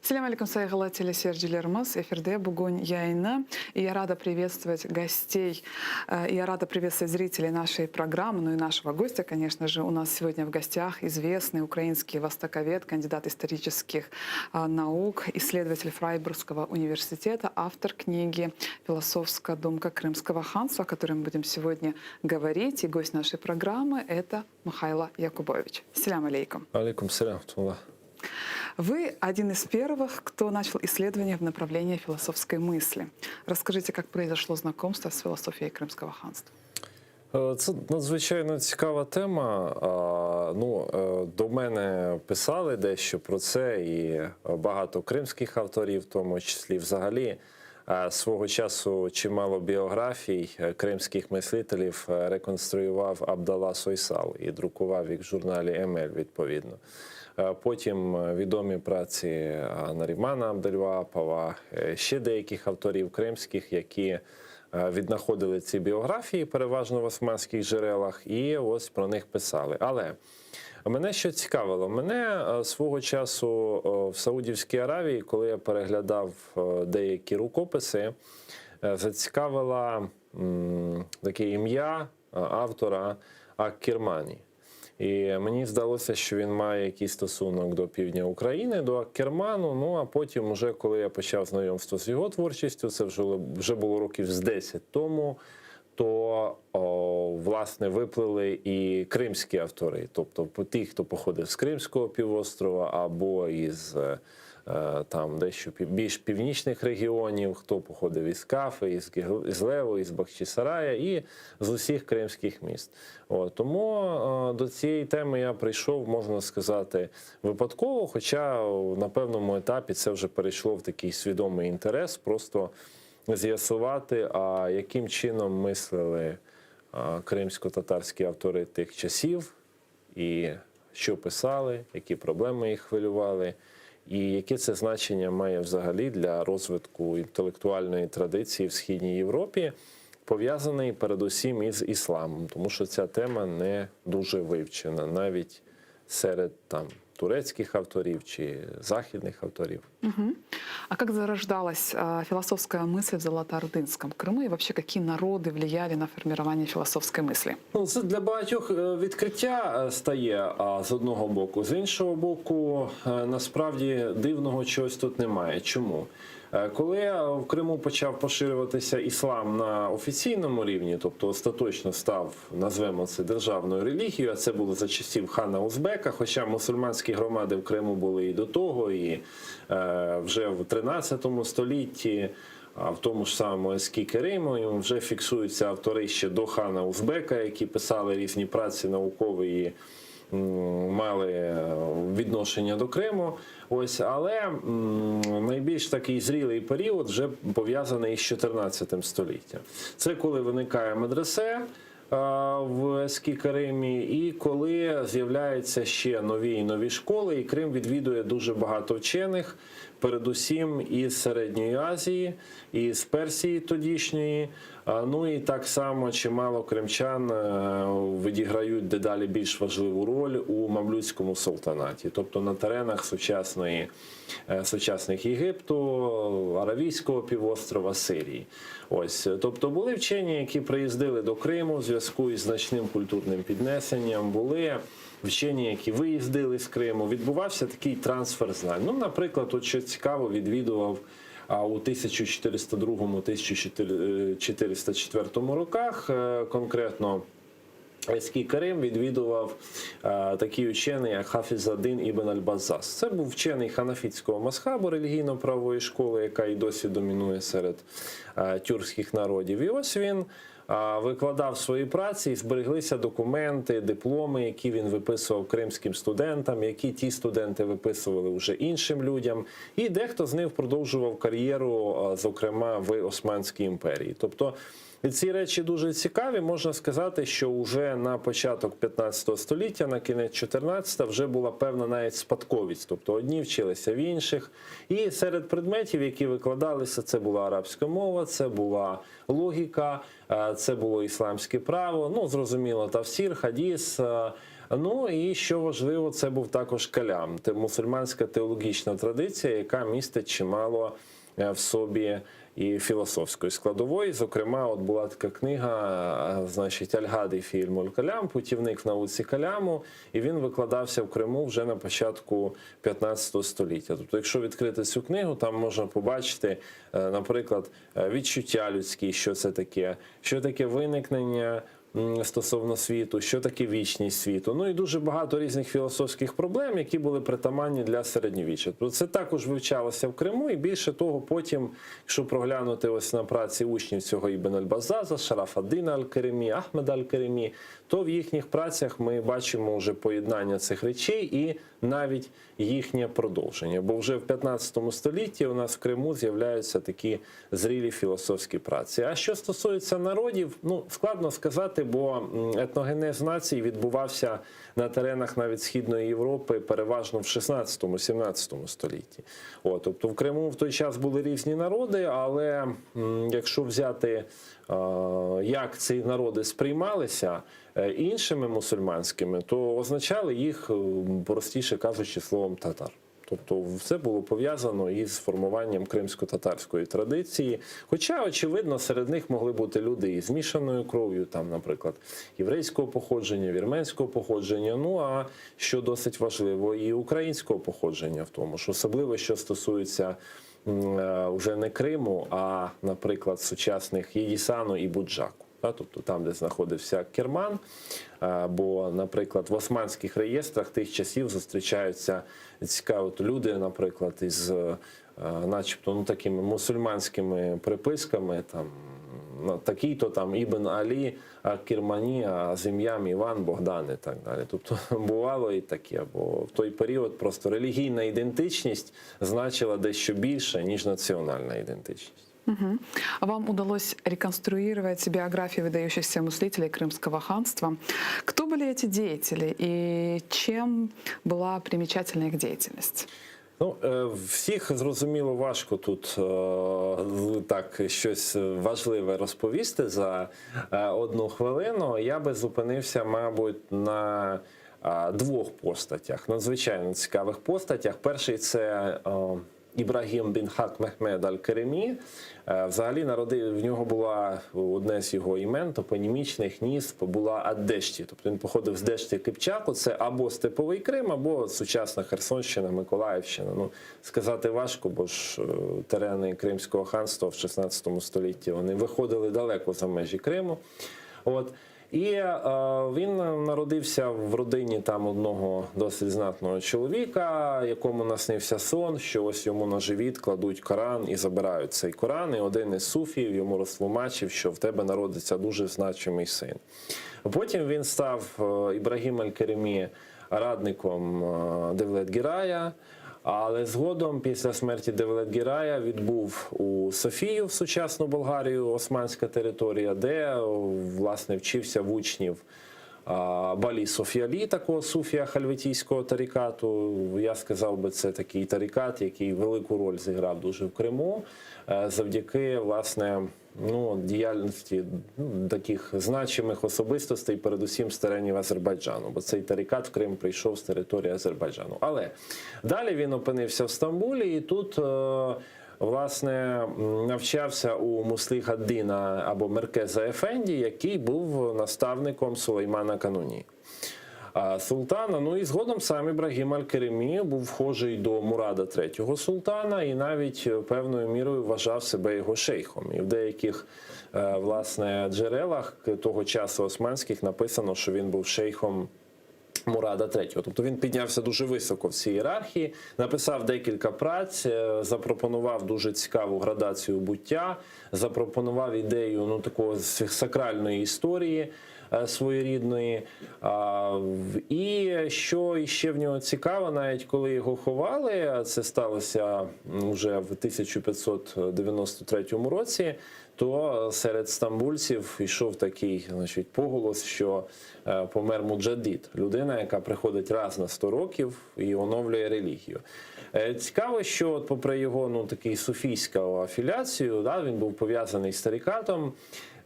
Selâm aleyküm, sayğılı teleseyircilerimiz! Efirde bugün yayını, и я рада приветствовать гостей, и я рада приветствовать зрителей нашей программы, ну и нашего гостя, конечно же. У нас сегодня в гостях известный украинский востоковед, кандидат исторических наук, исследователь Фрайбургского университета, автор книги «Философская думка Крымского ханства», о которой мы будем сегодня говорить. И гость нашей программы – это Михайло Якубович. Selâm aleyküm. Aleyküm selâm. Вы один из первых, кто начал исследование в направлении философской мысли. Расскажите, как произошло знакомство с философией Крымского ханства? Це надзвичайно цікава тема. Ну, до мене писали дещо про це, і багато кримських авторів, в тому числі взагалі. Свого часу чимало біографій кримських мислителів реконструював Абдалла Сойсал і друкував їх в журналі Емель, відповідно. Потім відомі праці Нарімана Абдельваапова, ще деяких авторів кримських, які віднаходили ці біографії, переважно в османських джерелах, і ось про них писали. Але мене що цікавило, мене свого часу в Саудівській Аравії, коли я переглядав деякі рукописи, зацікавила таке ім'я автора Ак-Кермані. І мені здалося, що він має якийсь стосунок до півдня України, до Аккерману. Ну а потім, уже коли я почав знайомство з його творчістю, це вже було років з 10 тому, то власне виплили і кримські автори, тобто ті, хто походив з Кримського півострова або із там дещо більш північних регіонів, хто походив із Кафи, із Лево, із Бахчисарая і з усіх кримських міст. От, тому до цієї теми я прийшов, можна сказати, випадково, хоча на певному етапі це вже перейшло в такий свідомий інтерес, просто з'ясувати, а яким чином мислили кримсько-татарські автори тих часів, і що писали, які проблеми їх хвилювали, і яке це значення має взагалі для розвитку інтелектуальної традиції в Східній Європі, пов'язаний передусім із ісламом, тому що ця тема не дуже вивчена навіть серед там турецьких авторів чи західних авторів. Угу. А как зарождалась философская мысль в Золотоордынском Крыму и вообще какие народы влияли на формирование философской мысли? Ну, це для багатьох відкриття стає з одного боку. З іншого боку, насправді дивного чогось тут немає. Чому? Коли в Криму почав поширюватися іслам на офіційному рівні, тобто остаточно став, назвемо це, державною релігією, а це було за часів хана Узбека, хоча мусульманські громади в Криму були і до того, і вже в 13 столітті, а в тому ж самому Ескі Кериму, вже фіксуються автори ще до хана Узбека, які писали різні праці наукові і мали відношення до Криму. Ось, але найбільш такий зрілий період вже пов'язаний із 14 століттям. Це коли виникає медресе в Ескі Керимі, і коли з'являються ще нові і нові школи, і Крим відвідує дуже багато вчених, передусім із Середньої Азії, із Персії тодішньої. Ну і так само чимало кримчан відіграють дедалі більш важливу роль у Мамлюцькому султанаті, тобто на теренах сучасних Єгипту, Аравійського півострова, Сирії. Ось, тобто були вчені, які приїздили до Криму в зв'язку із значним культурним піднесенням, були вчені, які виїздили з Криму, відбувався такий трансфер знань. Ну, наприклад, от що цікаво, відвідував у 1402-1404 роках конкретно Ескі Керим відвідував такий учений, як Хафізадин ібн Аль-Баззаз. Це був вчений ханафітського мазхабу, релігійно-правової школи, яка й досі домінує серед тюркських народів. І ось він викладав свої праці, і збереглися документи, дипломи, які він виписував кримським студентам, які ті студенти виписували вже іншим людям. І дехто з них продовжував кар'єру, зокрема, в Османській імперії. Тобто ці речі дуже цікаві. Можна сказати, що вже на початок 15 століття, на кінець 14-го, вже була певна навіть спадковість. Тобто одні вчилися в інших. І серед предметів, які викладалися, це була арабська мова, це була логіка, це було ісламське право, ну, зрозуміло, тафсір, хадіс, Ну і що важливо, це був також калям, це мусульманська теологічна традиція, яка містить чимало в собі і філософської складової. Зокрема, от була така книга, значить, Аль-Гади фі ільмуль калям, путівник в науці каляму, і він викладався в Криму вже на початку 15 століття. Тобто, якщо відкрити цю книгу, там можна побачити, наприклад, відчуття людські, що це таке, що таке виникнення стосовно світу, що таке вічність світу. Ну і дуже багато різних філософських проблем, які були притаманні для середньовіччя. Тобто це також вивчалося в Криму, і більше того, потім, якщо проглянути ось на праці учнів цього Ібн аль-Базаза, Шараф-ад-Дина аль-Керемі, Ахмеда аль-Керемі, то в їхніх працях ми бачимо вже поєднання цих речей і навіть їхнє продовження. Бо вже в 15 столітті у нас в Криму з'являються такі зрілі філософські праці. А що стосується народів, складно сказати, бо етногенез націй відбувався на теренах навіть Східної Європи переважно в 16-17 столітті. Тобто в Криму в той час були різні народи, але якщо взяти, як ці народи сприймалися іншими мусульманськими, то означали їх, простіше кажучи, словом татар. Тобто все було пов'язано із формуванням кримсько-татарської традиції. Хоча, очевидно, серед них могли бути люди із змішаною кров'ю, наприклад, єврейського походження, вірменського походження, а що досить важливо, і українського походження в тому ж, особливо, що стосується вже не Криму, а, наприклад, сучасних Єдісану і Буджаку. Да, тобто там, де знаходився Керман, бо, наприклад, в османських реєстрах тих часів зустрічаються цікаві от люди, наприклад, із начебто, такими мусульманськими приписками, такий-то там Ібн Алі, а Кермані, а з ім'ям Іван, Богдан і так далі. Тобто бувало і таке, бо в той період просто релігійна ідентичність значила дещо більше, ніж національна ідентичність. А вам удалось реконструировать биографию выдающихся мыслителей Крымского ханства. Кто были эти деятели и чем была примечательна их деятельность? Всіх, зрозуміло, важко тут так щось важливе розповісти за одну хвилину. Я би зупинився, мабуть, на двох постатях, надзвичайно цікавих постатях. Перший — це Ібрагім бін Хак Мехмед аль-Керемі. Взагалі в нього була одне з його імен, топонімічних нісп, була Аддешті. Тобто він походив з Дешті Кипчаку, це або Степовий Крим, або сучасна Херсонщина, Миколаївщина. Сказати важко, бо ж терени Кримського ханства в 16 столітті вони виходили далеко за межі Криму. І він народився в родині одного досить знатного чоловіка, якому наснився сон, що ось йому на живіт кладуть Коран і забирають цей Коран. І один із суфіїв йому розтлумачив, що в тебе народиться дуже значимий син. Потім він став Ібрагім аль-Керемі радником Девлет-Гірая, але згодом, після смерті Девлет-Гірая, відбув у Софію, в сучасну Болгарію, османська територія, де, власне, вчився в учнів Балі Софіалі, такого суфія хальветійського тарікату. Я сказав би, це такий тарікат, який велику роль зіграв дуже в Криму, завдяки, власне, діяльності, таких значимих особистостей, передусім з теренів Азербайджану, бо цей тарікат в Крим прийшов з території Азербайджану. Але далі він опинився в Стамбулі і тут, власне, навчався у Мусліха-Дина або Меркеза Ефенді, який був наставником Сулеймана Кануні. Султана, і згодом сам Ібрагім аль-Керемі був вхожий до Мурада третього султана і навіть певною мірою вважав себе його шейхом. І в деяких власне, джерелах того часу османських написано, що він був шейхом Мурада третього. Тобто він піднявся дуже високо в цій ієрархії, написав декілька праць, запропонував дуже цікаву градацію буття, запропонував ідею такого сакральної історії своєрідної. І що ще в нього цікаво, навіть коли його ховали, а це сталося вже в 1593 році, то серед стамбульців йшов такий поголос, що помер муджадид, людина, яка приходить раз на 100 років і оновлює релігію. Цікаво, що попри його такий суфійську афіляцію, да, він був пов'язаний з тарикатом.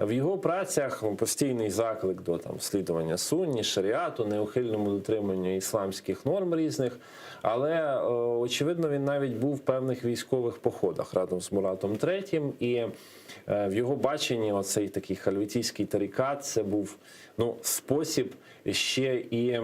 В його працях постійний заклик до там слідування сунні, шаріату, неухильному дотриманню ісламських норм різних. Але очевидно, він навіть був в певних військових походах разом з Муратом III. І в його баченні оцей такий хальвітійський тарікат це був ну, спосіб ще і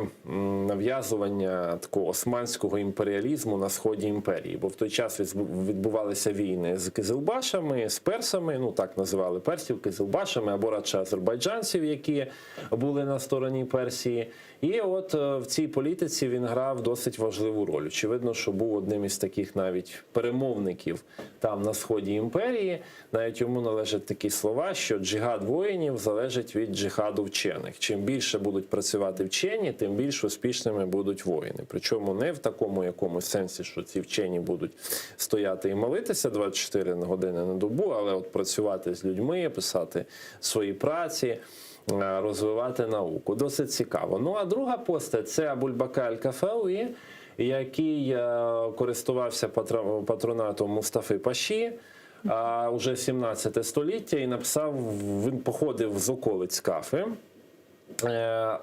нав'язування такого османського імперіалізму на сході імперії. Бо в той час відбувалися війни з кизилбашами, з персами, ну так називали персів, кизилбашами або радше азербайджанців, які були на стороні Персії. І от в цій політиці він грав досить важливу роль. Очевидно, що був одним із таких навіть перемовників там на сході імперії. Навіть йому належать такі слова, що джихад воїнів залежить від джихаду вчених. Чим більше будуть працювати вчені, тим більш успішними будуть воїни. Причому не в такому якомусь сенсі, що ці вчені будуть стояти і молитися 24 години на добу, але от працювати з людьми, писати свої праці, розвивати науку. Досить цікаво. Ну а друга постать це Абульбака Аль-Кафауї, який користувався патронатом Мустафи Паші уже 17 століття і написав, він походив з околиць Кафи.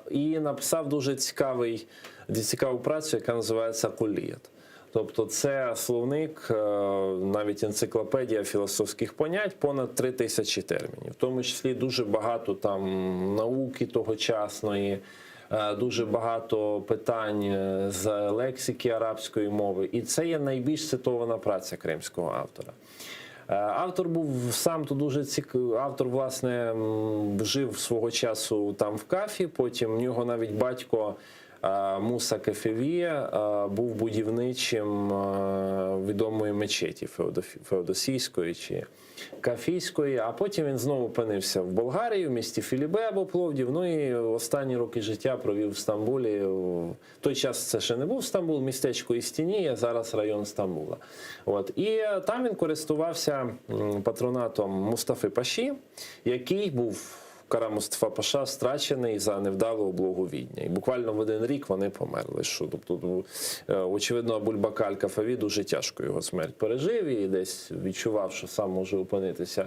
І написав дуже цікаву працю, яка називається «Кулієт». Тобто це словник, навіть енциклопедія філософських понять, понад 3000 термінів. В тому числі дуже багато там науки тогочасної, дуже багато питань з лексики арабської мови. І це є найбільш цитована праця кримського автора. Автор був сам то дуже автор, власне, жив свого часу там в Кафі, потім в нього навіть батько Муса Кефеві був будівничим відомої мечеті Феодосійської чи Кафійської, а потім він знову опинився в Болгарії, в місті Філібе або Пловдів, ну і останні роки життя провів в Стамбулі. В той час це ще не був Стамбул, містечко Істінія, зараз район Стамбула. От. І там він користувався патронатом Мустафи Паші, який був Кара Мустафа Паша страчений за невдалу облогу Відня. І буквально в один рік вони померли. Що, тобто, очевидно, Абульбака Аль-Кафаві дуже тяжко його смерть пережив і десь відчував, що сам може опинитися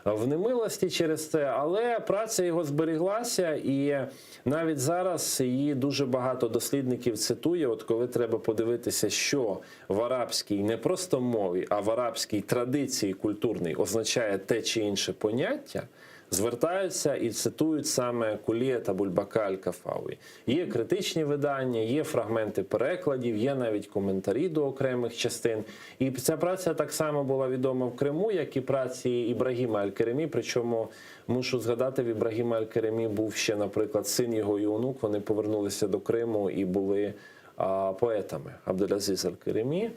в немилості через це, але праця його зберіглася, і навіть зараз її дуже багато дослідників цитує, от коли треба подивитися, що в арабській не просто мові, а в арабській традиції культурній означає те чи інше поняття, звертаються і цитують саме Кулієт Абульбака Аль-Кафауї. Є критичні видання, є фрагменти перекладів, є навіть коментарі до окремих частин. І ця праця так само була відома в Криму, як і праці Ібрагіма Аль-Керемі. Причому, мушу згадати, в Ібрагіма Аль-Керемі був ще, наприклад, син його і онук. Вони повернулися до Криму і були поетами Абдулазіз Аль-Керемі.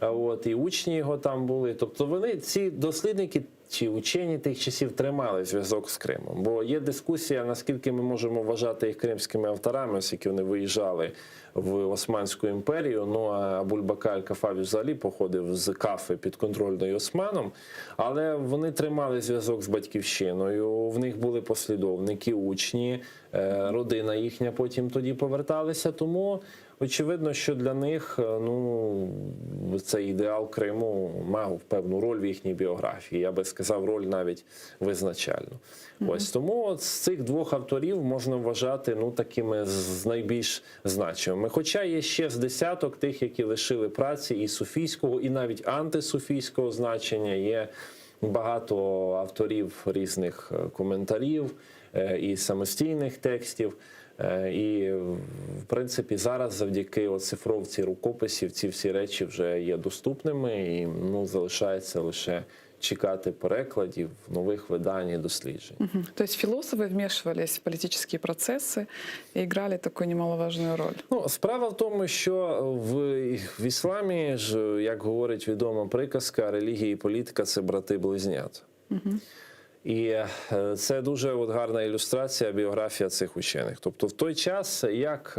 От, і учні його там були. Тобто вони, ці дослідники чи учені тих часів, тримали зв'язок з Кримом. Бо є дискусія, наскільки ми можемо вважати їх кримськими авторами, оскільки вони виїжджали в Османську імперію. Ну, а Абульбака Аль-Кафаві взагалі походив з Кафи підконтрольної Османом. Але вони тримали зв'язок з батьківщиною, в них були послідовники, учні, родина їхня потім тоді поверталася. Тому очевидно, що для них, ну, цей ідеал Криму мав певну роль в їхній біографії. Я би сказав, роль навіть визначальну. Ось тому от з цих двох авторів можна вважати, ну, такими з найбільш значимими. Хоча є ще з десяток тих, які лишили праці і суфійського, і навіть антисуфійського значення. Є багато авторів різних коментарів і самостійних текстів. І, в принципі, зараз завдяки оцифровці рукописів ці всі речі вже є доступними і, ну, залишається лише чекати перекладів, нових видань і досліджень. То есть философы вмешивались в политические процессы и играли такую немаловажную роль. Ну, справа в тому, що в ісламі ж, як говорить відома приказка, релігія і політика – це брати-близнята. І це дуже от гарна ілюстрація, біографія цих учених. Тобто в той час, як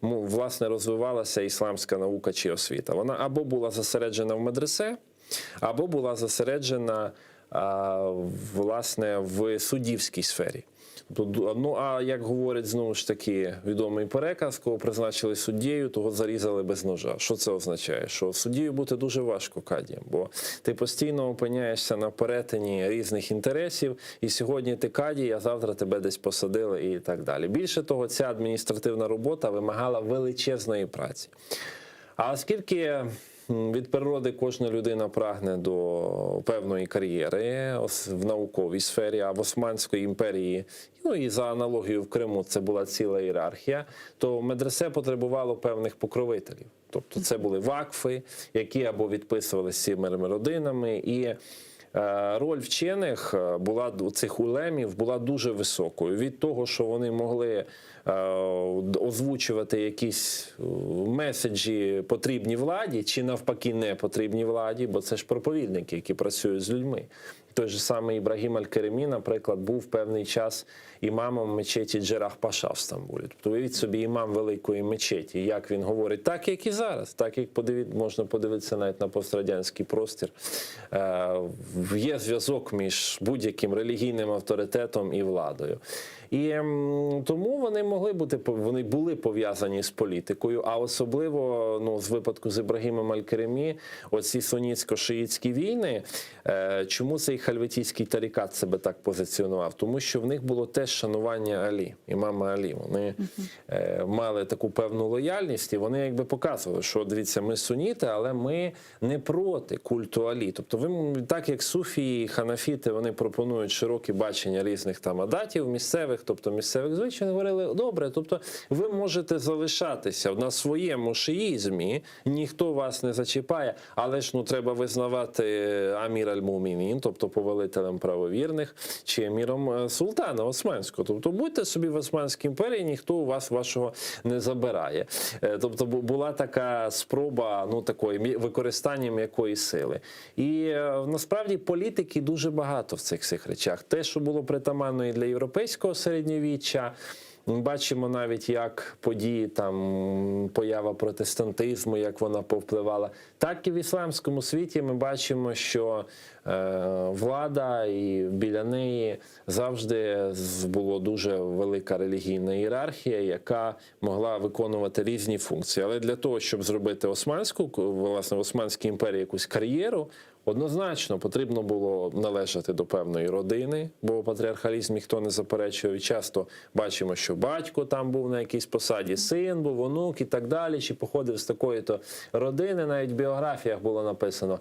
власне, розвивалася ісламська наука чи освіта, вона або була зосереджена в медресе, або була зосереджена власне, в суддівській сфері. Тобто, ну а як говорять знову ж таки відомий переказ, кого призначили суддєю, того зарізали без ножа. Що це означає? Що суддєю бути дуже важко кадієм, бо ти постійно опиняєшся на перетині різних інтересів, і сьогодні ти кадій, а завтра тебе десь посадили і так далі. Більше того, ця адміністративна робота вимагала величезної праці. А оскільки від природи кожна людина прагне до певної кар'єри в науковій сфері, а в Османської імперії, ну і за аналогією в Криму це була ціла ієрархія, то медресе потребувало певних покровителів. Тобто це були вакфи, які або відписувалися цими родинами, і роль вчених була цих улемів була дуже високою. Від того, що вони могли озвучувати якісь меседжі потрібні владі, чи навпаки не потрібні владі, бо це ж проповідники, які працюють з людьми. Той же самий Ібрагім Аль-Керемі, наприклад, був певний час імамом мечеті Джерах-Паша в Стамбулі. Тобто, уявіть собі, імам великої мечеті, як він говорить, так як і зараз, так як можна подивитися навіть на пострадянський простір. Є зв'язок між будь-яким релігійним авторитетом і владою. І тому вони могли бути вони були пов'язані з політикою, а особливо ну, з випадку з Ібрагімом Аль-Керемі, оці сунітсько-шиїтські війни. Чому цей хальветійський тарікат себе так позиціонував? Тому що в них було теж шанування Алі, імама Алі. Вони мали таку певну лояльність, і вони якби показували, що дивіться, ми суніти, але ми не проти культу Алі. Тобто, ви так як суфії, ханафіти, вони пропонують широке бачення різних там адатів місцевих, тобто місцевих звичаїв, говорили, добре, тобто ви можете залишатися на своєму шиїзмі, ніхто вас не зачіпає, але ж ну треба визнавати амір аль-Мумінін, тобто повелителем правовірних, чи еміром султана Османського. Тобто будьте собі в Османській імперії, ніхто у вас вашого не забирає. Тобто була така спроба ну, такої використання м'якої сили. І насправді політики дуже багато в цих всіх речах. Те, що було притаманно і для європейського середньовіччя, ми бачимо навіть, як події, там, поява протестантизму, як вона повпливала. Так і в ісламському світі ми бачимо, що влада і біля неї завжди було дуже велика релігійна ієрархія, яка могла виконувати різні функції. Але для того, щоб зробити османську, власне, в Османській імперії якусь кар'єру, однозначно потрібно було належати до певної родини, бо патріархалізм ніхто не заперечував. І часто бачимо, що батько там був на якійсь посаді, син був, онук і так далі, чи походив з такої-то родини, навіть в біографіях було написано,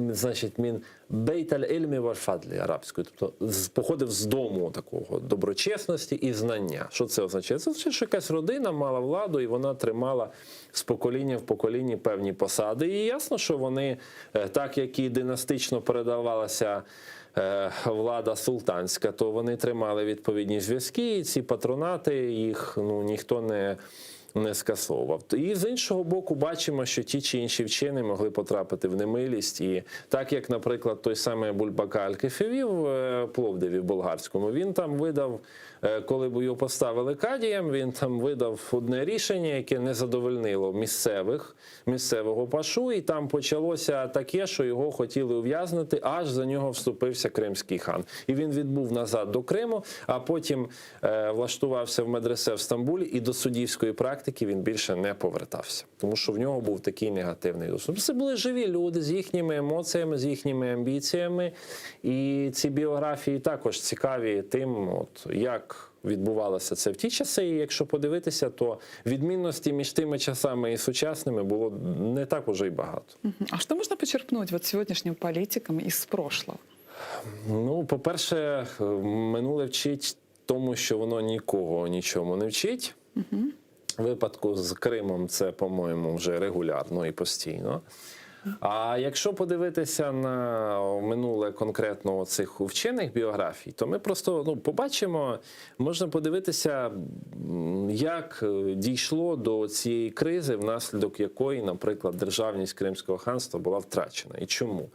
значить, мін бейт аль-ільмі валь-фадлі арабською, тобто походив з дому такого доброчесності і знання. Що це означає? Це означає, що якась родина мала владу і вона тримала з покоління в поколінні певні посади. І ясно, що вони, так як і династично передавалася влада султанська, то вони тримали відповідні зв'язки, і ці патронати їх, ну, ніхто не скасовував. І з іншого боку, бачимо, що ті чи інші вчені могли потрапити в немилість. І так як, наприклад, той самий Абульбака Аль-Кефеві в Пловдиві в болгарському, він там видав, коли б його поставили кадієм, він там видав одне рішення, яке не задовольнило місцевого пашу, і там почалося таке, що його хотіли ув'язнити, аж за нього вступився кримський хан. І він відбув назад до Криму, а потім влаштувався в медресе в Стамбулі, і до суддівської практики він більше не повертався, тому що в нього був такий негативний досвід. Це були живі люди з їхніми емоціями, з їхніми амбіціями, і ці біографії також цікаві тим, як відбувалося це в ті часи, і якщо подивитися, то відмінності між тими часами і сучасними було не так уже й багато. А що можна почерпнути сьогоднішнім політикам із прошлого? По-перше, минуле вчить тому, що воно нікого нічому не вчить. В випадку з Кримом це, по-моєму, вже регулярно і постійно. А якщо подивитися на минуле конкретно цих вчених біографій, то ми просто побачимо, можна подивитися, як дійшло до цієї кризи, внаслідок якої, наприклад, державність Кримського ханства була втрачена. І чому?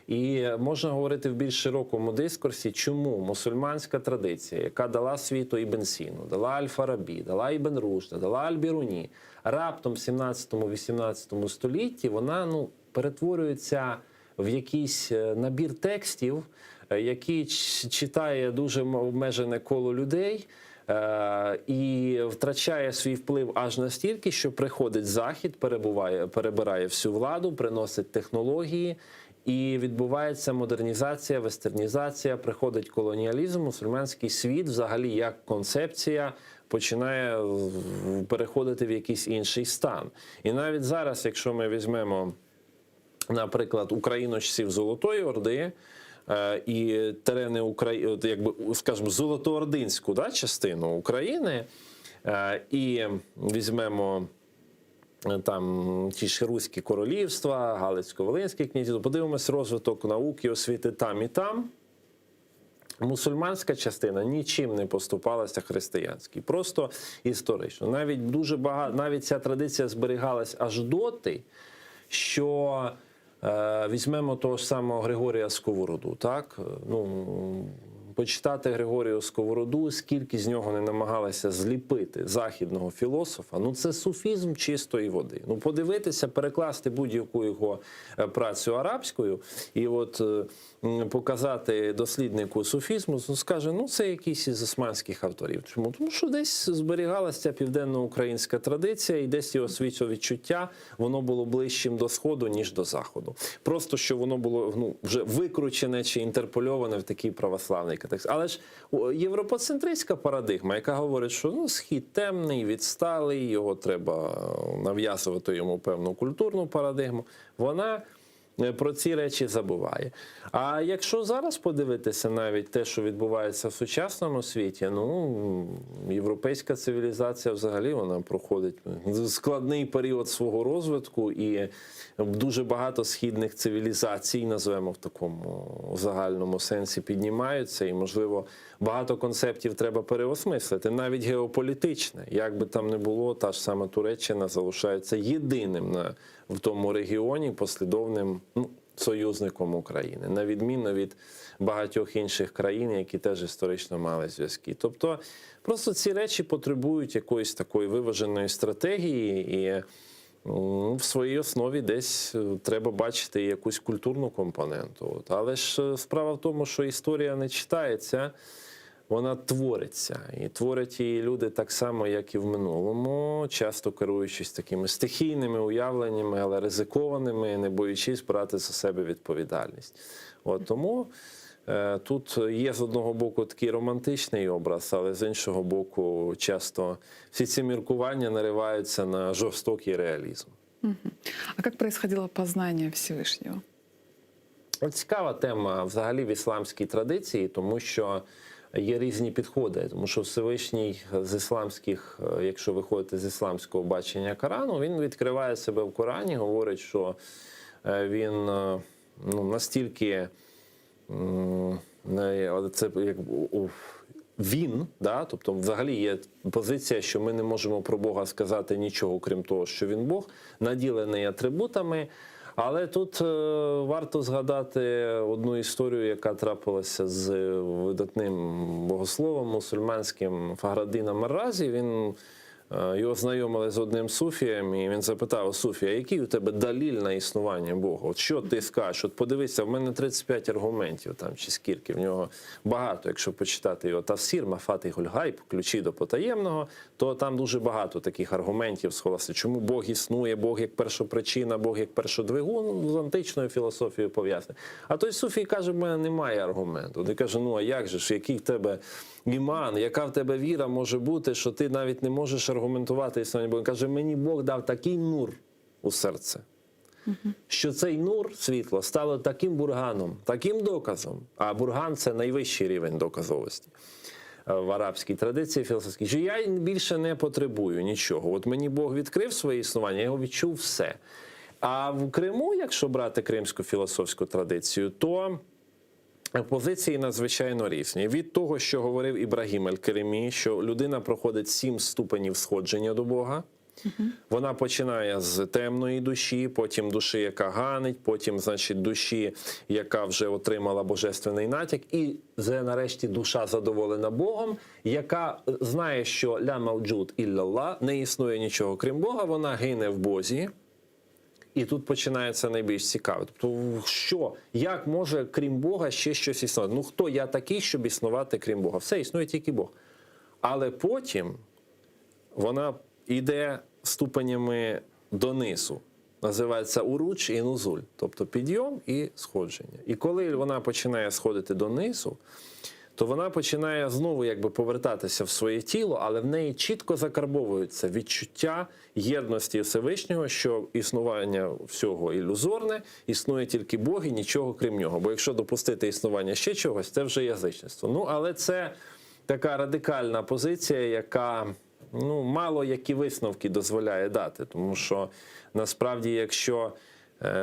І можна говорити в більш широкому дискурсі, чому мусульманська традиція, яка дала світу Ібн Сіну, дала Аль-Фарабі, дала Ібн Рушда, дала Аль-Біруні, раптом в сімнадцятому-вісімнадцятому столітті вона перетворюється в якийсь набір текстів, який читає дуже обмежене коло людей. І втрачає свій вплив аж настільки, що приходить Захід, перебирає всю владу, приносить технології, і відбувається модернізація, вестернізація, приходить колоніалізм, мусульманський світ взагалі як концепція починає переходити в якийсь інший стан. І навіть зараз, якщо ми візьмемо, наприклад, Україну часів Золотої Орди, і терени України, от якби, скажімо, золотоординську, да, частину України, і візьмемо там ті ж Руські королівства, Галицько-Волинське князівство, подивимось розвиток науки, освіти там і там. Мусульманська частина нічим не поступалася християнській, просто історично. Навіть дуже багато, навіть ця традиція зберігалась аж доти, що візьмемо того ж самого Григорія Сковороду, так? Ну, почитати Григорія Сковороду, скільки з нього не намагалися зліпити західного філософа, ну це суфізм чистої води. Ну, подивитися, перекласти будь-яку його працю арабською і от показати досліднику суфізму, ну, скаже, ну це якийсь із османських авторів. Чому? Тому що десь зберігалася ця південноукраїнська традиція, і десь його світовідчуття, воно було ближчим до Сходу, ніж до Заходу. Просто, що воно було, ну, вже викручене чи інтерпольоване в такий православний контекст. Але ж європоцентристська парадигма, яка говорить, що, ну, Схід темний, відсталий, його треба нав'язувати йому певну культурну парадигму, вона про ці речі забуває. А якщо зараз подивитися навіть те, що відбувається в сучасному світі, ну, європейська цивілізація взагалі, вона проходить складний період свого розвитку, і дуже багато східних цивілізацій, назвемо в такому загальному сенсі, піднімаються, і, можливо, багато концептів треба переосмислити, навіть геополітичне. Як би там не було, та ж сама Туреччина залишається єдиним в тому регіоні послідовним, ну, союзником України, на відміну від багатьох інших країн, які теж історично мали зв'язки. Тобто просто ці речі потребують якоїсь такої виваженої стратегії, і в своїй основі десь треба бачити якусь культурну компоненту. От. Але ж справа в тому, що історія не читається, вона твориться. І творять її люди так само, як і в минулому, часто керуючись такими стихійними уявленнями, але ризикованими, не боючись брати за себе відповідальність. От, тому тут є з одного боку такий романтичний образ, але з іншого боку часто всі ці міркування нариваються на жорстокий реалізм. А як происходило познання Всевишнього? От цікава тема взагалі в ісламській традиції, тому що є різні підходи, тому що Всевишній з ісламських, якщо виходити з ісламського бачення Корану, він відкриває себе в Корані, говорить, що він настільки, не, але це як, у, він, да? Тобто взагалі є позиція, що ми не можемо про Бога сказати нічого, крім того, що він Бог, наділений атрибутами. Але тут варто згадати одну історію, яка трапилася з видатним богословом мусульманським Фахраддіном Ар-Разі. Його знайомили з одним суфієм, і він запитав у суфія, який у тебе даліль на існування Бога? От що ти скажеш? От подивися, в мене 35 аргументів, там, чи скільки, в нього багато, якщо почитати його тафсір, Мафатихуль Гайб, ключі до потаємного, то там дуже багато таких аргументів схоласти. Чому Бог існує, Бог як першопричина, Бог як першодвигун, з античною філософією пов'язаний. А той суфій каже, в мене немає аргументу. Він каже, ну а як же ж, який в тебе іман, яка в тебе віра може бути, що ти навіть не можеш аргументувати існування Бога. Він каже, мені Бог дав такий нур у серце, що цей нур, світло, стало таким бурганом, таким доказом, а бурган – це найвищий рівень доказовості в арабській традиції філософській, що я більше не потребую нічого. От мені Бог відкрив своє існування, я його відчув все. А в Криму, якщо брати кримську філософську традицію, то позиції надзвичайно різні. Від того, що говорив Ібрагім Аль-Керемі, що людина проходить 7 ступенів сходження до Бога. Вона починає з темної душі, потім душі, яка ганить, потім, значить, душі, яка вже отримала божественний натяк, і вже нарешті душа задоволена Богом, яка знає, що ля мауджуд іллаллах, не існує нічого крім Бога, вона гине в Бозі. І тут починається найбільш цікаве. Тобто, що, як може, крім Бога, ще щось існувати? Ну хто я такий, щоб існувати, крім Бога? Все, існує тільки Бог. Але потім вона йде ступенями донизу. Називається уруч і нузуль, тобто підйом і сходження. І коли вона починає сходити донизу, то вона починає знову якби повертатися в своє тіло, але в неї чітко закарбовується відчуття єдності Всевишнього, що існування всього ілюзорне, існує тільки Бог і нічого крім нього. Бо якщо допустити існування ще чогось, це вже язичництво. Ну але це така радикальна позиція, яка ну, мало які висновки дозволяє дати, тому що насправді, якщо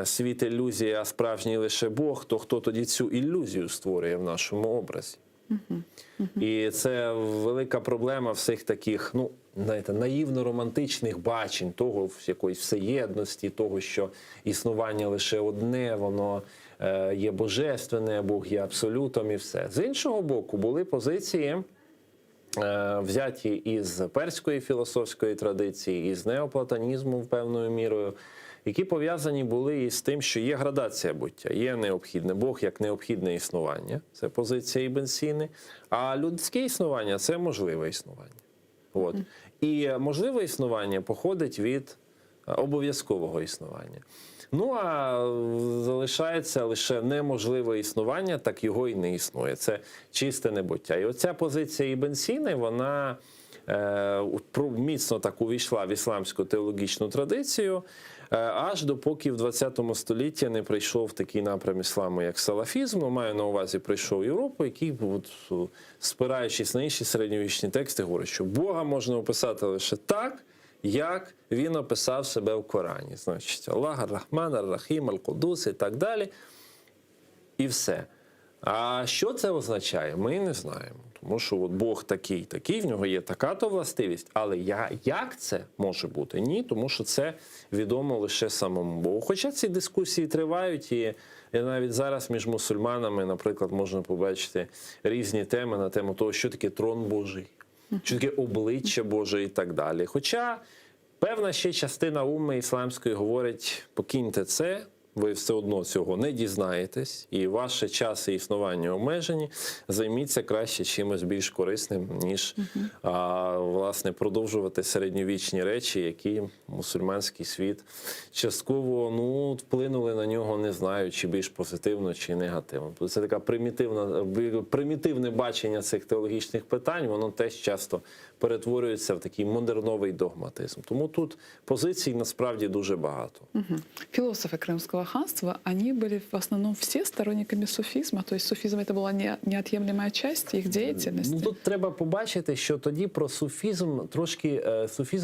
світ ілюзія, а справжній лише Бог, то хто тоді цю ілюзію створює в нашому образі? І це велика проблема всіх таких, ну, знаєте, наївно-романтичних бачень того, якоїсь всеєдності, того, що існування лише одне, воно є божественне, Бог є абсолютом і все. З іншого боку, були позиції, взяті із перської філософської традиції, із неоплатонізму певною мірою, які пов'язані були із тим, що є градація буття, є необхідне Бог як необхідне існування, це позиція Ібн Сіни, а людське існування це можливе існування. От. І можливе існування походить від обов'язкового існування. Ну а залишається лише неможливе існування, так його і не існує. Це чисте небуття. І оця позиція Ібн Сіни, вона міцно так увійшла в ісламську теологічну традицію, аж допоки в 20 столітті не прийшов такий напрям ісламу, як салафізм. Ну, маю на увазі, прийшов в Європу, який, от, спираючись на інші середньовічні тексти, говорить, що Бога можна описати лише так, як він описав себе в Корані. Значить, Аллах, Ар-Рахман, Ар-Рахім, Аль-Кудус і так далі. І все. А що це означає, ми не знаємо. Тому що от Бог такий, такий, в нього є така-то властивість, але як це може бути? Ні, тому що це відомо лише самому Богу. Хоча ці дискусії тривають, і навіть зараз між мусульманами, наприклад, можна побачити різні теми на тему того, що таке трон Божий, що таке обличчя Боже і так далі. Хоча певна ще частина умми ісламської говорить, покиньте це, ви все одно цього не дізнаєтесь, і ваше час і існування обмежені, займіться краще чимось більш корисним, ніж власне, продовжувати середньовічні речі, які мусульманський світ частково, ну, вплинули на нього, не знаю, чи більш позитивно, чи негативно. Тобто це така примітивне бачення цих теологічних питань, воно теж часто перетворюється в такий модерновий догматизм. Тому тут позицій насправді дуже багато. Философы Крымского ханства, они были в основном все сторонниками суфизма, то есть суфизм это была неотъемлемая часть их деятельности. Ну, тут треба побачити, що тоді про суфізм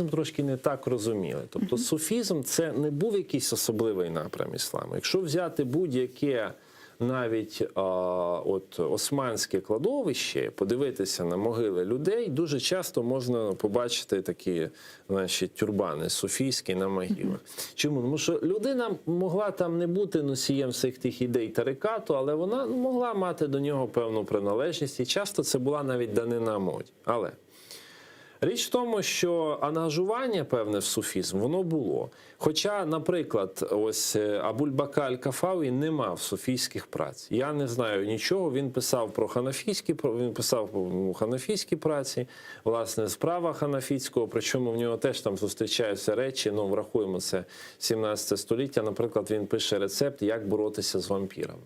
трошки не так розуміли. Тобто суфізм це не був якийсь особливий напрям ісламу. Якщо взяти будь-яке навіть, от, османське кладовище, подивитися на могили людей, дуже часто можна побачити такі, значить, тюрбани суфійські на могилах. Чому? Тому що людина могла там не бути носієм всіх тих ідей тарикату, але вона могла мати до нього певну приналежність, і часто це була навіть данина моді. Але річ в тому, що ангажування певне в суфізм, воно було. Хоча, наприклад, ось Абуль-Бака Аль-Кафаві не мав суфійських праць. Я не знаю нічого, він писав про ханафійські, про, він писав про ханафійські праці, власне, справа ханафійського, причому в нього теж там зустрічаються речі, врахуємо це 17 століття, наприклад, він пише рецепт, як боротися з вампірами.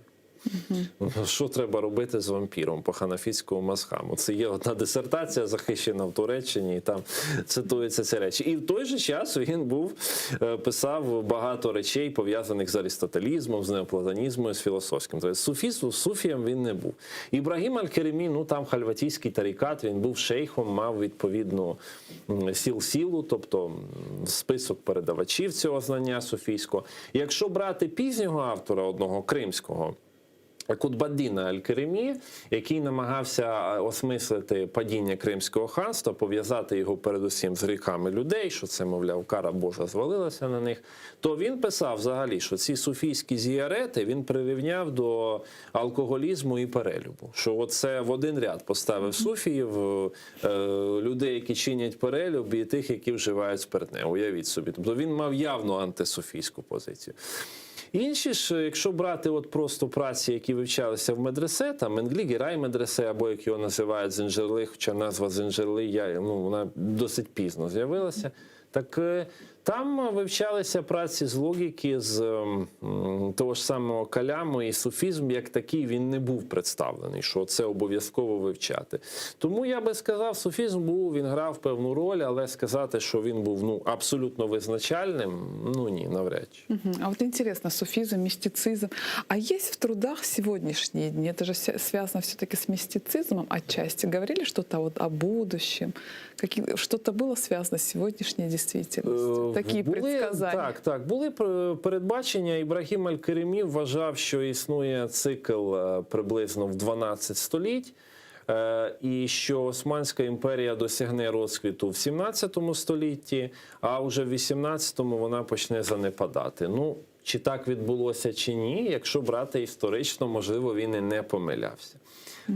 Що треба робити з вампіром по ханафітському мазхаму? Це є одна дисертація, захищена в Туреччині, і там цитуються ці речі. І в той же час він писав багато речей, пов'язаних з аристотелізмом, з неоплатонізмом, з філософським. Тобто суфієм він не був. Ібрагім Аль-Керемі, там хальватійський тарікат, він був шейхом, мав відповідну сіл-сілу, тобто список передавачів цього знання суфійського. Якщо брати пізнього автора одного, кримського, Кутбаддіна Аль-Керемі, який намагався осмислити падіння Кримського ханства, пов'язати його передусім з гріхами людей, що це, мовляв, кара Божа звалилася на них, то він писав взагалі, що ці суфійські зіярети він прирівняв до алкоголізму і перелюбу. Що оце в один ряд поставив суфіїв, людей, які чинять перелюб, і тих, які вживають спиртне. Уявіть собі. Тобто він мав явну антисуфійську позицію. Інші ж, якщо брати от просто праці, які вивчалися в медресе, там Менглі Герай медресе, або як його називають Зинджерли, хоча назва Зинджерли, я, ну, вона досить пізно з'явилася. Так там вивчалися праці з логіки, з того ж самого каляму, і суфізм як такий він не був представлений, що це обов'язково вивчати. Тому я би сказав, суфізм був, він грав певну роль, але сказати, що він був ну, абсолютно визначальним, ну ні, навряд чи. А вот интересно, суфизм, мистицизм. А есть в трудах сегодняшние дни, это же связано все-таки с мистицизмом отчасти, говорили что-то вот о будущем, что-то было связано с сегодняшней действительностью? Такие Були, предсказания. Так, так, були передбачення. Ібрагім Аль-Керемі вважав, що існує цикл приблизно в 12 століть, і що Османська імперія досягне розквіту в 17 столітті, а вже в 18-му вона почне занепадати. Ну, чи так відбулося, чи ні, якщо брати історично, можливо, він і не помилявся.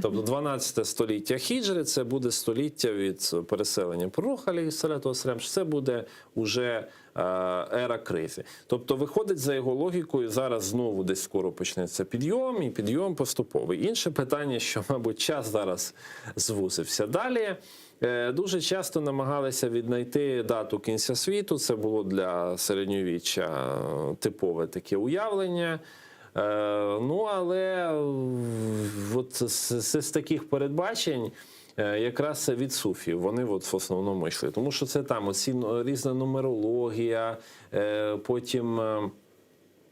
Тобто 12 століття хіджри – це буде століття від переселення пророка, алейхіссаляту вассалям, що це буде уже ера кризи. Тобто виходить, за його логікою, зараз знову десь скоро почнеться підйом, і підйом поступовий. Інше питання, що, мабуть, час зараз звузився. Далі дуже часто намагалися віднайти дату кінця світу. Це було для середньовіччя типове таке уявлення. Але от з таких передбачень якраз це від суфів, вони от в основному йшли. Тому що це там оці різна нумерологія, потім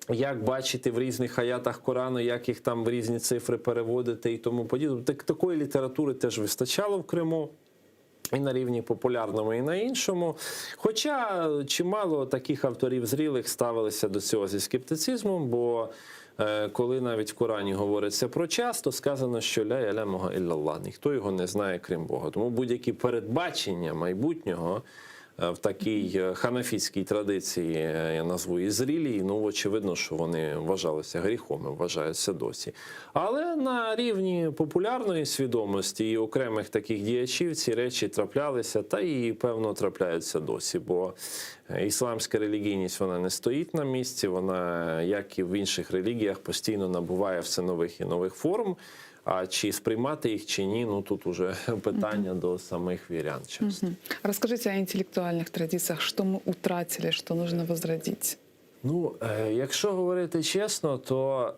як бачити в різних аятах Корану, як їх там в різні цифри переводити і тому подібне. Такої літератури теж вистачало в Криму. І на рівні популярному, і на іншому. Хоча чимало таких авторів зрілих ставилися до цього зі скептицизмом, бо коли навіть в Корані говориться про час, то сказано, що ля ялямуха іллаллах, ніхто його не знає, крім Бога. Тому будь-які передбачення майбутнього в такій ханафітській традиції, я назву її зрілій, очевидно, що вони вважалися гріхом і вважаються досі. Але на рівні популярної свідомості і окремих таких діячів ці речі траплялися, та і, певно, трапляються досі, бо ісламська релігійність, вона не стоїть на місці, вона, як і в інших релігіях, постійно набуває все нових і нових форм. А чи сприймати їх, чи ні, тут уже питання до самих вірян часто. Расскажите о интеллектуальных традициях, что мы утратили, что нужно возродить? Якщо говорити чесно, то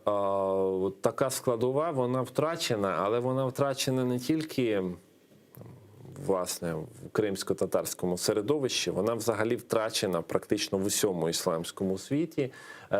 от така складова, вона втрачена, але вона втрачена не тільки, власне, в кримсько-татарському середовищі, вона взагалі втрачена практично в усьому ісламському світі,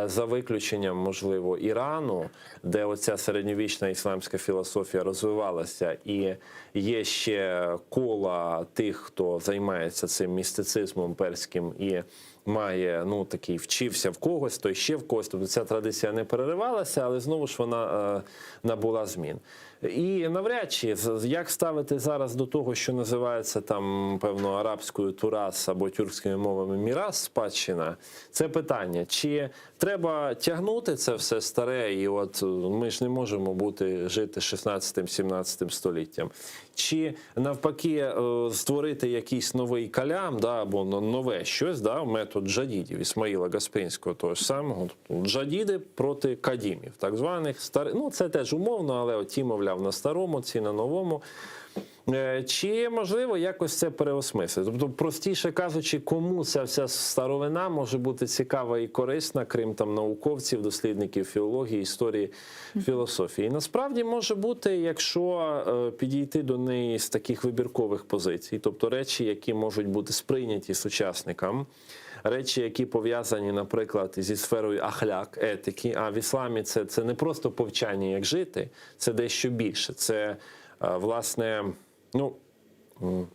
за виключенням, можливо, Ірану, де оця середньовічна ісламська філософія розвивалася, і є ще кола тих, хто займається цим містицизмом перським і має, ну, такий, вчився в когось, той ще в когось, тобто ця традиція не переривалася, але знову ж вона набула змін. І навряд чи, як ставити зараз до того, що називається там, певно, арабською турас або тюркськими мовами мірас, спадщина, це питання, чи треба тягнути це все старе, і от ми ж не можемо жити шістнадцятим-сімнадцятим століттям, чи навпаки створити якийсь новий калям, да, або нове щось, да, метод джадідів, Ісмаїла Гаспринського того ж самого, тобто джадіди проти кадімів, так званих старих, це теж умовно, але от ті, мовляв, на старому, ці на новому. Чи можливо якось це переосмислити? Тобто, простіше кажучи, кому ця вся старовина може бути цікава і корисна, крім там науковців, дослідників філології, історії, філософії. І насправді може бути, якщо підійти до неї з таких вибіркових позицій, тобто речі, які можуть бути сприйняті сучасникам, речі, які пов'язані, наприклад, зі сферою ахляк, етики, а в ісламі це не просто повчання, як жити, це дещо більше. Це, власне,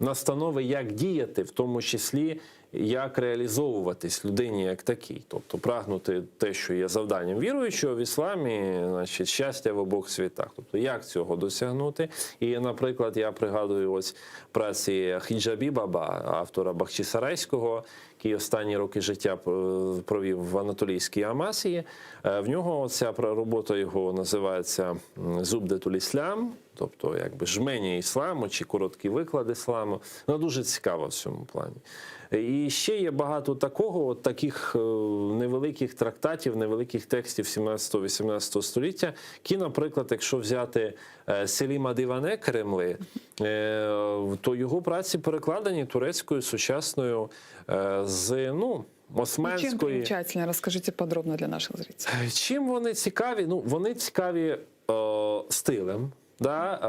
настанови, як діяти, в тому числі як реалізовуватись людині як такій, тобто прагнути те, що є завданням віруючого в ісламі, значить, щастя в обох світах. Тобто, як цього досягнути? І, наприклад, я пригадую ось праці Хіджабі Баба, автора Бахчисарайського, який останні роки життя провів в Анатолійській Амасії. В нього ця робота його називається Зубдетуль Іслям, тобто якби жмені ісламу чи короткий виклад ісламу. Вона дуже цікава в цьому плані. І ще є багато такого, от таких невеликих трактатів, невеликих текстів 17-18 століття, які, наприклад, якщо взяти Селіма Диване Кремли, то його праці перекладені турецькою сучасною з ну, Ну, Чем османської. примечательно? Расскажите подробно для наших зрителей. Чим вони цікаві? Ну, вони цікаві е, стилем, да?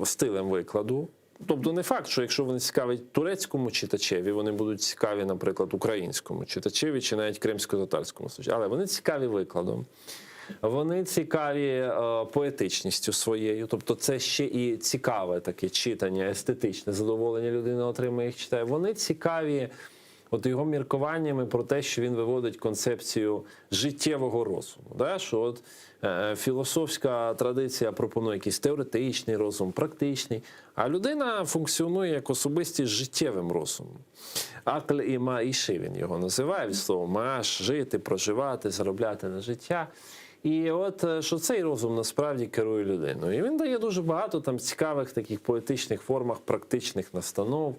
Стилем викладу. Тобто не факт, що якщо вони цікаві турецькому читачеві, вони будуть цікаві, наприклад, українському читачеві чи навіть кримсько-татарському. Але вони цікаві викладом. Вони цікаві поетичністю своєю, тобто це ще і цікаве таке читання, естетичне задоволення людина отримує, їх читає. Вони цікаві от його міркуваннями про те, що він виводить концепцію життєвого розуму. Да? Що от, філософська традиція пропонує якийсь теоретичний розум, практичний, а людина функціонує як особистість з життєвим розумом. Акль і маіши він його називає, від слова маш, жити, проживати, заробляти на життя. І от що цей розум насправді керує людиною. І він дає дуже багато там цікавих таких поетичних формах, практичних настанов.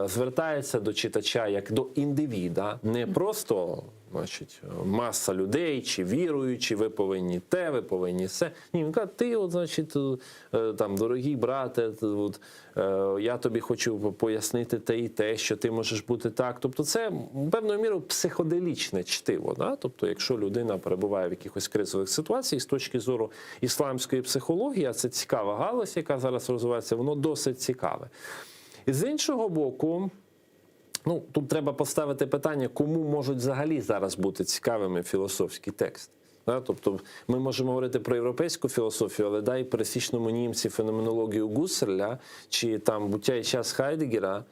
Звертається до читача як до індивіда, не просто, значить, маса людей чи віруючі, ви повинні те, ви повинні все. Ні, він каже, ти, от, значить, там, дорогий брате, от, я тобі хочу пояснити те і те, що ти можеш бути так. Тобто це певною мірою психоделічне чтиво. Да? Тобто, якщо людина перебуває в якихось кризових ситуаціях, з точки зору ісламської психології, а це цікава галузь, яка зараз розвивається, воно досить цікаве. І з іншого боку, ну, тут треба поставити питання, кому можуть взагалі зараз бути цікавими філософські тексти. Да? Тобто ми можемо говорити про європейську філософію, але дай пересічному німці феноменологію Гуссерля чи там буття і час Хайдегера,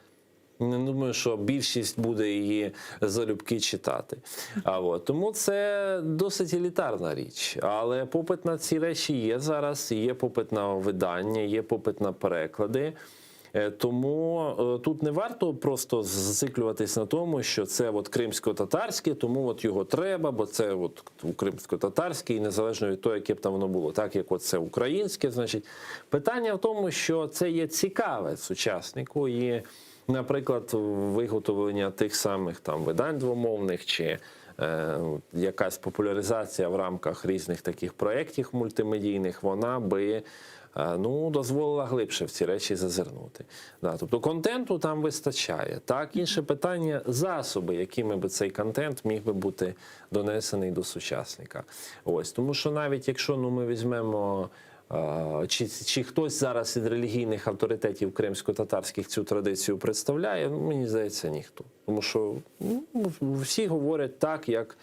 не думаю, що більшість буде її залюбки читати. А от. Тому це досить елітарна річ. Але попит на ці речі є зараз, є попит на видання, є попит на переклади. Тому тут не варто просто зациклюватись на тому, що це от кримсько-татарське, тому от його треба, бо це от кримсько-татарське, і незалежно від того, яке б там воно було, так як от це українське, значить. Питання в тому, що це є цікаве сучаснику, і, наприклад, виготовлення тих самих там видань двомовних чи якась популяризація в рамках різних таких проєктів мультимедійних, вона би ну, дозволила глибше в ці речі зазирнути. Да, тобто контенту там вистачає. Так, інше питання – засоби, якими би цей контент міг би бути донесений до сучасника. Ось, тому що навіть якщо ну, ми візьмемо, чи хтось зараз із релігійних авторитетів кримсько-татарських цю традицію представляє, ну, мені здається, ніхто. Тому що ну, всі говорять так, як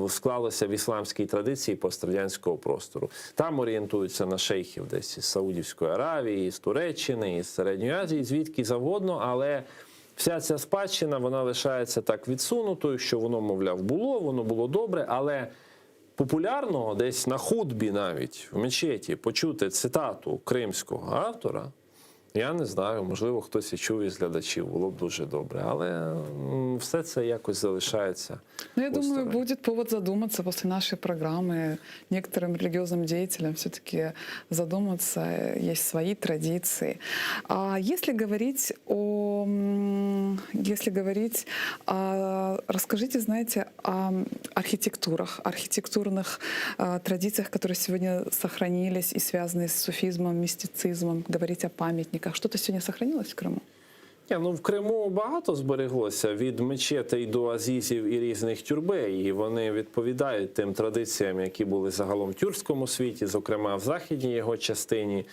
склалося в ісламській традиції пострадянського простору. Там орієнтуються на шейхів десь із Саудівської Аравії, з Туреччини, із Середньої Азії, звідки завгодно, але вся ця спадщина, вона лишається так відсунутою, що воно, мовляв, було, воно було добре, але популярного десь на хутбі навіть в мечеті почути цитату кримського автора, я не знаю, можливо, хтось і чув із глядачів, було б дуже добре, але все це якось залишається. Ну, я думаю, осторонь. будет повод задуматься после нашей программы некоторым религиозным деятелям все-таки задуматься, есть свои традиции. А если говорить о, если говорить, о, расскажите, знаете, о архитектурах, архитектурных традициях, которые сегодня сохранились и связаны с суфизмом, мистицизмом, говорить о памятниках. Что-то сегодня сохранилось в Крыму? Ні, ну в Криму багато збереглося від мечетей до азізів і різних тюрбей, і вони відповідають тим традиціям, які були загалом в тюркському світі, зокрема в західній його частині.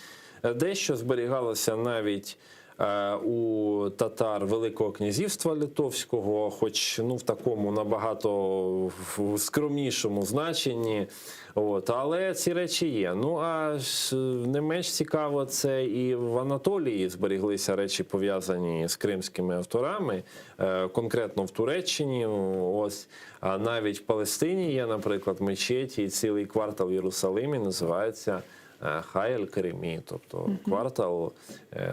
Дещо зберігалося навіть У татар Великого князівства Литовського, хоч ну, в такому набагато скромнішому значенні. От, але ці речі є. Ну а ж не менш цікаво, це і в Анатолії зберіглися речі, пов'язані з кримськими авторами, конкретно в Туреччині. Ось, а навіть в Палестині є, наприклад, мечеті, і цілий квартал в Єрусалимі називається Хай Аль-Керемі, тобто квартал,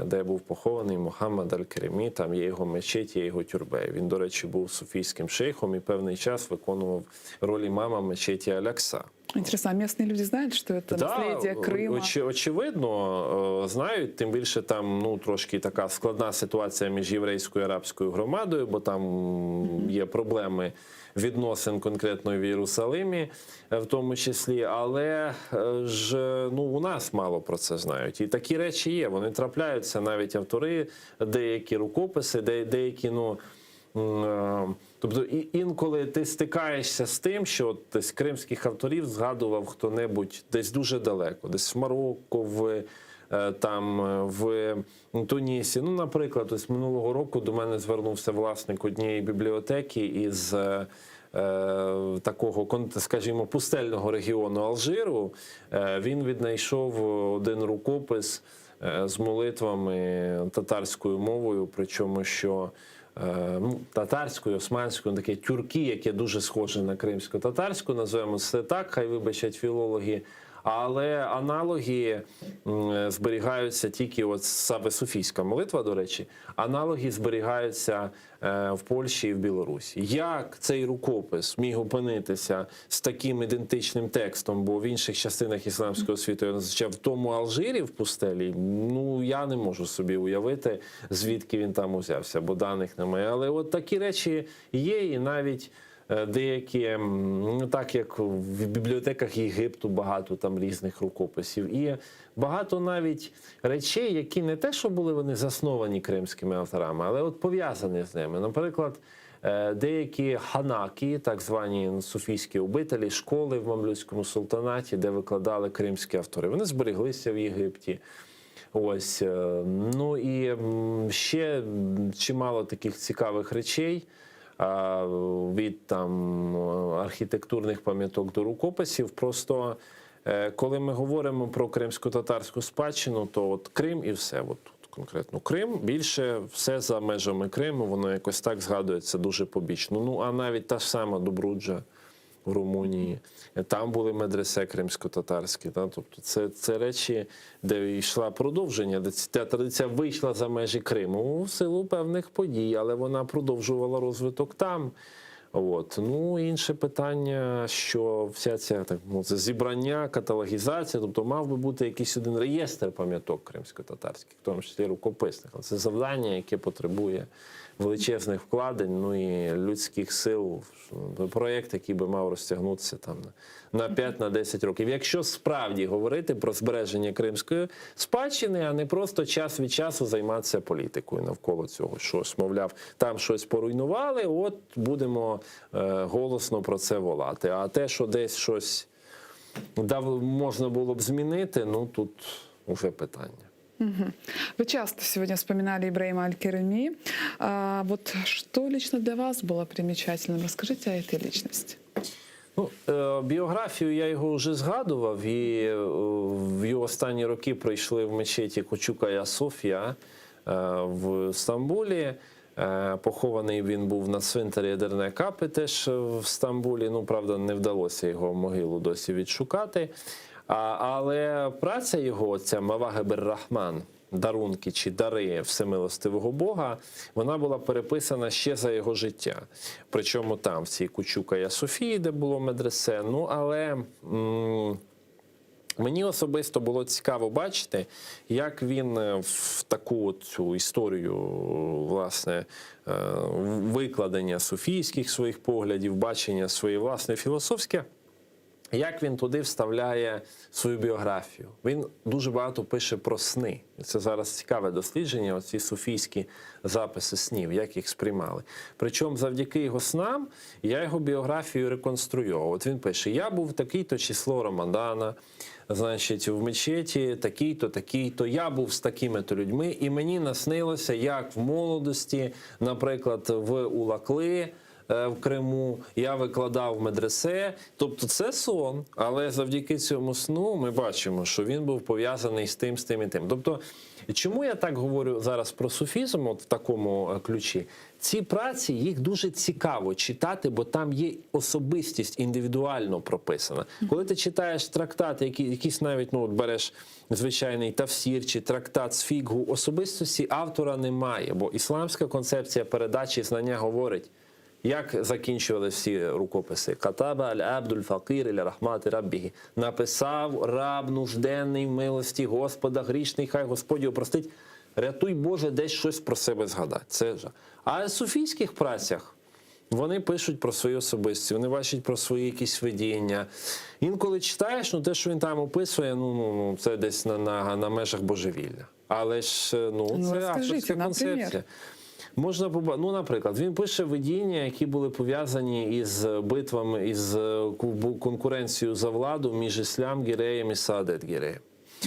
де був похований Мухаммад Аль-Керемі, там є його мечеть, є його тюрбе. Він, до речі, був суфійським шейхом і певний час виконував роль імама мечеті Аль-Акса. Интересно, а местные люди знают, что это наследие Крыма? Очевидно, знають, тим більше там ну, трошки така складна ситуація між єврейською і арабською громадою, бо там є проблеми відносин конкретно в Єрусалимі, в тому числі, але ж ну, у нас мало про це знають. І такі речі є, вони трапляються, навіть автори, деякі рукописи, деякі, ну, тобто і інколи ти стикаєшся з тим, що от десь кримських авторів згадував хто-небудь десь дуже далеко, десь в Марокко, там, в Тунісі. Ну, наприклад, ось минулого року до мене звернувся власник однієї бібліотеки із такого, скажімо, пустельного регіону Алжиру. Він віднайшов один рукопис з молитвами татарською мовою, причому що ну, татарською, османською, таке тюрки, яке дуже схоже на кримсько-татарську, називаємо це так, хай вибачать філологи. Але аналоги зберігаються тільки, от саме Софійська молитва, до речі, аналоги зберігаються в Польщі і в Білорусі. Як цей рукопис міг опинитися з таким ідентичним текстом, бо в інших частинах ісламського світу я зустрічав, в тому Алжирі в пустелі, ну я не можу собі уявити, звідки він там узявся, бо даних немає. Але от такі речі є, і навіть деякі, ну, так як в бібліотеках Єгипту багато там різних рукописів. І багато навіть речей, які не те, що були вони засновані кримськими авторами, але от пов'язані з ними. Наприклад, деякі ханаки, так звані суфійські обителі, школи в Мамлюцькому султанаті, де викладали кримські автори, вони збереглися в Єгипті. Ось, ну і ще чимало таких цікавих речей, від там архітектурних пам'яток до рукописів. Просто коли ми говоримо про кримсько-татарську спадщину, то от Крим і все. От тут конкретно Крим, більше все за межами Криму, воно якось так згадується дуже побічно. Ну, а навіть та ж сама Добруджа в Румунії, там були медресе кримсько-татарські. Да? Тобто це речі, де йшла продовження, де ця традиція вийшла за межі Криму в силу певних подій, але вона продовжувала розвиток там. От. Ну, інше питання, що вся ця, так, ну, це зібрання, каталогізація, тобто мав би бути якийсь один реєстр пам'яток кримсько-татарських, в тому числі рукописних. Але це завдання, яке потребує величезних вкладень, ну і людських сил, проєкт, який би мав розтягнутися там на 5-10 років. Якщо справді говорити про збереження кримської спадщини, а не просто час від часу займатися політикою навколо цього. Щось, мовляв, там щось поруйнували, от будемо голосно про це волати. А те, що десь щось можна було б змінити, ну тут уже питання. Вы часто сегодня вспоминали Ибраима Аль-Кереми. А вот что лично для вас было примечательным? Расскажите о этой личности. Біографію я його вже згадував, і в його останні роки пройшли в мечеті Кучука Я Софія в Стамбулі. Похований він був на цвинтарі Едирне Капи теж в Стамбулі. Ну, правда, не вдалося його могилу досі відшукати. Але праця його, ця Мавагиб Рахман, дарунки чи дари всемилостивого Бога, вона була переписана ще за його життя. Причому там, в цій Кучука Я Софії, де було медресе. Ну, але мені особисто було цікаво бачити, як він в таку цю історію, власне, викладення суфійських своїх поглядів, бачення своє власне філософське, як він туди вставляє свою біографію. Він дуже багато пише про сни. Це зараз цікаве дослідження, оці суфійські записи снів, як їх сприймали. Причому завдяки його снам я його біографію реконструював. От він пише, я був такий-то число Рамадана, Значить, в мечеті такий-то, такий-то, я був з такими-то людьми, і мені наснилося, як в молодості, наприклад, в Улакли, в Криму, я викладав в медресе. Тобто це сон, але завдяки цьому сну ми бачимо, що він був пов'язаний з тим, з тим і тим. Тобто, чому я так говорю зараз про суфізм, от в такому ключі? Ці праці їх дуже цікаво читати, бо там є особистість індивідуально прописана. Коли ти читаєш трактат, якийсь навіть, ну, от береш звичайний тафсір чи трактат з фікху, особистості автора немає, бо ісламська концепція передачі знання говорить, як закінчували всі рукописи? كتب العبد الفقير إلى رحمة ربه. Написав раб нужденний в милості Господа, грішний, хай Господь його простить. Рятуй Боже, десь щось про себе згадати. Це ж. А в суфійських працях вони пишуть про свої особисті, вони бачать про свої якісь видіння. Інколи читаєш, ну те, що він там описує, ну це десь на межах божевілля. Але ж ну, Ну, це розкажіть, авторська наприклад. концепція. Можна ну, наприклад, він пише видіння, які були пов'язані із битвами, із конкуренцією за владу між Іслям Гіреєм і Саадет Гіреєм.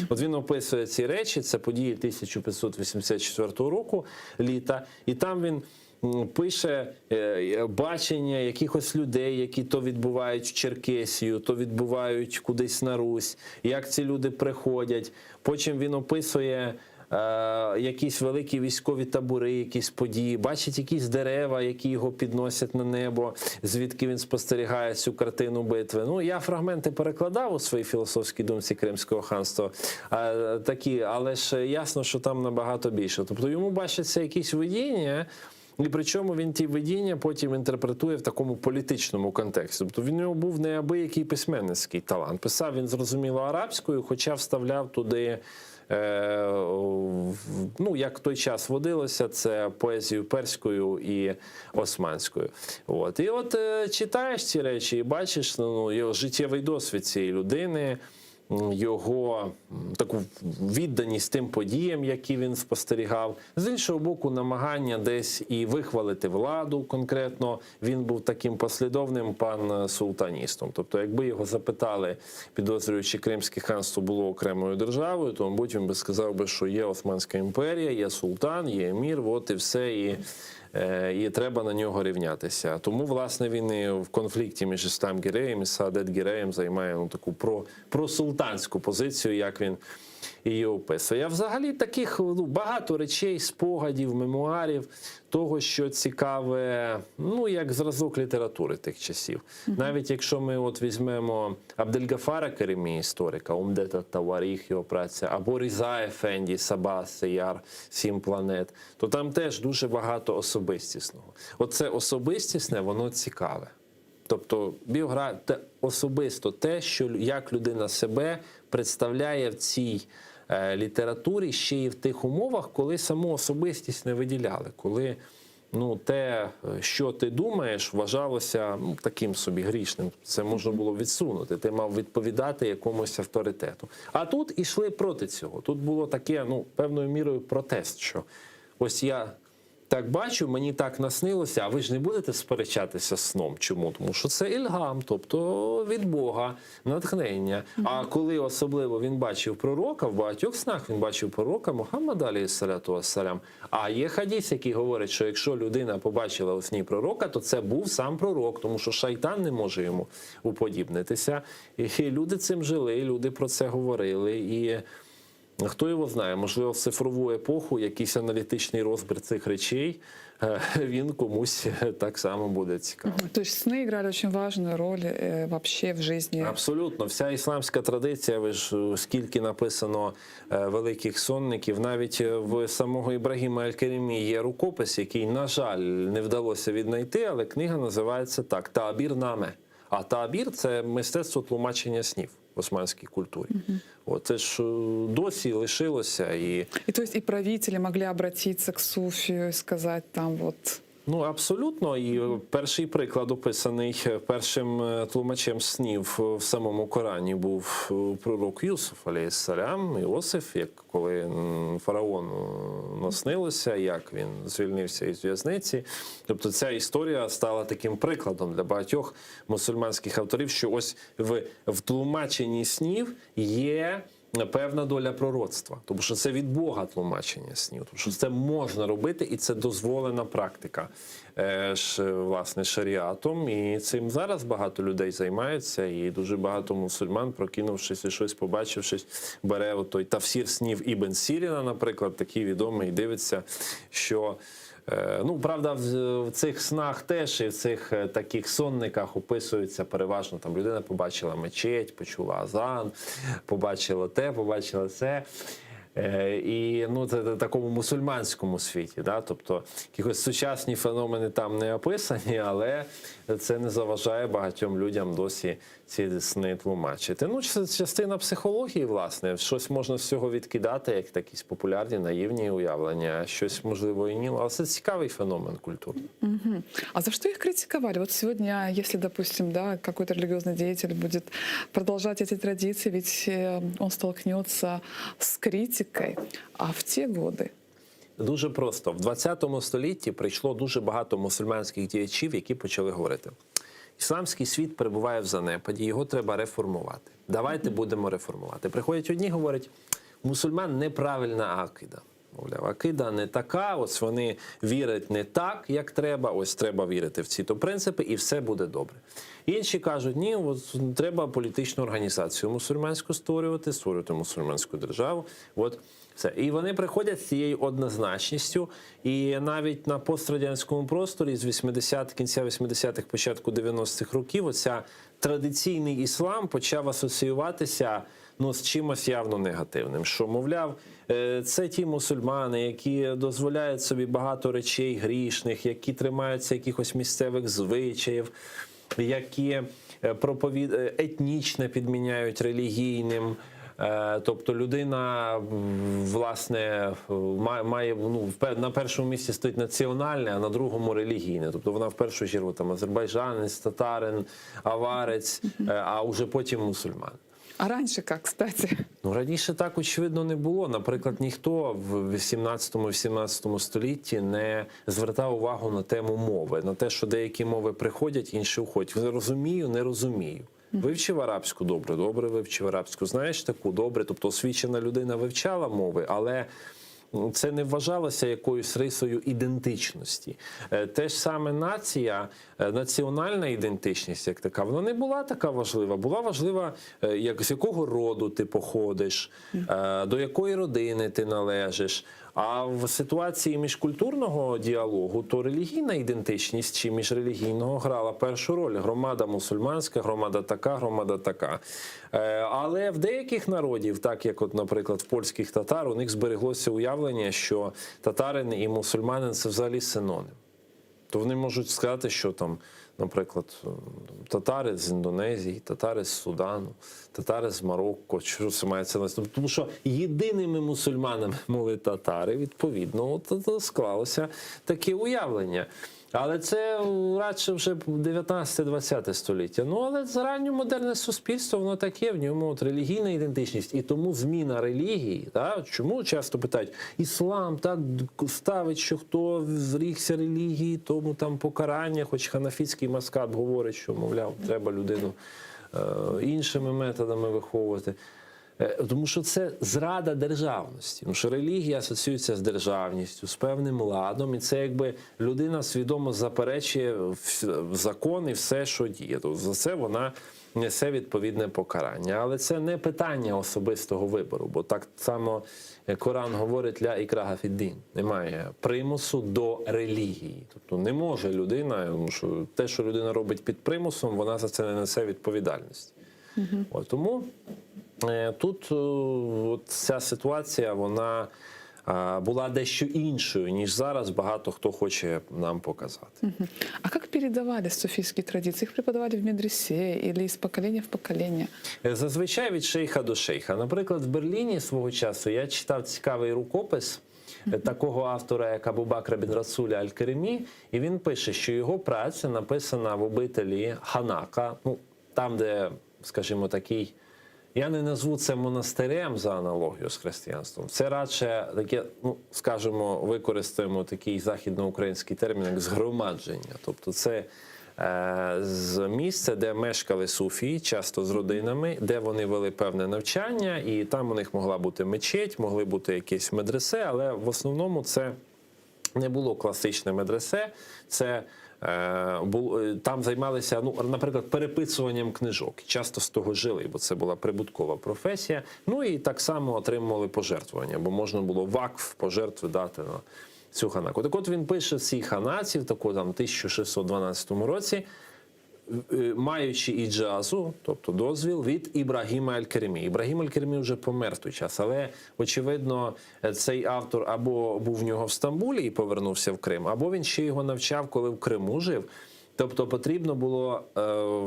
От він описує ці речі, це події 1584 року, літа, і там він пише бачення якихось людей, які то відбувають в Черкесію, то відбувають кудись на Русь, як ці люди приходять. Потім він описує якісь великі військові табори, якісь події, бачить якісь дерева, які його підносять на небо, звідки він спостерігає цю картину битви. Ну, я фрагменти перекладав у своїй філософській думці Кримського ханства, такі, але ж ясно, що там набагато більше. Тобто йому бачаться якісь видіння, і причому він ті видіння потім інтерпретує в такому політичному контексті. Тобто він у нього був неабиякий письменницький талант. Писав він, зрозуміло, арабською, хоча вставляв туди, ну, як в той час водилося, це поезію перською і османською. От. І от читаєш ці речі і бачиш, ну, його життєвий досвід цієї людини, його таку відданість тим подіям, які він спостерігав. З іншого боку, намагання десь і вихвалити владу конкретно. Він був таким послідовним пан султаністом. Тобто, якби його запитали, підозрюючи, Кримське ханство було окремою державою, то, мабуть, він би сказав би, що є Османська імперія, є султан, є емір, от і все, і треба на нього рівнятися. Тому, власне, він і в конфлікті між Іслам Гіреєм і Саадет Гіреєм займає, ну, таку просултанську позицію, як він її описує. А взагалі таких, ну, багато речей, спогадів, мемуарів, того, що цікаве, ну, як зразок літератури тих часів. Навіть якщо ми от візьмемо Абдельгафара Керімі, історика, Умдет ат-Таваріх, його праця, або Різа Ефенді, Саба, Сеяр, Сім планет, то там теж дуже багато особистісного. Оце особистісне, воно цікаве. Тобто особисто те, що як людина себе представляє в цій літературі, ще й в тих умовах, коли саму особистість не виділяли, коли, ну, те, що ти думаєш, вважалося, ну, таким собі грішним. Це можна було відсунути, ти мав відповідати якомусь авторитету. А тут ішли проти цього. Тут було таке, ну, певною мірою протест, що ось я так бачу, мені так наснилося, а ви ж не будете сперечатися з сном. Чому? Тому що це ільгам, тобто від Бога, натхнення. А коли особливо він бачив пророка, в багатьох снах він бачив пророка Мухаммада, алейхі саляту вассалям. А є хадіс, який говорить, що якщо людина побачила у сні пророка, то це був сам пророк, тому що шайтан не може йому уподібнитися. І люди цим жили, і люди про це говорили. І хто його знає, можливо, в цифрову епоху якийсь аналітичний розбір цих речей, він комусь так само буде цікавий. То есть сны играли очень важную роль вообще в жизни. Абсолютно. Вся ісламська традиція, ви ж скільки написано великих сонників, навіть в самого Ібрагіма Аль-Керімі є рукопис, який, на жаль, не вдалося віднайти, але книга називається так «Таабір наме». А таабір – це мистецтво тлумачення снів в османській культурі. От це ж досі лишилося. І І, то есть, и правители могли обратиться к суфию и сказать там вот... Ну, абсолютно. І перший приклад, описаний першим тлумачем снів в самому Корані, був пророк Юсуф, алейхиссалям, Іосиф, як коли фараону наснилося, як він звільнився із в'язниці. Тобто ця історія стала таким прикладом для багатьох мусульманських авторів, що ось в тлумаченні снів є певна доля пророцтва, тому що це від Бога тлумачення снів, тому що це можна робити, і це дозволена практика власне шаріатом. І цим зараз багато людей займаються, і дуже багато мусульман, прокинувшись і щось побачившись, бере той тафсір снів Ібн Сіріна, наприклад, такий відомий, і дивиться, що. Ну, правда, в цих снах теж і в цих таких сонниках описується переважно, там людина побачила мечеть, почула азан, побачила те, побачила це. І ну, це в такому мусульманському світі, да? Тобто якісь сучасні феномени там не описані, але це не заважає багатьом людям досі ці сни тлумачити. Ну, це частина психології, власне, щось можна з цього відкидати, як якісь популярні, наївні уявлення, щось, можливо, і ні, але це цікавий феномен культури. Мгм. А за что их критиковали? Вот сегодня, если, допустим, да, какой-то религиозный деятель будет продолжать эти традиции, ведь он столкнется с критикой. А в те годы? Дуже просто. В 20 столітті прийшло дуже багато мусульманських діячів, які почали говорити: ісламський світ перебуває в занепаді, його треба реформувати. Давайте будемо реформувати. Приходять одні, говорять, у мусульман неправильна акида. Мовляв, акида не така, ось вони вірять не так, як треба, ось треба вірити в ці то принципи, і все буде добре. Інші кажуть, ні, от треба політичну організацію мусульманську створювати, створювати мусульманську державу. От все. І вони приходять з цією однозначністю, і навіть на пострадянському просторі з 80-х, кінця 80-х, початку 90-х років оця традиційний іслам почав асоціюватися, ну, з чимось явно негативним, що, мовляв, це ті мусульмани, які дозволяють собі багато речей грішних, які тримаються якихось місцевих звичаїв, які етнічне підміняють релігійним. Тобто людина, власне, має, ну, на першому місці стоїть національне, а на другому релігійне. Тобто вона в першу чергу там азербайджанець, татарин, аварець, а вже потім мусульман. А раньше как, кстати? Ну, раніше так, очевидно, не було. Наприклад, ніхто в 18-18 столітті не звертав увагу на тему мови, на те, що деякі мови приходять, інші уходять. Розумію, не розумію. Вивчив арабську добре, добре вивчив арабську. Знаєш таку добре, тобто освічена людина вивчала мови, але це не вважалося якоюсь рисою ідентичності. Те ж саме нація, національна ідентичність як така, вона не була така важлива. Була важлива, як, з якого роду ти походиш, до якої родини ти належиш. А в ситуації міжкультурного діалогу, то релігійна ідентичність чи міжрелігійного грала першу роль. Громада мусульманська, громада така, громада така. Але в деяких народів, так як, от, наприклад, в польських татар, у них збереглося уявлення, що татарин і мусульманин – це взагалі синонім. То вони можуть сказати, що там, наприклад, татари з Індонезії, татари з Судану, татари з Марокко, що це мається на увазі? Тому що єдиними мусульманами були татари, відповідно, от склалося таке уявлення. Але це радше вже 19-20 століття. Ну, але ранньомодерне суспільство, воно таке, в ньому от релігійна ідентичність. І тому зміна релігії, да, чому часто питають, іслам так ставить, що хто зрікся релігії, тому там покарання, хоч ханафітський мазхаб говорить, що, мовляв, треба людину іншими методами виховувати. Тому що це зрада державності. Тому що релігія асоціюється з державністю, з певним ладом, і це якби людина свідомо заперечує закон і все, що діє. Тобто за це вона несе відповідне покарання. Але це не питання особистого вибору, бо так само Коран говорить «ля ікрага фіддін». Немає примусу до релігії. Тобто не може людина, тому що те, що людина робить під примусом, вона за це не несе відповідальності. От, тому тут от ця ситуація, вона була дещо іншою, ніж зараз багато хто хоче нам показати. А як передавали суфійські традиції? Їх преподавали в медресе или з покоління в покоління? Зазвичай від шейха до шейха. Наприклад, в Берліні свого часу я читав цікавий рукопис. Такого автора, як Абу Бакра бін Расуля Аль-Керемі, і він пише, що його праця написана в обителі Ханака, ну там, де, скажімо, такий. Я не назву це монастирем за аналогію з християнством. Це радше таке, ну скажімо, використаємо такий західноукраїнський термін, як згромадження. Тобто, це з місця, де мешкали суфії, часто з родинами, де вони вели певне навчання, і там у них могла бути мечеть, могли бути якісь медресе, але в основному це не було класичне медресе. Це там займалися, ну, наприклад, переписуванням книжок. Часто з того жили, бо це була прибуткова професія. Ну і так само отримували пожертвування, бо можна було вакф пожертви дати на цю ханаку. Так от він пише в цій ханаці, в таку там 1612 році, маючи іджазу, тобто дозвіл від Ібрагіма Аль-Керемі. Ібрагім Аль-Керемі вже помер в той час, але очевидно, цей автор або був в нього в Стамбулі і повернувся в Крим, або він ще його навчав, коли в Криму жив. Тобто потрібно було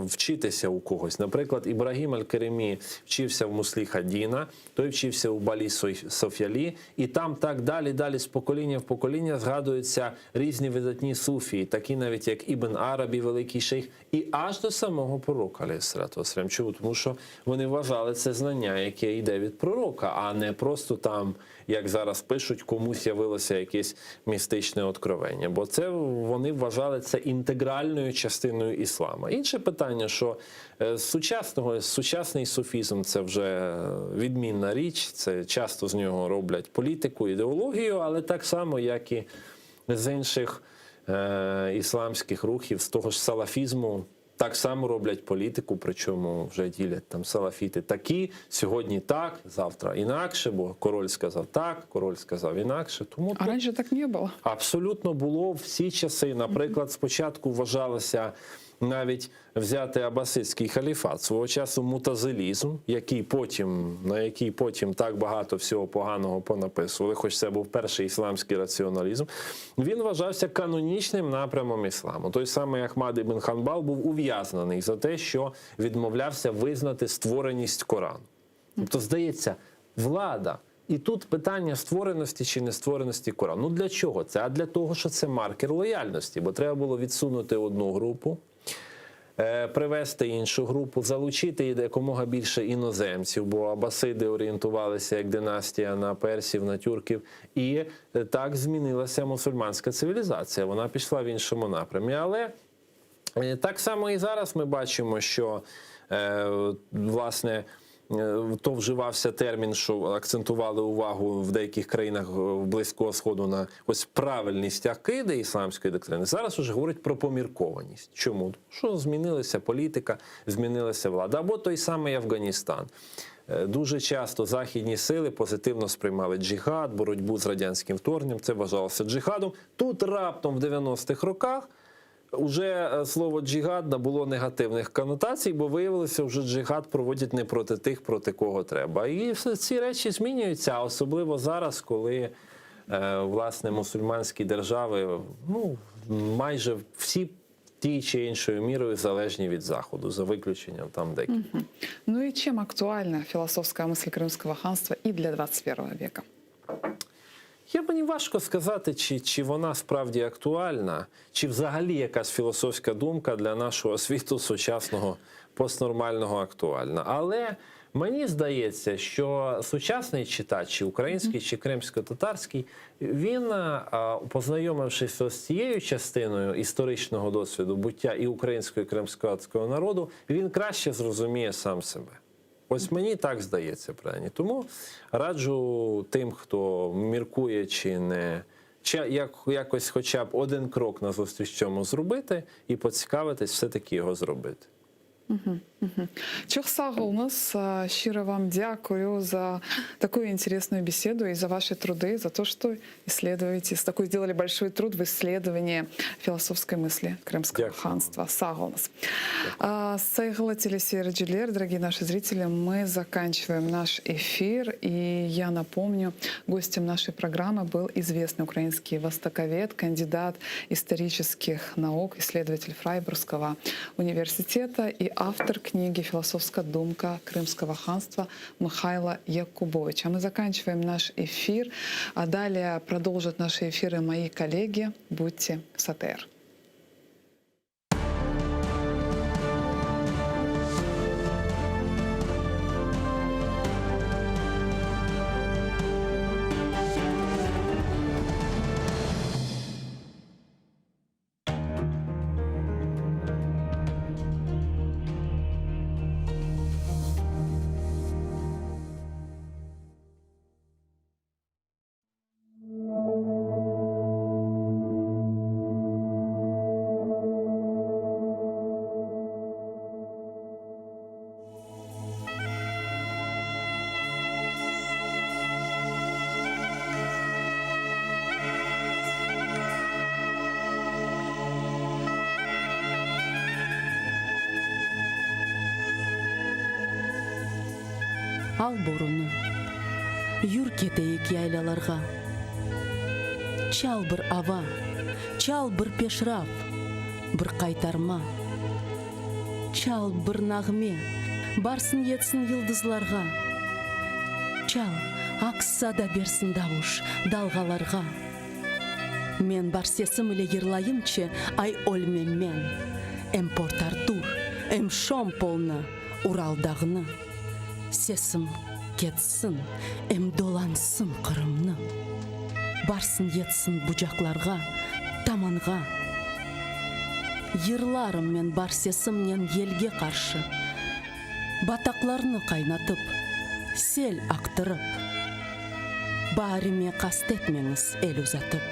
вчитися у когось. Наприклад, Ібрагім Аль-Керемі вчився в Мусліха Діна, той вчився у Балі Соф'ялі, і там так далі, далі з покоління в покоління згадуються різні видатні суфії, такі навіть як Ібн Арабі, великий шейх, і аж до самого пророка, алейхиссалату вассалям. Чому? Тому що вони вважали це знання, яке йде від пророка, а не просто там, як зараз пишуть, комусь явилося якесь містичне откровення. Бо це вони вважали це інтегральною частиною іслама. Інше питання, що сучасний суфізм це вже відмінна річ, це часто з нього роблять політику, ідеологію, але так само, як і з інших ісламських рухів, з того ж салафізму, так само роблять політику, причому вже ділять там салафіти такі, сьогодні так, завтра інакше, бо король сказав так, король сказав інакше. Тому А раньше так не было. Абсолютно було всі часи. Наприклад, спочатку вважалося навіть взяти Аббасидський халіфат, свого часу мутазилізм, який потім, на який потім так багато всього поганого понаписували, хоч це був перший ісламський раціоналізм, він вважався канонічним напрямом ісламу. Той самий Ахмад ібн Ханбал був ув'язнений за те, що відмовлявся визнати створеність Корану. Тобто, здається, влада. І тут питання створеності чи нествореності Корану. Ну для чого це? А для того, що це маркер лояльності, бо треба було відсунути одну групу, привести іншу групу, залучити якомога більше іноземців, бо абасиди орієнтувалися як династія на персів, на тюрків. І так змінилася мусульманська цивілізація. Вона пішла в іншому напрямі. Але так само і зараз ми бачимо, що власне то вживався термін, що акцентували увагу в деяких країнах Близького Сходу на ось правильність акиди ісламської доктрини. Зараз уже говорять про поміркованість. Чому? Тому що змінилася політика, змінилася влада. Або той самий Афганістан. Дуже часто західні сили позитивно сприймали джихад, боротьбу з радянським вторгненням. Це вважалося джихадом. Тут раптом в 90-х роках уже слово джихад набуло негативних конотацій, бо виявилося, вже джихад проводять не проти тих, проти кого треба. І все ці речі змінюються, особливо зараз, коли власне мусульманські держави ну, майже всі ті чи іншою мірою залежні від Заходу, за виключенням там декількох. Ну и чем актуальна философская мысль Крымского ханства и для 21 века? Я мені важко сказати, чи вона справді актуальна, чи взагалі якась філософська думка для нашого світу сучасного постнормального актуальна. Але мені здається, що сучасний читач, чи український, чи кримсько-татарський, він, познайомившись з цією частиною історичного досвіду буття і українського, і кримсько-татарського народу, він краще зрозуміє сам себе. Ось мені так здається, принаймні. Тому раджу тим, хто міркує чи не чи як, якось хоча б один крок назустріч цьому зробити і поцікавитись, все-таки його зробити. Çoq sağ oluñız. Щиро вам дякую за такую интересную беседу и за ваши труды, за то, что исследуете, такой сделали большой труд в исследовании философской мысли Крымского Дякую. ханства. Sağ oluñız. Sayğılı teleseyirciler, дорогие наши зрители, мы заканчиваем наш эфир. И я напомню, гостем нашей программы был известный украинский востоковед, кандидат исторических наук, исследователь Фрайбургского университета и автор. Автор книги «Философская думка Крымского ханства» Михайло Якубович. А мы заканчиваем наш эфир. А далее продолжат наши эфиры мои коллеги. Будьте с АТР. Al borunı, yür keteyik yaylalarğa. Çal bir ava, çal bir peşraf, bir qaytarma. Çal bir nağme, barsın yetsin yıldızlarğa. Çal, aks sada bersin davuş dalğalarğa. Men bar sesim ile yırlayımçı, ay ölmem men. Em Port-Artur, em Şompolnı, Ural dağını. Sesim ketsin, em dolansın Qırımnı. Barsın yetsin bucaqlarğa, tamanğa. Yırlarım men bar sesimnen yelge qarşı, Bataqlarnı qaynatıp, sel aqtırıp. Baarime qast etmeñiz el uzatıp.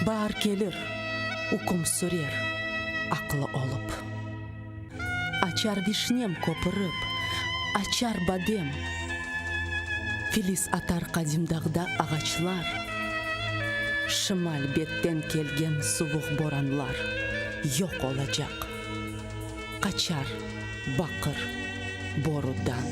Baar kelir, üküm sürer aqlı olıp. Açar vişnem köpürip, açar badem. Filiz atar qadim dağda ağaçlar. Şimal betten kelgen suvuq boranlar yoq olacaq, qaçar baqır borudan.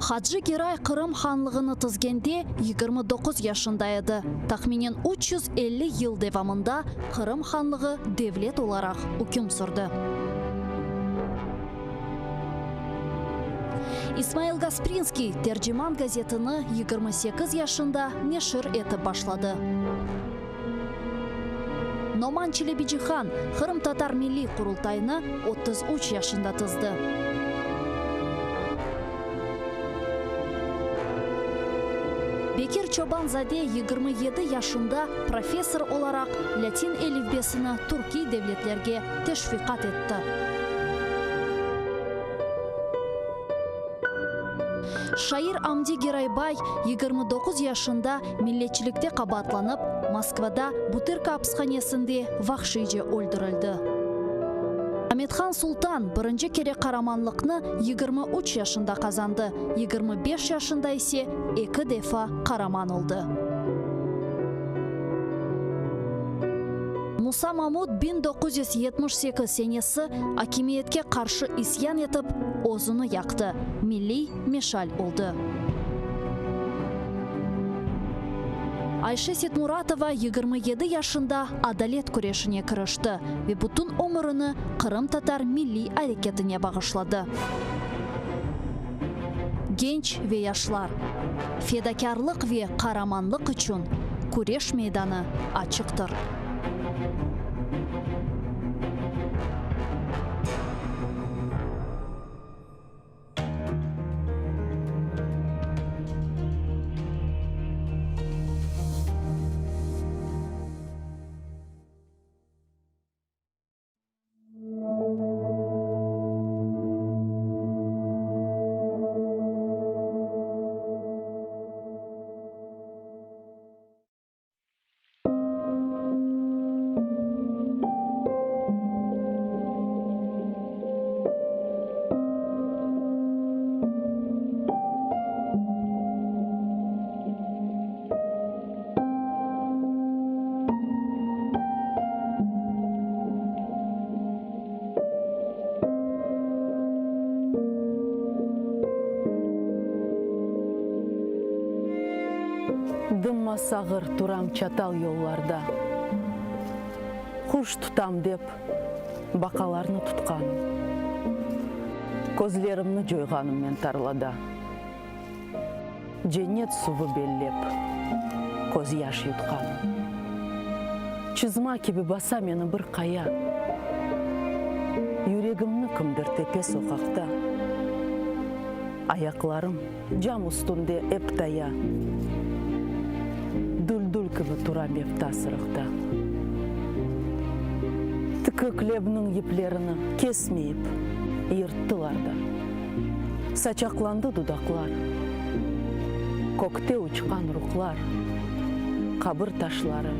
Hacı Geray Qırım hanlığını tizgende 29 yaşında edi. Tahminen 350 yıl devamında Qırım hanlığı devlet olaraq üküm sürdi. İsmail Gasprinskiy Terciman gazetini 28 yaşında neşir etip başladı. Noman Çelebicihan Qırımtatar Milliy Qurultayını 33 yaşında tizdi. Bekir Çoban-zade 27 yaşında professor olaraq lâtin elifbesini türkiy devletlerge teşviqat etti. Şair Amdi Geraybay 29 yaşında milletçilikte qabaatlanıp, Moskvada Butırka apishanesinde vahşiyce öldürildi. Amethan Sultan birinci kere qaramanlıqnı 23 yaşında qazandı, 25 yaşında ise eki defa qaraman oldı. Musa Mamut 1978 senesi akimiyetke qarşı isyan etip, özüni yaqtı, milliy meşal oldı. Ayşe Setmuratova 27 yaşında adalet küreşine kirişti ve bütün ömürini qırımtatar milliy areketine bağışladı. Genç ve yaşlar, fedakârlıq ve qaramanlıq içün küreş meydanı açıqtır. Dıma sağır turam çatal yollarda. Quş tutam dep, baqalarnı tutqanım. Közlerimni coyğanım men tarlada. Cennet suvı bellep, közyaş yutqanım. Çızma kibi basa meni bir qaya. Yüregimni kimdir tepe soqaqta. Ayaqlarım cam üstünde ep taya. Düldül kibi tura mevta sırıqta. Tikik lebniñ yiplerini kesmeyip yırttılar da. Saçaqlandı dudaqlar. Kökte uçqan ruhlar, qabir taşları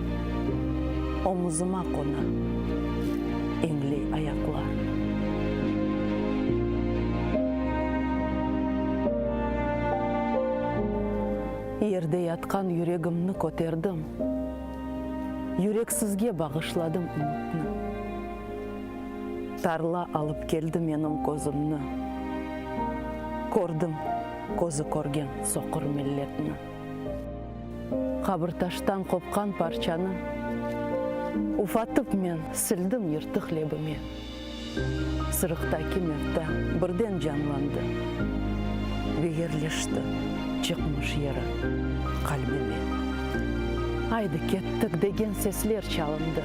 omuzıma qona, iñley ayaqlar. Yerde yatqan yüregimni köterdim, Yüreksizge bağışladım ümütni. Tarla alıp keldi menim közümni, Kördim közü körgen soqur milletni. Qabirtaştan qopqan parçanı Ufatıp men sildim yırtıq lebime. Sırıqtaki mevta birden canlandı Ve yerleşti çıqmış yeri qalbime. Aydı kettik degen sesler çalındı.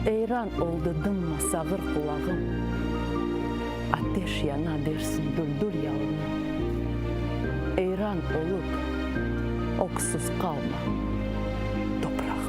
Eyran oldı dımma sağır qulağım, Ateş yana dersiñ düldül yalını. Eyran olıp, öksüz qalma, toprağım.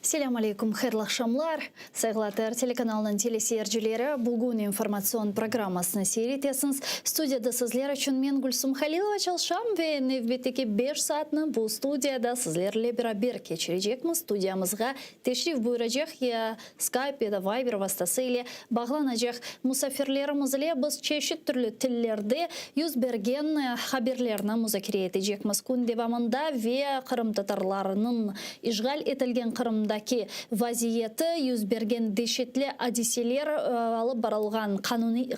Selâm aleyküm, hayırlı aqşamlar! Sayğılı ATR telekanalınıñ teleseyircileri, bugün informatsion programmasını seyir etesiñiz. Studiyada sizler içün men, Gülsum Halilova, çalışam ve nevbetteki beş saatni bu studiyada sizlerle beraber keçirecekmiz. Studiyamızğa teşrif buyuracaq ya Skype ya da Viber vastası ile bağlanacaq musafirlerimiz ile biz çeşit türlü tillerde yüz bergen haberlerni muzakere etecekmiz kün devamında ve qırımtatarlarnıñ işğal etilgen Qırımdaki vaziyeti, yüz bergen deşetli adiseler, alıp barılğan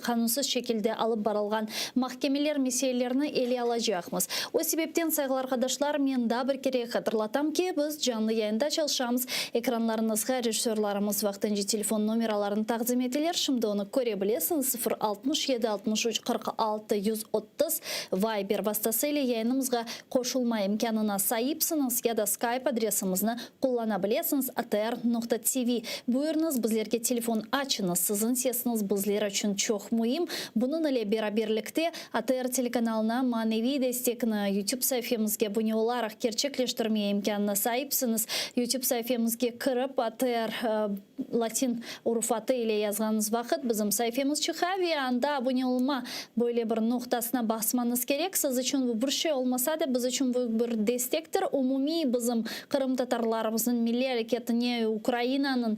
qanunsız şekilde alıp barılğan mahkemeler meselelerini ele alacaqmız. O sebepten, sayğılı arqadaşlar, men daa bir kere hatırlatam ki, biz canlı yayında çalışamız. Ekranlarıñızğa rejissörlarımız vaqtınca telefon nomeralarını taqdim eteler. Şimdi onı köre bilesiñiz, 0 67 63 46 130 Viber vastası ile yayınımızğa qoşulma imkânına saipsiñiz ya da Skype adresimizni qullana bilesiñiz, atr.tv. Buyurıñız, bizlerge telefon açıñız, siziñ sesiñiz bizler içün çoq müim. Bunıñ ile beraberlikte ATR telekanalına maneviy destekni YouTube saifemizge abune olaraq kerçekleştirmeye imkânına saipsiñiz. YouTube saifemizge kirip, ATR latin urufatı ile yazğanıñız vaqıt bizim saifemiz çıqa ve anda abune olma böyle bir noqtasına basmañız kerek. Siz içün bu bir şey olmasa da, biz içün bu bir destektir. Umumiy bizim qırımtatarlarımıznıñ milliy areketine, Ukrainanıñ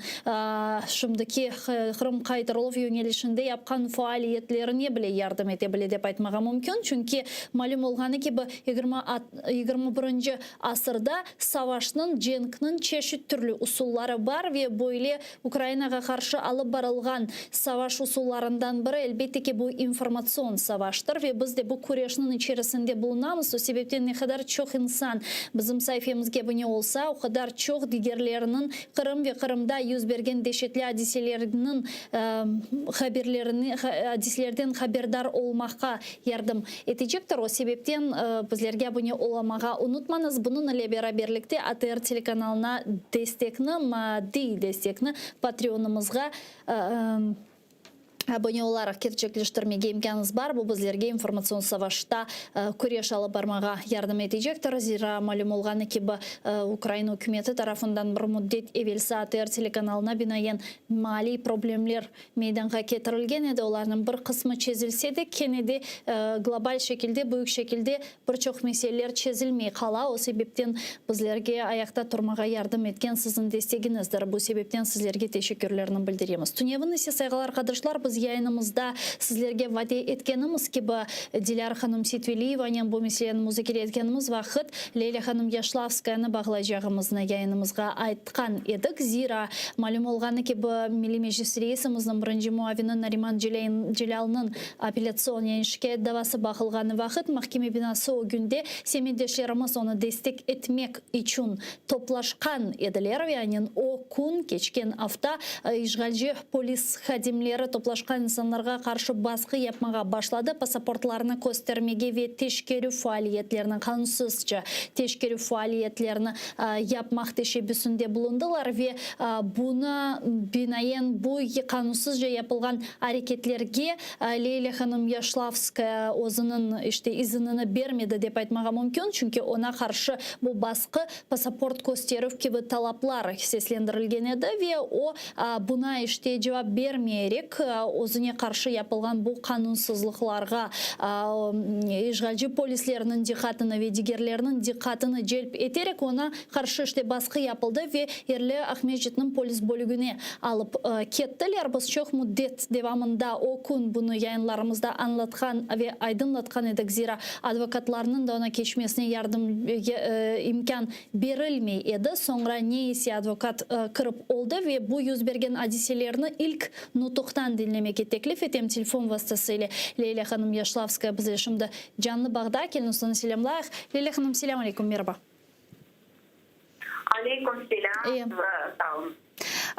şimdiki Qırım qaytarıluv yöñelişinde yapqan faaliyetlerine bile yardım ete bile dep aytmağa mümkün. Çünki malüm olğanı kibi, 21-nci asırda savaşnıñ, cenkniñ çeşit türlü usulları bar ve böyle. Ukrainağa qarşı alıp barılğan savaş usullarından biri, elbette ki, bu informatsion savaştır ve biz de bu küreşniñ içerisinde bulunamız. O sebepten ne qadar çoq insan bizim saifemizge abune olsa, o qadar çoq digerleriniñ Qırım ve Qırımda yüz bergen deşetli adiselerniñ haberlerini, adiselerden haberdar olmaqqa yardım etecektir. O sebepten bizlerge abune olamağa unutmañız. Bunıñ ile beraberlikte ATR telekanalına destekni, maddiy destekni Patreonımızğa abone olaraq kerçekleştirmege imkânıñız bar. Bu bizlerge informatsion savaşta küreş alıp barmağa yardım etecektir. Zira, malüm olğanı kibi, Ukraina ükümeti tarafından bir müddet evelsi ATR telekanalına binaen maliy problemler meydanğa ketirilgen edi. Olarnıñ bir qısmı çezilse de, kene de global şekilde, büyük şekilde bir çoq meseleler çezilmey qala. O sebepten bizlerge ayaqta turmağa yardım etken siziñ destegiñizdir. Bu sebepten sizlerge teşekkürlerni bildiremiz. Tünevin ise, sayğılı arqadaşlar, biz yayınımızda sizlerge vade etkenimiz kibi, Dilâra hanım Seytveliyevanen bu meseleni muzakere etkenimiz vaqıt, Leylâ hanım Yaşlavskayanı bağlaycağımıznı yayınımızğa aytqan edik. Zira, malüm olğanı kibi, Milliy Meclis reisimizniñ birinci muavini Nariman Celâlnıñ apellâtsion, yani şikâyet davası baqılğanı vaqıt mahkeme binası ögünde semetdeşlerimiz onı destek etmek içün toplaşqan ediler ve anen o kün, keçken afta, işğalci polis hadimleri toplaşqan insanlarğa qarşı basqı yapmağa başladı, pasaportlarını köstermege ve teşkerüv faaliyetlerini, qanunsızca teşkerüv faaliyetlerini yapmaq teşebbüsinde bulundılar ve buña binaen bu qanunsızca yapılğan areketlerge Leyla hanım Yaşlavskaya özüniñ, işte, izinini bermedi dep aytmağa mümkün, çünki oña qarşı bu basqı, pasaport kösterüv kibi talaplar seslendirilgen edi ve o, buña, işte, cevap bermeyerek, özüne qarşı yapılğan bu qanunsızlıqlarğa işğalci polislerniñ diqqatını ve digerlerniñ diqqatını celp eterek, oña qarşı, işte, basqı yapıldı ve yerli Aqmescitniñ polis bölügine alıp kettiler. Biz çoq müddet devamında o kün bunı yayınlarımızda añlatqan ve aydınlatqan edik, zira advokatlarnıñ da oña keçmesine yardım imkân berilmey edi. Soñra ne ise advokat kirip oldı ve bu yüz bergen adiselerni ilk nutuqtan diñlemege teklif etem telefon vastası ile. Leylâ hanım Yaşlavskaya bizle şimdi canlı bağda. Keliñiz onı selâmlayıq. Leylâ hanım, selâm aleyküm, meraba. Aleyküm selâm, sağ olun.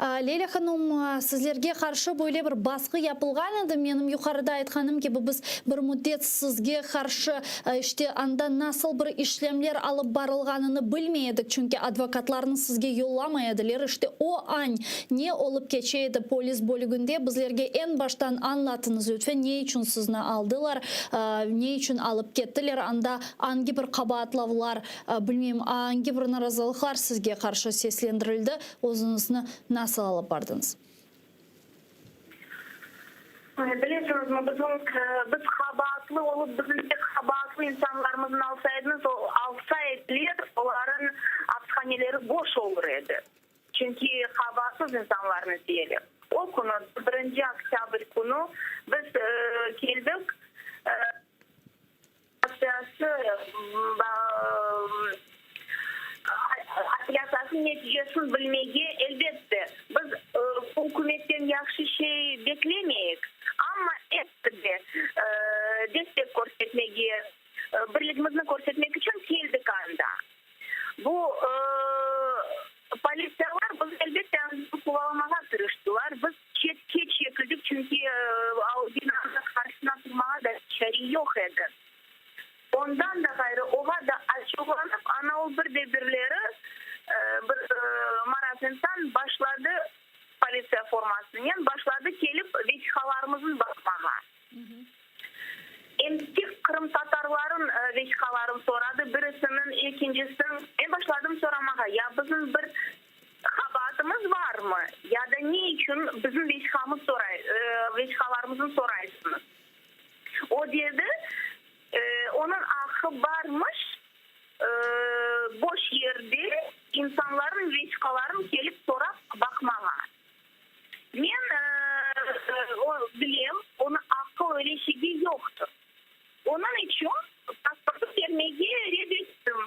Leyla hanım, sizlerge qarşı böyle bir basqı yapılğan edi. Menim yuqarıda aytqanım kibi, biz bir müddet sizge qarşı, işte, anda nasıl bir işlemler alıp barılğanını bilmey edik, çünki advokatlarnı sizge yollamay ediler. İşte, o añ ne olıp keçe edi polis bölüginde, bizlerge eñ baştan añlatıñız, lütfen, ne içün sizni aldılar, ne içün alıp kettiler, anda angi bir qabaatlavlar Bilmeyim, angi bir narazılıqlar sizge qarşı seslendirildi, özüñizni nasıl alıp bardıñız? Bilesiñizmi, bizim, biz qabaatlı olıp, bizim pek qabaatlı insanlarımıznı alsaydınız, alsa ediler, olarıñ apishaneleri boş olur edi. Çünki qabaatsız insanlarnı tiyeler. O künü, birinci oktâbr künü biz keldik. Apellâtsiyasınıñ neticesini bilmege, elbette, biz ükümetten yahşı şey beklemeyik, amma episi de destek körsetmege, birligimizni körsetmek içün keldik anda. Bu politsiyalar bizni, elbette, quvalamağa tırıştılar. Biz çetke çekildik, çünki binanıñ qarşısına turmağa da çare yoq edi. Ondan da ğayrı, oğa da açuvlanıp, ana o bir de birleri, bir maraz insan başladı, politsiya formasınen başladı kelip vesiqalarımıznı baqmağa. Em tek qırımtatarların vesiqaların soradı, birisiniñ, ekincisiniñ. Men başladım soramağa, ya bizim bir qabaatımız barmı, ya da ne içün bizim vesiqamız soray, vesiqalarımıznı soraysıñız? O dedi, onıñ aqqı barmış, boş yerde insanların vesiqaların kelip sorap baqmağa. Men bilem, onıñ aqqı öyle şeyge yoqtır. Onıñ içün pasportı bermege red ettim.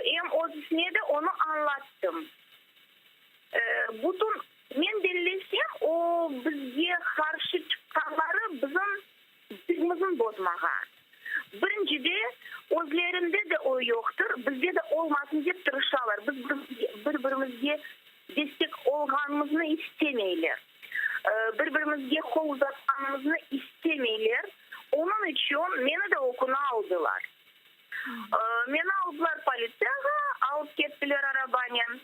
Em özüsine de onı añlattım. Bütün, men bellesem, o bizge qarşı çıqqanları bizim duyğumıznı bozmağa. Birincide, özlerinde de o yoqtır, bizde de olmasın dep tırışalar. Biz bir-birimizge destek olğanımıznı istemeyler. Bir-birimizge qol uzatqanımıznı istemeyler. Onıñ içün meni de o künü aldılar. Meni aldılar politsiyağa, alıp kettiler arabanen.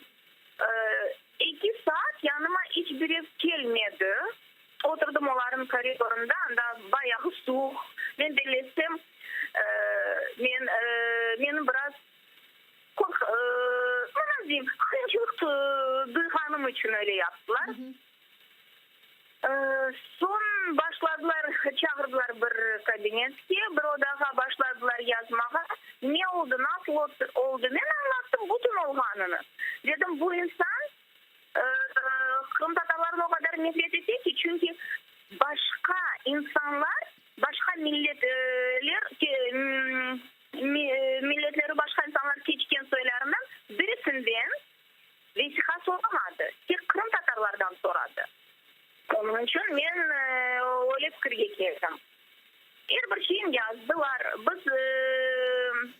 Eki saat yanıma iç birev kelmedi. Oturdım olarnıñ koridorında, anda bayağı suvuq. Men bellesem, men, meni biraz qorq, nasıl deyim, qıyınçılıq duyğanım içün öyle yaptılar. Soñ başladılar, çağırdılar bir kabinetke, bir odağa başladılar yazmağa. Ne oldı, nasıl oldı, men añlattım bütün olğanını. Dedim, bu insan qırımtatarlarnı o qadar nefret ete ki, çünki başqa insanlar, başqa milletler, milletleri başqa insanlar keçken soylarından birisinden Vesiqa soramadı, tek qırımtatarlardan soradı. Onıñ içün men öyle fikirge keldim. Er bir şeyni yazdılar. Biz,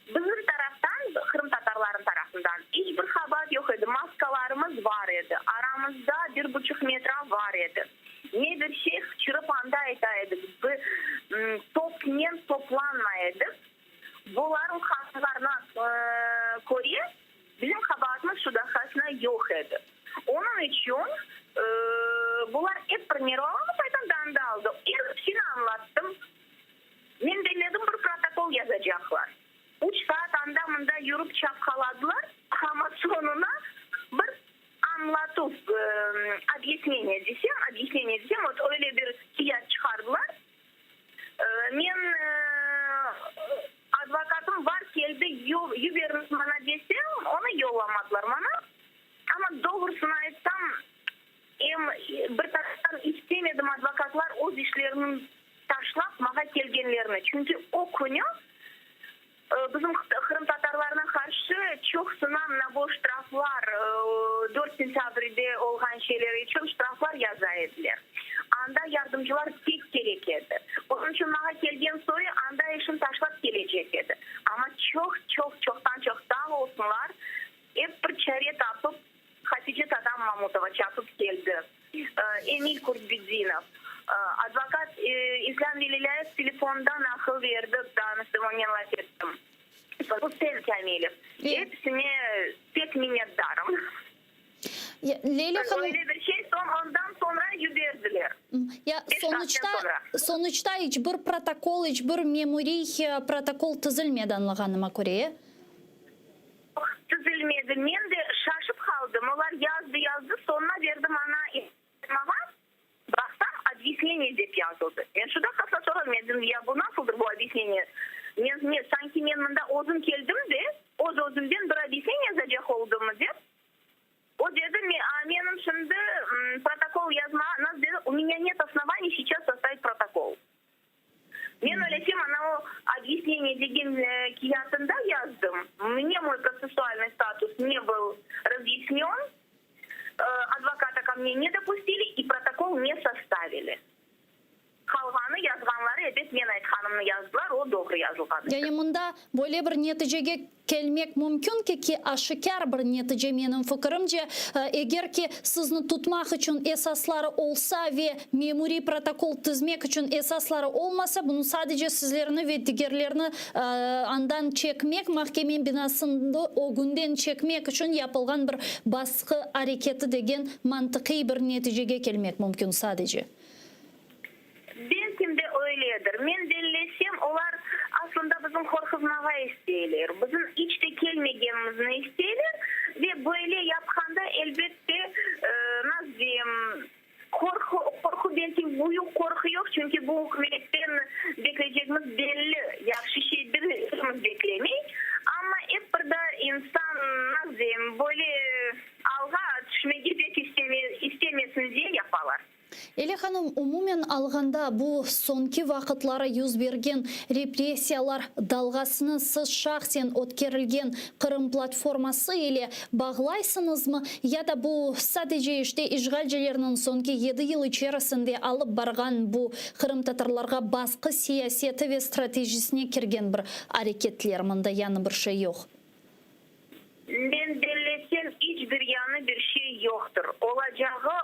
bizim taraftan, qırımtatarlarnıñ tarafından iç bir qabaat yoq edi. Maskalarımız bar edi, aramızda bir buçuq metra bar edi. Ne bir şey qıçırıp anda ayta edik, topnen toplanmay edik. Bularnıñ qanunlarına köre, Bizim qabaatımız şu daqqasına yoq edi. Onıñ içün bular ep bir nervalanıp aytam da anda aldı. Er şeyni añlattım. Men belledim bir protokol yazacaqlar. Üç saat anda-mında yürip çapqaladılar, amma soñuna bir añlatuv, obyasneniye desem, obyasneniye desem, vot öyle bir kiyat çıqardılar. Men advokatım bar, keldi, yuberiñiz maña desem, onı yollamadılar maña. Amma doğrusını aytsam, em bir taraftan istemedim advokatlar öz işlerini taşlap maña kelgenlerini, çünki o künü Bizim qırımtatarlarına qarşı çoqsuna mına bu ştraflar, dört sentâbrde olğan şeyler içün ştraflar yaza ediler. Anda yardımcılar pek kerek edi. Onıñ içün maña kelgen soyu anda işini taşlap kelecek edi. Amma çoq, çoq, çoqtan-çoq sağ olsunlar, ep bir çare tapıp, Hatice tatam Mamutova çapıp keldi, Emil Kurtbedinov, advokat İslâm Velilâyev telefondan aqıl berdi, tanıştım, onen laf ettim. Rustem Kâmilev. Episine pek minnetdarım. Leyla hanım. Öyle bir şey, soñ ondan soñra yiberdiler. Ya Beş saatten sonuçta, soñra. sonuçta iç bir protokol, iç bir memuriy protokol tizilmedi añlağanıma köre, e? Tizilmedi. Men de şaşıp qaldım. Olar yazdı, yazdı, soñuna berdim ana yazmağa. Baqsam, obyasneniye dep yazıldı. Men şu daqqasına soradım, men dedim, ya bu nasıldır bu obyasneniye? Men ne, sanki men mında özüm keldim de, öz-özümden bir obyasneniye yazacaq oldımmı dep. O dedi, a menim şimdi protokol yazmağa, nasıl dedi, u menya net osnovaniy seyças sostavit protokol. Men öylesem ana o obyasneniye degen kiyatında yazdım, mne moy protsessualnıy status ne byl razyasnyon, advokata ko mne ne dopustili i protokol ne sostavili. Qalğanı yazğanları ebet men aytqanımnı yazdılar, o doğru yazılğan edi. Yani mında böyle bir neticege Kelmek mümkün ki, ki aşikâr bir netice, menim fikirimce, eger ki sizni tutmaq içün esasları olsa ve memuriy protokol tizmek içün esasları olmasa, bunı sadece sizlerni ve digerlerni andan çekmek, mahkeme binasında ögünden çekmek içün yapılğan bir basqı areketi degen mantıqiy bir neticege kelmek mümkün sadece. Belkim de öyledir. Men bellesem, olar aslında bizim qorquzmağa isteyler, bizim iç de kelmegenimizni isteyler ve böyle yapqanda, elbette, nasıl deyim, qorqu, qorqu belki büyük qorqu yoq, çünki bu ükümetten bekleycegimiz belli, yahşı şey birimiz beklemey, amma ep bir de insan, nasıl deyim, böyle alğa tüşmege pek istemesin diye yapalar. Leyla hanım, umumen alğanda, bu soñki vaqıtları yüz bergen repressiyalar dalğasını siz şahsen ötkerilgen Qırım platforması ile bağlaysıñızmı ya da bu sadece işte işğalcilerniñ soñki yedi yıl içerisinde alıp barğan bu qırımtatarlarğa basqı siyaseti ve stratejisine kirgen bir areketler, mında yañı bir şey yoq? Men bellesem, iç bir yañı bir şey yoqtır. Olacağı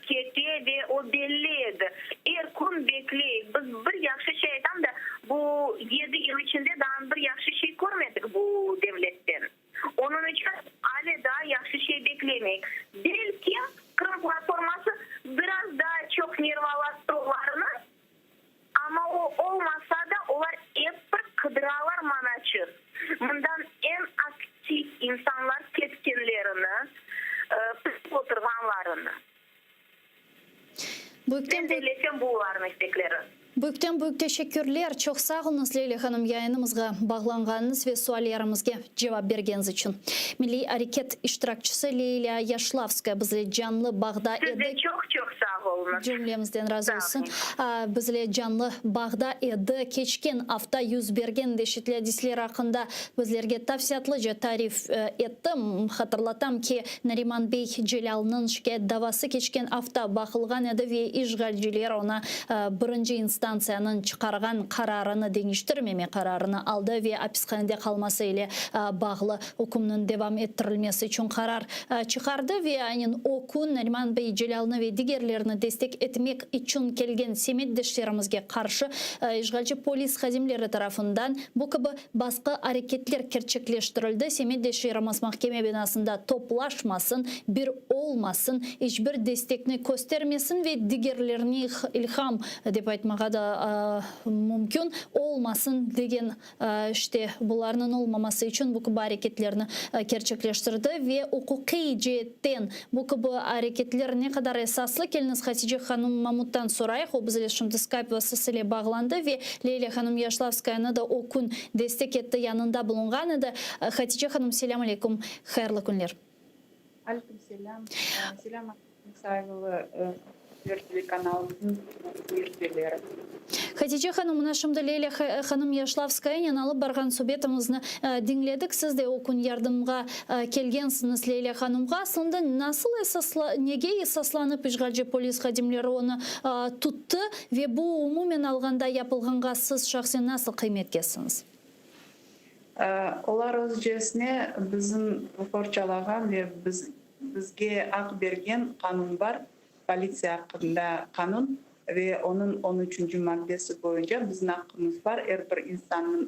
kete ve o belli edi. Er kün bekleyik. Biz bir yahşı şey aytam da, bu yedi yıl içinde daa bir yahşı şey körmedik bu devletten. Onıñ içün ale daa yahşı şey beklemeyik. Belki, Qırım platforması biraz daa çoq nervalattı olarnı, Amma o olmasa da, olar ep bir qıdıralar manaçıq. Mından eñ aktiv insanlar ketkenlerini, pısıp oturğanlarını. Men bellesem, bu olarnıñ istekleri. Büyükten büyük teşekkürler. Çoq sağ oluñız, Leyla hanım, yayınımızğa bağlanğanıñız ve suallerimizge cevap bergeniñiz içün. Milliy areket iştirakçisi Leyla Yaşlavskaya bizle canlı bağda Siz edi. de çoq-çoq sağ oluñız. Cümlemizden razı Sağ olsun. oluñ. Bizle canlı bağda edi. Keçken afta 1bergen deşetli adisler aqqında bizlerge tafsilâtlıca tarif etti. Hatırlatam ki, Nariman bey Celâlnıñ şikâyet davası keçken afta baqılğan edi ve işğalciler oña birinci instantsiyanıñ çıqarğan qararını deñiştirmeme qararını aldı ve apishanede qalması ile bağlı ükümniñ devam ettirilmesi içün qarar çıqardı ve aynen o kün Nariman bey Celâlnı ve digerlerini destek etmek içün kelgen semetdeşlerimizge qarşı işğalci polis hadimleri tarafından bu kibi basqı areketler kerçekleştirildi, semetdeşlerimiz mahkeme binasında toplaşmasın, bir olmasın, iç bir destekni köstermesin ve digerlerine ilham, dep aytmağa da mümkün, olmasın degen, işte, bularnıñ olmaması içün bu kibi areketlerni kerçekleştirdi ve uquqiy ceetten bu kibi areketler ne qadar esaslı, keliñiz Hatice hanım Mamuttan sorayıq, o bizle şimdi Skype vasıtası ile bağlandı ve Leyla hanım Yaşlavskayanı da o kün destek etti, yanında bulunğan edi. Hatice hanım, selâm aleyküm, hayırlı künler. Aleyküm selâm. Selâm aleyküm, sayğılı Tver telekanalınıñ seyircileri. Hatice hanım, mına şimdi Leyla hanım Yaşlavskayanen alıp barğan subetimizni diñledik. Siz de o kün yardımğa kelgensiñiz Leyla hanımğa. Aslında nasıl esasla, nege esaslanıp işğalci polis hadimleri onı tuttı ve bu umumen alğanda yapılğanğa siz şahsen nasıl qıymet kestiñiz? Olar özcesine bizim qorçalağan ve bizge aq bergen qanun bar, Politsiya aqqında qanun ve onıñ on üçünci maddesi boyunca bizim aqqımız bar er bir insannıñ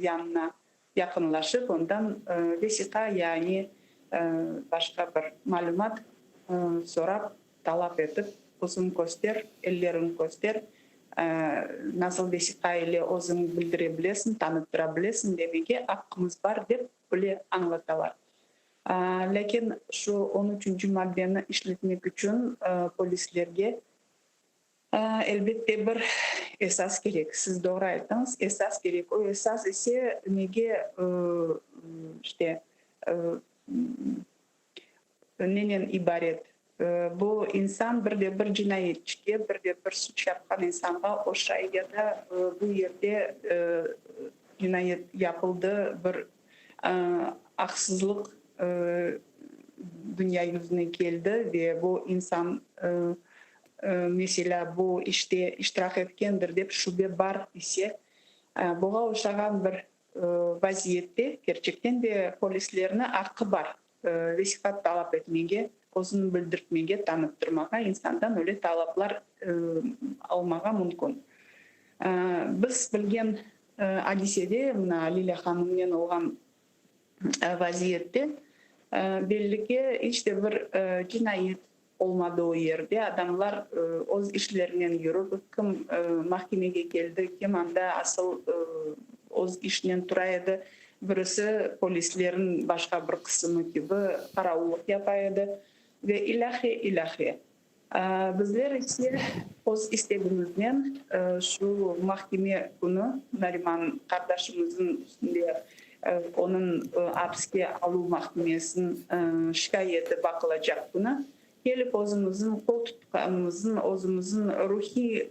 yanına yaqınlaşıp, ondan vesiqa yani başqa bir malümat sorap, talap etip, özüñ köster, elleriñ köster, nasıl vesiqa ile özüñ bildire bilesiñ, tanıttıra bilesiñ demege aqqımız bar, dep bile añlatalar. Lâkin şu on üçünci maddeni işletmek içün polislerge, elbette, bir esas kerek. Siz doğru ayttıñız, esas kerek. O esas ise nege, işte, nenen ibaret? Bu insan bir de bir cinayetçige, bir de bir suç yapqan insanğa oşay ya da bu yerde cinayet yapıldı, bir aqsızlıq dünya yüzüne keldi ve bu insan, meselâ, bu işte iştirak etkendir dep şübe bar ise, buña oşağan bir vaziyette kerçekten de polislerniñ aqqı bar vesiqa talap etmege, özüni bildirtmege, tanıttırmağa, insandan öyle talaplar almağa mümkün. Biz bilgen adisede, mına Lilâ hanımnen olğan vaziyette, belli ki, iç de bir cinayet olmadı o yerde. Adamlar öz işlerinen yürip, kim mahkemege keldi, kim anda asıl öz işinen tura edi, birisi polislerniñ başqa bir qısımı kibi qaravullıq yapa edi ve ilâhre, ilâhre. Bizler ise öz istegimiznen şu mahkeme künü Nariman qardaşımıznıñ üstünde onıñ apiske aluv mahkemesiniñ şikâyeti baqılacaq künü. Kelip özümizniñ qol tutqanımıznıñ, özümizniñ ruhiy,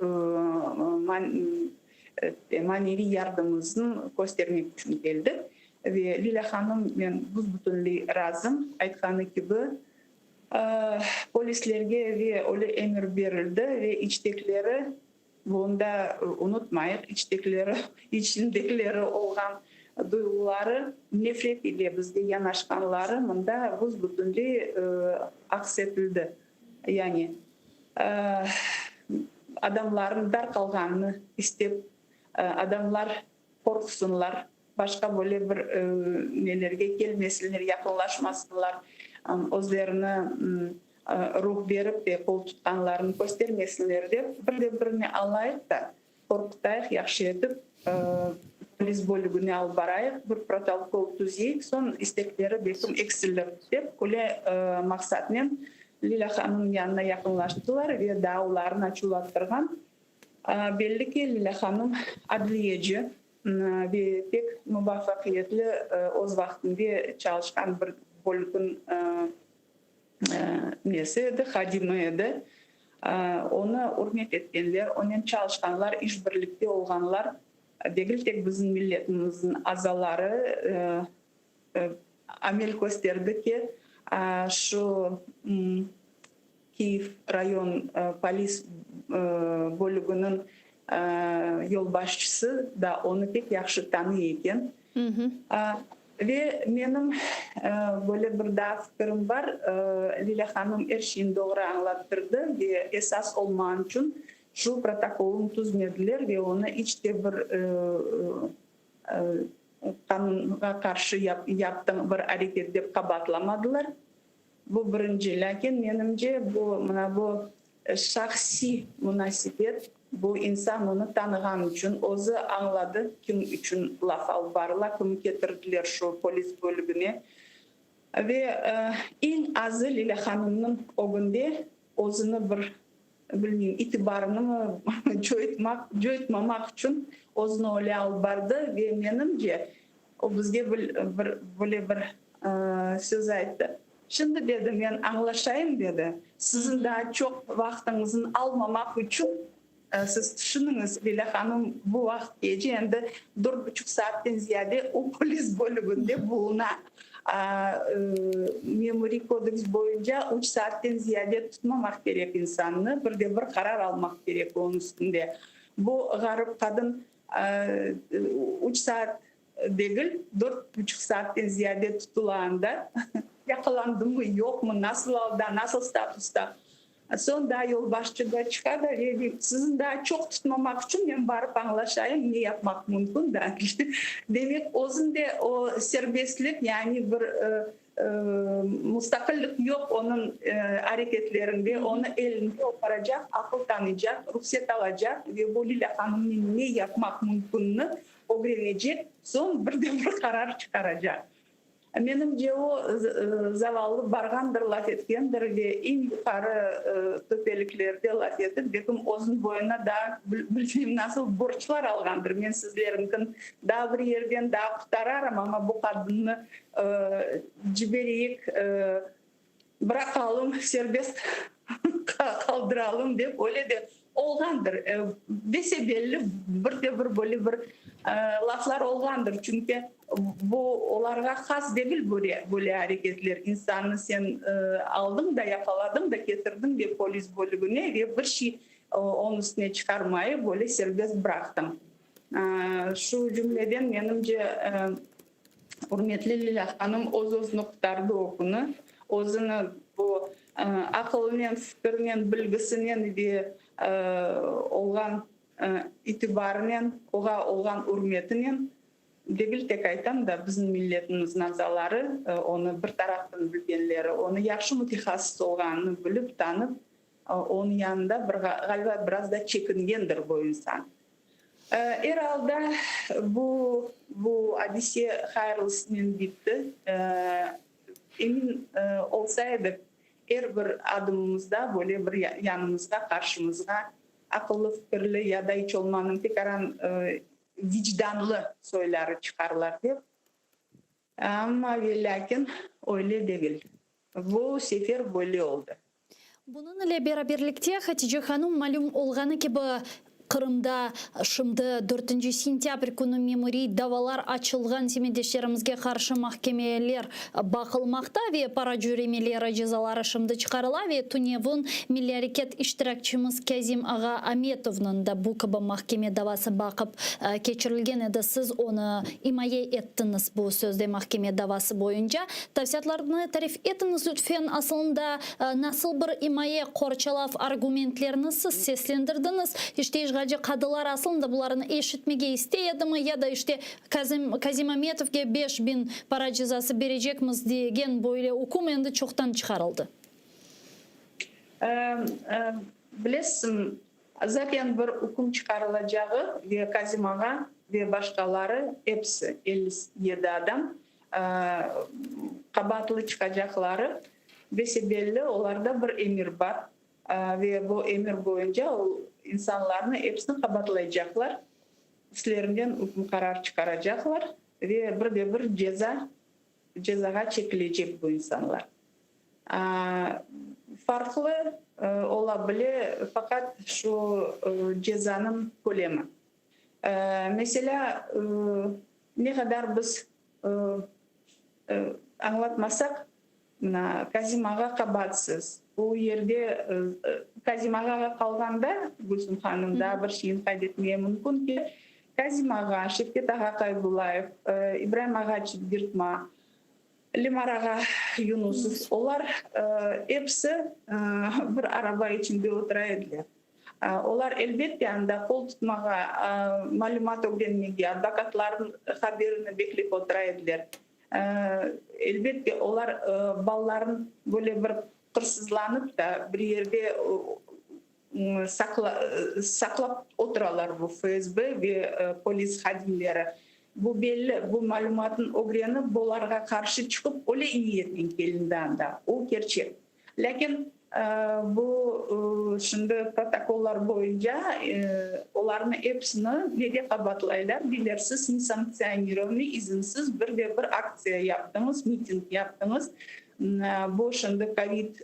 maneviy yardımımıznı köstermek içün keldik. Ve Lilâ hanım, men büs-bütünley razım, aytqanı kibi, polislerge ve öyle emir berildi ve içtekleri, bunı da unutmayıq, içtekleri, içindekileri olğan duyğuları, nefret ile bizge yanaşqanları mında büs-bütünley aks etildi. Yani, adamlarnıñ darqalğanını istep, adamlar qorqsınlar, başqa böyle bir nelerge kelmesinler, yaqınlaşmasınlar, özlerini ruh berip ve qol tutqanlarını köstermesinler dep, bir de birini alayıq da, qorqutayıq, yahşı etip, polis bölügine alıp barayıq, bir protokol tüzeyik, soñ istekleri belkim eksilir, dep, öyle maqsatnen Lilâ hanımnıñ yanına yaqınlaştılar ve daa olarnı açuvlattırğan Belli ki, Lilâ hanım adliyeci ve pek muvafaqiyetli öz vaqtında çalışqan bir bölükniñ nesi edi, hadimi edi. Onı ürmet etkenler, onen çalışqanlar, işbirlikte olğanlar, degil tek bizim milletimizniñ azaları, amel kösterdi ki, şu Kiyev rayon polis bölüginiñ yolbaşçısı da onı pek yahşı tanıy eken. Ve menim böyle bir daa fikirim bar, Lilâ hanım er şeyni doğru añlattırdı ve esas olmağan içün şu protokolnı tüzmediler ve onı iç de bir qanunğa qarşı yaptıñ bir areket dep qabaatlamadılar. Bu birinci. Lâkin, menimce, bu, mına bu şahsiy munasebet, bu insan onı tanığan içün, özü añladı, kim içün laf alıp barıla, kimi ketirdiler şu polis bölügine. Ve eñ azı Lilâ hanımnıñ ögünde özüni bir, bilmeyim, itibarınımı coytmaq, coytmamaq içün özüni öyle alıp bardı ve, menimce, O bizge bir, böyle bir söz ayttı. Şimdi, dedi, men añlaşayım, dedi, siziñ daa çoq vaqtıñıznı almamaq içün, siz tüşüniñiz, Lilâ hanım bu vaqıt gece endi dört buçuq saatten ziyade o polis bölüginde buluna. Memuriy kodeks boyunca üç saatten ziyade tutmamaq kerek insannı, bir de bir qarar almaq kerek onıñ üstünde. Bu ğarip qadın Üç saat degil, dört buçuq saatten ziyade tutula anda. Yaqalandımı, yoqmı, nasıl alda, nasıl statusta. Soñ daa yolbaşçı da çıqa da ve dey, sizni daa çoq tutmamaq içün men barıp añlaşayım, ne yapmaq mümkün da. Demek, özünde o serbestlik, yani bir Mustaqillik yoq onıñ areketlerinde, onı elinde oparacaq, aqıl tanıycaq, ruhset alacaq ve bu Lilâ hanımnen ne yapmaq mümkünni ögrenecek, soñ bir de bir qarar çıqaracaq. Menimce, o, zavallı barğandır, laf etkendir ve eñ yuqarı töpeliklerde laf etip, belkim özüniñ boyuna daa bilmeyim nasıl borclar alğandır, men sizleriñkin daa bir yerden daa qutararım, amma bu qadınnı Cibereyik, bıraqalım, serbest qaldıralım dep, öyle de olğandır. Bese-belli bir de bir böyle bir laflar olğandır. Çünki bu olarğa has degil böyle areketler. İnsannı sen aldıñ da, yaqaladıñ da, ketirdiñ de polis bölügine ve bir şey onıñ üstüne çıqarmayıp, böyle serbest bıraqtıñ. Şu cümleden, menimce, Ürmetli Lilâ hanım öz-özüni qurtardı o künü. Özüni bu aqılınen, fikirinen, bilgisinen ve olğan itibarınen, oğa olğan ürmetinen, degil tek aytam da, bizim milletimizniñ azaları onı bir taraftan bilgenleri, onı yahşı mütehassıs olğanını bilip, tanıp, onıñ yanında bir, ğaliba, biraz da çekingendir bu insan. Er alda, bu bu adise hayırlısınen bitti. Emin olsa edik, er bir adımımızda böyle bir yanımızğa, qarşımızğa aqıllı, fikirli ya da iç olmanıñ tekaran vicdanlı soyları çıqarlar dep. Amma ve lâkin öyle degil. Bu sefer böyle oldı. Bunıñ ile beraberlikte, Hatice hanım, malüm olğanı kibi, Qırımda şimdi dörtünci sentâbr künü memuriy davalar açılğan semetdeşlerimizge qarşı mahkemeler baqılmaqta ve para cöremeleri cezaları şimdi çıqarıla ve tünevin milliy areket iştirakçimiz Kâzim ağa Ametovnıñ da bu kibi mahkeme davası baqıp keçirilgen edi, siz onı imaye ettiñiz bu sözde mahkeme davası boyunca. Tafsilâtlarnı tarif etiñiz lütfen, asılında nasıl bir imaye, qorçalav argumentlerini siz seslendirdiñiz? İşte işğalci qadılar asılında bularnı eşitmege istey edimi ya da işte Kazim Kazim Ametovge 5000 para cezası berecekmiz degen böyle üküm endi çoqtan çıqarıldı? Bilesiñ, zaten bir üküm çıqarılacağı ve Kazim ağa ve başqaları episi, 57 adam, qabaatlı çıqacaqları bese-belli, olarda bir emir bar ve bu emir boyunca o insanlarnı episini qabaatlaycaqlar, üstlerinden üküm qarar çıqaracaqlar ve bir de bir ceza cezağa çekilecek bu insanlar. Farqlı ola bile faqat şu cezanıñ kölemi. Meselâ, ne qadar biz añlatmasaq, mına, Kazim ağa qabaatsız. Bu yerde Kazim ağağa qalğanda, Gülsüm hanım, daa bir şeyni qayd etmege mümkün ki, Kazim ağa, Şevket ağa Qaybullayev, İbraim ağa Çitgirtma, Lemar ağa Yunusov, olar episi bir araba içinde otura ediler. Olar, elbette, anda qol tutmağa, malümat ögrenmege, advokatlarnıñ haberini beklep otura ediler. Elbette, olar balaların böyle bir qırsızlanıp da bir yerde saqlap oturalar bu FSB ve polis hadimleri. Bu belli, bu malümatnı ögrenip, bularğa qarşı çıqıp, öyle niyetnen kelindi anda, o kerçek. Lâkin bu şimdi protokollar boyunca olarnı episini nede qabaatlaylar? Deyler, siz nesanktsionirovannıy, izinsiz bir de bir aktsiya yaptıñız, miting yaptıñız. Bu şimdi kovid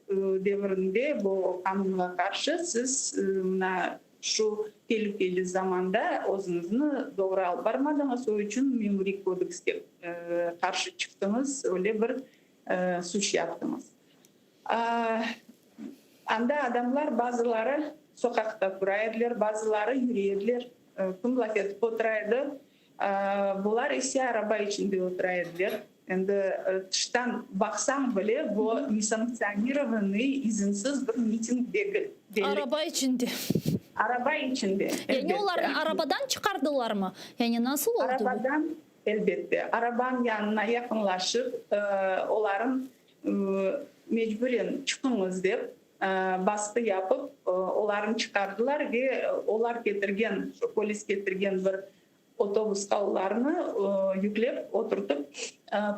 devirinde bu qanunğa qarşı siz mına şu telükeli zamanda özüñizni doğru alıp barmadıñız, o içün memuriy kodekske qarşı çıqtıñız, öyle bir suç yaptıñız. Anda adamlar bazıları soqaqta tura ediler, bazıları yüre ediler, kim laf etip otura edi. Bular ise araba içinde otura ediler. Endi tıştan baqsañ bile, bu nesanktsionirovannıy, izinsiz bir miting degil, belli. Araba içinde. Araba içinde, Yani elbette. olarnı arabadan çıqardılarmı? Yani nasıl oldı bu? Arabadan, elbette. Arabanıñ yanına yaqınlaşıp, olarnı mecburen çıqıñız dep basqı yapıp, olarnı çıqardılar ve olar ketirgen, şu polis ketirgen bir otobusqa olarnı yüklep, oturtıp,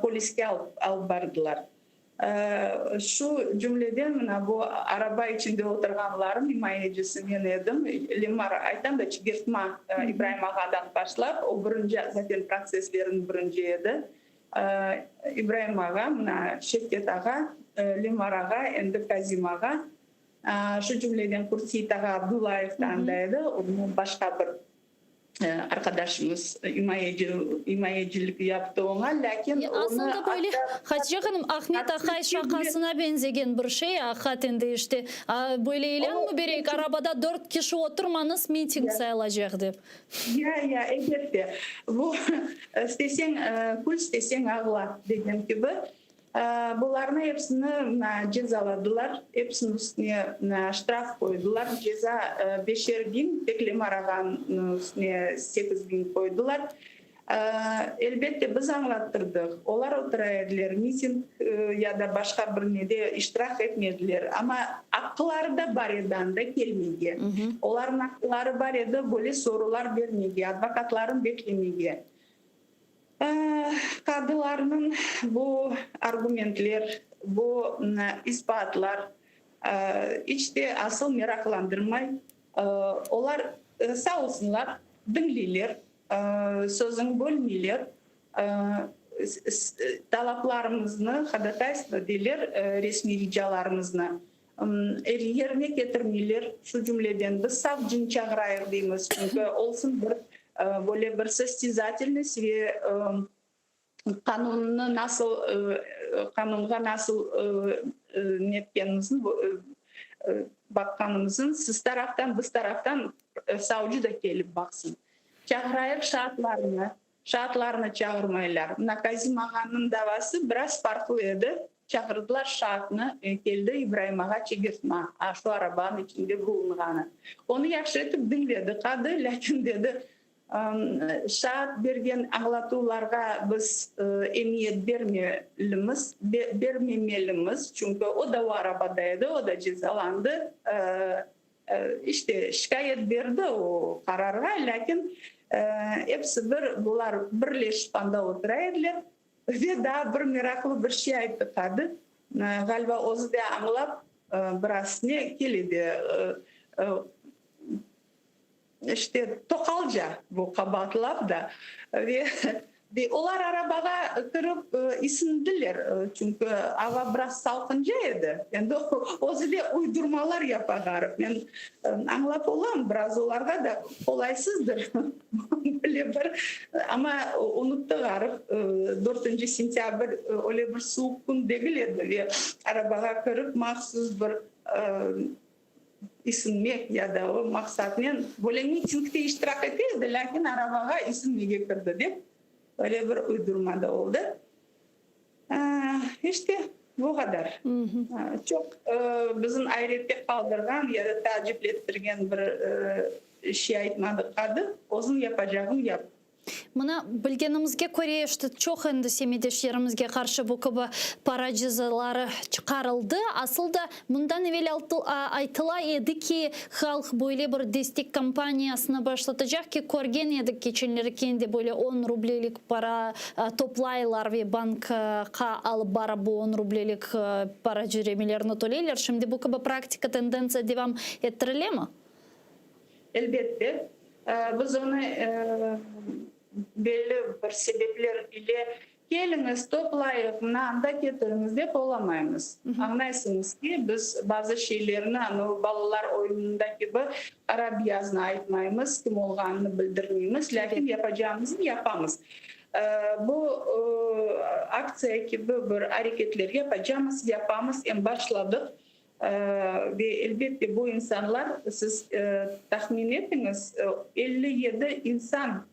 poliske alıp bardılar. Şu cümleden, mına bu araba içinde oturğanlarnıñ imayecisi men edim. Lemar, aytam da, Çigirtma İbraim ağadan başlap, o birinci, zaten protsesslerniñ birinci edi. İbraim ağa, mına Şevket ağa, Lemar ağa, endi Kazim ağa, şu cümleden Qurtseit ağa Abdullayev da anda edi, onıñ başqa bir arqadaşımız imayecilik yaptı oña, lâkin onı Aslında böyle, Hatice hanım, Ahmet aqay şaqasına beñzegen bir şey, aqiqaten de işte, böyle ilân mı bereyik, arabada dört kişi oturmañız, miting sayılacaq dep. Ya, ya, elbette. Bu, isteseñ kül, isteseñ ağla degen kibi. Bularnı episini mına cezaladılar, episiniñ üstüne mına ştraf qoydılar, ceza beşer biñ, tek Lemar ağanıñ üstüne 8000 qoydılar. Elbette, biz añlattırdıq, olar otura ediler, miting ya da başqa bir nede iştirak etmediler, amma aqqıları da bar edi anda kelmege. Olarnıñ aqqıları bar edi böyle sorular bermege, advokatlarını beklemege. Qadılarnıñ bu argumentler, bu isbaatlar iç de asıl meraqlandırmay. Olar sağ olsunlar, diñleyler, sözüñ bölmeyler, talaplarımıznı, hodataystvo deyler, resmiy ricalarımıznı. Yerine ketirmeyler, şu cümleden biz savcını çağırayıq deymiz, çünki olsun bir böyle bir sostezatelnost ve qanunnı nasıl qanunğa nasıl netkenimizni baqqanımızın siz taraftan, biz taraftan savcı da kelip baqsın. Çağırayıq şaatlarnı, Şaatlarnı çağırmaylar. Mına Kazim ağanıñ davası biraz farqlı edi. Çağırdılar şaatnı, keldi İbraim ağa çegertma, şu arabanıñ içinde bulunğanı. Onı yahşı etip diñledi qadı, lâkin dedi, şaat bergen añlatuvlarğa biz emiyet bermelimiz, bermemelimiz, çünki o da o arabada edi, o da cezalandı. İşte, şikâyet berdi o qararğa, lâkin episi bir bular birleşip anda otura ediler. Ve daa bir meraqlı bir şey ayttı qadı, ğaliba özü de añlap, biraz ne kele de, işte, toqalca bu qabaatlav da. Ve Ve olar arabağa kirip isindiler, çünki ava biraz salqınca edi. Endi özü de uydurmalar yapa ğarip. Men añlap olam, biraz olarğa da qolaysızdır böyle bir, amma unuttı ğarip, dörtünci sentâbr öyle bir suvuq kün degil edi ve arabağa kirip mahsus bir İsinmek ya da o maqsatnen böyle mitingde iştirak ete edi, lâkin arabağa isinmege kirdi dep, öyle bir uydurma da oldı. İşte, bu qadar. Çoq bizim ayrette qaldırğan ya da taaciplettirgen bir şey aytmadı qadı, özüñ yapacağıñ yap. Mına, bilgenimizge köre, işte, çoq endi semetdeşlerimizge qarşı bu kibi para cezaları çıqarıldı. Asıl da, bundan evel aytıla edi ki, halq böyle bir destek kampaniyasını başlatacaq ki, körgen edik keçenleri kene de böyle on rublelik para toplaylar ve bankqa alıp barıp bu on rublelik para cöremelerini töleyler. Şimdi bu kibi praktika, tendentsiya devam ettirilemi? Elbette, biz onı belli bir sebepler ile keliñiz, toplayıq, mına anda ketiriñiz dep olamaymız. Añlaysıñız ki, biz bazı şeylerni, anavı balalar oyunında kibi, qara-biyaznı aytmaymız, kim olğanını bildirmeymiz, lâkin yapacağımıznı yapamız. Bu aktsiya kibi bir areketler yapacamız, yapamız, em başladıq. Ve elbette bu insanlar, siz tahmin etiñiz, 57 insan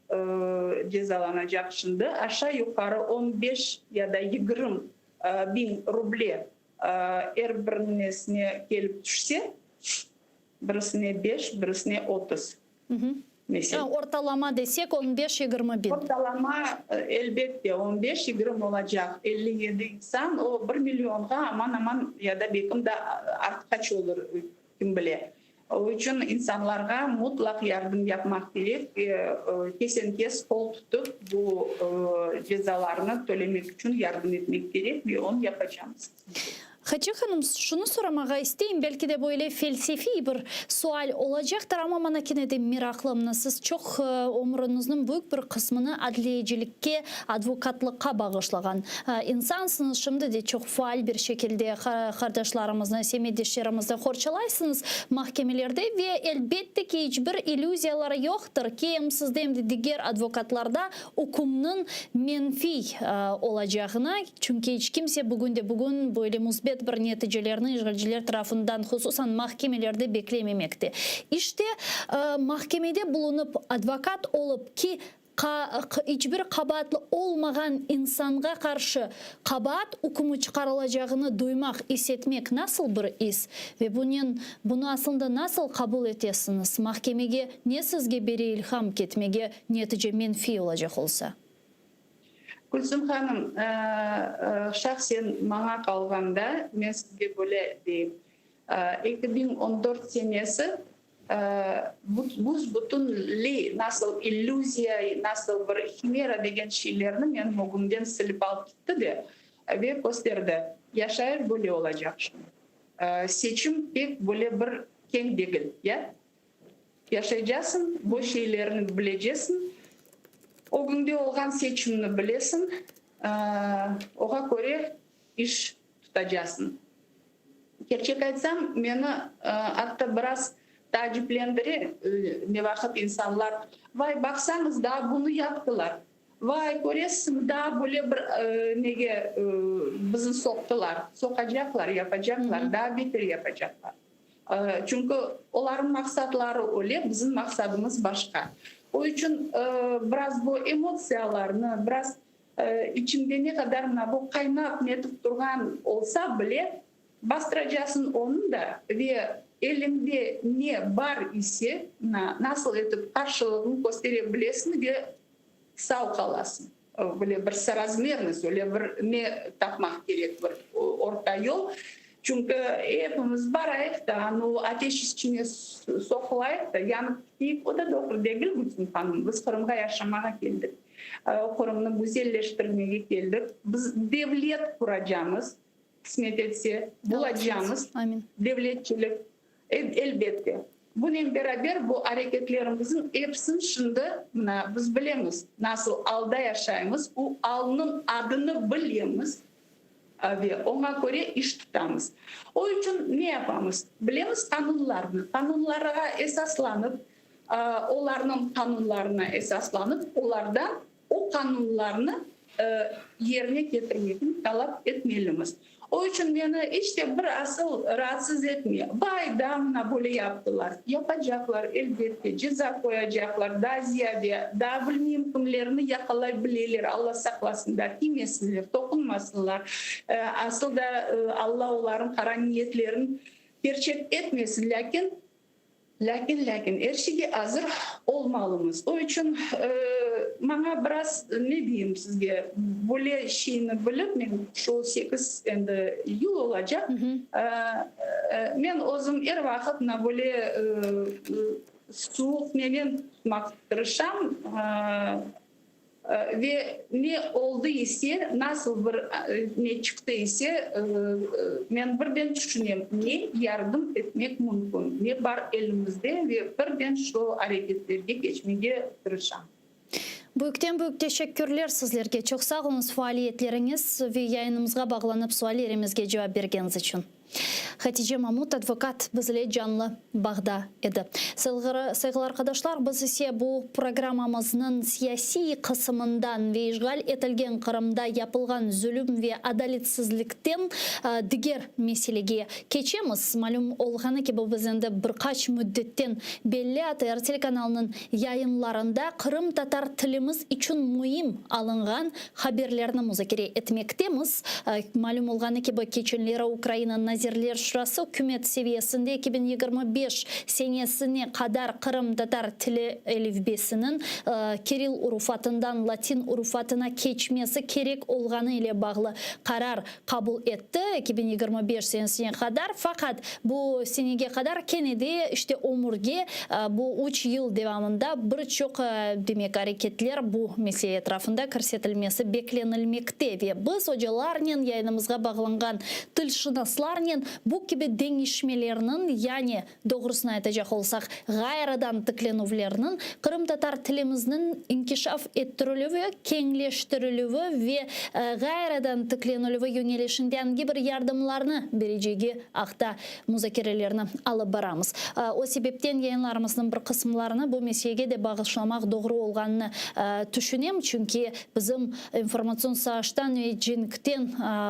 cezalanacaq şimdi, aşağı-yuqarı on beş ya da yigirmi biñ ruble er birinesine kelip tüşse, birisine beş, birisine 30. Mesele. Ortalama desek, on beş, yigirmi biñ. Ortalama, elbette, on beş, yigirmi olacaq. 57 insan, o, bir millionğa aman-aman ya da belkim de artqaç olur, kim bile. O içün insanlarğa mutlaq yardım yapmaq kerek ve kesen-kes qol tutıp, bu cezalarnı tölemek içün yardım etmek kerek ve onı yapacamız. Hatice hanım, şunı soramağa isteyim, belki de böyle felsefiy bir sual olacaqtır, amma maña kene de meraqlı. Mına siz çoq ömrüñizniñ büyük bir qısmını adliyecilikke, advokatlıqqa bağışlağan insansıñız, şimdi de çoq faal bir şekilde qardaşlarımıznı, semetdeşlerimizni qorçalaysıñız mahkemelerde ve elbette ki, iç bir illüziyalar yoqtır ki, em sizde, em de diger advokatlarda ükümniñ menfiy olacağına, çünki iç kimse bugünde-bugün böyle müsbet bir neticelerni işğalciler tarafından, hususan mahkemelerde beklememekte. İşte, mahkemede bulunıp, advokat olıp ki, iç bir qabaatlı olmağan insanğa qarşı qabaat ükmü çıqarılacağını duymaq, is etmek nasıl bir is? Ve bunen, bunı aslında nasıl qabul etesiñiz? Mahkemege ne sizge bere ilham ketmege, netice menfiy olacaq olsa? Gülsüm hanım, şahsen maña qalğanda, men sizge böyle deyim, 2014 senesi büs-bütünley nasıl illüziya, nasıl bir himera degen şeylerni menim ögümden silip alıp gitti de ve kösterdi, yaşayış böyle olacaq şimdi. Seçim pek böyle bir keñ degil, ya? Yaşaycasıñ, bu şeylerni bilecesiñ, ögüñde olğan seçimni bilesiñ, oğa köre iş tutacasıñ. Kerçek aytsam, meni atta biraz taaciplendire, ne vaqıt insanlar, Vay, baqsañız, daa bunı yaptılar, vay, köresiñmi, daa böyle bir nege bizni soqtılar. Soqacaqlar, yapacaqlar, daa beter yapacaqlar. Çünki olarnıñ maqsatları öyle, bizim maqsadımız başqa. O içün biraz bu emotsiyalarnı, biraz İçiñde ne qadar mına bu qaynap netip turğan olsa bile, bastıracasıñ onı da ve eliñde ne bar ise, mına nasıl etip qarşılığıñ köstere bilesiñ ve sağ qalasıñ. Böyle bir sorazmernost, öyle bir ne tapmaq kerek, bir orta yol. Çünki epimiz barayıq da, anu ateş içine soqulayıq da, yanıp keteyik, o da doğru degil, Gülsüm hanım. Biz Qırımğa yaşamağa keldik. Qırımnı güzelleştirmege keldik. Biz devlet quracamız, qısmet etse, bulacamız devletçilik, elbette. Bunen beraber bu areketlerimizniñ episini şimdi mına biz bilemiz, nasıl alda yaşaymız, bu alnıñ adını bilemiz ve oña köre iş tutamız. O içün ne yapamız? Bilemiz qanunlarnı, qanunlarğa esaslanıp, Olarnıñ qanunlarına esaslanıp, olardan o qanunlarnı yerine ketirmekni talap etmelimiz. O içün meni iç te bir asıl raatsız etmey. Vay, daa mına böyle yaptılar. Yapacaqlar, elbette, ceza qoyacaqlar, daa ziyade, daa bilmeyim kimlerni yaqalay bileler, Alla saqlasın da, tiymesinler, toqunmasınlar. Asıl da Alla olarnıñ qara niyetlerini kerçek etmesin, lâkin Lâkin, lâkin, er şeyge azır olmalımız. O içün maña biraz, ne deyim sizge, böyle şeyni bilip, men şu sekiz endi yıl olacaq, men özüm er vaqıt mına böyle suvuq nenen tutmaq tırışam. Ve ne oldı ise, nasıl bir ne çıqtı ise, men birden tüşünem, ne yardım etmek mümkün, ne bar elimizde ve birden şu areketlerge keçmege tırışam. Büyükten-büyük teşekkürler sizlerge. Çoq sağ oluñız faaliyetleriñiz ve yayınımızğa bağlanıp suallerimizge cevap bergeniñiz içün. Hatice Mamut, advokat, bizle canlı bağda edi. Sayğılı arqadaşlar, biz ise bu programmamıznıñ siyasiy qısımından ve işğal etilgen Qırımda yapılğan zulüm ve adaletsizlikten diger meselege keçemiz. Malüm olğanı kibi, biz endi bir qaç müddetten belli ATR telekanalınıñ yayınlarında qırımtatar tilimiz içün müim alınğan Haberlerni muzakere etmektemiz. Malüm olğanı kibi, keçenleri Ukraina Nazirler Şurası ükümet seviyesinde 2025 senesine qadar qırımtatar tili elifbesiniñ kirill urufatından latin urufatına keçmesi kerek olğanı ile bağlı qarar qabul etti, 2025 senesine qadar. Faqat bu senege qadar kene de, işte, ömürge bu üç yıl devamında bir çoq, demek, areketler bu mesele etrafında kirsetilmesi beklenilmekte ve biz ocalarnen, yayınımızğa bağlanğan tilşınaslarnen bu kibi deñişmelerniñ, yani, Doğrusını aytacaq olsaq, ğayrıdan tiklenüvlerniñ qırımtatar tilimizniñ inkişaf ettirilüvi, keñleştirilüvi ve ğayrıdan tiklenilüvi yöñelişinde angi bir yardımlarnı berecegi aqta muzakerelerni alıp baramız. O sebepten yayınlarımıznıñ bir qısımlarını bu meselege de bağışlamaq doğru olğanını tüşünem, çünki bizim informatsion saaştan ve cenkten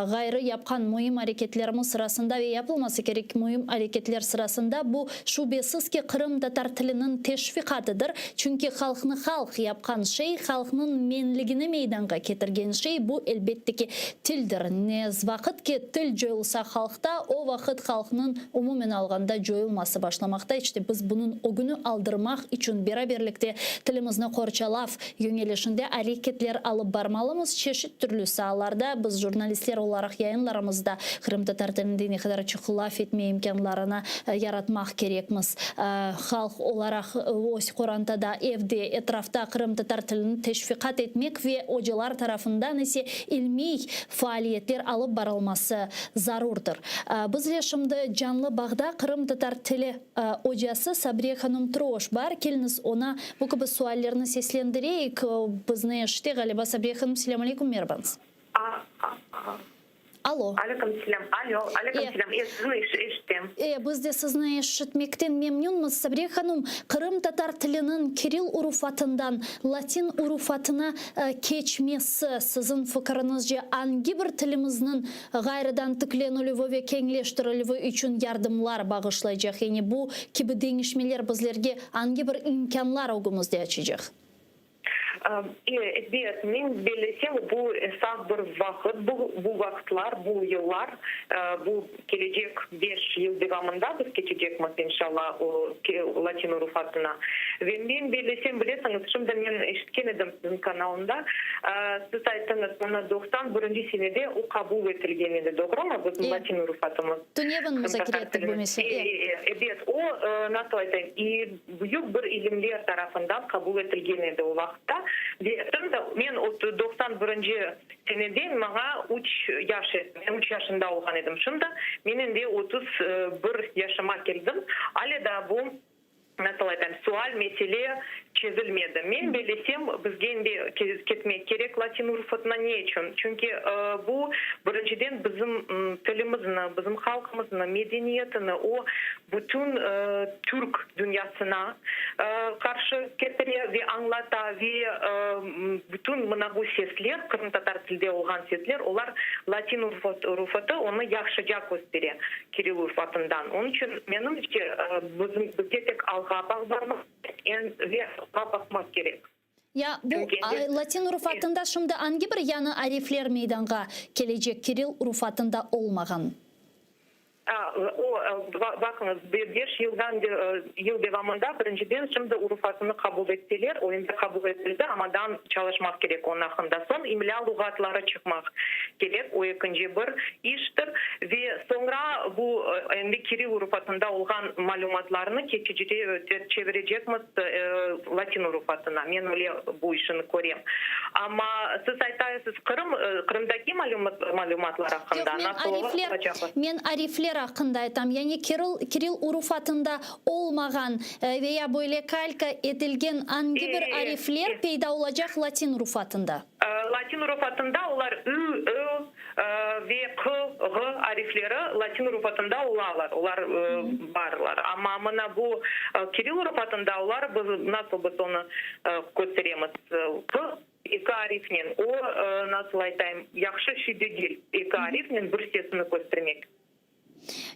ğayrı yapqan müim areketlerimiz sırasında ve yapılması kerek müim areketler sırasında bu, şübesiz ki, qırımtatar tiliniñ teşviqatıdır. Çünki halqnı halq yapqan şey, halqnıñ menligini meydanğa ketirgen şey bu, elbette ki, tildir. Ne vaqıt ki til coyulsa halqta, o vaqıt halqnıñ, umumen alğanda, coyulması başlamaqta. İşte, biz bunıñ ögüni aldırmaq içün beraberlikte tilimizni qorçalav yöñelişinde areketler alıp barmalımız. Çeşit türlü saalarda biz jurnalistler olaraq yayınlarımızda qırımtatar tilinde ne qadar çoq laf etme imkânlarını yaratmaq kerekmiz. Halq olaraq öz qorantada, evde, etrafta qırımtatar tilini teşviqat etmek ve ocalar tarafından ise ilmiy faaliyetler alıp barılması zarurdır. Bizle şimdi canlı bağda qırımtatar tili Ocası Sabriye hanım Troş bar, keliñiz oña bu kibi suallerni seslendireyik, o bizni eşite, ğaliba. Sabriye hanım, selâm aleyküm, merabañız. Alo. Aleyküm selâm. Alo, aleyküm selâm. E, sizni eşitem. E, biz de sizni eşitmekten memnünmiz. Sabriye hanum, qırımtatar tiliniñ kiril urufatından latin urufatına keçmesi, siziñ fikiriñizce, angi bir tilimizniñ ğayrıdan tiklenilüvi ve keñleştirilüvi içün yardımlar bağışlaycaq? Yani bu kibi deñişmeler bizlerge angi bir imkânlar ögümizde açacaq? Ebet, men bellesem, bu esas bir vaqıt, bu bu vaqıtlar, bu yıllar, bu kelecek beş yıl devamında biz keçecekmiz, inşallah, o latin urufatına. Ve men bellesem, bilesiñiz, şimdi men eşitken edim siziñ kanalında, siz ayttıñız, mına 91 birinci senede o qabul etilgen edi, doğrumı, bizim latin urufatımız? Tünevin muzakere ettik bu mesele. Ebet, o, nasıl aytayım, Büyük bir ilimler tarafından qabul etilgen edi o vaqıtta. Ve şimdi men 91 senede maña üç yaş edi, men üç yaşında olğan edim. Şimdi men endi 31 yaşıma keldim, ale daa bu, nasıl aytayım, sual, mesele çezilmedi. Men bellesem, bizge endi ketmek kerek latin urufatına. Ne içün? Çünki bu, birinciden, bizim tilimizni, bizim halqımıznı, medeniyetini, o, bütün türk dünyasına qarşı ketire ve añlata ve bütün mına bu sesler, qırımtatar tilde olğan sesler, olar latin urufatı onı yahşıca köstere kiril urufatından. Onıñ içün, menimce, bizim bizge tek alğa barmaq ve alğa baqmaq kerek. Ya bu latin urufatında şimdi angi bir yañı arifler meydanğa kelecek, kiril urufatında olmağan? O, baqıñız, beş yıldan yıl devamında birinciden şimdi urufatını qabul ettiler, o endi qabul etildi, amma daa çalışmaq kerek onıñ aqqında. Soñ imlâ luğatları çıqmaq kerek, o ekinci bir iştir. Ve soñra bu endi kiril urufatında olğan malümatlarnı çevirecekmiz latin urufatına. Men öyle bu işini körem. Amma siz aytaysız, Qırım, Qırımdaki malümatlar aqqında, Yoq, men nasıl olar arifler, olacaq? men arifler aqqında aytam. Yani kiril, kiril urufatında olmağan ve ya böyle kalka etilgen angi bir arifler peyda olacaq latin urufatında? Latin urufatında olar ü, ö, Ve q, ğ arifleri latin urufatında olalar, olar barlar. Amma mına bu kiril urufatında olar, biz nasıl biz onı kösteremiz? Q eki arifnen, o, nasıl aytayım, yahşı şey degil, eki arifnen bir sesini köstermek.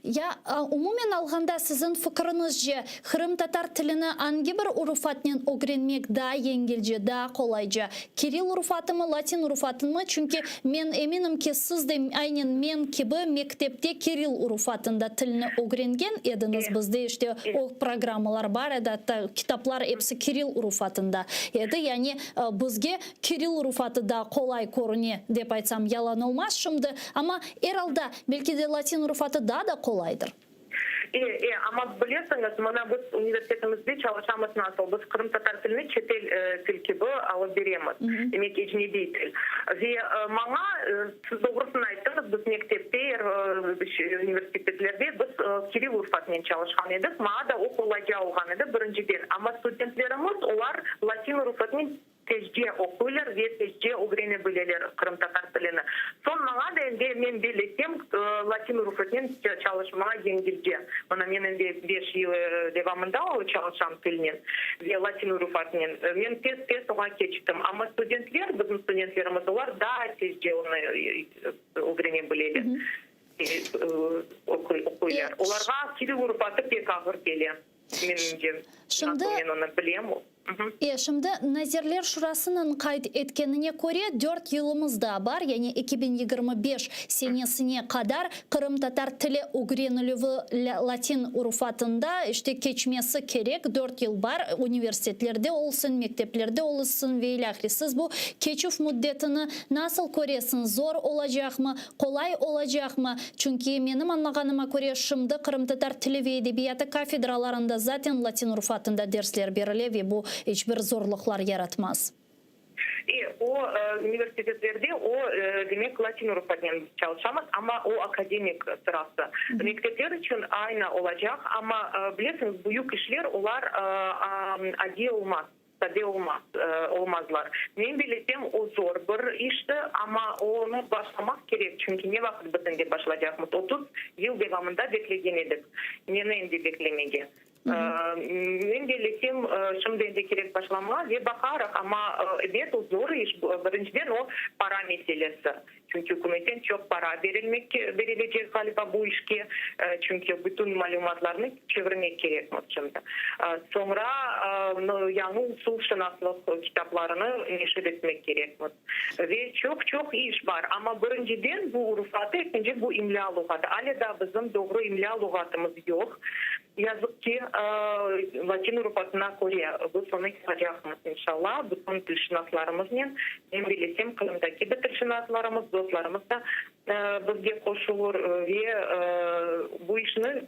Ya, umumen alğanda, siziñ fikriñizce, qırımtatar tilini angi bir urufatnen ögrenmek daa yengilce, daa qolayca, kiril urufatımı, latin urufatınmı? Çünki men eminim ki, siz de aynen men kibi mektepte kiril urufatında tilni ögrengen ediñiz, bizde işte o programmalar bar edi, atta kitaplar episi kiril urufatında edi, yani bizge kiril urufatı daa qolay körüne, dep aytsam yalan olmaz şimdi, amma er alda, Belki de latin urufatı daa da qolaydır. E, e, amma bilesiñiz, mına biz universitetimizde çalışamız nasıl, biz qırımtatar tilini çetel til kibi alıp beremiz, demek ecnebiy til. Ve maña, siz doğrusını ayttıñız, biz mektepte, er universitetlerde biz kiril urufatınen çalışqan edik, maña da o qolayca olğan edi, birinciden. Amma studentlerimiz, olar latin urufatınen Tezce oquylar ve tezce ögrene bileler qırımtatar tilini. Soñ maña da endi men bellesem latin urufatnen çalışmağa yengilce. Mına men endi beş yıl devamında çalışam tilnen ve latin urufatnen. Men tez-tez oña keçtim. Amma studentler, bizim studentlerimiz, olar daa tezce onı ögrene bileler, oquylar. Olarğa kiril urufatı pek ağır kele. Menimce, Şimdi, nasıl men onı bilem. E, şimdi Nazirler Şurasınıñ qayd etkenine köre, dört yılımız daa bar, yani 2025 senesine qadar qırımtatar tili ögrenilüvi latin urufatında, işte, keçmesi kerek, dört yıl bar, universitetlerde olsun, mekteplerde olsun ve ilâhre. Siz bu keçüv müddetini nasıl köresiñiz, zor olacaqmı? Qolay olacaqmı? Çünki, menim añlağanıma köre, şimdi qırımtatar tili ve edebiyatı kafedralarında zaten latin urufatında dersler berile ve bu iç bir zorluqlar yaratmaz. E, o, universitetlerde o, demek, latin urufatınen biz çalışamız, amma o akademik sırası. Mektepler içün aynı olacaq, amma, bilesiñiz, büyük işler, olar adiy olmaz. Sade olmaz, olmazlar. Men bilesem, o zor bir işti, amma onı başlamaq kerek, çünki ne vaqıt biz endi başlacaqmız? 30 yıl devamında beklegen edik. Neni endi beklemege? Men bellesem, şimdi endi kerek başlamağa ve baqarıq, amma, ebet, o zor iş. Birinciden, o para meselesi. Çünki ükümetten çoq para berilmek berilecek ğaliba bu işke, çünki bütün malümatlarnı çevirmek kerekmiz şimdi. Soñra yañı usulşınaslıq kitaplarını neşir etmek kerekmiz. Ve çoq-çoq iş bar. Amma birinciden bu urufatı, ekinci bu imlâ luğatı. Ale daa bizim doğru imlâ luğatımız yoq. Yazıq ki, latin urufatına köre biz onı yapacaqmız, inşallah, bütün tilşınaslarımıznen. Men bilesem, Qırımdaki de tilşınaslarımız, dostlarımız da bizge qoşulır ve bu işni,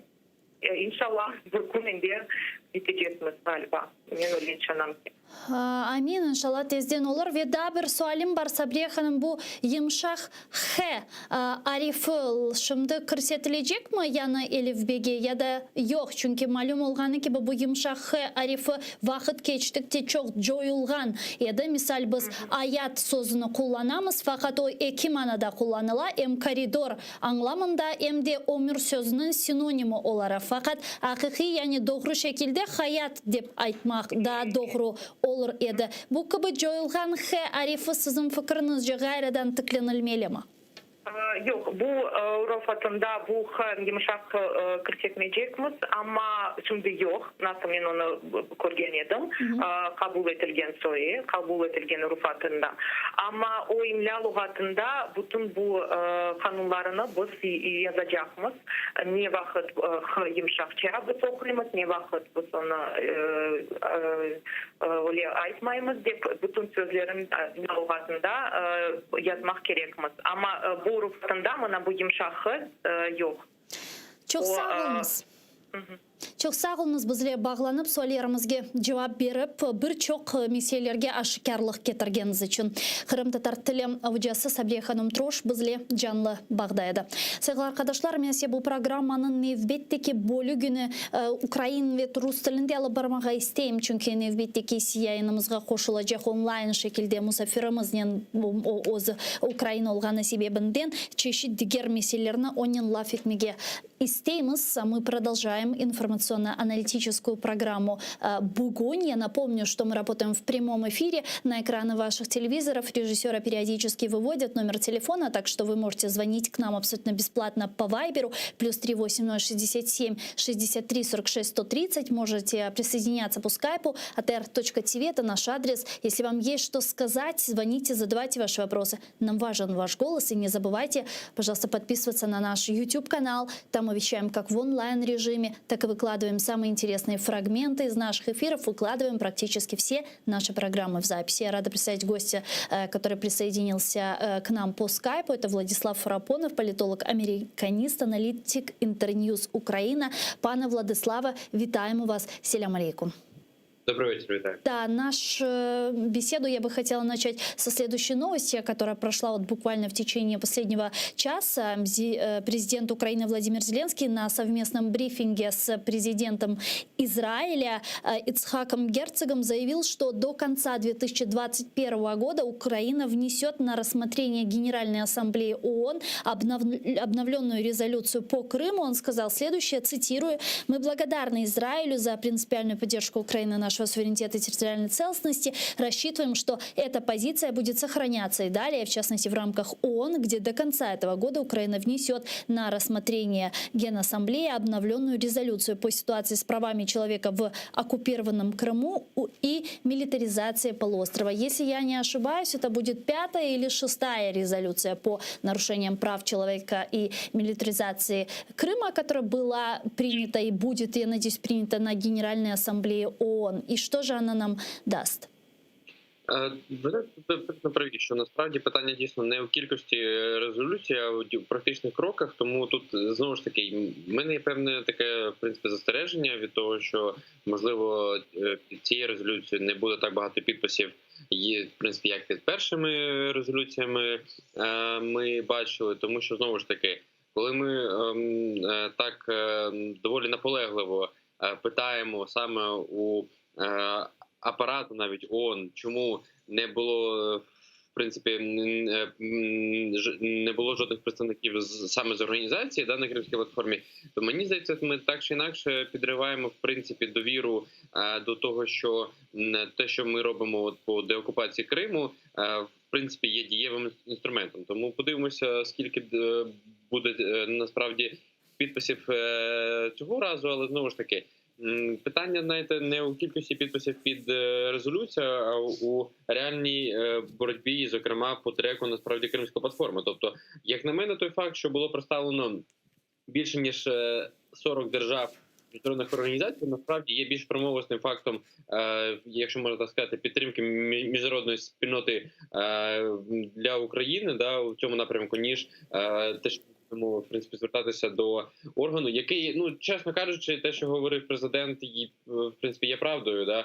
inşallah, bir kün endi bitecekmiz, ğaliba. Men öyle inşanam ki. Amin, inşallah tezden olur. Ve daa bir sualim bar, Sabriye hanım, bu yımşaq h arifi şimdi kirsetilecekmi yañı elifbege ya da yoq? Çünki malüm olğanı kibi, bu yımşaq h arifi vaqıt keçtikçe çoq coyulğan edi. Misal, biz ayat sözüni qullanamız, faqat o eki manada qullanıla, em koridor Añlamında em de ömür sözüniñ sinonimi olaraq, faqat aqiqiy, yani doğru şekilde hayat dep aytmaq daa doğru olur edi. Bu kibi coyulğan h arifi siziñ fikriñizce ğayrıdan tiklenilmelimi? Yoq, bu urufatında bu h yımşaq kirsetmeycekmiz, amma şimdi yoq, nasıl men onı körgen edim, qabul etilgen soyu, qabul etilgen urufatında. Amma o imlâ luğatında bütün bu qanunlarını biz yazacaqmız, ne vaqıt h yımşaqça biz oquymız, ne vaqıt biz onı öyle aytmaymız dep, bütün sözlerin imlâ luğatında yazmaq kerekmiz. Amma bu urufatında mına bu yımşaq h yoq. Çoq sağ oluñız. Çoq sağ oluñız, bizle bağlanıp, suallerimizge cevap berip, bir çoq meselelerge aşikârlıq ketirgeniñiz içün. Qırımtatar tili ocası Sabriye hanım Troş bizle canlı bağda edi. Sayğılı arqadaşlar, men ise bu programmanıñ nevbetteki bölügini ukrain ve rus tilinde alıp barmağa isteyim, çünki nevbetteki yayınımızğa qoşulacaq onlayn şekilde musafirimiznen, o özü ukrain olğanı sebebinden, çeşit diger meselelerni onen laf etmege İsteymiz. Мы продолжаем информационно-аналитическую программу «Бугунь». Я напомню, что мы работаем в прямом эфире. На экраны ваших телевизоров режиссера периодически выводят номер телефона, так что вы можете звонить к нам абсолютно бесплатно по Вайберу. Плюс 380 67 63 46 130. Можете присоединяться по скайпу atr.tv, это наш адрес. Если вам есть что сказать, звоните, задавайте ваши вопросы. Нам важен ваш голос. И не забывайте, пожалуйста, подписываться на наш YouTube-канал. Там мы вещаем как в онлайн-режиме, так и выкладываем самые интересные фрагменты из наших эфиров. Выкладываем практически все наши программы в записи. Я рада представить гостя, э, который присоединился э, к нам по скайпу. Это Владислав Фрапонов, политолог-американист, аналитик Интерньюз Украина. Пане Владиславе, вітаємо вас. Селям алейкум. Добрый вечер, Виталий. Да, нашу э, беседу я бы хотела начать со следующей новости, которая прошла вот буквально в течение последнего часа. Э, президент Украины Владимир Зеленский на совместном брифинге с президентом Израиля э, Ицхаком Герцогом заявил, что до конца 2021 года Украина внесет на рассмотрение Генеральной Ассамблеи ООН обнов... обновленную резолюцию по Крыму. Он сказал следующее, цитирую, «Мы благодарны Израилю за принципиальную поддержку Украины нашего суверенитета и территориальной целостности. Рассчитываем, что эта позиция будет сохраняться и далее, в частности, в рамках ООН, где до конца этого года Украина внесет на рассмотрение Генассамблеи обновленную резолюцию по ситуации с правами человека в оккупированном Крыму и милитаризации полуострова. Если я не ошибаюсь, это будет пятая или шестая резолюция по нарушениям прав человека и милитаризации Крыма, которая была принята и будет, я надеюсь, принята на Генеральной Ассамблее ООН. И что же она нам даст? Е, ви абсолютно праві, що насправді питання дійсно не у кількості резолюцій, а у практичних кроках. Тому тут знову ж таки в мене є певне таке в принципі застереження від того, що можливо е, під цією резолюцією не буде так багато підписів, є в принципі як під першими резолюціями е, ми бачили, тому що знову ж таки, коли ми ем, так доволі наполегливо питаємо саме у. апарату навіть ООН, чому не було в принципі не було жодних представників саме з організації да, на Кримській платформі, то мені здається, ми так чи інакше підриваємо в принципі довіру до того, що те, що ми робимо от по деокупації Криму, в принципі є дієвим інструментом. Тому подивимося, скільки буде насправді підписів цього разу, але знову ж таки. Питання, знаєте, не у кількості підписів під резолюцію, а у реальній боротьбі, зокрема по треку насправді Кримська платформа. Тобто, як на мене, той факт, що було представлено більше ніж 40 держав міжнародних організацій, насправді є більш промовисним фактом, якщо можна так сказати, підтримки міжнародної спільноти для України, да, у цьому напрямку, ніж те, що будемо в принципі звертатися до органу, який, ну чесно кажучи, те, що говорив президент, і в принципі є правдою, да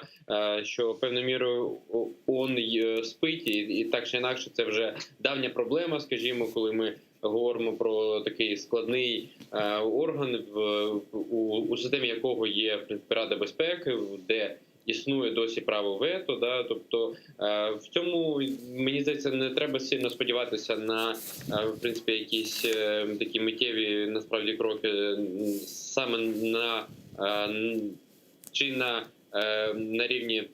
що певною мірою ООН спить, і, і так чи інакше, це вже давня проблема, скажімо, коли ми говоримо про такий складний е, орган, в у, у системі якого є в принципі Рада безпеки, де існує досі право вето, да, тобто е, в цьому мені здається, не треба сильно сподіватися на е, в принципі якісь е, такі миттєві насправді кроки саме на чи на, на рівні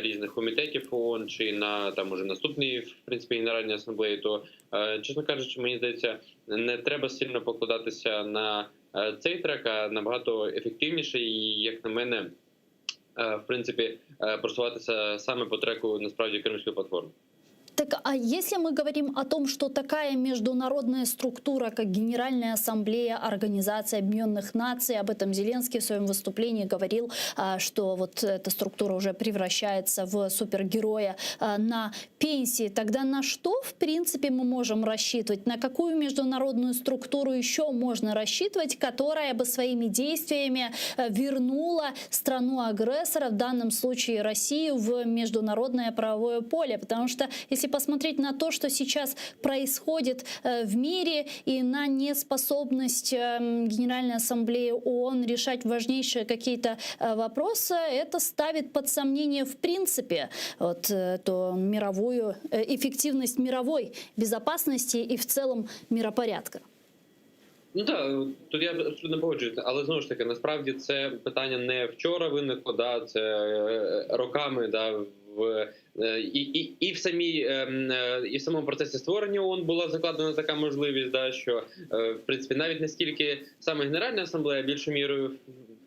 різних комітетів ООН, чи на там уже наступній в принципі Генеральній асамблеї, то чесно кажучи, мені здається, не треба сильно покладатися на цей трек, а набагато ефективніше і, як на мене, в принципі, просуватися саме по треку насправді Кримської платформи. Так, а если мы говорим о том, что такая международная структура, как Генеральная Ассамблея Организации Объединенных Наций, об этом Зеленский в своем выступлении говорил, что вот эта структура уже превращается в супергероя на пенсии, тогда на что, в принципе, мы можем рассчитывать? На какую международную структуру еще можно рассчитывать, которая бы своими действиями э, вернула страну-агрессора, в данном случае Россию, в международное правовое поле? Потому что если посмотреть на то, что сейчас происходит э, в мире и на неспособность эм, Генеральной Ассамблеи ООН решать важнейшие какие-то э, вопросы, это ставит под сомнение в принципе вот, эту мировую эффективность мировой безопасности и в целом миропорядка. Ну так, тут я абсолютно погоджуюся, але знову ж таки, насправді це питання не вчора виникло, да, це роками, да, в і, і, і в самій ем, е, і в самому процесі створення ООН була закладена така можливість, да, що е, в принципі навіть не стільки саме Генеральна асамблея, більшою мірою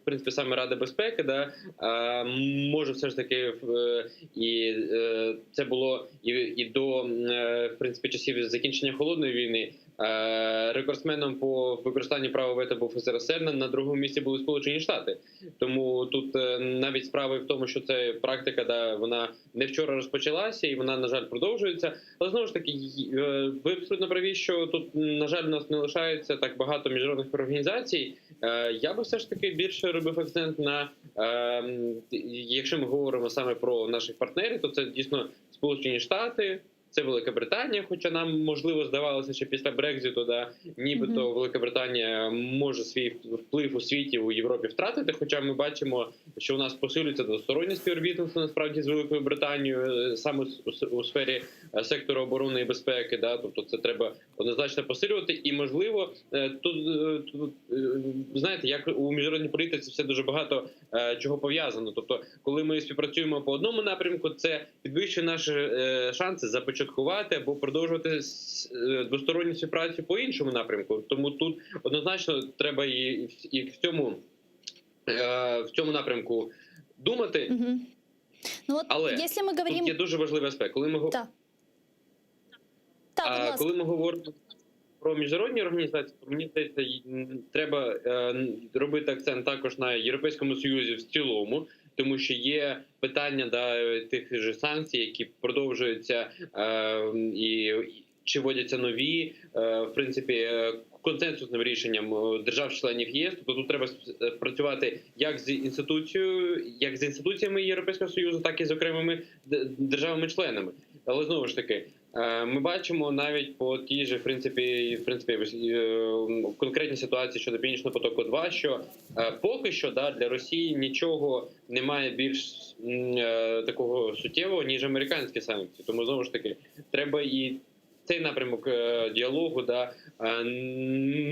в принципі саме Рада безпеки, да, е, може все ж таки е, і е, це було і, і до е, в принципі часів закінчення холодної війни. Е, Рекордсменом по використанню права вето був СРСР, на, другому місці були Сполучені Штати. Тому тут е, навіть справа в тому, що це практика, да, вона не вчора розпочалася і вона, на жаль, продовжується. Але знову ж таки, е, ви абсолютно праві, що тут, на жаль, у нас не лишається так багато міжнародних організацій. Я би все ж таки більше робив акцент на якщо ми говоримо саме про наших партнерів, то це дійсно Сполучені Штати. Це Велика Британія, хоча нам можливо здавалося, що після Брекзиту, да, нібито Велика Британія може свій вплив у світі у Європі втратити. Хоча ми бачимо, що у нас посилюється двостороннє співробітництво насправді з Великою Британією, е, саме у сфері е, сектору оборони і безпеки. Да, тобто це треба однозначно посилювати. І можливо, е, тут, тут знаєте, як у міжнародній політиці все дуже багато чого пов'язано. Тобто, коли ми співпрацюємо по одному напрямку, це підвищує наші шанси започаткувати або продовжувати е, двосторонню співпрацю по іншому напрямку. Тому тут однозначно треба і, і в цьому, е, в цьому напрямку думати. Мгм. Ну вот, Але если мы говорим... Тут є дуже важливий аспект. Коли ми Да. Да, А, коли ми говоримо про міжнародні організації, то мені здається, треба е, робити акцент також на Європейському Союзі в цілому, тому що є питання да, тих же санкцій, які продовжуються е, і чи вводяться нові, е, в принципі, е, консенсусним рішенням е, держав-членів ЄС. Тобто тут треба працювати як з інституцією, як з інституціями Європейського Союзу, так і з окремими державами-членами. Але знову ж таки, Е, Ми бачимо навіть по тій же, в принципі, в принципі, е, конкретній ситуації щодо Північного потоку 2 що е, поки що да, для Росії нічого немає більш м, е, такого суттєвого, ніж американські санкції. Тому знову ж таки треба і цей напрямок е, діалогу, да, е,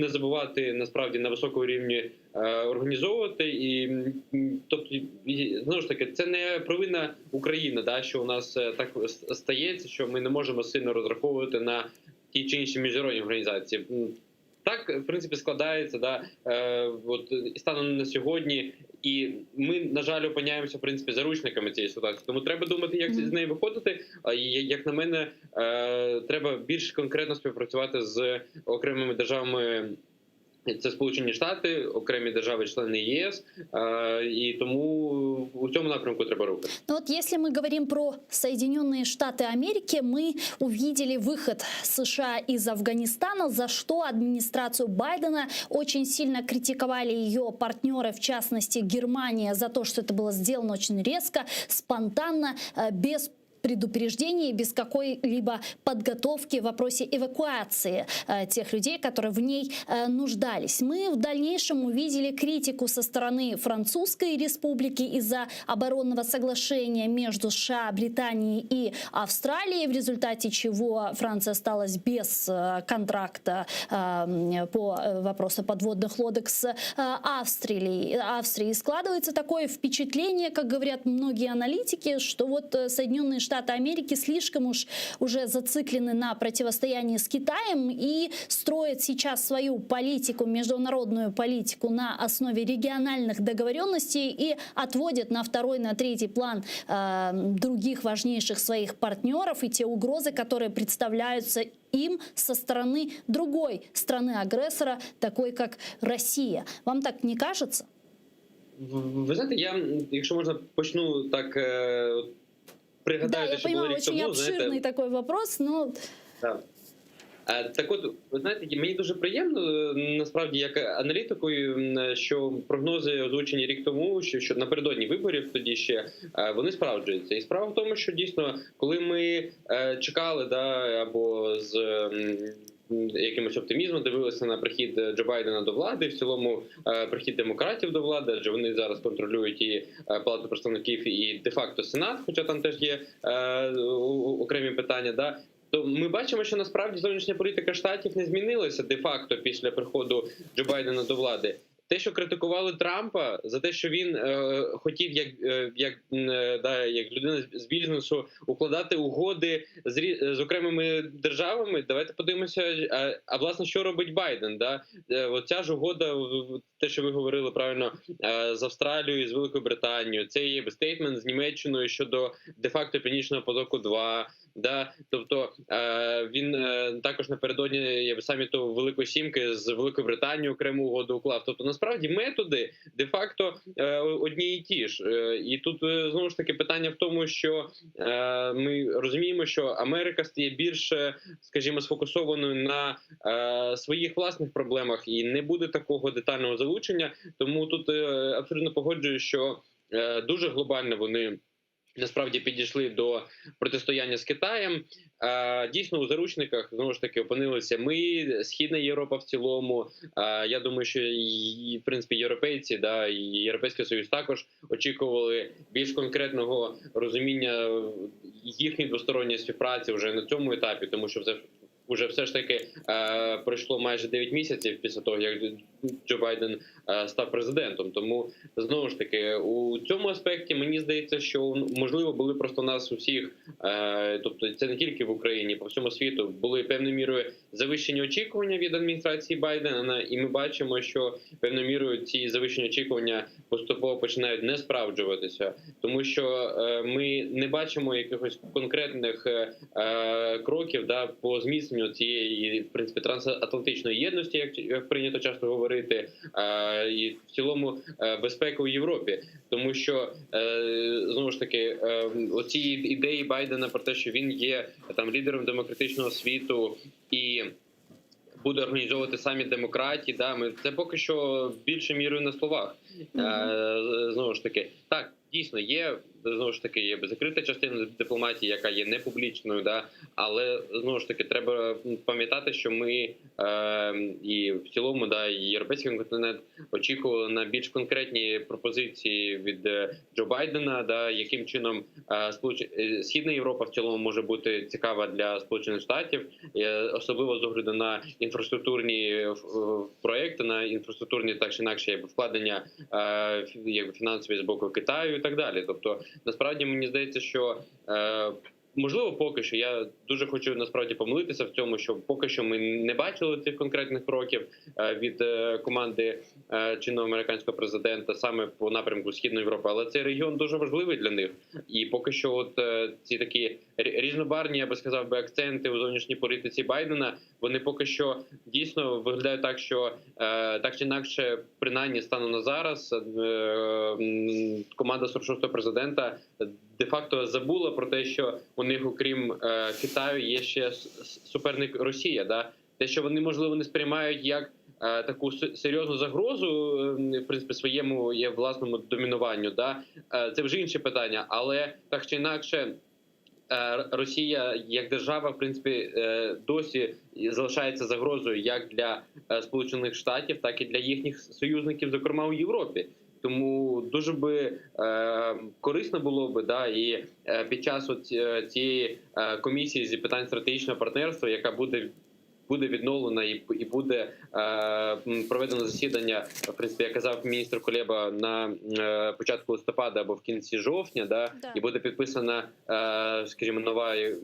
не забувати насправді на високому рівні е, організовувати. І м, тобто, і, знову ж таки, це не провина України, да, що у нас е, так с- стається, що ми не можемо сильно розраховувати на ті чи інші міжнародні організації. М, Так, в принципі, складається, да, е, от е, станом на сьогодні, і ми, на жаль, опиняємося в принципі заручниками цієї ситуації. Тому треба думати, як з неї виходити. А і, як на мене, е, треба більш конкретно співпрацювати з окремими державами. Це Сполучені Штати, окремі держави-члени ЄС, е, і тому у цьому напрямку треба рухати. Ну вот если мы говорим про Соединенные Штаты Америки, мы увидели выход США из Афганистана, за что администрацию Байдена очень сильно критиковали ее партнеры, в частности Германия, за то, что это было сделано очень резко, спонтанно, э, без предупреждений, без какой-либо подготовки в вопросе эвакуации э, тех людей, которые в ней э, нуждались. Мы в дальнейшем увидели критику со стороны Французской республики из-за оборонного соглашения между США, Британией и Австралией, в результате чего Франция осталась без э, контракта э, м, по э, вопросу подводных лодок с э, Австрией. Австрией. Складывается такое впечатление, как говорят многие аналитики, что вот э, Соединенные Штаты Америки слишком уж уже зациклены на противостоянии с Китаем и строят сейчас свою политику, международную политику на основе региональных договоренностей и отводят на второй, на третий план э, других важнейших своих партнеров и те угрозы, которые представляются им со стороны другой страны-агрессора, такой как Россия. Вам так не кажется? В- Ви знаєте, я, якщо можна, почну так е, Да, пригадаю, я те, що було понимаю, рік очень тому, знаєте, обширный такой вопрос, но Так. Е, Так от, ви знаєте, мені дуже приємно, е, насправді, як аналітику, м, що прогнози озвучені рік тому, що, що напередодні виборів тоді ще е, вони справджуються. І справа в тому, що дійсно, коли ми е, чекали, да, або з м, якимось оптимізмом дивилися на прихід Джо Байдена до влади, в цілому е, прихід демократів до влади, адже вони зараз контролюють і е, Палату представників, і де-факто Сенат, хоча там теж є е, о- окремі питання. Да, то ми бачимо, що насправді зовнішня політика штатів не змінилася де-факто після приходу Джо Байдена до влади. Те, що критикували Трампа за те, що він е, хотів, як, е, як, м, е, да, як людина з- з бізнесу, укладати угоди з, рі- з окремими державами. Давайте подивимося, а, а власне, що робить Байден? Да? Е, Оця ж угода, в- в- те, що ви говорили правильно, е, з Австралією, з Великою Британією, це є statement з Німеччиною щодо де-факто Північного потоку 2 Да, тобто е, він е, також напередодні є, саміту Великої Сімки з Великою Британією окрему угоду уклав. Тобто, насправді методи де-факто е, одні і ті ж. Е, І тут е, знову ж таки питання в тому, що е, ми розуміємо, що Америка стає більш, е, скажімо, сфокусованою на е, своїх власних проблемах і не буде такого детального залучення. Тому тут е, абсолютно погоджуюсь, що е, дуже глобально вони. Насправді підійшли до протистояння з Китаєм. Е, Дійсно, у заручниках знову ж таки опинилися ми, Східна Європа в цілому. Е, Я думаю, що і в принципі європейці, да і Європейський Союз також очікували більш конкретного розуміння їхньої двосторонньої співпраці вже на цьому етапі, тому що вже уже все ж таки е, пройшло майже 9 місяців після того, як Джо Байден е, став президентом. Тому знову ж таки у цьому аспекті мені здається, що можливо були просто нас усіх, е, тобто це не тільки в Україні, по всьому світу були певною мірою завищені очікування від адміністрації Байдена, і ми бачимо, що певною мірою ці завищені очікування поступово починають не справджуватися, тому що е, ми не бачимо якихось конкретних е, е, кроків да по зміцненню цієї в принципі трансатлантичної єдності, як, як прийнято часто говорити, е, і в цілому е, безпеки у Європі, тому що е, знову ж таки е, оці ідеї Байдена про те, що він є там лідером демократичного світу і буде організовувати саміт демократії, да ми це поки що більше мірою на словах. Е, знову ж таки, так. Дійсно, є знову ж таки є закрита частина дипломатії, яка є непублічною, да але знову ж таки треба пам'ятати, що ми е, і в цілому, да, і європейський континент очікували на більш конкретні пропозиції від е, Джо Байдена, да яким чином е, Сполуч... е, Східна Європа в цілому може бути цікава для Сполучених Штатів, е, особливо з огляду на інфраструктурні е, проекти, на інфраструктурні так чи інакше якби вкладення е, фі- якби фінансові з боку Китаю і так далі. Тобто, насправді мені здається, що е, можливо, поки що я дуже хочу насправді помилитися в цьому, що поки що ми не бачили цих конкретних кроків е, від е, команди е, чинного американського президента саме по напрямку Східної Європи, але цей регіон дуже важливий для них. І поки що, от е, ці такі рі- різнобарвні, я би сказав би, акценти у зовнішній політиці Байдена, вони поки що дійсно виглядають так, що е, так чи інакше, принаймні станом на зараз, е, м, команда 46-го президента де-факто забула про те, що у них, окрім е, Китаю, є ще с- с- суперник Росія. Да? Те, що вони можливо не сприймають як е, таку се- серйозну загрозу, е, в принципі, своєму є власному домінуванню, да? е, це вже інше питання, але так чи інакше. Е, Росія як держава, в принципі, е, досі залишається загрозою як для е, Сполучених Штатів, так і для їхніх союзників, зокрема у Європі. Тому дуже би е, корисно було би да і е, під час от е, цієї е, комісії з питань стратегічного партнерства, яка буде буде відновлена і, і буде е, м, проведено засідання, в принципі, як казав міністр Кулеба на е, початку листопада або в кінці жовтня, да, Да. і буде підписана, е, скажімо, нова е,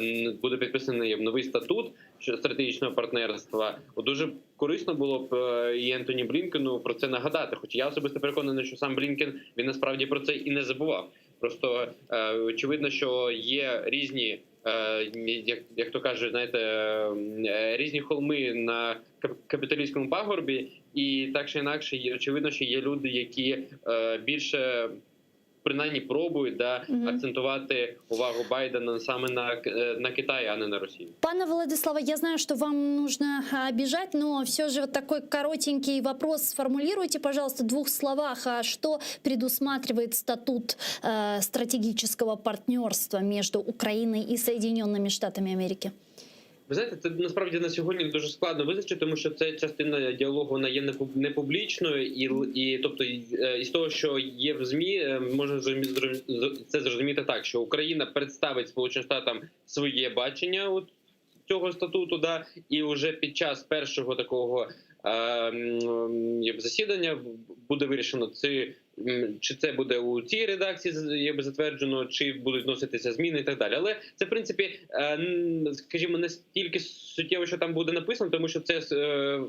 м, буде підписаний новий статут що- стратегічного партнерства. От Дуже корисно було б е, і Ентоні Блінкену про це нагадати. Хоча я особисто переконаний, що сам Блінкен він насправді про це і не забував. Просто е, очевидно, що є різні, е, як, як то кажуть, знаєте, е, різні холми на кап- капіталістському пагорбі, і так чи інакше, є- очевидно, що є люди, які е, більше. Принаймні пробують да Мгм. акцентувати увагу Байдена саме на, е, на Китай, а не на Росію. Пане Владиславе, я знаю, что вам нужно а, бежать, но все же вот такой коротенький вопрос сформулируйте, пожалуйста, в двух словах. А что предусматривает статут э, стратегического партнерства между Украиной и Соединенными Штатами Америки? Ви знаєте, це насправді на сьогодні дуже складно визначити, тому що це частина діалогу вона є непу- непублічною, і, і тобто е, із того, що є в змі, е, можна зрозумі- зрозумі- це зрозуміти так, що Україна представить Сполученим Штатам своє бачення от цього статуту, да, і вже під час першого такого е, м, якби засідання буде вирішено, чи, м, чи це буде у цій редакції з- якби затверджено, чи будуть вноситися зміни і так далі. Але це в принципі, е, н- скажімо, не стільки суттєво, що там буде написано, тому що це е,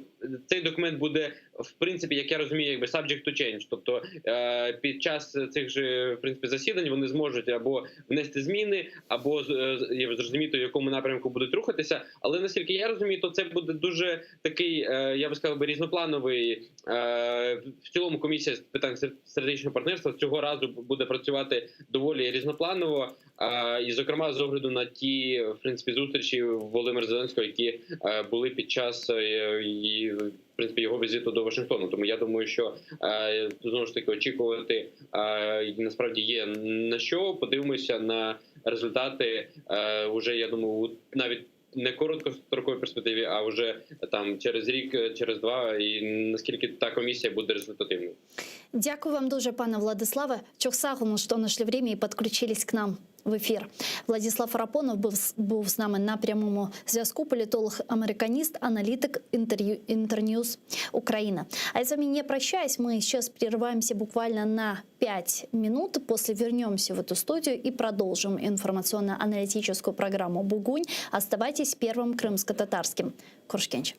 цей документ буде в принципі, як я розумію, якби subject to change. Тобто е, під час цих же в принципі засідань вони зможуть або внести зміни, або з- е, з- якби зрозуміти, в якому напрямку будуть рухатися. Але наскільки я розумію, то це буде дуже такий, е, я би сказав би, різноплановий. е, В цілому комісія з питань стратегічного партнерства цього разу буде працювати доволі різнопланово. Е, І, зокрема, з огляду на ті в принципі зустрічі Володимира Зеленського, які е, були під час е, і, в принципі його візиту до Вашингтону. Тому я думаю, що е, знову ж таки очікувати е, насправді є на що. Подивимося на результати е, уже, я думаю, у навіть не короткостроковій перспективі, а вже там через рік, е, через два, і наскільки та комісія буде результативною. Дякую вам дуже, пане Владиславе. Çoq sağ oluñ, что нашли время и подключились к нам в эфир. Владислав Фарафонов був, був з нами на прямому зв'язку, політолог-американіст, аналітик інтер'ю- Інтерньюз Украина. А я с вами не прощаюсь, мы сейчас прерываемся буквально на 5 минут, после вернемся в эту студию и продолжим информационно-аналитическую программу «Бугунь». Оставайтесь первым крымско-татарским. Körüşkence.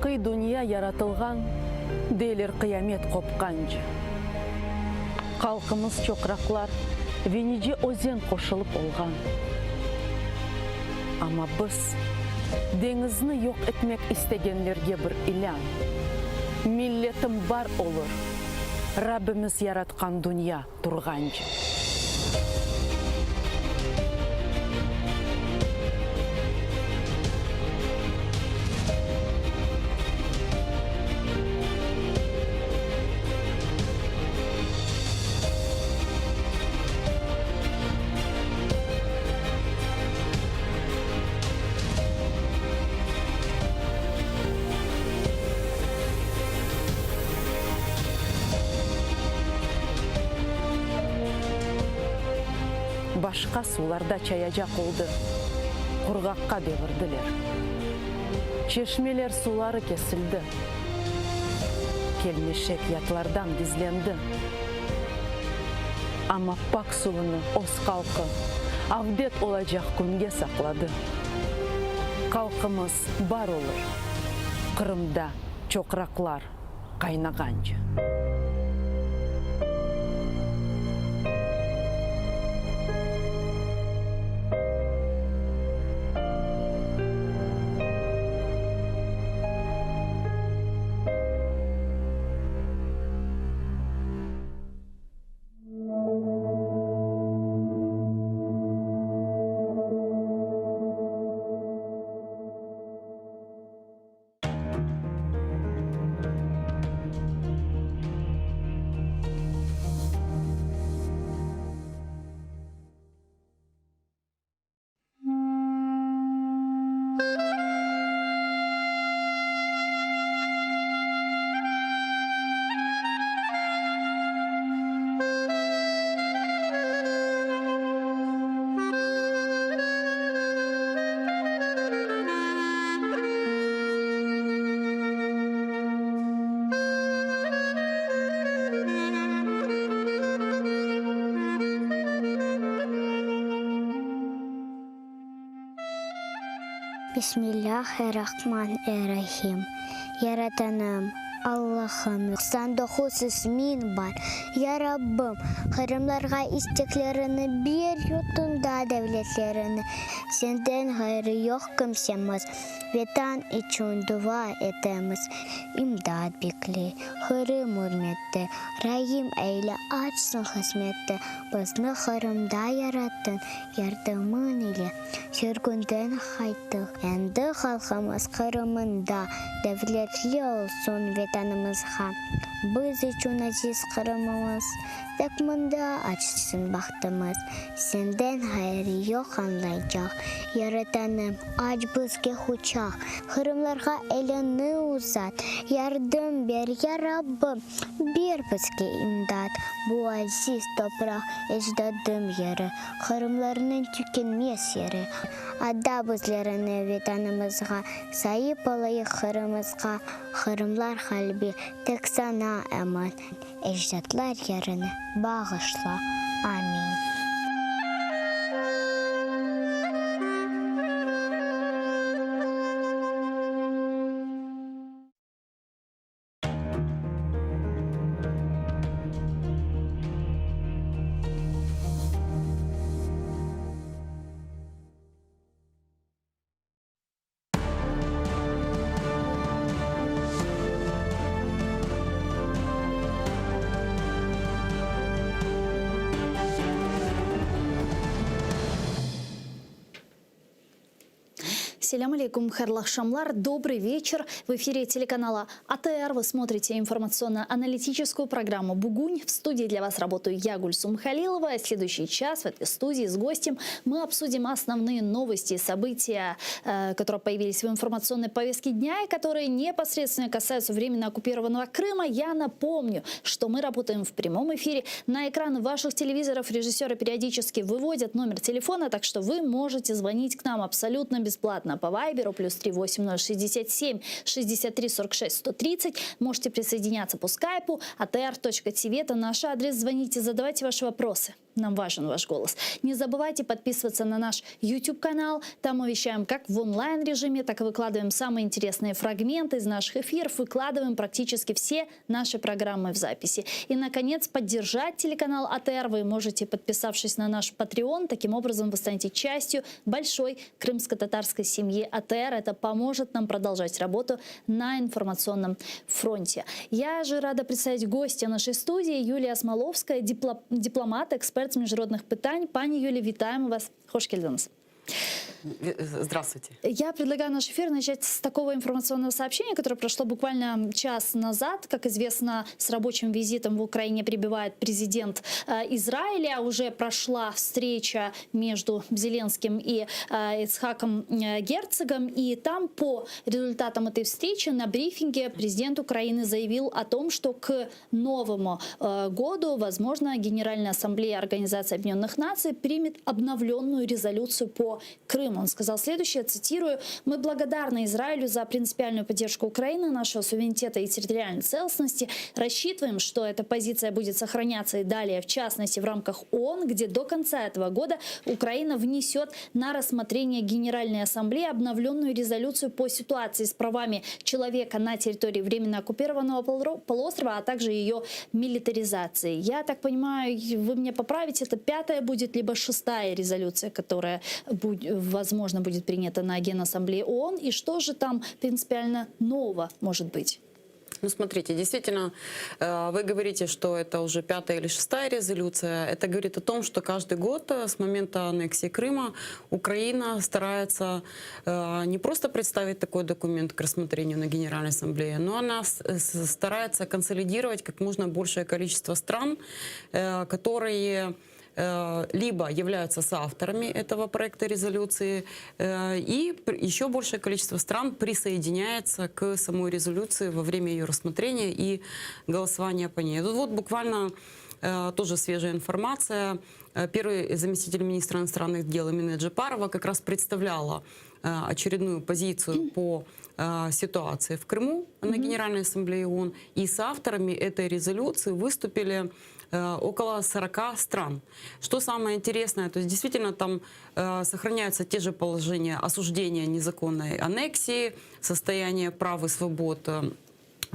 Baqıy dünya yaratılğan, deyler qıyamet qopqance. Halqımız çoqraqlar ve nice özen qoşulıp olğan. Amma biz, deñizni yoq etmek istegenlerge bir ilân, Milletim bar olur, Rabbimiz yaratqan dünya turğance. Başqa suvlarda çayacaq oldı, qurğaqqa devirdiler. Çeşmeler suları kesildi. Kelmeşek yatlardan gizlendi. Amma pak suvunı öz halqı avdet olacaq künge saqladı. Halqımız bar olur, Qırımda çoqraqlar qaynağance. Bismillâh-er-Rahman-er-Rahim. Yaratanım, Allahım, 99 ismiñ bar. Ya Rabbim, qırımlarğa isteklerini ber, yurtunda devletlerini, Senden ğayrı yoq kimsemiz, Vetan içün dua etemiz. İmdat bekley, Qırım ürmette, Raim eyle, açsın qısmetti, Bizni Qırımda yarattıñ, Yardımıñ ile sürgünden qayttıq. Endi halqımız Qırımında devletli olsun Vetanımızğa. Biz içün aziz Qırımımız, tek mında açsın bahtımız. Senden ğayrı yoq añlaycaq, Yaratanım, aç bizge quçaq. Qırımlarğa eliñni uzat, yardım ber, ya Rabbim, ber bizge imdat. Bu aziz topraq ecdadım yeri, Qırımlarnıñ tükenmez yeri. Ada bizlerini Vetanımızğa, Saip olayıq Qırımızğa, Qırımlar qalbi tek saña emin, Ecdatlar yerini bağışla. Amin. Selâm aleykum, hayırlı aqşamlar, dobrый вечер. В эфире телеканала АТР вы смотрите информационно-аналитическую программу «Бугунь». В студии для вас работаю я, Гульсум Халилова. Следующий час в этой студии с гостем мы обсудим основные новости и события, э, которые появились в информационной повестке дня и которые непосредственно касаются временно оккупированного Крыма. Я напомню, что мы работаем в прямом эфире. На экраны ваших телевизоров режиссеры периодически выводят номер телефона, так что вы можете звонить к нам абсолютно бесплатно по Вайберу плюс 38067 63 46 130. Можете присоединяться по скайпу atr.tv. Это наш адрес. Звоните, задавайте ваши вопросы. Нам важен ваш голос. Не забывайте подписываться на наш YouTube-канал. Там мы вещаем как в онлайн-режиме, так и выкладываем самые интересные фрагменты из наших эфиров. Выкладываем практически все наши программы в записи. И, наконец, поддержать телеканал АТР вы можете, подписавшись на наш Patreon. Таким образом, вы станете частью большой крымско-татарской семьи АТР. Это поможет нам продолжать работу на информационном фронте. Я же рада представить гостя нашей студии Юлия Осмоловская, дипломат, експерт з міжнародних питань. Пані Юлі, вітаємо вас. Hoş keldiñiz. Здравствуйте. Я предлагаю наш эфир начать с такого информационного сообщения, которое прошло буквально час назад. Как известно, с рабочим визитом в Украине прибывает президент э, Израиля. Уже прошла встреча между Зеленским и э, Ицхаком э, Герцогом. И там по результатам этой встречи на брифинге президент Украины заявил о том, что к Новому году, возможно, Генеральная Ассамблея Организации Объединенных Наций примет обновленную резолюцию по Крыму. Он сказал следующее, цитирую, «Мы благодарны Израилю за принципиальную поддержку Украины, нашего суверенитета и территориальной целостности. Рассчитываем, что эта позиция будет сохраняться и далее, в частности, в рамках ООН, где до конца этого года Украина внесет на рассмотрение Генеральной Ассамблеи обновленную резолюцию по ситуации с правами человека на территории временно оккупированного полуострова, а также ее милитаризации. Я так понимаю, вы меня поправите, это пятая будет либо шестая резолюция, которая возможно, будет принята на Генассамблее ООН. И что же там принципиально нового может быть? Ну, смотрите, действительно, э, вы говорите, что это уже пятая или шестая резолюция. Это говорит о том, что каждый год э, с момента аннексии Крыма Украина старается э, не просто представить такой документ к рассмотрению на Генеральной Ассамблее, но она старается консолидировать как можно большее количество стран, которые либо являются соавторами этого проекта резолюции, э, и еще большее количество стран присоединяется к самой резолюции во время ее рассмотрения и голосования по ней. Тут вот буквально э, тоже свежая информация. Первый заместитель министра иностранных дел Эмине Джепарова как раз представляла очередную позицию по ситуации в Крыму на Генеральной Ассамблее ООН. И соавторами этой резолюции выступили около 40 стран. Что самое интересное, то есть действительно там э, сохраняются те же положения осуждения незаконной аннексии, состояние прав и свобод э,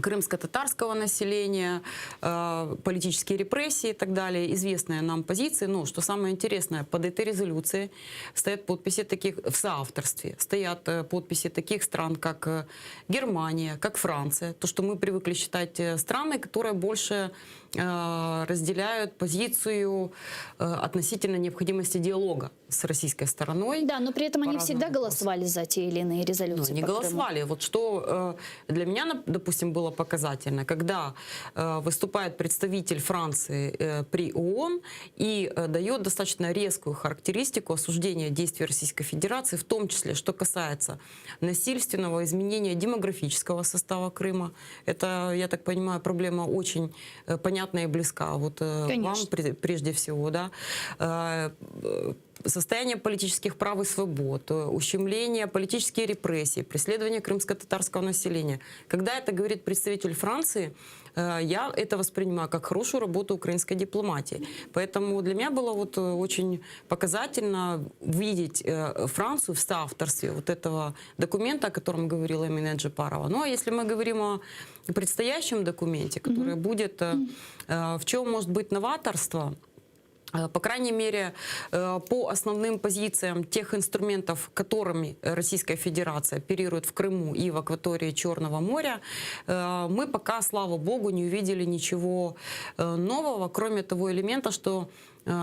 крымско-татарского населения, э, политические репрессии и так далее, известные нам позиции. Но, что самое интересное, под этой резолюцией стоят подписи таких, в соавторстве, стоят э, подписи таких стран, как э, Германия, как Франция, то, что мы привыкли считать страны, которые больше разделяют позицию относительно необходимости диалога с российской стороной. Да, но при этом они всегда вопросам. голосовали за те или иные резолюции. Ну, не голосовали. Вот что для меня, допустим, было показательно, когда э, выступает представитель Франции э, при ООН и э, дает достаточно резкую характеристику осуждения действий Российской Федерации, в том числе, что касается насильственного изменения демографического состава Крыма. Это, я так понимаю, проблема очень понятна и близка вот вам прежде всего, да состояние политических прав и свобод, ущемление, политические репрессии, преследование крымско-татарского населения. Когда это говорит представитель Франции, э, я это воспринимаю как хорошую работу украинской дипломатии. Поэтому для меня было вот э, очень показательно видеть э, Францию в соавторстве вот этого документа, о котором говорила Эмине Джепарова. Ну а если мы говорим о предстоящем документе, который mm-hmm. будет, в чем может быть новаторство, по крайней мере, э, по основным позициям тех инструментов, которыми Российская Федерация оперирует в Крыму и в акватории Черного моря, э, мы пока, слава богу, не увидели ничего нового, кроме того элемента, что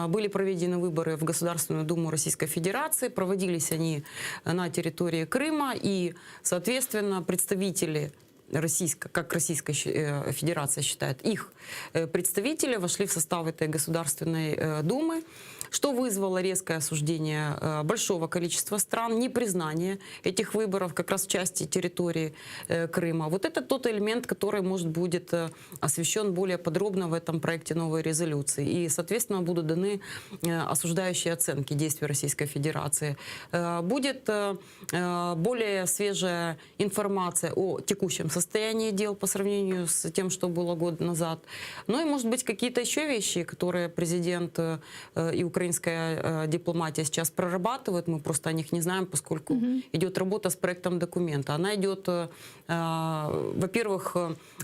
были проведены выборы в Государственную Думу Российской Федерации, проводились они на территории Крыма, и, соответственно, представители российская, как Российская э, Федерация считает, их э, представители вошли в состав этой Государственной э, Думы, что вызвало резкое осуждение большого количества стран, непризнание этих выборов как раз в части территории Крыма. Вот это тот элемент, который, может, будет освещен более подробно в этом проекте новой резолюции. И, соответственно, будут даны осуждающие оценки действий Российской Федерации. Будет более свежая информация о текущем состоянии. состояние дел по сравнению с тем, что было год назад. Ну и, может быть, какие-то еще вещи, которые президент э, и украинская э, дипломатия сейчас прорабатывают, мы просто о них не знаем, поскольку угу. идет работа с проектом документа. Она идет, э, во-первых,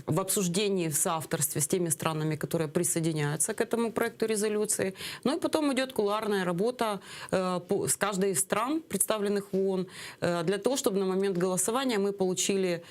в обсуждении в соавторстве с теми странами, которые присоединяются к этому проекту резолюции. Ну и потом идет кулуарная работа с каждой из стран, представленных в ООН, для того, чтобы на момент голосования мы получили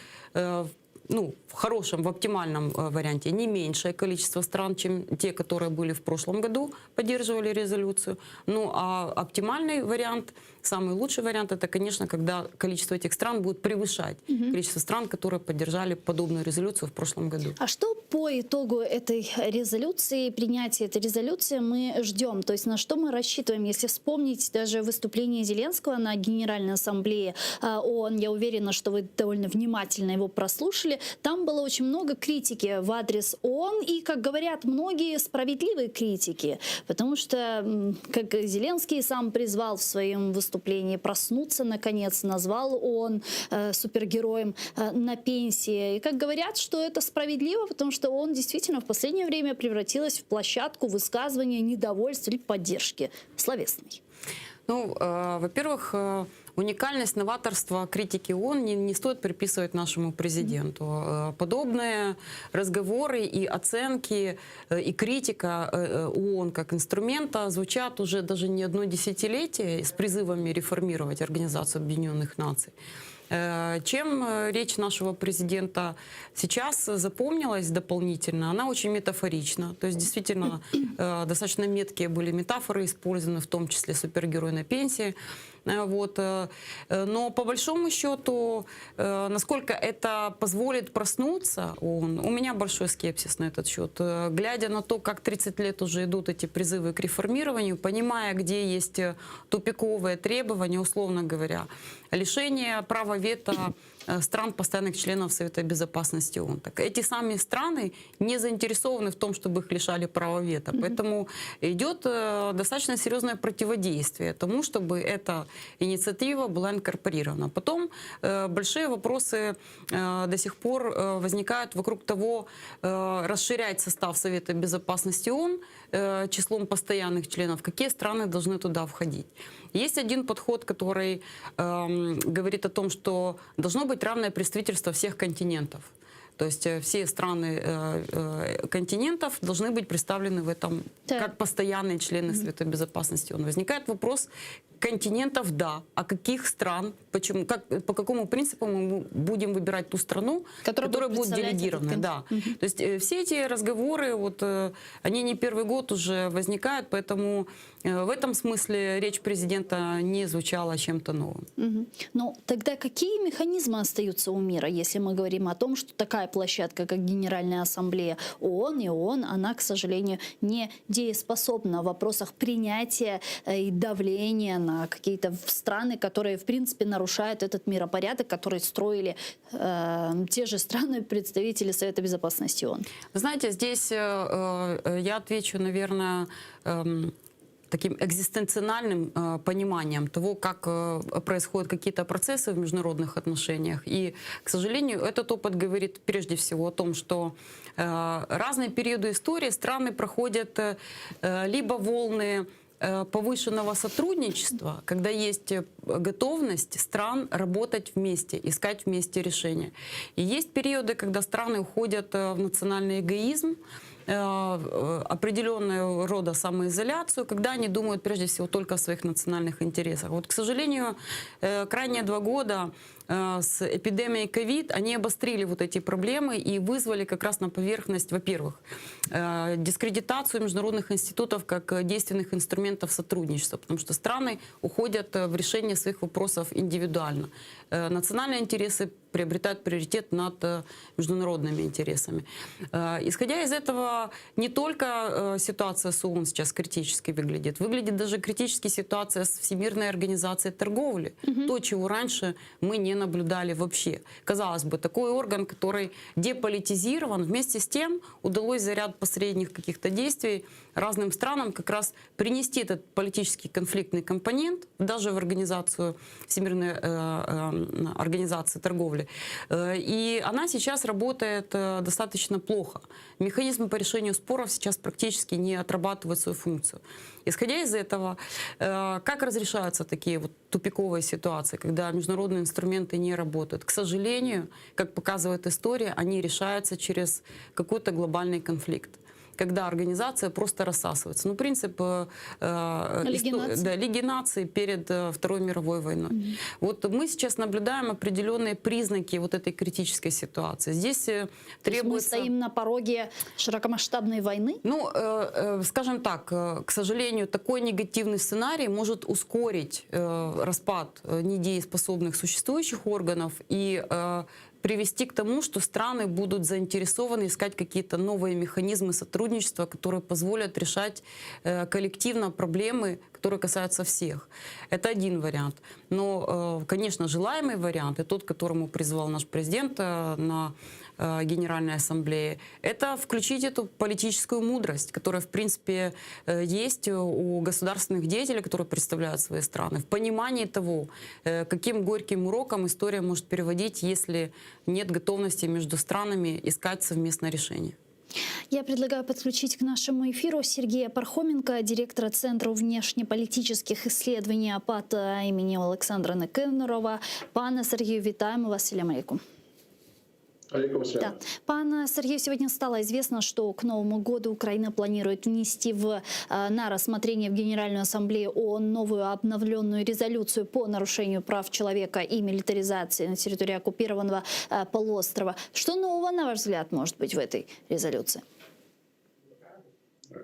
ну, в хорошем, в оптимальном э, варианте не меньшее количество стран, чем те, которые были в прошлом году, поддерживали резолюцию. Ну, а оптимальный вариант, самый лучший вариант, это, конечно, когда количество этих стран будет превышать угу. количество стран, которые поддержали подобную резолюцию в прошлом году. А что по итогу этой резолюции, принятия этой резолюции мы ждем? То есть на что мы рассчитываем? Если вспомнить даже выступление Зеленского на Генеральной Ассамблее э, ООН, я уверена, что вы довольно внимательно его прослушали, там было очень много критики в адрес ООН и, как говорят многие, справедливой критики, потому что, как Зеленский сам призвал в своем выступлении проснуться наконец, назвал ООН э, супергероем э, на пенсии. И как говорят, что это справедливо, потому что ООН действительно в последнее время превратилась в площадку высказывания недовольства или поддержки словесной. Ну, э, во-первых, э, уникальность новаторства критики ООН не, не стоит приписывать нашему президенту. Э, подобные разговоры и оценки, э, и критика э, ООН как инструмента звучат уже даже не одно десятилетие с призывами реформировать Организацию Объединенных Наций. Чем речь нашего президента сейчас запомнилась дополнительно, она очень метафорична. То есть действительно достаточно меткие были метафоры использованы, в том числе супергерой на пенсии. Вот. Но по большому счету, насколько это позволит проснуться ООН, у меня большой скепсис на этот счет. Глядя на то, как 30 лет уже идут эти призывы к реформированию, понимая, где есть тупиковые требования, условно говоря, лишение права вето стран, постоянных членов Совета Безопасности ООН. Так эти самые страны не заинтересованы в том, чтобы их лишали права вето. Mm-hmm. Поэтому идет достаточно серьезное противодействие тому, чтобы эта инициатива была инкорпорирована. Потом э, большие вопросы э, до сих пор э, возникают вокруг того, э, расширять состав Совета Безопасности ООН э, числом постоянных членов, какие страны должны туда входить. Есть один подход, который э, говорит о том, что должно быть равное представительство всех континентов. То есть все страны э, э, континентов должны быть представлены в этом да. как постоянные члены mm-hmm. Совета Безопасности ООН. Возникает вопрос континентов, да, а каких стран, почему, как, по какому принципу мы будем выбирать ту страну, которая, которая будет, будет делегирована. Да. Mm-hmm. То есть э, все эти разговоры, вот, э, они не первый год уже возникают, поэтому э, в этом смысле речь президента не звучала чем-то новым. Mm-hmm. Но тогда какие механизмы остаются у мира, если мы говорим о том, что такая площадка, как Генеральная Ассамблея ООН и ООН, она, к сожалению, не дееспособна в вопросах принятия и давления на какие-то страны, которые, в принципе, нарушают этот миропорядок, который строили э, те же страны, представители Совета Безопасности ООН. Вы знаете, здесь э, э, я отвечу, наверное, э, таким экзистенциональным э, пониманием того, как э, происходят какие-то процессы в международных отношениях. И, к сожалению, этот опыт говорит прежде всего о том, что э, разные периоды истории страны проходят э, либо волны повышенного сотрудничества, когда есть готовность стран работать вместе, искать вместе решения. И есть периоды, когда страны уходят в национальный эгоизм, определенного рода самоизоляцию, когда они думают прежде всего только о своих национальных интересах. Вот, к сожалению, крайние 2 года с эпидемией ковид они обострили вот эти проблемы и вызвали как раз на поверхность, во-первых, дискредитацию международных институтов как действенных инструментов сотрудничества, потому что страны уходят в решение своих вопросов индивидуально. Национальные интересы приобретают приоритет над международными интересами. Исходя из этого, не только ситуация с ООН сейчас критически выглядит, выглядит даже критически ситуация с Всемирной организацией торговли, угу. то, чего раньше мы не наблюдали вообще. Казалось бы, такой орган, который деполитизирован, вместе с тем удалось за ряд посредних каких-то действий разным странам как раз принести этот политический конфликтный компонент даже в организацию Всемирной э, э, организации торговли. Э, и она сейчас работает э, достаточно плохо. Механизмы по решению споров сейчас практически не отрабатывают свою функцию. Исходя из этого, э, как разрешаются такие вот тупиковые ситуации, когда международные инструменты не работают? К сожалению, как показывает история, они решаются через какой-то глобальный конфликт когда организация просто рассасывается. Ну, принцип э, э, Лиги исто- наций. да, Лиги наций перед э, Второй мировой войной. Вот мы сейчас наблюдаем определенные признаки вот этой критической ситуации. Здесь э, То есть мы требуется... стоим на пороге широкомасштабной войны? Ну, э, э, скажем так, э, к сожалению, такой негативный сценарий может ускорить э, распад э, недееспособных существующих органов и э, привести к тому, что страны будут заинтересованы искать какие-то новые механизмы сотрудничества, которые позволят решать э, коллективно проблемы, которые касаются всех. Это один вариант. Но, э, конечно, желаемый вариант, и тот, к которому призвал наш президент э, на э, Генеральной Ассамблее, это включить эту политическую мудрость, которая, в принципе, э, есть у государственных деятелей, которые представляют свои страны, в понимании того, э, каким горьким уроком история может приводить, если нет готовности между странами искать совместное решение. Я предлагаю подключить к нашему эфиру Сергея Пархоменко, директора Центра внешнеполитических исследований АПАТ имени Александра Никанорова. Пане Сергію, вітаємо вас. Селям алейкум. Алейкум салям. Да. Пане Сергею, сегодня стало известно, что к Новому году Украина планирует внести в, э, на рассмотрение в Генеральную Ассамблею ООН новую обновленную резолюцию по нарушению прав человека и милитаризации на территории оккупированного э, полуострова. Что нового, на ваш взгляд, может быть в этой резолюции?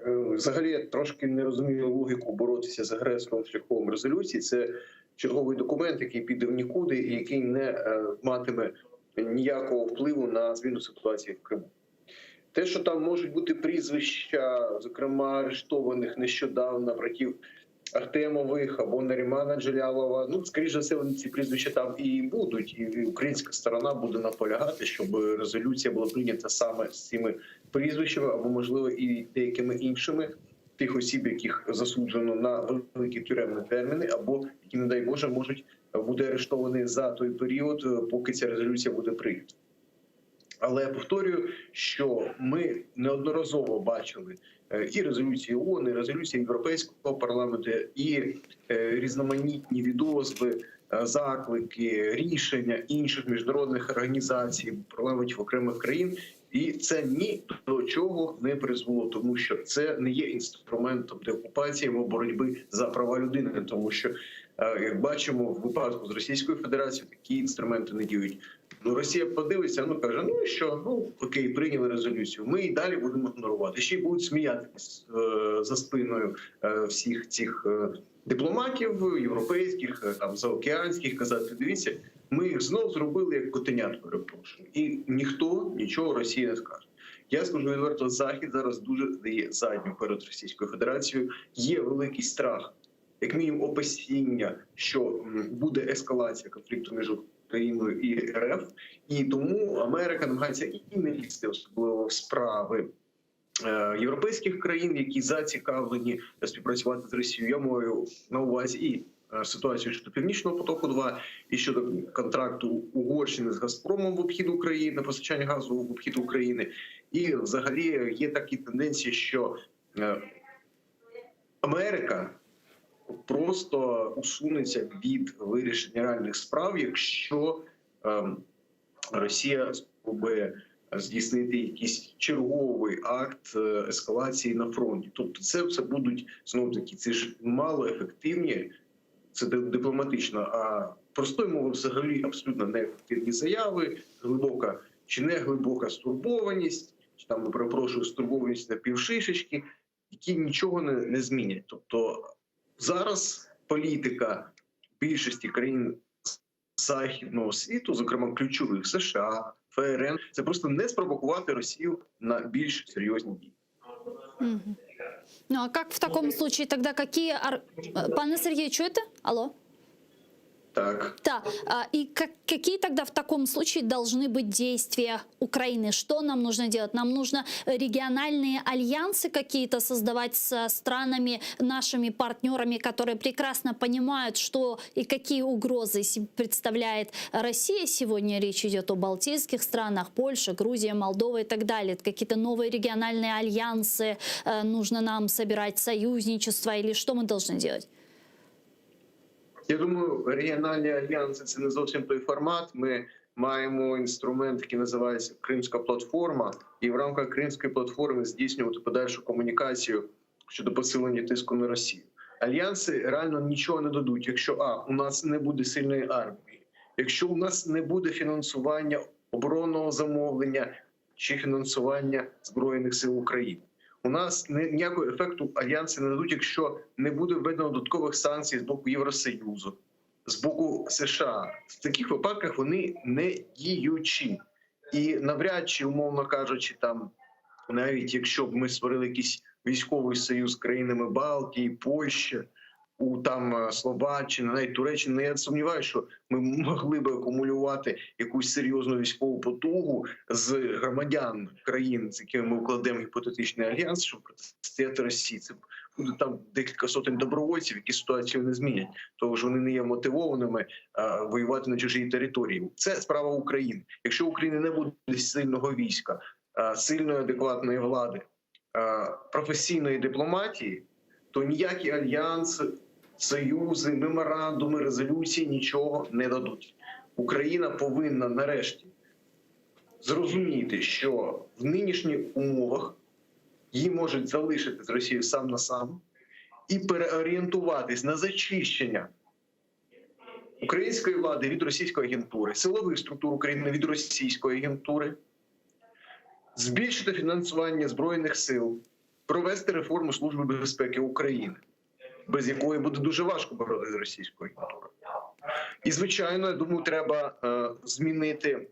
Е, Взагалі, я трошки не розумію логіку боротися з агресором шляхом резолюції. Це черговий документ, який піде в нікуди і який не е, матиме ніякого впливу на зміну ситуації в Криму. Те, що там можуть бути прізвища, зокрема арештованих нещодавно братів Ахтемових або Нарімана Джелялова, ну скоріше за все, вони ці прізвища там і будуть, і українська сторона буде наполягати, щоб резолюція була прийнята саме з цими прізвищами, або можливо і деякими іншими тих осіб, яких засуджено на великі тюремні терміни, або які, не дай Боже, можуть бути арештовані за той період, е, поки ця резолюція буде прийнята. Але я повторюю, що ми неодноразово бачили е, і резолюції ООН, і резолюції Європейського парламенту, і е, різноманітні відозви, е, заклики, рішення інших міжнародних організацій, парламентів окремих країн. І це ні до чого не призвело, тому що це не є інструментом деокупації або боротьби за права людини, тому що, е, як бачимо, в випадку з Російською Федерацією такі інструменти не діють. Ну, Росія подивиться, ну каже: ну і що? Ну окей, прийняли резолюцію. Ми і далі будемо ігнорувати. Ще й будуть сміятися е, за спиною е, всіх цих е, дипломатів європейських, е, там заокеанських, казати: дивіться, ми їх знов зробили як котенят, перепрошую, і ніхто нічого Росії не скаже. Я скажу відверто, Захід зараз дуже дає задню перед Російською Федерацією. Є великий страх, як мінімум, опасіння, що м, буде ескалація конфлікту між Україною і РФ, і тому Америка намагається і не лізти особливо в справи е, європейських країн, які зацікавлені співпрацювати з Росією. Я маю на увазі і е, ситуацію щодо Північного потоку 2 і щодо контракту Угорщини з Газпромом в обхід України, постачання газу в обхід України, і взагалі є такі тенденції, що е, Америка просто усунеться від вирішення реальних справ, якщо ем, Росія спробує здійснити якийсь черговий акт е, ескалації на фронті. Тобто, це все будуть знову таки це ж малоефективні, це ди- дипломатично, а простою мовою взагалі абсолютно неефективні заяви, глибока чи не глибока стурбованість, чи там перепрошую, стурбованість на півшишечки, які нічого не, не змінять. Тобто зараз політика більшості країн західного світу, зокрема ключових США, ФРН, це просто не спровокувати Росію на більш серйозні дії. Мгм. Ну а как в таком случае тогда какие... ор- Э, Пане Сергію, чуєте? Алло. Так. Да. И как, какие тогда в таком случае должны быть действия Украины? Что нам нужно делать? Нам нужно региональные альянсы какие-то создавать с странами, нашими партнерами, которые прекрасно понимают, что и какие угрозы представляет Россия. Сегодня речь идет о балтийских странах, Польша, Грузия, Молдова и так далее. Какие-то новые региональные альянсы э, нужно нам собирать, союзничество или что мы должны делать? Я думаю, регіональні альянси це не зовсім той формат. Ми маємо інструмент, який називається Кримська платформа, і в рамках Кримської платформи здійснювати подальшу комунікацію щодо посилення тиску на Росію. Альянси реально нічого не дадуть, якщо а у нас не буде сильної армії, якщо у нас не буде фінансування оборонного замовлення чи фінансування збройних сил України. У нас ніякого ефекту альянси не дадуть, якщо не буде введено додаткових санкцій з боку Євросоюзу, з боку США. В таких випадках вони не діючі. І навряд чи, умовно кажучи, там навіть якщо б ми створили якийсь військовий союз з країнами Балтії, Польщі, у там е, Словаччини, навіть Туреччини, я сумніваюся, що ми могли би акумулювати якусь серйозну військову потугу з громадян країн, з якими ми укладемо гіпотетичний альянс, щоб протистояти Росії. Це буде там декілька сотень добровольців, які ситуацію не змінять, тому що вони не є мотивованими а, воювати на чужій території. Це справа України. Якщо України не буде сильного війська, а, сильної адекватної влади, а, професійної дипломатії, то ніякі альянси, союзи, меморандуми, резолюції нічого не дадуть. Україна повинна нарешті зрозуміти, що в нинішніх умовах її можуть залишити з Росією сам на сам і переорієнтуватись на зачищення української влади від російської агентури, силових структур України від російської агентури, збільшити фінансування збройних сил, провести реформу Служби безпеки України, без якої буде дуже важко боротися з російською агентурою. І звичайно, я думаю, треба е, змінити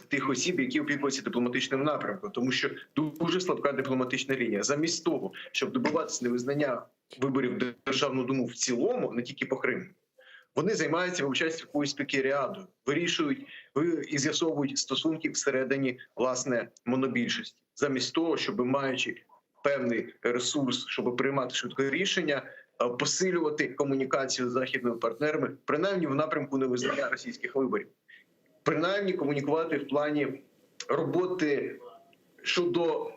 тих осіб, які опікуються дипломатичним напрямком, тому що дуже слабка дипломатична лінія. Замість того, щоб добиватися невизнання виборів в Державну Думу в цілому, не тільки по Криму, вони займаються вибачаюсь, якоюсь пікеріадою, вирішують і з'ясовують стосунки всередині власне монобільшості, замість того, щоб маючи певний ресурс, щоб приймати швидке рішення, посилювати комунікацію з західними партнерами, принаймні в напрямку невизнання російських виборів, принаймні комунікувати в плані роботи щодо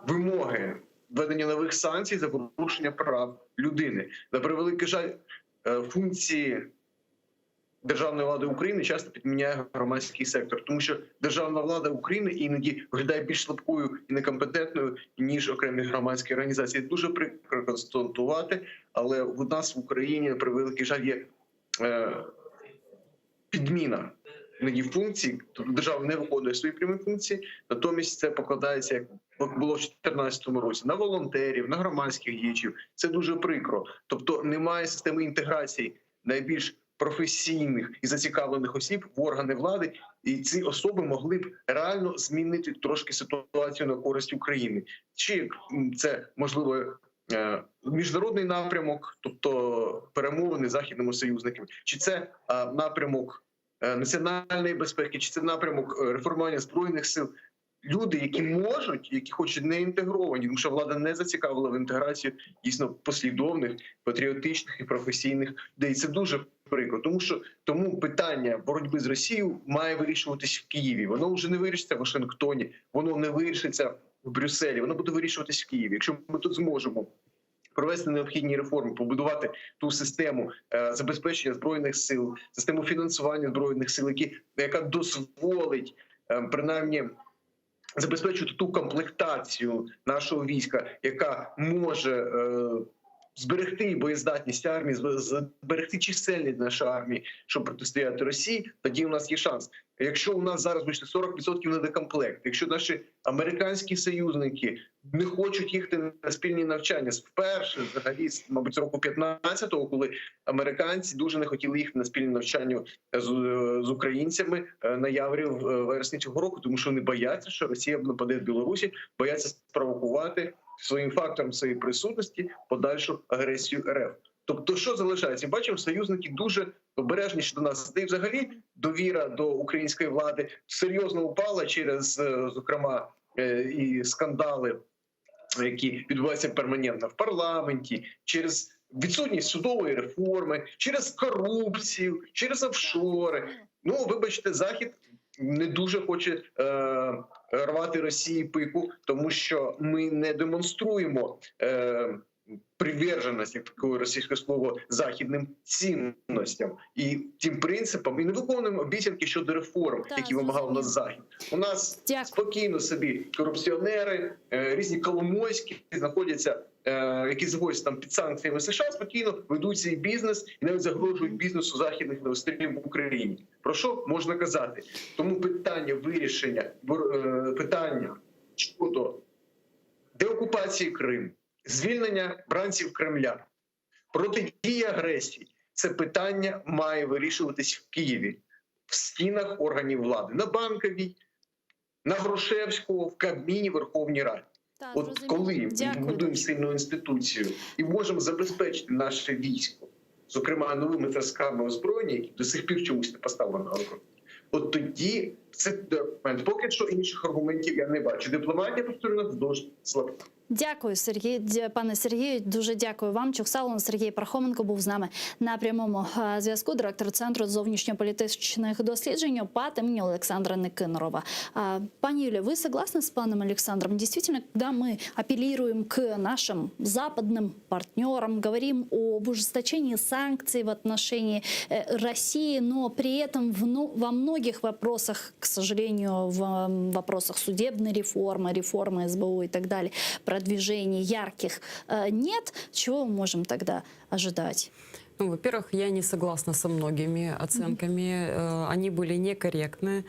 вимоги введення нових санкцій за порушення прав людини. На превеликий жаль, е, функції державної влади України часто підміняє громадський сектор, тому що державна влада України іноді виглядає більш слабкою і некомпетентною ніж окремі громадські організації. Дуже прикро констатувати, але у нас в Україні на превеликий жаль є е, підміна іноді функцій, тобто держава не виконує свої прямі функції, натомість це покладається, як було в 2014 році, на волонтерів, на громадських діячів. Це дуже прикро. Тобто немає системи інтеграції найбільш професійних і зацікавлених осіб в органи влади, і ці особи могли б реально змінити трошки ситуацію на користь України. Чи це можливо е, міжнародний напрямок, тобто перемовини з західними союзниками, чи це е, напрямок е, національної безпеки, чи це напрямок реформування збройних сил. Люди, які можуть, які хочуть не інтегровані, тому що влада не зацікавила в інтеграцію дійсно послідовних, патріотичних і професійних людей. Це дуже прикро, тому що тому питання боротьби з Росією має вирішуватись в Києві. Воно вже не вирішиться в Вашингтоні, воно не вирішиться в Брюсселі, воно буде вирішуватись в Києві. Якщо ми тут зможемо провести необхідні реформи, побудувати ту систему е, забезпечення збройних сил, систему фінансування збройних сил, які яка дозволить е, принаймні забезпечувати ту комплектацію нашого війська, яка може е, зберегти боєздатність армії, зберегти чисельність нашої армії, щоб протистояти Росії, тоді у нас є шанс. Якщо у нас зараз вийшло 40% недокомплект, якщо наші американські союзники не хочуть їхати на спільні навчання вперше, взагалі, мабуть, з року 15-го, коли американці дуже не хотіли їхати на спільні навчання з, з українцями е, на Яврі в е, вересні цього року, тому що вони бояться, що Росія нападе в Білорусі, бояться спровокувати своїм фактором своєї присутності подальшу агресію РФ. Тобто, що залишається? Бачимо, союзники дуже обережніше до нас. Та й взагалі довіра до української влади серйозно упала через, е, зокрема, е, і скандали, які відбуваються перманентно в парламенті, через відсутність судової реформи, через корупцію, через офшори. Ну, вибачте, захід не дуже хоче е, рвати Росії пику, тому що ми не демонструємо. Е, Приверженість, як таке російське слово, західним цінностям і тим принципам, і не виконуємо обіцянки щодо реформ, Так, які вимагав у нас захід. У нас Дякую. спокійно собі корупціонери, е, різні коломойські знаходяться, е, які знаходяться там під санкціями США, спокійно ведуть свій бізнес і навіть загрожують бізнесу західних інвесторів в Україні. Про що можна казати? Тому питання вирішення е, питання щодо деокупації Криму, звільнення бранців Кремля, протидії агресії це питання має вирішуватись в Києві, в стінах органів влади, на Банковій, на Грушевського, в Кабміні, Верховній Раді. Так, От зрозуміло. коли ми Дякую будуємо дуже. сильну інституцію і можемо забезпечити наше військо, зокрема новими зразками озброєння, які до сих пір чомусь не поставлено на озброєння, от тоді це аргумент. Поки що інших аргументів я не бачу. Дипломатія повторюю, дуже слабка. Дякую, Сергій, пане Сергію. Дуже дякую вам. Çoq sağ oluñ Сергій Пархоменко був з нами на прямому е, зв'язку. Директор центру зовнішньополітичних досліджень ОПАТ імені Олександра Никанорова. А, Пані Юлія, вы согласны с паном Александром? Действительно, когда мы апеллируем к нашим западным партнерам, говорим об ужесточении санкций в отношении э, России, но при этом в, ну, во многих вопросах, к сожалению, в м, вопросах судебной реформы, реформы СБУ и так далее, продвижений ярких э, нет, чего мы можем тогда ожидать? Ну, во-первых, я не согласна со многими оценками. Э, Они были некорректны,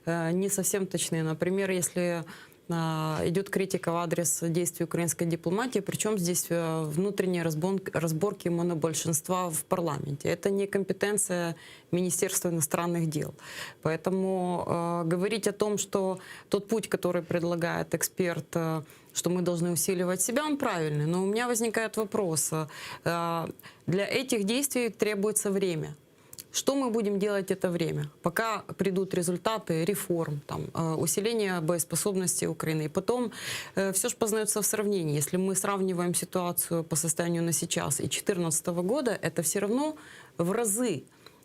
э, не совсем точны. Например, если э, идет критика в адрес действий украинской дипломатии, причем здесь э, внутренние разбон- разборки монобольшинства в парламенте. Это не компетенция Министерства иностранных дел. Поэтому э, говорить о том, что тот путь, который предлагает эксперт, э, что мы должны усиливать себя, он правильный. Но у меня возникает вопрос. э, Для этих действий требуется время. Что мы будем делать это время? Пока придут результаты реформ, там, э, усиления боеспособности Украины. И потом все же познается в сравнении. Если мы сравниваем ситуацию по состоянию на сейчас и 2014 года, это все равно в разы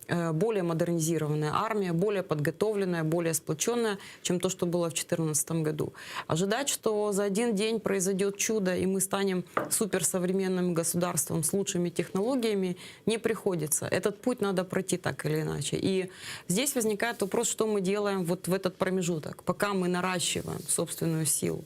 э, более модернизированная армия, более подготовленная, более сплоченная, чем то, что было в 2014 году. Ожидать, что за один день произойдет чудо, и мы станем суперсовременным государством с лучшими технологиями, не приходится. Этот путь надо пройти так или иначе. И здесь возникает вопрос, что мы делаем вот в этот промежуток, пока мы наращиваем собственную силу.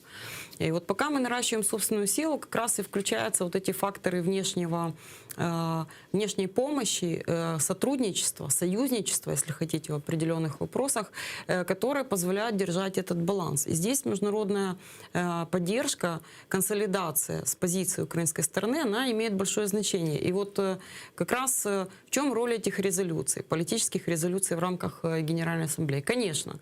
И вот пока мы наращиваем собственную силу, как раз и включаются вот эти факторы внешнего, э, внешней помощи, э, сотрудничества, союзничества, если хотите, в определенных вопросах, э, которые позволяют держать этот баланс. И здесь международная э, поддержка, консолидация с позиции украинской стороны, она имеет большое значение. И вот э, как раз э, в чем роль этих резолюций, политических резолюций в рамках э, Генеральной Ассамблеи? Конечно,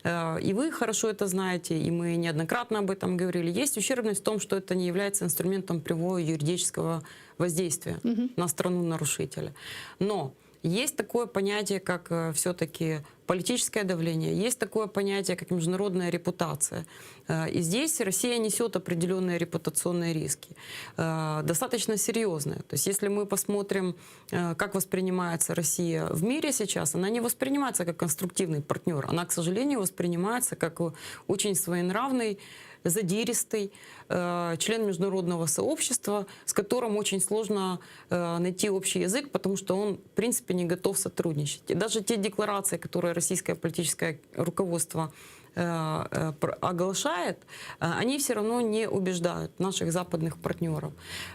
Э, И вы хорошо это знаете, и мы неоднократно об этом говорили. Есть ущербность в том, что это не является инструментом прямого юридического воздействия на страну-нарушителя. Но есть такое понятие, как все-таки политическое давление, есть такое понятие, как международная репутация. Э, И здесь Россия несет определенные репутационные риски, э, достаточно серьезные. То есть если мы посмотрим, э, как воспринимается Россия в мире сейчас, она не воспринимается как конструктивный партнер. Она, к сожалению, воспринимается как э, очень своенравный, задиристый э, член международного сообщества, с которым очень сложно э, найти общий язык, потому что он, в принципе, не готов сотрудничать. И даже те декларации, которые российское политическое руководство э, э, оглашает, э, они все равно не убеждают наших западных партнеров.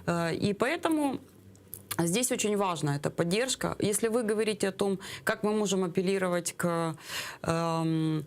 Э, И поэтому Здесь очень важна эта поддержка. Если вы говорите о том, как мы можем апеллировать к эм,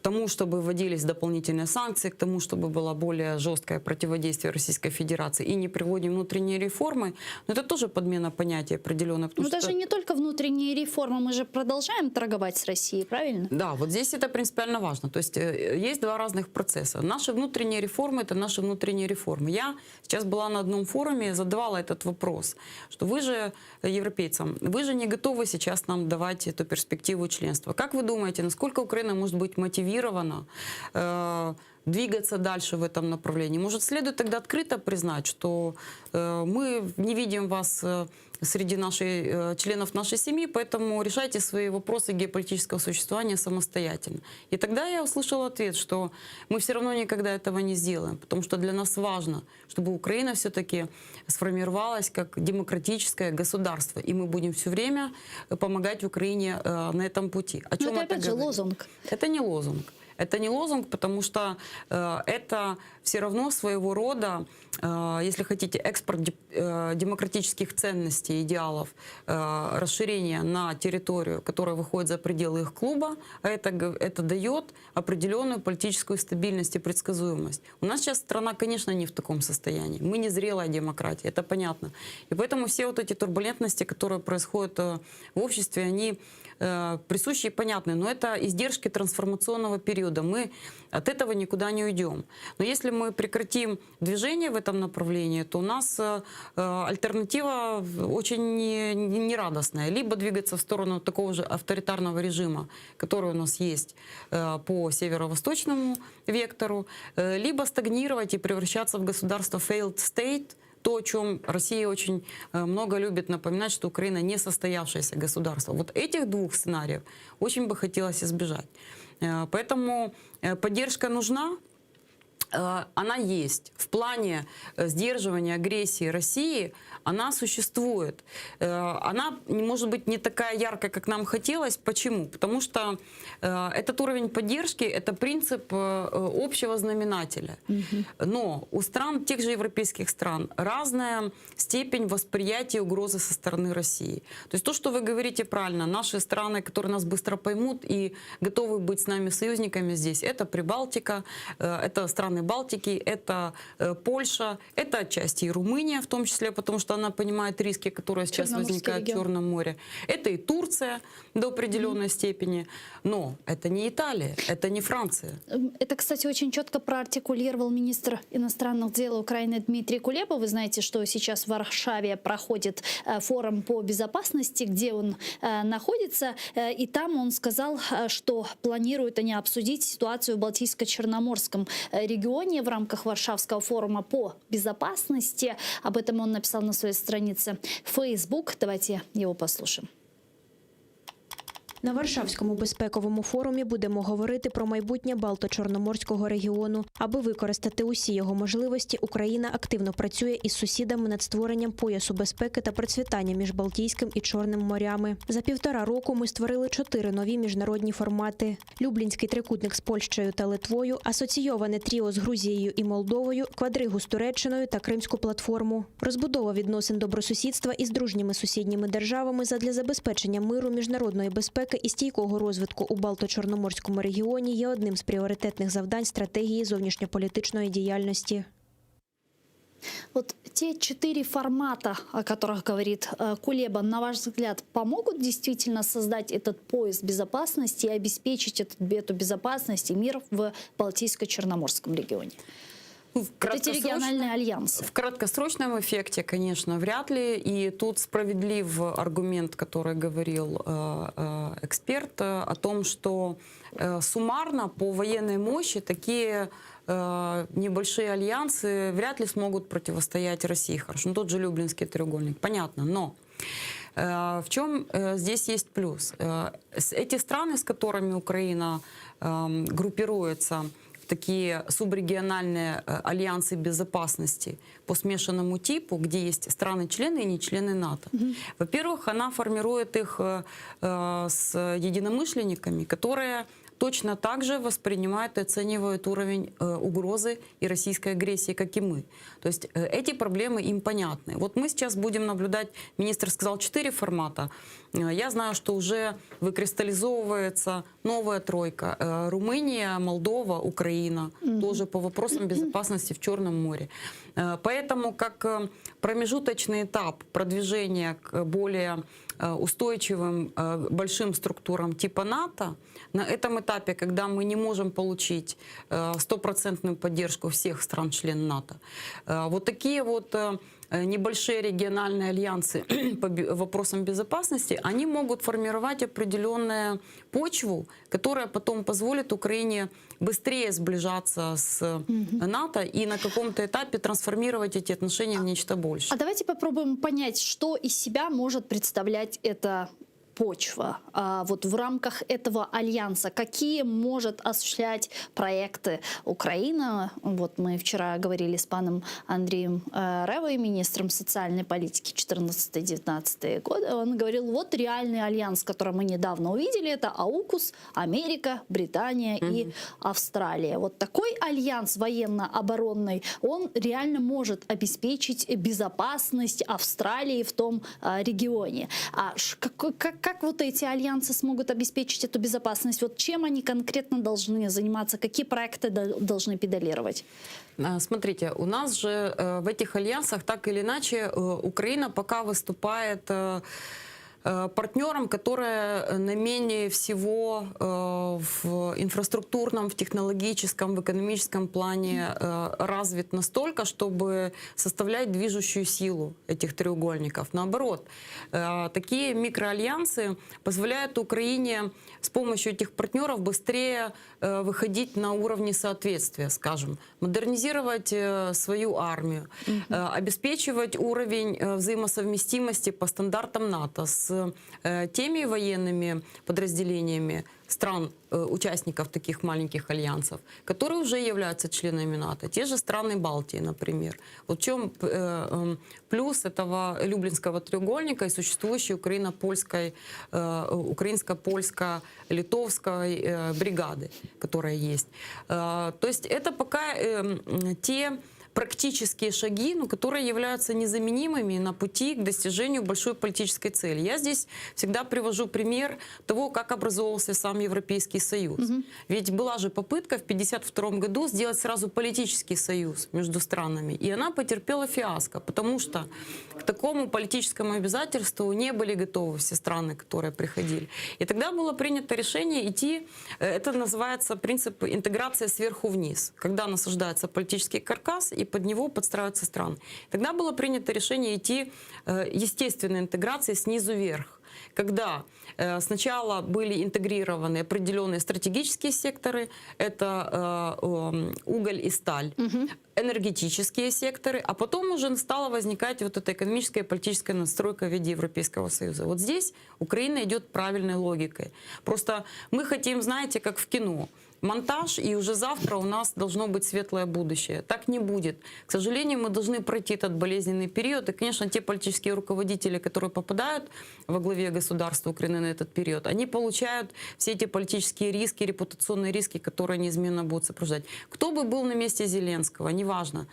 тому, чтобы вводились дополнительные санкции, к тому, чтобы было более жесткое противодействие Российской Федерации, и не приводим внутренние реформы, но это тоже подмена понятия определенная. Но даже не только внутренние реформы, мы же продолжаем торговать с Россией, правильно? Да, вот здесь это принципиально важно. То есть э, есть два разных процесса. Наши внутренние реформы – это наши внутренние реформы. Я сейчас была на одном форуме, задавала этот вопрос, что вы же, э, европейцам, вы же не готовы сейчас нам давать эту перспективу членства. Как вы думаете, насколько Украина может быть мотивирована э, двигаться дальше в этом направлении? Может, следует тогда открыто признать, что э, мы не видим вас э, среди нашей, э, членов нашей семьи, поэтому решайте свои вопросы геополитического существования самостоятельно. И тогда я услышала ответ, что мы все равно никогда этого не сделаем, потому что для нас важно, чтобы Украина все-таки сформировалась как демократическое государство, и мы будем все время помогать Украине э, на этом пути. О Но чем это опять же говорит? лозунг. Это не лозунг. Это не лозунг, потому что э, это все равно своего рода, э, если хотите, экспорт э, демократических ценностей, идеалов, э, расширение на территорию, которая выходит за пределы их клуба, а это, это дает определенную политическую стабильность и предсказуемость. У нас сейчас страна, конечно, не в таком состоянии. Мы не зрелая демократия, это понятно. И поэтому все вот эти турбулентности, которые происходят э, в обществе, они э, присущи и понятны, но это издержки трансформационного периода. Мы от этого никуда не уйдем. Но если мы прекратим движение в этом направлении, то у нас э, э, альтернатива очень нерадостная. Либо двигаться в сторону такого же авторитарного режима, который у нас есть э, по северо-восточному вектору, либо стагнировать и превращаться в государство failed state, то, о чем Россия очень э, много любит напоминать, что Украина не состоявшееся государство. Вот этих двух сценариев очень бы хотелось избежать. Э, Поэтому э, поддержка нужна, она есть. В плане э, сдерживания агрессии России она существует. Э, Она, может быть, не такая яркая, как нам хотелось. Почему? Потому что э, этот уровень поддержки – это принцип э, общего знаменателя. Но у стран, тех же европейских стран, разная степень восприятия угрозы со стороны России. То есть то, что вы говорите правильно, наши страны, которые нас быстро поймут и готовы быть с нами союзниками здесь, это Прибалтика, э, это страны Балтики, это э, Польша, это отчасти и Румыния в том числе, потому что она понимает риски, которые сейчас возникают в. Черном море. Это и Турция до определенной степени. Но это не Италия, это не Франция. Эм, Это, кстати, очень четко проартикулировал министр иностранных дел Украины Дмитрий Кулеба. Вы знаете, что сейчас в Варшаве проходит э, форум по безопасности, где он э, находится. И там он сказал, что планируют они обсудить ситуацию в Балтийско-Черноморском э, регионе в рамках Варшавского форума по безопасности. Об этом он написал на своей странице Facebook. Давайте его послушаем. На Варшавському безпековому форумі будемо говорити про майбутнє Балто-Чорноморського регіону. Аби використати усі його можливості, Україна активно працює із сусідами над створенням поясу безпеки та процвітання між Балтійським і Чорним морями. За півтора року ми створили чотири нові міжнародні формати: Люблінський трикутник з Польщею та Литвою, асоційоване тріо з Грузією і Молдовою, квадригу з Туреччиною та Кримську платформу. Розбудова відносин добросусідства із дружніми сусідніми державами задля забезпечення миру, міжнародної безпеки і стійкого розвитку у Балто-Чорноморському регіоні є одним з пріоритетних завдань стратегії зовнішньополітичної діяльності. Вот те четыре формата, о которых говорит э, Кулеба, на ваш взгляд, помогут действительно создать этот пояс безопасности и обеспечить этот, эту безопасность и мир в Балтийско-Черноморском регионе? Ну, в Вот эти региональные альянсы. В краткосрочном эффекте, конечно, вряд ли. И тут справедлив аргумент, который говорил э, э, эксперт, э, о том, что э, суммарно по военной мощи такие э, небольшие альянсы вряд ли смогут противостоять России. Хорошо, ну тот же Люблинский треугольник, понятно, но э, в чем э, здесь есть плюс? Э, Эти страны, с которыми Украина эм, группируется такие субрегиональные э, альянсы безопасности по смешанному типу, где есть страны-члены и не члены НАТО. Во-первых, она формирует их э, э, с единомышленниками, которые точно так же воспринимают и оценивают уровень э, угрозы и российской агрессии, как и мы. То есть э, эти проблемы им понятны. Вот мы сейчас будем наблюдать, министр сказал, четыре формата. Э, Я знаю, что уже выкристаллизовывается новая тройка. Э, Румыния, Молдова, Украина. Тоже по вопросам безопасности в Черном море. Э, Поэтому как э, промежуточный этап продвижения к более э, устойчивым э, большим структурам типа НАТО, на этом этапе, когда мы не можем получить э, стопроцентную поддержку всех стран-членов НАТО, э, вот такие вот э, э, небольшие региональные альянсы по бе- вопросам безопасности, они могут формировать определенную почву, которая потом позволит Украине быстрее сближаться с э, НАТО и на каком-то этапе трансформировать эти отношения в нечто большее. А давайте попробуем понять, что из себя может представлять эта почва. А вот в рамках этого альянса какие может осуществлять проекты Украина? Вот мы вчера говорили с паном Андреем э, Ревой, министром социальной политики 14-19 года. Он говорил, вот реальный альянс, который мы недавно увидели, это АУКУС, Америка, Британия и Австралия. Вот такой альянс военно-оборонный, он реально может обеспечить безопасность Австралии в том а, регионе. А ш- как, как, как вот эти альянсы смогут обеспечить эту безопасность? Вот чем они конкретно должны заниматься? Какие проекты до- должны педалировать? А, Смотрите, у нас же э, в этих альянсах так или иначе э, Украина пока выступает э, э, партнером, которая наименее всего э, в инфраструктурном, в технологическом, в экономическом плане э, развит настолько, чтобы составлять движущую силу этих треугольников. Наоборот, э, такие микроальянсы позволяют Украине с помощью этих партнеров быстрее э, выходить на уровни соответствия, скажем, модернизировать э, свою армию, э, обеспечивать уровень э, взаимосовместимости по стандартам НАТО с э, теми военными подразделениями стран, э, участников таких маленьких альянсов, которые уже являются членами НАТО, те же страны Балтии, например. Вот в чем э, эм, плюс этого Люблинского треугольника и существующей украино-польской, э, украинско-польско-литовской э, бригады, которая есть. Э, То есть это пока э, м, те практические шаги, ну, которые являются незаменимыми на пути к достижению большой политической цели. Я здесь всегда привожу пример того, как образовался сам Европейский Союз. Ведь была же попытка в 1952 году сделать сразу политический союз между странами, и она потерпела фиаско, потому что к такому политическому обязательству не были готовы все страны, которые приходили. И тогда было принято решение идти, э, это называется принцип интеграции сверху вниз, когда насаждается политический каркас, и под него подстраиваются страны. Тогда было принято решение идти э, естественной интеграцией снизу вверх когда э, сначала были интегрированы определенные стратегические секторы, это э, эм, уголь и сталь, энергетические секторы, а потом уже стала возникать вот эта экономическая и политическая надстройка в виде Европейского Союза. Вот здесь Украина идет правильной логикой. Просто мы хотим, знаете, как в кино, монтаж, и уже завтра у нас должно быть светлое будущее. Так не будет. К сожалению, мы должны пройти этот болезненный период. И, конечно, те политические руководители, которые попадают во главе государства Украины на этот период, они получают все эти политические риски, репутационные риски, которые неизменно будут сопровождать. Кто бы был на месте Зеленского, неважно.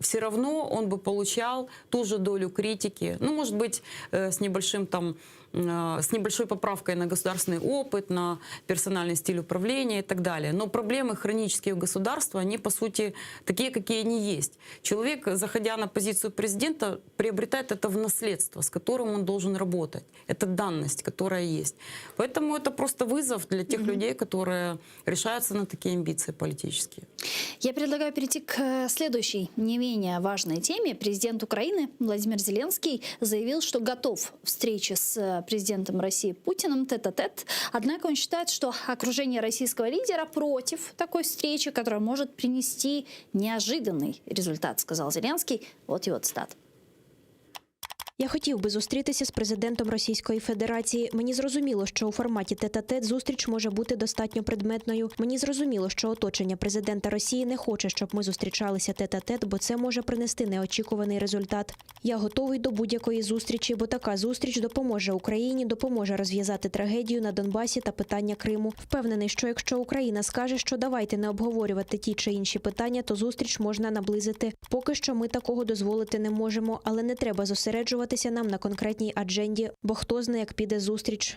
Все равно он бы получал ту же долю критики. Ну, может быть, э, с небольшим там э, с небольшой поправкой на государственный опыт, на персональный стиль управления и так далее. Но проблемы хронические у государства, они по сути такие, какие они есть. Человек, заходя на позицию президента, приобретает это в наследство, с которым он должен работать. Это данность, которая есть. Поэтому это просто вызов для тех людей, которые решаются на такие амбиции политические. Я предлагаю перейти к э, следующей, не менее важной теме. Президент Украины Владимир Зеленский заявил, что готов к встрече с э, президентом России Путиным тет-а-тет. Однако он считает, что окружение российского лидера против такой встречи, которая может принести неожиданный результат, сказал Зеленский. Вот его цитата. Я хотів би зустрітися з президентом Російської Федерації. Мені зрозуміло, що у форматі тет-а-тет зустріч може бути достатньо предметною. Мені зрозуміло, що оточення президента Росії не хоче, щоб ми зустрічалися тет-а-тет, бо це може принести неочікуваний результат. Я готовий до будь-якої зустрічі, бо така зустріч допоможе Україні, допоможе розв'язати трагедію на Донбасі та питання Криму. Впевнений, що якщо Україна скаже, що давайте не обговорювати ті чи інші питання, то зустріч можна наблизити. Поки що ми такого дозволити не можемо, але не треба зосереджуватися нам на конкретній адженді, бо хто знає, як піде зустріч.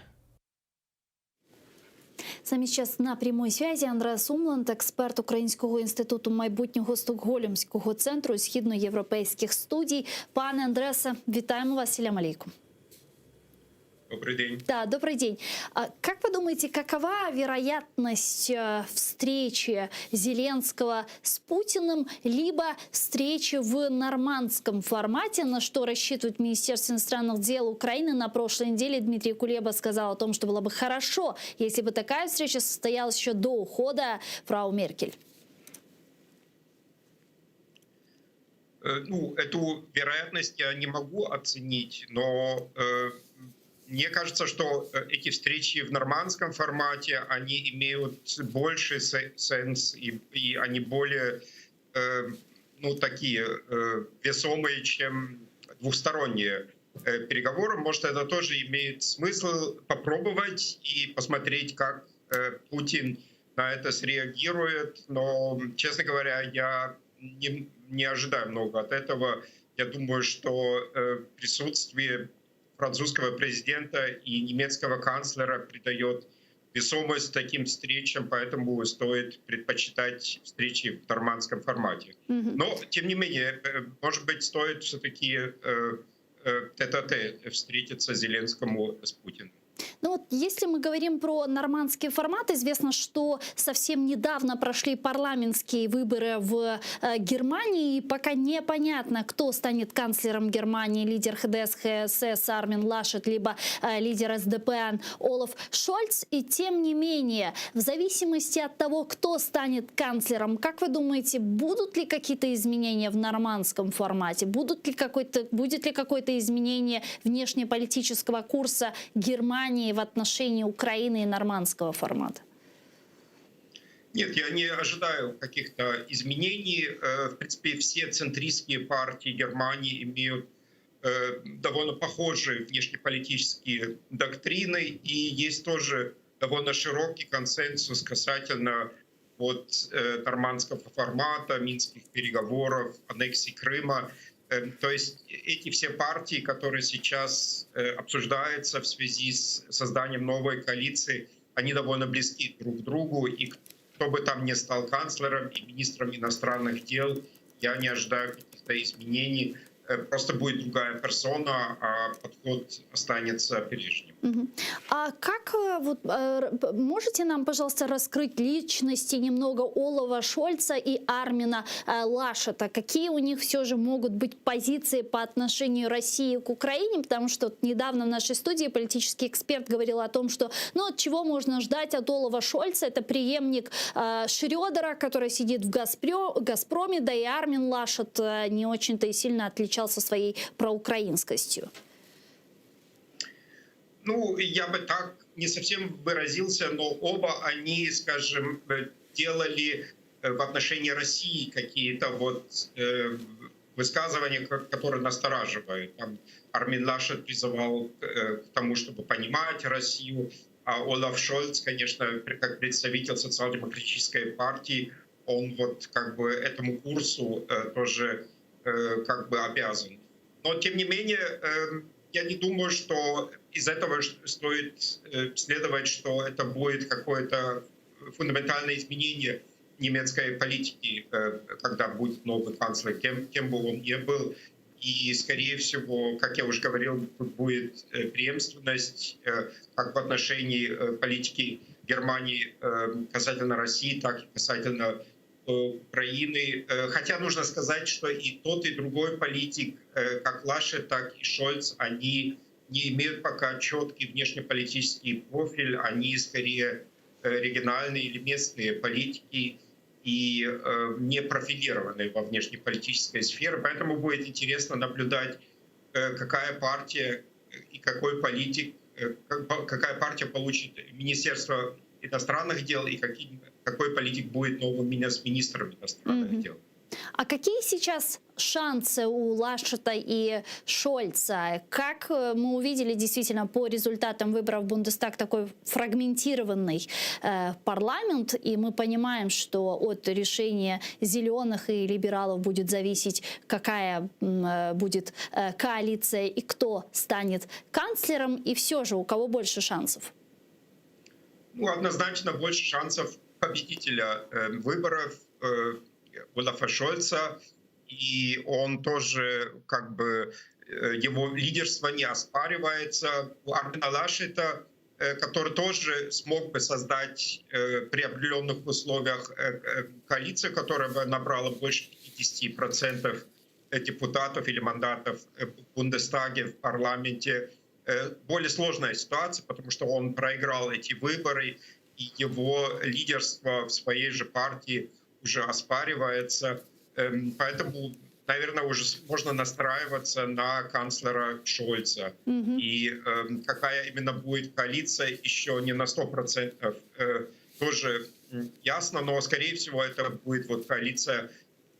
С нами сейчас на прямой связи Андреас Умланд, експерт Українського інституту майбутнього Стокгольмського центру східноєвропейських студій. Пане Андреасе, вітаємо вас. Селям алейкум. Добрый день. Да, добрый день. А Как вы думаете, какова вероятность э, встречи Зеленского с Путиным, либо встречи в нормандском формате, на что рассчитывает Министерство иностранных дел Украины? На прошлой неделе Дмитрий Кулеба сказал о том, что было бы хорошо, если бы такая встреча состоялась еще до ухода фрау Меркель. Э, Ну, эту вероятность я не могу оценить, но э, мне кажется, что э, эти встречи в нормандском формате, они имеют больше се- сенс и, и они более, э, ну, такие э, весомые, чем двухсторонние э, переговоры. Может, это тоже имеет смысл попробовать и посмотреть, как э, Путин на это среагирует. Но, честно говоря, я не, не ожидаю много от этого. Я думаю, что э, присутствие французского президента и немецкого канцлера придает весомость таким встречам, поэтому стоит предпочитать встречи в нормандском формате. Но, тем не менее, э, может быть, стоит все-таки э, э, тет-а-тет встретиться Зеленскому с Путиным. Ну вот, если мы говорим про нормандский формат, известно, что совсем недавно прошли парламентские выборы в э, Германии, и пока непонятно, кто станет канцлером Германии, лидер ХДС, ХСС Армин Лашет, либо э, лидер СДП Олаф Шольц. И тем не менее, в зависимости от того, кто станет канцлером, как вы думаете, будут ли какие-то изменения в нормандском формате? Будут ли какой-то, будет ли какое-то изменение внешнеполитического курса Германии в отношении Украины и нормандского формата? Нет, я не ожидаю каких-то изменений. Э, В принципе, все центристские партии Германии имеют э, довольно похожие внешнеполитические доктрины, и есть тоже довольно широкий консенсус касательно вот, э, нормандского формата, минских переговоров, аннексии Крыма. Э, То есть эти все партии, которые сейчас э, обсуждаются в связи с созданием новой коалиции, они довольно близки друг к другу, и кто бы там ни стал канцлером и министром иностранных дел, я не ожидаю каких-то изменений. Э, Просто будет другая персона, а подход останется прежним. Мгм. А как э, вот э, р- п- можете нам, пожалуйста, раскрыть личности немного Олафа Шольца и Армина э, Лашета? Какие у них все же могут быть позиции по отношению России к Украине? Потому что вот недавно в нашей студии политический эксперт говорил о том, что ну от чего можно ждать от Олафа Шольца? Это преемник э, Шрёдера, который сидит в Газпрё- Газпроме, да и Армин Лашет э, не очень-то и сильно отличался своей проукраинскостью. Ну, я бы так не совсем выразился, но оба они, скажем, э, делали э, в отношении России какие-то вот э, высказывания, ко- которые настораживают. Там Армин Лашет призывал э, к тому, чтобы понимать Россию, а Олаф Шольц, конечно, пр- как представитель социал-демократической партии, он вот как бы этому курсу э, тоже э, как бы обязан. Но тем не менее, эм, я не думаю, что из этого ш- стоит э, следовать, что это будет какое-то фундаментальное изменение немецкой политики, э, когда будет новый канцлер, кем, кем бы он ни был. И, скорее всего, как я уже говорил, тут будет э, преемственность э, как в отношении э, политики Германии э, касательно России, так и касательно э, Украины. Э, Хотя нужно сказать, что и тот, и другой политик, э, как Лашет, так и Шольц, они не имеют пока четкий внешнеполитический профиль, они скорее э, региональные или местные политики и э, не профилированные во внешнеполитической сфере. Поэтому будет интересно наблюдать, какая партия и какой политик, какая партия получит Министерство иностранных дел и какой политик будет новым министром иностранных дел. А какие сейчас шансы у Лашета и Шольца? Как э, мы увидели действительно по результатам выборов в Бундестаг такой фрагментированный э, парламент, и мы понимаем, что от решения зеленых и либералов будет зависеть, какая э, будет э, коалиция и кто станет канцлером, и все же у кого больше шансов? Ну, однозначно больше шансов победителя э, выборов э, Олафа Шольца, и он тоже как бы э, его лидерство не оспаривается. У Армина Лашета, э, который тоже смог бы создать э, при определенных условиях коалицию, которая бы набрала больше 50% депутатов или мандатов в Бундестаге, в парламенте. Более сложная ситуация, потому что он проиграл эти выборы, и его лидерство в своей же партии уже оспаривается. Эм, поэтому, наверное, уже можно настраиваться на канцлера Шольца. Угу. И эм, какая именно будет коалиция, еще не на 100% э, тоже ясно, но, скорее всего, это будет вот коалиция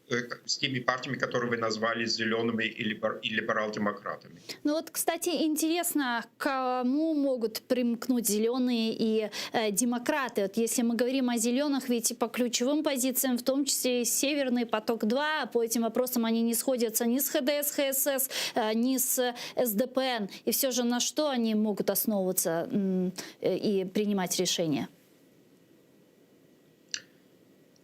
э, с теми партиями, которые вы назвали зелеными и либерал-демократами. Ну вот, кстати, интересно, кому могут примкнуть зеленые и э, демократы? Вот если мы говорим о зеленых, ведь по ключевым позициям, в том числе и Северный поток-2, по этим вопросам они не сходятся ни с ХДС, ХСС, э, ни с СДПН. И все же на что они могут основываться э, и принимать решения?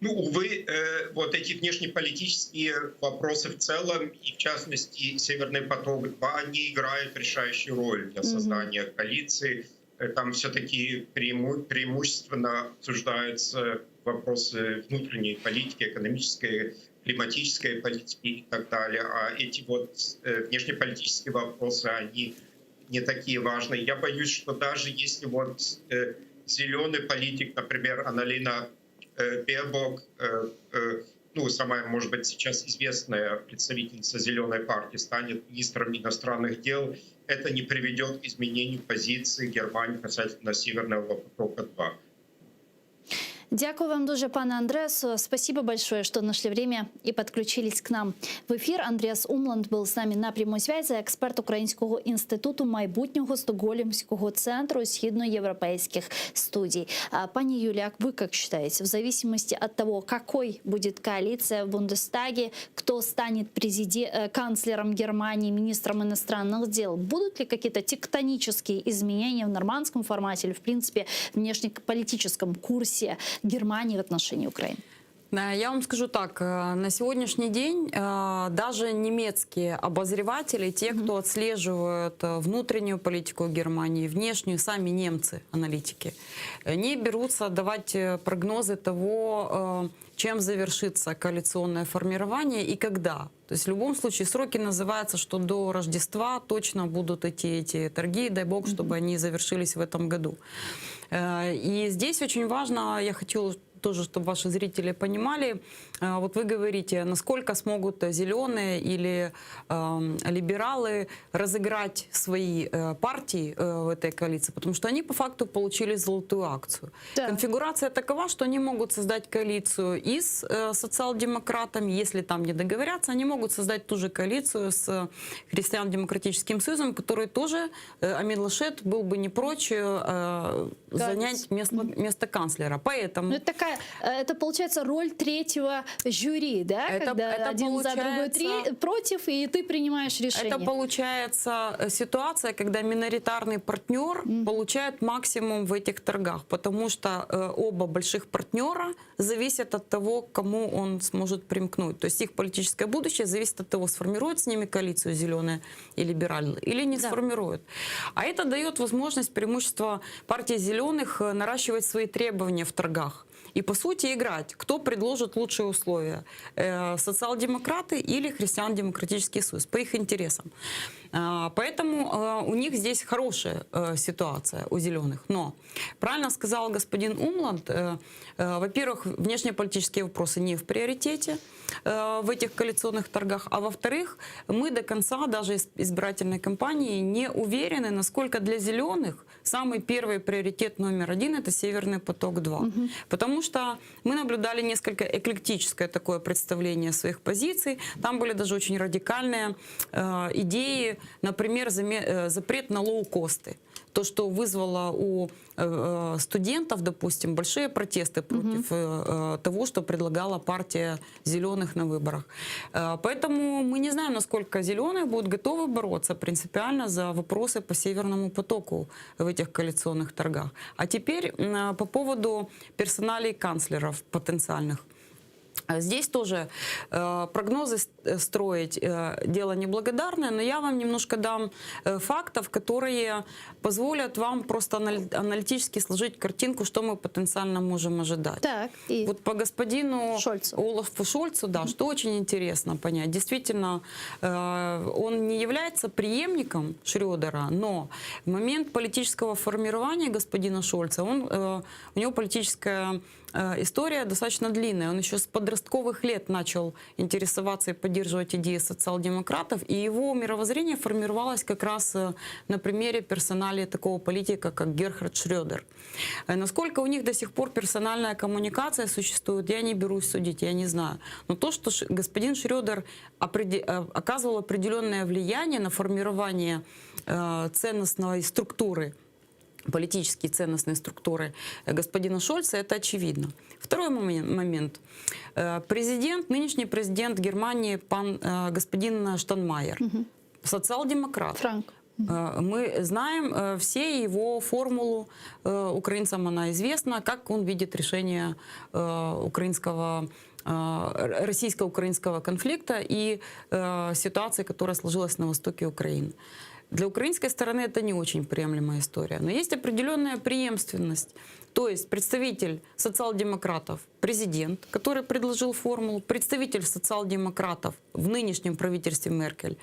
Ну, увы, э, вот эти внешнеполитические вопросы в целом, и в частности Северный поток-2, не играют решающую роль для создания mm-hmm. коалиции. Э, там все-таки преиму- преимущественно обсуждаются вопросы внутренней политики, экономической, климатической политики и так далее. А эти вот э, внешнеполитические вопросы, они не такие важные. Я боюсь, что даже если вот зеленый политик, например, Анналена Бербок, э, э, ну, самая, может быть, сейчас известная представительница «Зеленой партии», станет министром иностранных дел, это не приведет к изменению позиции Германии касательно Северного потока-2. Дякую вам дуже, пане Андреасу. Спасибо большое, что нашли время и подключились к нам в эфир. Андреас Умланд был с нами на прямой связи, експерт Українського інституту майбутнього Стокгольмського центру східноєвропейських студій. Пані Юлия, вы как считаете, в зависимости от того, какой будет коалиция в Бундестаге, кто станет президент, э, канцлером Германии, министром иностранных дел, будут ли какие-то тектонические изменения в нормандском формате или, в принципе, в внешнеполитическом курсе Германии в отношении Украины? Да, я вам скажу так, э, на сегодняшний день э, даже немецкие обозреватели, те, кто отслеживают э, внутреннюю политику Германии, внешнюю, сами немцы, аналитики, не берутся давать прогнозы того, чем завершится коалиционное формирование и когда. То есть в любом случае сроки называются, что до Рождества точно будут идти эти торги, дай бог, чтобы они завершились в этом году. И здесь очень важно, я хотела тоже, чтобы ваши зрители понимали, э, вот вы говорите, насколько смогут зеленые или э, либералы разыграть свои э, партии э, в этой коалиции, потому что они по факту получили золотую акцию. Да. Конфигурация такова, что они могут создать коалицию и с э, социал-демократами, если там не договорятся, они могут создать ту же коалицию с Христиан-демократическим союзом, который тоже, э, Армин Лашет был бы не прочь э, занять место, место канцлера. Поэтому... Ну, это такая, э, это получается роль третьего жюри, да? Это- Когда это один за, другой три, получается- против, и ты принимаешь решение. Это получается э, ситуация, когда миноритарный партнер получает максимум в этих торгах, потому что э, оба больших партнера зависят от того, к кому он сможет примкнуть. То есть их политическое будущее зависит от того, сформирует с ними коалицию зеленые и либеральные или не Да. сформирует. А это дает возможность преимущество партии зеленых э, наращивать свои требования в торгах. И, по сути, играть, кто предложит лучшие условия. Э, социал-демократы или Христиан-демократический союз, по их интересам. Поэтому у них здесь хорошая ситуация у зеленых. Но правильно сказал господин Умланд, во-первых, внешнеполитические вопросы не в приоритете в этих коалиционных торгах, а во-вторых, мы до конца даже избирательной кампании не уверены, насколько для зеленых самый первый приоритет номер один – это Северный поток-2. Угу. Потому что мы наблюдали несколько эклектическое такое представление своих позиций. Там были даже очень радикальные э, идеи, например, э, запрет на лоукосты то, что вызвало у э, студентов, допустим, большие протесты против угу. того, что предлагала партия зеленых на выборах. Поэтому мы не знаем, насколько зеленые будут готовы бороться принципиально за вопросы по Северному потоку в этих коалиционных торгах. А теперь по поводу персоналей канцлеров потенциальных. Здесь тоже э, прогнозы э, строить э, дело неблагодарное, но я вам немножко дам э, фактов, которые позволят вам просто аналитически сложить картинку, что мы потенциально можем ожидать. Так, и вот по господину Шольцу. Олафу Шольцу, да, mm -hmm. что очень интересно понять. Действительно, э, он не является преемником Шрёдера, но в момент политического формирования господина Шольца, он, э, у него политическая Э, история достаточно длинная. Он еще с подростковых лет начал интересоваться и поддерживать идеи социал-демократов, и его мировоззрение формировалось как раз э, на примере персоналии такого политика, как Герхард Шрёдер. Э, насколько у них до сих пор персональная коммуникация существует, я не берусь судить, я не знаю. Но то, что господин Шрёдер оказывал определенное влияние на формирование ценностной структуры политические ценностные структуры господина Шольца, это очевидно. Второй момент. Э, президент, нынешний президент Германии, пан, э, господин Штайнмайер, угу. социал-демократ. Франк. Э, мы знаем все его формулу, украинцам она известна, как он видит решение украинского российско-украинского конфликта и ситуации, которая сложилась на востоке Украины. Для украинской стороны это не очень приемлемая история. Но есть определенная преемственность. То есть представитель социал-демократов, президент, который предложил формулу, представитель социал-демократов в нынешнем правительстве Меркель,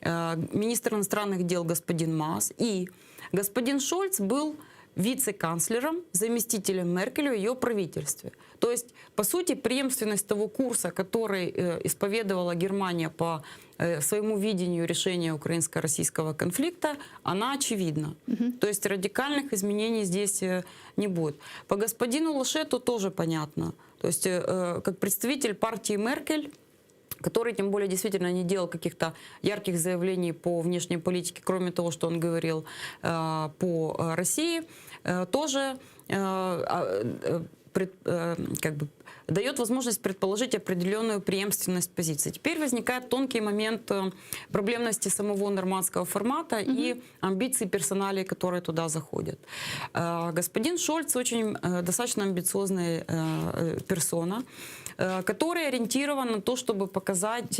э, министр иностранных дел господин Маас и господин Шольц был вице-канцлером, заместителем Меркель в ее правительстве. То есть, по сути, преемственность того курса, который э, исповедовала Германия по э, своему видению решения украинско-российского конфликта, она очевидна. Угу. То есть радикальных изменений здесь э, не будет. По господину Лашету тоже понятно. То есть, как представитель партии Меркель, который, тем более, действительно не делал каких-то ярких заявлений по внешней политике, кроме того, что он говорил э, по России, э, тоже э, а, э, пред, э, как бы дает возможность предположить определенную преемственность позиций. Теперь возникает тонкий момент э, проблемности самого нормандского формата mm -hmm. и амбиций персоналей, которые туда заходят. Э, господин Шольц очень э, достаточно амбициозная персона, который ориентирован на то, чтобы показать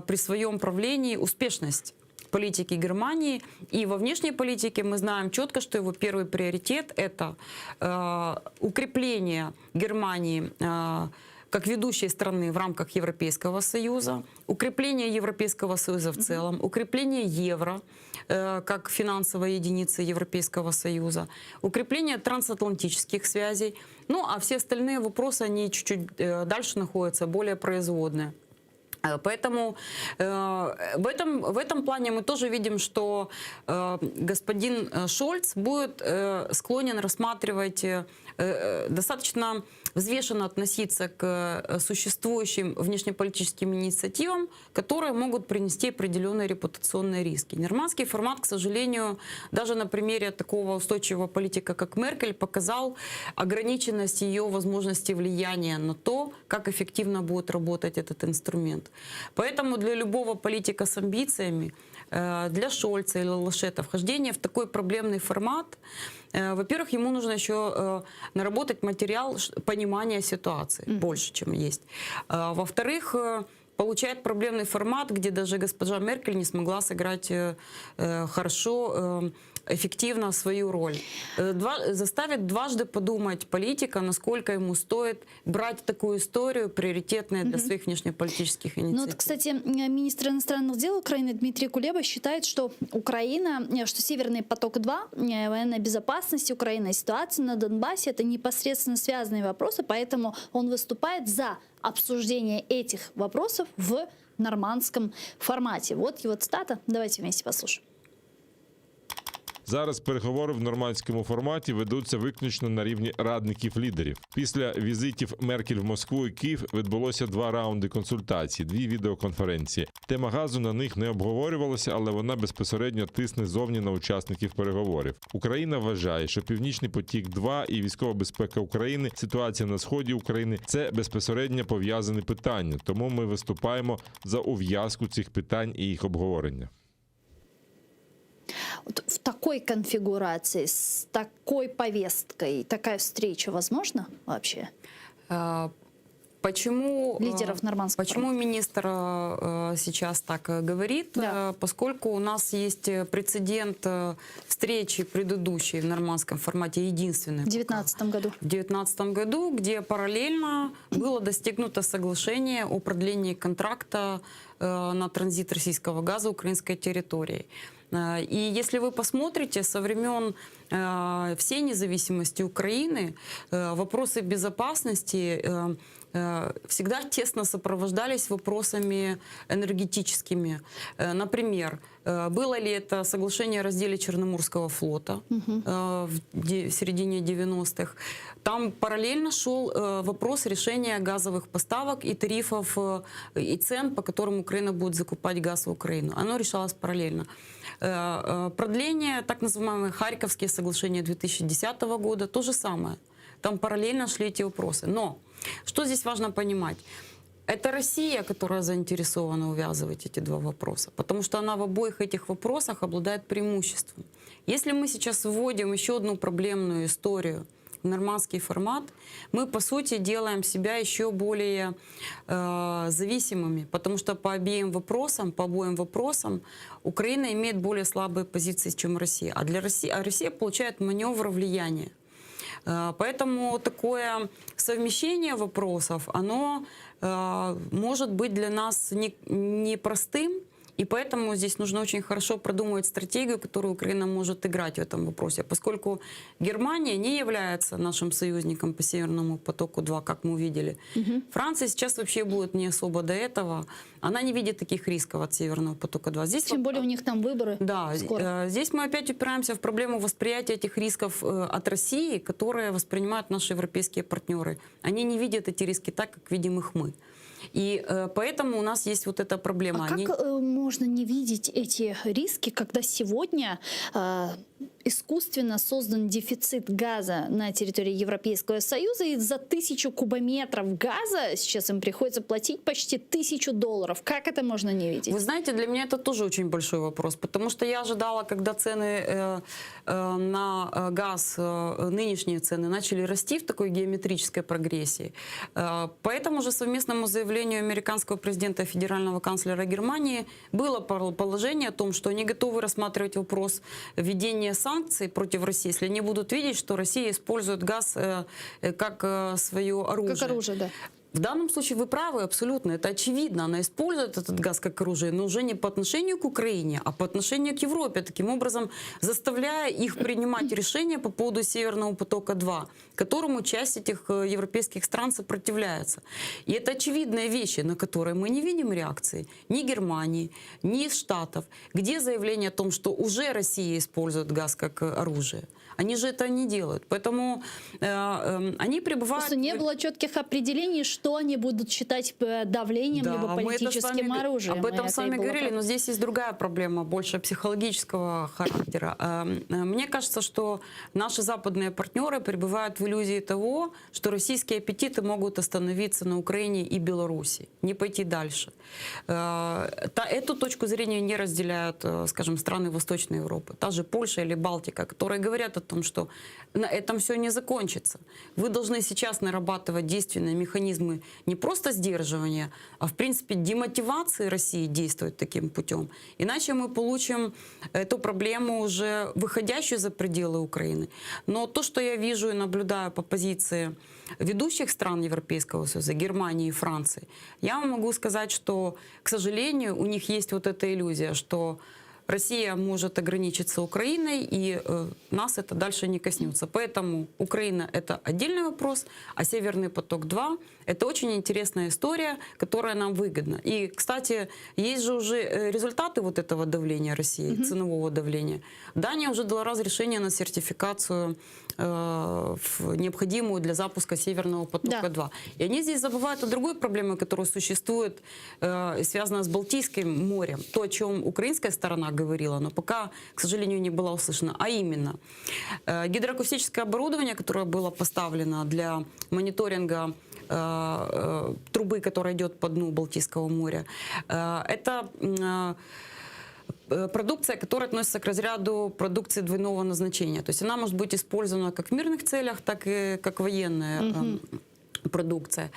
при своем правлении успешность политики Германии. И во внешней политике мы знаем четко, что его первый приоритет – это э, укрепление Германии э, как ведущей страны в рамках Европейского Союза, укрепление Европейского Союза в целом, укрепление евро э, как финансовой единицы Европейского Союза, укрепление трансатлантических связей. Ну, а все остальные вопросы, они чуть-чуть э, дальше находятся, более производные. Э, поэтому э, в, этом, в этом плане мы тоже видим, что э, господин Шольц будет э, склонен рассматривать э, э, достаточно взвешенно относиться к э, существующим внешнеполитическим инициативам, которые могут принести определенные репутационные риски. Нормандский формат, к сожалению, даже на примере такого устойчивого политика, как Меркель, показал ограниченность ее возможности влияния на то, как эффективно будет работать этот инструмент. Поэтому для любого политика с амбициями, э, для Шольца или Лашета, вхождение в такой проблемный формат, э, во-первых, ему нужно еще э, наработать материал понимания ситуации mm -hmm. больше, чем есть. Во-вторых,. получает проблемный формат, где даже госпожа Меркель не смогла сыграть э, э, хорошо, э, эффективно свою роль. Э, Два, заставит дважды подумать политика, насколько ему стоит брать такую историю, приоритетную для своих внешнеполитических Ну инициатив. вот, кстати, министр иностранных дел Украины Дмитрий Кулеба считает, что Украина, э, что Северный поток-2, э, военная безопасность Украины, ситуация на Донбассе – это непосредственно связанные вопросы, поэтому он выступает за обсуждение этих вопросов в нормандском формате. Вот его цитата. Давайте вместе послушаем. Зараз переговори в нормандському форматі ведуться виключно на рівні радників лідерів. Після візитів Меркель в Москву і Київ відбулося два раунди консультацій, дві відеоконференції. Тема газу на них не обговорювалася, але вона безпосередньо тисне зовні на учасників переговорів. Україна вважає, що Північний потік 2 і військова безпека України, ситуація на сході України це безпосередньо пов'язані питання. Тому ми виступаємо за ув'язку цих питань і їх обговорення. Вот в такой конфигурации, с такой повесткой, такая встреча возможна вообще? Э, Почему, э, Лидеров нормандского Почему министр э, сейчас так э, говорит? Да. Э, Поскольку у нас есть э, прецедент э, встречи предыдущей в нормандском формате, единственной В 2019 году. в 2019 году, где параллельно было достигнуто соглашение о продлении контракта э, на транзит российского газа украинской территорией. Э, И если вы посмотрите, со времен э, всей независимости Украины э, вопросы безопасности э, э, всегда тесно сопровождались вопросами энергетическими. Э, Например, э, было ли это соглашение о разделе Черноморского флота э, в де- в середине 90-х. Там параллельно шел э, вопрос решения газовых поставок и тарифов э, и цен, по которым Украина будет закупать газ в Украину. Оно решалось параллельно. Э, э, Продление, так называемые Харьковские соглашения 2010 года, то же самое. Там параллельно шли эти вопросы. Но что здесь важно понимать? Это Россия, которая заинтересована увязывать эти два вопроса, потому что она в обоих этих вопросах обладает преимуществом. Если мы сейчас вводим еще одну проблемную историю в нормандский формат, мы, по сути, делаем себя еще более э, зависимыми, потому что по обеим вопросам, по обоим вопросам Украина имеет более слабые позиции, чем Россия. А, для России, а Россия получает маневр влияния. Э, Поэтому такое совмещение вопросов, оно э, может быть для нас не- непростым, и поэтому здесь нужно очень хорошо продумывать стратегию, которую Украина может играть в этом вопросе. Поскольку Германия не является нашим союзником по Северному потоку-2, как мы увидели. Франция сейчас вообще будет не особо до этого. Она не видит таких рисков от Северного потока-2. Здесь Тем более у них там выборы да, скоро. э, здесь мы опять упираемся в проблему восприятия этих рисков э, от России, которые воспринимают наши европейские партнеры. Они не видят эти риски так, как видим их мы. И э, поэтому у нас есть вот эта проблема. А Они- как э, можно не видеть эти риски, когда сегодня э, искусственно создан дефицит газа на территории Европейского Союза, и за тысячу кубометров газа сейчас им приходится платить почти тысячу долларов. Как это можно не видеть? Вы знаете, для меня это тоже очень большой вопрос, потому что я ожидала, когда цены э, э, на э, газ, э, нынешние цены, начали расти в такой геометрической прогрессии. Э, по этому же совместному заявлению американского президента и федерального канцлера Германии было пол- положение о том, что они готовы рассматривать вопрос введения санкций против России, если они будут видеть, что Россия использует газ э, э, как э, свое оружие. Как оружие, да. В данном случае вы правы абсолютно. Это очевидно. Она использует этот газ как оружие, но уже не по отношению к Украине, а по отношению к Европе. Таким образом, заставляя их принимать решения по поводу Северного потока-2, которому часть этих э, европейских стран сопротивляется. И это очевидные вещи, на которые мы не видим реакции ни Германии, ни Штатов. Где заявление о том, что уже Россия использует газ как э, оружие? Они же это не делают. Поэтому э, э, они пребывают... Просто не было четких определений, что они будут считать э, давлением Да, либо мы это с политическим вами, оружием. Об И этом это с и вами было говорили, но здесь есть другая проблема, больше психологического характера. Эм, э, Мне кажется, что наши западные партнеры пребывают в иллюзии того, что российские аппетиты могут остановиться на Украине и Беларуси, не пойти дальше. Э, та- Эту точку зрения не разделяют, э, скажем, страны Восточной Европы, та же Польша или Балтика, которые говорят о том, что на этом все не закончится. Вы должны сейчас нарабатывать действенные механизмы. механизмы не просто сдерживания, а в принципе демотивации России действовать таким путем. Иначе мы получим эту проблему уже выходящую за пределы Украины. Но то, что я вижу и наблюдаю по позиции ведущих стран Европейского Союза, Германии и Франции, я вам могу сказать, что, к сожалению, у них есть вот эта иллюзия, что Россия может ограничиться Украиной, и э, нас это дальше не коснется. Поэтому Украина — это отдельный вопрос, а Северный поток-2 — это очень интересная история, которая нам выгодна. И, кстати, есть же уже э, результаты вот этого давления России, ценового давления. Дания уже дала разрешение на сертификацию э, в- необходимую для запуска Северного потока-2. И они здесь забывают о другой проблеме, которая существует, э, связана с Балтийским морем. То, о чем украинская сторона говорила, но пока, к сожалению, не была услышана. А именно, э, гидроакустическое оборудование, которое было поставлено для мониторинга э, э, трубы, которая идет по дну Балтийского моря, э, это м, э, продукция, которая относится к разряду продукции двойного назначения. То есть она может быть использована как в мирных целях, так и как военная эм, продукция.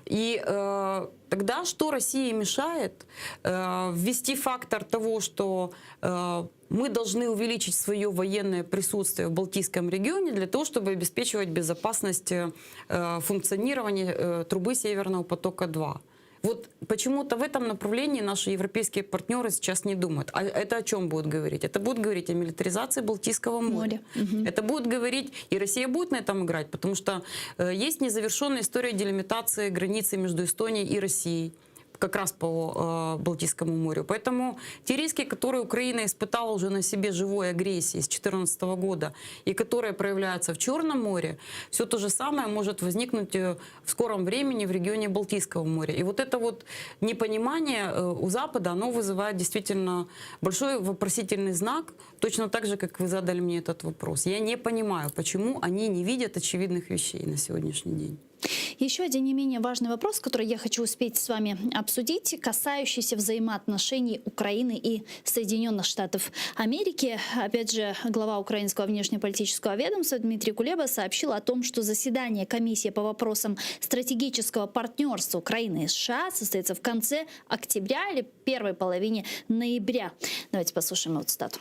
И э, тогда что России мешает э, ввести фактор того, что э, мы должны увеличить свое военное присутствие в Балтийском регионе для того, чтобы обеспечивать безопасность э, функционирования э, трубы Северного потока-2. Вот почему-то в этом направлении наши европейские партнеры сейчас не думают. А это о чем будут говорить? Это будут говорить о милитаризации Балтийского моря. Это будут говорить, и Россия будет на этом играть, потому что э, есть незавершенная история делимитации границы между Эстонией и Россией как раз по э, Балтийскому морю. Поэтому те риски, которые Украина испытала уже на себе живой агрессии с 2014 года и которые проявляются в Черном море, все то же самое может возникнуть э, в скором времени в регионе Балтийского моря. И вот это вот непонимание э, у Запада, оно вызывает действительно большой вопросительный знак, точно так же, как вы задали мне этот вопрос. Я не понимаю, почему они не видят очевидных вещей на сегодняшний день. Еще один не менее важный вопрос, который я хочу успеть с вами обсудить, касающийся взаимоотношений Украины и Соединенных Штатов Америки. Опять же, глава украинского внешнеполитического ведомства Дмитрий Кулеба сообщил о том, что заседание комиссии по вопросам стратегического партнерства Украины и США состоится в конце октября или первой половине ноября. Давайте послушаем его цитату.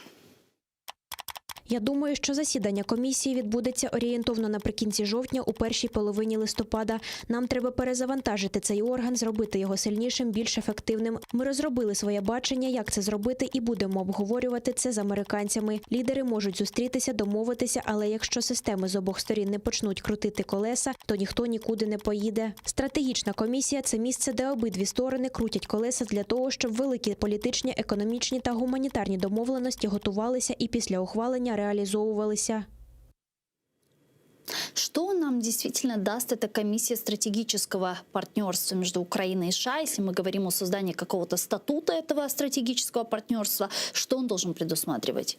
Я думаю, що засідання комісії відбудеться орієнтовно наприкінці жовтня, у першій половині листопада. Нам треба перезавантажити цей орган, зробити його сильнішим, більш ефективним. Ми розробили своє бачення, як це зробити, і будемо обговорювати це з американцями. Лідери можуть зустрітися, домовитися, але якщо системи з обох сторін не почнуть крутити колеса, то ніхто нікуди не поїде. Стратегічна комісія це місце, де обидві сторони крутять колеса для того, щоб великі політичні, економічні та гуманітарні домовленості готувалися і після ухвалення реалізовувалися. Что нам действительно даст эта комиссия стратегического партнерства между Украиной и США, если мы говорим о создании какого-то статута этого стратегического партнерства, что он должен предусматривать?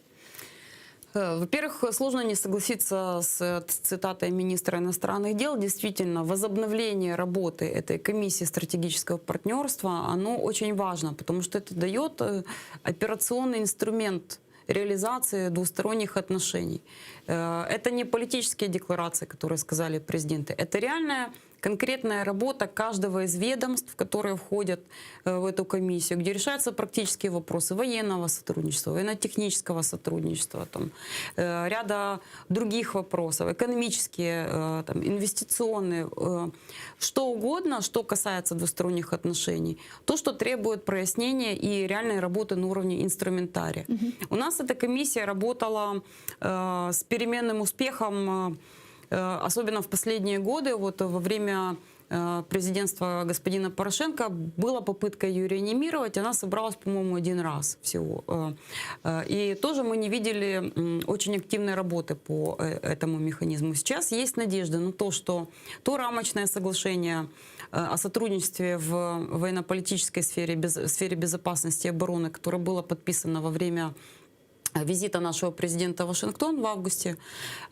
Э, Во-первых, сложно не согласиться с э, цитатой министра иностранных дел. Действительно, возобновление работы этой комиссии стратегического партнерства, оно очень важно, потому что это дает э, операционный инструмент реализации двусторонних отношений. Э, Это не политические декларации, которые сказали президенты, это реальная конкретная работа каждого из ведомств, которые входят э, в эту комиссию, где решаются практические вопросы военного сотрудничества, военно-технического сотрудничества, там, э, ряда других вопросов, экономические, э, там, инвестиционные, э, что угодно, что касается двусторонних отношений, то, что требует прояснения и реальной работы на уровне инструментария. У нас эта комиссия работала э, с переменным успехом, э, э, особенно в последние годы, вот во время э, президентства господина Порошенко была попытка ее реанимировать, она собралась, по-моему, один раз всего. Э, э, И тоже мы не видели м, очень активной работы по э, этому механизму. Сейчас есть надежда на то, что то рамочное соглашение э, о сотрудничестве в военно-политической сфере, без- в сфере безопасности и обороны, которое было подписано во время визита нашего президента в Вашингтон в августе,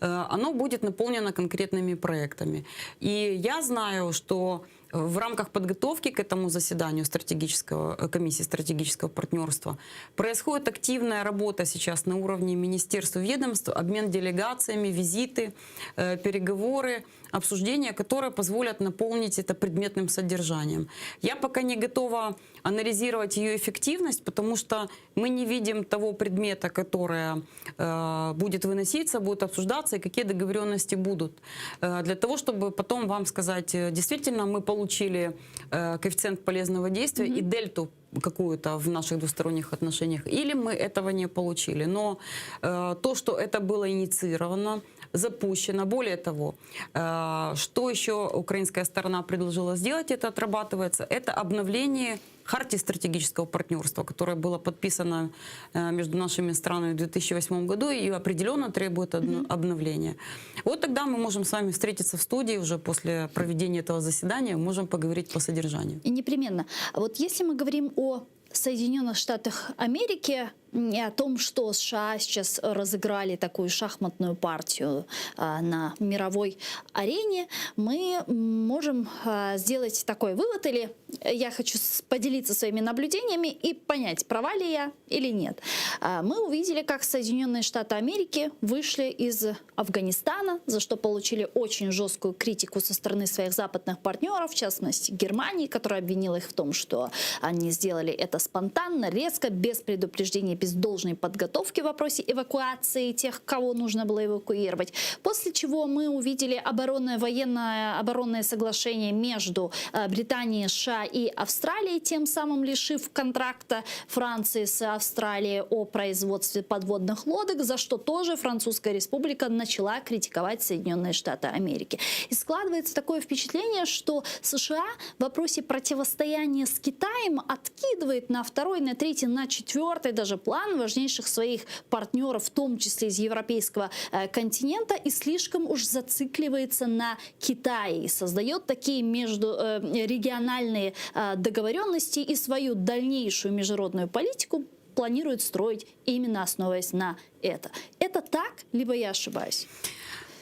э, оно будет наполнено конкретными проектами. И я знаю, что э, В рамках подготовки к этому заседанию стратегического, э, комиссии стратегического партнерства происходит активная работа сейчас на уровне министерств и ведомств, обмен делегациями, визиты, э, переговоры, обсуждения, которые позволят наполнить это предметным содержанием. Я пока не готова анализировать ее эффективность, потому что мы не видим того предмета, который э, будет выноситься, будет обсуждаться и какие договоренности будут. Э, для того, чтобы потом вам сказать, э, действительно мы получили э, коэффициент полезного действия и дельту какую-то в наших двусторонних отношениях, или мы этого не получили. Но э, то, что это было инициировано, запущено, более того, э, что еще украинская сторона предложила сделать, это отрабатывается, это обновление Хартии стратегического партнерства, которое было подписано э, между нашими странами в 2008 году и определенно требует одно- обновления. Вот тогда мы можем с вами встретиться в студии уже после проведения этого заседания, можем поговорить по содержанию. И непременно. А Вот если мы говорим о Соединенных Штатах Америки и о том, что США сейчас разыграли такую шахматную партию а, на мировой арене, мы можем а, сделать такой вывод, или я хочу с- поделиться своими наблюдениями и понять, права ли я или нет. А, Мы увидели, как Соединенные Штаты Америки вышли из Афганистана, за что получили очень жесткую критику со стороны своих западных партнеров, в частности Германии, которая обвинила их в том, что они сделали это спонтанно, резко, без предупреждения, без должной подготовки в вопросе эвакуации тех, кого нужно было эвакуировать. После чего мы увидели оборонное, военное оборонное соглашение между э, Британией, США и Австралией, тем самым лишив контракта Франции с Австралией о производстве подводных лодок, за что тоже Французская республика начала критиковать Соединенные Штаты Америки. И складывается такое впечатление, что США в вопросе противостояния с Китаем откидывает на второй, на третий, на четвертый даже план важнейших своих партнеров, в том числе из европейского э, континента, и слишком уж зацикливается на Китае и создает такие между, э, региональные э, договоренности и свою дальнейшую международную политику планирует строить именно основываясь на это. Это так, либо я ошибаюсь?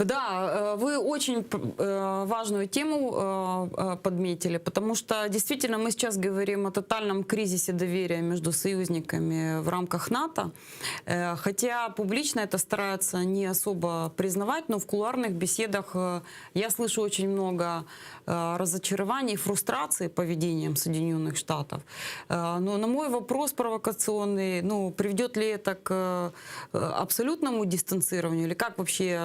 Да, э, вы очень э, важную тему э, подметили, потому что действительно мы сейчас говорим о тотальном кризисе доверия между союзниками в рамках НАТО. Хотя публично это стараются не особо признавать, но в кулуарных беседах я слышу очень много разочарований, фрустрации поведением Соединенных Штатов. Но на мой вопрос провокационный, ну, приведет ли это к абсолютному дистанцированию или как вообще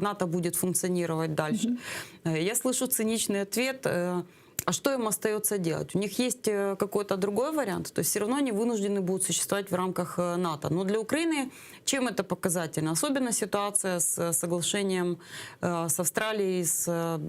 НАТО будет функционировать дальше? Mm-hmm. Я слышу циничный ответ э, а что им остается делать? У них есть э, какой-то другой вариант, то есть все равно они вынуждены будут существовать в рамках НАТО. Но для Украины чем это показательно? Особенно ситуация с соглашением с Австралией и с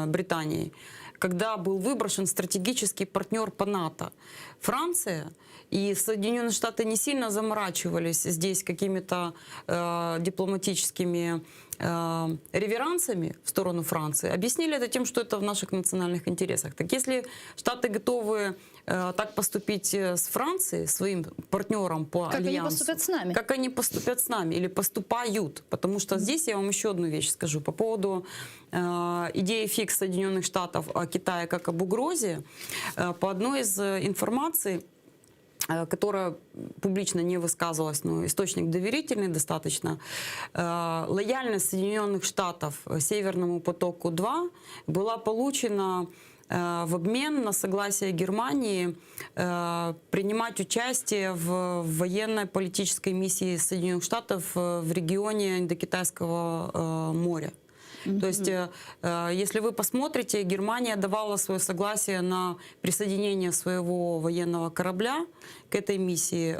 Британией, когда был выброшен стратегический партнер по НАТО. Франция и Соединенные Штаты не сильно заморачивались здесь какими-то э, дипломатическими э, реверансами в сторону Франции, объяснили это тем, что это в наших национальных интересах. Так если Штаты готовы э, так поступить э, с Францией, своим партнером по как альянсу, они поступят с нами? Как они поступят с нами или поступают? Потому что mm-hmm. здесь я вам еще одну вещь скажу по поводу э, идеи фикс Соединенных Штатов о Китае как об угрозе. Э, по одной из э, информаций, э, которая публично не высказывалась, но источник доверительный достаточно, э, лояльность Соединенных Штатов Северному потоку-2 была получена э, в обмен на согласие Германии принимать участие в военно-политической миссии Соединенных Штатов в регионе Индокитайского моря. Mm-hmm. То есть, если вы посмотрите, Германия давала свое согласие на присоединение своего военного корабля к этой миссии,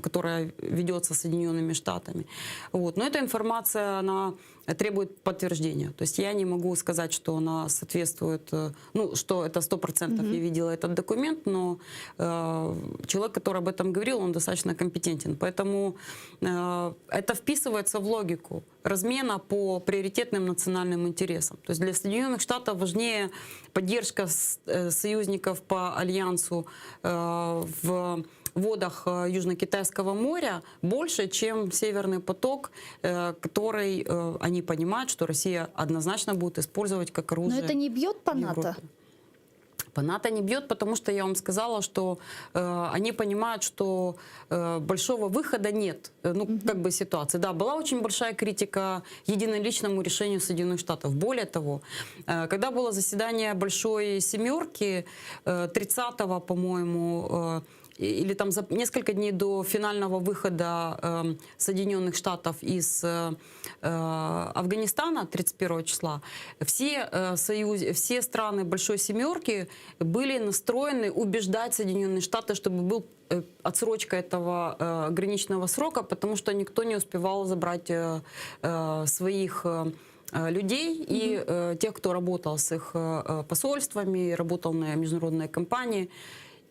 которая ведется Соединенными Штатами. Вот. Но эта информация, она требует подтверждения. То есть я не могу сказать, что она соответствует, ну, что это 100% mm-hmm. я видела этот документ, но э, человек, который об этом говорил, он достаточно компетентен. Поэтому э, это вписывается в логику размена по приоритетным национальным интересам. То есть для Соединенных Штатов важнее поддержка э, союзников по альянсу э, в водах э, Южно-Китайского моря больше, чем Северный поток, который они понимают, что Россия однозначно будет использовать как оружие. Но это не бьет по НАТО? По НАТО не бьет, потому что я вам сказала, что э, они понимают, что э, большого выхода нет, э, ну, угу. как бы ситуации. Да, была очень большая критика единоличному решению Соединенных Штатов. Более того, э, когда было заседание Большой Семерки, э, 30-го, по-моему, э, или там за несколько дней до финального выхода э, Соединенных Штатов из э, э Афганистана 31 числа, все, э, союз, все страны Большой Семерки были настроены убеждать Соединенные Штаты, чтобы был э, отсрочка этого э, граничного срока, потому что никто не успевал забрать э, э, своих э, людей и э, тех, кто работал с их э, посольствами, работал на международные компании.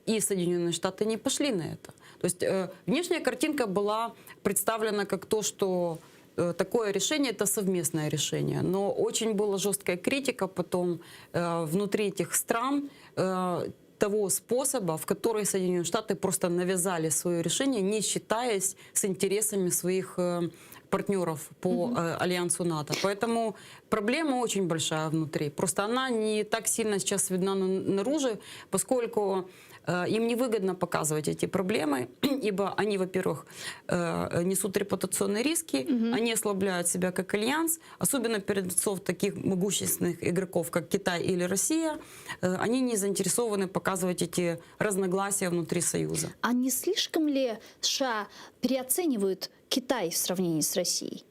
И Соединенные Штаты не пошли на это. То есть э, внешняя картинка была представлена как то, что э, такое решение это совместное решение. Но очень была жесткая критика потом э, внутри этих стран э, того способа, в который Соединенные Штаты просто навязали свое решение, не считаясь с интересами своих э, партнеров по угу. альянсу НАТО. Поэтому проблема очень большая внутри. Просто она не так сильно сейчас видна наружу, поскольку э, им невыгодно показывать эти проблемы, ибо они, во-первых, э, несут репутационные риски, угу. они ослабляют себя как альянс, особенно перед лицом таких могущественных игроков, как Китай или Россия, они не заинтересованы показывать эти разногласия внутри Союза. А не слишком ли США переоценивают Китай в сравнении с Россией?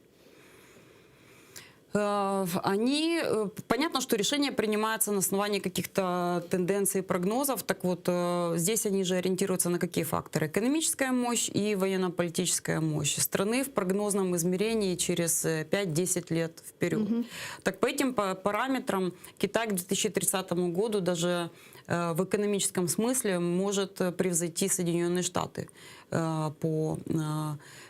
Э, они, э, понятно, что решение принимается на основании каких-то тенденций и прогнозов. Так вот, э, здесь они же ориентируются на какие факторы? Экономическая мощь и военно-политическая мощь страны в прогнозном измерении через 5-10 лет вперед. Угу. Так по этим параметрам Китай к 2030 году даже в экономическом смысле может превзойти Соединенные Штаты по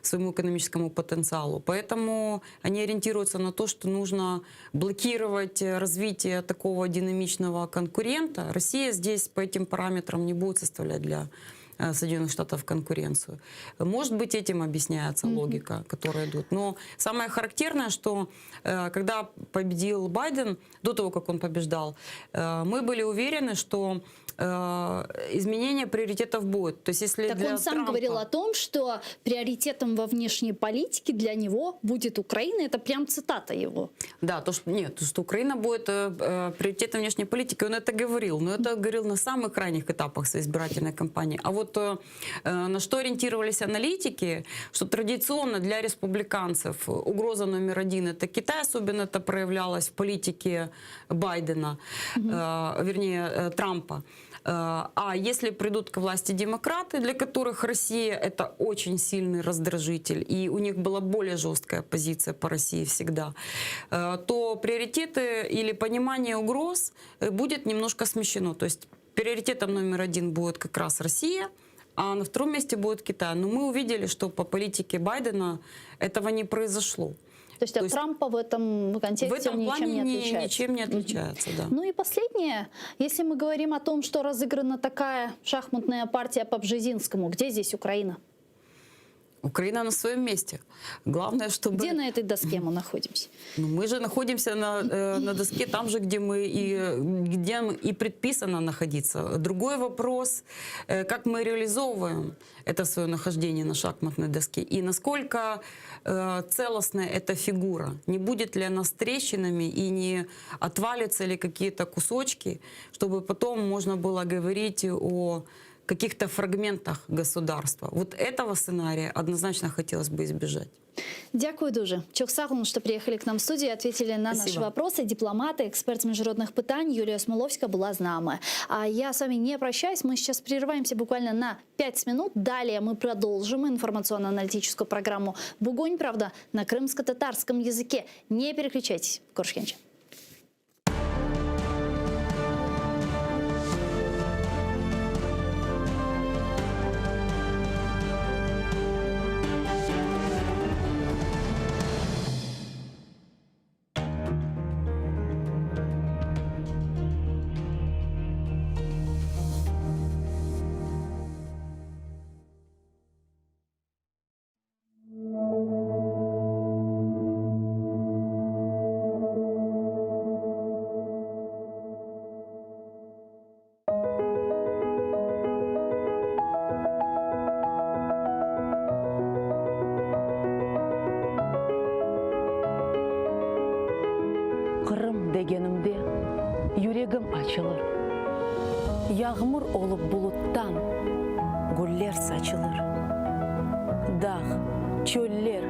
своему экономическому потенциалу. Поэтому они ориентируются на то, что нужно блокировать развитие такого динамичного конкурента. Россия здесь по этим параметрам не будет составлять для э, Соединенных Штатов конкуренцию. Может быть, этим объясняется mm -hmm. логика, которая идут. Но самое характерное, что э, когда победил Байден, до того, как он побеждал, э, мы были уверены, что изменение приоритетов будет. То есть, если так для он сам Трампа... говорил о том, что приоритетом во внешней политике для него будет Украина. Это прям цитата его. Да, то, что, нет, то, что Украина будет э, э, приоритетом внешней политики, он это говорил. Но это говорил на самых ранних этапах своей избирательной кампании. А вот э, э на что ориентировались аналитики, что традиционно для республиканцев угроза номер один это Китай, особенно это проявлялось в политике Байдена, угу. э, вернее, э, Трампа. Э, а если придут к власти демократы, для которых Россия это очень сильный раздражитель, и у них была более жесткая позиция по России всегда, э, то приоритеты или понимание угроз э, будет немножко смещено. То есть приоритетом номер один будет как раз Россия, а на втором месте будет Китай. Но мы увидели, что по политике Байдена этого не произошло. То есть от То Трампа в этом контексте в этом он ничем плане не отличается? Ничем не отличается, да. Ну и последнее. Если мы говорим о том, что разыграна такая шахматная партия по Бжезинскому, где здесь Украина? Украина на своем месте. Главное, чтобы... Где на этой доске мы находимся? Ну, мы же находимся на, э, на доске там же, где мы и, где и предписано находиться. Другой вопрос, э, как мы реализовываем это свое нахождение на шахматной доске и насколько э, целостная эта фигура. Не будет ли она с трещинами и не отвалятся ли какие-то кусочки, чтобы потом можно было говорить о каких-то фрагментах государства. Вот этого сценария однозначно хотелось бы избежать. Дякую дуже. Çoq sağ oluñ, что приехали к нам в студию и ответили на Спасибо. наши вопросы. Дипломаты, эксперт міжнародних питань Юлія Осмоловська была с нами. А я с вами не прощаюсь. Мы сейчас прерываемся буквально на 5 минут. Далее мы продолжим информационно-аналитическую программу «Бугунь», правда, на крымско-татарском языке. Не переключайтесь. Körüşkence. Vatan degenimde yüregim açılır, Yağmur olıp buluttan güller saçılır. Dağ, çöller,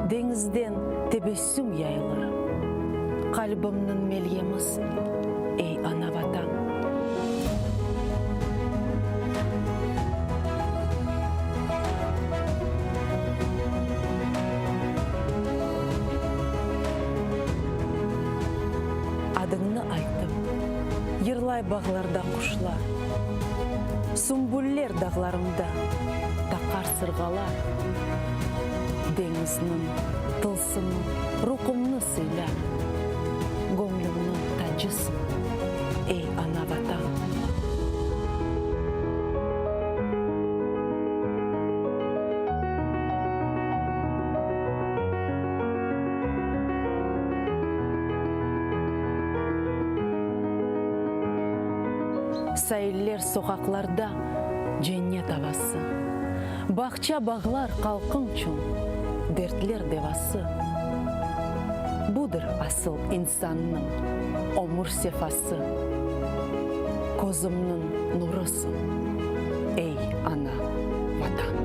deñizden tebessüm yayılır. Qalbimniñ melyemisiñ, ey ana Vatan. Adıñnı aytıp, yırlay bağlarda quşlar, Sümbüller dağlarımda taqar sırğalar, Deñizniñ tılsımı ruhumnı sıylar, Göñlümniñ tacısıñ, ey ana Vatan. Sailler, soqaqlarda cennet avası, Bağça-bağlar halqıñçün dertler devası. Budır asıl insannıñ ömür sefası, Közümniñ nurısıñ, ey, ana, Vatan.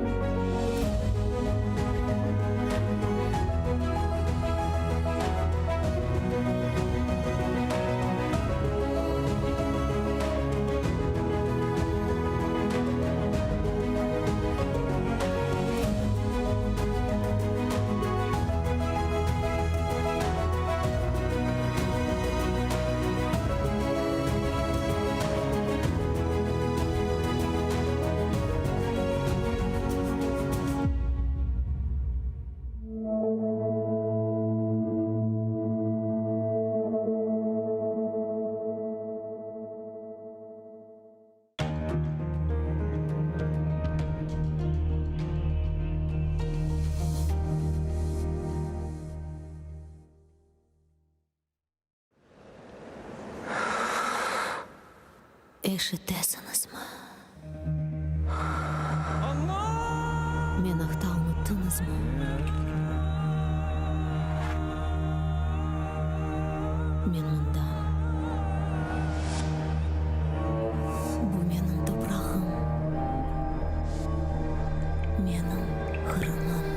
Eşitesiñizmi? Men aqta unuttıñızmı? Men mındam. Bu menim toprağım, menim Qırımım.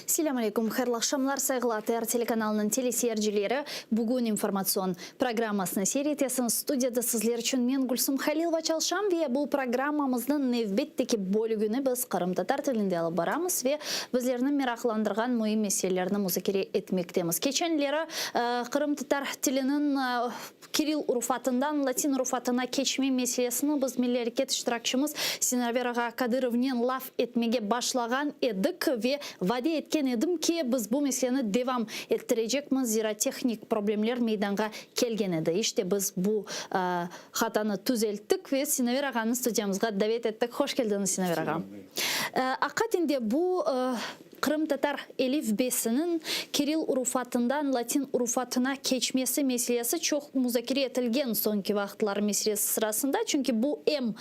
Selâm aleyküm, hayırlı aqşamlar, sayğılı ATR telekanalınıñ teleseyircileri. Bugün informatsion programmasını seyir etesiñiz. Studiyada sizler içün men, Gülsum Halilova, çalışam ve bu programmamıznıñ nevbetteki bölügini biz qırımtatar tilinde alıp baramız ve bizlerni meraqlandırğan müim meselelerni muzakere etmektemiz. Keçenleri qırımtatar tiliniñ Kirill urufatından latin urufatına keçme meselesini biz Milliy areket iştirakçimiz Sinaver ağa Kadırovnen laf etmege başlağan edik ve vade etken edim ki, biz bu meseleni devam ettirecekmiz, zira tehnik problemler meydanğa kelgen edi. İşte, biz bu hatanı tüzelttik ve Sinaver ağanı studiyamızğa davet ettik. Hoş keldiñiz, Sinaver ağa. Aqiqaten de bu. Qırımtatar elifbesiniñ kiril urufatından latin urufatına keçmesi meselesi çoq muzakere etilgen soñki vaqıtlar meselesi sırasında, çünki bu em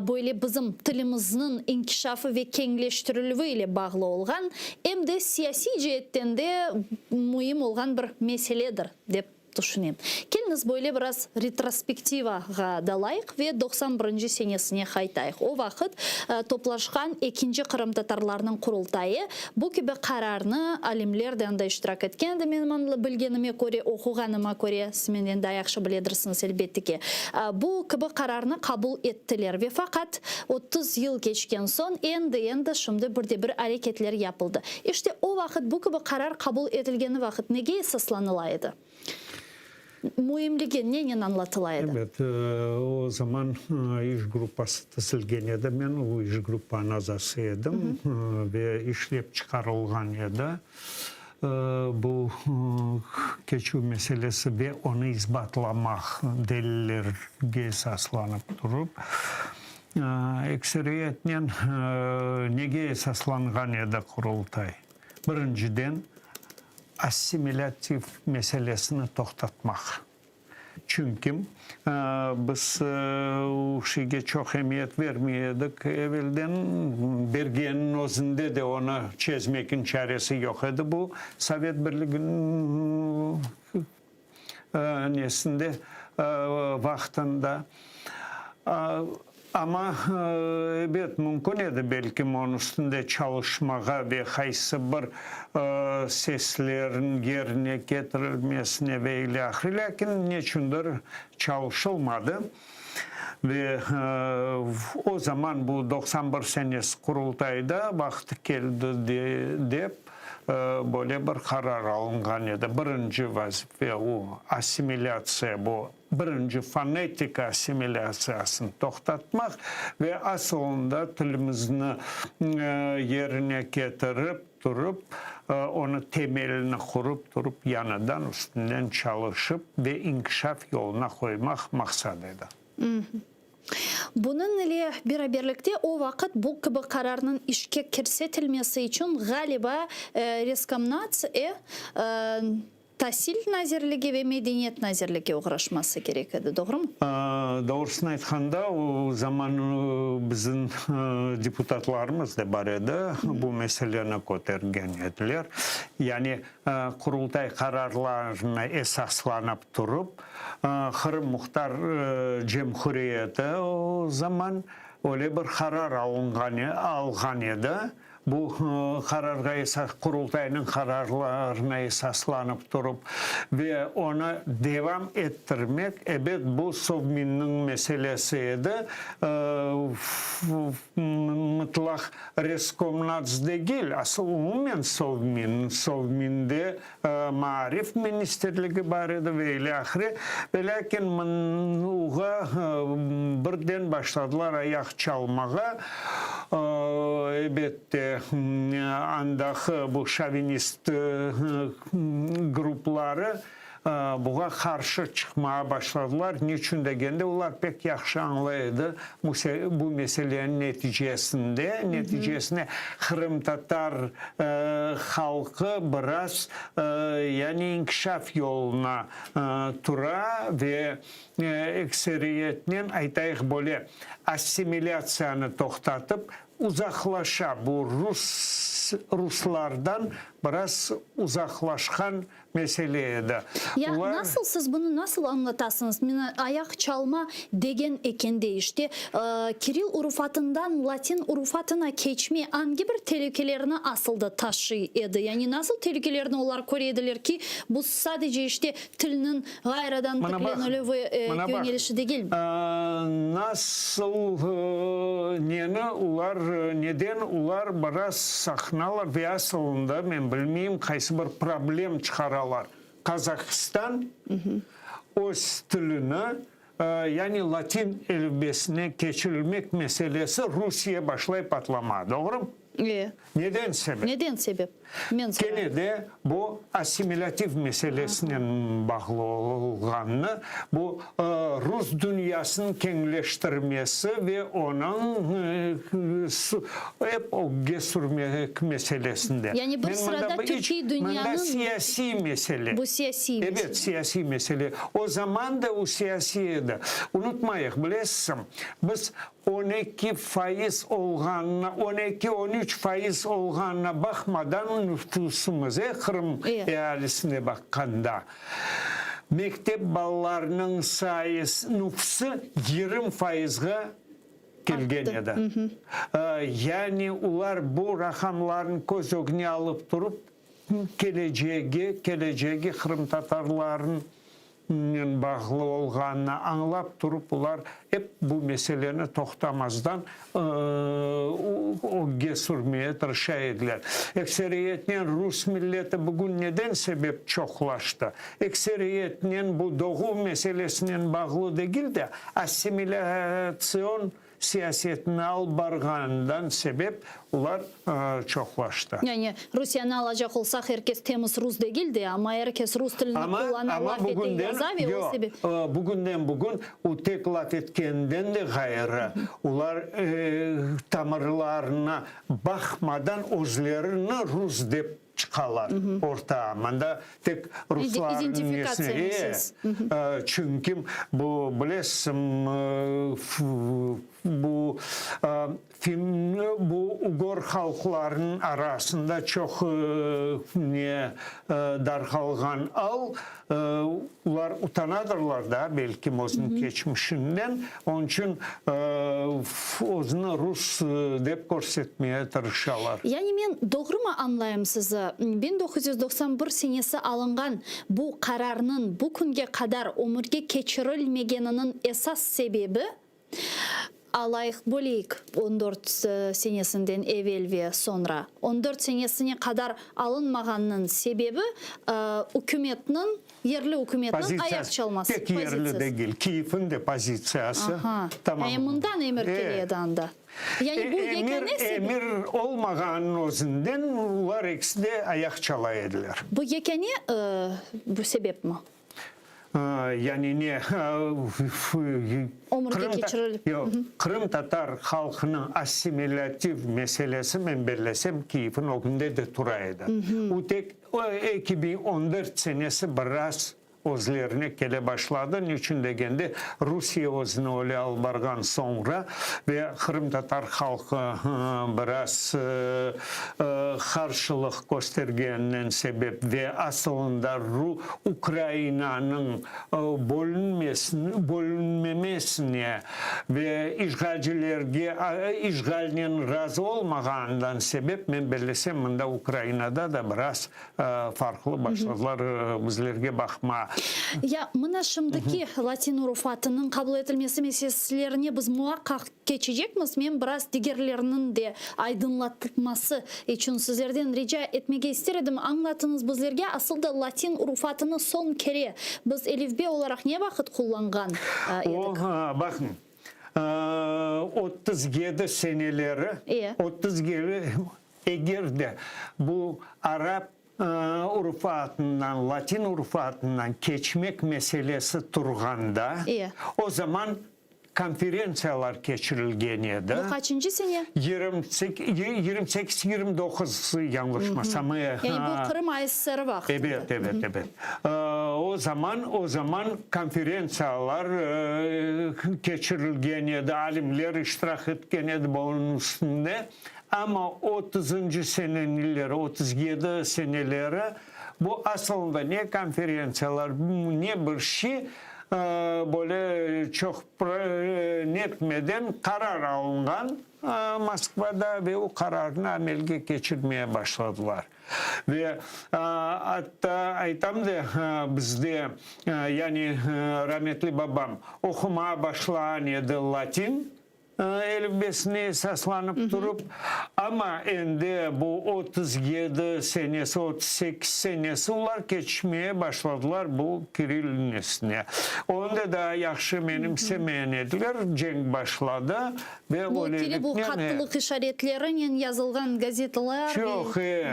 böyle bizim tilimizniñ inkişafı ve keñleştirilüvi ile bağlı olğan, em de siyasiy ceetten de müim olğan bir meseledir, dep Tüşünem. Keliñiz böyle biraz retrospektivağa dalayıq ve 91-nci senesine qaytayıq. O vaqıt toplaşqan ekinci qırımtatarlarnıñ qurultayı bu kibi qararnı, alimler de anda iştirak etken edi, menim bilgenime köre, oquğanıma köre, siz menden daa yahşı biledirsiñiz, elbette ki, bu kibi qararnı qabul ettiler. Ve faqat 30 yıl keçken soñ endi-endi şimdi bir de bir areketler yapıldı. İşte, o vaqıt bu kibi qarar qabul etilgeni vaqıt nege esaslanıla edi? Müimligi nenen añlatıla edi? Ebet, o zaman iş gruppası tizilgen edi. Men o iş gruppanıñ azası edim ve işlep çıqarılğan edi bu keçüv meselesi ve onı isbatlamaq delillerge esaslanıp turıp. Ekseriyetnen nege esaslanğan edi Qurultay? Birinciden, assimilâtiv meselesini toqtatmaq. Çünki biz o şeyge çoq emiyet bermey edik evelden, bergenniñ özünde de onı çezmekniñ çaresi yoq edi bu Sovet Birliginiñ nesinde vaqtında. Amma, ebet, mümkün edi, belkim, onıñ üstünde çalışmağa ve qaysı bir seslerniñ yerine ketirilmesine ve ilâhre, lâkin neçündir çalışılmadı. Ve o zaman bu 91 senesi Qurultayda vaqtı keldi dep, böyle bir qarar alınğan edi. Birinci vazife o, assimilâtsiya, bu birinci fonetik assimilâtsiyasını toqtatmaq ve asılında tilimizni yerine ketirip turıp, onı temelini qurıp turıp, yañıdan üstünden çalışıp ve inkişaf yoluna qoymaq maqsad edi. Bunıñ ile beraberlikte o vaqıt bu kibi qararnıñ işke kirsetilmesi içün, ğaliba, Reskomnats, e, Tasil nazirligi ve Medeniyet nazirligi oğraşması kerek edi, doğrumı? Doğrusını aytqanda, o zaman bizim deputatlarımız da bar edi, bu meseleni kötergen ediler. Yani Qurultay qararlarına esaslanıp turıp, Qırım Muhtar Cemhuriyeti o zaman öyle bir qarar alınğan alğan edi. Bu qararğa esas, Qurultaynıñ qararlarına esaslanıp turıp ve onı devam ettirmek, ebet, bu Sovminniñ meselesi edi, mıtlaq Reskomnats degil, asıl umumen Sovmin, Sovminde Maarif ministrligi bar edi ve ilâhre. Ve lâkin mınuğa birden başladılar ayaq çalmağa. Elbette, andaki bu şovinist grupları buğa qarşı çıqmağa başladılar. Niçün degende, olar pek yahşı añlay edi, bu meseleniñ neticesinde, neticesinde qırımtatar halqı biraz, yani inkişaf yoluna tura ve ekseriyetnen, aytayıq böyle, assimilâtsiyanı toqtatıp, uzaqlaşa, bu rus, ruslardan biraz uzaqlaşqan mesele edi. Ya nasıl siz bunı nasıl añlatasıñız? Mına ayaq çalma degen eken de işte, kiril urufatından latin urufatına keçme angi bir telükelerni asılda taşıy edi? Yani nasıl telükelerni olar köre ediler ki, bu sadece işte tilniñ ğayrıdan tiklenilüvi yönelişi degil? Nasıl neni olar, neden olar biraz saqınalar ve asılında men bilmeyim qaysı bir problem çıqaralar. Qazahistan öz tilini, yani latin elifbesine keçirilmek meselesi Rusiye başlay patlamağa, doğrumı? E. Neden sebep? Neden sebep? Men sorayım. Kene de bu assimilâtiv meselesinen bağlı olğanını, bu rus dünyasınıñ keñleştirmesi ve onıñ ep ögge sürmek meselesinde. Yani bir Men mında sırada iç, türkiy mında dünyanıñ siyasiy mesele. Bu siyasiy mesele. Ebet, siyasiy mesele. O zaman da o siyasiy edi. Unutmayıq, bilesiñ, biz 12% olğanına, on eki, on üç fayız olğanına baqmadan nüfusımız, e, Qırım ealisine baqqanda, mektep balalarınıñ sayısı, nüfusı 20 fayızğa kelgen edi. Yani olar bu raqamlarnı köz ögüne alıp turıp, kelecegi, kelecegi qırımtatarlarnıñ nen bağlı olğanını añlap turıp, olar ep bu meseleni toqtamazdan ögge sürmeye tırışa ediler. Ekseriyetnen rus milleti bugün neden sebep çoqlaştı? Ekseriyetnen bu doğuv meselesinen bağlı degil de, assimilâtsion siyasetini alıp barğanından sebep olar çoqlaştı. Yani, Rusiyeni alacaq olsaq, er kes temiz rus degil de, amma er kes rus tilini qullana, laf ete, yaza ve o sebep. Yoq, bugünden bugün o tek laf etkeninden de ğayrı, olar tamırlarına baqmadan özlerini rus dep çıqalar ortağa. Mında tek ruslarnıñ nesine, e, çünki bu, bilesiñ, bu fin, bu ugor halqlarınıñ arasında çoq ne darqalğan al, Olar utanadırlar da, belkim, özüniñ keçmişinden, onıñ içün özüni rus dep körsetmeye tırışalar. Yani men doğrumı añlayım sizi, 1991 senesi alınğan bu qararnıñ bu künge qadar ömürge keçirilmegeniniñ esas sebebi, Alayıq, böleyik on dört senesinden evel ve soñra. On dört senesine qadar alınmağanınıñ sebebi, ükümetniñ, yerli ükümetniñ ayaq çalması, Tek yerli pozitsiyası. degil, Kiyevniñ de pozitsiyası. Aha. Tamam. Yani mından emir kele edi anda. Yani bu yekâne sebep. Emir olmağanınıñ özünden olar ekisi de ayaq çala ediler. Bu yekâne bu sebepmi? Yani ne, Ömürge keçirilip. Yoq, qırımtatar halqınıñ assimilâtiv meselesi, men bellesem, Kiyevniñ ögünde de tura edi. O tek 2014 senesi biraz özlerine kele başladı. Niçün degende, Rusiye özüni öyle alıp barğan soñra ve qırımtatar halqı biraz qarşılıq köstergeninden sebep ve asılında Ukrainanıñ bölünmemesine ve işğalcilerge işğalnen razı olmağanından sebep, men bellesem, mında Ukrainada da biraz farqlı başladılar bizlerge baqma. Ya mına şimdiki latin urufatınıñ qabul etilmesi meseleslerine biz muaqqaq Keçecekmiz. Men biraz digerleriniñ de aydınlatması içün sizlerden rica etmege ister edim, añlatıñız bizlerge, asıl da latin urufatını soñ kere biz elifbe olaraq ne vaqıt qullanğan edik? O, baqıñ, 37 seneleri, 37, eger de bu arap urufatından latin urufatından keçmek meselesi turğanda, o zaman konferentsiyalar keçirilgen edi. Bu qaçıncı sene? 28, 29, yañlışmasam. Yani bu Qırım ASSR vaqtında. Ebet, ebet, ebet. O zaman, o zaman konferentsiyalar keçirilgen edi, alimler iştirak etken edi bunıñ üstünde. Amma otuzıncı seneleri, 37 seneleri bu asılında ne konferentsiyalar, ne bir şey, böyle çoq netmeden qarar alınğan Moskvada ve o qararnı amelge keçirmeye başladılar. Ve atta aytam da, bizde, yani rametli babam oqumağa başlağan edi latin. Elifbesine esaslanıp turıp, amma endi bu 37 senesi, 38 senesi olar keçmeye başladılar bu kiril nesine. Onı da daa yahşı menimsemeyen ediler, cenk başladı ve Bu kiril, bu öyleliknen. qattılıq işaretlerinen yazılğan gazetalar ve. Çoq, e,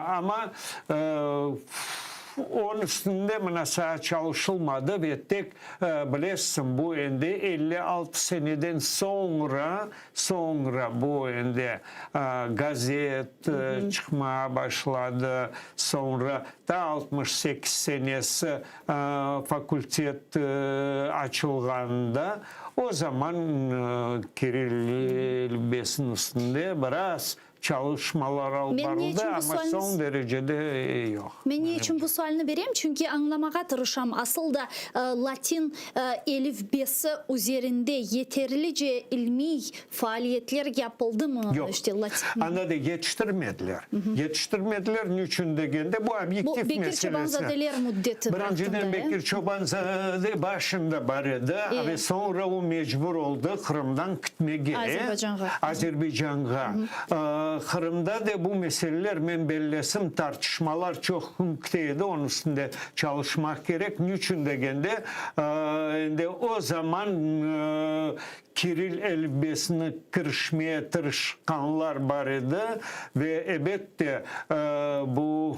amma onıñ üstünde mına saa çalışılmadı ve tek Bilesiñ, bu endi 56 seneden soñra, soñra bu endi gazet çıqmağa başladı, soñra ta 68 senesi fakultet açılğanda, o zaman kiril elifbesiniñ üstünde biraz Çalışmalar alıp Men ne barıldı, içün bu amma sualni soñ derecede yoq. Men ne içün bu sualni berem? Çünki añlamağa tırışam, asıl da latin elifbesi üzerinde yeterlice ilmiy faaliyetler yapıldımı? Yoq. İşte latin. Anda da yetiştirmediler. Yetiştirmediler, niçün degende, bu Bu obyektiv Bekir meselesi. Çobanzadeler müddeti Birinciden vaqtında, e? Bekir Çobanzade başında bar edi, ve soñra o mecbur oldı Qırımdan kitmege. Azerbaycanğa. Azerbaycanğa. Qırımda da bu meseleler, men bellesim, tartışmalar çoq kte edi, onıñ üstünde çalışmaq kerek. Niçün degende, endi o zaman kiril elifbesini kirişmeye tırışqanlar bar edi ve, ebette, bu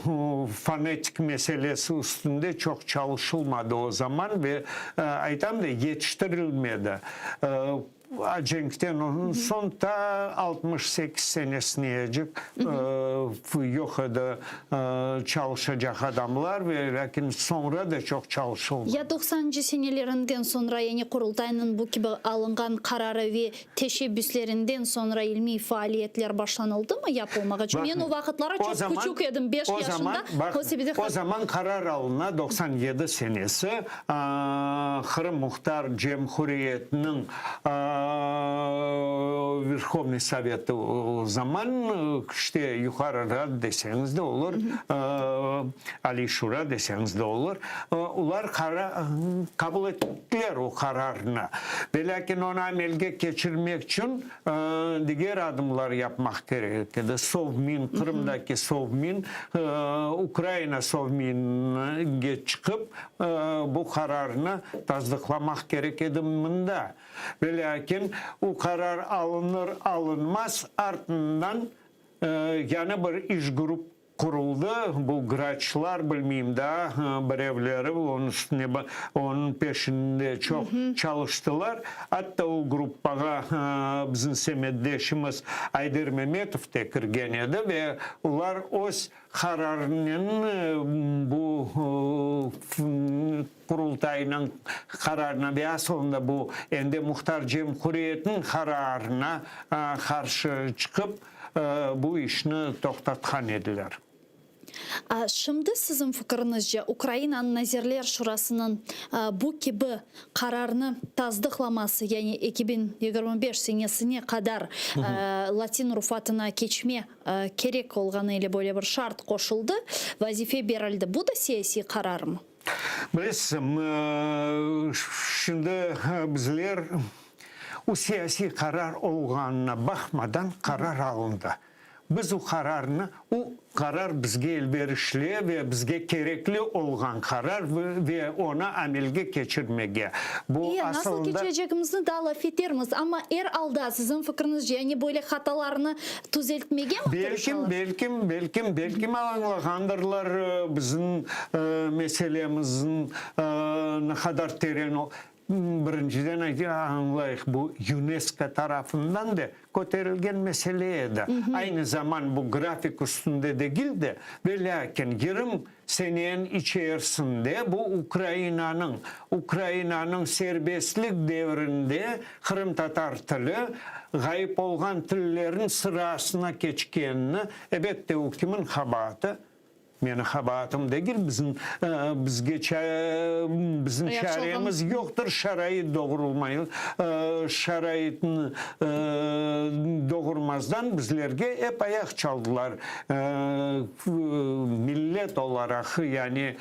fonetik meselesi üstünde çoq çalışılmadı o zaman ve, aytam da, yetiştirilmedi. Cenkten soñ ta 68 senesinecik yoq edi çalışacaq adamlar ve lâkin soñra da çoq çalışılmadı. Ya doqsanıncı senelerinden soñra, yani Qurultaynıñ bu kibi alınğan qararı ve teşebbüslerinden soñra ilmiy faaliyetler başlanıldımı yapılmağa? Çünki men o vaqıtları çoq küçük edim, beş yaşında, o sebepten. O zaman qarar alına 97 senesi Qırım Muhtar Cemhuriyetiniñ Verhovnıy Soveti o zaman, işte, Yuqarı Rada deseñiz de olur, Aliy Şura deseñiz de olur, olar qabul ettiler o qararnı. Velâkin onı amelge keçirmek içün Diger adımlar yapmaq kerek edi. Sovmin, Qırımdaki Sovmin, Ukraina Sovminge çıqıp, bu qararnı tasdıqlamaq kerek edi mında. Velâkin, o qarar alınır-alınmaz, artından yañı bir iş grup Quruldı, bu Graçlar, bilmeyim daa, birevleri onıñ üstüne, onıñ peşinde çoq çalıştılar. Atta o gruppağa bizim semetdeşimiz Ayder Memetov de kirgen edi ve olar öz qararınen bu Qurultaynıñ qararına ve asılında bu endi Muhtar Cemhuriyetniñ qararına qarşı çıqıp, bu işni toqtatqan ediler. Şimdi siziñ fikiriñizce, Ukrainanıñ Nazirler Şurasınıñ bu kibi qararnı tasdıqlaması, yani 2025 senesine qadar latin urufatına keçme kerek olğanı ile böyle bir şart qoşuldı, vazife berildi, bu da siyasiy qararmı? Bilesiz, şimdi bizler o siyasiy qarar olğanına baqmadan qarar alındı. Biz o qararnı, o qarar bizge elverişli ve bizge kerekli olğan qarar ve onı amelge keçirmege. Bu E, nasıl asılında. keçirecegimizni daa laf etermiz, amma er alda, siziñ fikriñizce, yani böyle hatalarnı Tüzeltmege mi Belkim, tırışalar? belkim, belkim, belkim añlağandırlar bizim meselemizniñ ne qadar teren ol. Birinciden añlayıq, bu UNESCO tarafından da köterilgen mesele edi. Aynı zaman bu grafik üstünde degil de, ve lâkin 20 Seneniñ içersinde bu Ukrainanıñ, Ukrainanıñ serbestlik devrinde qırımtatar tili ğayıp olğan tillerniñ sırasına keçkenini, ebette, o kimin qabaatı? Meni qabaatım degil, bizim bizge bizim çaremiz yoqtır, şarait doğurılmay, şaraitni doğurmazdan bizlerge ep ayaq çaldılar, millet olaraq, yani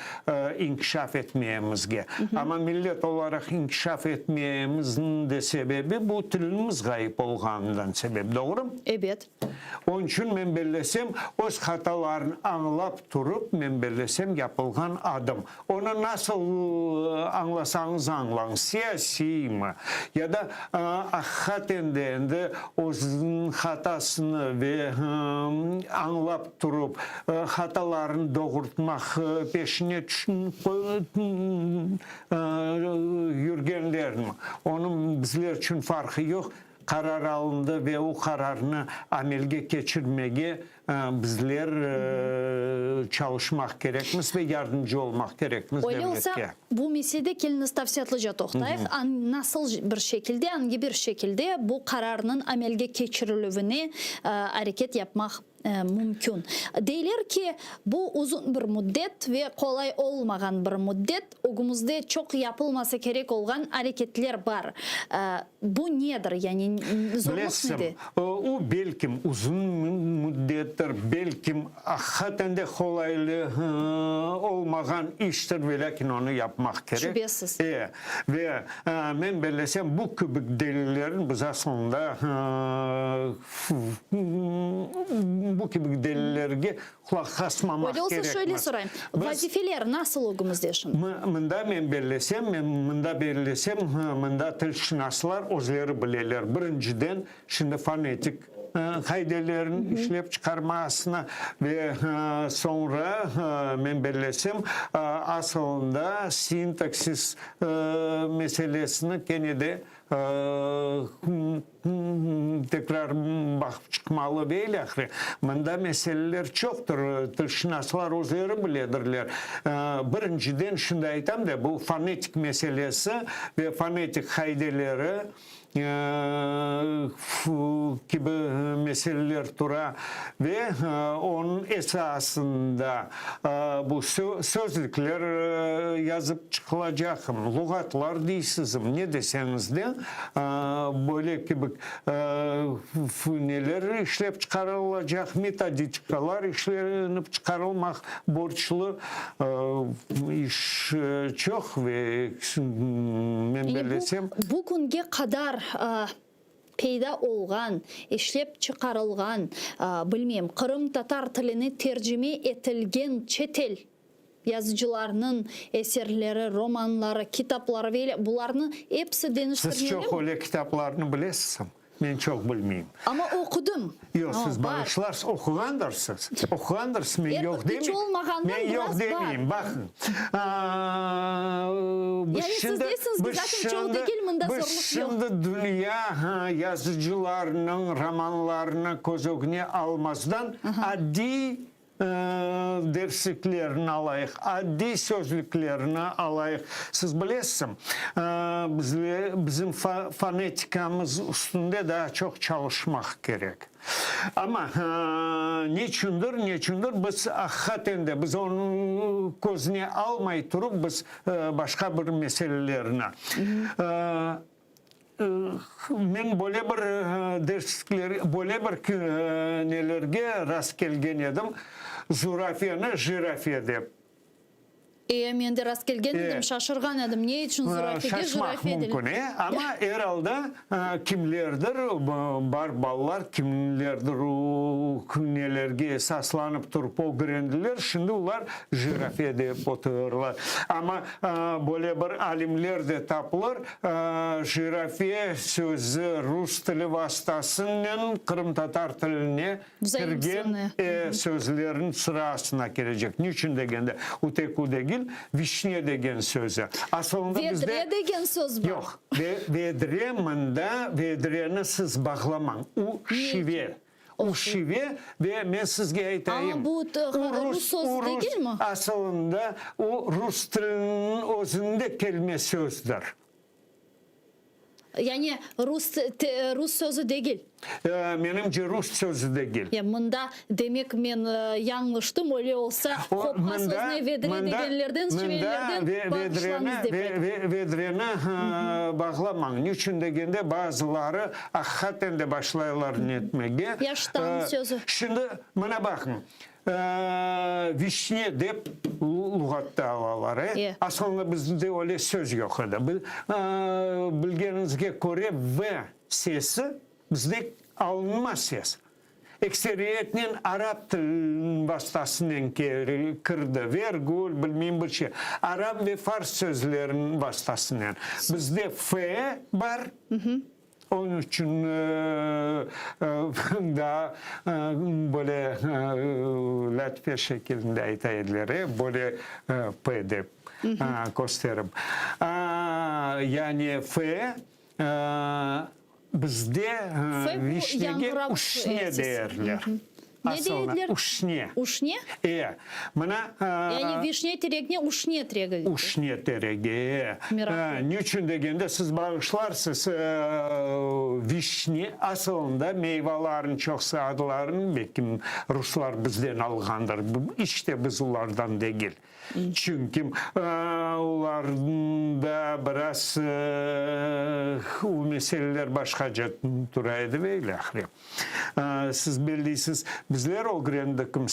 inkişaf etmeyemizge. Amma millet olaraq inkişaf etmeyemizniñ de sebebi bu tilimiz ğayıp olğanından sebep, doğrumı? Ebet. Onıñ içün men bellesem, öz hatalarını añlap turıp, men bellesem, yapılğan adım. Onı nasıl añlasañız añlañ, siyasiymi, ya da aqiqaten de endi özüniñ hatasını ve añlap turıp, hatalarını doğurtmaq peşine yürgenlermi, onıñ bizler içün farqı yoq. Qarar alındı ve o qararnı amelge keçirmege bizler çalışmaq kerekmiz ve yardımcı olmaq kerekmiz Öyle olsa, devletke. bu meselede keliñiz tafsilâtlıca toqtayıq. Nasıl bir şekilde, angi bir şekilde bu qararnıñ amelge keçirilüvine areket yapmaq mümkün. Deyler ki, bu uzun bir müddet ve qolay olmağan bir müddet, ögümizde çoq yapılmasa kerek olğan areketler bar. Bu nedir, yani zorluq Bilesiñ, nede? o, belkim, uzun müddettir, belkim, aqiqaten de qolaylı olmağan iştir, velâkin onı yapmaq kerek. Şübesiz. E, ve men bellesem, bu kibi delillerin biz aslında Bu kibi delillerge qulaq asmamaq Öyle olsa kerekmiz. şöyle sorayım, Biz, vazifeler nasıl ögümizde şimdi? Mında men bellesem, men mında bellesem, mında tilşınaslar özleri bileler. Birinciden, şimdi fonetik qaidelerini işlep çıqarmasını ve soñra, men bellesem, asılında sintaksis meselesini kene de Tekrar baqıp çıqmalı ve ilâhre. Mında meseleler çoqtır, tilşınaslar özleri biledirler. Birinciden, şimdi aytam da, bu fonetik meselesi ve fonetik qaideleri kibi meseleler tura ve onıñ esasında bu sözlükler yazıp çıqılacaq, luğatlar deysizmi, ne deseñiz de, Böyle kibi neler işlep çıqarılacaq, metodiçkalar işlenip çıqarılmaq borclu. İş çoq ve men bellesem. Bu künge qadar peyda olğan, işlep çıqarılğan, bilmeyim, qırımtatar tiline tercime etilgen çetel Yazıcılarnıñ eserleri, romanları, kitapları ve ile bularnı episi Siz deñiştirmelimi? çoq öyle kitaplarnı bilesizmi? Men çoq bilmeyim. Amma oqudım. Yoq, siz Bar. bağışlarsız, oquğandırsız. Oquğandırsız, men Er, yoq iç demeyim. olmağandan Men yoq biraz bar. demeyim. Baqıñ, biz Yani siz şimdi, deysiñiz ki, biz zaten çoq şimdi, degil, mında biz zorluq yoq. şimdi dünya yazıcılarınıñ romanlarını köz ögüne almazdan, adiy Dersliklerini alayıq, adiy sözlüklerini alayıq. Siz bilesiz, bizim fonetikamız üstünde daa çoq çalışmaq kerek. Amma neçündir, neçündir biz aqiqaten de biz onı közüne almay turıp biz başqa bir meselelerni. Men böyle bir derslikler, böyle bir nelerge rastkelgen edim, zurafeni jirafe dep. E, men de rastkelgen edim, şaşırğan edim, ne içün zurafege Şaşmaq jirafe denile? mümkün, e, amma er alda kimlerdir, bar balalar, kimlerdir o nelerge esaslanıp turıp ögrendiler, şimdi olar jirafe dep oturırlar. Amma böyle bir alimler de tapılır, Jirafe sözü rus tili vastasınen qırımtatar tiline kirgen sözlerniñ sırasına kirecek. Niçün degende, u tek u degil, vişne degen sözü. Asılında bizde. Vedre degen söz bar. Yoq, vedre mında, vedreni siz bağlamañ, u şive. U şive ve men sizge aytayım. Amma bu rus sözü degilmi? Asılında o rus tiliniñ özünde kelme sözdir. Yani rus rus sözü degil. Menimce, rus sözü degil. Ya mında, demek, men yañlıştım, öyle olsa, qopqa sözüne vedre degenlerden, şivelerden bağışlañız dep ayt. Vedreni bağlamañ. Niçün degende, bazıları aqiqaten de başlaylar netmege. Ya ştan sözü. Şimdi, mına baqıñ, vişne dep luğatta alalar, e? Asılında bizde öyle söz yoq edi. Bilgeniñizge köre, v sesi Bizde alınma ses. Ekseriyetnen arap tiliniñ vastasınen kirdi, vergül, bilmeyim bir şey. Arap ve fars sözleriniñ vastasınen. Bizde f bar, onıñ içün daa böyle lâtife şekilinde ayta ediler, e, böyle p dep kösterip. Yani f. Bizde vişnege uşne deyerler. Ne deyerler? Uşne. Uşne? E, mına. Yani vişne teregine uşne teregi. Uşne teregi, e. Niçün degende, siz bağışlarsız, vişne asılında meyvaların çoqsı adlarını belki ruslar bizden alğandır. İç de biz olardan degil. Çünki olarda biraz o meseleler başqaca tura edi ve ilâhre. Siz belliysiz, bizler ögrendik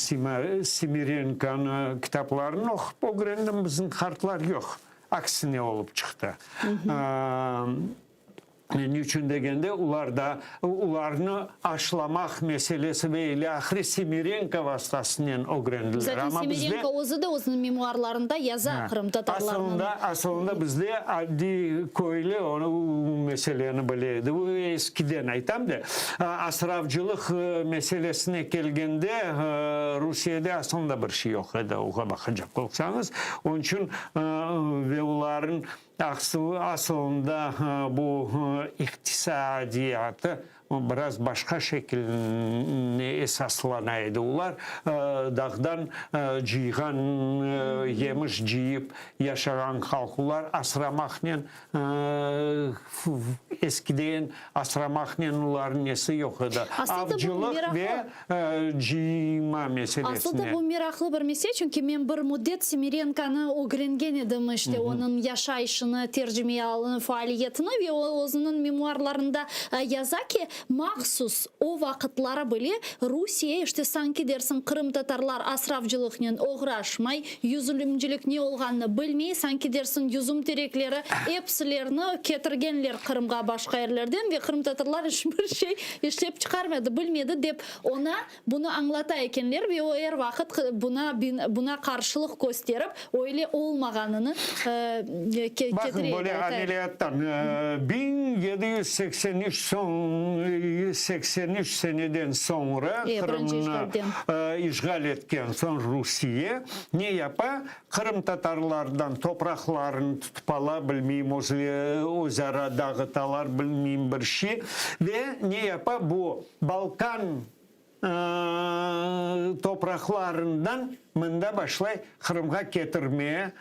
Simirenkonı kitaplarını oqup ögrendim, bizim qartlar yoq, aksine olıp çıqtı. Ne içün degende, olar da, olarnı aşlamaq meselesi ve ilâhre Simirenko vastasınen ögrendiler. Zaten Amma bizde, Simirenko özü de özüniñ memuarlarında yaza qırımtatarlarnıñ. Asılında, asılında bizde adiy köylü onı, bu meseleni bile edi. Bu eskiden aytam da, asravcılıq meselesine kelgende, Rusiyede asılında bir şey yoq edi, oğa baqacaq olsañız. Onıñ içün ve olarnıñ Asılında bu iqtisadiyatı biraz başqa şekiline esaslana edi. Olar dağdan cıyğan yemiş cıyıp yaşağan halq. Olar asramaqnen, eskiden asramaqnen olarnıñ nesi yoq edi. Avcılıq ve Cıyma meselesine. Aslı da bu meraqlı bir mesele, çünki men bir müddet Simirenkonı ögrengen edim, işte onıñ yaşayışını, tercimeialını, faaliyetini ve o özüniñ memuarlarında yaza ki, mahsus o vaqıtları bile Rusiye, işte sanki dersiñ qırımtatarlar asravcılıqnen oğraşmay, yüzümcilik ne olğanını bilmey, sanki dersiñ yüzüm terekleri epsilerini ketirgenler Qırımğa başqa yerlerden ve qırımtatarlar iç bir şey işlep çıqarmadı, bilmedi dep oña bunı añlata ekenler ve o er vaqıt buna buna qarşılıq kösterip, öyle olmağanını ketire Bakın, edi, böyle ayta edi. ameliyattan 1783 soñ, 83 seneden soñra E, birinci Qırımnı işğalden. işğal etken soñ Rusiye ne yapa? Qırımtatarlardan topraqlarını tutıp ala, bilmeyim, özara dağıtalar, bilmeyim bir şey. Ve ne yapa? Bu Balkan topraqlarından mında başlay Qırımğa ketirmeye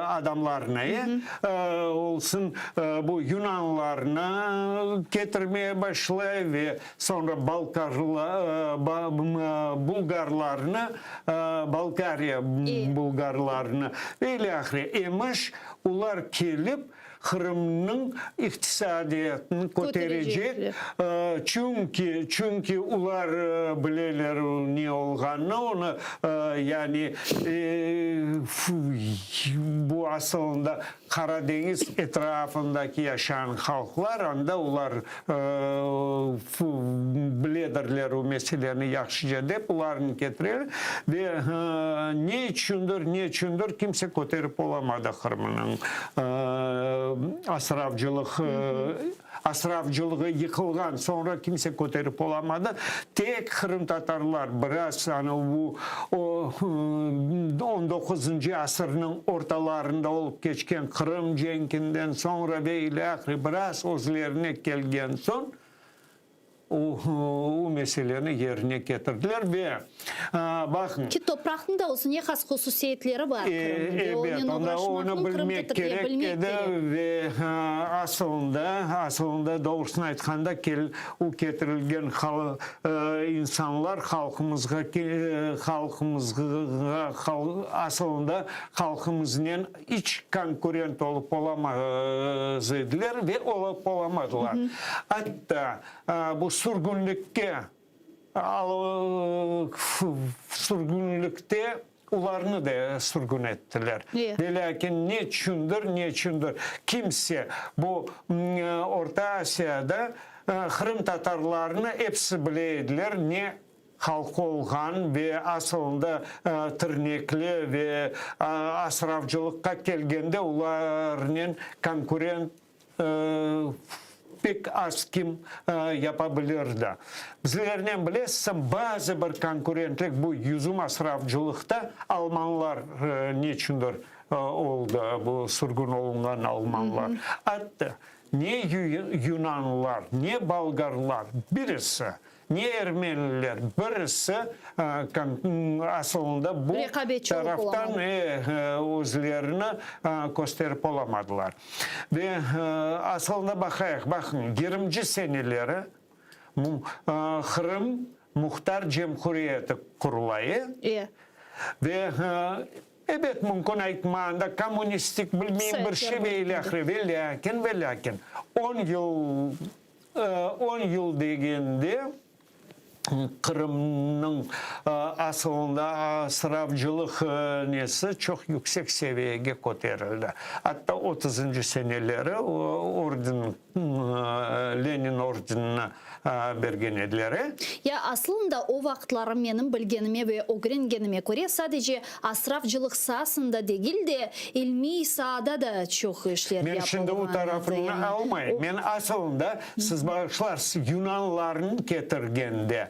adamlarnı, olsun bu yunanlarnı ketirmeye başlay ve soñra bulgarlarnı Bolgariya bulgarlarını ve ilâhre emiş, olar kelip Qırımnıñ iqtisadiyatını köterecek, çünki, çünki olar bileler ne olğanını, onı, yani bu asılında Qara deñiz etrafındaki yaşağan halqlar, anda olar biledirler o meseleni yahşıca dep, olarnı ketireler ve ne içündir, ne içündir kimse köterip olamadı Qırımnıñ asravcılıq Asravcılığı yıqılğan soñra kimse köterip olamadı. Tek qırımtatarlar biraz ana bu o on doquzıncı asırnıñ ortalarında olıp keçken Qırım cenkinden soñra ve ilâhre biraz özlerine kelgen soñ. O meseleni yerine ketirdiler ve baqıñ. Ki topraqnıñ da özüne has hususiyetleri bar Qırımnıñ ve Ebet, onen onda onı oğraşmaqnıñ bilmek qırımtatar kerek bilmek edi kerek. ve asılında, asılında doğrusını aytqanda, kel, o ketirilgen insanlar halqımızğa, halqımızğa, asılında halqımıznen iç konkurent olıp olamaz ediler ve olıp olamadılar. Atta bu sürgünlikke sürgünlikte olarnı da sürgün ettiler. Ve lâkin neçündir, neçündir kimse bu Orta Asiyada qırımtatarlarnı episi bile ediler, ne halqı olğan ve asılında tirnekli ve asravcılıqqa kelgende olarnen konkurent pek az kim yapa bilirdi. Bizlernen bilesiñ, bazı bir konkurentlik bu yüzüm asravcılıqta almanlar neçündir oldı, bu sürgün olunğan almanlar. Atta ne yunanlar, ne bolgarlar, birisi Ne ermeniler, birisi asılında bu taraftan özlerini kösterip olamadılar. Ve asılında baqayıq, baqıñ, yirminci seneleri Qırım Muhtar Cemhuriyeti qurula, ve ebet, mümkün aytmağanda kommunistik bilmeyim bir şey ve ilâhre, ve lâkin, ve lâkin on yıl On yıl degende, Qırımnıñ asılında asravcılıq nesi çoq yüksek seviyege köterildi. Atta otuzıncı seneleri orden, Lenin ordenini bergen ediler. Ya aslında o vaqıtları menim bilgenime ve ögrengenime köre, sadece asravcılıq saasında degil de, ilmiy saada da çoq işler Men şimdi o yapılğan edi. tarafını Yani almayım. o. Men asılında, siz bağışlarsız, yunanlarnı ketirgende,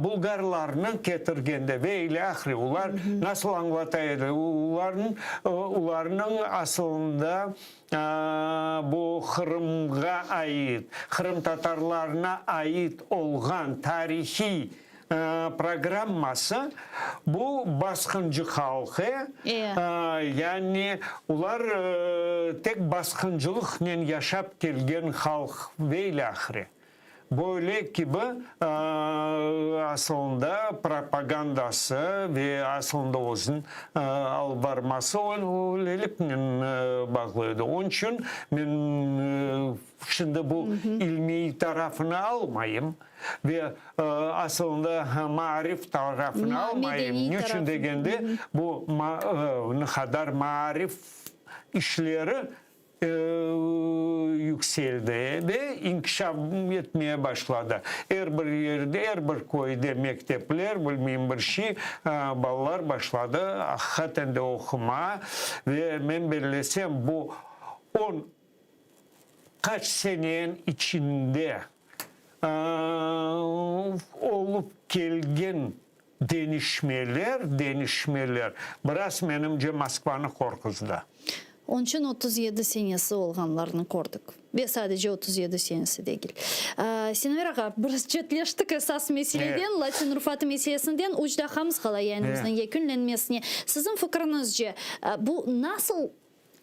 bulgarlarnı ketirgende ve ilâhre, olar nasıl añlata edi, olarnıñ, olarnıñ asılında bu Qırımğa ait, qırımtatarlarına ait olğan tarihiy programması bu basqıncı halqı, yani olar tek basqıncılıqnen yaşap kelgen halq ve ilâhre. Böyle kibi asılında propagandası ve asılında özüniñ alıp barması öyleliknen bağlı edi. Onıñ içün men şimdi bu ilmiy tarafını almayım. Ve asılında maarif tarafını almayım. Niçün degende, bu ne qadar maarif işleri yükseldi ve inkişaf etmeye başladı. Er bir yerde, er bir köyde mektepler, bilmeyim bir şey, balalar başladı aqiqaten de oqumağa. Ve men bellesem, bu on qaç seneniñ içinde Olıp kelgen deñişmeler, deñişmeler, biraz, menimce, Moskvanı qorquzdı. Onıñ içün 37 senesi olğanlarnı kördik. Ve sadece 37 senesi degil. Sinaver ağa, biraz çetleştik esas meseleden, latin urufatı meselesinden. Üç daqqamız qala yayınımıznıñ yekünlenmesine. Siziñ fikriñizce, bu nasıl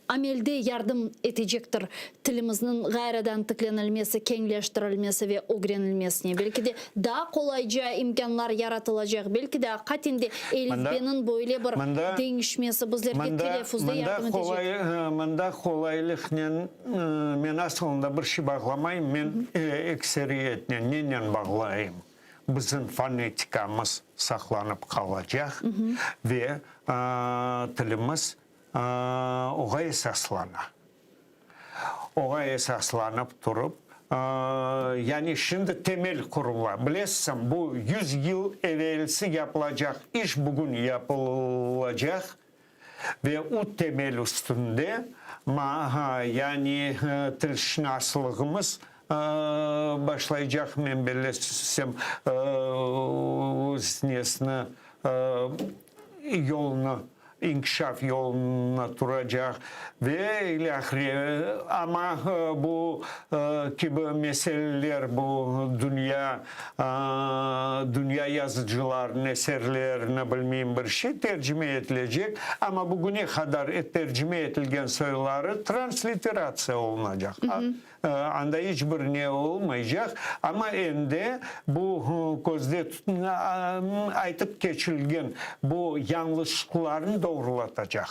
amelde yardım etecektir tilimizniñ ğayrıdan tiklenilmesi, keñleştirilmesi ve ögrenilmesine. Belki de, daa qolayca imkânlar yaratılacaq, belki de, aqiqaten de, elifbeniñ böyle bir deñişmesi bizlerge teleffuzda yardım etecek. Mında qolaylıqnen men asılında bir şey bağlamayım, men ekseriyetnen nenen bağlayım? Bizim fonetikamız saqlanıp qalacaq ve tilimiz Oğa esaslana. Oğa esaslanıp turıp, yani şimdi temel qurula. Bilesiñ, bu yüz yıl evelsi yapılacaq iş bugün yapılacaq ve u temel üstünde, yani tilşınaslığımız başlaycaq, men bellesem, öz nesini, yolunı. inkişaf yoluna turacaq ve ilâhre. Amma bu kibi meseleler bu dünya, dünya yazıcılarınıñ eserlerini, bilmeyim, bir şey tercime etilecek, amma bugüne qadar tercime etilgen soyları transliteratsiya olunacaq. Anda iç bir ne olmaycaq, amma endi bu közde aytıp keçilgen bu yañlışlıqlarnı doğrulatacaq.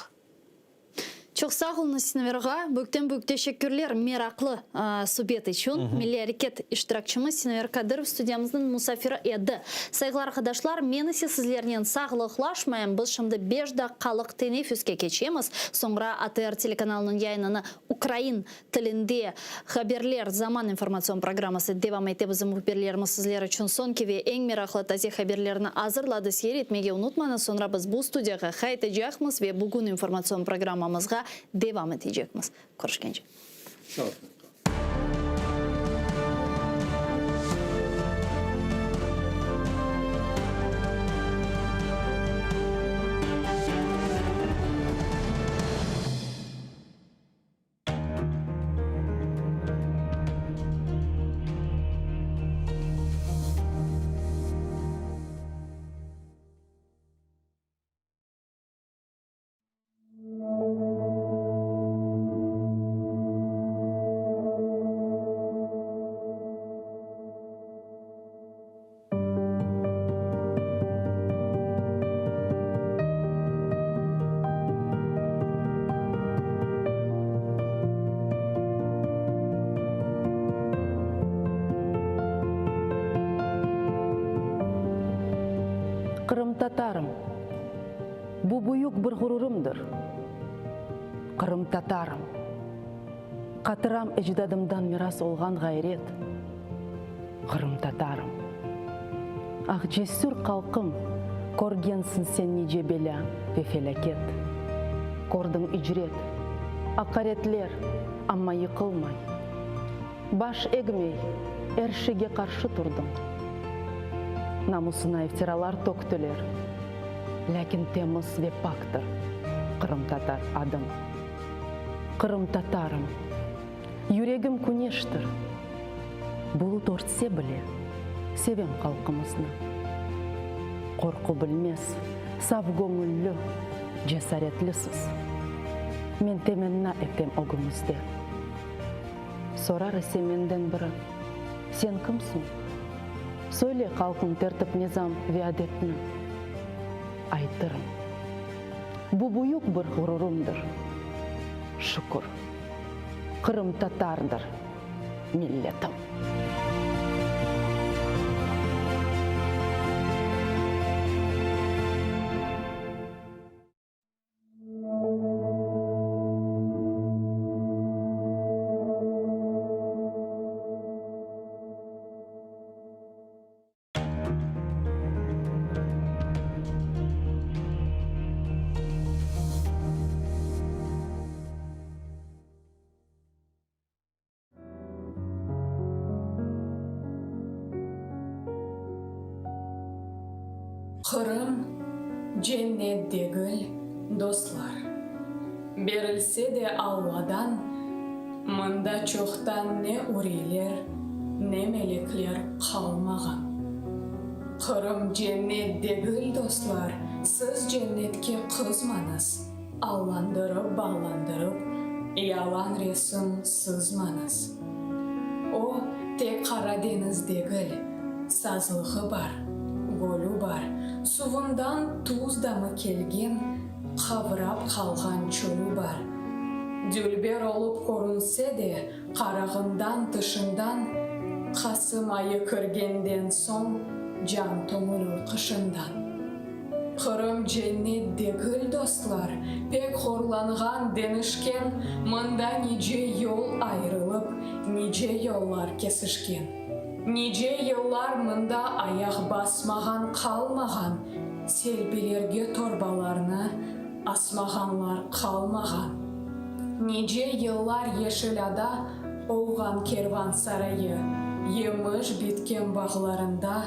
Çoq sağ oluñız, Sinaver ağa. Büyükten-büyük teşekkürler meraqlı subet içün. Milliy areket iştirakçimiz Sinaver Kadırov studiyamıznıñ musafiri edi. Sayğılı arqadaşlar, men ise sizlernen sağlıqlaşmayım. Biz şimdi beş daqqalıq teneffüske keçemiz. Soñra ATR telekanalınıñ yayınını ukrain Tilinde haberler Zaman informatsion programması devam ete. Bizim mühbirlerimiz sizler içün soñki ve eñ meraqlı taze haberlerni azırladı. Seyir etmege unutmañız. Soñra biz bu studiyağa qaytacaqmız ve bugün informatsion programmamızğa devam etecekmiz. Körüşkence. Sağ olun. Qırımtatarım. Bu büyük bir ğururımdır. Qırımtatarım. Hatıram ecdadımdan miras olğan ğayret. Qırımtatarım. Ah, cesür halqım, körgensiñ sen nice belâ ve felâket. Kördiñ icret, aqaretler, amma yıqılmay, baş egmey, er şeyge qarşı turdıñ. Namusına iftiralar töktüler, lâkin temiz ve paktır qırımtatar adıñ. Qırımtatarım. Yüregim küneştir, bulut örtse bile, sevem halqımıznı. Qorqu bilmez, saf göñülli, cesaretlisiz. Men temenna etem ögüñizde. Sorar ise menden biri, Sen kimsiñ? Söyle halqıñ tertip-nizam ve adetni. Aytırım. Bu büyük bir ğururımdır. Şükür. Qırımtatardır milletim. Qırım cennet degil, dostlar. Berilse de Alladan, mında çoqtan ne uriyler, ne melekler qalmağan. Qırım cennet degil, dostlar, siz cennetke qızmañız, Allandırıp-ballandırıp, yalan resim sızmañız. O, tek Qara deñiz degil, sazlığı bar, gölü bar, suvundan tuz damı kelgen, qavrap qalğan çölü bar. Dülber olıp körünse de, qarağından tışından, Qasım ayı kirgenden soñ can töñülür qışından. Qırım cennet degil, dostlar, pek horlanğan, denişken, mında nice yol ayırılıp, nice yollar kesişken. Nice yıllar mında ayaq basmağan qalmağan, selbilerge torbalarnı asmağanlar qalmağan. Nice yıllar yeşil ada olğan kervan sarayı, yemiş bitken bağlarında,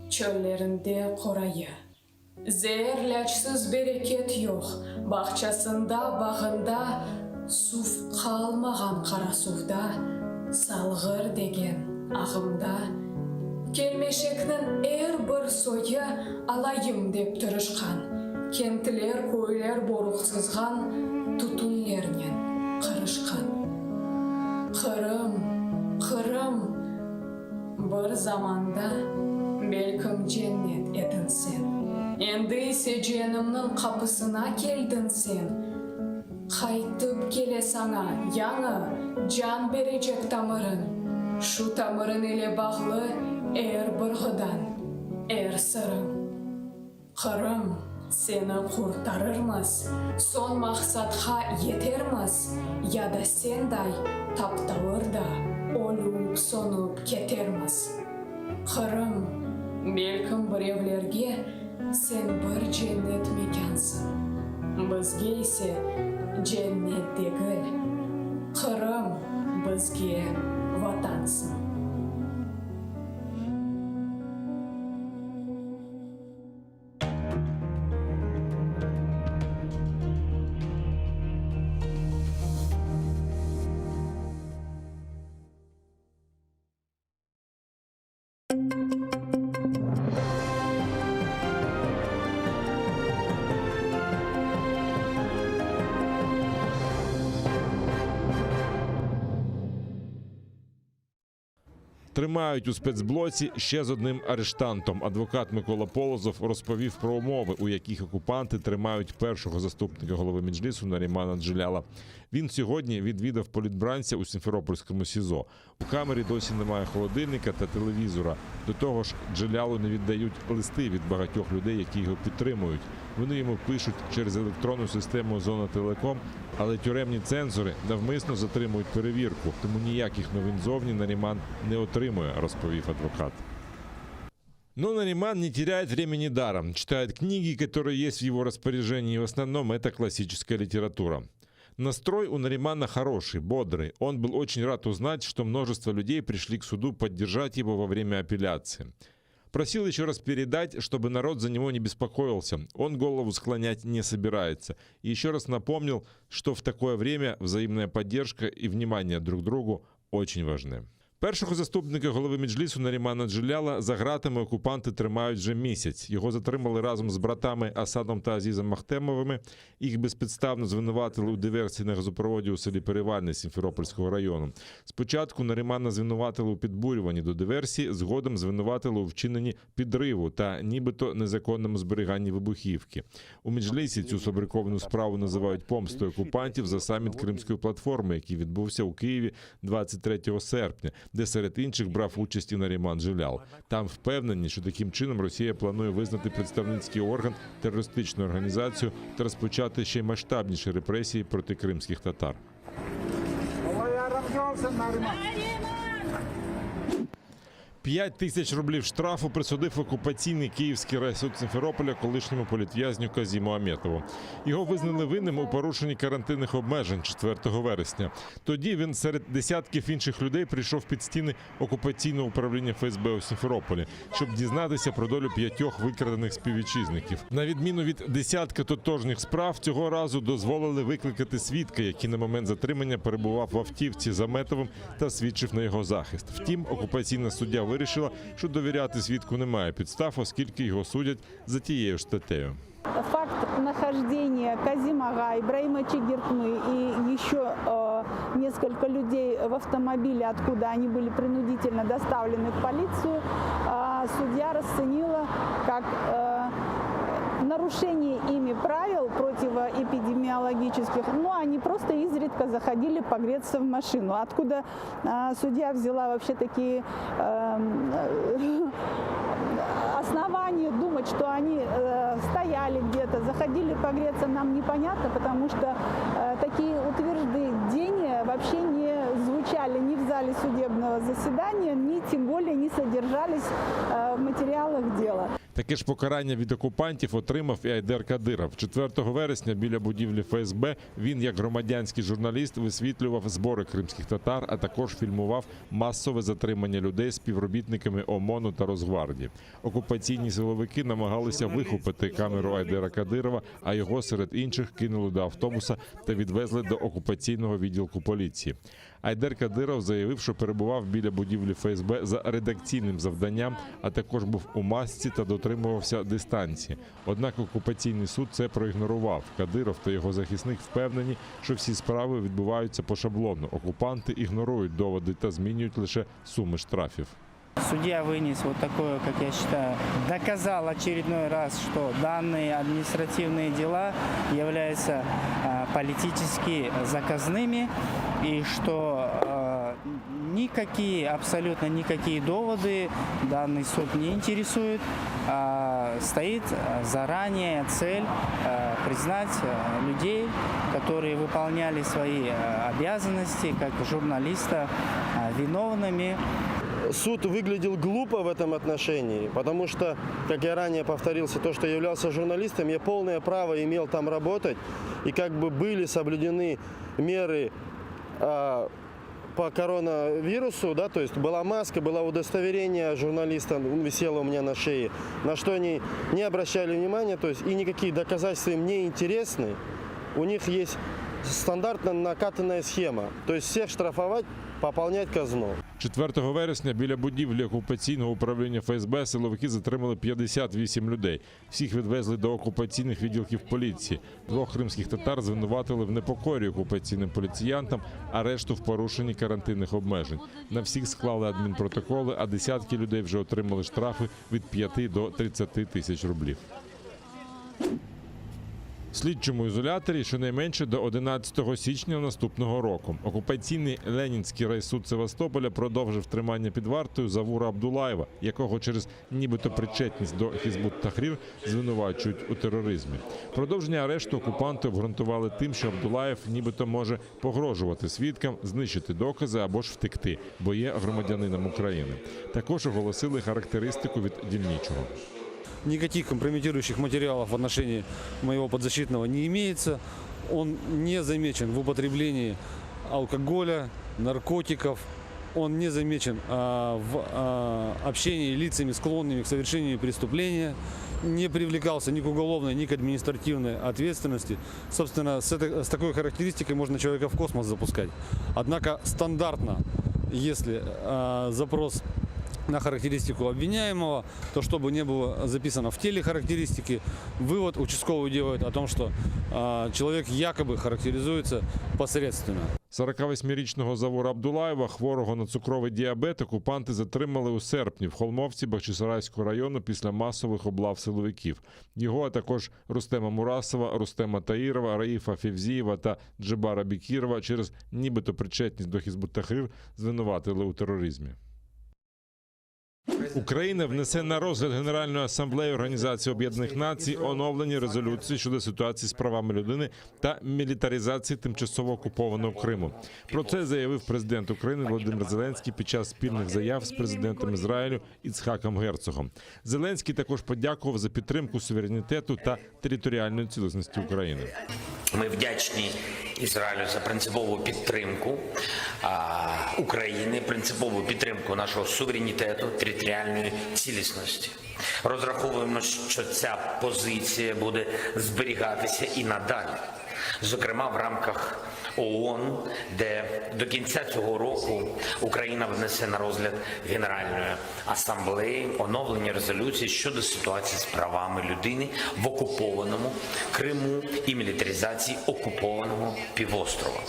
çöllerinde qorayı. Zeer-lâcsız bereket yoq, bağçasında, bağında Suv qalmağan Qarasuvda, Salğır degen ağımda. Kelmeşekniñ er bir soyı alayım dep tırışqan, Kentler, köyler boruq sızğan, tütünlernen qırışqan. Qırım, Qırım! Bir zamanda belkim cennet ediñ sen, Endi ise ceenimniñ qapısına keldiñ sen. Qaytıp kele saña yañı can berecek tamırıñ, Şu tamırıñ ile bağlı er bir ğıdañ, er sırıñ. Qırım, seni qurtarırmız, soñ maqsatqa yetermiz, ya da senday taptalır da ölüp sönüp ketermiz. Qırım, belkim birevlerge sen bir cennet mekânsıñ, bizge ise cennet degil, Qırım bizge Vatansıñ. Тримають у спецблоці ще з одним арештантом. Адвокат Микола Полозов розповів про умови, у яких окупанти тримають першого заступника голови Меджлісу Нарімана Джеляла. Він сьогодні відвідав політбранця у Сімферопольському СІЗО. У камері досі немає холодильника та телевізора. До того ж, Джелялу не віддають листи від багатьох людей, які його підтримують. Вони йому пишуть через електронну систему Зона Телеком, але тюремні цензори навмисно затримують перевірку, тому ніяких новин зовні Наріман не отримує, розповів адвокат. Но Нариман не теряет времени даром, читает книги, которые есть в его распоряжении, в основном это классическая литература. Настрой у Наримана хороший, бодрый. Он был очень рад узнать, что множество людей пришли к суду поддержать его во время апелляции. Просил еще раз передать, чтобы народ за него не беспокоился. Он голову склонять не собирается. И еще раз напомнил, что в такое время взаимная поддержка и внимание друг другу очень важны. Першого заступника голови Меджлісу Нарімана Джеляла за ґратами окупанти тримають вже місяць. Його затримали разом з братами Асадом та Азізом Ахтемовими. Їх безпідставно звинуватили у диверсії на газопроводі у селі Перевальне Сімферопольського району. Спочатку Нарімана звинуватили у підбурюванні до диверсії, згодом звинуватили у вчиненні підриву та нібито незаконному зберіганні вибухівки. У Меджлісі цю сфабриковану справу називають помстою окупантів за саміт Кримської платформи, який відбувся у Києві 23 серпня, де серед інших брав участь і Наріман Джелял. Там впевнені, що таким чином Росія планує визнати представницький орган терористичною організацією та розпочати ще й масштабніші репресії проти кримських татар. 5000 рублів штрафу присудив окупаційний київський райсуд Сімферополя колишньому політв'язню Казіму Аметову. Його визнали винним у порушенні карантинних обмежень 4 вересня. Тоді він серед десятків інших людей прийшов під стіни окупаційного управління ФСБ у Сімферополі, щоб дізнатися про долю п'ятьох викрадених співвітчизників. На відміну від десятка тотожніх справ, цього разу дозволили викликати свідка, який на момент затримання перебував в автівці з Аметовим та свідчив на його захист. Втім, окупаційна суддя вирішила, що довіряти свідку немає підстав, оскільки його судять за тією ж статтею. Факт нахождения Казима-ага, Ибраима Чигиртмы и еще э, несколько людей в автомобиле, откуда они были принудительно доставлены в полицию, э, судья расценила как э, нарушение ими правил противоэпидемиологических, но они просто изредка заходили погреться в машину. Откуда э, судья взяла вообще такие э, основания думать, что они э, стояли где-то, заходили погреться, нам непонятно, потому что э, такие утверждения вообще не звучали ни в зале судебного заседания, ни тем более не содержались э, в материалах дела. Таке ж покарання від окупантів отримав і Айдер Кадиров. 4 вересня біля будівлі ФСБ він, як громадянський журналіст, висвітлював збори кримських татар, а також фільмував масове затримання людей співробітниками ОМОНу та Росгвардії. Окупаційні силовики намагалися вихопити камеру Айдера Кадирова, а його серед інших кинули до автобуса та відвезли до окупаційного відділку поліції. Айдер Кадиров заявив, що перебував біля будівлі ФСБ за редакційним завданням, а також був у масці та дотримувався дистанції. Однак окупаційний суд це проігнорував. Кадиров та його захисник впевнені, що всі справи відбуваються по шаблону. Окупанти ігнорують доводи та змінюють лише суми штрафів. Судья вынес вот такое, как я считаю, доказал очередной раз, что данные административные дела являются а, политически заказными и что а, никакие, абсолютно никакие доводы данный суд не интересует. А, Стоит заранее цель а, признать а, людей, которые выполняли свои а, обязанности как журналиста, а, виновными. Суд выглядел глупо в этом отношении, потому что, как я ранее повторился, то, что я являлся журналистом, я полное право имел там работать, и как бы были соблюдены меры а, по коронавирусу, да, то есть была маска, было удостоверение журналиста, он висело у меня на шее, на что они не обращали внимания, то есть и никакие доказательства им не интересны. У них есть стандартно накатанная схема, то есть всех штрафовать, пополнять казну. 4 вересня біля будівлі окупаційного управління ФСБ силовики затримали 58 людей. Всіх відвезли до окупаційних відділків поліції. Двох кримських татар звинуватили в непокорі окупаційним поліціянтам, а решту в порушенні карантинних обмежень. На всіх склали адмінпротоколи, а десятки людей вже отримали штрафи від 5 до 30 тисяч рублів. Слідчому ізоляторі щонайменше до 11 січня наступного року. Окупаційний Ленінський райсуд Севастополя продовжив тримання під вартою Завура Абдулаєва, якого через нібито причетність до Хізбут Тахрір звинувачують у тероризмі. Продовження арешту окупанти обґрунтували тим, що Абдулаєв нібито може погрожувати свідкам, знищити докази або ж втекти, бо є громадянином України. Також оголосили характеристику від дільничого. Никаких компрометирующих материалов в отношении моего подзащитного не имеется. Он не замечен в употреблении алкоголя, наркотиков. Он не замечен а, в а, общении лицами, склонными к совершению преступления. Не привлекался ни к уголовной, ни к административной ответственности. Собственно, с, этой- с такой характеристикой можно человека в космос запускать. Однако стандартно, если а, запрос на характеристику обвиняемого, то чтобы не было записано в теле характеристики, вывод участковый делает о том, что а, человек якобы характеризуется посредственно. 48-річного Завура Абдулаєва, хворого на цукровий діабет, окупанти затримали у серпні в Холмовці Бахчисарайського району після масових облав силовиків. Його, а також Рустема Мурасова, Рустема Таїрова, Раїфа Февзієва та Джебара Бікірова через нібито причетність до Хізбут Тахрір звинуватили у тероризмі. Україна внесе на розгляд Генеральної асамблеї Організації Об'єднаних Націй оновлені резолюції щодо ситуації з правами людини та мілітаризації тимчасово окупованого Криму. Про це заявив президент України Володимир Зеленський під час спільних заяв з президентом Ізраїлю Іцхаком Герцогом. Зеленський також подякував за підтримку суверенітету та територіальної цілісності України. Ми вдячні Ізраїлю за принципову підтримку а, України, принципову підтримку нашого суверенітету, територіальної цілісності. Розраховуємо, що ця позиція буде зберігатися і надалі, зокрема в рамках ООН, де до кінця цього року Україна внесе на розгляд Генеральної асамблеї оновлення резолюції щодо ситуації з правами людини в окупованому Криму і мілітаризації окупованого півострова.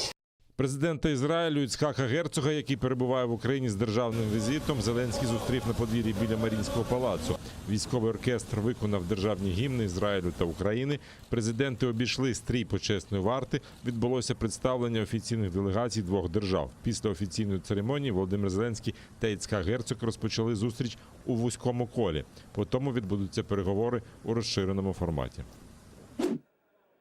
Президента Ізраїлю Іцхака Герцога, який перебуває в Україні з державним візитом, Зеленський зустрів на подвір'ї біля Марінського палацу. Військовий оркестр виконав державні гімни Ізраїлю та України. Президенти обійшли стрій почесної варти. Відбулося представлення офіційних делегацій двох держав. Після офіційної церемонії Володимир Зеленський та Іцхак Герцог розпочали зустріч у вузькому колі. Потім відбудуться переговори у розширеному форматі.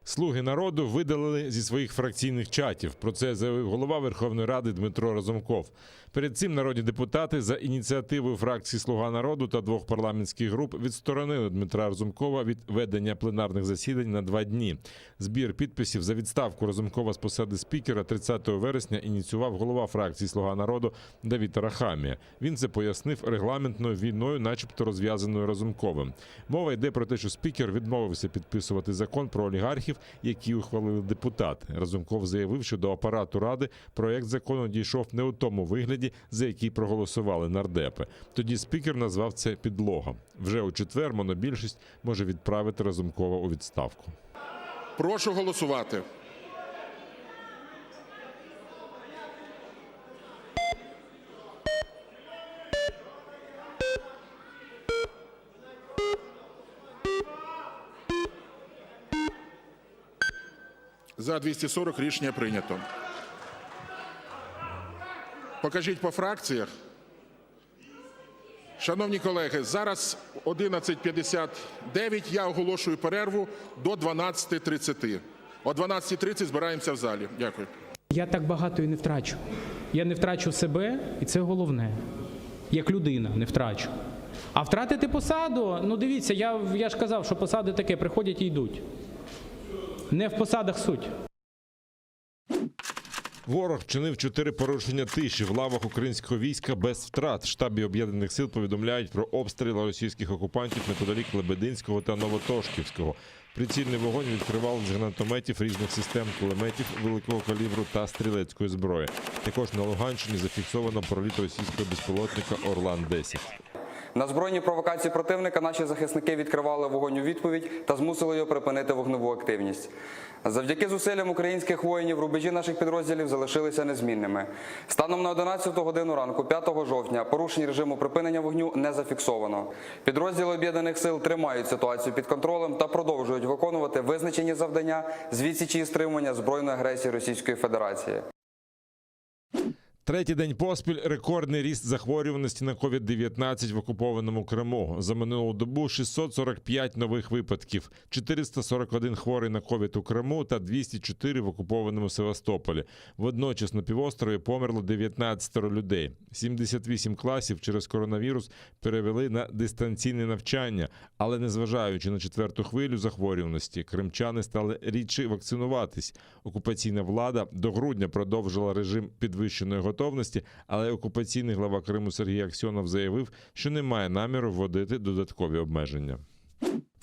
Слуги народу видалили зі своїх фракційних чатів. Про це заявив голова Верховної Ради Дмитро Разумков. Перед цим народні депутати за ініціативою фракції Слуга народу та двох парламентських груп відсторонили Дмитра Разумкова від ведення пленарних засідань на два дні. Збір підписів за відставку Разумкова з посади спікера 30 вересня ініціював голова фракції Слуга народу Давід Арахамія. Він це пояснив регламентною війною, начебто розв'язаною Разумковим. Мова йде про те, що спікер відмовився підписувати закон про олігархів, який ухвалили депутати. Разумков заявив, що до апарату ради проект закону дійшов не у тому вигляді, за який проголосували нардепи. Тоді спікер назвав це підлогом. Вже у четвер монобільшість може відправити Разумкова у відставку. Прошу голосувати. За 240 рішення прийнято. Покажіть по фракціях. Шановні колеги, зараз 11:59. Я оголошую перерву до 12:30. О 12:30 збираємося в залі. Дякую. Я так багато і не втрачу. Я не втрачу себе, і це головне. Як людина не втрачу. А втратити посаду, ну дивіться, я, я ж казав, що посади таке, приходять і йдуть. Не в посадах суть. Ворог вчинив чотири порушення тиші в лавах українського війська без втрат. В штабі об'єднаних сил повідомляють про обстріли російських окупантів неподалік Лебединського та Новотошківського. Прицільний вогонь відкривали з гранатометів різних систем, кулеметів великого калібру та стрілецької зброї. Також на Луганщині зафіксовано проліт російського безпілотника Орлан-10. На збройні провокації противника наші захисники відкривали вогонь у відповідь та змусили його припинити вогневу активність. Завдяки зусиллям українських воїнів рубежі наших підрозділів залишилися незмінними. Станом на 11 годину ранку, 5 жовтня, порушень режиму припинення вогню не зафіксовано. Підрозділи об'єднаних сил тримають ситуацію під контролем та продовжують виконувати визначені завдання з відсічі і стримування збройної агресії Російської Федерації. Третій день поспіль рекордний ріст захворюваності на COVID-19 в окупованому Криму. За минулу добу 645 нових випадків, 441 хворий на COVID у Криму та 204 в окупованому Севастополі. Водночас на півострові померло 19 людей. 78 класів через коронавірус перевели на дистанційне навчання, але незважаючи на четверту хвилю захворюваності, кримчани стали рідше вакцинуватись. Окупаційна влада до грудня продовжила режим підвищеної готовності, але окупаційний глава Криму Сергій Аксьонов заявив, що не має наміру вводити додаткові обмеження.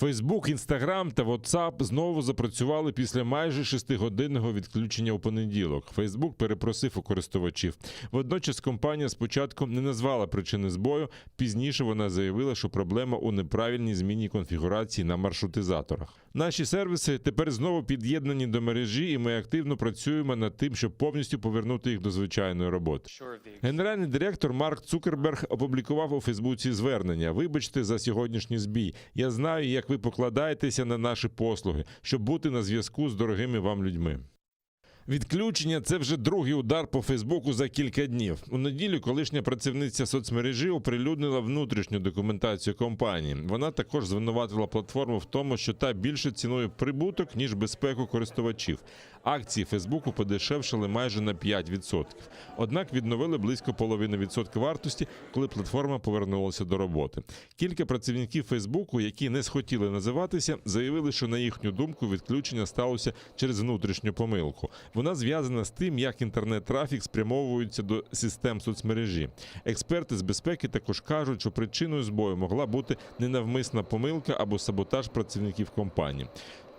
Фейсбук, Інстаграм та WhatsApp знову запрацювали після майже шестигодинного відключення у понеділок. Фейсбук перепросив у користувачів. Водночас компанія спочатку не назвала причини збою. Пізніше вона заявила, що проблема у неправильній зміні конфігурації на маршрутизаторах. Наші сервіси тепер знову під'єднані до мережі, і ми активно працюємо над тим, щоб повністю повернути їх до звичайної роботи. Генеральний директор Марк Цукерберг опублікував у Фейсбуці звернення: Вибачте за сьогоднішній збій. Я знаю, як ви покладаєтеся на наші послуги, щоб бути на зв'язку з дорогими вам людьми. Відключення це вже другий удар по Фейсбуку за кілька днів. У неділю колишня працівниця соцмережі оприлюднила внутрішню документацію компанії. Вона також звинуватила платформу в тому, що та більше цінує прибуток ніж безпеку користувачів. Акції Фейсбуку подешевшали майже на 5%. Однак відновили близько половини відсотка вартості, коли платформа повернулася до роботи. Кілька працівників Фейсбуку, які не схотіли називатися, заявили, що на їхню думку відключення сталося через внутрішню помилку. Вона зв'язана з тим, як інтернет-трафік спрямовується до систем соцмережі. Експерти з безпеки також кажуть, що причиною збою могла бути ненавмисна помилка або саботаж працівників компанії.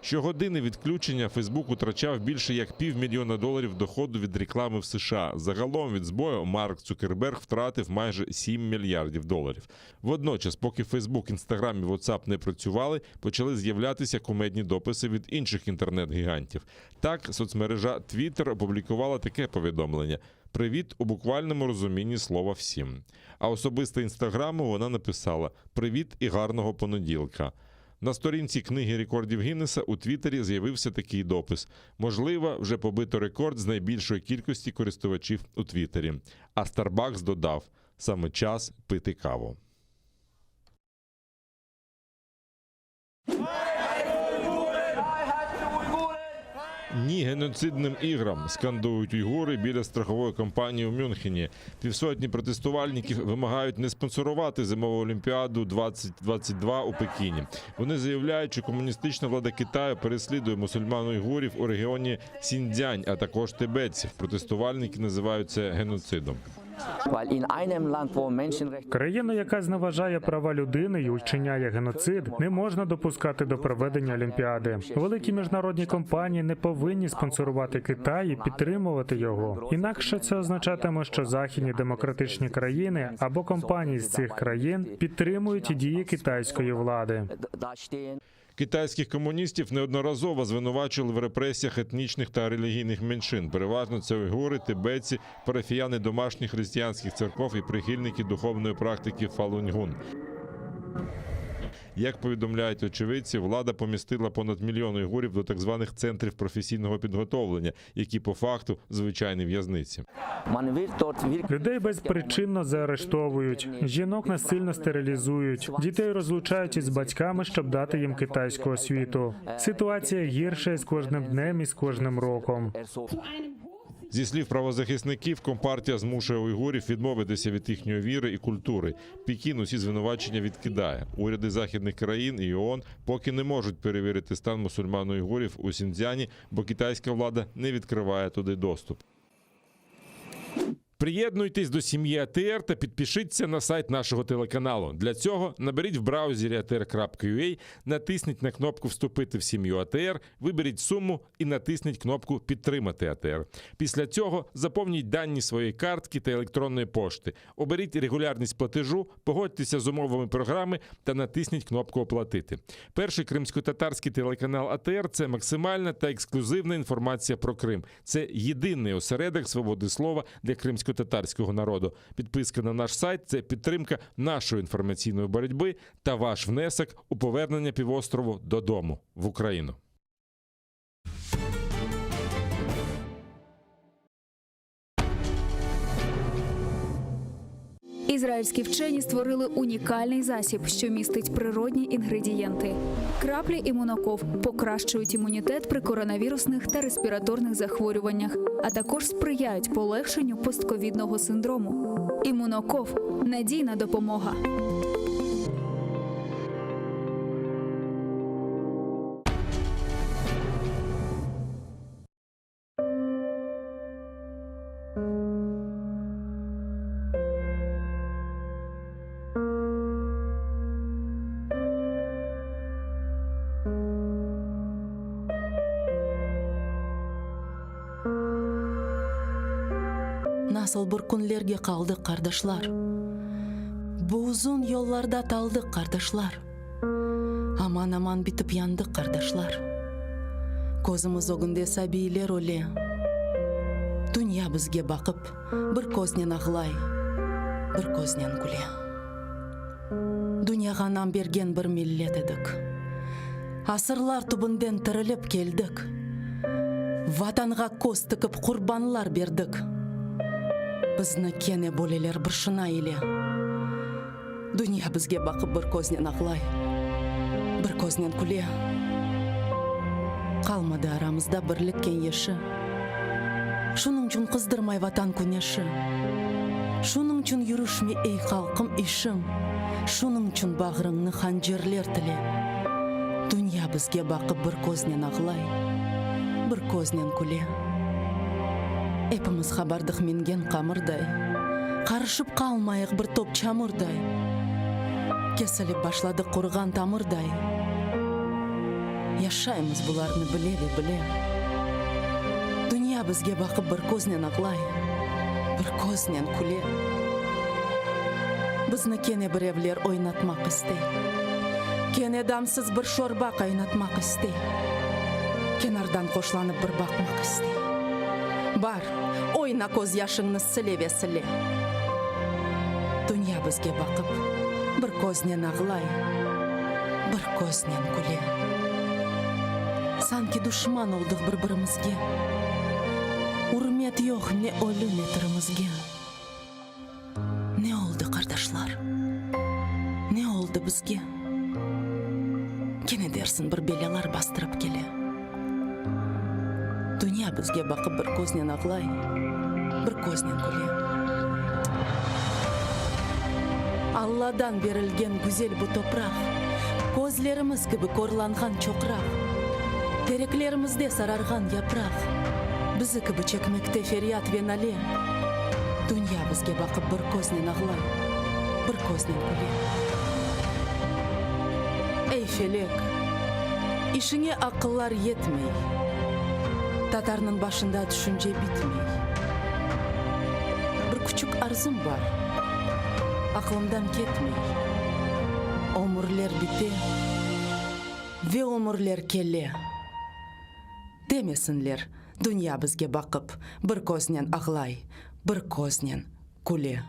Щогодини відключення Фейсбук втрачав більше як півмільйона доларів доходу від реклами в США. Загалом від збою Марк Цукерберг втратив майже 7 мільярдів доларів. Водночас, поки Фейсбук, Інстаграм і WhatsApp не працювали, почали з'являтися кумедні дописи від інших інтернет-гігантів. Так, соцмережа Twitter опублікувала таке повідомлення: Привіт у буквальному розумінні слова всім. А особисто інстаграму вона написала Привіт і гарного понеділка. На сторінці книги рекордів Гіннеса у Твіттері з'явився такий допис: можливо, вже побито рекорд з найбільшої кількості користувачів у Твіттері. А Starbucks додав: саме час пити каву. Ні геноцидним іграм скандують уйгури біля страхової компанії у Мюнхені. Півсотні протестувальників вимагають не спонсорувати зимову олімпіаду 2022 у Пекіні. Вони заявляють, що комуністична влада Китаю переслідує мусульман уйгурів у регіоні Сіньцзянь, а також тибетців. Протестувальники називають це геноцидом. Країну, яка зневажає права людини і вчиняє геноцид, не можна допускати до проведення Олімпіади. Великі міжнародні компанії не повинні спонсорувати Китай і підтримувати його. Інакше це означатиме, що західні демократичні країни або компанії з цих країн підтримують дії китайської влади. Китайських комуністів неодноразово звинувачували в репресіях етнічних та релігійних меншин. Переважно це уйгури, тибетці, парафіяни домашніх християнських церков і прихильники духовної практики Фалуньгун. Як повідомляють очевидці, влада помістила понад мільйон уйгурів до так званих центрів професійного підготовлення, які по факту звичайні в'язниці. Людей безпричинно заарештовують, жінок насильно стерилізують, дітей розлучають із батьками, щоб дати їм китайську освіту. Ситуація гіршає з кожним днем і з кожним роком. Зі слів правозахисників, компартія змушує уйгурів відмовитися від їхньої віри і культури. Пекін усі звинувачення відкидає. Уряди західних країн і ООН поки не можуть перевірити стан мусульман уйгурів у Сіньцзяні, бо китайська влада не відкриває туди доступ. Приєднуйтесь до сім'ї АТР та підпишіться на сайт нашого телеканалу. Для цього наберіть в браузері atr.ua, натисніть на кнопку Вступити в сім'ю АТР, виберіть суму і натисніть кнопку Підтримати АТР. Після цього заповніть дані своєї картки та електронної пошти. Оберіть регулярність платежу, погодьтеся з умовами програми та натисніть кнопку Оплатити. Перший кримськотатарський телеканал АТР це максимальна та ексклюзивна інформація про Крим. Це єдиний осередок свободи слова для кримськотатарського народу. Підписка на наш сайт це підтримка нашої інформаційної боротьби та ваш внесок у повернення півострову додому в Україну. Ізраїльські вчені створили унікальний засіб, що містить природні інгредієнти. Краплі імуноков покращують імунітет при коронавірусних та респіраторних захворюваннях, а також сприяють полегшенню постковідного синдрому. Імуноков надійна допомога. Nasıl bir künlerge qaldıq, qardaşlar, Bu uzun yollarda taldıq, qardaşlar. Aman-aman bitip yandıq, qardaşlar. Közümiz ögünde sabiyler öle. Dünya bizge baqıp, bir köznen ağlay, bir köznen küle. Dünyağa nam bergen bir millet edik. Asırlar tübünden tirilip keldik. Vatanğa köz tikip qurbanlar berdik. Bizni kene böleler bir şına ile. Dünya bizge baqıp bir köznen ağlay, bir köznen küle. Qalmadı aramızda birlik keñeşi. Şunıñçün qızdırmay Vatan küneşi. Şunıñçün yürüşmey ey halqım işiñ. Şunıñçün bağrıñnı hancerler tile. Dünya bizge baqıp bir köznen ağlay, bir köznen küle. Epimiz qabardıq mingen qamırday, Qarışıp qalmayıq bir top çamurday. Kesilip başladıq quruğan tamırday. Yaşaymız bularnı bile ve bile. Dünya bizge baqıp bir köznen ağlay, bir köznen küle. Bizni kene birevler oynatmaq istey. Kene damsız bir şorba qaynatmaq istey. Kenardan hoşlanıp bir baqmaq istey. Bar, oyna közyaşıñnı sile ve sile. Dünya bizge baqıp, bir köznen ağlay, bir köznen küle. Sanki duşman oldıq bir-birimizge. Ürmet yoq ne ölü, ne tirimizge. Ne oldı, qardaşlar? Ne oldı bizge? Kene dersiñ bir belâlar bastırıp kele. Dünya bizge baqıp bir köznen ağlay, bir köznen küle. Alladan berilgen güzel bu topraq, Közlerimiz kibi körlanğan çoqraq, Tereklerimizde sararğan yapraq, Bizi kibi çekmekte feryat ve nale. Dünya bizge baqıp bir köznen ağlay, bir köznen küle. Ey, felek, işiñe aqıllar yetmey, Tatarnıñ başında tüşünce bitmey. Bir küçük arzum bar, aqlımdan ketmey, Ömürler bite ve ömürler kele. Demesinler, dünya bizge baqıp, bir köznen ağlay, bir köznen küle.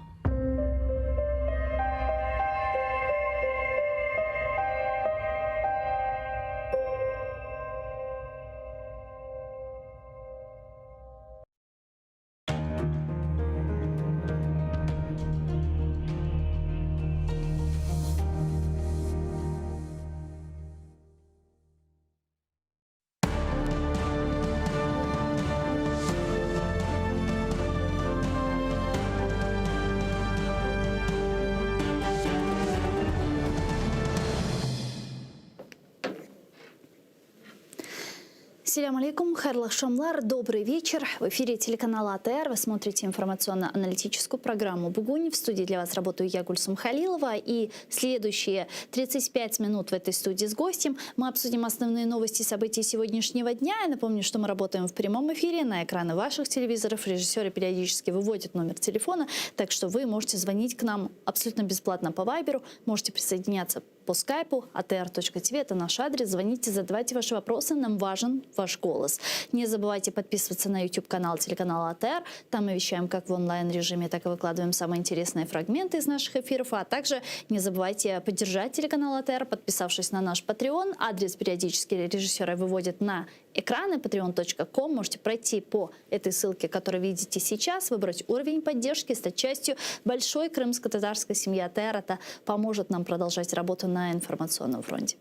Selâm aleykum, hayırlı aqşamlar, dobrый вечер. В эфире телеканала АТР вы смотрите информационно-аналитическую программу «Бугунь». В студии для вас работаю я, Гульсум Халилова. И следующие 35 минут в этой студии с гостем мы обсудим основные новости и события сегодняшнего дня. Я напомню, что мы работаем в прямом эфире на экраны ваших телевизоров. Режиссеры периодически выводят номер телефона, так что вы можете звонить к нам абсолютно бесплатно по Вайберу, можете присоединяться по скайпу atr.tv, это наш адрес. Звоните, задавайте ваши вопросы, нам важен ваш голос. Не забывайте подписываться на YouTube-канал телеканала АТР. Там мы вещаем как в онлайн-режиме, так и выкладываем самые интересные фрагменты из наших эфиров. А также не забывайте поддержать телеканал АТР, подписавшись на наш Patreon. Адрес периодически режиссеры выводят на экраны patreon.com. Можете пройти по этой ссылке, которую видите сейчас, выбрать уровень поддержки, стать частью большой крымско-татарской семьи АТР. Это поможет нам продолжать работу на информационном фронте.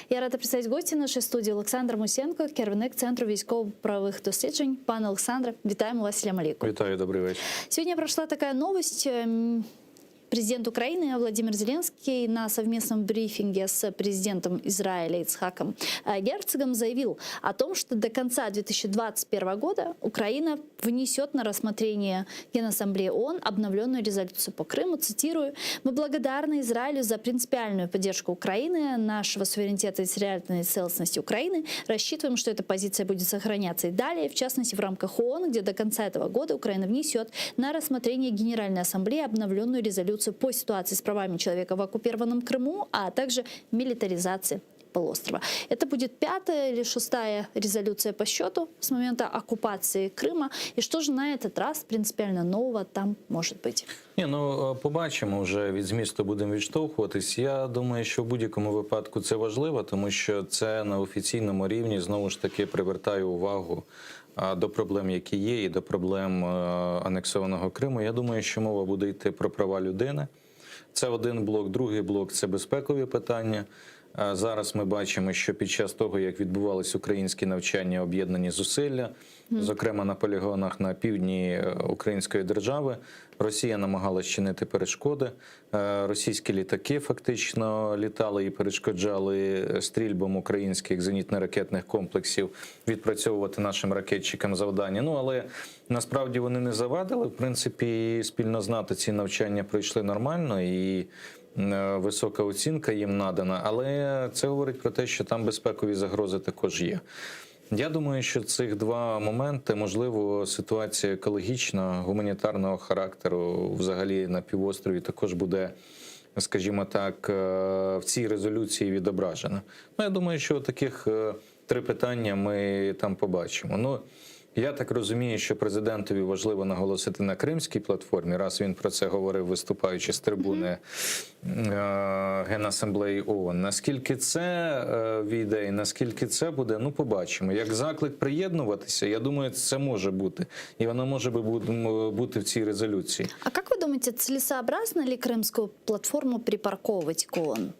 Я рада представить гостя нашей студии Олександр Мусієнко, керівник Центру військово-правових досліджень. Пане Олександре, вітаємо вас, Селям алейкум. Вітаю, добрий вечір. Сегодня прошла такая новость. Эм, Президент Украины Владимир Зеленский на совместном брифинге с президентом Израиля Ицхаком э, Герцогом заявил о том, что до конца 2021 года Украина внесет на рассмотрение Генассамблеи ООН обновленную резолюцию по Крыму. Цитирую, «Мы благодарны Израилю за принципиальную поддержку Украины, нашего суверенитета и территориальной целостности Украины. Рассчитываем, что эта позиция будет сохраняться и далее, в частности, в рамках ООН, где до конца этого года Украина внесет на рассмотрение Генеральной Ассамблеи обновленную резолюцию по ситуации с правами человека в оккупированном Крыму, а также милитаризации полуострова. Это будет пятая или шестая резолюция по счету с момента оккупации Крыма. И что же на этот раз принципиально нового там может быть? Ні, ну е, побачимо вже від змісту будемо відштовхуватись. Я думаю, що в будь-якому випадку це важливо, тому що це на офіційному рівні знову ж таки привертає увагу а, до проблем, які є, і до проблем е, анексованого Криму. Я думаю, що мова буде йти про права людини. Це один блок, другий блок це безпекові питання. Е, Зараз ми бачимо, що під час того, як відбувались українські навчання, об'єднані зусилля, зокрема на полігонах на півдні е, української держави, Росія намагалась чинити перешкоди. Е, Російські літаки фактично літали і перешкоджали стрільбам українських зенітно-ракетних комплексів відпрацьовувати нашим ракетчикам завдання. Ну але насправді вони не завадили. В принципі, спільно з НАТО ці навчання пройшли нормально і е, висока оцінка їм надана, але це говорить про те, що там безпекові загрози також є. Я думаю, що цих два моменти, можливо, ситуація екологічна, гуманітарного характеру взагалі на півострові також буде, скажімо так, е, в цій резолюції відображена. Ну, я думаю, що таких е, три питання ми там побачимо. Ну, я так розумію, що президентові важливо наголосити на кримській платформі, раз він про це говорив, виступаючи з трибуни е, Генасамблеї ООН. Наскільки це е, війде і наскільки це буде, ну побачимо. Як заклик приєднуватися, я думаю, це може бути. І воно може би бу- бути в цій резолюції. А как вы думаете, целесообразно ли крымскую платформу припарковывать к ООН?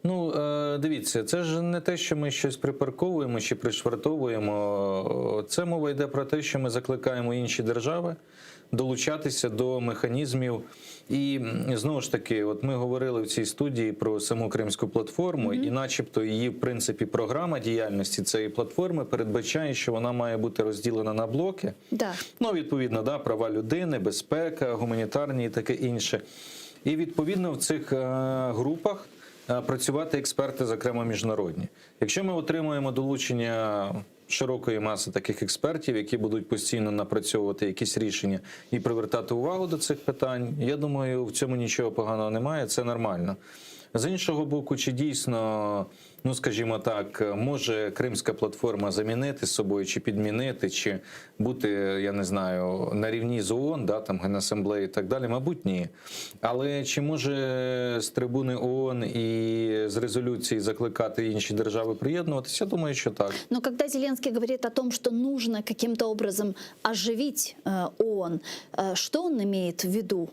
Ну, е, дивіться, це ж не те, що ми щось припарковуємо чи пришвартовуємо. Це мова йде про те, що ми закликаємо інші держави долучатися до механізмів. І м, знову ж таки, от ми говорили в цій студії про саму Кримську платформу, і, начебто, її в принципі програма діяльності цієї платформи передбачає, що вона має бути розділена на блоки. Да. Ну, відповідно, да, права людини, безпека, гуманітарні і таке інше. І відповідно в цих е, групах е, працювати експерти, зокрема міжнародні. Якщо ми отримуємо долучення широкої маси таких експертів, які будуть постійно напрацьовувати якісь рішення і привертати увагу до цих питань, я думаю, в цьому нічого поганого немає, це нормально. З іншого боку, чи дійсно, ну скажімо так, може кримська платформа замінити собою, чи підмінити, чи бути, я не знаю, на рівні з ООН, да, там Генасамблеї і так далі, мабуть, ні. Але чи може з трибуни ООН і з резолюції закликати інші держави приєднуватися? Я думаю, що так. Но когда Зеленский говорит о том, что нужно каким-то образом оживить э, ООН, э, что он имеет в виду?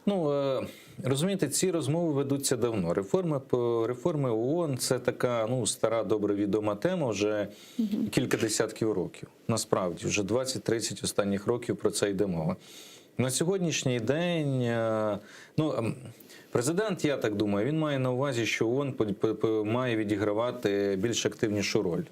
Ну е, розумієте, ці розмови ведуться давно. Реформи по реформи ООН – це така ну стара, добре відома тема вже кілька десятків років. Насправді, вже 20-30 останніх років про це йде мова. На сьогоднішній день, е, ну ем, президент, я так думаю, він має на увазі, що ООН по- по- по- має відігравати більш активнішу роль.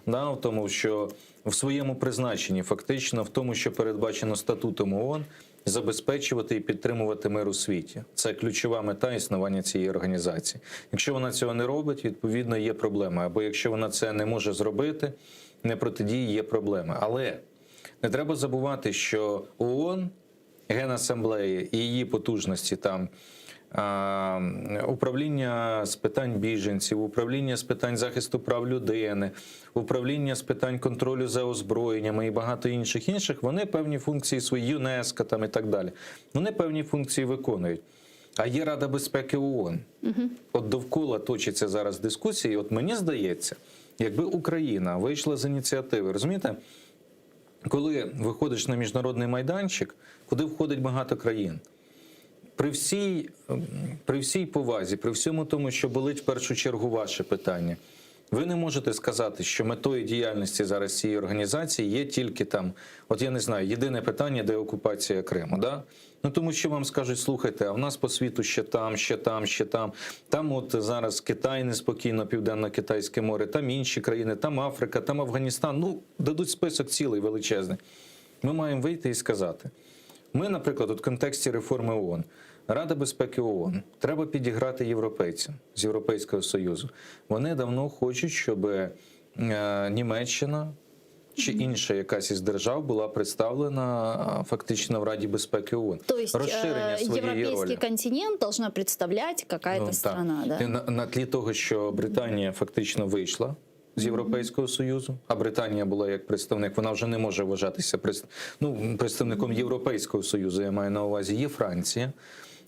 Да, в тому, що в своєму призначенні, фактично, в тому, що передбачено статутом ООН, забезпечувати і підтримувати мир у світі. Це ключова мета існування цієї організації. Якщо вона цього не робить, відповідно є проблеми. Або якщо вона це не може зробити, не протидії, є проблеми. Але не треба забувати, що ООН, Генасамблеї і її потужності там. а, Управління з питань біженців, управління з питань захисту прав людини, управління з питань контролю за озброєннями і багато інших інших, вони певні функції свої ЮНЕСКО там і так далі. Вони певні функції виконують. А є Рада безпеки ООН. От довкола точиться зараз дискусії. От мені здається, якби Україна вийшла з ініціативи, розумієте, коли виходиш на міжнародний майданчик, куди входить багато країн, при всій, ем, при всій повазі, при всьому тому, що болить в першу чергу ваше питання, ви не можете сказати, що метою діяльності зараз цієї організації є тільки там, от я не знаю, єдине питання, де окупація Криму. Да? Ну тому що вам скажуть, слухайте, а в нас по світу ще там, ще там, ще там. Там от зараз Китай неспокійно, Південно-Китайське море, там інші країни, там Африка, там Афганістан. Ну, дадуть список цілий величезний. Ми маємо вийти і сказати. Ми, наприклад, от в контексті реформи ООН, Рада безпеки ООН, треба підіграти європейцям з Європейського Союзу. Вони давно хочуть, щоб е, Німеччина чи інша якась із держав була представлена е, фактично в Раді безпеки ООН. То есть Розширення э, своєї европейский ролі. континент должна представлять какая-то Ну, так. страна, да? На, на тлі того, що Британія фактично вийшла з Європейського Союзу, а Британія була як представник, вона вже не може вважатися пред- ну, представником Європейського Союзу, я маю на увазі, є Франція.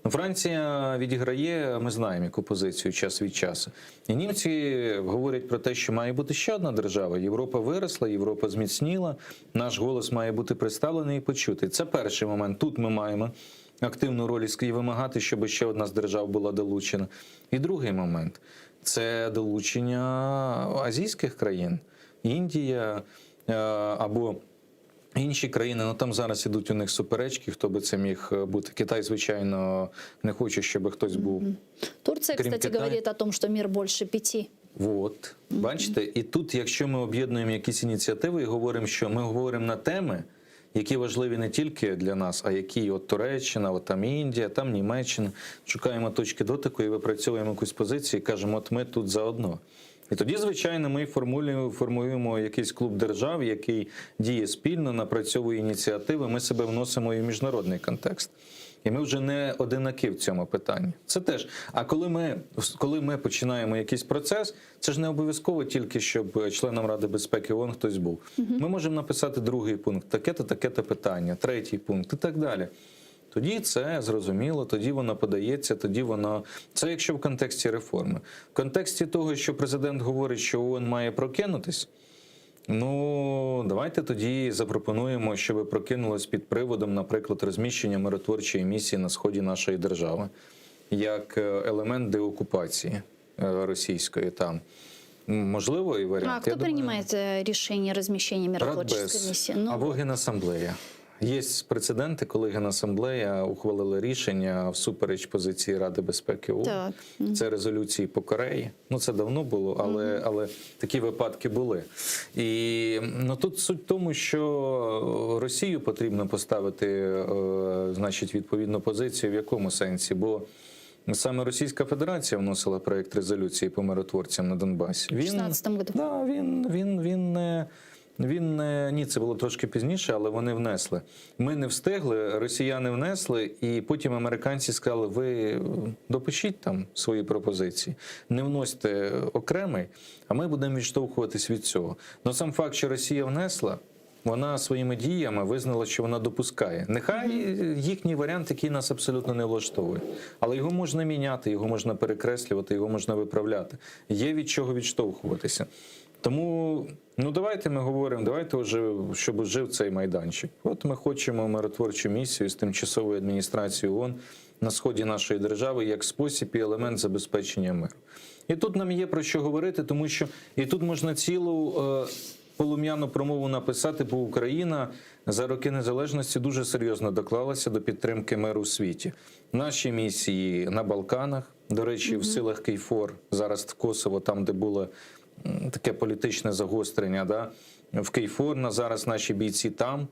Ну, Франція відіграє, ми знаємо, яку позицію час від часу. І німці говорять про те, що має бути ще одна держава. Європа виросла, Європа зміцніла, наш голос має бути представлений і почутий. Це перший момент. Тут ми маємо активну роль і вимагати, щоб ще одна з держав була долучена. І другий момент це долучення азійських країн, Індія е, або інші країни. Ну там зараз ідуть у них суперечки, хто би це міг бути. Китай, звичайно, не хоче, щоб хтось був. Турция, Крім кстати, Китаю. говорит о том, что мир больше пяти. Вот, бачите, і тут, якщо ми об'єднуємо якісь ініціативи і говоримо, що ми говоримо на теми, які важливі не тільки для нас, а які от Туреччина, от там Індія, там Німеччина, шукаємо точки дотику і випрацьовуємо якусь позицію і кажемо, от ми тут заодно. І тоді, звичайно, ми формулюємо, формуємо якийсь клуб держав, який діє спільно, напрацьовує ініціативи. Ми себе вносимо і в міжнародний контекст. І ми вже не одинаки в цьому питанні. Це теж. А коли ми, коли ми починаємо якийсь процес, це ж не обов'язково тільки, щоб членом Ради безпеки ООН хтось був. Ми можемо написати другий пункт, таке-то, таке-то питання, третій пункт і так далі. Тоді це зрозуміло, тоді воно подається, тоді воно. Це якщо в контексті реформи. В контексті того, що президент говорить, що ООН має прокинутись. Ну, давайте тоді запропонуємо, щоб прокинулось під приводом, наприклад, розміщення миротворчої місії на сході нашої держави як е, елемент деокупації. російської там. Можливо, і варіант. А кто Я думаю, принимает э, решение размещения миротворческой Радбез миссии? Ну, або Генасамблея. Є прецеденти, коли Генасамблея ухвалила рішення всупереч позиції Ради безпеки ООН. Так. Це резолюції по Кореї. Ну це давно було, але, але такі випадки були. І ну тут суть в тому, що Росію потрібно поставити, е, значить, відповідну позицію в якому сенсі? Бо саме Російська Федерація вносила проект резолюції по миротворцям на Донбасі. в 2016 году. Да, він, він, він не. Він не ні, це було трошки пізніше, але вони внесли. Ми не встигли, росіяни внесли, і потім американці сказали: ви допишіть там свої пропозиції, не вносьте окремий, а ми будемо відштовхуватись від цього. Но сам факт, що Росія внесла, вона своїми діями визнала, що вона допускає. Нехай їхній варіант, який нас абсолютно не влаштовує, але його можна міняти, його можна перекреслювати, його можна виправляти. Є від чого відштовхуватися. Тому ну давайте ми говоримо, давайте вже, щоб жив цей майданчик. От ми хочемо миротворчу місію з тимчасовою адміністрацією ООН на сході нашої держави як спосіб і елемент забезпечення миру. І тут нам є про що говорити, тому що і тут можна цілу е, полум'яну промову написати, бо Україна за роки незалежності дуже серйозно доклалася до підтримки миру в світі. Наші місії на Балканах, до речі, в силах Кейфор, зараз в Косово, там, де було м, таке політичне загострення, да? в Кейфор, на зараз наші бійці там.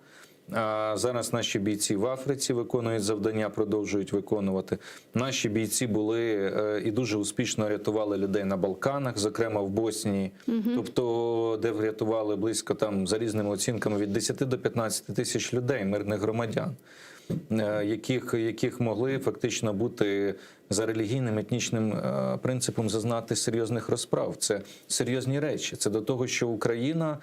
А зараз наші бійці в Африці виконують завдання, продовжують виконувати. Наші бійці були е, і дуже успішно рятували людей на Балканах, зокрема в Боснії, тобто, де врятували близько там за різними оцінками від 10 до 15 тисяч людей, мирних громадян, е, яких, яких могли фактично бути за релігійним етнічним е, принципом зазнати серйозних розправ. Це серйозні речі. Це до того, що Україна.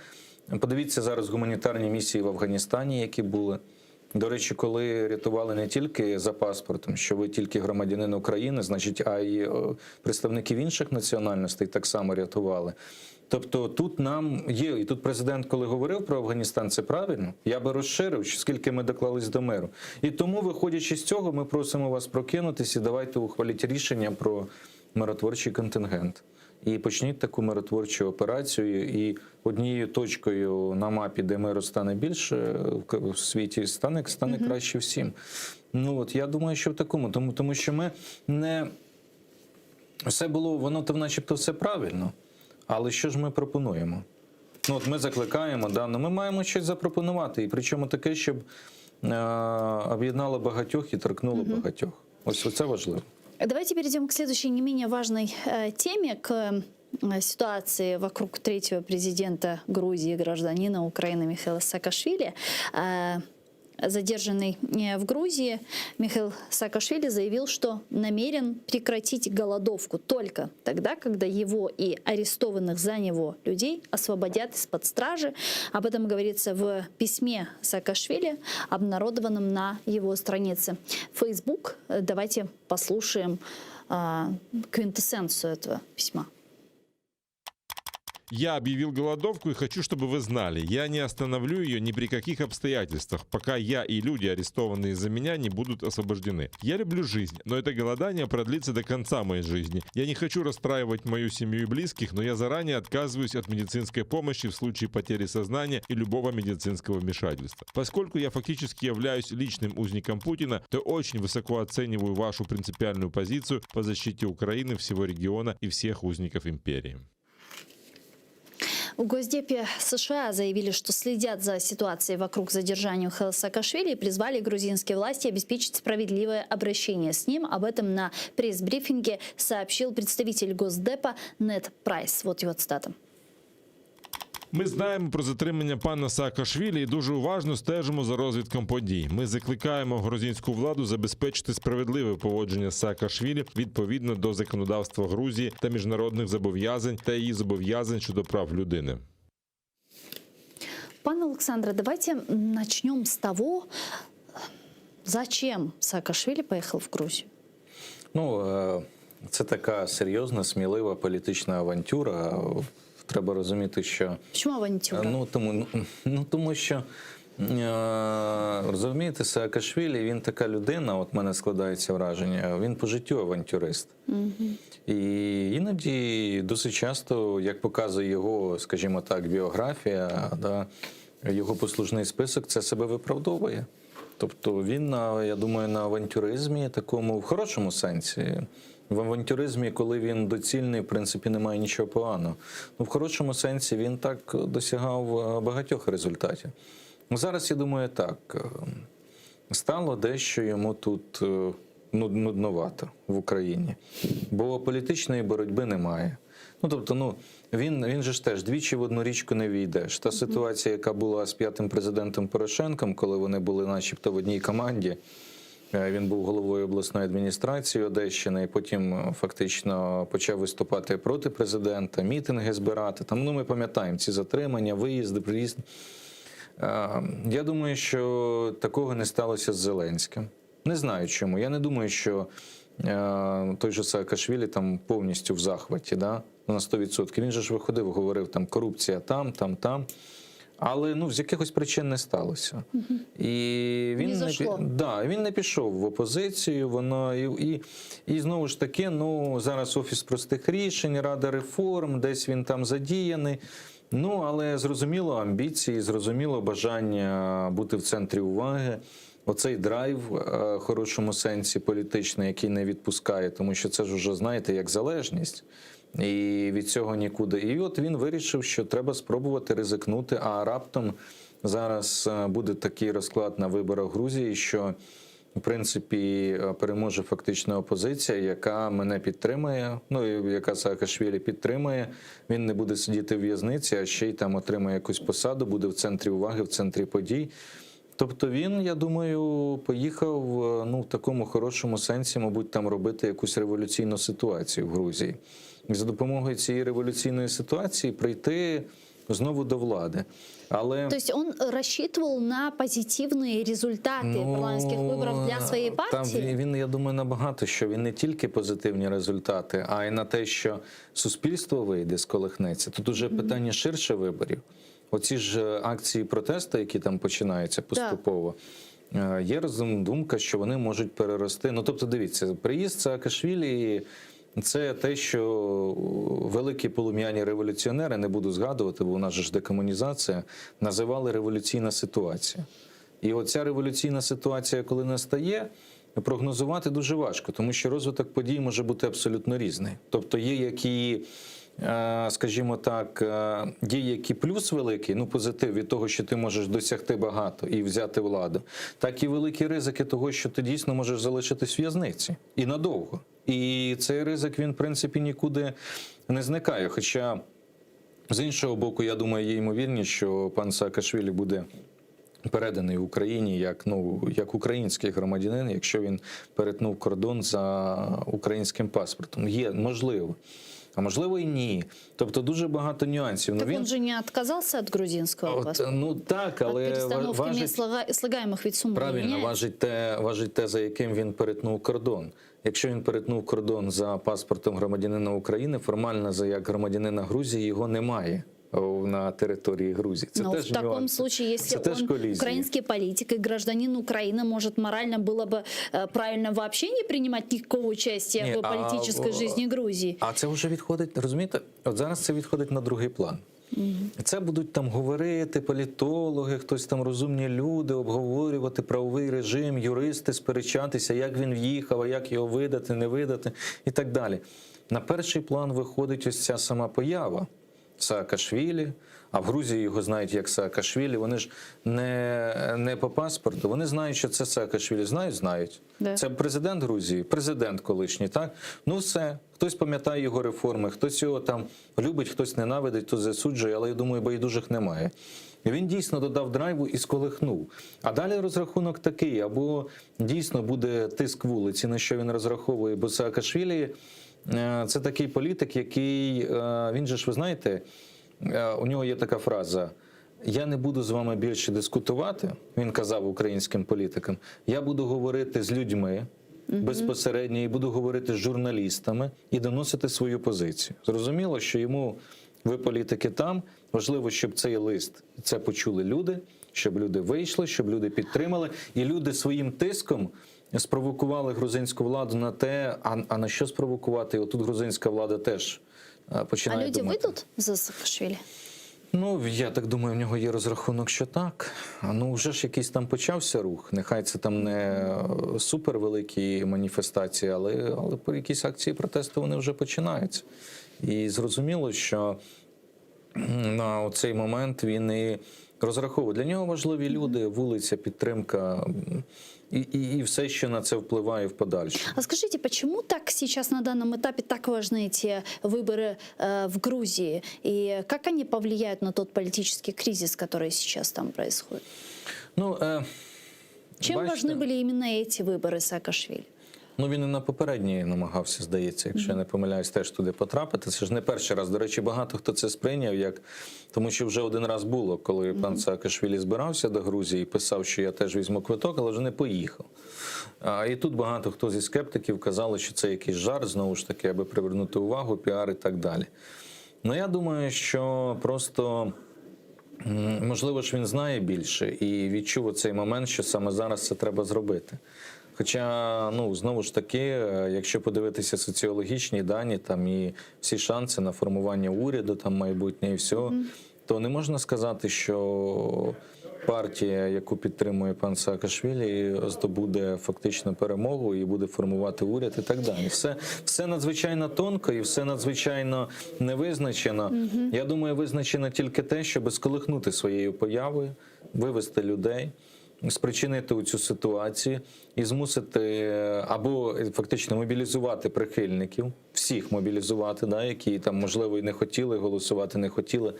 Подивіться зараз гуманітарні місії в Афганістані, які були. До речі, коли рятували не тільки за паспортом, що ви тільки громадянин України, значить, а й е, представників інших національностей так само рятували. Тобто тут нам є, і тут президент, коли говорив про Афганістан, це правильно. Я би розширив, що скільки ми доклались до миру. І тому, виходячи з цього, ми просимо вас прокинутись і давайте ухваліть рішення про миротворчий контингент. І почніть таку миротворчу операцію. І однією точкою на мапі, де миру стане більше в в світі, стане, стане краще всім. Ну от я думаю, що в такому, тому, тому що ми не все було, воно то начебто все правильно. Але що ж ми пропонуємо? Ну, от ми закликаємо, да, ну ми маємо щось запропонувати. І причому таке, щоб е, об'єднало багатьох і торкнуло багатьох. Ось це важливо. Давайте перейдем к следующей не менее важной э, теме, к э, ситуации вокруг третьего президента Грузии, гражданина Украины Михаила Саакашвили. Э, Задержанный э, в Грузии Михаил Саакашвили заявил, что намерен прекратить голодовку только тогда, когда его и арестованных за него людей освободят из-под стражи. Об этом говорится в письме Саакашвили, обнародованном на его странице Facebook. Э, Давайте послушаем а, квинтэссенцию этого письма. Я объявил голодовку и хочу, чтобы вы знали, я не остановлю ее ни при каких обстоятельствах, пока я и люди, арестованные за меня, не будут освобождены. Я люблю жизнь, но это голодание продлится до конца моей жизни. Я не хочу расстраивать мою семью и близких, но я заранее отказываюсь от медицинской помощи в случае потери сознания и любого медицинского вмешательства. Поскольку я фактически являюсь личным узником Путина, то очень высоко оцениваю вашу принципиальную позицию по защите Украины, всего региона и всех узников империи. В Госдепе США заявили, что следят за ситуацией вокруг задержания Михаила Саакашвили и призвали грузинские власти обеспечить справедливое обращение с ним. Об этом на пресс-брифинге сообщил представитель Госдепа Нед Прайс. Вот его цитата. Ми знаємо про затримання пана Саакашвілі і дуже уважно стежимо за розвитком подій. Ми закликаємо грузинську владу забезпечити справедливе поводження з Саакашвілі відповідно до законодавства Грузії та міжнародних зобов'язань та її зобов'язань щодо прав людини. Пане Александре, давайте начнем с того, зачем Саакашвили поехал в Грузию. Ну, е, це така серйозна, смілива політична авантюра. Треба розуміти, що Почему авантюра? Ну тому, ну, ну тому що. Розумієте, Саакашвілі, він така людина, от в мене складається враження, він по життю авантюрист. І іноді досить часто, як показує його, скажімо так, біографія, да, його послужний список, це себе виправдовує. Тобто він, на, я думаю, на авантюризмі, такому в хорошому сенсі. В авантюризмі, коли він доцільний, в принципі, немає нічого поганого. Ну, в хорошому сенсі він так досягав е, багатьох результатів. Ну, Зараз, я думаю, так. е, Стало дещо йому тут е, нуд- нудновато в Україні, бо політичної боротьби немає. Ну тобто, ну він, він же ж теж двічі в одну річку не війдеш. Та ситуація, яка була з п'ятим президентом Порошенком, коли вони були, начебто, в одній команді. е, Він був головою обласної адміністрації Одещини, і потім е, фактично почав виступати проти президента, мітинги збирати. Там ну ми пам'ятаємо ці затримання, виїзди, приїзди. Е, Я думаю, що такого не сталося з Зеленським. Не знаю чому. Я не думаю, що е, той же Саакашвілі там повністю в захваті, да? на 100%. Він же ж виходив, говорив, там корупція там, там, там. Але ну, з якихось причин не сталося. І він Не не, зашло. пі- да, він не пішов в опозицію, воно і, і, і знову ж таки, ну зараз офіс простих рішень, Рада реформ, десь він там задіяний. Ну, але зрозуміло амбіції, зрозуміло бажання бути в центрі уваги. Оцей драйв е, в хорошому сенсі політичний, який не відпускає, тому що це ж уже, знаєте, як залежність. І від цього нікуди. І от він вирішив, що треба спробувати ризикнути. А раптом зараз е, буде такий розклад на виборах Грузії, що в принципі е, переможе фактично опозиція, яка мене підтримає, ну і яка Саакашвілі підтримає. Він не буде сидіти в в'язниці, а ще й там отримає якусь посаду, буде в центрі уваги, в центрі подій. Тобто він, я думаю, поїхав е, ну, в такому хорошому сенсі, мабуть, там робити якусь революційну ситуацію в Грузії. І за допомогою цієї революційної ситуації прийти знову до влади. Але То есть он рассчитывал на позитивные результаты парламентских выборов для своей Ну, Там партии? він, він, я думаю, набагато що він не тільки позитивні результати, а й на те, що суспільство вийде, сколихнеться. Тут уже питання ширше виборів. Оці ж е, акції протесту, які там починаються поступово. е, Є розум думка, що вони можуть перерости. Ну тобто, дивіться, приїзд Саакашвілі це те, що великі полум'яні революціонери, не буду згадувати, бо у нас же ж декомунізація, називали революційна ситуація. І оця революційна ситуація, коли настає, прогнозувати дуже важко, тому що розвиток подій може бути абсолютно різний. Тобто є які, е, скажімо так, е, є які плюс великий, ну позитив від того, що ти можеш досягти багато і взяти владу, так і великі ризики того, що ти дійсно можеш залишитись в в'язниці і надовго. І цей ризик він, в принципі, нікуди не зникає. Хоча, з іншого боку, я думаю, є ймовірність, що пан Саакашвілі буде переданий Україні як, ну, як український громадянин, якщо він перетнув кордон за українським паспортом. Є, можливо. А можливо і ні. Тобто дуже багато нюансів. Ну, Так він, он же не отказался от грузинского от, паспорта? ну так, От але ва- перестановки важить, мест слога- слагаемых ведь сумма не правильно, меняется. важить те, важить те, за яким він перетнув кордон. Якщо він перетнув кордон за паспортом громадянина України, формально за як громадянина Грузії його немає о, на території Грузії. Це Но теж в таком нюанси. случае, если Це теж он колізії. украинский политик и гражданин Украины, может, морально было бы э, правильно вообще не принимать никакого участия Не, в а, политической в- жизни Грузии? А це вже відходить, розумієте? От зараз це відходить на другий план. Це будуть там говорити політологи, хтось там розумні люди, обговорювати правовий режим, юристи сперечатися, як він в'їхав, а як його видати, не видати і так далі. На перший план виходить ось ця сама поява Саакашвілі, а в Грузії його знають як Саакашвілі. Вони ж не, не по паспорту, вони знають, що це Саакашвілі. Знають, знають. Да. Це президент Грузії, президент колишній, так? Ну все, хтось пам'ятає його реформи, хтось його там любить, хтось ненавидить, хтось засуджує, але я думаю, байдужих немає. І Він дійсно додав драйву і сколихнув. А далі розрахунок такий: або дійсно буде тиск вулиці, на що він розраховує, бо Саакашвілі е, це такий політик, який е, він же ж, ви знаєте, е, у нього є така фраза. Я не буду з вами більше дискутувати, він казав українським політикам. Я буду говорити з людьми безпосередньо і буду говорити з журналістами і доносити свою позицію. Зрозуміло, що йому ви політики там. Важливо, щоб цей лист це почули люди. Щоб люди вийшли, щоб люди підтримали, і люди своїм тиском спровокували грузинську владу на те, а, а на що спровокувати? І отут грузинська влада теж е, А починає люди думати. выйдут за Саакашвили? Ну, я так думаю, в нього є розрахунок, що так. А, Ну, вже ж якийсь там почався рух. Нехай це там не е, супервеликі маніфестації, але, але по якісь акції протесту вони вже починаються. І зрозуміло, що м, на цей момент він і розраховує. Для нього важливі люди, вулиця, підтримка м, і, і, і все, що на це впливає в подальшому. А скажите, почему так сейчас на данном этапе так важны эти выборы э, в Грузии? И как они повлияют на тот политический кризис, который сейчас там происходит? Ну, е, Чем бачите, важны были именно эти выборы Саакашвили? Ну, він і на попередній намагався, здається, якщо я не помиляюсь, теж туди потрапити. Це ж не перший раз. До речі, багато хто це сприйняв, як тому що вже один раз було, коли пан Саакашвілі збирався до Грузії і писав, що я теж візьму квиток, але вже не поїхав. А, і тут багато хто зі скептиків казали, що це якийсь жарт, знову ж таки, аби привернути увагу, піар і так далі. Ну, я думаю, що просто. М, Можливо ж він знає більше і відчув оцей момент, що саме зараз це треба зробити. Хоча, ну знову ж таки, е, якщо подивитися соціологічні дані, там і всі шанси на формування уряду, там майбутнє і всього, то не можна сказати, що партія, яку підтримує пан Саакашвілі, здобуде фактично перемогу і буде формувати уряд і так далі. Все, все надзвичайно тонко і все надзвичайно невизначено. Я думаю, визначено тільки те, щоб сколихнути своєю появою, вивести людей. Спричинити цю ситуацію і змусити е, або фактично мобілізувати прихильників, всіх мобілізувати, да, які там можливо і не хотіли голосувати, не хотіли.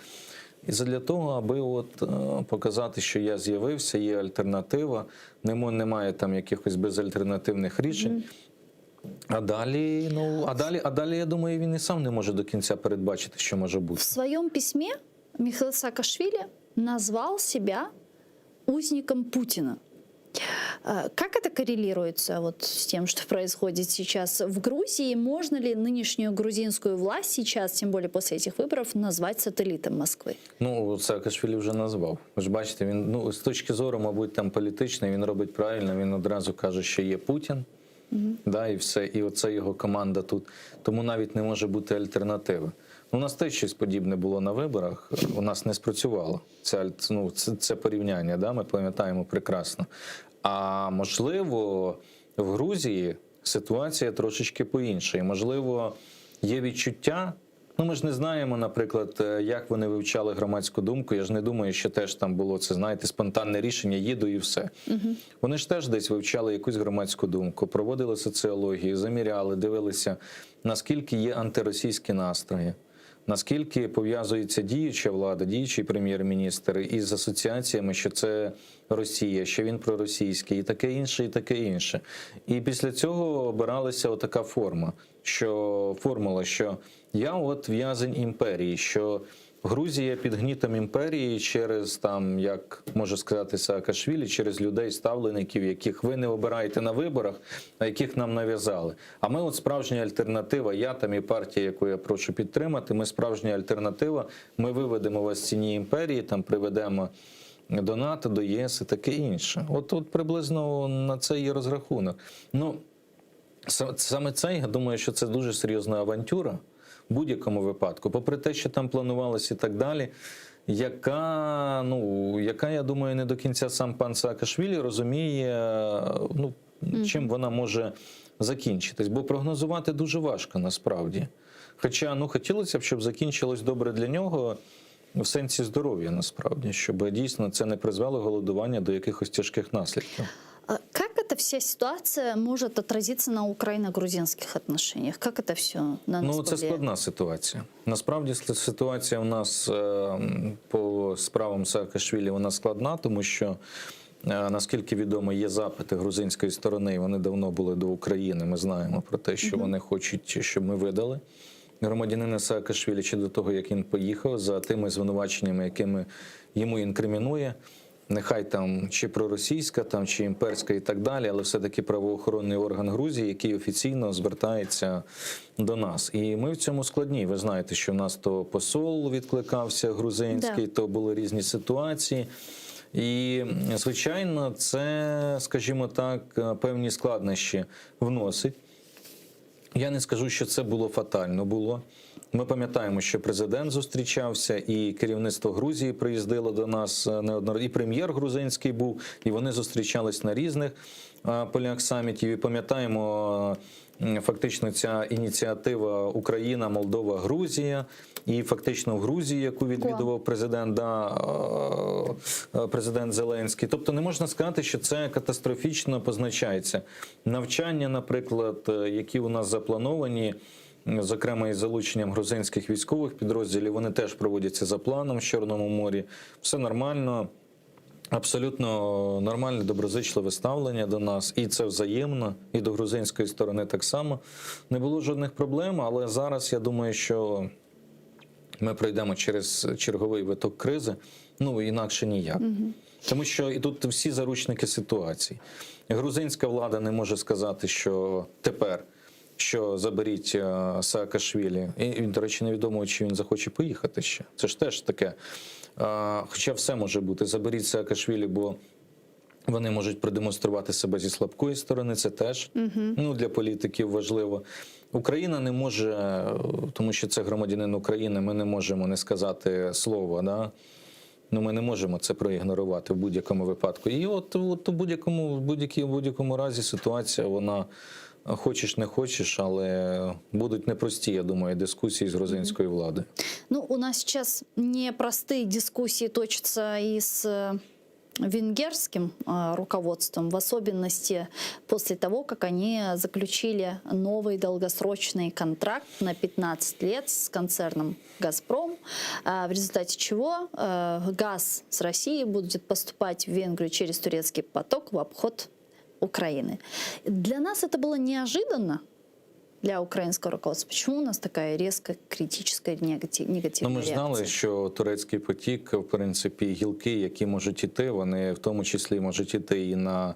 І задля того, аби от е, показати, що я з'явився, є альтернатива, немо- немає там якихось безальтернативних рішень. А далі, ну а далі, а далі, я думаю, він і сам не може до кінця передбачити, що може бути. В своем письме Михаил Саакашвили назвал себя узником Путина. Э, Как это коррелируется вот с тем, что происходит сейчас в Грузии? Можно ли нынешнюю грузинскую власть сейчас, тем более после этих выборов, назвать сателлитом Москвы? Ну, Саакашвілі вже назвав. Ви ж бачите, він ну з точки зору, мабуть, там політичної, він робить правильно. Він одразу каже, що є Путін, да, і все, і оце його команда тут. Тому навіть не може бути альтернативи. Ну, у нас теж щось подібне було на виборах. У нас не спрацювало це, аль- ну, це, це порівняння, да, ми пам'ятаємо прекрасно. А можливо, в Грузії ситуація трошечки по-іншій. Можливо, є відчуття. Ну, ми ж не знаємо, наприклад, е, як вони вивчали громадську думку. Я ж не думаю, що теж там було це, знаєте, спонтанне рішення, їду і все. Вони ж теж десь вивчали якусь громадську думку, проводили соціологію, заміряли, дивилися, наскільки є антиросійські настрої, наскільки пов'язується діюча влада, діючий прем'єр-міністр із асоціаціями, що це Росія, що він проросійський, і таке інше, і таке інше. І після цього обиралася отака форма, що формула, що я от в'язень імперії, що Грузія під гнітом імперії через там, як може сказати Саакашвілі, через людей, ставлеників, яких ви не обираєте на виборах, а яких нам нав'язали. А ми, от справжня альтернатива, я там і партія, яку я прошу підтримати, ми справжня альтернатива. Ми виведемо вас з тіні імперії, там приведемо до НАТО, до ЄС і таке інше. От, от приблизно на це є розрахунок. Ну, Са- Саме це, я думаю, що це дуже серйозна авантюра в будь-якому випадку, попри те, що там планувалося і так далі, яка, ну, яка, я думаю, не до кінця сам пан Саакашвілі розуміє, ну, чим вона може закінчитись. Бо прогнозувати дуже важко насправді. Хоча ну, хотілося б, щоб закінчилось добре для нього в сенсі здоров'я, насправді, щоб дійсно це не призвело голодування до якихось тяжких наслідків. А Как эта вся ситуация может отразиться на украино-грузинских отношениях? Как это все на нас Ну, це повлияет? складна ситуація. Насправді с- ситуація у нас е, м, по справам Саакашвілі вона складна, тому що, е, наскільки відомо, є запити грузинської сторони, і вони давно були до України. Ми знаємо про те, що вони хочуть, щоб ми видали громадянина Саакашвілі ще до того, як він поїхав, за тими звинуваченнями, якими йому інкримінує. Нехай там чи проросійська, там чи імперська і так далі, але все-таки правоохоронний орган Грузії, який офіційно звертається до нас. І ми в цьому складні. Ви знаєте, що в нас то посол відкликався грузинський, Да. то були різні ситуації. І, звичайно, це, скажімо так, е, певні складнощі вносить. Я не скажу, що це було фатально було. Ми пам'ятаємо, що президент зустрічався, і керівництво Грузії приїздило до нас неодноразово, і прем'єр грузинський був, і вони зустрічались на різних е, полях самітів. І пам'ятаємо, е, фактично ця ініціатива Україна, Молдова, Грузія, і фактично в Грузії, яку відвідував президент, да, е, е, президент Зеленський. Тобто не можна сказати, що це катастрофічно позначається. Навчання, наприклад, е, які у нас заплановані, зокрема із залученням грузинських військових підрозділів, вони теж проводяться за планом в Чорному морі. Все нормально. Абсолютно нормальне, доброзичливе ставлення до нас, і це взаємно, і до грузинської сторони так само. Не було жодних проблем, але зараз я думаю, що ми пройдемо через черговий виток кризи, ну інакше ніяк. Тому що і тут всі заручники ситуації. Грузинська влада не може сказати, що тепер, що заберіть е, Саакашвілі. І, і, до речі, невідомо, чи він захоче поїхати ще. Це ж теж таке. Е, Хоча все може бути. Заберіть Саакашвілі, бо вони можуть продемонструвати себе зі слабкої сторони. Це теж ну, для політиків важливо. Україна не може, е, тому що це громадянин України, ми не можемо не сказати слова. Да? Ну, ми не можемо це проігнорувати в будь-якому випадку. І от, от у будь-якому, в будь-якій, в будь-якому разі ситуація, вона е, хочеш не хочеш, але будуть непрості, я думаю, дискусії з грузинською владою. Ну, у нас сейчас непростые дискуссии точатся и с э, венгерским э, руководством, в особенности после того, как они заключили новый долгосрочный контракт на 15 лет с концерном «Газпром», а, в результате чего э, газ с России будет поступать в Венгрию через турецкий поток в обход Украины. Для нас это было неожиданно, для украинского руководства. Почему у нас такая резко критическая негатив, негативная Ну, ми ж знали, реакция? що турецький потік, в принципі, гілки, які можуть іти, вони в тому числі можуть іти і на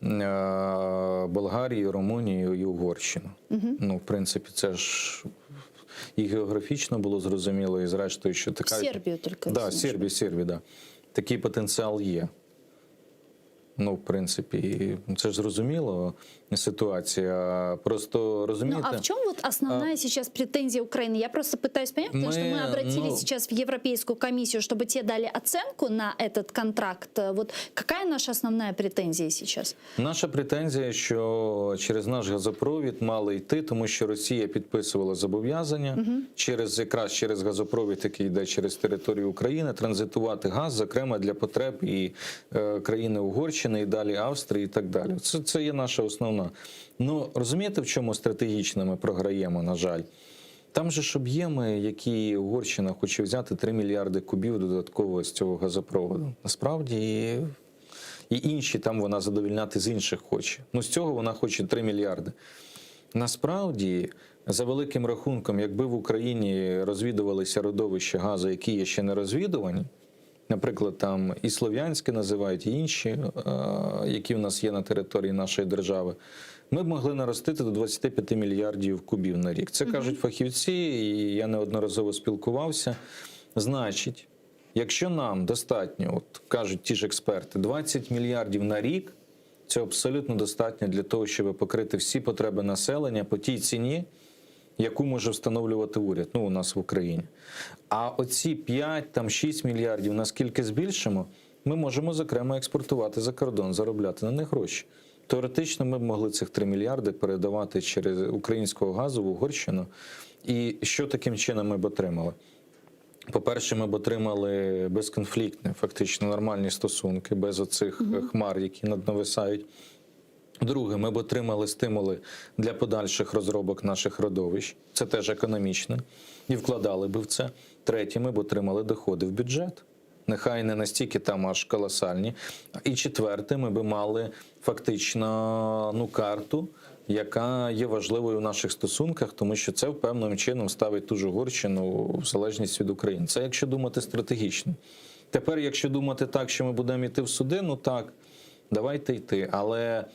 е, Болгарію, Румунію і Угорщину. Ну, в принципі, це ж і географічно було зрозуміло, і зрештою, що така Сербію тільки, Да, якщо не Сербію, Сербію, да. Такий потенціал є. Ну, в принципі, це ж зрозуміло ситуація. Просто Ну, розумієте. а в чем вот основная сейчас претензия Украины? Я просто пытаюсь понять, потому что мы Мы, обратились ну- сейчас в Европейскую комиссию, чтобы те дали оценку на этот контракт. Вот какая наша основная претензия сейчас? Наша претензія, що через наш газопровід мали йти, тому що Росія підписувала зобов'язання через якраз через газопровід, який йде через територію України, транзитувати газ, зокрема для потреб і е, країни Угорщини, і далі Австрії, і так далі. Це, це є наша основна. Ну розумієте, в чому стратегічно ми програємо, на жаль. Там же ж об'єми, які Угорщина хоче взяти 3 мільярди кубів додатково з цього газопроводу. Насправді і інші там вона задовільняти з інших хоче. Ну з цього вона хоче 3 мільярди. Насправді, за великим рахунком, якби в Україні розвідувалися родовища газу, які є ще не розвідувані, наприклад, там і Слов'янське називають, і інші, е, які в нас є на території нашої держави, ми б могли наростити до 25 мільярдів кубів на рік. Це кажуть фахівці, і я неодноразово спілкувався. Значить, якщо нам достатньо, от кажуть ті ж експерти, 20 мільярдів на рік, це абсолютно достатньо для того, щоб покрити всі потреби населення по тій ціні, яку може встановлювати уряд, ну у нас в Україні. А оці 5, там 6 мільярдів, наскільки збільшимо, ми можемо зокрема експортувати за кордон, заробляти на них гроші. Теоретично ми б могли цих 3 мільярди передавати через українського газу в Угорщину. І що таким чином ми б отримали? По-перше, ми б отримали безконфліктні, фактично нормальні стосунки, без оцих хмар, які над нависають. Друге, ми б отримали стимули для подальших розробок наших родовищ. Це теж економічно, і вкладали би в це. Третє, ми б отримали доходи в бюджет. Нехай не настільки там аж колосальні. І четверте, ми би мали фактично ну, карту, яка є важливою в наших стосунках, тому що це певним чином ставить ту ж Угорщину в залежність від України. Це якщо думати стратегічно. Тепер, якщо думати так, що ми будемо йти в суди, ну так, давайте йти. Але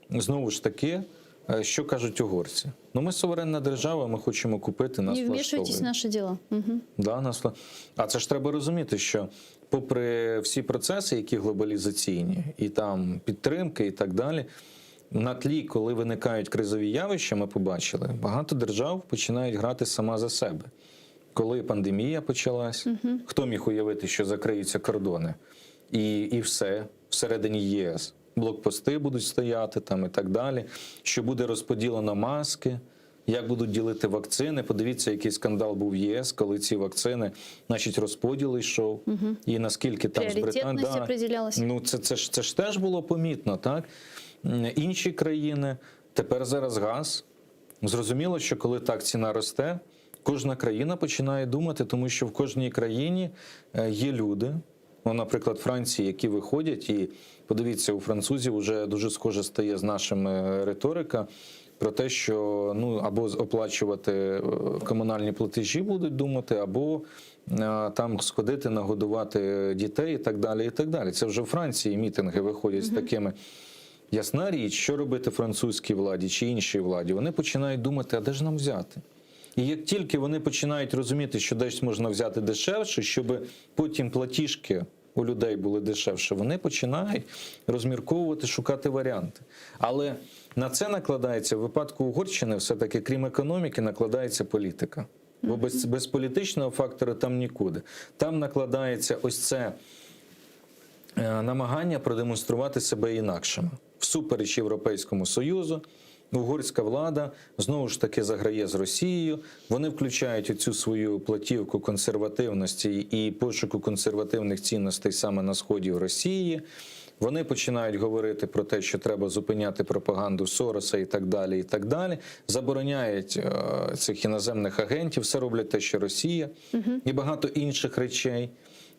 знову ж таки. Е, Що кажуть угорці? Ну, ми суверенна держава, ми хочемо купити, нас Не вмешивайтесь в влаштовує. наши дела. Мгм. Да, нас... вла- А це ж треба розуміти, що попри всі процеси, які глобалізаційні, і там підтримки, і так далі, на тлі, коли виникають кризові явища, ми побачили, багато держав починають грати сама за себе. Коли пандемія почалась, хто міг уявити, що закриються кордони, і, і все всередині ЄС. Блокпости будуть стояти там і так далі, що буде розподілено маски, як будуть ділити вакцини. Подивіться, який скандал був в ЄС, коли ці вакцини, значить, розподіл йшов, Мгм. і наскільки там з Британією. Пріоритетність определялась. Ну, це, це, ж, це ж теж було помітно, так? М, Інші країни, тепер зараз газ. Зрозуміло, що коли так ціна росте, кожна країна починає думати, тому що в кожній країні е, є люди. Ну, наприклад, Франції, які виходять, і подивіться, у французів вже дуже схоже стає з нашими риторика про те, що ну або з- оплачувати е, комунальні платежі будуть думати, або е, там сходити, нагодувати дітей і так далі. І так далі. Це вже в Франції мітинги виходять з такими. Ясна річ, що робити французькій владі чи іншій владі, вони починають думати, а де ж нам взяти? І як тільки вони починають розуміти, що десь можна взяти дешевше, щоб потім платіжки у людей були дешевше, вони починають розмірковувати, шукати варіанти. Але на це накладається в випадку Угорщини, все-таки, крім економіки, накладається політика. Бо без, без політичного фактора там нікуди. Там накладається ось це е, намагання продемонструвати себе інакшими. Всупереч Європейському Союзу, угорська влада знову ж таки заграє з Росією. Вони включають оцю свою платівку консервативності і пошуку консервативних цінностей саме на сході в Росії. Вони починають говорити про те, що треба зупиняти пропаганду Сороса і так далі. І так далі. Забороняють е, цих іноземних агентів, все роблять те, що Росія, і багато інших речей.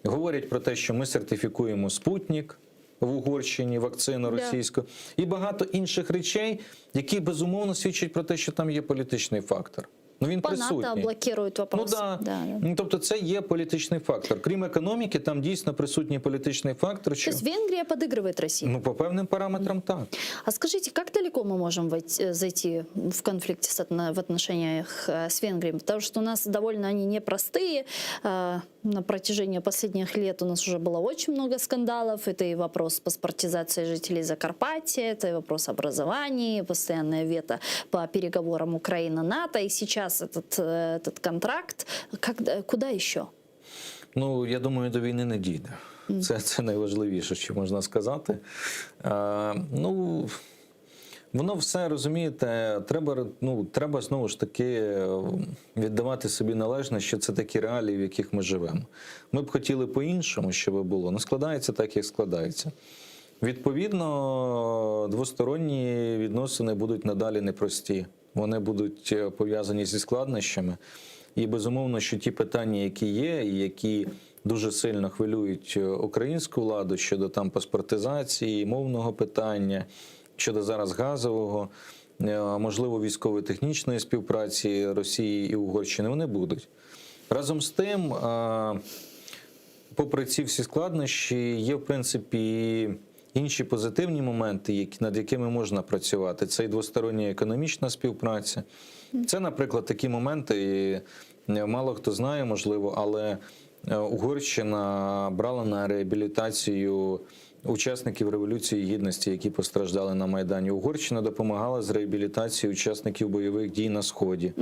Говорять про те, що ми сертифікуємо Спутник в Угорщині, вакцину Да. російську, і багато інших речей, які безумовно свідчать про те, що там є політичний фактор. Ну він По НАТО присутній. блокируют вопрос. Ну да. Да, да. Ну, тобто це є політичний фактор. Крім економіки, там дійсно присутній політичний фактор, То що есть Венгрия подыгрывает России. ну по певним параметрам так. А скажите, как далеко мы можем войти- э, зайти в конфликте с отно- в отношениях э, с Венгрией? Потому что у нас довольно они непростые. Э, На протяжении последних лет у нас уже было очень много скандалов. Это и вопрос паспортизации жителей Закарпатья, это и вопрос образования, постоянное вето по переговорам Украина-НАТО. И сейчас этот, э, этот контракт. Как, э, куда еще? Ну, я думаю, до війни не дійде. Це, це найважливіше, що можна сказати. Е, ну, воно все розумієте, треба, ну, треба знову ж таки е, віддавати собі належне, що це такі реалії, в яких ми живемо. Ми б хотіли по-іншому, щоб було, але складається так, як складається. Відповідно, двосторонні відносини будуть надалі непрості. Вони будуть е, пов'язані зі складнощами. І безумовно, що ті питання, які є, і які дуже сильно хвилюють е, українську владу щодо там паспортизації, мовного питання, щодо зараз газового, е, можливо, військово-технічної співпраці Росії і Угорщини, вони будуть. Разом з тим, е, попри ці всі складнощі, є в принципі інші позитивні моменти, які, над якими можна працювати. Це і двостороння економічна співпраця. Це, наприклад, такі моменти, і е, мало хто знає, можливо, але е, Угорщина брала на реабілітацію учасників Революції Гідності, які постраждали на Майдані. Угорщина допомагала з реабілітацією учасників бойових дій на Сході.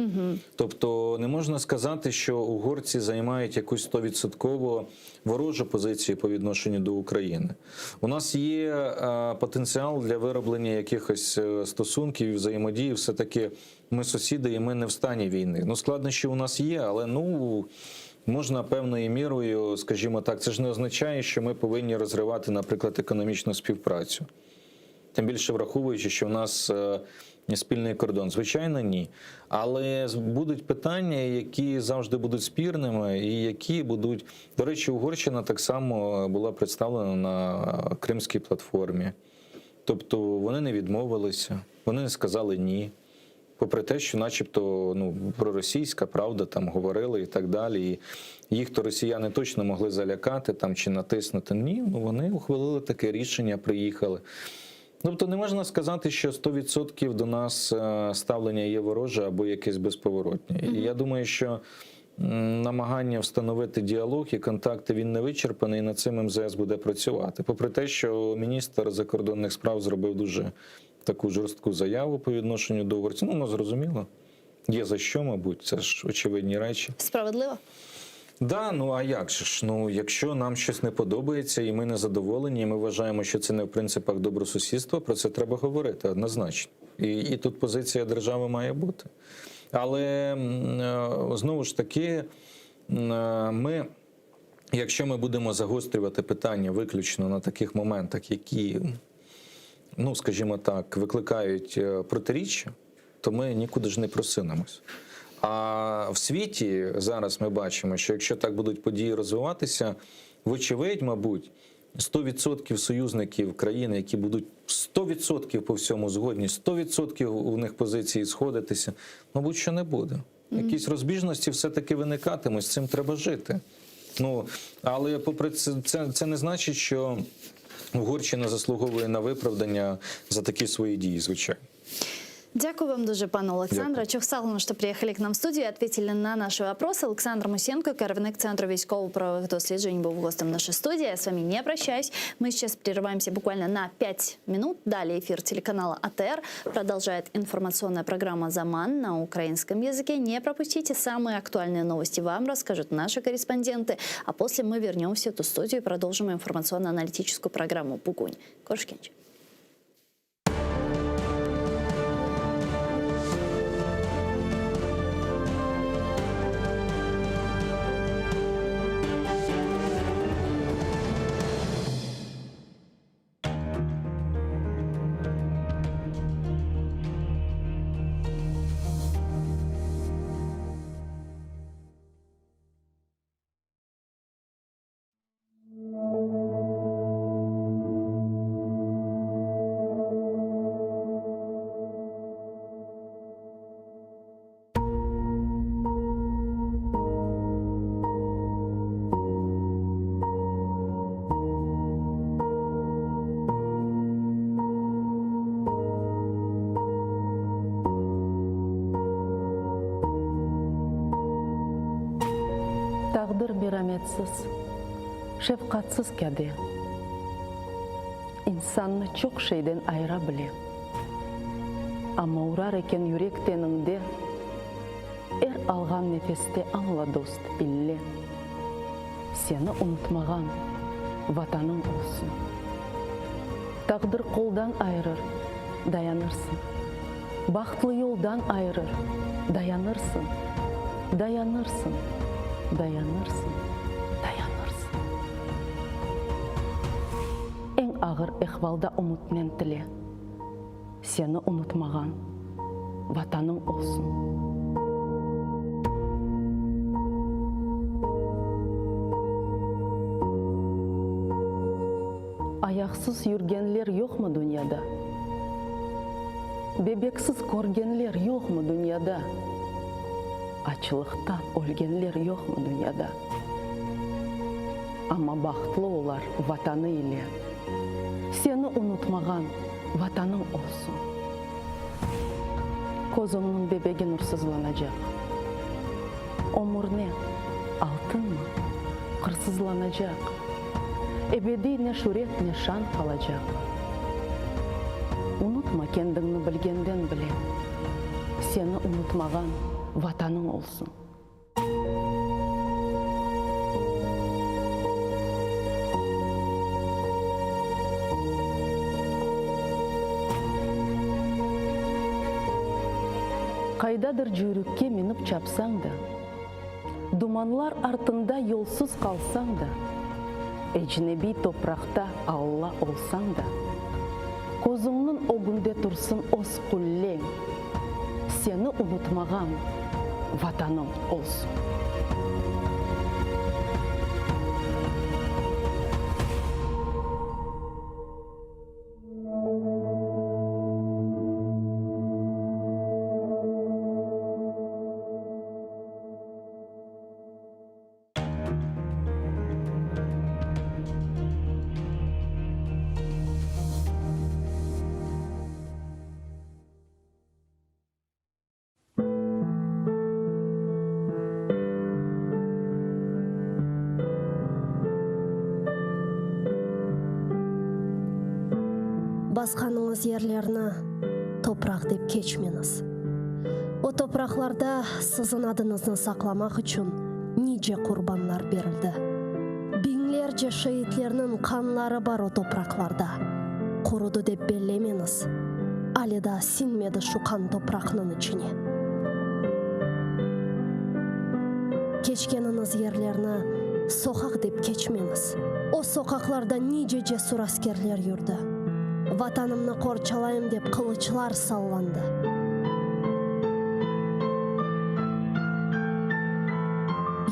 Тобто не можна сказати, що угорці займають якусь 100% ворожу позицію по відношенню до України. У нас є е, потенціал для вироблення якихось е, стосунків і взаємодії. Все таки ми сусіди, і ми не в стані війни. Ну, складнощі у нас є, але ну. Можна певною мірою, скажімо так, це ж не означає, що ми повинні розривати, наприклад, економічну співпрацю. Тим більше враховуючи, що в нас е, спільний кордон. Звичайно, ні. Але з- будуть питання, які завжди будуть спірними, і які будуть. До речі, Угорщина так само була представлена на Кримській платформі. Тобто вони не відмовилися, вони не сказали ні. Попри те, що, начебто, ну, проросійська правда там говорили і так далі. І їх то росіяни точно могли залякати там чи натиснути. Ні, ну вони ухвалили таке рішення, приїхали. Тобто не можна сказати, що 100% до нас е, ставлення є вороже або якесь безповоротнє. І я думаю, що м, намагання встановити діалог і контакти він не вичерпаний, і над цим МЗС буде працювати. Попри те, що міністр закордонних справ зробив дуже таку жорстку заяву по відношенню до угорців, ну, воно зрозуміло. Є за що, мабуть, це ж очевидні речі. Справедливо? Да, ну а як же ж? Ну, якщо нам щось не подобається, і ми не задоволені, і ми вважаємо, що це не в принципах добросусідства, про це треба говорити однозначно. І, і тут позиція держави має бути. Але м, е, знову ж таки, м, е, ми, якщо ми будемо загострювати питання виключно на таких моментах, які, ну скажімо так, викликають е, протиріччя, то ми нікуди ж не просунемось. А в світі зараз ми бачимо, що якщо так будуть події розвиватися, вочевидь, мабуть, 100% союзників країни, які будуть 100% по всьому згодні, 100% у них позиції сходитися, мабуть, що не буде. Якісь розбіжності все-таки виникатимуть, з цим треба жити. Ну, але попри це, це, це не значить, що Угорщина заслуговує на виправдання за такі свої дії, звичайно. Дякую вам дуже, пане Олександре. Çoq sağ oluñ, что приехали к нам в студию и ответили на наши вопросы. Олександр Мусієнко, керівник Центру військово-правових досліджень, був гостем нашей студии. Я с вами не прощаюсь. Мы сейчас прерываемся буквально на 5 минут. Далее эфир телеканала АТР продолжает информационная программа «Заман» на украинском языке. Не пропустите самые актуальные новости. Вам расскажут наши корреспонденты. А после мы вернемся в эту студию и продолжим информационно-аналитическую программу «Bugün». Körüşkence. Taqdir merametsiz, şefqatsız kâde. İnsannı çoq şeyden ayıra bile. Amma urar eken yürek teniñde, Er alğan nefeste añla, dost, ille, Seni unutmağan Vatanıñ olsun. Taqdir qoldan ayırır, dayanırsıñ. Bahtlı yoldan ayırır, dayanırsıñ, Dayanırsıñ, dayanırsıñ, dayanırsıñ. Eñ ağır ehvalda ümütnen tile. Seni unutmağan Vatanıñ olsun. Ayaqsız yürgenler yoqmı dünyada? Bebeksiz körgenler yoqmı dünyada? Açlıqtan ölgenler yoqmı dünyada? Amma bahtlı olar Vatanı ile. Seni unutmağan Vatanıñ olsun. Közüñniñ bebegi nursızlanacaq. Ömür ne, altınmı, qırsızlanacaq. Ebediy ne şüret, ne şan qalacaq. Unutma kendiñni bilgenden bile. Seni unutmağan Vatanıñ olsun. Qaydadır cüyrükke minip çapsañ da, Dumanlar artında yolsuz qalsañ da, Ecnebiy topraqta alla olsañ da, Közüñniñ ögünde tursın öz qulleñ. Seni unutmağan Vatanıñ olsun. Basqanıñız yerlerni topraq dep keçmeñiz. O topraqlarda siziñ adıñıznı saqlamaq içün nice qurbanlar berildi. Biñlerce şeitlerniñ qanları bar o topraqlarda. Qurudı dep bellemeñiz, ale daa siñmedi şu qan topraqnıñ içine. Keçkeniñiz yerlerni soqaq dep keçmeñiz. O soqaqlarda nice cesur askerler yürdi. Vatanımnı qorçalayım dep qılıçlar sallandı.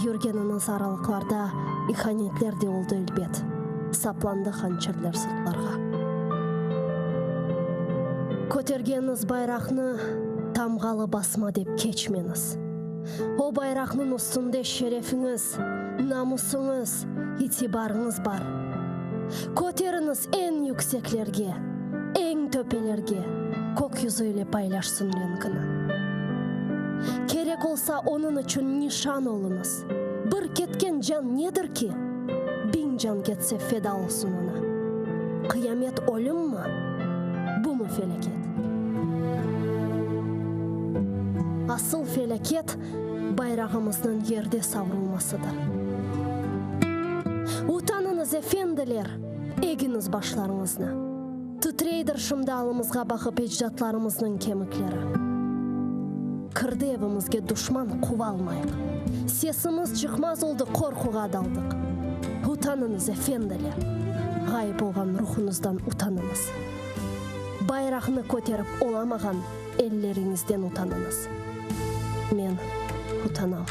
Yürgeniñiz aralıqlarda ihanetler de oldı elbet, saplandı hançerler sırtlarğa. Kötergeniñiz bayraqnı tamğalı basma dep keçmeñiz. O bayraqnıñ üstünde şerefiñiz, namusıñız, itibarıñız bar. Köteriñiz eñ yükseklerge, eñ töpelerge, kök yüzü ile paylaşsın renkini. Kerek olsa, onıñ içün nişan oluñız. Bir ketken can nedir ki? Biñ can ketse feda olsun oña. Qıyamet ölümmi? Bumı felâket? Asıl felâket, bayrağımıznıñ yerde savrulmasıdır. Utanıñız, efendiler, egiñiz başlarıñıznı. Titreydir şimdi alımızğa baqıp ecdatlarımıznıñ kemikleri. Kirdi evimizge duşman, quvalmayıq. Sesimiz çıqmaz oldı, qorquğa daldıq. Utanıñız, efendiler, ğayıp olğan ruhuñızdan utanıñız. Bayraqnı köterip olamağan elleriñizden utanıñız. Men utanam.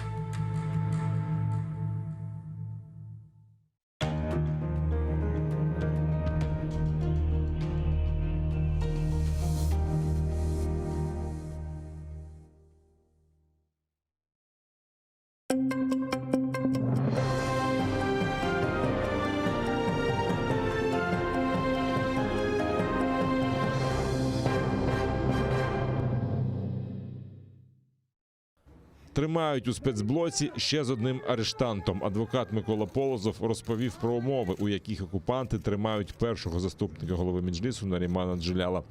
Тримають у спецблоці ще з одним арештантом. Адвокат Микола Полозов розповів про умови, у яких окупанти тримають першого заступника голови Меджлісу Нарімана Джеляла.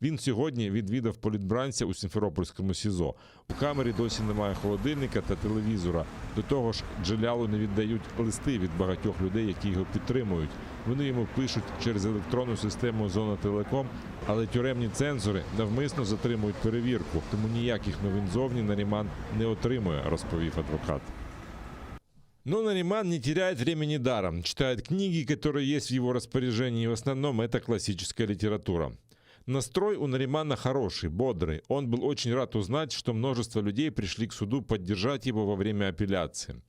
Він сьогодні відвідав політбранця у Сімферопольському СІЗО. У камері досі немає холодильника та телевізора. До того ж, Джелялу не віддають листи від багатьох людей, які його підтримують. Вони йому пишуть через електронну систему Зона Телеком, але тюремні цензори навмисно затримують перевірку, тому ніяких новин зовні Наріман не отримує, розповів адвокат. Но Нариман не теряет времени даром, читает книги, которые есть в его распоряжении, в основном это классическая литература. Настрой у Наримана хороший, бодрый. Он был очень рад узнать, что множество людей пришли к суду поддержать его во время апелляции.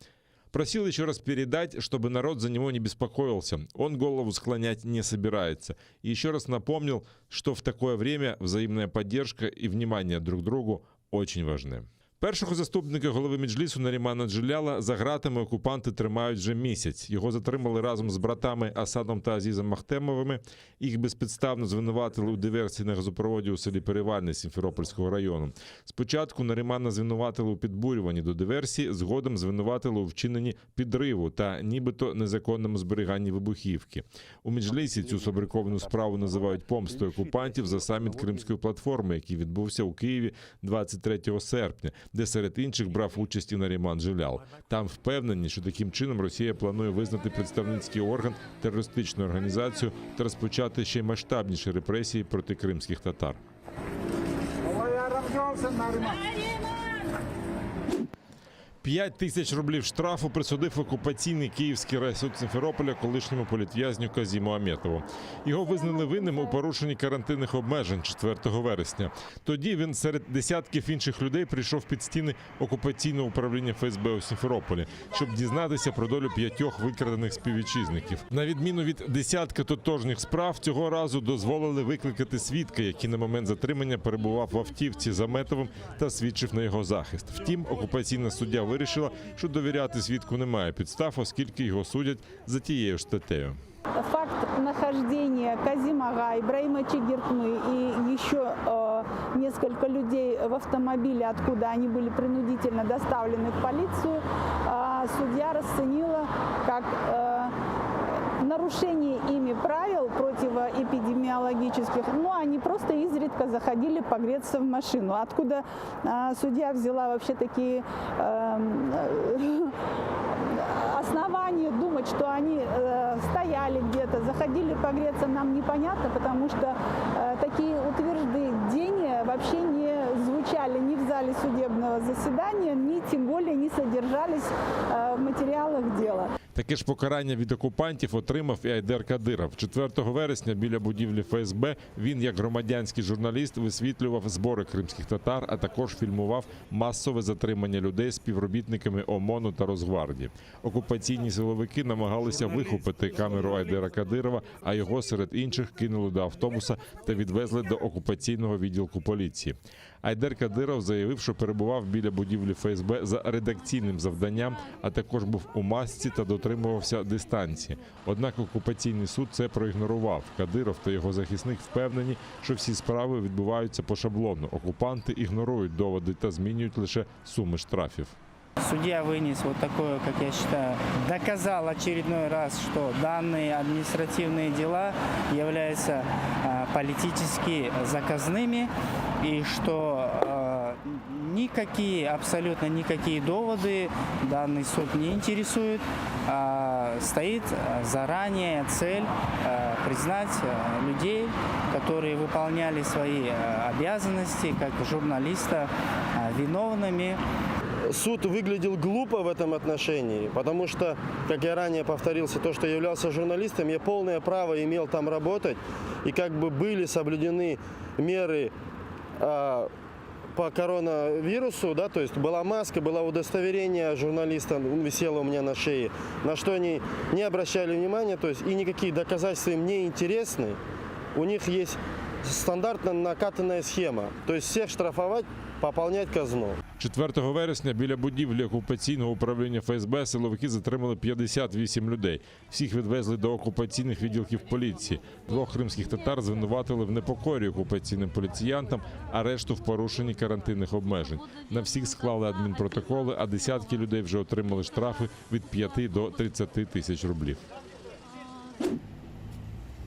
Просил еще раз передать, чтобы народ за него не беспокоился. Он голову склонять не собирается. И еще раз напомнил, что в такое время взаимная поддержка и внимание друг другу очень важны. Першого заступника голови Меджлісу Нарімана Джеляла за ґратами окупанти тримають вже місяць. Його затримали разом з братами Асадом та Азізом Ахтемовими. Їх безпідставно звинуватили у диверсії на газопроводі у селі Перевальне Сімферопольського району. Спочатку Нарімана звинуватили у підбурюванні до диверсії, згодом звинуватили у вчиненні підриву та нібито незаконному зберіганні вибухівки. У Меджлісі цю сфабриковану справу називають помстою окупантів за саміт Кримської платформи, який відбувся у Києві 23 серпня, де серед інших брав участь і Наріман Джелял. Там впевнені, що таким чином Росія планує визнати представницький орган терористичною організацією та розпочати ще й масштабніші репресії проти кримських татар. 5000 рублів штрафу присудив окупаційний київський райсуд Сімферополя колишньому політв'язню Казіму Аметову. Його визнали винним у порушенні карантинних обмежень 4 вересня. Тоді він серед десятків інших людей прийшов під стіни окупаційного управління ФСБ у Сімферополі, щоб дізнатися про долю п'ятьох викрадених співвітчизників. На відміну від десятка тотожніх справ, цього разу дозволили викликати свідка, який на момент затримання перебував в автівці з Аметовим та свідчив на його захист. Втім, окупаційна суддя вирішила, що довіряти свідку немає підстав, оскільки його судять за тією ж статтею. Факт нахождения Казима-ага, Ибраима Чигиртмы и еще э, несколько людей в автомобиле, откуда они были принудительно доставлены в полицию, э, судья расценила как э, нарушении ими правил противоэпидемиологических, но они просто изредка заходили погреться в машину. Откуда судья взяла вообще такие основания думать, что они стояли где-то, заходили погреться, нам непонятно, потому что такие утверждения вообще не звучали ни в зале судебного заседания, ни тем более не содержались в материалах дела. Таке ж покарання від окупантів отримав і Айдер Кадиров. 4 вересня біля будівлі ФСБ він, як громадянський журналіст, висвітлював збори кримських татар, а також фільмував масове затримання людей співробітниками ОМОНу та Росгвардії. Окупаційні силовики намагалися вихопити камеру Айдера Кадирова, а його серед інших кинули до автобуса та відвезли до окупаційного відділку поліції. Айдер Кадиров заявив, що перебував біля будівлі ФСБ за редакційним завданням, а також був у масці та дотримувався дистанції. Однак окупаційний суд це проігнорував. Кадиров та його захисник впевнені, що всі справи відбуваються по шаблону. Окупанти ігнорують доводи та змінюють лише суми штрафів. Судья вынес вот такое, как я считаю, доказал очередной раз, что данные административные дела являются политически заказными и что никакие, абсолютно никакие доводы данный суд не интересует. Стоит заранее цель признать людей, которые выполняли свои обязанности как журналиста, виновными. Суд выглядел глупо в этом отношении, потому что, как я ранее повторился, то, что я являлся журналистом, я полное право имел там работать, и как бы были соблюдены меры по коронавирусу, да, то есть была маска, было удостоверение журналиста, висело у меня на шее, на что они не обращали внимания, то есть и никакие доказательства им не интересны. У них есть стандартно накатанная схема, то есть всех штрафовать, пополнять казну. 4 вересня біля будівлі окупаційного управління ФСБ силовики затримали 58 людей. Всіх відвезли до окупаційних відділків поліції. Двох кримських татар звинуватили в непокорі окупаційним поліціянтам, а решту в порушенні карантинних обмежень. На всіх склали адмінпротоколи, а десятки людей вже отримали штрафи від 5 до 30 тисяч рублів.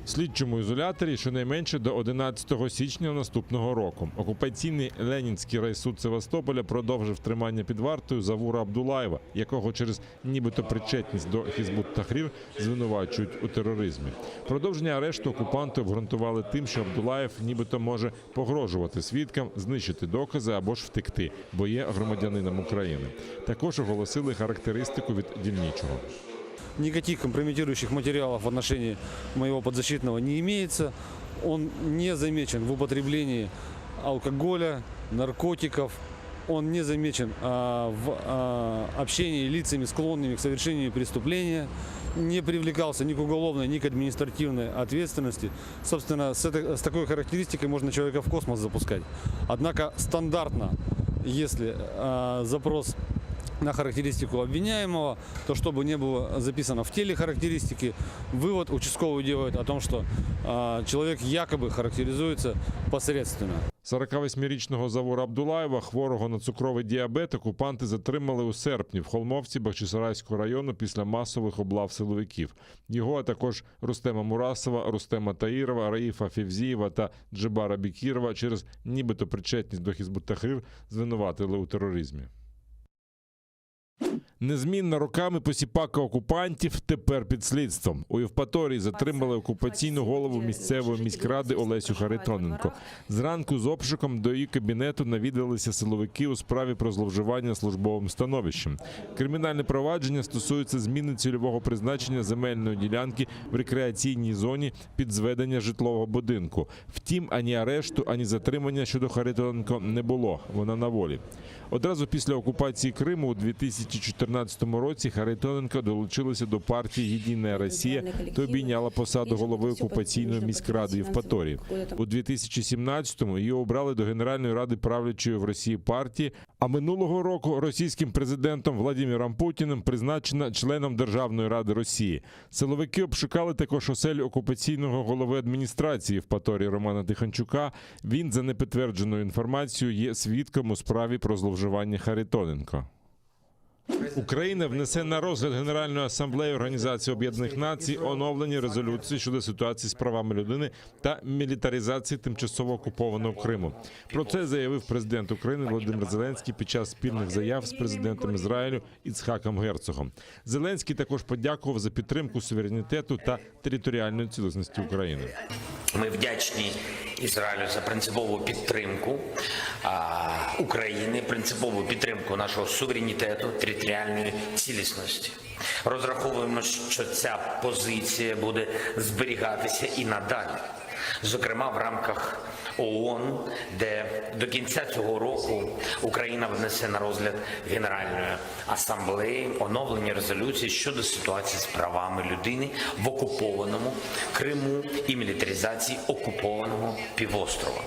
Слідчому ізоляторі щонайменше до 11 січня наступного року. Окупаційний Ленінський райсуд Севастополя продовжив тримання під вартою Завура Абдулаєва, якого через нібито причетність до Хізбут Тахрір звинувачують у тероризмі. Продовження арешту окупанти обґрунтували тим, що Абдулаєв нібито може погрожувати свідкам, знищити докази або ж втекти, бо є громадянином України. Також оголосили характеристику від дільничого. Никаких компрометирующих материалов в отношении моего подзащитного не имеется. Он не замечен в употреблении алкоголя, наркотиков. Он не замечен в общении лицами, склонными к совершению преступления. Не привлекался ни к уголовной, ни к административной ответственности. Собственно, с, этой- с такой характеристикой можно человека в космос запускать. Однако стандартно, если запрос на характеристику обвиняемого, то чтобы не было записано в теле характеристики, вывод участковый делает о том, что человек якобы характеризуется посредственно. 48-річного Завура Абдулаєва, хворого на цукровий діабет, окупанти затримали у серпні в Холмовці Бахчисарайського району після масових облав силовиків. Його, а також Рустема Мурасова, Рустема Таїрова, Раїфа Февзієва та Джебара Бікірова через нібито причетність до Хізбут Тахрір звинуватили у тероризмі. Незмінна роками посіпака окупантів тепер під слідством. У Євпаторії затримали окупаційну голову місцевої міськради Олесю Харитоненко. Зранку з обшуком до її кабінету навідалися силовики у справі про зловживання службовим становищем. Кримінальне провадження стосується зміни цільового призначення земельної ділянки в рекреаційній зоні під зведення житлового будинку. Втім, ані арешту, ані затримання щодо Харитоненко не було. Вона на волі. Одразу після окупації Криму у 2014 році Харитоненко долучилася до партії Єдина Росія та обійняла посаду голови окупаційної міськради Євпаторії. У 2017-му її обрали до Генеральної ради правлячої в Росії партії. А минулого року російським президентом Владимиром Путіним призначена членом Державної ради Росії. Силовики обшукали також оселю окупаційного голови адміністрації Євпаторії Романа Тихончука. Він за непідтвердженою інформацією є свідком у справі про зловживання Харитоненко. Україна внесе на розгляд Генеральної асамблеї Організації Об'єднаних Націй оновлені резолюції щодо ситуації з правами людини та мілітаризації тимчасово окупованого Криму. Про це заявив президент України Володимир Зеленський під час спільних заяв з президентом Ізраїлю Іцхаком Герцогом. Зеленський також подякував за підтримку суверенітету та територіальної цілісності України. Ми вдячні Ізраїлю за принципову підтримку а, України, принципову підтримку нашого суверенітету, територіальної цілісності. Розраховуємо, що ця позиція буде зберігатися і надалі, зокрема в рамках ООН, де до кінця цього року Україна внесе на розгляд Генеральної асамблеї оновлення резолюції щодо ситуації з правами людини в окупованому Криму і мілітаризації окупованого півострова.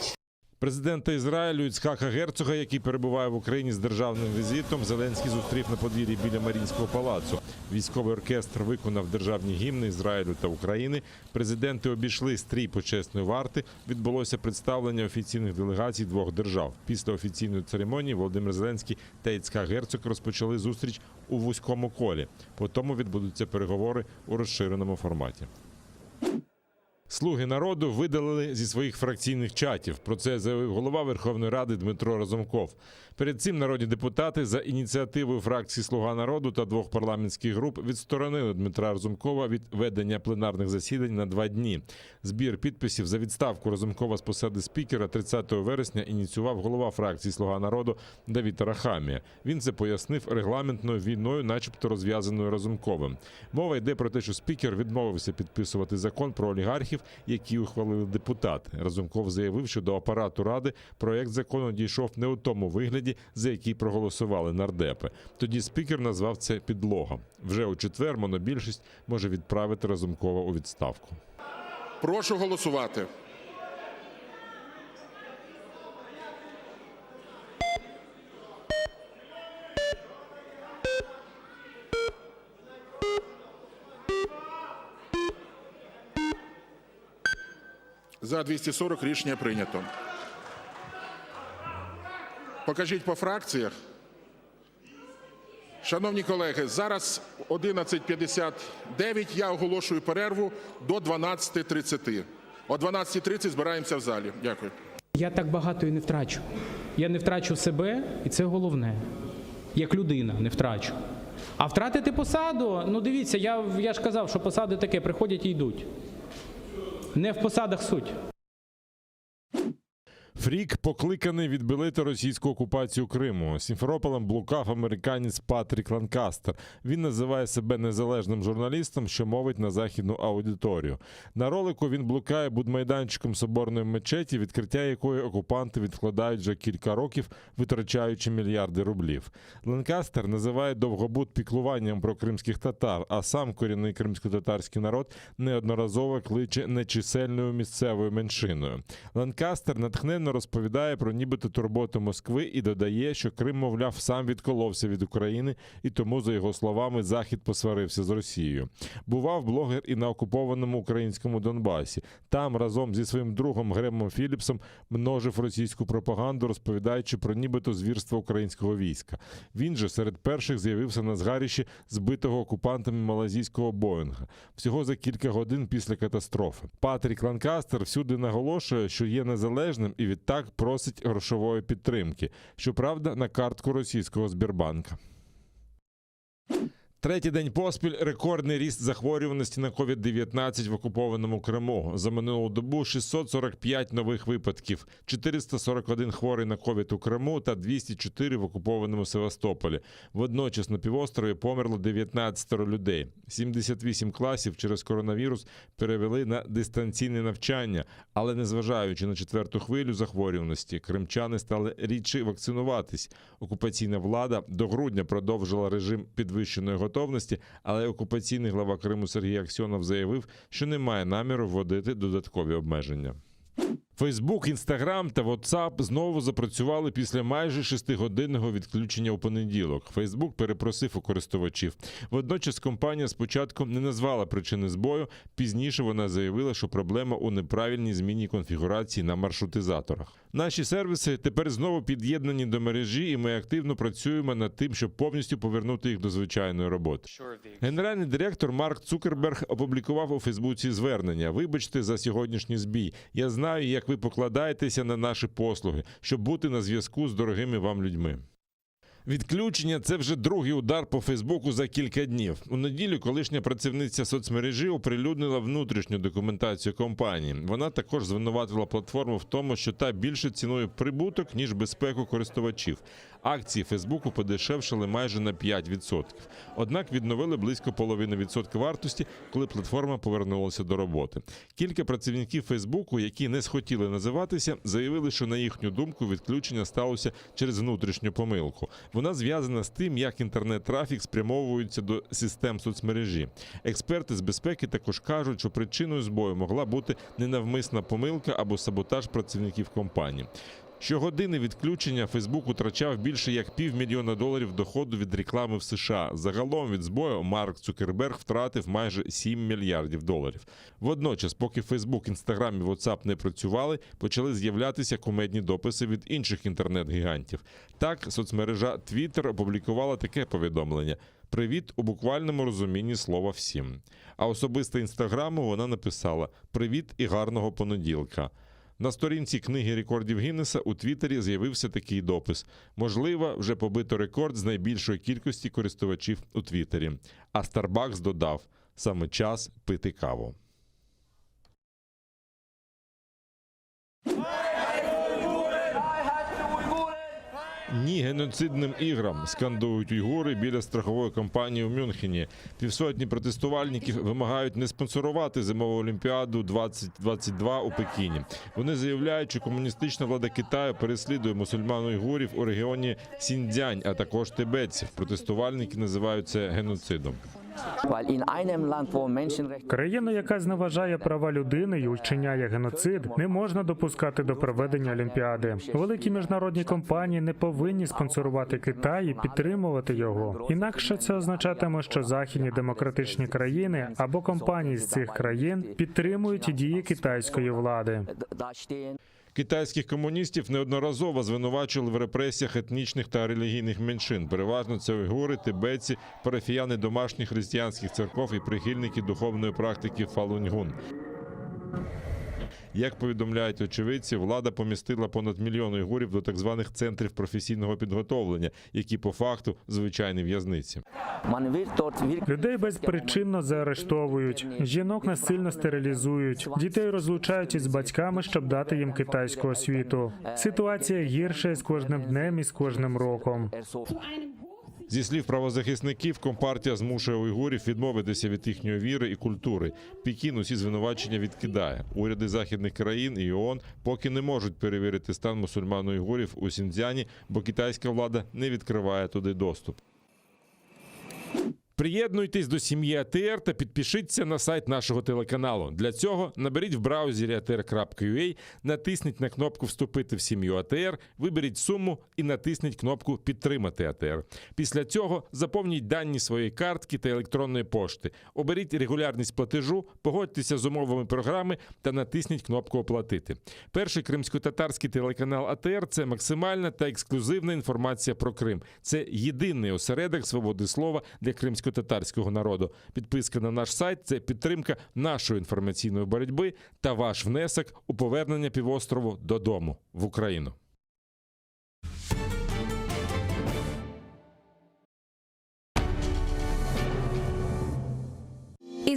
Президента Ізраїлю Іцхака Герцога, який перебуває в Україні з державним візитом, Зеленський зустрів на подвір'ї біля Марінського палацу. Військовий оркестр виконав державні гімни Ізраїлю та України. Президенти обійшли стрій почесної варти. Відбулося представлення офіційних делегацій двох держав. Після офіційної церемонії Володимир Зеленський та Іцхак Герцог розпочали зустріч у вузькому колі. Потім відбудуться переговори у розширеному форматі. Слуги народу видалили зі своїх фракційних чатів. Про це заявив голова Верховної Ради Дмитро Разумков. Перед цим народні депутати за ініціативою фракції Слуга народу та двох парламентських груп відсторонили Дмитра Разумкова від ведення пленарних засідань на два дні. Збір підписів за відставку Разумкова з посади спікера 30 вересня ініціював голова фракції Слуга народу Давід Арахамія. Він це пояснив регламентною війною, начебто розв'язаною Разумковим. Мова йде про те, що спікер відмовився підписувати закон про олігархів, які ухвалили депутати. Разумков заявив, що до апарату ради проект закону дійшов не у тому вигляді, за який проголосували нардепи. Тоді спікер назвав це підлогом. Вже у четвер монобільшість може відправити Разумкова у відставку. Прошу голосувати. За 240 рішення прийнято. Покажіть по фракціях. Шановні колеги, зараз 11:59. Я оголошую перерву до 12:30. О 12:30 збираємося в залі. Дякую. Я так багато і не втрачу. Я не втрачу себе, і це головне. Як людина не втрачу. А втратити посаду, ну дивіться, я, я ж казав, що посади таке, приходять і йдуть. Не в посадах суть. Фрік покликаний відбілити російську окупацію Криму. Сімферополем блукав американець Патрік Ланкастер. Він називає себе незалежним журналістом, що мовить на західну аудиторію. На ролику він блукає будмайданчиком соборної мечеті, відкриття якої окупанти відкладають вже кілька років, витрачаючи мільярди рублів. Ланкастер називає довгобуд піклуванням про кримських татар, а сам корінний кримськотатарський народ неодноразово кличе нечисельною місцевою меншиною. Ланкастер натхненно розповідає про нібито турботу Москви і додає, що Крим, мовляв, сам відколовся від України і тому, за його словами, Захід посварився з Росією. Бував блогер і на окупованому українському Донбасі. Там разом зі своїм другом Гремом Філіпсом множив російську пропаганду, розповідаючи про нібито звірство українського війська. Він же серед перших з'явився на згарищі збитого окупантами малазійського Боїнга. Всього за кілька годин після катастрофи. Патрік Ланкастер всюди наголошує, що є незалежним і відтак просить грошової підтримки. Щоправда, на картку російського Сбербанка. Третій день поспіль рекордний ріст захворюваності на COVID-19 в окупованому Криму. За минулу добу 645 нових випадків, 441 хворий на COVID у Криму та 204 в окупованому Севастополі. Водночас на півострові померло 19 людей. 78 класів через коронавірус перевели на дистанційне навчання, але незважаючи на четверту хвилю захворюваності, кримчани стали рідше вакцинуватись. Окупаційна влада до грудня продовжила режим підвищеної готовності, але окупаційний глава Криму Сергій Аксьонов заявив, що не має наміру вводити додаткові обмеження. Фейсбук, Інстаграм та WhatsApp знову запрацювали після майже шестигодинного відключення у понеділок. Фейсбук перепросив у користувачів. Водночас компанія спочатку не назвала причини збою. Пізніше вона заявила, що проблема у неправильній зміні конфігурації на маршрутизаторах. Наші сервіси тепер знову під'єднані до мережі, і ми активно працюємо над тим, щоб повністю повернути їх до звичайної роботи. Генеральний директор Марк Цукерберг опублікував у Фейсбуці звернення. Вибачте за сьогоднішній збій. Я знаю, як ви покладаєтеся на наші послуги, щоб бути на зв'язку з дорогими вам людьми. Відключення це вже другий удар по Фейсбуку за кілька днів. У неділю колишня працівниця соцмережі оприлюднила внутрішню документацію компанії. Вона також звинуватила платформу в тому, що та більше цінує прибуток ніж безпеку користувачів. Акції Фейсбуку подешевшали майже на 5%. Однак відновили близько половини відсотка вартості, коли платформа повернулася до роботи. Кілька працівників Фейсбуку, які не схотіли називатися, заявили, що на їхню думку відключення сталося через внутрішню помилку. Вона зв'язана з тим, як інтернет-трафік спрямовується до систем соцмережі. Експерти з безпеки також кажуть, що причиною збою могла бути ненавмисна помилка або саботаж працівників компанії. Щогодини відключення Фейсбук утрачав більше як півмільйона доларів доходу від реклами в США. Загалом від збою Марк Цукерберг втратив майже 7 мільярдів доларів. Водночас, поки Фейсбук, Інстаграм і WhatsApp не працювали, почали з'являтися кумедні дописи від інших інтернет-гігантів. Так, соцмережа Twitter опублікувала таке повідомлення: Привіт у буквальному розумінні слова всім. А особисто інстаграму вона написала Привіт і гарного понеділка. На сторінці книги рекордів Гіннеса у Твіттері з'явився такий допис: можливо, вже побито рекорд з найбільшої кількості користувачів у Твіттері. А Starbucks додав саме час пити каву. Ні геноцидним іграм скандують уйгури біля страхової компанії у Мюнхені. Півсотні протестувальників вимагають не спонсорувати зимову олімпіаду 2022 у Пекіні. Вони заявляють, що комуністична влада Китаю переслідує мусульман уйгурів у регіоні Сіньцзянь, а також тибетців. Протестувальники називають це геноцидом. Країну, яка зневажає права людини і вчиняє геноцид, не можна допускати до проведення Олімпіади. Великі міжнародні компанії не повинні спонсорувати Китай і підтримувати його. Інакше це означатиме, що західні демократичні країни або компанії з цих країн підтримують дії китайської влади. Китайських комуністів неодноразово звинувачували в репресіях етнічних та релігійних меншин. Переважно це уйгури, тибетці, парафіяни домашніх християнських церков і прихильники духовної практики Фалуньгун. Як повідомляють очевидці, влада помістила понад мільйон уйгурів до так званих центрів професійного підготовлення, які по факту звичайні в'язниці. Людей безпричинно заарештовують, жінок насильно стерилізують, дітей розлучають із батьками, щоб дати їм китайську освіту. Ситуація гірше з кожним днем і з кожним роком. Зі слів правозахисників, компартія змушує уйгурів відмовитися від їхньої віри і культури. Пекін усі звинувачення відкидає. Уряди західних країн і ООН поки не можуть перевірити стан мусульман уйгурів у Сіньцзяні, бо китайська влада не відкриває туди доступ. Приєднуйтесь до сім'ї АТР та підпишіться на сайт нашого телеканалу. Для цього наберіть в браузері atr.ua, натисніть на кнопку Вступити в сім'ю АТР, виберіть суму і натисніть кнопку Підтримати АТР. Після цього заповніть дані своєї картки та електронної пошти. Оберіть регулярність платежу, погодьтеся з умовами програми та натисніть кнопку Оплатити. Перший кримсько-татарський телеканал АТР це максимальна та ексклюзивна інформація про Крим. Це єдиний осередок свободи слова для кримсько-татарського народу. Підписка на наш сайт це підтримка нашої інформаційної боротьби та ваш внесок у повернення півострову додому в Україну.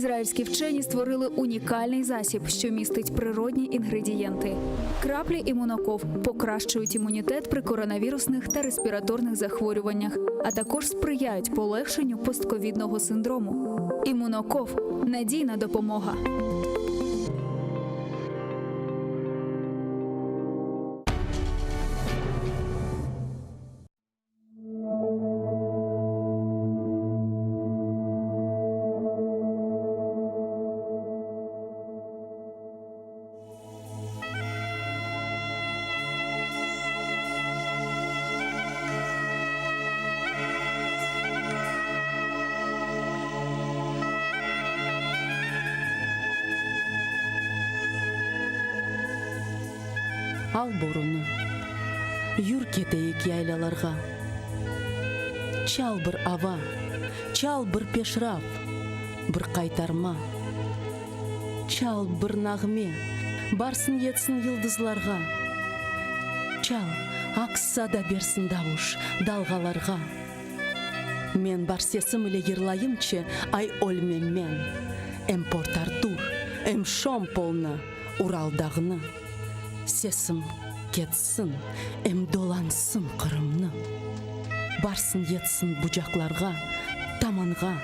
Ізраїльські вчені створили унікальний засіб, що містить природні інгредієнти. Краплі імуноков покращують імунітет при коронавірусних та респіраторних захворюваннях, а також сприяють полегшенню постковідного синдрому. Імуноков надійна допомога. Al borunı, yür keteyik yaylalarğa. Çal bir ava, çal bir peşraf, bir qaytarma. Çal bir nağme, barsın yetsin yıldızlarğa. Çal, aks sada bersin davuş dalğalarğa. Men bar sesim ile yırlayımçı, ay ölmem men. Em Port-Artur, em Şompolnı, Ural dağnı. Sesim ketsin, em dolansın Qırımnı. Barsın yetsin bucaqlarğa, tamanğa.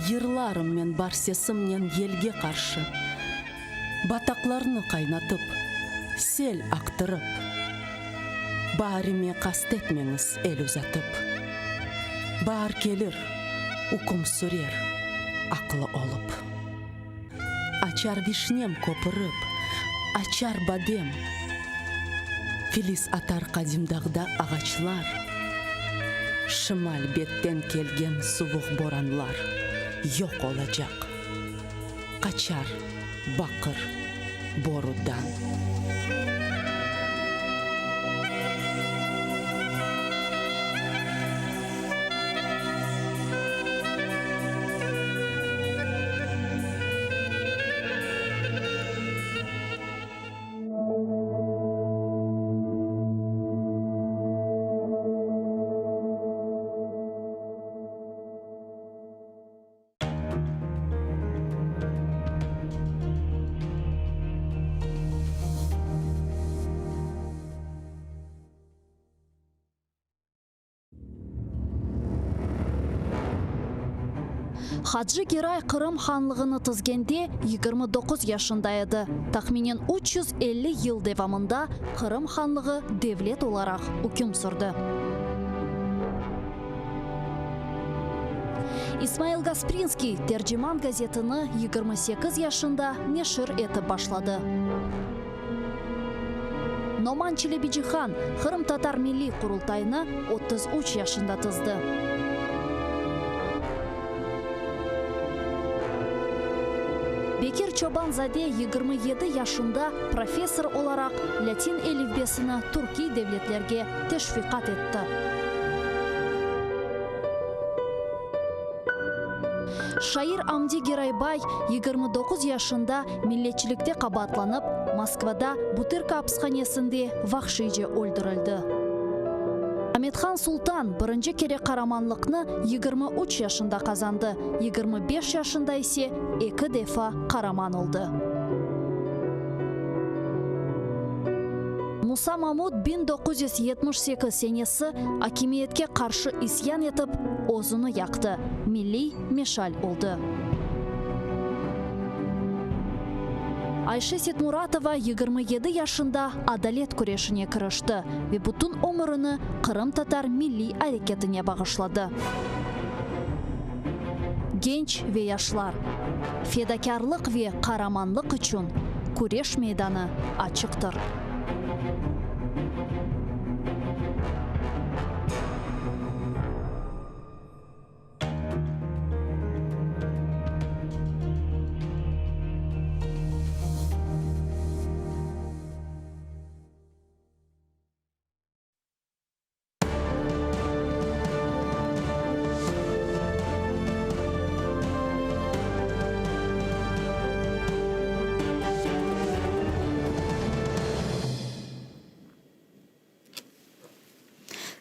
Yırlarım men bar sesimnen yelge qarşı, Bataqlarnı qaynatıp, sel aqtırıp. Baarime qast etmeñiz el uzatıp. Baar kelir, üküm sürer aqlı olıp. Açar vişnem köpürip, açar badem. Filiz atar qadim dağda ağaçlar. Şimal betten kelgen suvuq boranlar yoq olacaq, qaçar baqır borudan. Hacı Geray Qırım hanlığını tizgende 29 yaşında edi. Tahminen 350 yıl devamında Qırım hanlığı devlet olaraq üküm sürdi. İsmail Gasprinskiy Terciman gazetini 28 yaşında neşir etip başladı. Noman Çelebicihan Qırımtatar Milliy Qurultayını 33 yaşında tizdi. Bekir Çoban-zade 27 yaşında professor olaraq lâtin elifbesini türkiy devletlerge teşviqat etti. Şair Amdi Geraybay 29 yaşında milletçilikte qabaatlanıp, Moskvada Butırka apishanesinde vahşiyce öldürildi. Amethan Sultan birinci kere qaramanlıqnı 23 yaşında qazandı, 25 yaşında ise eki defa qaraman oldı. Musa Mamut 1978 senesi akimiyetke qarşı isyan etip, özüni yaqtı, milliy meşal oldı. Ayşe Setmuratova 27 yaşında adalet küreşine kirişti ve bütün ömürini qırımtatar milliy areketine bağışladı. Genç ve yaşlar, fedakârlıq ve qaramanlıq içün küreş meydanı açıqtır.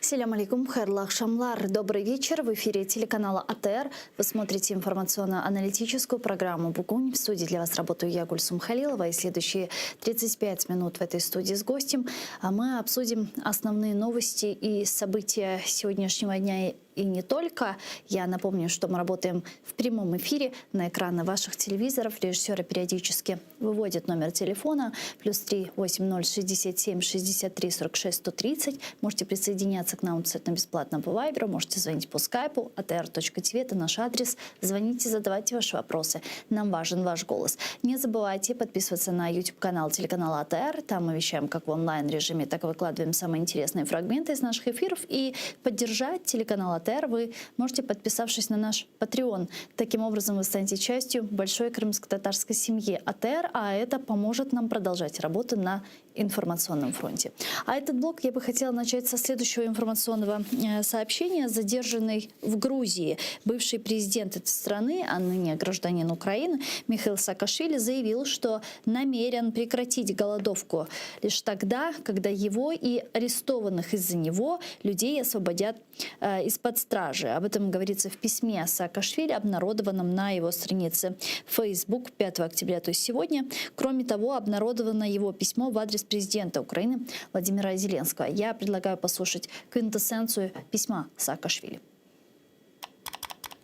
Selâm aleyküm, hayırlı aqşamlar. Добрый вечер. В эфире телеканала АТР. Вы смотрите информационно-аналитическую программу «Бугунь». В студии для вас работаю я, Гульсум Халилова. И следующие 35 минут в этой студии с гостем мы обсудим основные новости и события сегодняшнего дня и не только. Я напомню, что мы работаем в прямом эфире на экраны ваших телевизоров. Режиссеры периодически выводят номер телефона плюс 3 80 67 63 46 130. Можете присоединяться к нам абсолютно бесплатно по Вайберу, можете звонить по скайпу, atr.tv, это наш адрес. Звоните, задавайте ваши вопросы. Нам важен ваш голос. Не забывайте подписываться на YouTube-канал телеканала АТР. Там мы вещаем как в онлайн-режиме, так и выкладываем самые интересные фрагменты из наших эфиров. И поддержать телеканал АТР вы можете, подписавшись на наш Patreon. Таким образом, вы станете частью большой крымско-татарской семьи АТР, а это поможет нам продолжать работу на информационном фронте. А этот блок я бы хотела начать со следующего информационного э, сообщения. Задержанный в Грузии бывший президент этой страны, а ныне гражданин Украины Михаил Саакашвили заявил, что намерен прекратить голодовку лишь тогда, когда его и арестованных из-за него людей освободят э, из-под стражи. Об этом говорится в письме Саакашвили, обнародованном на его странице Facebook 5 октября, то есть сегодня. Кроме того, обнародовано его письмо в адрес президента Украины Владимира Зеленского. Я предлагаю послушать квинтэссенцию письма Саакашвили.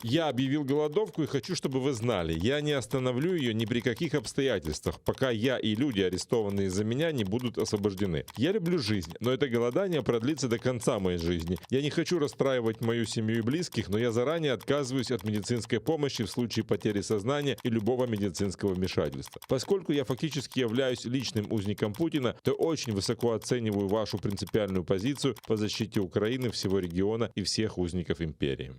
Я объявил голодовку и хочу, чтобы вы знали, я не остановлю ее ни при каких обстоятельствах, пока я и люди, арестованные за меня, не будут освобождены. Я люблю жизнь, но это голодание продлится до конца моей жизни. Я не хочу расстраивать мою семью и близких, но я заранее отказываюсь от медицинской помощи в случае потери сознания и любого медицинского вмешательства. Поскольку я фактически являюсь личным узником Путина, то очень высоко оцениваю вашу принципиальную позицию по защите Украины, всего региона и всех узников империи.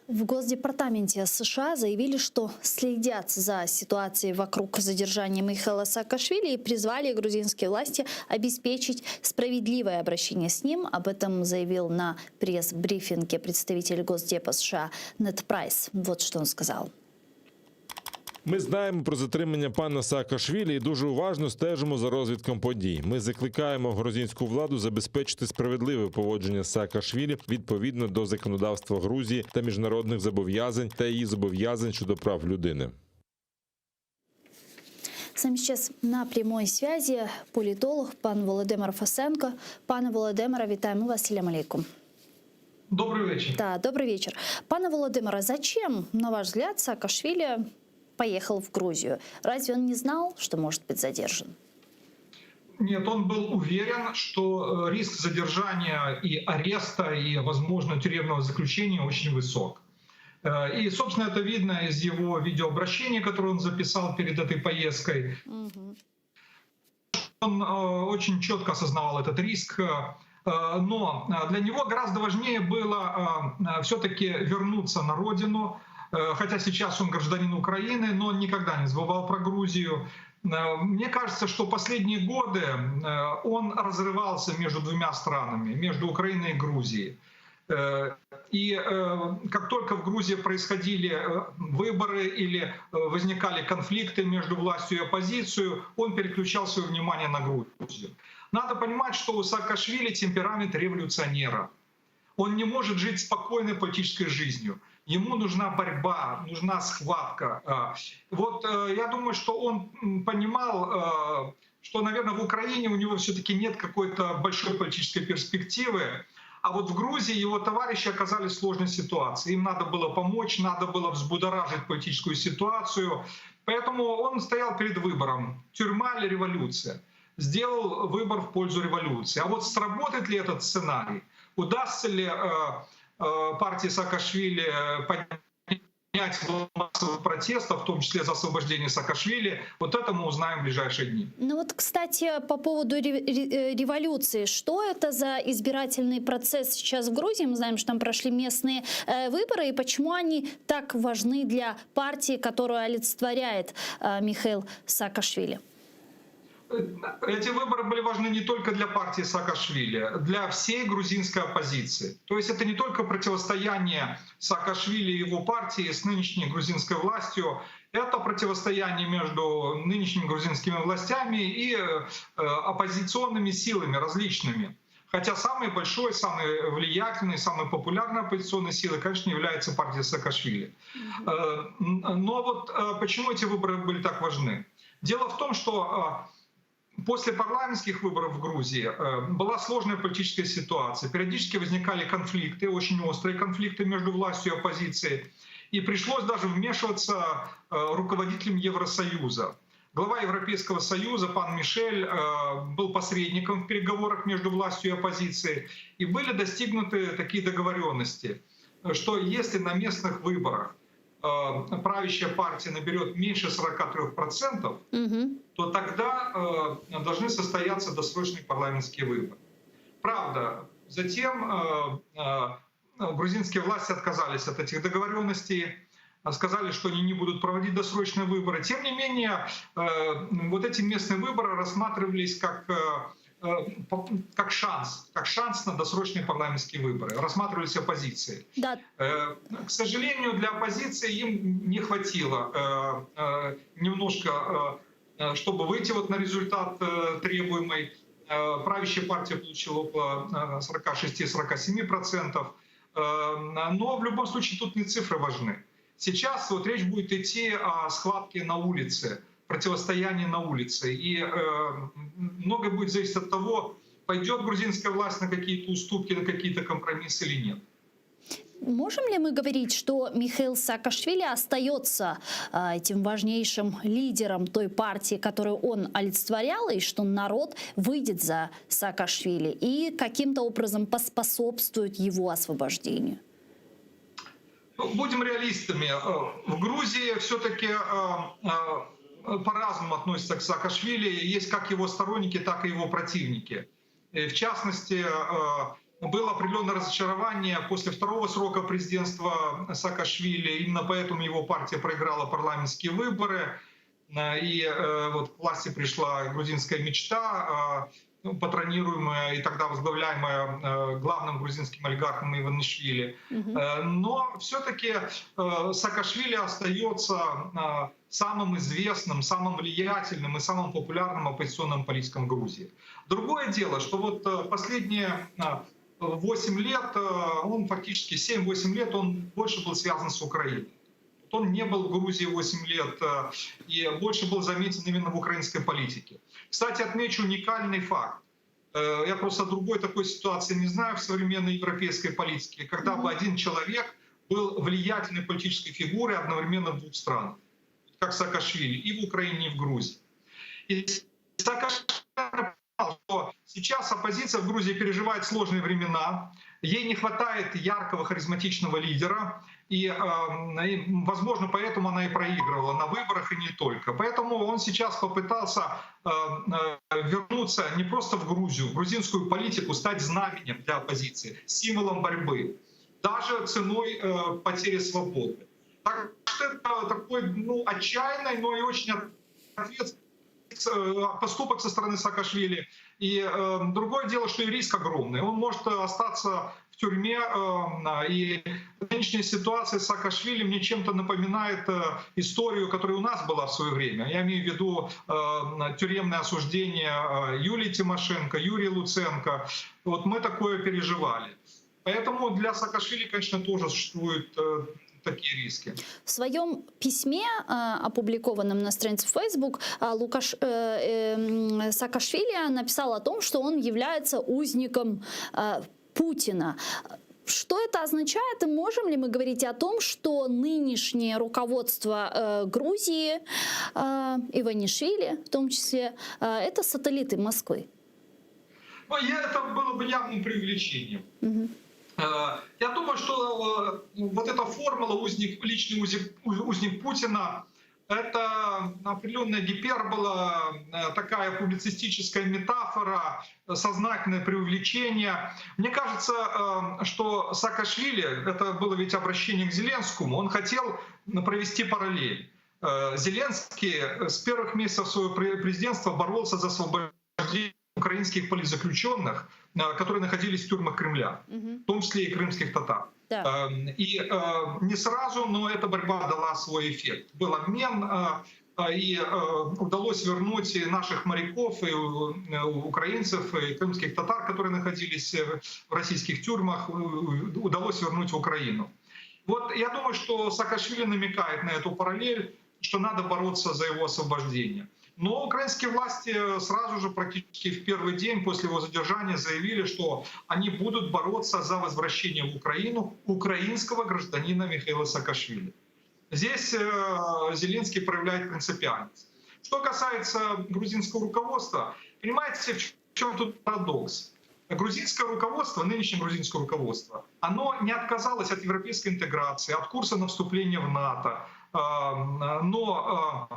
В Госдепартаменте США заявили, что следят за ситуацией вокруг задержания Михаила Саакашвили и призвали грузинские власти обеспечить справедливое обращение с ним. Об этом заявил на пресс-брифинге представитель Госдепа США Нед Прайс. Вот что он сказал. Ми знаємо про затримання пана Саакашвілі і дуже уважно стежимо за розвитком подій. Ми закликаємо грузинську владу забезпечити справедливе поводження з Саакашвілі відповідно до законодавства Грузії та міжнародних зобов'язань та її зобов'язань щодо прав людини. С нами сейчас на прямой связи политолог пан Володимир Фесенко. Пане Володимире, вітаємо вас. Селям алейкум. Добрый вечер. Да, добрый вечер. Пане Володимире, зачем, на ваш взгляд, Саакашвили поехал в Грузию? Разве он не знал, что может быть задержан? Нет, он был уверен, что э, риск задержания и ареста, и, возможно, тюремного заключения очень высок. Э, и, собственно, это видно из его видеообращения, которое он записал перед этой поездкой. Угу. Он э, очень четко осознавал этот риск, но для него гораздо важнее было все-таки вернуться на родину, хотя сейчас он гражданин Украины, но он никогда не забывал про Грузию. Мне кажется, что последние годы он разрывался между двумя странами, между Украиной и Грузией. И как только в Грузии происходили выборы или возникали конфликты между властью и оппозицией, он переключал свое внимание на Грузию. Надо понимать, что у Саакашвили темперамент революционера. Он не может жить спокойной политической жизнью. Ему нужна борьба, нужна схватка. Вот я думаю, что он понимал, что, наверное, в Украине у него все-таки нет какой-то большой политической перспективы. А вот в Грузии его товарищи оказались в сложной ситуации. Им надо было помочь, надо было взбудоражить политическую ситуацию. Поэтому он стоял перед выбором — тюрьма или революция. Сделал выбор в пользу революции. А вот сработает ли этот сценарий? Удастся ли партии Саакашвили поднять массовых протестов, в том числе за освобождение Саакашвили, вот это мы узнаем в ближайшие дни. Ну вот, кстати, по поводу революции. Что это за избирательный процесс сейчас в Грузии? Мы знаем, что там прошли местные выборы. И почему они так важны для партии, которую олицетворяет Михаил Саакашвили? Эти выборы были важны не только для партии Саакашвили, для всей грузинской оппозиции. То есть это не только противостояние Саакашвили и его партии с нынешней грузинской властью, это противостояние между нынешними грузинскими властями и оппозиционными силами различными. Хотя самой большой, самой влиятельной, самой популярной оппозиционной силой, конечно, является партия Саакашвили. Но вот почему эти выборы были так важны? Дело в том, что после парламентских выборов в Грузии была сложная политическая ситуация. Периодически возникали конфликты, очень острые конфликты между властью и оппозицией. И пришлось даже вмешиваться руководителям Евросоюза. Глава Европейского Союза, пан Мишель, был посредником в переговорах между властью и оппозицией. И были достигнуты такие договоренности, что если на местных выборах правящая партия наберет меньше 43%, угу. то тогда должны состояться досрочные парламентские выборы. Правда, затем грузинские власти отказались от этих договоренностей. Сказали, что они не будут проводить досрочные выборы. Тем не менее, вот эти местные выборы рассматривались как как шанс, как шанс на досрочные парламентские выборы. Рассматривались оппозицией. Да. К сожалению, для оппозиции им не хватило немножко, чтобы выйти вот на результат требуемый. Правящая партия получила около 46-47%. Но в любом случае тут не цифры важны. Сейчас вот речь будет идти о схватке на улице, противостоянии на улице. И многое будет зависеть от того, пойдет грузинская власть на какие-то уступки, на какие-то компромиссы или нет. Можем ли мы говорить, что Михаил Саакашвили остается этим важнейшим лидером той партии, которую он олицетворял, и что народ выйдет за Саакашвили и каким-то образом поспособствует его освобождению? Ну, будем реалистами. В Грузии все-таки по-разному относятся к Саакашвили. Есть как его сторонники, так и его противники. В частности, было определенное разочарование после второго срока президентства Саакашвили. Именно поэтому его партия проиграла парламентские выборы. И вот к власти пришла грузинская мечта, патронируемая и тогда возглавляемая главным грузинским олигархом Иванишвили. Но все-таки Саакашвили остается самым известным, самым влиятельным и самым популярным оппозиционным политиком Грузии. Другое дело, что вот последние 8 лет, он фактически 7-8 лет, он больше был связан с Украиной. Он не был в Грузии 8 лет и больше был заметен именно в украинской политике. Кстати, отмечу уникальный факт. Я просто другой такой ситуации не знаю в современной европейской политике, когда бы один человек был влиятельной политической фигурой одновременно в двух странах, как Саакашвили, и в Украине, и в Грузии. И Саакашвили понимал, что сейчас оппозиция в Грузии переживает сложные времена, ей не хватает яркого харизматичного лидера, и, возможно, поэтому она и проигрывала на выборах, и не только. Поэтому он сейчас попытался вернуться не просто в Грузию, в грузинскую политику, стать знаменем для оппозиции, символом борьбы, даже ценой потери свободы. Так что это такой, ну, отчаянный, но и очень ответственный поступок со стороны Саакашвили. И другое дело, что и риск огромный. Он может остаться в тюрьме. И нынешняя ситуация с Саакашвили мне чем-то напоминает историю, которая у нас была в свое время. Я имею в виду тюремное осуждение Юлии Тимошенко, Юрия Луценко. Вот мы такое переживали. Поэтому для Саакашвили, конечно, тоже существуют такие риски. В своем письме, опубликованном на странице Facebook, Лукаш, э, э, Саакашвили написал о том, что он является узником Путина. Что это означает? И можем ли мы говорить о том, что нынешнее руководство э, Грузии, э, Иванишвили в том числе, э, это сателлиты Москвы? Ну, я, это было бы явным преувеличением. Угу. Я думаю, что вот эта формула узник, личный узник, узник Путина это определенная гипербола, такая публицистическая метафора, сознательное преувеличение. Мне кажется, что Саакашвили, это было ведь обращение к Зеленскому, он хотел провести параллель. Зеленский с первых месяцев своего президентства боролся за освобождение украинских политзаключенных, которые находились в тюрьмах Кремля, в том числе и крымских татар. Да. И не сразу, но эта борьба дала свой эффект. Был обмен, и удалось вернуть и наших моряков, и украинцев, и крымских татар, которые находились в российских тюрьмах, удалось вернуть в Украину. Вот я думаю, что Саакашвили намекает на эту параллель, что надо бороться за его освобождение. Но украинские власти сразу же, практически в первый день после его задержания, заявили, что они будут бороться за возвращение в Украину украинского гражданина Михаила Саакашвили. Здесь Зеленский проявляет принципиальность. Что касается грузинского руководства, понимаете, в чем тут парадокс? Грузинское руководство, нынешнее грузинское руководство, оно не отказалось от европейской интеграции, от курса на вступление в НАТО, но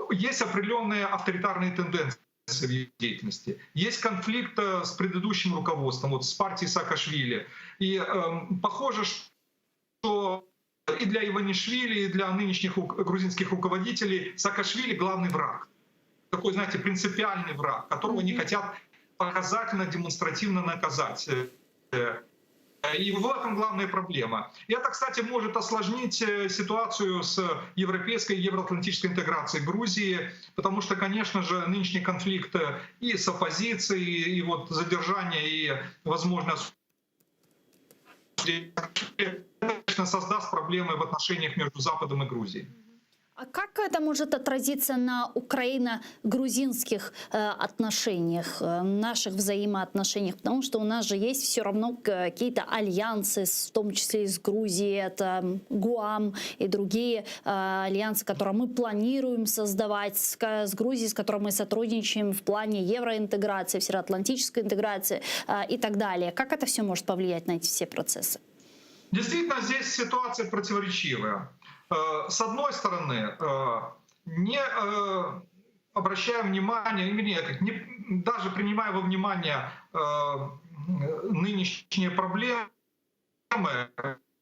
есть определенные авторитарные тенденции в ее деятельности. Есть конфликт с предыдущим руководством, вот с партией Саакашвили. И похоже, что... И для Иванишвили, и для нынешних грузинских руководителей Саакашвили главный враг. Такой, знаете, принципиальный враг, которого они хотят показательно, демонстративно наказать. И в этом главная проблема. И это, кстати, может осложнить э, ситуацию с европейской и евроатлантической интеграцией Грузии, потому что, конечно же, нынешний конфликт э, и с оппозицией, и вот задержание, и, возможно, конечно, создаст проблемы в отношениях между Западом и Грузией. А как это может отразиться на украино-грузинских э, отношениях, э, наших взаимоотношениях? Потому что у нас же есть все равно какие-то альянсы, в том числе и с Грузией, это ГУАМ и другие э, альянсы, которые мы планируем создавать с, с Грузией, с которой мы сотрудничаем в плане евроинтеграции, всеатлантической интеграции и так далее. Как это все может повлиять на эти все процессы? Действительно, здесь ситуация противоречивая. Э, с одной стороны, э, не э, обращая внимание, вернее, как не, даже принимая во внимание нынешние проблемы,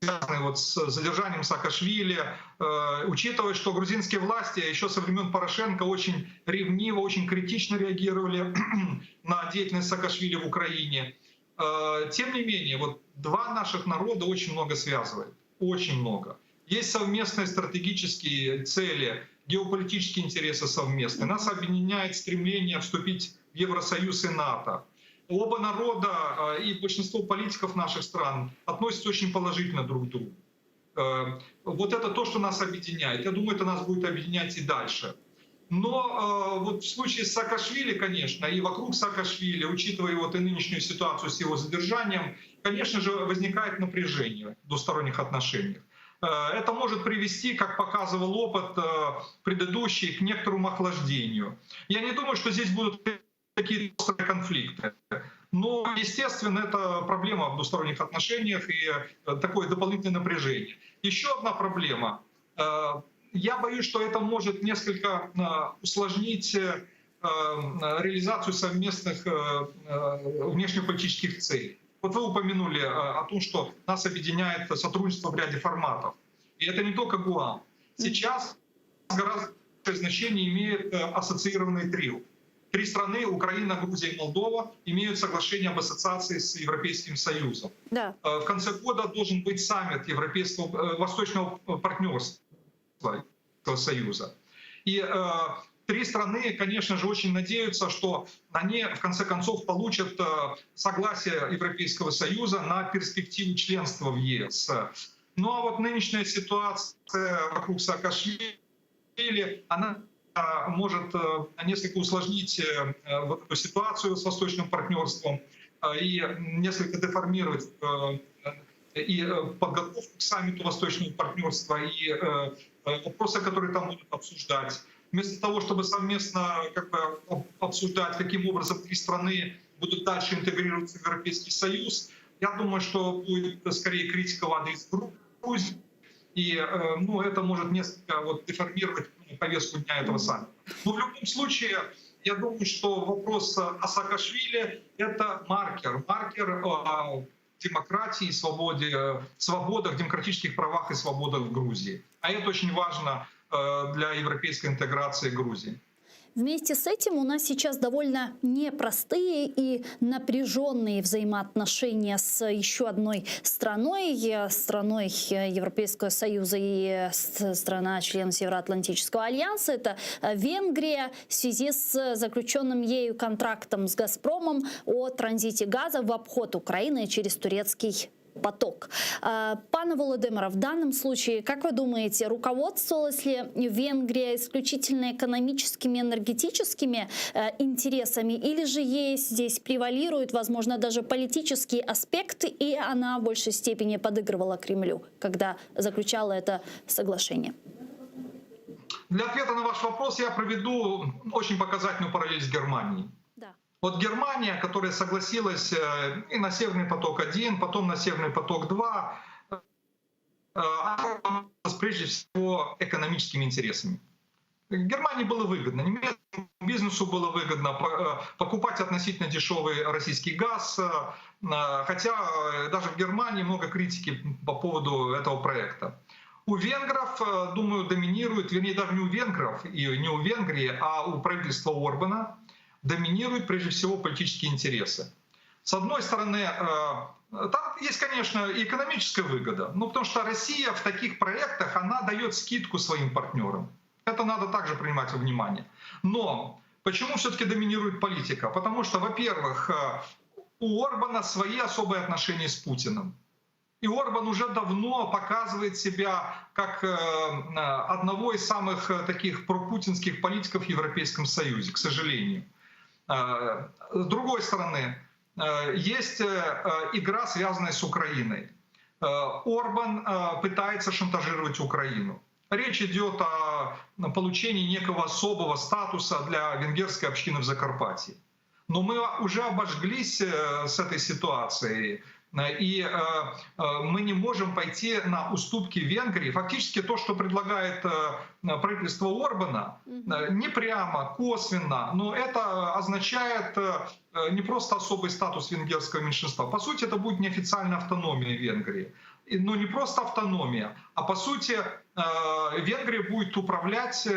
связанные вот с задержанием Саакашвили, учитывая, что грузинские власти еще со времен Порошенко очень ревниво, очень критично реагировали на деятельность Саакашвили в Украине. Тем не менее, вот два наших народа очень много связывает, очень много. Есть совместные стратегические цели, геополитические интересы совместные. Нас объединяет стремление вступить в Евросоюз и НАТО. Оба народа э, и большинство политиков наших стран относятся очень положительно друг к другу. Э, вот это то, что нас объединяет. Я думаю, это нас будет объединять и дальше. Но э, вот в случае с Саакашвили, конечно, и вокруг Саакашвили, учитывая вот и нынешнюю ситуацию с его задержанием, конечно же, возникает напряжение в двусторонних отношениях. Э, это может привести, как показывал опыт э, предыдущий, к некоторому охлаждению. Я не думаю, что здесь будут какие-то острые конфликты. Но, естественно, это проблема в двусторонних отношениях и э, такое дополнительное напряжение. Еще одна проблема. Я боюсь, что это может несколько усложнить реализацию совместных внешнеполитических целей. Вот вы упомянули о том, что нас объединяет сотрудничество в ряде форматов. И это не только ГУАМ. Сейчас гораздо большее значение имеет ассоциированный трио. Три страны, Украина, Грузия и Молдова, имеют соглашение об ассоциации с Европейским Союзом. Да. В конце года должен быть саммит Европейского, Восточного партнерства Союза. И э, три страны, конечно же, очень надеются, что они в конце концов получат согласие Европейского Союза на перспективу членства в ЕС. Ну а вот нынешняя ситуация вокруг Саакашвили, она может несколько усложнить вот эту ситуацию с восточным партнерством и несколько деформировать и подготовку к саммиту восточного партнерства, и вопросы, которые там будут обсуждать. Вместо того, чтобы совместно как бы, обсуждать, каким образом три страны будут дальше интегрироваться в Европейский Союз, я думаю, что будет скорее критика в адрес Грузии, и ну, это может несколько вот, деформировать повестку дня этого саммита. Но в любом случае, я думаю, что вопрос о Саакашвили — это маркер, маркер демократии, свободе, свободах, демократических правах и свободах в Грузии. А это очень важно для европейской интеграции Грузии. Вместе с этим у нас сейчас довольно непростые и напряженные взаимоотношения с еще одной страной, страной Европейского Союза и страна-член Североатлантического альянса. Это Венгрия в связи с заключенным ею контрактом с «Газпромом» о транзите газа в обход Украины через турецкий поток. Пане Володимире, в данном случае, как вы думаете, руководствовалась ли Венгрия исключительно экономическими, энергетическими э, интересами, или же ей здесь превалируют, возможно, даже политические аспекты, и она в большей степени подыгрывала Кремлю, когда заключала это соглашение? Для ответа на ваш вопрос я проведу очень показательную параллель с Германией. Вот Германия, которая согласилась э, и на Северный поток-1, потом на Северный поток-2, э, прежде всего экономическими интересами. Германии было выгодно, немецкому бизнесу было выгодно э, покупать относительно дешевый российский газ, хотя даже в Германии много критики по поводу этого проекта. У венгров, э, думаю, доминирует, вернее, даже не у венгров и не у Венгрии, а у правительства Орбана доминируют прежде всего политические интересы. С одной стороны, э, там есть, конечно, и экономическая выгода, ну, потому что Россия в таких проектах, она дает скидку своим партнерам. Это надо также принимать во внимание. Но почему все-таки доминирует политика? Потому что, во-первых, э, у Орбана свои особые отношения с Путиным. И Орбан уже давно показывает себя как э, одного из самых таких пропутинских политиков в Европейском Союзе, к сожалению. С другой стороны, Э, есть э, э, игра, связанная с Украиной. Орбан пытается шантажировать Украину. Речь идет о получении некого особого статуса для венгерской общины в Закарпатье. Но мы уже обожглись с этой ситуацией. И мы не можем пойти на уступки Венгрии. Фактически то, что предлагает правительство Орбана, не прямо, косвенно, но это означает не просто особый статус венгерского меньшинства. По сути, это будет неофициальная автономия Венгрии. Но не просто автономия, а по сути Венгрия будет управлять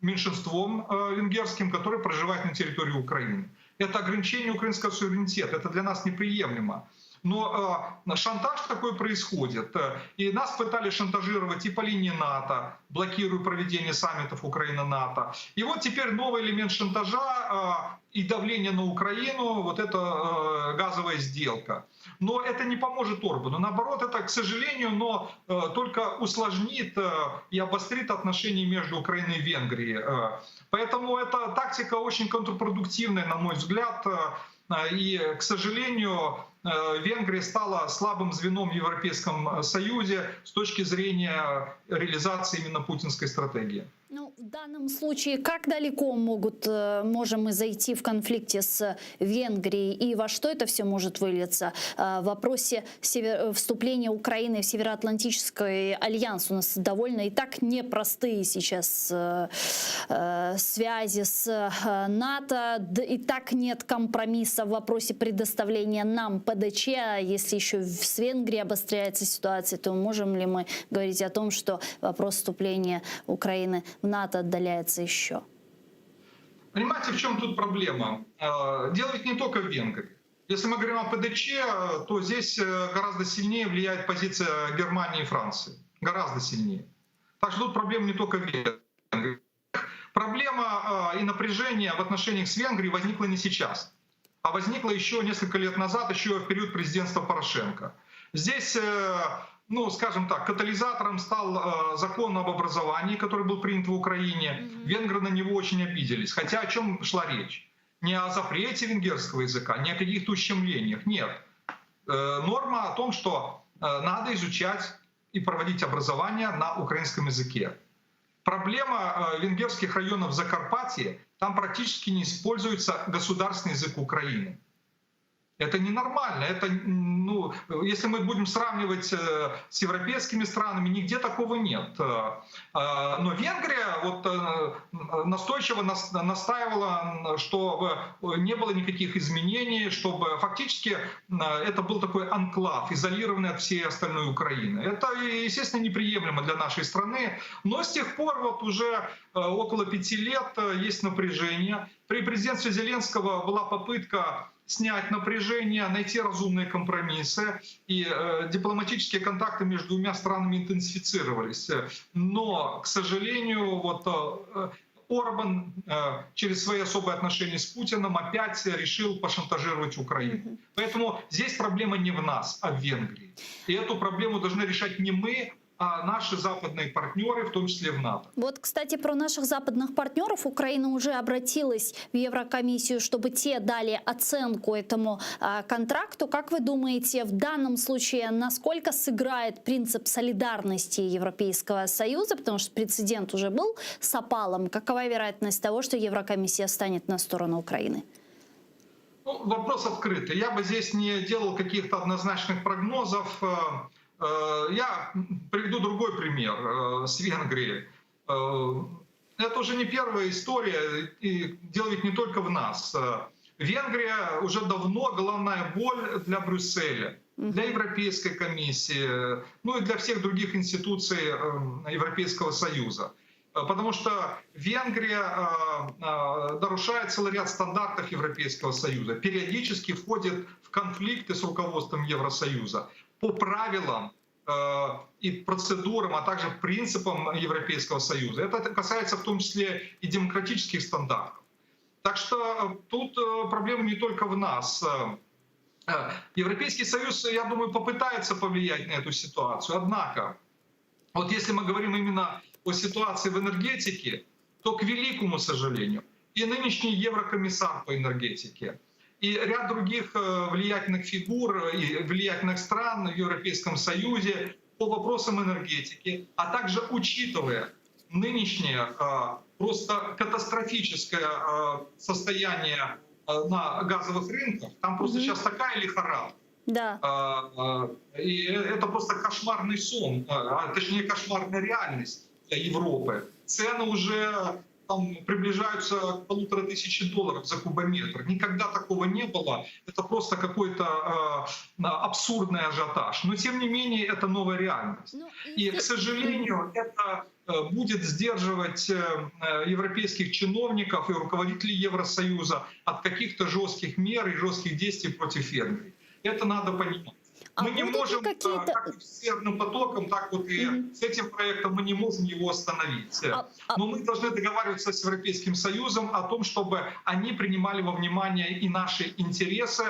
меньшинством венгерским, которое проживает на территории Украины. Это ограничение украинского суверенитета, это для нас неприемлемо. Но э, шантаж такой происходит. И нас пытались шантажировать и по линии НАТО, блокируя проведение саммитов Украина-НАТО. И вот теперь новый элемент шантажа э, и давления на Украину, вот эта э, газовая сделка. Но это не поможет Орбану. Наоборот, это, к сожалению, но э, только усложнит э, и обострит отношения между Украиной и Венгрией. Э, поэтому эта тактика очень контрпродуктивная, на мой взгляд. И, к сожалению, Венгрия стала слабым звеном в Европейском Союзе с точки зрения реализации именно путинской стратегии. Ну, в данном случае, как далеко могут, э, можем мы зайти в конфликте с Венгрией и во что это все может вылиться? Э, в вопросе север... вступления Украины в Североатлантический альянс у нас довольно и так непростые сейчас э, связи с НАТО, и так нет компромисса в вопросе предоставления нам ПДЧ, а если еще с Венгрией обостряется ситуация, то можем ли мы говорить о том, что вопрос вступления Украины в НАТО отдаляется еще? Понимаете, в чем тут проблема? Э, дело ведь не только в Венгрии. Если мы говорим о ПДЧ, то здесь э, гораздо сильнее влияет позиция Германии и Франции. Гораздо сильнее. Так что тут проблема не только в Венгрии. Проблема э, и напряжение в отношениях с Венгрией возникло не сейчас, а возникло еще несколько лет назад, еще в период президентства Порошенко. Здесь ну, скажем так, катализатором стал э, закон об образовании, который был принят в Украине. Mm-hmm. Венгры на него очень обиделись. Хотя о чем шла речь? Не о запрете венгерского языка, не о каких-то ущемлениях. Нет. Э, норма о том, что э, надо изучать и проводить образование на украинском языке. Проблема венгерских районов в Закарпатье, там практически не используется государственный язык Украины. Это ненормально. Это, ну, если мы будем сравнивать э, с европейскими странами, нигде такого нет. Э, э, но Венгрия вот настойчиво настаивала, чтобы не было никаких изменений, чтобы фактически это был такой анклав, изолированный от всей остальной Украины. Это, естественно, неприемлемо для нашей страны. Но с тех пор вот уже около пяти лет есть напряжение. При президентстве Зеленского была попытка снять напряжение, найти разумные компромиссы. И э, дипломатические контакты между двумя странами интенсифицировались. Но, к сожалению, вот э, Орбан э, через свои особые отношения с Путиным опять решил пошантажировать Украину. Поэтому здесь проблема не в нас, а в Венгрии. И эту проблему должны решать не мы, а наши западные партнеры, в том числе в НАТО. Вот, кстати, про наших западных партнеров Украина уже обратилась в Еврокомиссию, чтобы те дали оценку этому а, контракту. Как вы думаете, в данном случае насколько сыграет принцип солидарности Европейского Союза, потому что прецедент уже был с опалом. Какова вероятность того, что Еврокомиссия станет на сторону Украины? Ну, вопрос открытый. Я бы здесь не делал каких-то однозначных прогнозов. Э, я приведу другой пример э, с Венгрией. Э, это уже не первая история, и дело ведь не только в нас. Венгрия уже давно головная боль для Брюсселя. Для Европейской комиссии, ну и для всех других институций Европейского Союза. Потому что Венгрия нарушает целый ряд стандартов Европейского Союза, периодически входит в конфликты с руководством Евросоюза по правилам и процедурам, а также принципам Европейского Союза. Это касается в том числе и демократических стандартов. Так что тут проблема не только в нас. Европейский Союз, я думаю, попытается повлиять на эту ситуацию. Однако, вот если мы говорим именно о ситуации в энергетике, то, к великому сожалению, и нынешний еврокомиссар по энергетике, и ряд других влиятельных фигур и влиятельных стран в Европейском Союзе по вопросам энергетики, а также учитывая нынешнее просто катастрофическое состояние на газовых рынках, там просто сейчас такая лихорадка. Да. И это просто кошмарный сон, а точнее кошмарная реальность для Европы. Цены уже там приближаются к 1500 долларов за кубометр. Никогда такого не было. Это просто какой-то э, абсурдный ажиотаж. Но тем не менее это новая реальность. И, к сожалению, это будет сдерживать европейских чиновников и руководителей Евросоюза от каких-то жестких мер и жестких действий против Венгрии. Это надо понимать. А мы не будут ли можем, какие-то... как и с Северным потоком, так вот и с этим проектом мы не можем его остановить. Но мы должны договариваться с Европейским Союзом о том, чтобы они принимали во внимание и наши интересы,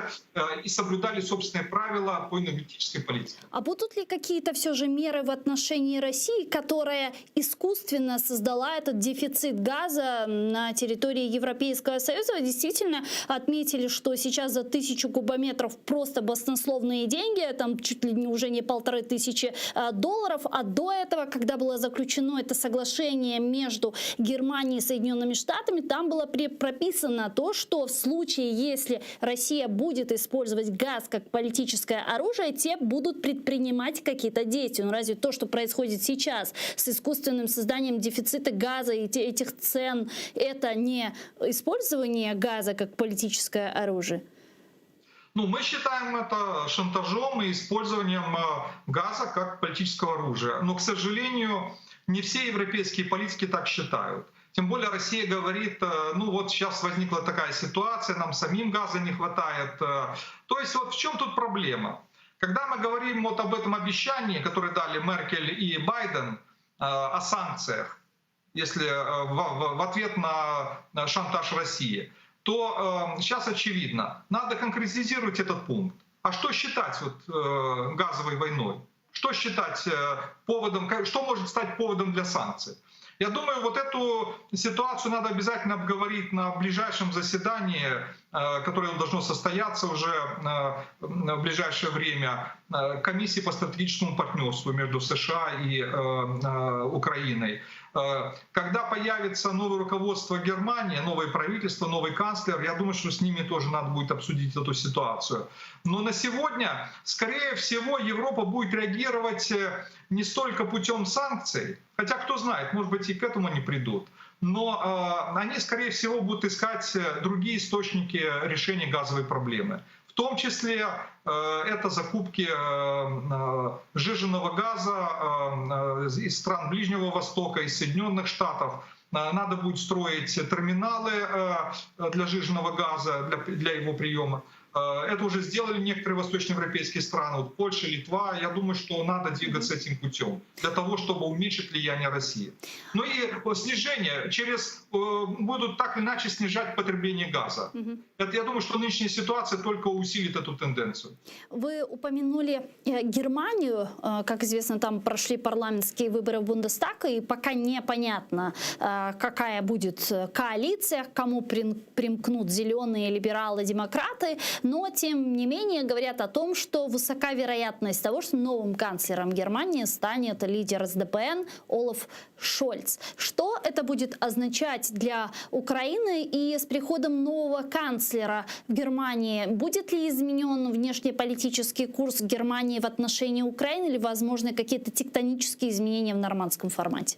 и соблюдали собственные правила по энергетической политике. А будут ли какие-то все же меры в отношении России, которая искусственно создала этот дефицит газа на территории Европейского Союза? Вы действительно отметили, что сейчас за 1000 кубометров просто баснословные деньги, там чуть ли не уже не 1500 долларов, а до этого, когда было заключено это соглашение между Германией и Соединенными Штатами, там было прописано то, что в случае, если Россия будет использовать газ как политическое оружие, те будут предпринимать какие-то действия. Ну разве то, что происходит сейчас с искусственным созданием дефицита газа и этих цен, это не использование газа как политическое оружие? Ну, мы считаем это шантажом и использованием газа как политического оружия. Но, к сожалению, не все европейские политики так считают. Тем более Россия говорит, ну вот сейчас возникла такая ситуация, нам самим газа не хватает. То есть вот в чем тут проблема? Когда мы говорим вот об этом обещании, которое дали Меркель и Байден о санкциях, если в ответ на шантаж России, то сейчас очевидно, надо конкретизировать этот пункт. А что считать вот, газовой войной? Что считать поводом, что может стать поводом для санкций? Я думаю, вот эту ситуацию надо обязательно обговорить на ближайшем заседании, которое должно состояться уже в ближайшее время, комиссии по стратегическому партнерству между США и Украиной. Когда появится новое руководство Германии, новое правительство, новый канцлер, я думаю, что с ними тоже надо будет обсудить эту ситуацию. Но на сегодня, скорее всего, Европа будет реагировать не столько путем санкций, хотя кто знает, может быть, и к этому они придут, но они, скорее всего, будут искать другие источники решения газовой проблемы. В том числе это закупки сжиженного газа из стран Ближнего Востока, из Соединенных Штатов. Надо будет строить терминалы для сжиженного газа, для его приема. Это уже сделали некоторые восточноевропейские страны, вот Польша, Литва. Я думаю, что надо двигаться этим путем для того, чтобы уменьшить влияние России. Ну и снижение через будут так или иначе снижать потребление газа. Это, я думаю, что нынешняя ситуация только усилит эту тенденцию. Вы упомянули Германию. Как известно, там прошли парламентские выборы в Бундестаг, и пока непонятно, какая будет коалиция, к кому примкнут зеленые, либералы, демократы. Но, тем не менее, говорят о том, что высока вероятность того, что новым канцлером Германии станет лидер СДПН Олаф Шольц. Что это будет означать для Украины и с приходом нового канцлера в Германии? Будет ли изменен внешнеполитический курс Германии в отношении Украины или, возможны, какие-то тектонические изменения в нормандском формате?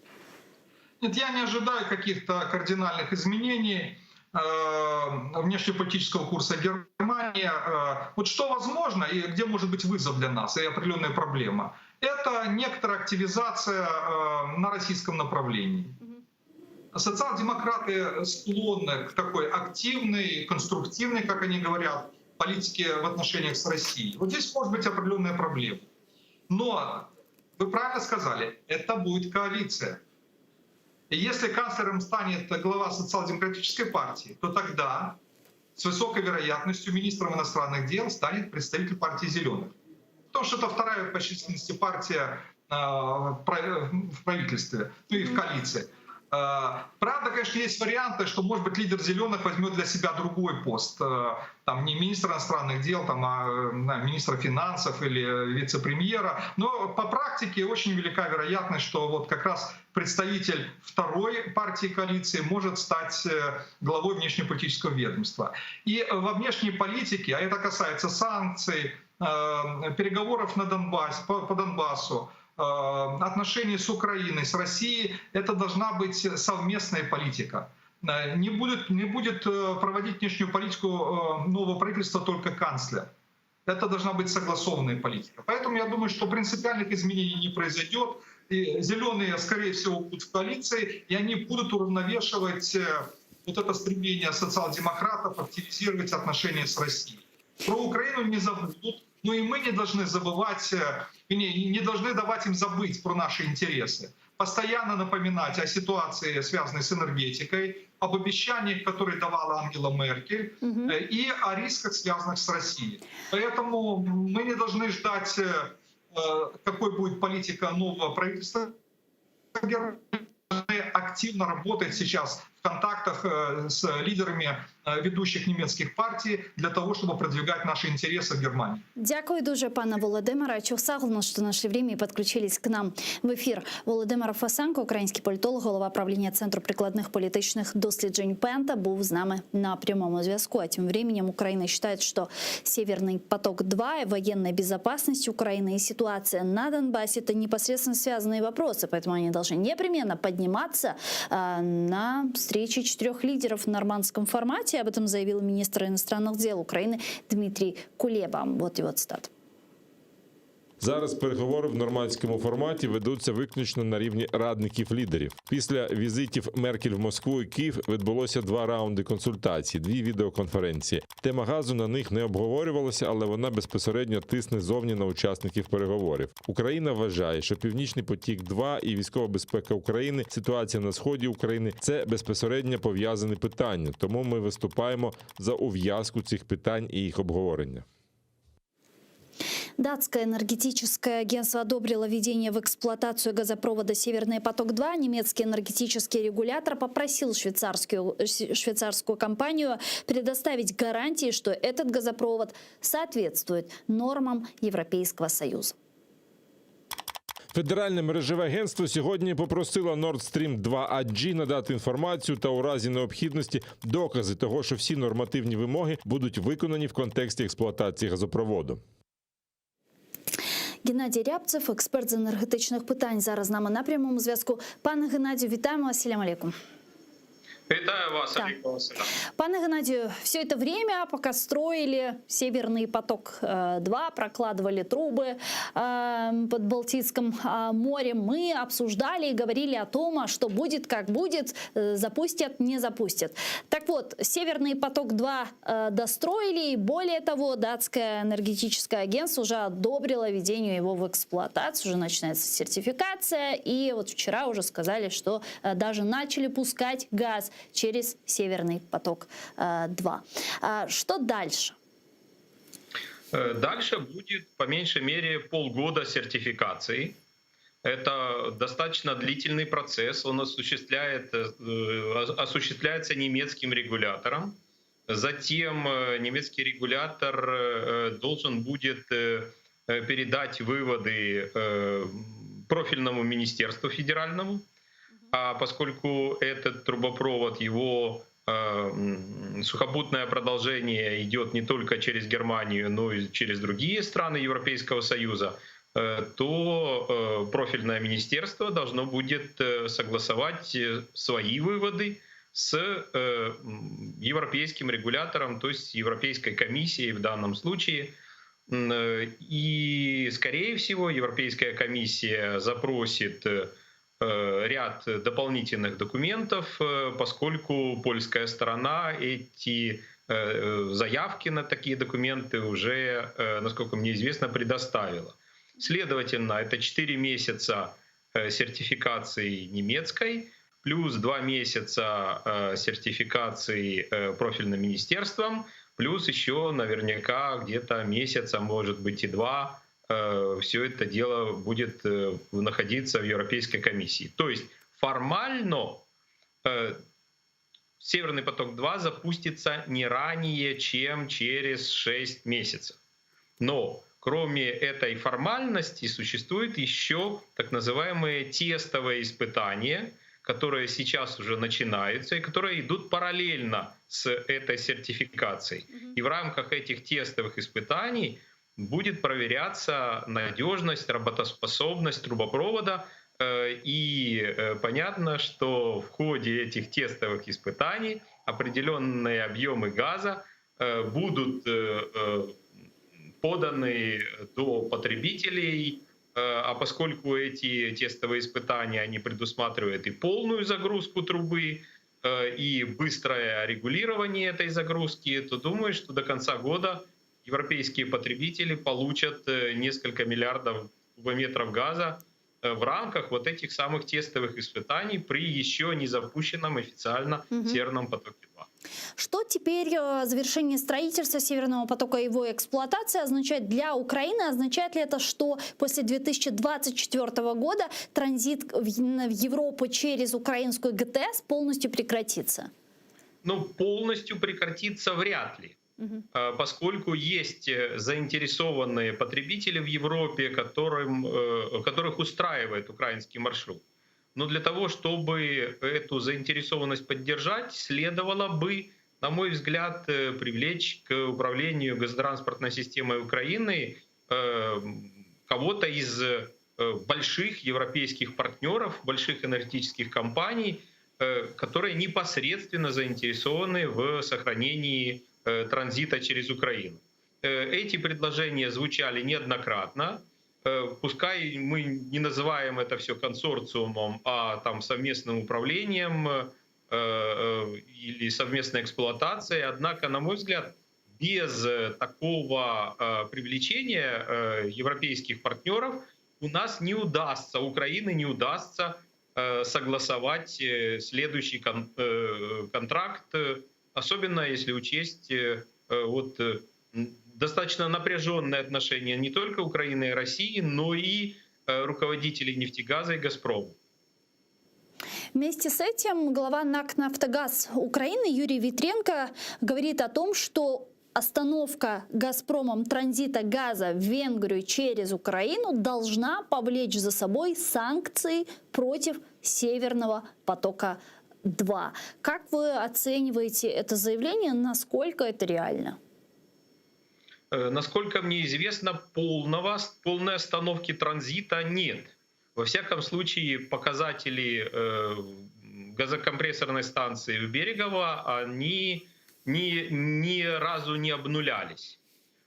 Нет, я не ожидаю каких-то кардинальных изменений. внешнеполитического курса Германии. Вот что возможно и где может быть вызов для нас и определенная проблема, это некоторая активизация на российском направлении. Социал-демократы склонны к такой активной, конструктивной, как они говорят, политике в отношениях с Россией. Вот здесь может быть определенная проблема. Но вы правильно сказали, это будет коалиция. И если канцлером станет глава социал-демократической партии, то тогда с высокой вероятностью министром иностранных дел станет представитель партии «Зеленых». Потому что это вторая по численности партия в правительстве, ну и в коалиции. Правда, конечно, есть варианты, что, может быть, лидер «Зеленых» возьмет для себя другой пост. Там не министра иностранных дел, там, а министра финансов или вице-премьера. Но по практике очень велика вероятность, что вот как раз представитель второй партии коалиции может стать главой внешнеполитического ведомства. И во внешней политике, а это касается санкций, переговоров на Донбасс, по, по Донбассу, отношений с Украиной, с Россией, это должна быть совместная политика. Не будет, не будет проводить внешнюю политику нового правительства только канцлер. Это должна быть согласованная политика. Поэтому я думаю, что принципиальных изменений не произойдет. И зеленые, скорее всего, будут в коалиции, и они будут уравновешивать вот это стремление социал-демократов активизировать отношения с Россией. Про Украину не забудут, но и мы не должны забывать, не, не должны давать им забыть про наши интересы. Постоянно напоминать о ситуации, связанной с энергетикой, об обещаниях, которые давала Ангела Меркель, угу. и о рисках, связанных с Россией. Поэтому мы не должны ждать, какой будет политика нового правительства. Должны активно работать сейчас в контактах с лидерами ведущих немецких партий для того, чтобы продвигать наши интересы в Германии. Дякую дуже, пане Володимире. Çoq sağ oluñ, что нашли время и подключились к нам в эфир. Володимир Фесенко, український політолог, голова правління Центру прикладних політичних досліджень Пента, був з нами на прямому зв'язку. А тем временем Украина считает, что Северный поток-2 и военная безопасность Украины и ситуация на Донбассе – это непосредственно связанные вопросы, поэтому они должны непременно подниматься на встрече четырех лидеров в нормандском формате. Об этом заявил министр иностранных дел Украины Дмитрий Кулеба. Вот его цитата. Зараз переговори в нормандському форматі ведуться виключно на рівні радників лідерів. Після візитів Меркель в Москву і Київ відбулося два раунди консультацій, дві відеоконференції. Тема газу на них не обговорювалася, але вона безпосередньо тисне зовні на учасників переговорів. Україна вважає, що Північний потік 2 і військова безпека України, ситуація на сході України це безпосередньо пов'язані питання. Тому ми виступаємо за ув'язку цих питань і їх обговорення. Датское энергетическое агентство одобрило введение в эксплуатацию газопровода «Северный поток-2». Немецкий энергетический регулятор попросил швейцарскую, швейцарскую компанию предоставить гарантии, что этот газопровод соответствует нормам Европейского Союза. Федеральне мережеве агентство сьогодні попросило Nord Stream 2 AG надати інформацію та у разі необхідності докази того, що всі нормативні вимоги будуть виконані в контексті експлуатації газопроводу. Геннадій Рябцев, експерт з енергетичних питань, зараз з нами на прямому зв'язку. Пане Геннадію, вітаємо вас. Селям алейкум. Вітаю вас, Так. Алейкум ассалям. Пане Геннадию, все это время, пока строили Северный поток-2, прокладывали трубы э, под Балтийским э, морем, мы обсуждали и говорили о том, а что будет, как будет, э, запустят, не запустят. Так вот, Северный поток-2 э, достроили, и более того, датское энергетическое агентство уже одобрило введение его в эксплуатацию, уже начинается сертификация, и вот вчера уже сказали, что э, даже начали пускать газ через Северный поток-2. Что дальше? Дальше будет по меньшей мере полгода сертификации. Это достаточно длительный процесс, он осуществляет, осуществляется немецким регулятором. Затем немецкий регулятор должен будет передать выводы профильному министерству федеральному. А поскольку этот трубопровод, его сухопутное продолжение идет не только через Германию, но и через другие страны Европейского Союза, то профильное министерство должно будет согласовать свои выводы с с европейским регулятором, то есть с Европейской комиссией в данном случае. И, скорее всего, Европейская комиссия запросит ряд дополнительных документов, поскольку польская сторона эти заявки на такие документы уже, насколько мне известно, предоставила. Следовательно, это 4 месяца сертификации немецкой, плюс 2 месяца сертификации профильным министерством, плюс еще наверняка где-то месяц, а может быть и 2, все это дело будет находиться в Европейской комиссии. То есть формально Северный поток-2 запустится не ранее, чем через 6 месяцев. Но кроме этой формальности существует еще так называемые тестовые испытания, которые сейчас уже начинаются и которые идут параллельно с этой сертификацией. И в рамках этих тестовых испытаний будет проверяться надежность, работоспособность трубопровода. И понятно, что в ходе этих тестовых испытаний определенные объемы газа будут поданы до потребителей. А поскольку эти тестовые испытания, они предусматривают и полную загрузку трубы, и быстрое регулирование этой загрузки, то думаю, что до конца года европейские потребители получат несколько миллиардов кубометров газа в рамках вот этих самых тестовых испытаний при еще не запущенном официально Северном потоке-2. Что теперь завершение строительства Северного потока и его эксплуатация означает для Украины? Означает ли это, что после 2024 года транзит в Европу через украинскую ГТС полностью прекратится? Полностью прекратится вряд ли. Поскольку есть заинтересованные потребители в Европе, которых устраивает украинский маршрут. Но для того, чтобы эту заинтересованность поддержать, следовало бы, на мой взгляд, привлечь к управлению газотранспортной системой Украины кого-то из больших европейских партнеров, больших энергетических компаний, которые непосредственно заинтересованы в сохранении транзита через Украину. Эти предложения звучали неоднократно. Пускай мы не называем это все консорциумом, а совместным управлением или совместной эксплуатацией. Однако, на мой взгляд, без такого привлечения европейских партнеров у нас не удастся, Украине не удастся согласовать следующий контракт, особенно если учесть достаточно напряженные отношения не только Украины и России, но и руководителей «Нефтегаза» и «Газпрома». Вместе с этим глава НАК «Нафтогаз» Украины Юрий Витренко говорит о том, что остановка «Газпромом» транзита газа в Венгрию через Украину должна повлечь за собой санкции против «Северного потока-2». Как вы оцениваете это заявление? Насколько это реально? Насколько мне известно, полной остановки транзита нет. Во всяком случае, показатели газокомпрессорной станции в Берегово, они ни разу не обнулялись.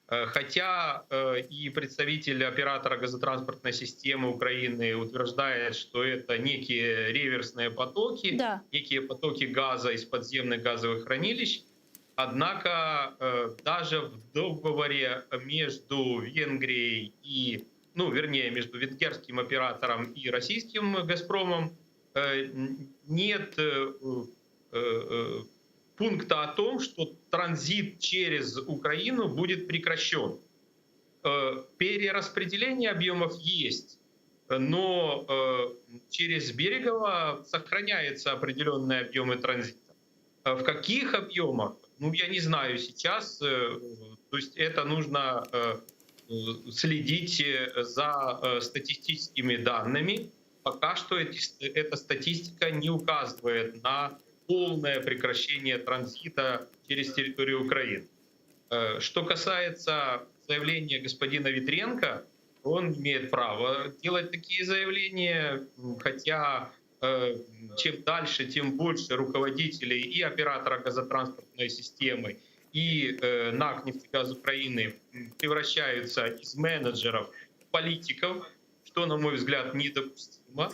Хотя и представитель оператора газотранспортной системы Украины утверждает, что это некие реверсные потоки, некие потоки газа из подземных газовых хранилищ. Однако даже в договоре между Венгрией и, ну, вернее, между венгерским оператором и российским «Газпромом» нет пункта о том, что транзит через Украину будет прекращен. Перераспределение объемов есть, но через Берегово сохраняются определенные объемы транзита. В каких объемах? Я не знаю сейчас. То есть это нужно следить за статистическими данными. Пока что эта статистика не указывает на полное прекращение транзита через территорию Украины. Что касается заявления господина Витренко, он имеет право делать такие заявления, хотя Чем дальше, тем больше руководителей и оператора газотранспортной системы, и НАК «Нефтегаз Украины» превращаются из менеджеров в политиков, что, на мой взгляд, недопустимо.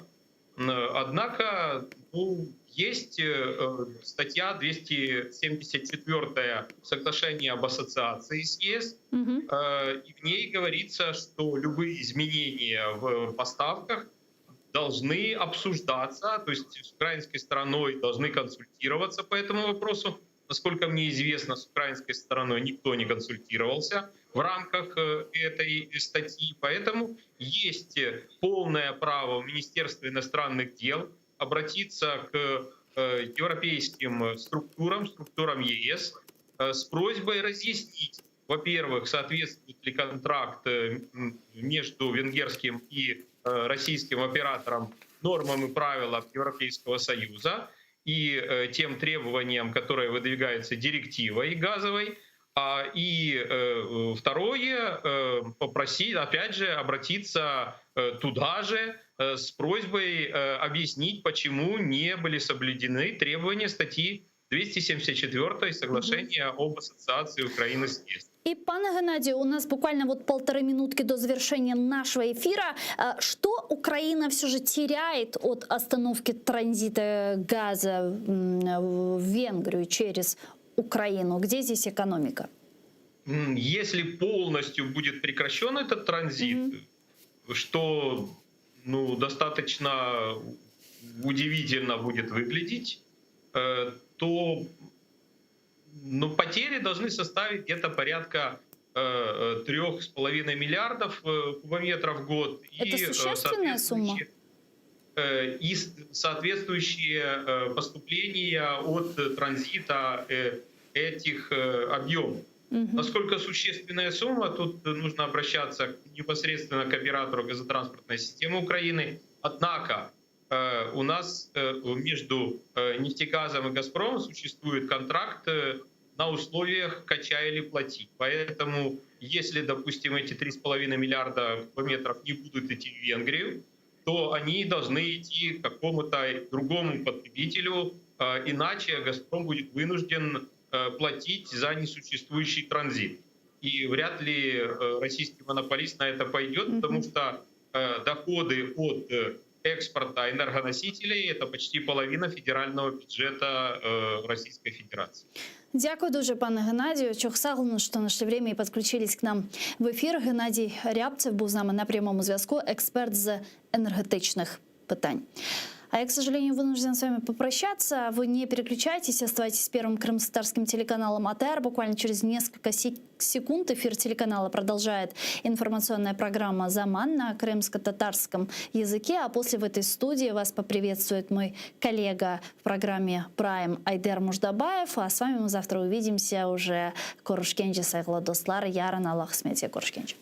Однако ну, есть статья 274 Соглашения об ассоциации с ЕС, угу. и в ней говорится, что любые изменения в поставках должны обсуждаться, то есть с украинской стороной должны консультироваться по этому вопросу. Насколько мне известно, с украинской стороной никто не консультировался в рамках этой статьи. Поэтому есть полное право Министерства иностранных дел обратиться к европейским структурам, структурам ЕС, с просьбой разъяснить, во-первых, соответствует ли контракт между венгерским и российским оператором нормам и правилам Европейского Союза и тем требованиям, которые выдвигаются директивой газовой. И второе, попросить, опять же, обратиться туда же с просьбой объяснить, почему не были соблюдены требования статьи 274 Соглашения об ассоциации Украины с ЕС. И, пане Геннадию, у нас буквально вот полторы минутки до завершения нашего эфира. Что Украина все же теряет от остановки транзита газа в Венгрию через Украину? Где здесь экономика? Если полностью будет прекращен этот транзит, mm-hmm. что ну, достаточно удивительно будет выглядеть, то ну, потери должны составить где-то порядка 3,5 миллиардов кубометров в год. Это и существенная сумма? И соответствующие поступления от транзита этих объемов. Угу. Насколько существенная сумма, тут нужно обращаться непосредственно к оператору газотранспортной системы Украины. Однако у нас между «Нефтегазом» и «Газпромом» существует контракт на условиях «качай или плати». Поэтому если, допустим, эти 3,5 миллиарда кубометров не будут идти в Венгрию, то они должны идти к какому-то другому потребителю, иначе «Газпром» будет вынужден платить за несуществующий транзит. И вряд ли российский монополист на это пойдет, потому что доходы от экспорта энергоносителей – это почти половина федерального бюджета Российской Федерации. Дякую дуже, пане Геннадію. Çoq sağ oluñ, что нашли время и подключились к нам в эфир. Геннадій Рябцев був з нами на прямому зв'язку, експерт з енергетичних питань. А я, к сожалению, вынужден с вами попрощаться. Вы не переключайтесь, оставайтесь с первым крымско-татарским телеканалом АТР. Буквально через несколько секунд эфир телеканала продолжает информационная программа «Заман» на крымско-татарском языке. А после в этой студии вас поприветствует мой коллега в программе «Прайм» Айдер Муждабаев. А с вами мы завтра увидимся уже. Körüşkence sayğılı dostlar. Yarın Allah qısmet körüşkence.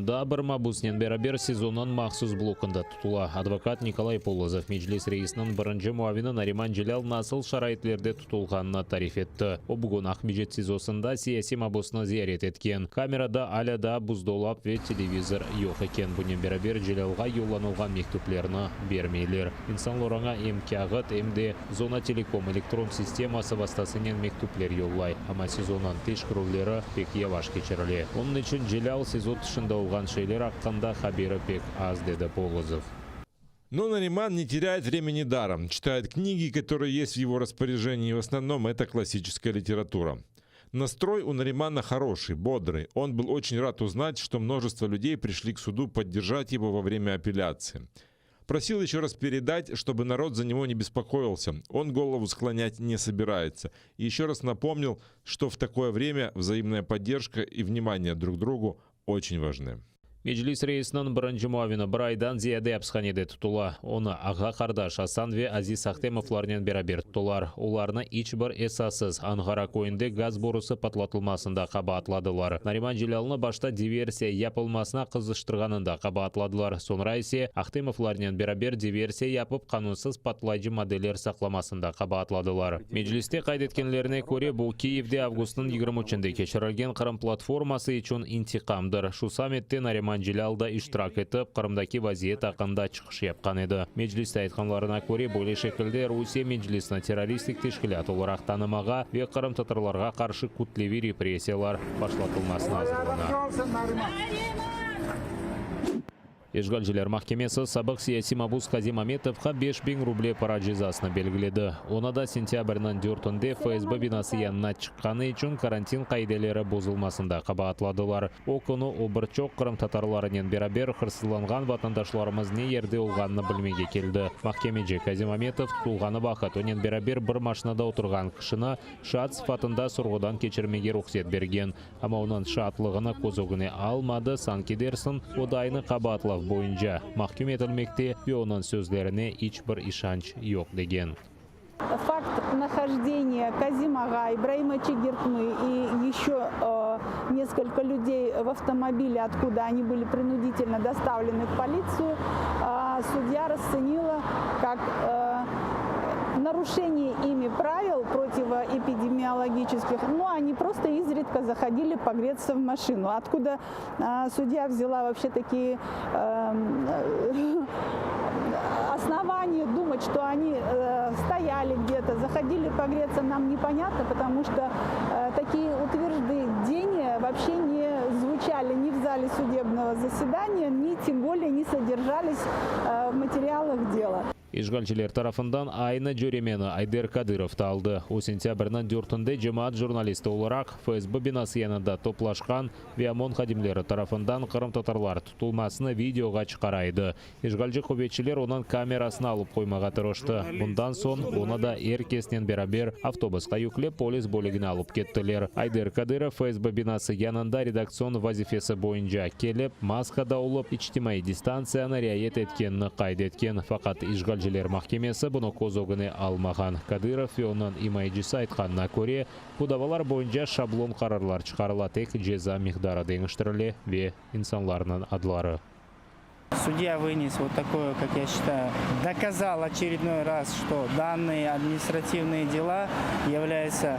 Daa bir mabusnen beraber SİZOnıñ mahsus blokunda tutula. Advokat Nikolay Polozov Meclis reisiniñ birinci muavini Nariman Celâl nasıl şaraitlerde tutulğanını tarif etti. O, bugün Aqmescit SİZOsında siyasiy mabusnı ziyaret etken. Kamerada alâ daa buzdolap ve televizor yoq eken. Bunen beraber Celâlğa yollanılğan mektüplerni bermeyler. İnsanlar oña em kâğıt, em de Zonatelekom elektron sisteması vastasınen mektüpler yollay, amma SİZOnıñ teşkerüvleri pek yavaş keçirile. Onıñ içün Celâl SİZO tışında olğan şeyler aqqında haberi pek az, dedi Polozov. Но Нариман не теряет времени даром, читает книги, которые есть в его распоряжении, в основном это классическая литература. Настрой у Наримана хороший, бодрый. Он был очень рад узнать, что множество людей пришли к суду поддержать его во время апелляции. Просил еще раз передать, чтобы народ за него не беспокоился. Он голову склонять не собирается. И еще раз напомнил, что в такое время взаимная поддержка и внимание друг другу очень важны. Meclis reisiniñ birinci muavini bir aydan ziyade apishanede tutula. Onı ağa-qardaş Asan ve Aziz Ahtemovlarnen beraber tutalar. Olarnı iç bir esassız Anğara köyünde gaz borusı patlatılmasında qabaatladılar. Nariman Celâlnı başta diversiya yapılmasına qızıştırğanında qabaatladılar, soñra ise Ahtemovlarnen beraber diversiya yapıp qanunsız patlayıcı maddeler saqlamasında qabaatladılar. Mecliste qayd etkenlerine köre, bu Kiyevde avgustnıñ 23-nde keçirilgen Qırım platforması içün intiqamdır. Şu sammitte Nariman Celâl da iştirak etip, Qırımdaki vaziyet aqqında çıqış yapqan edi. Mecliste aytqanlarına köre, böyle şekilde Rusiye Meclisni terroristik teşkilât olaraq tanımağa ve qırımtatarlarğa qarşı kütleviy repressiyalar başlatılmasına azırlana. İşğalciler mahkemesi sabıq siyasiy mabus Kazim Ametovqa 5000 ruble para cezasını belgiledi. Onı da sentâbrniñ dörtünde FSB binası yanına çıqqanı içün karantin qaideleri bozulmasında qabaatladılar. O künü o bir çoq qırımtatarlarınen beraber hırsızlanğan vatandaşlarımız ne yerde olğanını bilmege keldi. Mahkemeci Kazim Ametov tutulğanı vaqıt onen beraber bir maşinada oturğan kişini şaat sıfatında sorğudan keçirmege ruhset bergen. Amma onıñ şaatlığını köz ögüne almadı, sanki dersiñ, o da aynı qabaatlav boyunca mahküm etilmekte ve onıñ sözlerine iç bir işanç yoq degen. Факт нахождения Казим ağa, Ибраима Чигиртмы и еще несколько людей в автомобиле, откуда они были принудительно доставлены в полицию, судья расценила как нарушение ими правил противоэпидемиологических, но они просто изредка заходили погреться в машину. Откуда судья взяла вообще такие основания думать, что они стояли где-то, заходили погреться, нам непонятно, потому что такие утверждения вообще не звучали ни в зале судебного заседания, ни тем более не содержались в материалах дела. İşğalciler tarafından aynı cöremeni Ayder Kadırov da aldı. O sentâbrniñ dörtünde cemaat jurnalisti olaraq FSB binası yanında toplaşqan ve OMON hadimleri tarafından qırımtatarlar tutulmasını videoğa çıqara edi. İşğalci quvetçiler onıñ kamerasını alıp qoymağa tırıştı. Bundan soñ onı da er kesnen beraber avtobusqa yüklep polis bölügine alıp kettiler. Ayder Kadırov FSB binası yanında redaktsion vazifesi boyunca kelip, maskada olıp, içtimaiy distantsiyanı riayet etkenini qayd etken. Faqat işğalciler mahkemesi bunı köz ögüne almağan. Kadırov ve onıñ imayecisi aytqanına köre, bu davalar boyunca şablon qararlar çıqarıla, tek ceza miqdarı deñiştirile ve insanlarnıñ adları. Судья вынес вот такое, как я считаю, доказал очередной раз, что данные административные дела являются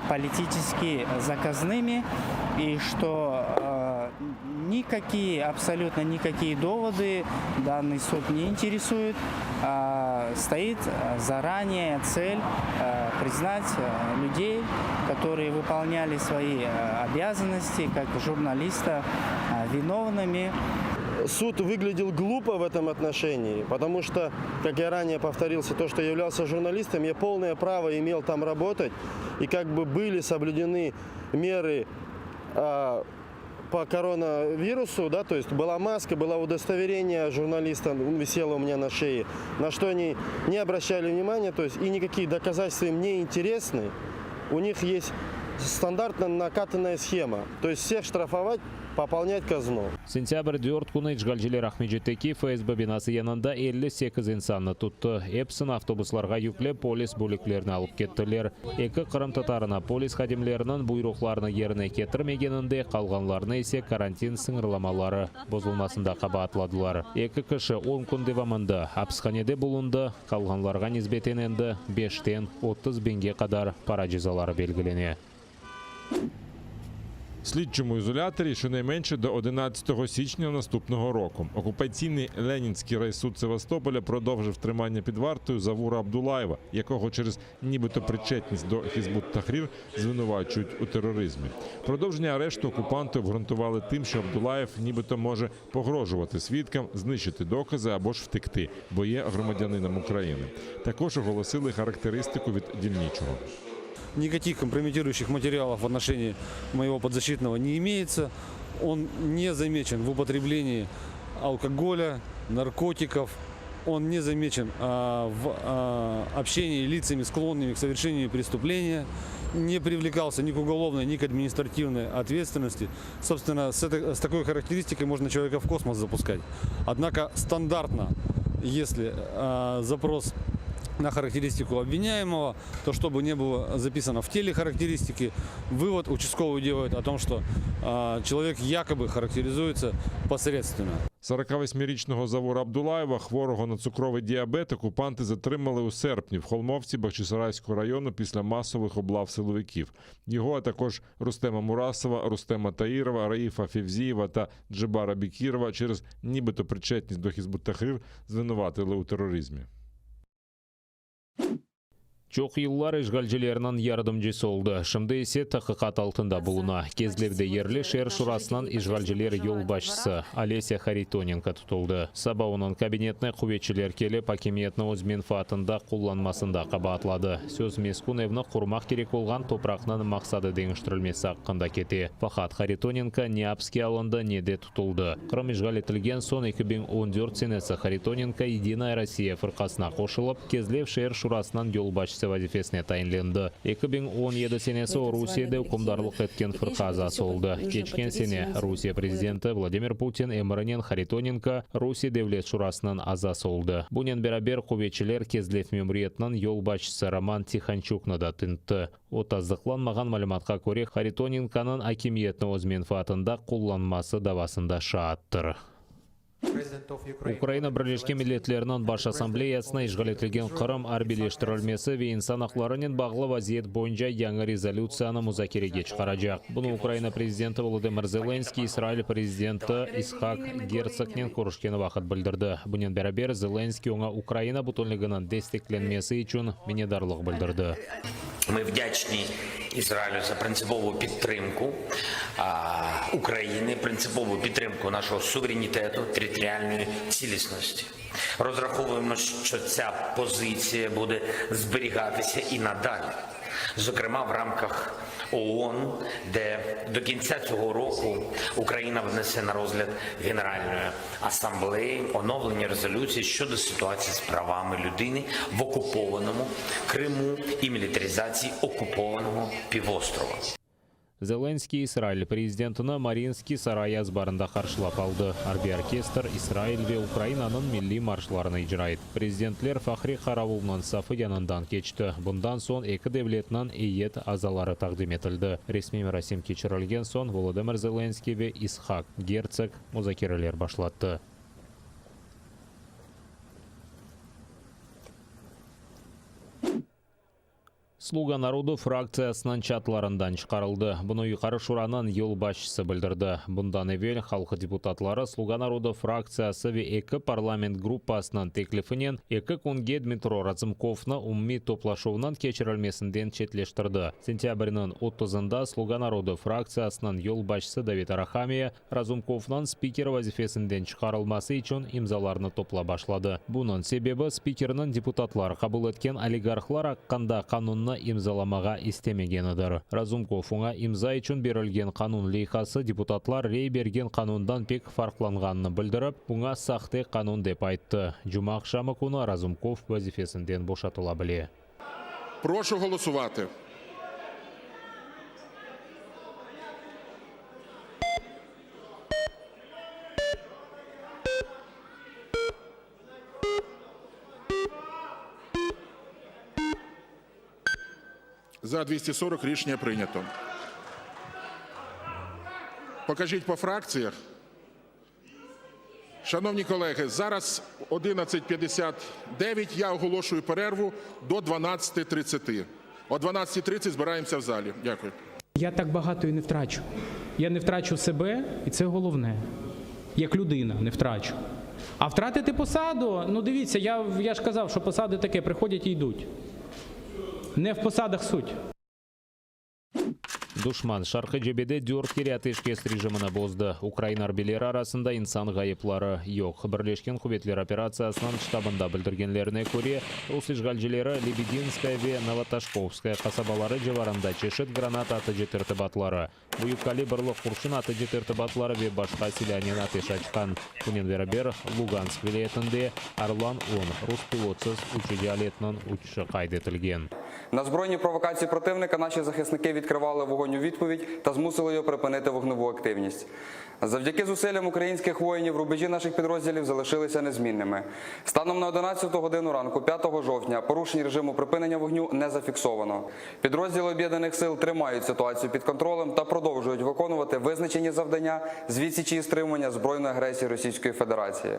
политически заказными и что никакие, абсолютно никакие доводы данный суд не интересует. Стоит заранее цель признать людей, которые выполняли свои обязанности как журналиста, виновными. Суд выглядел глупо в этом отношении, потому что, как я ранее повторился, то, что я являлся журналистом, я полное право имел там работать, и как бы были соблюдены меры по коронавирусу, да, то есть была маска, было удостоверение журналиста, он висело у меня на шее, на что они не обращали внимания, то есть и никакие доказательства им не интересны. У них есть стандартно накатанная схема, то есть всех штрафовать, пополнять казну. Sentâbr 4 künü işğalciler Aqmescitteki FSB binası yanında 58 insannı tuttı. Episini avtobuslarğa yüklep polis bölüklerine alıp kettiler. Eki qırımtatarını polis hadimleriniñ buyruqlarını yerine ketirmegeninde, qalğanlarını ise karantin sıñırlamaları bozulmasında qabaatladılar. Eki kişi 10 kün devamında apishanede bulundı, qalğanlarğa nisbeten endi 5-ten 30 biñge qadar para cezaları belgilene. Слідчому ізоляторі щонайменше до 11 січня наступного року. Окупаційний Ленінський райсуд Севастополя продовжив тримання під вартою Завура Абдулаєва, якого через нібито причетність до Хізбут Тахрір звинувачують у тероризмі. Продовження арешту окупанти обґрунтували тим, що Абдулаєв нібито може погрожувати свідкам, знищити докази або ж втекти, бо є громадянином України. Також оголосили характеристику від дільничого. Никаких компрометирующих материалов в отношении моего подзащитного не имеется. Он не замечен в употреблении алкоголя, наркотиков. Он не замечен в общении лицами, склонными к совершению преступления, не привлекался ни к уголовной, ни к административной ответственности. Собственно, с, этой, с такой характеристикой можно человека в космос запускать. Однако стандартно, если э, запрос на характеристику обвиняемого, то чтобы не было записано в теле характеристики, вывод участковый делает о том, что э, человек якобы характеризуется посредственно. 48-річного Завура Абдулаєва, хворого на цукровий діабет, окупанти затримали у серпні в Холмовці Бахчисарайського району після масових облав силовиків. Його, а також Рустема Мурасова, Рустема Таїрова, Раїфа Февзієва та Джебара Бікірова через нібито причетність до Хізбут-Тахрір звинуватили у тероризмі. Çoq yıllar işğalcilerniñ yardımcısı oldı, şimdi ise tahqiqat altında buluna. Kezlevde yerli şeer şurasınıñ işğalciler yolbaşçısı Olesâ Haritonenko tutuldı. Saba onıñ kabinetine quvetçiler kelip, akimiyetni öz menfaatında qullanmasında qabaatladı. Söz meskün evni qurmaq kerek olğan topraqnıñ maqsadı deñiştirilmesi aqqında kete. Faqat Haritonenko ne apske alındı, ne de tutuldı. Qırım işğal etilgen soñ 2014 senesi Haritonenko Yedinaya Rossiya fırqasına qoşulıp, Kezlev şeer şurasınıñ yolbaşçısı vazifesine tayinlendi. 2017 senesi o Rusiyede ükümdarlıq etken fırqa azası oldı. Keçken sene Rusiye prezidenti Vladimir Putin emrinen Haritonenko Rusiye Devlet şurasınıñ azası oldı. Bunen beraber quvetçiler Kezlev memuriyetiniñ yolbaşçısı Roman Tihonçuknı da tintti. O, tasdıqlanmağan malümatqa köre, Haritonenkonıñ akimiyetni öz menfaatında qullanması davasında şaattır. Ukraina Birleşken Milletlerniñ Baş Assambleyasına işğal etilgen Qırım arbiyleştirilmesi ve insan aqlarınen bağlı vaziyet boyunca yañı rezolütsiyanı muzakerege çıqaracaq. Bunı Ukraina prezidenti Volodımır Zelenskıy İsrail prezidenti İshak Gertsognen körüşkeni vaqıt bildirdi. Bunen beraber, Zelenskıy oña Ukraina bütünliginiñ desteklenmesi içün minnetdarlıq bildirdi. Mı vdyaçni İzrailü za printsipovu підтримку України, принципову підтримку нашого суверенітету, територіальної цілісності. Розраховуємо, що ця позиція буде зберігатися і надалі, зокрема в рамках ООН, де до кінця цього року Україна внесе на розгляд Генеральної асамблеї оновлення резолюції щодо ситуації з правами людини в окупованому Криму і мілітаризації окупованого півострова. Zelenskıy İsrail prezidentini Mariinskiy sarayı azbarında qarşılap aldı. Arbiy orkestr İsrail ve Ukrainanıñ milliy marşlarını icra etti. Prezidentler fahriy qaravulnıñ safı yanından keçti. Bundan soñ eki devletniñ eyyet azaları taqdim etildi. Resmiy merasim keçirilgen soñ Volodımır Zelenskıy ve İshak Gertsog muzakereler başlattı. Sluga narodu fraktsiyasınıñ çatlarından çıqarıldı. Bunı Yuqarı Şuranıñ yolbaşçısı bildirdi. Bundan evel halq deputatları Sluga narodu fraktsiyası ve eki parlament gruppasınıñ teklifinen eki künge Dmitro Razumkovnı umumiy toplaşuvnıñ keçirilmesinden çetleştirdi. Sentâbrniñ otuzında Sluga narodu fraktsiyasınıñ yolbaşçısı David Arahamiya Razumkovnıñ spiker vazifesinden çıqarılması içün imzalarnı toplap başladı. Bunıñ sebebi, spikerniñ deputatlar qabul etken oligarhlar aqqında qanunnı imzalamağa istemegenidir. Razumkov oña imza içün berilgen qanun leyhası deputatlar rey bergen qanundan pek farqlanğanını bildirip, buña sahte qanun dep ayttı. Cumaaqşamı künü Razumkov vazifesinden boşatıla bile. Proşu голосувати. За 240 рішення прийнято. Покажіть по фракціях. Шановні колеги, зараз 11:59. Я оголошую перерву до 12:30. О 12:30 збираємося в залі. Дякую. Я так багато і не втрачу. Я не втрачу себе, і це головне. Як людина не втрачу. А втратити посаду, ну дивіться, я, я ж казав, що посади таке, приходять і йдуть. Не в посадах суть. Duşman şarqiy cebede dört kere ateşkes rejimini bozdı. Ukraina arbiyleri arasında insan ğayıpları yoq. Birleşken quvetler operatsiyasınıñ ştabında bildirgenlerine köre, rus işğalcileri Lebedinskaya ve Novotoşkovskaya qasabaları civarında çeşit granata atıcı tertibatları, büyük kalibrlı qurşun atıcı tertibatları ve başqa silânen ateş açqan. Bunen beraber, Lugansk vilâyetinde Orlan-on rus pilotsız uçucı aletiniñ uçuşı qayd etilgen. На збройні провокації противника наші захисники відкривали вогонь у відповідь та змусили його припинити вогневу активність. Завдяки зусиллям українських воїнів рубежі наших підрозділів залишилися незмінними. Станом на 11 годину ранку, 5 жовтня, порушень режиму припинення вогню не зафіксовано. Підрозділи об'єднаних сил тримають ситуацію під контролем та продовжують виконувати визначені завдання з відсічі і стримування збройної агресії Російської Федерації.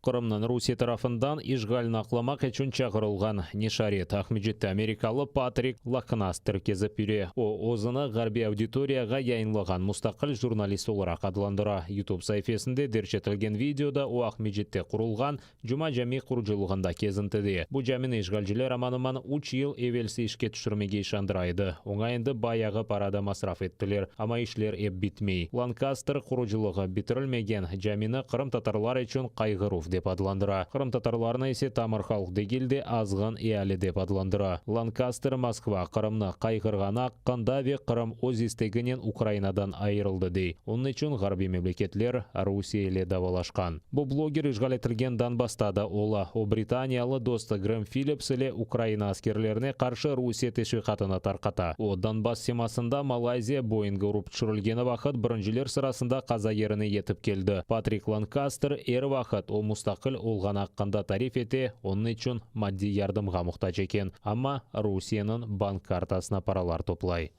Qırımnıñ Rusiye tarafından işğalini aqlamaq içün çağırılğan nişaret, Aqmescitte amerikalı Patrik Laknaster kezip yüre. O, özüni ğarbiy auditoriyağa yayınlağan mustaqil jurnalist olaraq adlandıra. YouTube saifesinde derc etilgen videoda o, Aqmescitte qurulğan Cuma Cami qurucılığında kezintide. Bu camini işğalciler aman-aman üç yıl evelsi işke tüşürmege işandıra edi. Oña endi bayağı para da masraf ettiler, amma işler ep bitmey. Lankaster qurucılığı bitirilmegen camini qırımtatarlar içün qayğıruv dep adlandıra. Qırımtatarlarnı ise tamır halq degil de, azğın eali dep adlandıra. Lankaster Moskva Qırımnı qayğırğanı aqqında ve Qırım öz isteginen Ukrainadan ayırıldı dey. Onıñ içün ğarbiy memleketler Rusiye ile davalaşqan. Bu bloger işğal etilgen Donbassta da ola. O, britaniyalı dostu Grem Fillips ile Ukraina askerlerine qarşı Rusiye teşviqatını tarqata. O, Donbass simasında Malayziya Boeingi urıp tüşürilgeni vaqıt birinciler sırasında qaza yerine yetip keldi. Patrik Lankaster er vaqıt o mustaqil olğanı aqqında tarif ete, onıñ içün maddiy yardımğa muhtac eken, amma Rusiyeniñ bank kartasına paralar toplay.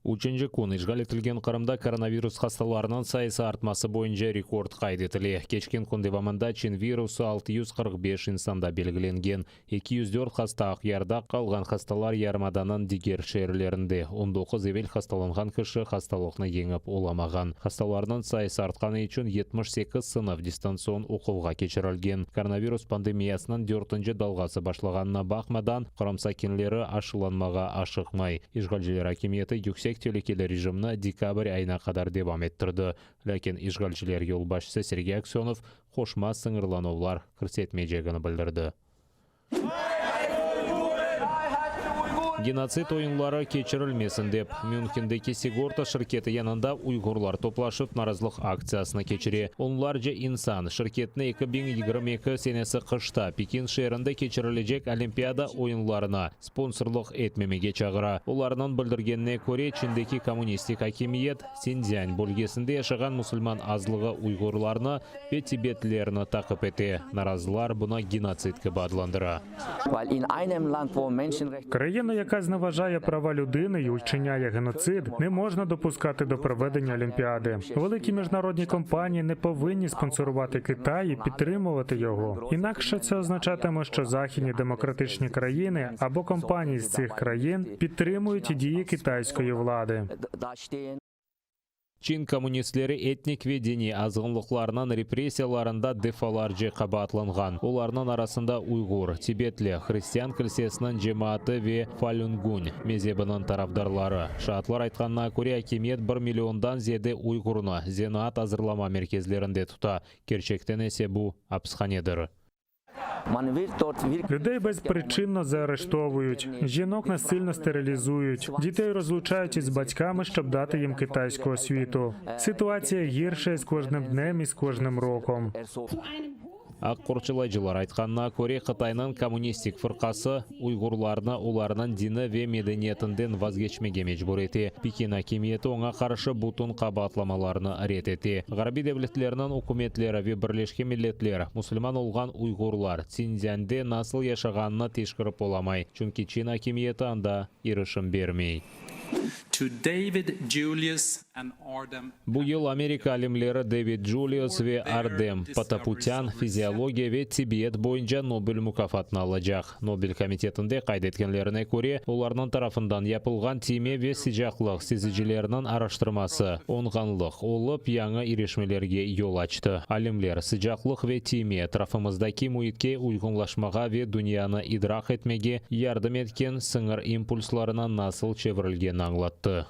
Üçünci kün işğal etilgen Qırımda koronavirus hastalarınıñ sayısı artması boyunca rekord qayd etile. Keçken kün devamında Çin virusı 645 insanda belgilengen. 204 hasta Aqyarda, qalğan hastalar yarımadanıñ diger şeerlerinde. 19 evel hastalanğan kişi hastalıqnı yeñip olamağan. Hastalarnıñ sayısı artqanı içün 78 sınıf distantsion oquvğa keçirilgen. Koronavirus pandemiyasınıñ dörtünci dalğası başlağanına baqmadan, Qırım sakinleri aşılanmağa aşıqmay. İşğalciler akimiyeti yüksek telükeli rejimni dekabr ayına qadar devam ettirdi. Lâkin işğalciler yolbaşçısı Sergey Aksönov qoşma sıñırlanuvlar kirsetmeycegini bildirdi. Genotsid oyunları keçirilmesin dep, Münhendeki sigorta şirketi yanında uyğurlar toplaşıp narazılıq aktsiyasını keçire. Onlarca insan, şirketni 2022 senesi qışta Pekin şeerinde keçirilecek Olimpiada oyunlarına sponsorlıq etmemege çağıra. Olarnıñ bildirgenine köre, Çindeki kommunistik akimiyet Sindzyan bölgesinde yaşağan musulman azlığı uyğurlarnı ve tibetlilerni taqip ete. Narazılar bunı genotsid kibi adlandıra. Країну, яка зневажає права людини і вчиняє геноцид, не можна допускати до проведення Олімпіади. Великі міжнародні компанії не повинні спонсорувати Китай і підтримувати його. Інакше це означатиме, що західні демократичні країни або компанії з цих країн підтримують дії китайської влади. Çin kommunistleri etnik ve diniy azğınlıqlarnıñ repressiyalarında defalarca qabaatlanğan. Olarnıñ arasında uyğur, tibetli, hristian kilsesiniñ cemaatı ve Falüngun mezebiniñ tarafdarları. Şaatlar aytqanına köre, akimiyet bir milliondan ziyade uyğurnı zenaat azırlama merkezlerinde tuta, kerçekten ise bu apishanedir. Людей безпричинно заарештовують, жінок насильно стерилізують, дітей розлучають із батьками, щоб дати їм китайську освіту. Ситуація гіршає з кожним днем і з кожним роком. Aq qorçalayıcılar aytqanına köre, Qıtaynıñ Kommunistik fırqası uyğurlarnı olarnıñ dini ve medeniyetinden vazgeçmege mecbur ete. Pekin akimiyeti oña qarşı bütün qabaatlamalarnı red ete. Ğarbiy devletlerniñ ükümetleri ve Birleşken Milletler musulman olğan uyğurlar Tsindzânde nasıl yaşağanını teşkirip olamay, çünki Çin akimiyeti anda irişim bermey. To David Julius and Ardem Bu yıl Amerika alimleri Devid Julius ve Ardem Pataputyan fiziologiya ve tibbiyet boyunca Nobel mukâfatını alacaq. Nobel komitetinde qayd etkenlerine köre, olarnıñ tarafından yapılğan tiyme ve sıcaqlıq sezicileriniñ araştırması oñğanlıq olıp, yañı irişmelerge yol açtı. Alimler, sıcaqlıq ve tiyme etrafımızdaki müitke uyğunlaşmağa ve dünyanı idraq etmege yardım etken siñir impulslarına nasıl çevirilgenini añlattı.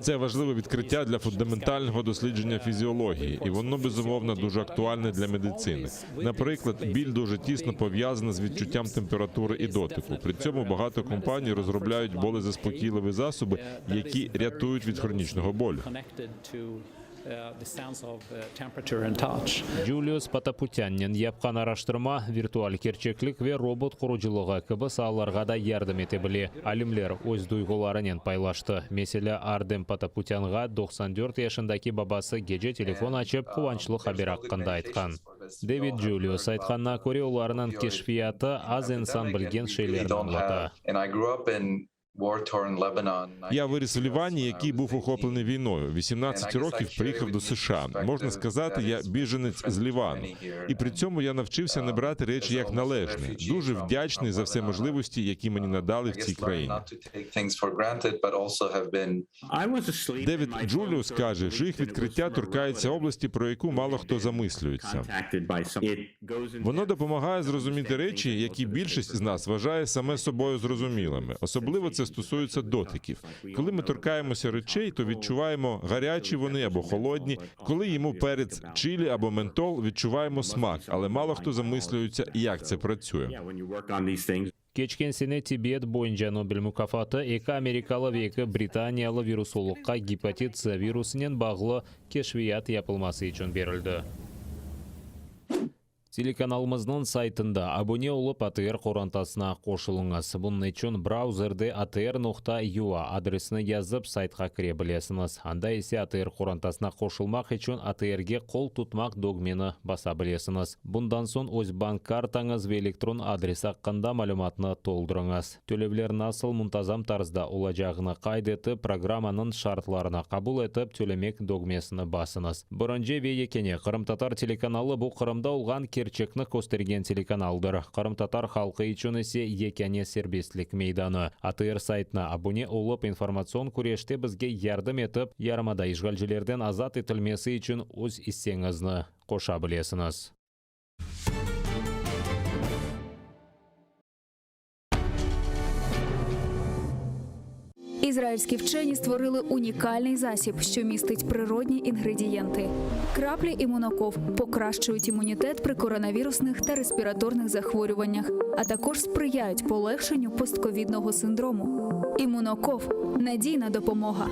Це важливе відкриття для фундаментального дослідження фізіології, і воно безумовно дуже актуальне для медицини. Наприклад, біль дуже тісно пов'язана з відчуттям температури і дотику. При цьому багато компаній розробляють болезаспокійливі засоби, які рятують від хронічного болю. Julius Pataputyannen yapqan araştırma virtual kerçeklik ve robot qurucılığı kibi saalarğa da yardım ete bile. Alimler öz duyğularınen paylaştı. Meselâ, Ardem Pataputyanğa 94 yaşındaki babası gece telefon açıp, quvançlı haber aqqında aytqan. Devid Julius aytqanına köre, olarnıñ keşfiyatı az insan bilgen şeylerni añlata. Я виріс в Лівані, який був охоплений війною. 18 років приїхав до США. Можна сказати, я біженець з Лівану. І при цьому я навчився не брати речі як належне. Дуже вдячний за все можливості, які мені надали в цій країні. Девід Джуліус каже, що їх відкриття торкається області, про яку мало хто замислюється. Воно допомагає зрозуміти речі, які більшість з нас вважає саме собою зрозумілими. Особливо це стосується дотиків. Коли ми торкаємося речей, то відчуваємо гарячі вони або холодні. Коли їмо перець чилі або ментол, відчуваємо смак, але мало хто замислюється, як це працює. Keçken sene tibbiyet boyunca Nobel mukâfatı eki amerikalı ve eki britaniyalı virusologqa gepatit C virusınen bağlı keşfiyat yapılması içün berildi. Telekanalımıznıñ saytında abune olıp ATR qorantasına qoşulıñız. Bunıñ içün brauzerde atr noqta ua adresini yazıp saytqa kire bilesiñiz. Anda ise ATR qorantasına qoşulmaq içün ATRge qol tutmaq dögmeni basa bilesiñiz. Bundan soñ öz bank kartañız ve elektron adres aqqında malümatnı toldurıñız. Tölevler nasıl muntazam tarzda olacağını qayd etip, programmanıñ şartlarını qabul etip, Tölemek dögmesini basıñız. Birinci ve yekâne qırımtatar telekanalı bu Qırımda olğan kerçekni köstergen telekanaldır. Qırımtatar halqı içün ise yekâne serbestlik meydanı. ATR saytına abune olıp, informatsion küreşte bizge yardım etip, yarımada işğalcilerden azat etilmesi içün öz isseñizni qoşa bilesiñiz. Ізраїльські вчені створили унікальний засіб, що містить природні інгредієнти. Краплі імуноков покращують імунітет при коронавірусних та респіраторних захворюваннях, а також сприяють полегшенню постковідного синдрому. Імуноков надійна допомога.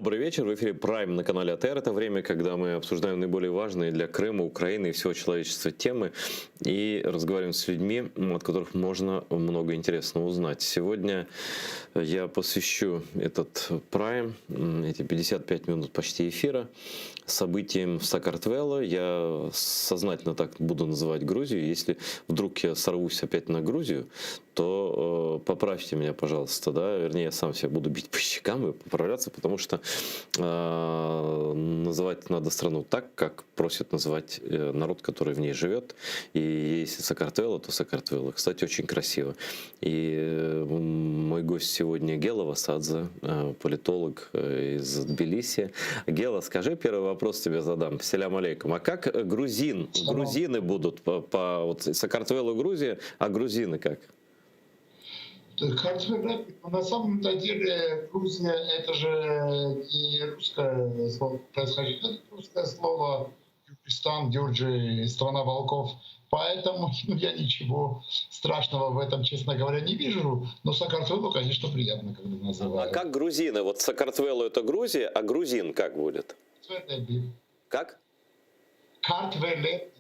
Добрый вечер. В эфире Прайм на канале АТР. Это время, когда мы обсуждаем наиболее важные для Крыма, Украины и всего человечества темы и разговариваем с людьми, от которых можно много интересного узнать. Сегодня я посвящу этот Прайм, эти 55 минут почти эфира, событиям в Сакартвело. Я сознательно так буду называть Грузию. Если вдруг я сорвусь опять на Грузию, то э, поправьте меня, пожалуйста, да, вернее, я сам себя буду бить по щекам и поправляться, потому что э, называть надо страну так, как просит называть э, народ, который в ней живет. И если Сакартвело, то Сакартвело. Кстати, очень красиво. И э, мой гость сегодня Гела Васадзе, э, политолог э, из Тбилиси. Гела, скажи, первый вопрос тебе задам. Селям алейкум. А как грузин, грузины будут по, по вот Сакартвело Грузия, а грузины как? На самом-то деле Грузия это же не русское слово происхождение, это русское слово Гюрджистан, Гюрджи, страна волков. Поэтому ну, я ничего страшного в этом, честно говоря, не вижу. Но Сакартвело, конечно, приятно, когда называют. А как грузины? Вот Сакартвело это Грузия, а грузин как будет? Как? Картвеле.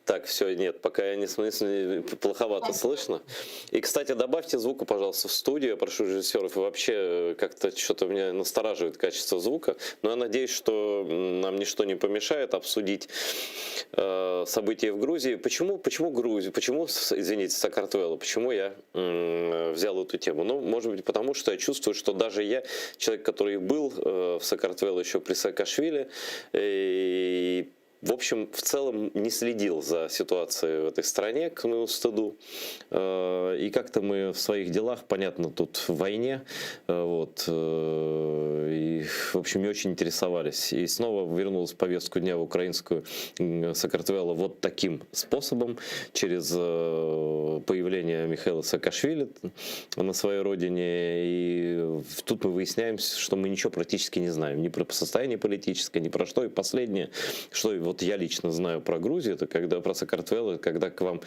Так, все, нет, пока я не смотрю, плоховато слышно. И, кстати, добавьте звука, пожалуйста, в студию. Я прошу режиссеров. И вообще э, как-то что-то меня настораживает качество звука. Но я надеюсь, что нам ничто не помешает обсудить э, события в Грузии. Почему, почему Грузия? Почему, извините, Сакартвело? Почему я э, взял эту тему? Ну, может быть, потому что я чувствую, что даже я, человек, который был э, в Сакартвело еще при Саакашвили, э, и в общем, в целом не следил за ситуацией в этой стране, к моему стыду. Э, и как-то мы в своих делах, понятно, тут в войне, э, вот, э, и, в общем, не очень интересовались. И снова вернулась в повестку дня в украинскую Сакартвело вот таким способом, через появление Михаила Саакашвили на своей родине. И тут мы выясняем, что мы ничего практически не знаем, ни про состояние политическое, ни про что. И последнее, что вот я лично знаю про Грузию, это когда про Сакартвело, когда к вам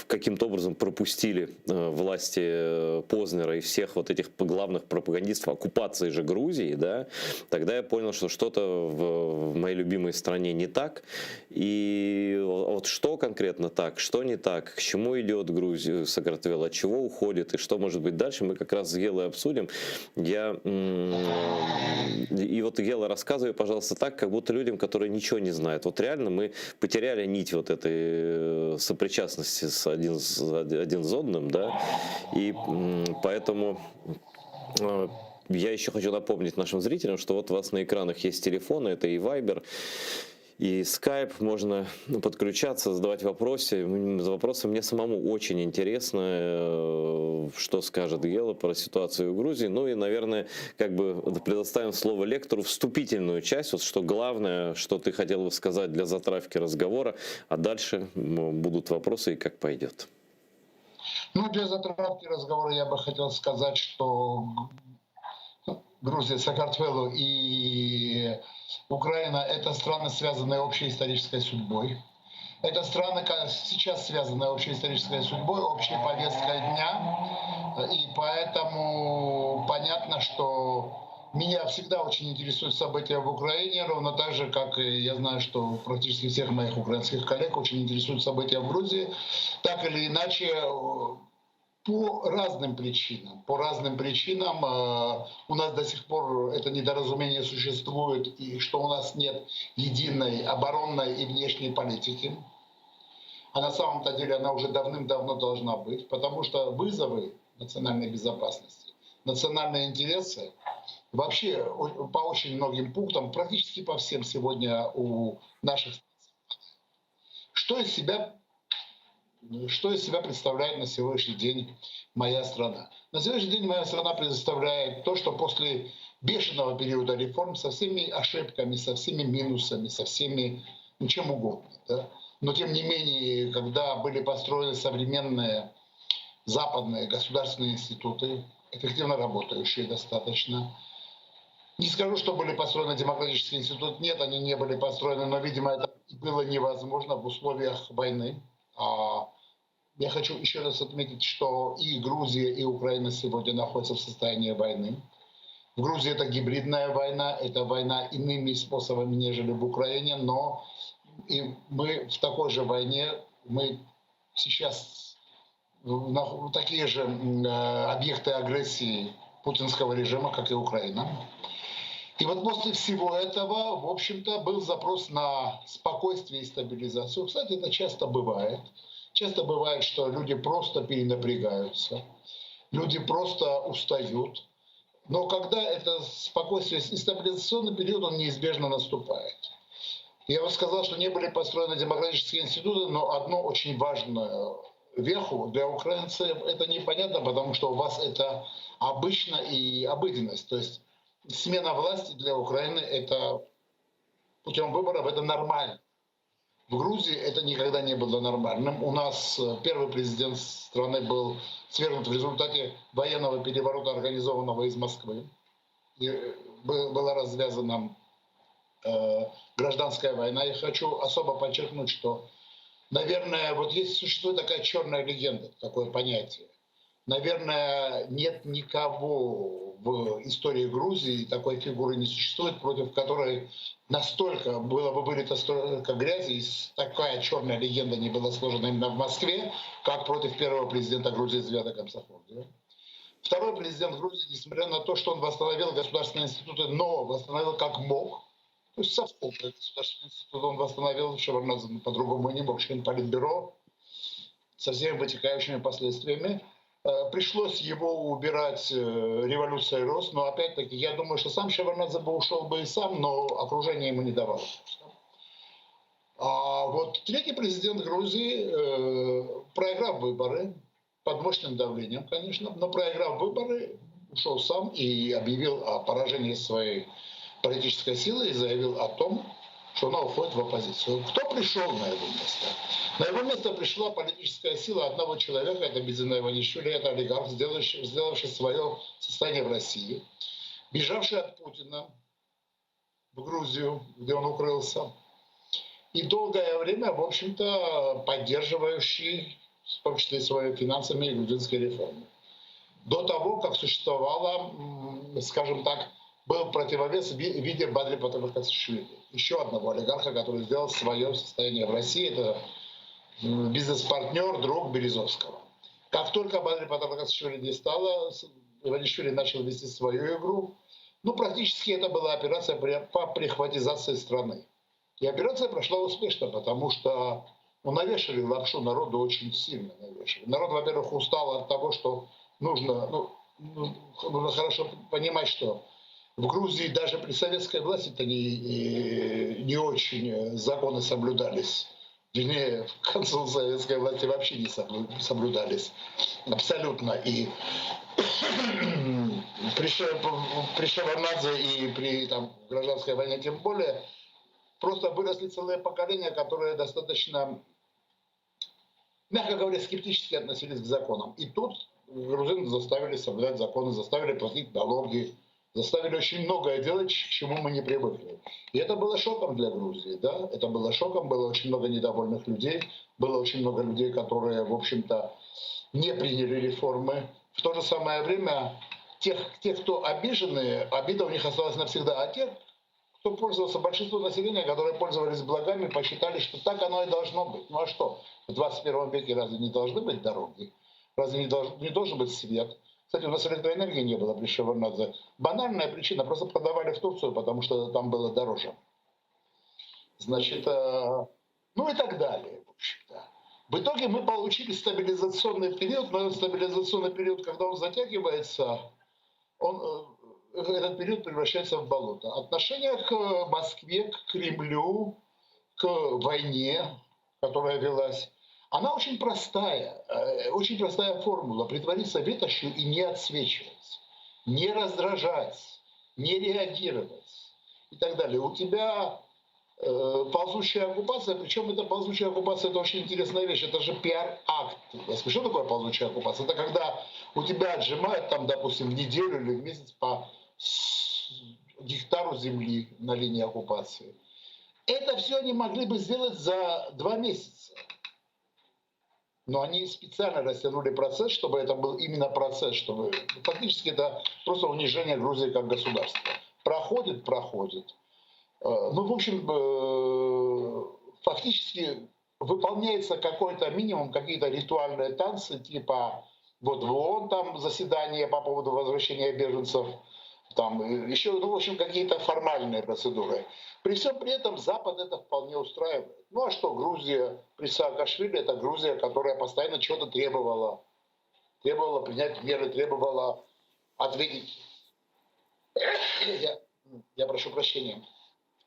каким-то образом пропустили э, власти э, Познера и всех вот этих главных пропагандистов оккупации же Грузии, да, тогда я понял, что что-то в, в моей любимой стране не так. И вот что конкретно так, что не так, к чему идет Грузия, Сакартвело, от чего уходит и что может быть дальше, мы как раз с Гелой обсудим. Я, и вот Гела, рассказывай, пожалуйста, так, как будто людям, которые ничего не знают. Вот реально мы потеряли нить вот этой э, сопричастности с один, с один с одним, да, и поэтому э, я еще хочу напомнить нашим зрителям, что вот у вас на экранах есть телефоны, это и Viber, и Skype, можно подключаться, задавать вопросы. Вопросы мне самому очень интересно, э, что скажет Гела про ситуацию в Грузии. Ну и, наверное, как бы предоставим слово лектору вступительную часть, вот что главное, что ты хотел бы сказать для затравки разговора, а дальше будут вопросы и как пойдет. Ну, для затравки разговора я бы хотел сказать, что Грузия, Сакартвело и Украина — это страны, связанные общей исторической судьбой. Это страны сейчас связанные общей исторической судьбой, общей повесткой дня. И поэтому понятно, что меня всегда очень интересуют события в Украине, ровно так же, как и я знаю, что практически всех моих украинских коллег очень интересуют события в Грузии. Так или иначе, по разным причинам. По разным причинам э, у нас до сих пор это недоразумение существует, и что у нас нет единой оборонной и внешней политики. А на самом-то деле она уже давным-давно должна быть, потому что вызовы национальной безопасности, национальные интересы вообще по очень многим пунктам, практически по всем сегодня у наших... Что из себя что из себя представляет на сегодняшний день моя страна? На сегодняшний день моя страна представляет то, что после бешеного периода реформ со всеми ошибками, со всеми минусами, со всеми, ну, чем угодно, да? Но тем не менее, когда были построены современные западные государственные институты, эффективно работающие достаточно, не скажу, что были построены демократические институты, нет, они не были построены, но, видимо, это было невозможно в условиях войны. Я хочу еще раз отметить, что и Грузия, и Украина сегодня находятся в состоянии войны. В Грузии это гибридная война, это война иными способами, нежели в Украине, но и мы в такой же войне, мы сейчас такие же объекты агрессии путинского режима, как и Украина. И вот после всего этого, в общем-то, был запрос на спокойствие и стабилизацию. Кстати, это часто бывает. Часто бывает, что люди просто перенапрягаются, люди просто устают. Но когда это спокойствие и стабилизационный период, он неизбежно наступает. Я вот сказал, что не были построены демократические институты, но одно очень важное веху для украинцев это непонятно, потому что у вас это обычно и обыденность. То есть смена власти для Украины это путем выборов это нормально. В Грузии это никогда не было нормальным. У нас первый президент страны был свергнут в результате военного переворота, организованного из Москвы. И была развязана э, гражданская война. Я хочу особо подчеркнуть, что, наверное, вот есть существует такая черная легенда, такое понятие. Наверное, нет никого в истории Грузии, такой фигуры не существует, против которой настолько было бы вылито столько грязи, и такая черная легенда не была сложена именно в Москве, как против первого президента Грузии Звиада Гамсахурдиа. Второй президент Грузии, несмотря на то, что он восстановил государственные институты, но восстановил как мог, то есть совковый государственный институт он восстановил, Шеварднадзе по-другому не мог, член Политбюро, со всеми вытекающими последствиями. Э, пришлось его убирать, э, революция рос, но опять-таки я думаю, что сам Шеварднадзе бы ушел бы и сам, но окружение ему не давало. А вот третий президент Грузии, э, проиграв выборы, под мощным давлением, конечно, но проиграв выборы, ушел сам и объявил о поражении своей политической силы и заявил о том, что она уходит в оппозицию. Кто пришел на его место? На его место пришла политическая сила одного человека, это Бидзина Иванишвили, это олигарх, сделавший, сделавший свое состояние в России, бежавший от Путина в Грузию, где он укрылся, и долгое время, в общем-то, поддерживающий, в том числе своими финансами, грузинские реформы. До того, как существовала, скажем так, был противовес в виде Бадри Патаркацишвили, еще одного олигарха, который сделал свое состояние в России. Это бизнес-партнер, друг Березовского. Как только Бадри Патаркацишвили не стало, Иванишвили начал вести свою игру. Ну, практически это была операция по прихватизации страны. И операция прошла успешно, потому что ну, навешали лапшу народу очень сильно навешали. Народ, во-первых, устал от того, что нужно, ну, ну нужно хорошо понимать, что в Грузии даже при советской власти-то не, не очень законы соблюдались. Вернее, в концу советской власти вообще не соблюдались. Абсолютно. И при, при Шеварднадзе и при там, гражданской войне тем более, просто выросли целые поколения, которые достаточно, мягко говоря, скептически относились к законам. И тут грузин заставили соблюдать законы, заставили платить налоги, заставили очень многое делать, к чему мы не привыкли. И это было шоком для Грузии, да, это было шоком, было очень много недовольных людей, было очень много людей, которые, в общем-то, не приняли реформы. В то же самое время тех, тех, кто обижены, обида у них осталась навсегда, а тех, кто пользовался, большинство населения, которые пользовались благами, посчитали, что так оно и должно быть. Ну а что, в 21 веке разве не должны быть дороги? Разве не, долж, не должен быть свет? Кстати, у нас электроэнергии не было при Шеварднадзе. Банальная причина, просто продавали в Турцию, потому что там было дороже. Значит, э, ну и так далее, в общем-то. В итоге мы получили стабилизационный период, но этот стабилизационный период, когда он затягивается, он, э, этот период превращается в болото. Отношение к Москве, к Кремлю, к войне, которая велась, она очень простая, э, очень простая формула. Притвориться ветошью и не отсвечивать, не раздражать, не реагировать и так далее. У тебя э, ползучая оккупация, причем эта ползучая оккупация, это очень интересная вещь, это же пиар-акт. Что такое ползучая оккупация? Это когда у тебя отжимают там, допустим, в неделю или в месяц по гектару земли на линии оккупации. Это все они могли бы сделать за два месяца. Но они специально растянули процесс, чтобы это был именно процесс, чтобы фактически это просто унижение Грузии как государства. Проходит, проходит. Э, ну, в общем, э, фактически выполняется какой-то минимум, какие-то ритуальные танцы, типа вот в ООН там заседание по поводу возвращения беженцев, там еще, ну, в общем, какие-то формальные процедуры. При всем при этом Запад это вполне устраивает. Ну а что, Грузия при Саакашвили это Грузия, которая постоянно чего-то требовала. Требовала принять меры, требовала ответить. Я, я прошу прощения.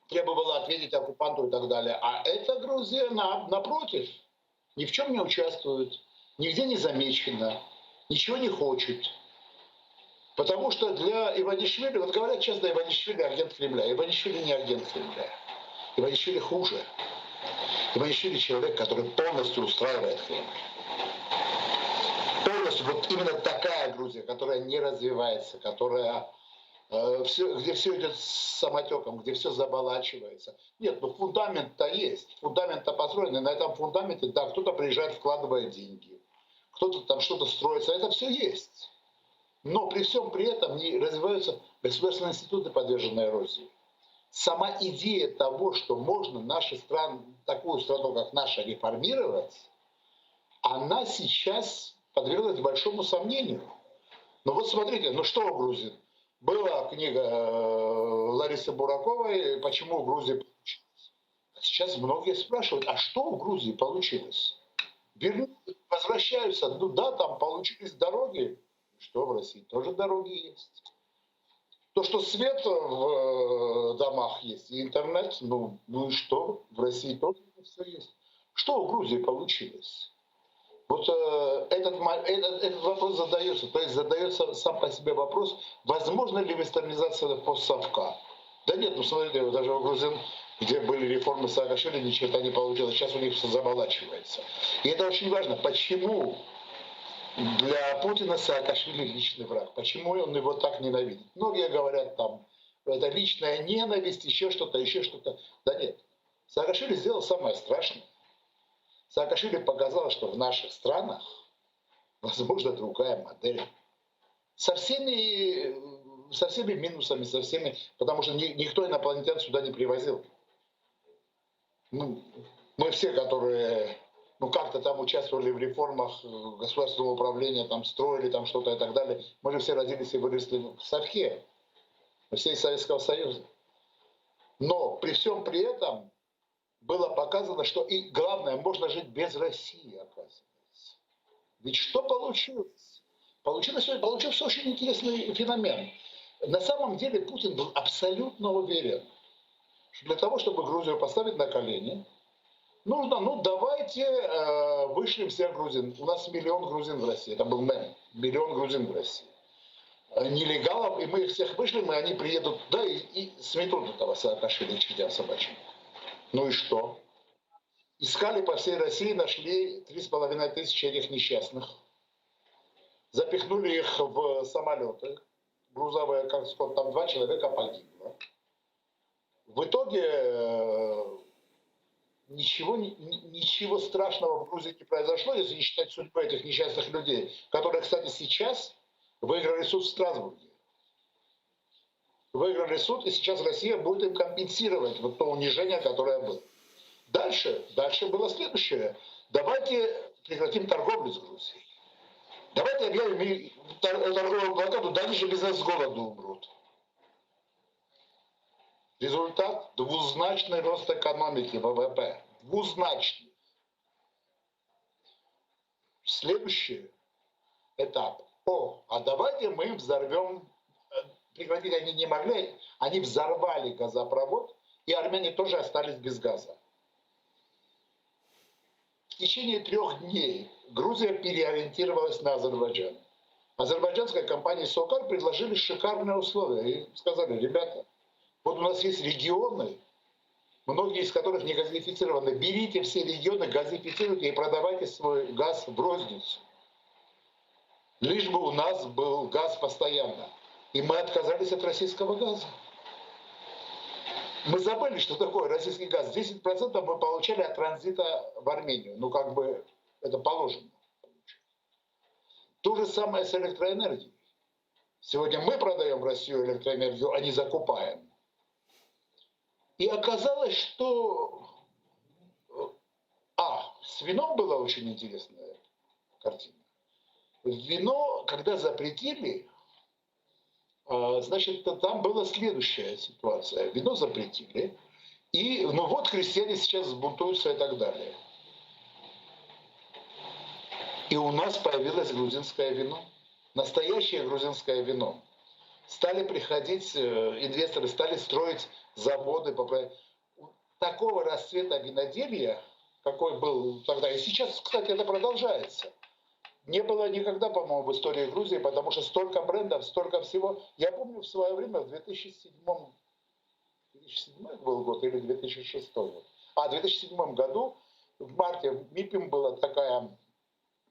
Требовала ответить оккупанту и так далее. А эта Грузия, на, напротив, ни в чем не участвует, нигде не замечена, ничего не хочет. Потому что для Иванишвили, вот говорят часто, Иванишвили агент Кремля. Иванишвили не агент Кремля. Иванишвили хуже. Иванишвили человек, который полностью устраивает Кремль. Полностью, вот именно такая Грузия, которая не развивается, которая, э, все, где все идет самотеком, где все заболачивается. Нет, ну фундамент-то есть, фундамент-то построен, и на этом фундаменте, да, кто-то приезжает, вкладывает деньги. Кто-то там что-то строится, это все есть. Но при всем при этом не развиваются государственные институты, подверженные эрозии. Сама идея того, что можно наши стран, такую страну, как наша, реформировать, она сейчас подверглась большому сомнению. Ну вот смотрите, ну что у грузин? Была книга э, Ларисы Бураковой «Почему у Грузии получилось?». А сейчас многие спрашивают, а что у Грузии получилось? Верну, возвращаются, ну да, там получились дороги. Что в России тоже дороги есть. То, что свет в э, домах есть и интернет, ну, ну и что? В России тоже все есть. Что у Грузии получилось? Вот э, этот, этот, этот вопрос задается, то есть задается сам по себе вопрос, возможно ли вестернизация постсовка? Да нет, ну смотрите, даже у грузин, где были реформы Саакашвили, ни черта не получилось. Сейчас у них все замолачивается. И это очень важно. Почему для Путина Саакашвили личный враг? Почему он его так ненавидит? Многие говорят там, это личная ненависть, еще что-то, еще что-то. Да нет. Саакашвили сделал самое страшное. Саакашвили показал, что в наших странах возможна другая модель. Со всеми, со всеми минусами, со всеми, потому что ни, никто инопланетян сюда не привозил. Ну, мы все, которые ну, как-то там участвовали в реформах государственного управления, там строили там что-то и так далее, мы же все родились и выросли в Совке, мы все из Советского Союза. Но при всем при этом было показано, что и главное, можно жить без России, оказывается. Ведь что получилось? Получилось, получился очень интересный феномен. На самом деле Путин был абсолютно уверен, что для того, чтобы Грузию поставить на колени, нужно, ну давайте э, вышлем всех грузин. У нас миллион грузин в России. Это был мем. Миллион грузин в России. Нелегалов, и мы их всех вышлем, и они приедут туда и, и сметут этого Саакашвили чертям собачьим. Ну и что? Искали по всей России, нашли 3500 этих несчастных. Запихнули их в самолеты грузовые, как скот, там два человека погибло. В итоге э, ничего, ничего страшного в Грузии не произошло, если не считать судьбы этих несчастных людей, которые, кстати, сейчас выиграли суд в Страсбурге. Выиграли суд, и сейчас Россия будет им компенсировать вот то унижение, которое было. Дальше, дальше было следующее. Давайте прекратим торговлю с Грузией. Давайте объявим торговую блокаду, да они же без нас с голоду умрут. Результат – двузначный рост экономики ВВП. Двузначный. Следующий этап. О, а давайте мы взорвем, прекратить они не могли, они взорвали газопровод, и армяне тоже остались без газа. В течение трех дней Грузия переориентировалась на Азербайджан. Азербайджанской компании «Сокар» предложили шикарные условия и сказали, ребята, вот у нас есть регионы, многие из которых не газифицированы. Берите все регионы, газифицируйте и продавайте свой газ в розницу. Лишь бы у нас был газ постоянно. И мы отказались от российского газа. Мы забыли, что такое российский газ. 10% мы получали от транзита в Армению. Ну, как бы это положено. То же самое с электроэнергией. Сегодня мы продаем в Россию электроэнергию, а не закупаем. И оказалось, что... А, с вином была очень интересная картина. Вино, когда запретили, значит, там была следующая ситуация. Вино запретили, и ну вот крестьяне сейчас взбунтуются и так далее. И у нас появилось грузинское вино. Настоящее грузинское вино. Стали приходить инвесторы, стали строить заводы. Такого расцвета виноделия, какой был тогда, и сейчас, кстати, это продолжается, не было никогда, по-моему, в истории Грузии, потому что столько брендов, столько всего. Я помню в свое время, в 2007, 2007 был год или 2006 год. А, в 2007 году в марте в МИПИМ была такая,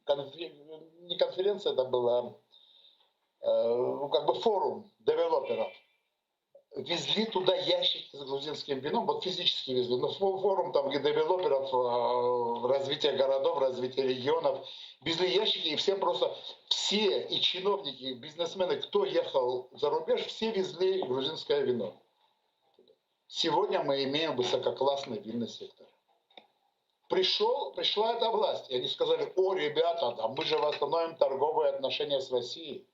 конфер... не конференция, это была, э, ну, как бы форум девелоперов. Везли туда ящики с грузинским вином, вот физически везли. Ну, форум там девелоперов, э, развития городов, развития регионов. Везли ящики, и всем просто, все, и чиновники, и бизнесмены, кто ехал за рубеж, все везли грузинское вино. Сегодня мы имеем высококлассный винный сектор. Пришел, пришла эта власть, и они сказали, о, ребята, да мы же восстановим торговые отношения с Россией.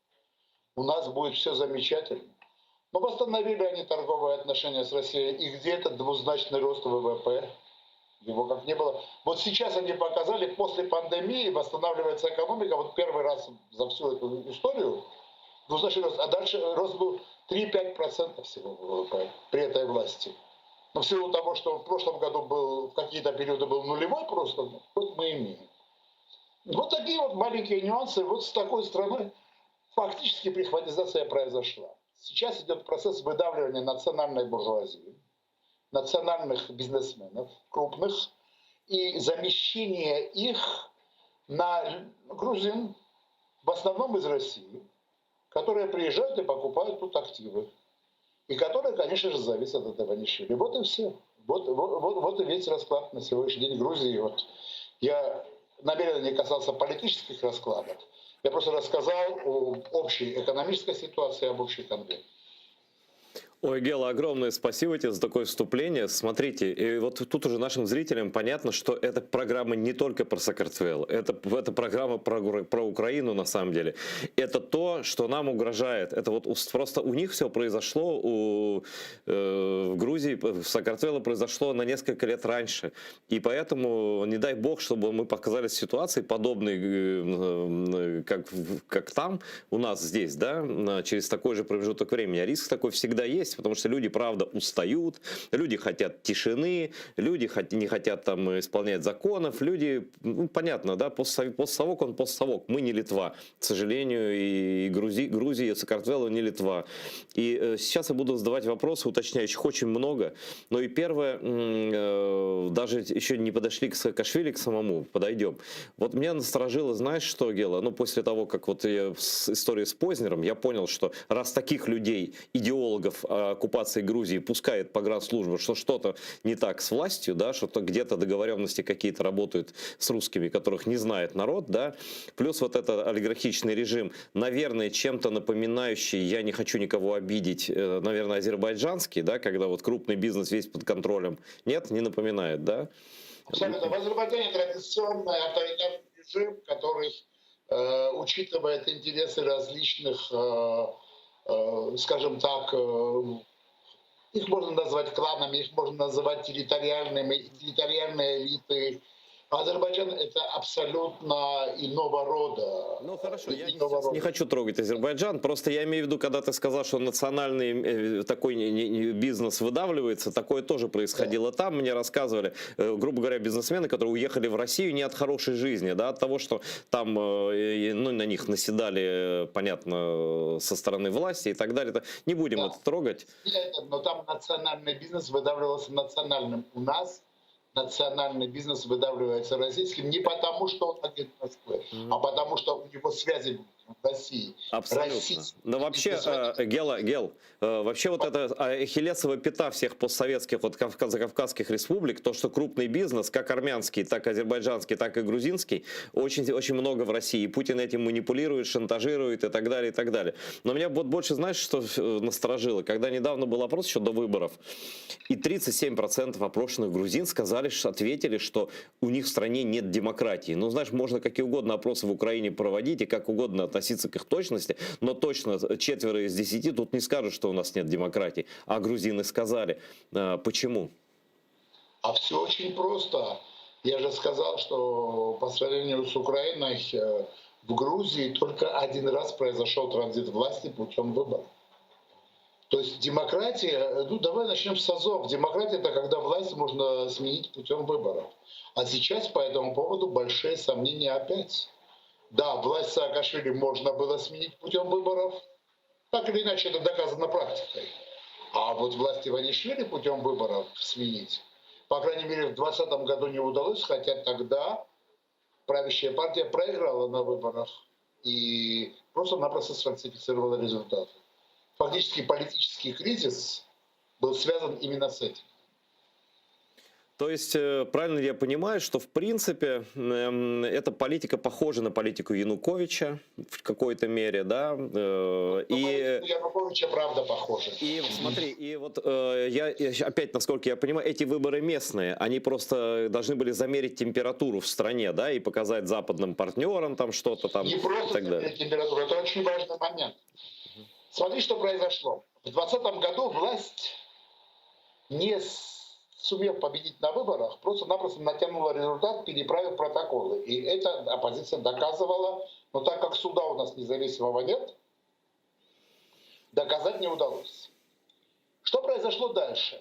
У нас будет все замечательно. Но восстановили они торговые отношения с Россией. И где этот двузначный рост ВВП? Его как не было. Вот сейчас они показали, после пандемии восстанавливается экономика. Вот первый раз за всю эту историю двузначный рост. А дальше рост был 3-5% всего ВВП при этой власти. Но в силу того, что в прошлом году был, в какие-то периоды был нулевой просто, вот мы имеем. Вот такие вот маленькие нюансы. Вот с такой страной фактически прихватизация произошла. Сейчас идет процесс выдавливания национальной буржуазии, национальных бизнесменов крупных и замещения их на грузин, в основном из России, которые приезжают и покупают тут активы. И которые, конечно же, зависят от Иванишвили. Вот и все. Вот, вот, вот, вот и весь расклад на сегодняшний день Грузии. Вот я намеренно не касался политических раскладов. Я просто рассказал о общей экономической ситуации, об общей конве. Ой, Гела, огромное спасибо тебе за такое вступление. Смотрите, и вот тут уже нашим зрителям понятно, что эта программа не только про Сакартвело, это, это программа про, про Украину на самом деле. Это то, что нам угрожает. Это вот просто у них все произошло, у, э, в Грузии, в Сакартвело произошло на несколько лет раньше. И поэтому, не дай бог, чтобы мы показались в ситуации подобной, э, как, как там, у нас здесь, да, через такой же промежуток времени. А риск такой всегда есть, потому что люди, правда, устают, люди хотят тишины, люди не хотят там исполнять законов, люди, ну, понятно, да, постсовок он постсовок, мы не Литва, к сожалению, и Грузи, Грузия, Сакартвело не Литва. И э, сейчас я буду задавать вопросы, уточняющих очень много, но и первое, э, даже еще не подошли к Саакашвили, к самому, подойдем. Вот меня насторожило, знаешь что, Гела, ну, после того, как вот я с историей с Познером, я понял, что раз таких людей, идеологов оккупации Грузии пускает погранслужба, что что-то не так с властью, да, что-то где-то договоренности какие-то работают с русскими, которых не знает народ, да, плюс вот этот олигархичный режим, наверное, чем-то напоминающий, я не хочу никого обидеть, э, наверное, азербайджанский, да, когда вот крупный бизнес весь под контролем. Нет, не напоминает, да? Абсолютно. В Азербайджане традиционный авторитарный режим, который э, учитывает интересы различных э, скажем так, э, их можно назвать кланами, их можно называть территориальными, территориальные элиты. Азербайджан это абсолютно иного рода. Ну хорошо, я иного рода. не хочу трогать Азербайджан, просто я имею в виду, когда ты сказал, что национальный э, такой бизнес выдавливается, такое тоже происходило да. там, мне рассказывали, э, грубо говоря, бизнесмены, которые уехали в Россию не от хорошей жизни, да, от того, что там э, ну, на них наседали, понятно, со стороны власти и так далее. Не будем да. это трогать. Нет, но там национальный бизнес выдавливался национальным. У нас национальный бизнес выдавливается российским не потому, что он агент Москвы, mm. а потому, что у него связи в России. Абсолютно. Российский Но вообще, э, Гела, Гел, э, вообще вот это ахиллесова пята всех постсоветских, вот закавказских республик, то, что крупный бизнес, как армянский, так и азербайджанский, так и грузинский, очень, очень много в России. И Путин этим манипулирует, шантажирует и так далее, и так далее. Но меня вот больше, знаешь, что э, насторожило? Когда недавно был опрос еще до выборов, и 37% опрошенных грузин сказали, что ответили, что у них в стране нет демократии. Ну, знаешь, можно какие угодно опросы в Украине проводить и как угодно относиться к их точности, но точно четверо из десяти тут не скажут, что у нас нет демократии. А грузины сказали. А, почему? А все очень просто. Я же сказал, что по сравнению с Украиной э, в Грузии только один раз произошел транзит власти путем выборов. То есть демократия, ну давай начнем с азов. Демократия это когда власть можно сменить путем выборов. А сейчас по этому поводу большие сомнения опять. Да, власть Саакашвили можно было сменить путем выборов. Так или иначе, это доказано практикой. А вот власть Иванишвили путем выборов сменить, по крайней мере, в 2020 году не удалось, хотя тогда правящая партия проиграла на выборах и просто-напросто сфальсифицировала результаты. Фактически политический кризис Был связан именно с этим. То есть, э, правильно ли я понимаю, что в принципе эм, эта политика похожа на политику Януковича в какой-то мере, да? Э, Ну, и Януковича правда похожа. И смотри, и вот э, я я опять, насколько я понимаю, эти выборы местные, они просто должны были замерить температуру в стране, да, и показать западным партнерам там что-то там Не и просто так далее. замерить температуру, это очень важный момент. Смотри, что произошло. В 2020 году власть, не сумев победить на выборах, просто-напросто натянула результат, переправив протоколы. И это оппозиция доказывала, но так как суда у нас независимого нет, доказать не удалось. Что произошло дальше?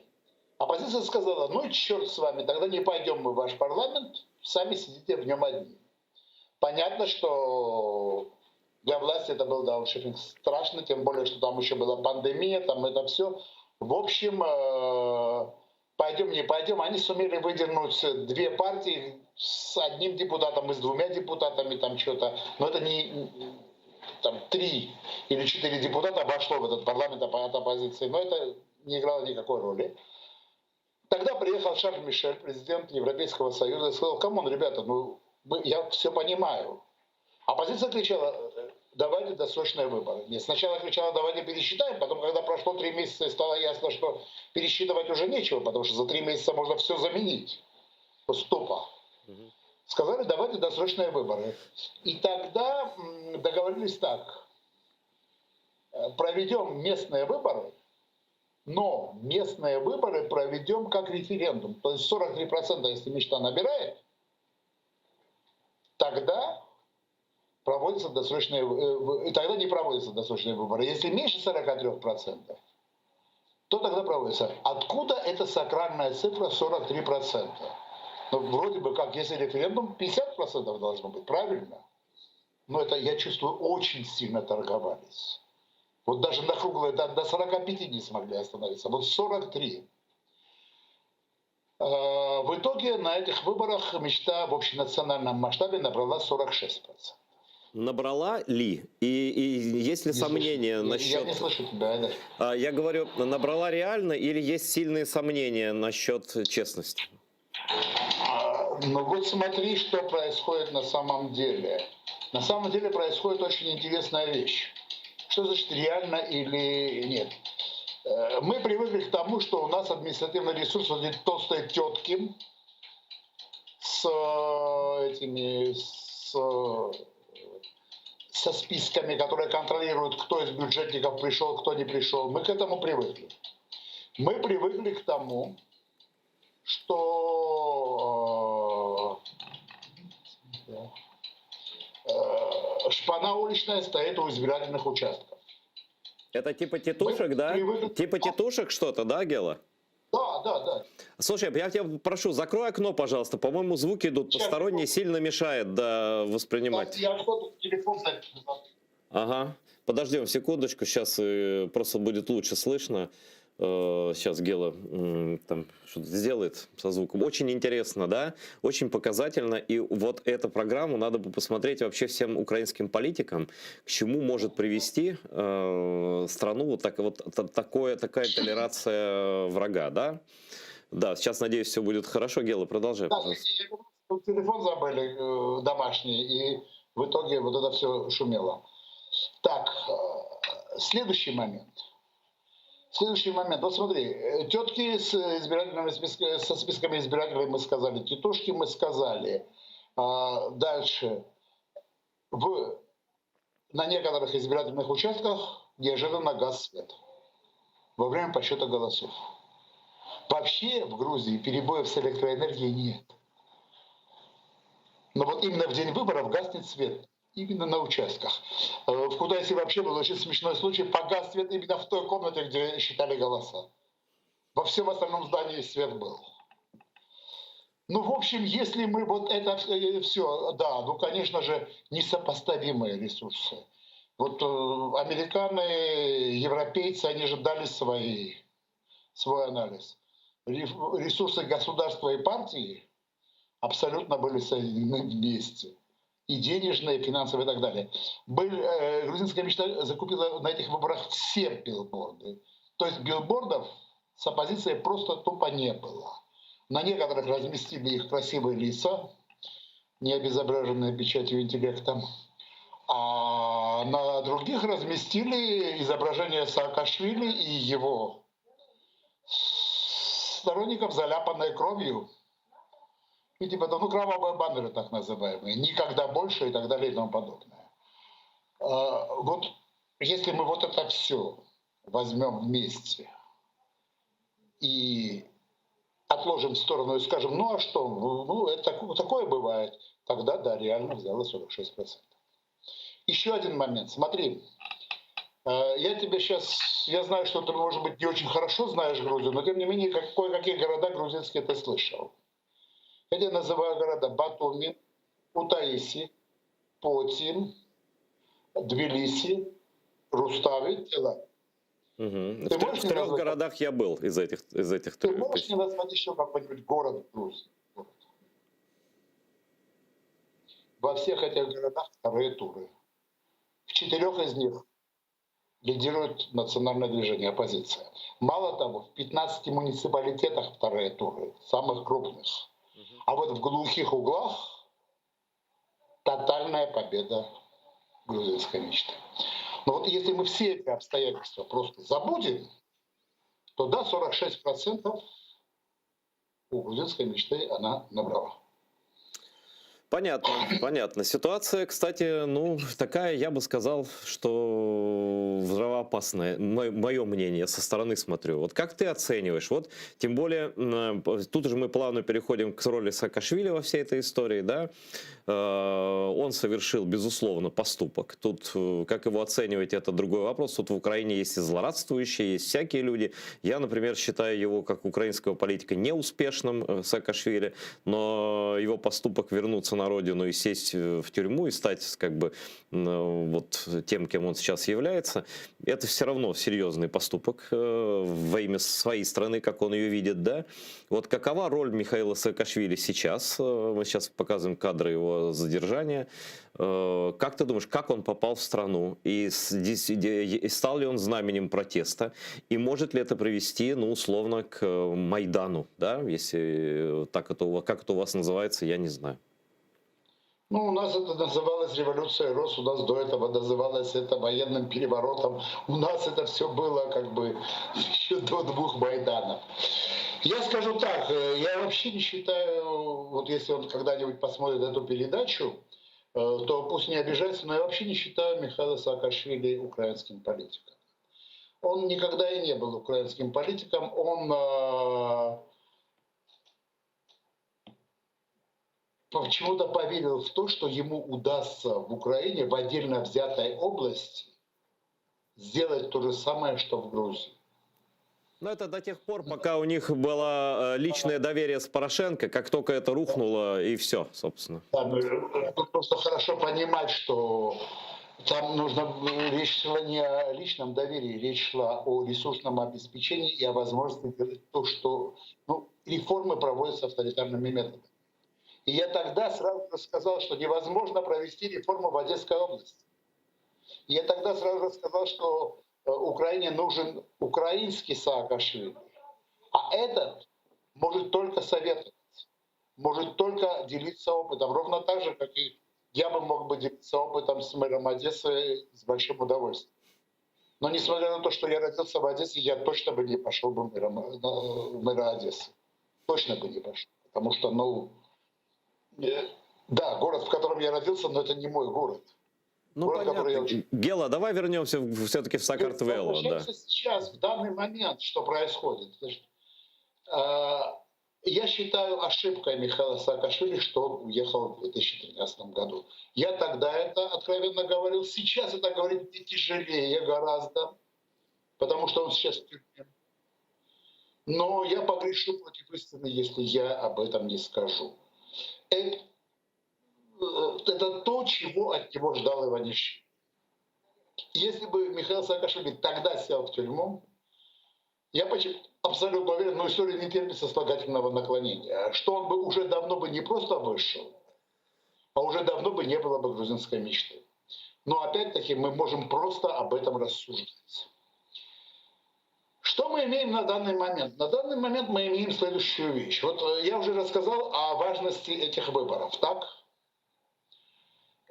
Оппозиция сказала, ну и черт с вами, тогда не пойдем мы в ваш парламент, сами сидите в нем одни. Понятно, что для власти это был дауншифтинг страшно, тем более, что там еще была пандемия, там это все. В общем, э, пойдем, не пойдем, они сумели выдернуть две партии с одним депутатом и с двумя депутатами, там что-то. Но это не там, три или четыре депутата вошло в этот парламент от оппозиции, но это не играло никакой роли. Тогда приехал Шарль Мишель, президент Европейского Союза, и сказал, come on, ребята, ну, мы, я все понимаю. Оппозиция кричала, давайте досрочные выборы. Нет, сначала кричала, давайте пересчитаем, потом, когда прошло три месяца, и стало ясно, что пересчитывать уже нечего, потому что за три месяца можно все заменить. Тупо. Сказали, давайте досрочные выборы. И тогда договорились так. Э, проведем местные выборы, но местные выборы проведем как референдум. То есть 43%, если мечта набирает, тогда проводятся досрочные, э, и тогда не проводятся досрочные выборы. Если меньше 43%, то тогда проводятся. Откуда эта сакральная цифра 43%? Ну, вроде бы как, если референдум, 50% должно быть, правильно? Но это, я чувствую, очень сильно торговались. Вот даже на круглое, до, до 45 не смогли остановиться. Вот 43. Э, в итоге на этих выборах мечта в общенациональном масштабе набрала 46%. Набрала ли? И, и есть ли Не сомнения слышу. насчет... Я не слышу тебя, Айдар. А, Я говорю, набрала реально или есть сильные сомнения насчет честности? А, Ну вот смотри, что происходит на самом деле. На самом деле происходит очень интересная вещь. Что значит реально или нет? Э, Мы привыкли к тому, что у нас административный ресурс, вот эти толстые тетки с э, этими, с, э, со списками, которые контролируют, кто из бюджетников пришел, кто не пришел. Мы к этому привыкли. Мы привыкли к тому, что э, э, шпана уличная стоит у избирательных участков. Это типа тетушек, да? Типа тетушек что-то, да, Гела? Да, да, да. Слушай, я тебя прошу, закрой окно, пожалуйста. По-моему, звуки идут посторонние, сильно мешает да, воспринимать. Я что тут телефон записал. Ага. Подождем секундочку, сейчас просто будет лучше слышно. Сейчас Гела м, там что-то сделает со звуком. Очень интересно, да? Очень показательно. И вот эту программу надо бы посмотреть вообще всем украинским политикам, к чему может привести э, страну вот, так, вот та- такое, такая толерация врага, да? Да, сейчас, надеюсь, все будет хорошо. Гела, продолжай, Да, пожалуйста. я говорю, что телефон забыли э, домашний, и в итоге вот это все шумело. Так, э, следующий момент. Следующий момент. Вот смотри, э, тетки с избирательными списка- со списками избирателей мы сказали, тетушки мы сказали. А, дальше. В, на некоторых избирательных участках неожиданно гас свет во время подсчета голосов. Вообще в Грузии перебоев с электроэнергией нет. Но вот именно в день выборов гаснет свет. Именно на участках. Э, В Кутаиси вообще был очень смешной случай. Погас свет именно в той комнате, где считали голоса. Во всем остальном здании свет был. Ну, в общем, если мы вот это все, да, ну, конечно же, несопоставимые ресурсы. Вот э, американы, европейцы, они же дали свои, свой анализ. Реф- Ресурсы государства и партии абсолютно были соединены вместе. И денежные, и финансовые, и так далее. Был, э, грузинская мечта закупила на этих выборах все билборды. То есть билбордов С оппозицией просто тупо не было. На некоторых разместили их красивые лица, не обезображенные печатью интеллекта, а на других разместили изображение Саакашвили и его сторонников, заляпанной кровью. И типа, ну, кровавые баннеры так называемые, никогда больше и так далее и тому подобное. А, вот если мы вот это все возьмем вместе и отложим в сторону и скажем, ну а что, ну это такое бывает, тогда да, реально взяла 46%. Еще один момент, смотри, э, я тебе сейчас, я знаю, что ты, может быть, не очень хорошо знаешь Грузию, но тем не менее, кое-какие города грузинские ты слышал. Я тебе называю города Батуми, Кутаиси, Поти, Тбилиси, Рустави, Телави. Угу. Ты В, можешь в мне трех назвать, городах я был из этих, из этих ты трех. можешь мне назвать еще какой-нибудь город в Грузии? Город. Во всех этих городах вторые туры. В четырех из них лидирует национальное движение, оппозиция. Мало того, в 15 муниципалитетах вторые туры, самых крупных. А вот в глухих углах тотальная победа грузинской мечты. Но вот если мы все эти обстоятельства просто забудем, то да, 46% у грузинской мечты она набрала. Понятно, понятно. Ситуация, кстати, ну, такая, я бы сказал, что взрывоопасная. Мое мнение, со стороны смотрю. Вот как ты оцениваешь? Вот, тем более, тут же мы плавно переходим к роли Саакашвили во всей этой истории, да? Э, он совершил, безусловно, поступок. Тут, э, как его оценивать, это другой вопрос. Тут в Украине есть и злорадствующие, есть всякие люди. Я, например, считаю его, как украинского политика, неуспешным, э, Саакашвили, но его поступок вернуться на родину и сесть в тюрьму и стать как бы вот тем, кем он сейчас является, это все равно серьезный поступок во имя своей страны, как он ее видит, да. Вот какова роль Михаила Саакашвили сейчас? Мы сейчас показываем кадры его задержания. Как ты думаешь, как он попал в страну? И стал ли он знаменем протеста? И может ли это привести, ну, условно, к Майдану, да? Если так это, как это у вас называется, я не знаю. Ну, у нас это называлось революция роз, у нас до этого называлось это военным переворотом. У нас это все было как бы еще до двух Майданов. Я скажу так, я вообще не считаю, вот если он когда-нибудь посмотрит эту передачу, то пусть не обижается, но я вообще не считаю Михаила Саакашвили украинским политиком. Он никогда и не был украинским политиком, он почему-то поверил в то, что ему удастся в Украине, в отдельно взятой области, сделать то же самое, что в Грузии. Но это до тех пор, пока у них было личное доверие с Порошенко, как только это рухнуло, и все, собственно. Да, тут просто хорошо понимать, что там нужно, речь шла не о личном доверии, речь шла о ресурсном обеспечении и о возможности делать то, что... Ну, реформы проводятся авторитарными методами. И я тогда сразу же сказал, что невозможно провести реформу в Одесской области. И я тогда сразу же сказал, что Украине нужен украинский Саакашвили, а этот может только советовать, может только делиться опытом, ровно так же, как и я бы мог бы делиться опытом с мэром Одессы с большим удовольствием. Но несмотря на то, что я родился в Одессе, я точно бы не пошел бы мэром, мэра Одессы. Точно бы не пошел, потому что, ну, да, город, в котором я родился, но это не мой город. Ну, город, понятно. Я... Гела, давай вернемся все-таки в Сакартвело. Да. Сейчас, в данный момент, что происходит. Значит, я считаю ошибкой Михаила Саакашвили, что он уехал в 2013 году. Я тогда это откровенно говорил. Сейчас это говорить мне тяжелее гораздо, потому что он сейчас в тюрьме. Но я погрешу против истины, если я об этом не скажу. Это, это то, чего от него ждал Иванишвили. Если бы Михаил Саакашвили тогда сел в тюрьму, я почти абсолютно уверен, но история не терпит сослагательного наклонения, что он бы уже давно бы не просто вышел, а уже давно бы не было бы грузинской мечты. Но опять-таки мы можем просто об этом рассуждать. Что мы имеем на данный момент? На данный момент мы имеем следующую вещь. Вот э, я уже рассказал о важности этих выборов, так?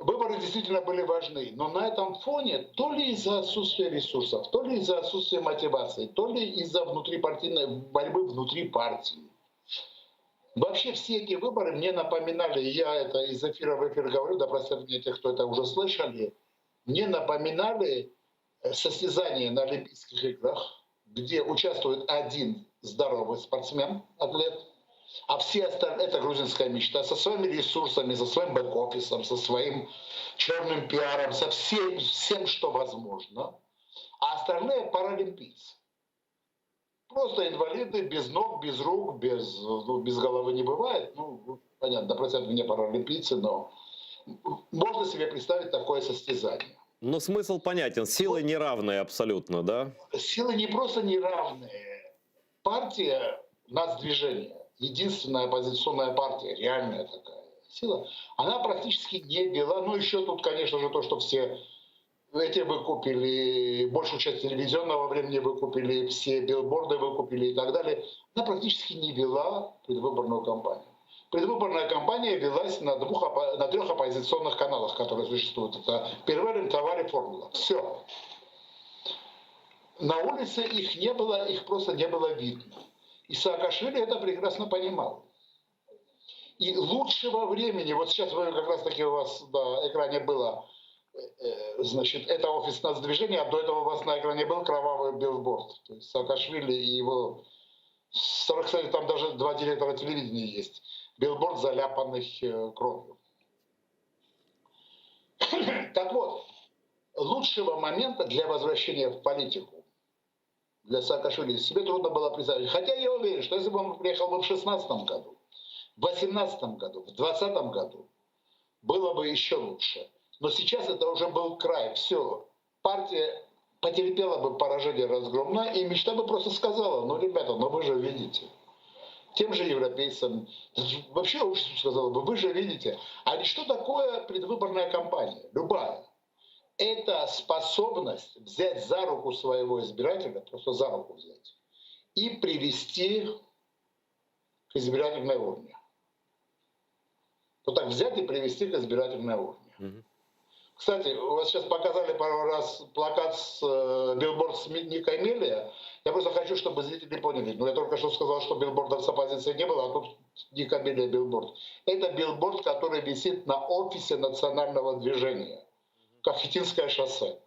Выборы действительно были важны, но на этом фоне то ли из-за отсутствия ресурсов, то ли из-за отсутствия мотивации, то ли из-за внутрипартийной борьбы внутри партии. Вообще все эти выборы мне напоминали, я это из эфира в эфир говорю, да простят меня те, кто это уже слышали, мне напоминали э, состязания на Олимпийских играх, где участвует один здоровый спортсмен, атлет, а все остальные, это грузинская мечта, со своими ресурсами, со своим бэк-офисом, со своим черным пиаром, со всем, всем, что возможно. А остальные паралимпийцы. Просто инвалиды, без ног, без рук, без, ну, без головы не бывает. Ну, понятно, да простят меня паралимпийцы, но можно себе представить такое состязание. Но смысл понятен. Силы неравные абсолютно, да? Силы не просто неравные. Партия нацдвижение, единственная оппозиционная партия, реальная такая сила, она практически не вела. Ну, еще тут, конечно же, то, что все эти выкупили, большую часть телевизионного времени выкупили, все билборды выкупили и так далее. Она практически не вела предвыборную кампанию. Предвыборная кампания велась на, двух, на трех оппозиционных каналах, которые существуют. Это Первый, Мтавари, Формула. Все. На улице их не было, их просто не было видно. И Саакашвили это прекрасно понимал. И лучшего времени, вот сейчас вы как раз таки у вас на экране было, э, э, значит, это офис нацдвижения, а до этого у вас на экране был кровавый билборд. То есть Саакашвили и его... Кстати, там даже два директора телевидения есть. Билборд, заляпанный э, кровью. Так вот, лучшего момента для возвращения в политику для Саакашвили себе трудно было представить. Хотя я уверен, что если бы он приехал бы в 2016 году, в 2018 году, в 2020 году, было бы еще лучше. Но сейчас это уже был край. Все. Партия потерпела бы поражение разгромное, и мечта бы просто сказала, ну, ребята, ну вы же видите. Тем же европейцам, вообще обществу сказала бы, вы же видите. А ведь что такое предвыборная кампания? Любая. Это способность взять за руку своего избирателя, просто за руку взять, и привести к избирательной урне. Вот так взять и привести к избирательной урне. Кстати, у вас сейчас показали пару раз плакат с э, билборд с Никой Мелия. Я просто хочу, чтобы зрители поняли. Ну, я только что сказал, что билбордов с оппозицией не было, а тут Ника Мелия билборд. Это билборд, который висит на офисе национального движения. Кахетинское шоссе.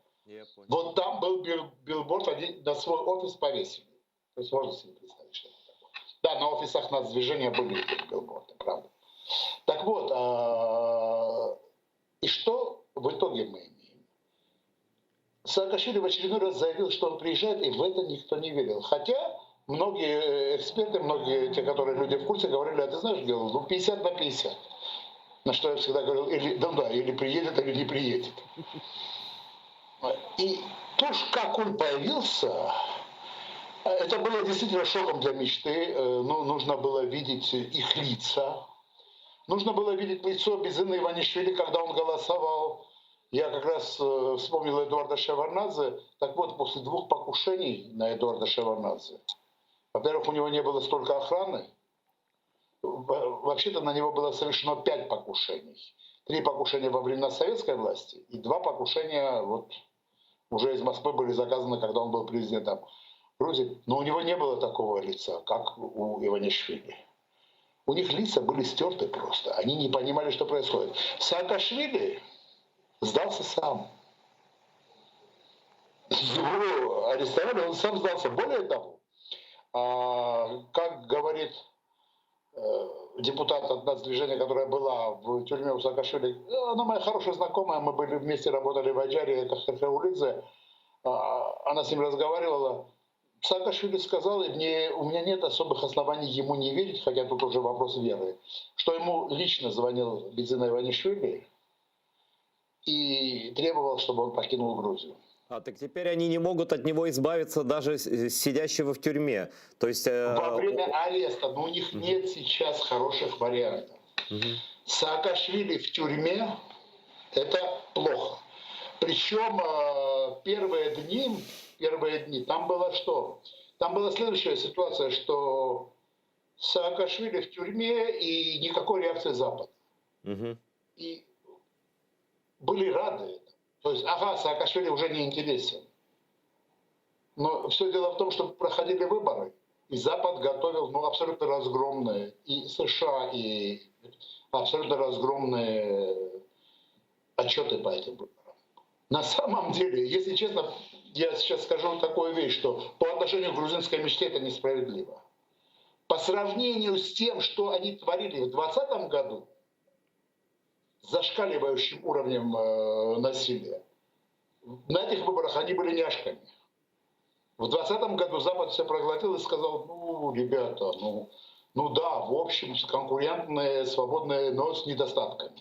Вот там был билборд, они на свой офис повесили. То есть можно себе представить, что это такое. Да, на офисах нацдвижения были билборды, правда. Так вот, а, и что в итоге мы имеем? Саакашвили в очередной раз заявил, что он приезжает, и в это никто не верил. Хотя многие эксперты, многие те, которые люди в курсе, говорили, а ты знаешь, дело, ну 50 на 50. На что я всегда говорил, или, да, да, или приедет, или не приедет. И то, как он появился, это было действительно шоком для мечты. Э, ну, нужно было видеть их лица. Нужно было видеть лицо Бидзины Иванишвили, когда он голосовал. Я как раз э, вспомнил Эдуарда Шеварднадзе. Так вот, после двух покушений на Эдуарда Шеварднадзе, во-первых, у него не было столько охраны. Вообще-то на него было совершено 5 покушений. 3 покушения во времена советской власти и 2 покушения вот, уже из Москвы были заказаны, когда он был президентом Грузии. Но у него не было такого лица, как у Иванишвили. У них лица были стерты просто. Они не понимали, что происходит. Саакашвили сдался сам. Его арестовали, он сам сдался. Более того, а, как говорит, э, депутат от нацдвижения, которая была в тюрьме у Саакашвили, она моя хорошая знакомая, мы были вместе, работали в Аджаре, это Херхеулидзе, а, она с ним разговаривала. Саакашвили сказал, и мне, у меня нет особых оснований ему не верить, хотя тут уже вопрос веры, что ему лично звонил Бидзина Иванишвили и требовал, чтобы он покинул Грузию. А, так теперь они не могут от него избавиться, даже сидящего в тюрьме. То есть, э, Во время ареста, но у них угу. нет сейчас хороших вариантов. Угу. Саакашвили в тюрьме – это плохо. Причем, э, первые дни, первые дни там было что? Там была следующая ситуация, что Саакашвили в тюрьме и никакой реакции Запада. Угу. И были рады этому. То есть, ага, Саакашвили уже не интересен. Но все дело в том, что проходили выборы, и Запад готовил ну, абсолютно разгромные, и США, и абсолютно разгромные отчеты по этим выборам. На самом деле, если честно, я сейчас скажу такую вещь, что по отношению к грузинской мечте это несправедливо. По сравнению с тем, что они творили в 2020 году, зашкаливающим уровнем э, насилия, на этих выборах они были няшками. В 2020 году Запад все проглотил и сказал, ну, ребята, ну, ну да, в общем, конкурентные, свободные, но с недостатками.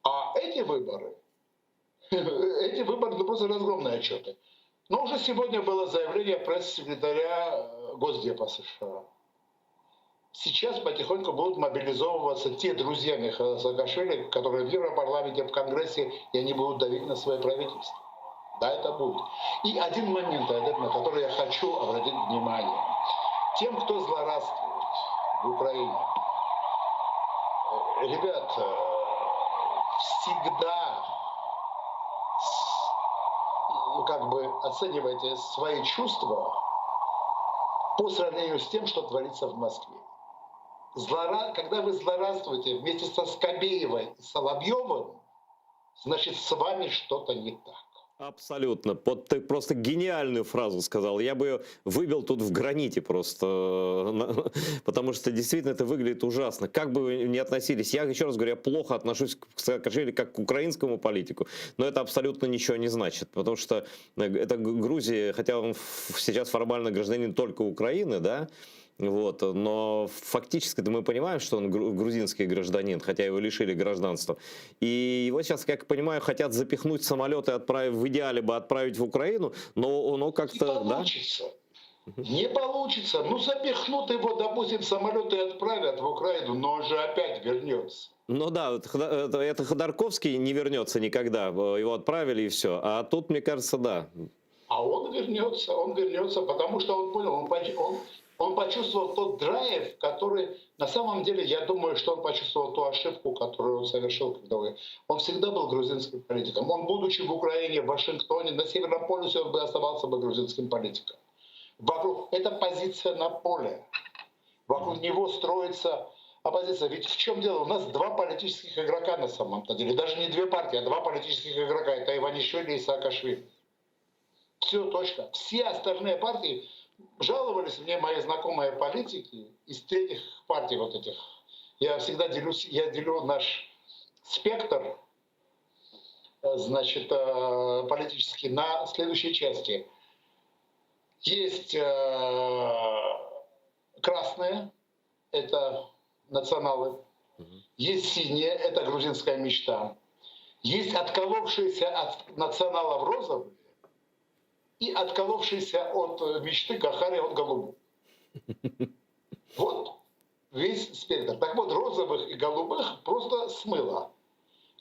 А эти выборы, эти выборы, ну просто разгромные отчеты. Но уже сегодня было заявление пресс-секретаря э, Госдепа США. Сейчас потихоньку будут мобилизовываться те друзья Михаила Саакашвили, которые в Европарламенте, в Конгрессе, и они будут давить на свое правительство. Да, это будет. И один момент, на который я хочу обратить внимание. Тем, кто злорадствует в Украине, э, ребят, э, всегда ну, как бы оценивайте свои чувства по сравнению с тем, что творится в Москве. Злора... Когда вы злорадствуете вместе со Скобеевой и Соловьевым, значит, с вами что-то не так. Абсолютно. Вот ты просто гениальную фразу сказал. Я бы ее выбил тут в граните просто, потому что действительно это выглядит ужасно. Как бы вы ни относились, я еще раз говорю, я плохо отношусь к Саакашвили как к украинскому политику, но это абсолютно ничего не значит, потому что э, это Грузия, хотя он сейчас формально гражданин только Украины, да, вот, но фактически мы понимаем, что он грузинский гражданин, хотя его лишили гражданства. И его сейчас, как я понимаю, хотят запихнуть в самолет и отправить, в идеале бы отправить в Украину, но оно как-то... Не получится. Да? Не получится. Ну, запихнут его, допустим, в самолет и отправят в Украину, но он же опять вернется. Ну да, это, это Ходорковский не вернется никогда, его отправили и все. А тут, мне кажется, да. А он вернется, он вернется, потому что он понял, он, он, он почувствовал тот драйв, который на самом деле, я думаю, что он почувствовал ту ошибку, которую он совершил, когда он, он всегда был грузинским политиком. Он, будучи в Украине, в Вашингтоне, на Северном полюсе, он бы оставался бы грузинским политиком. Вокруг это позиция на поле. Вокруг него строится оппозиция. Ведь в чем дело? У нас два политических игрока на самом-то деле. Даже не две партии, а два политических игрока. Это Иванишвили и Саакашвили. Все, точка. Все остальные партии жаловались мне мои знакомые политики из третьих партий вот этих. Я всегда делюсь, я делю наш спектр, э, значит, э, политический на следующие части. Есть э, красные, это националы. Есть синие, это грузинская мечта. Есть отколовшиеся от националов розовые и отколовшиеся от э, мечты Гахари от голубых. Вот весь спектр. Так вот, розовых и голубых просто смыло.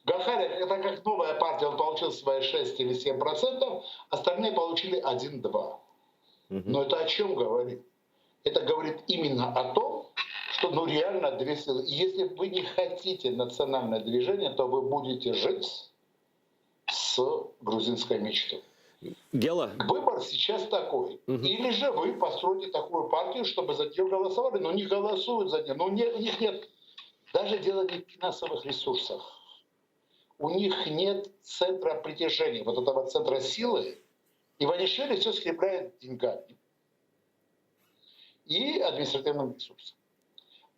Гахария, это как новая партия, он получил свои 6 или 7 процентов, остальные получили 1-2. Но это о чем говорит? Это говорит именно о том, что ну реально две силы. Если вы не хотите национальное движение, то вы будете жить с грузинской мечтой. Дело. Выбор сейчас такой. Угу. Или же вы построите такую партию, чтобы за нее голосовали, но не голосуют за нее. Но не, у них нет даже дело не в финансовых ресурсах. У них нет центра притяжения, вот этого центра силы. Иванишвили все скрепляет деньгами и административным ресурсом.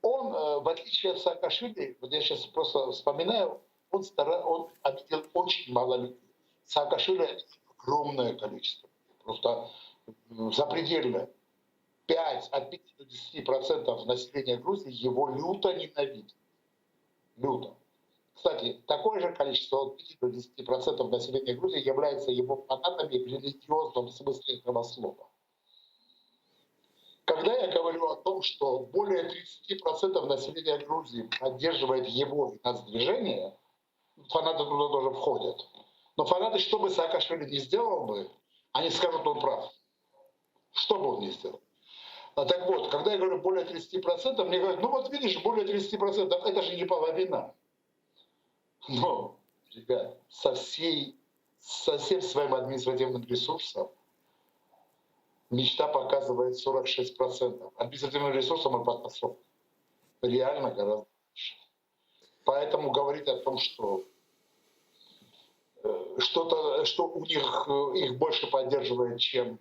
Он, э, в отличие от Саакашвили, вот я сейчас просто вспоминаю, он, стара, он обидел очень мало людей. Саакашвили огромное количество, просто запредельное. 5, от 5 до 10 процентов населения Грузии его люто ненавидит. Люто. Кстати, такое же количество, от 5 до 10 процентов населения Грузии является его фанатами в религиозном смысле этого слова. Когда я говорю о том, что более 30% населения Грузии поддерживает его и нацдвижение, фанаты туда тоже входят. Но фанаты, что бы Саакашвили не сделал бы, они скажут, он прав. Что бы он ни сделал. А так вот, когда я говорю более 30%, мне говорят, ну вот видишь, более 30%, это же не половина. Но, ребят, со, всей, со всем своим административным ресурсом мечта показывает 46%. Административным ресурсом и подпособным. Реально гораздо больше. Поэтому говорить о том, что э, что-то, что у них э, их больше поддерживает, чем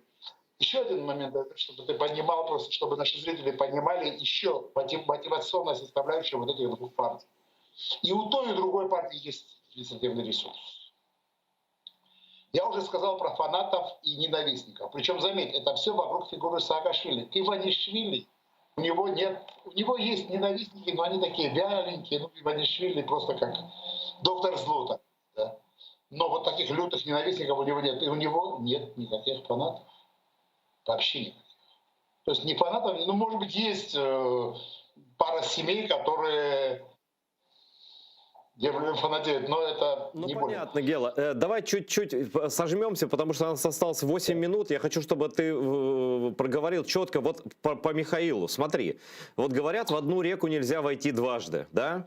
еще один момент, чтобы ты понимал, просто чтобы наши зрители понимали еще мотивационная составляющая вот этих двух партий. И у той, и у другой партии есть административный ресурс. Я уже сказал про фанатов и ненавистников. Причем, заметь, это все вокруг фигуры Саакашвили. К Иванишвили у него нет, у него есть ненавистники, но они такие вяленькие. Ну, Иванишвили просто как доктор зло. Да? Но вот таких лютых ненавистников у него нет. И у него нет никаких фанатов. Вообще никаких. То есть не фанатов, ну, может быть, есть э, пара семей, которые фанатеют, но это ну, не понятно, более. Гела. Э, давай чуть-чуть э, сожмемся, потому что у нас осталось 8 минут. Я хочу, чтобы ты проговорил четко вот по, по Михаилу. Смотри, вот говорят, в одну реку нельзя войти дважды, да?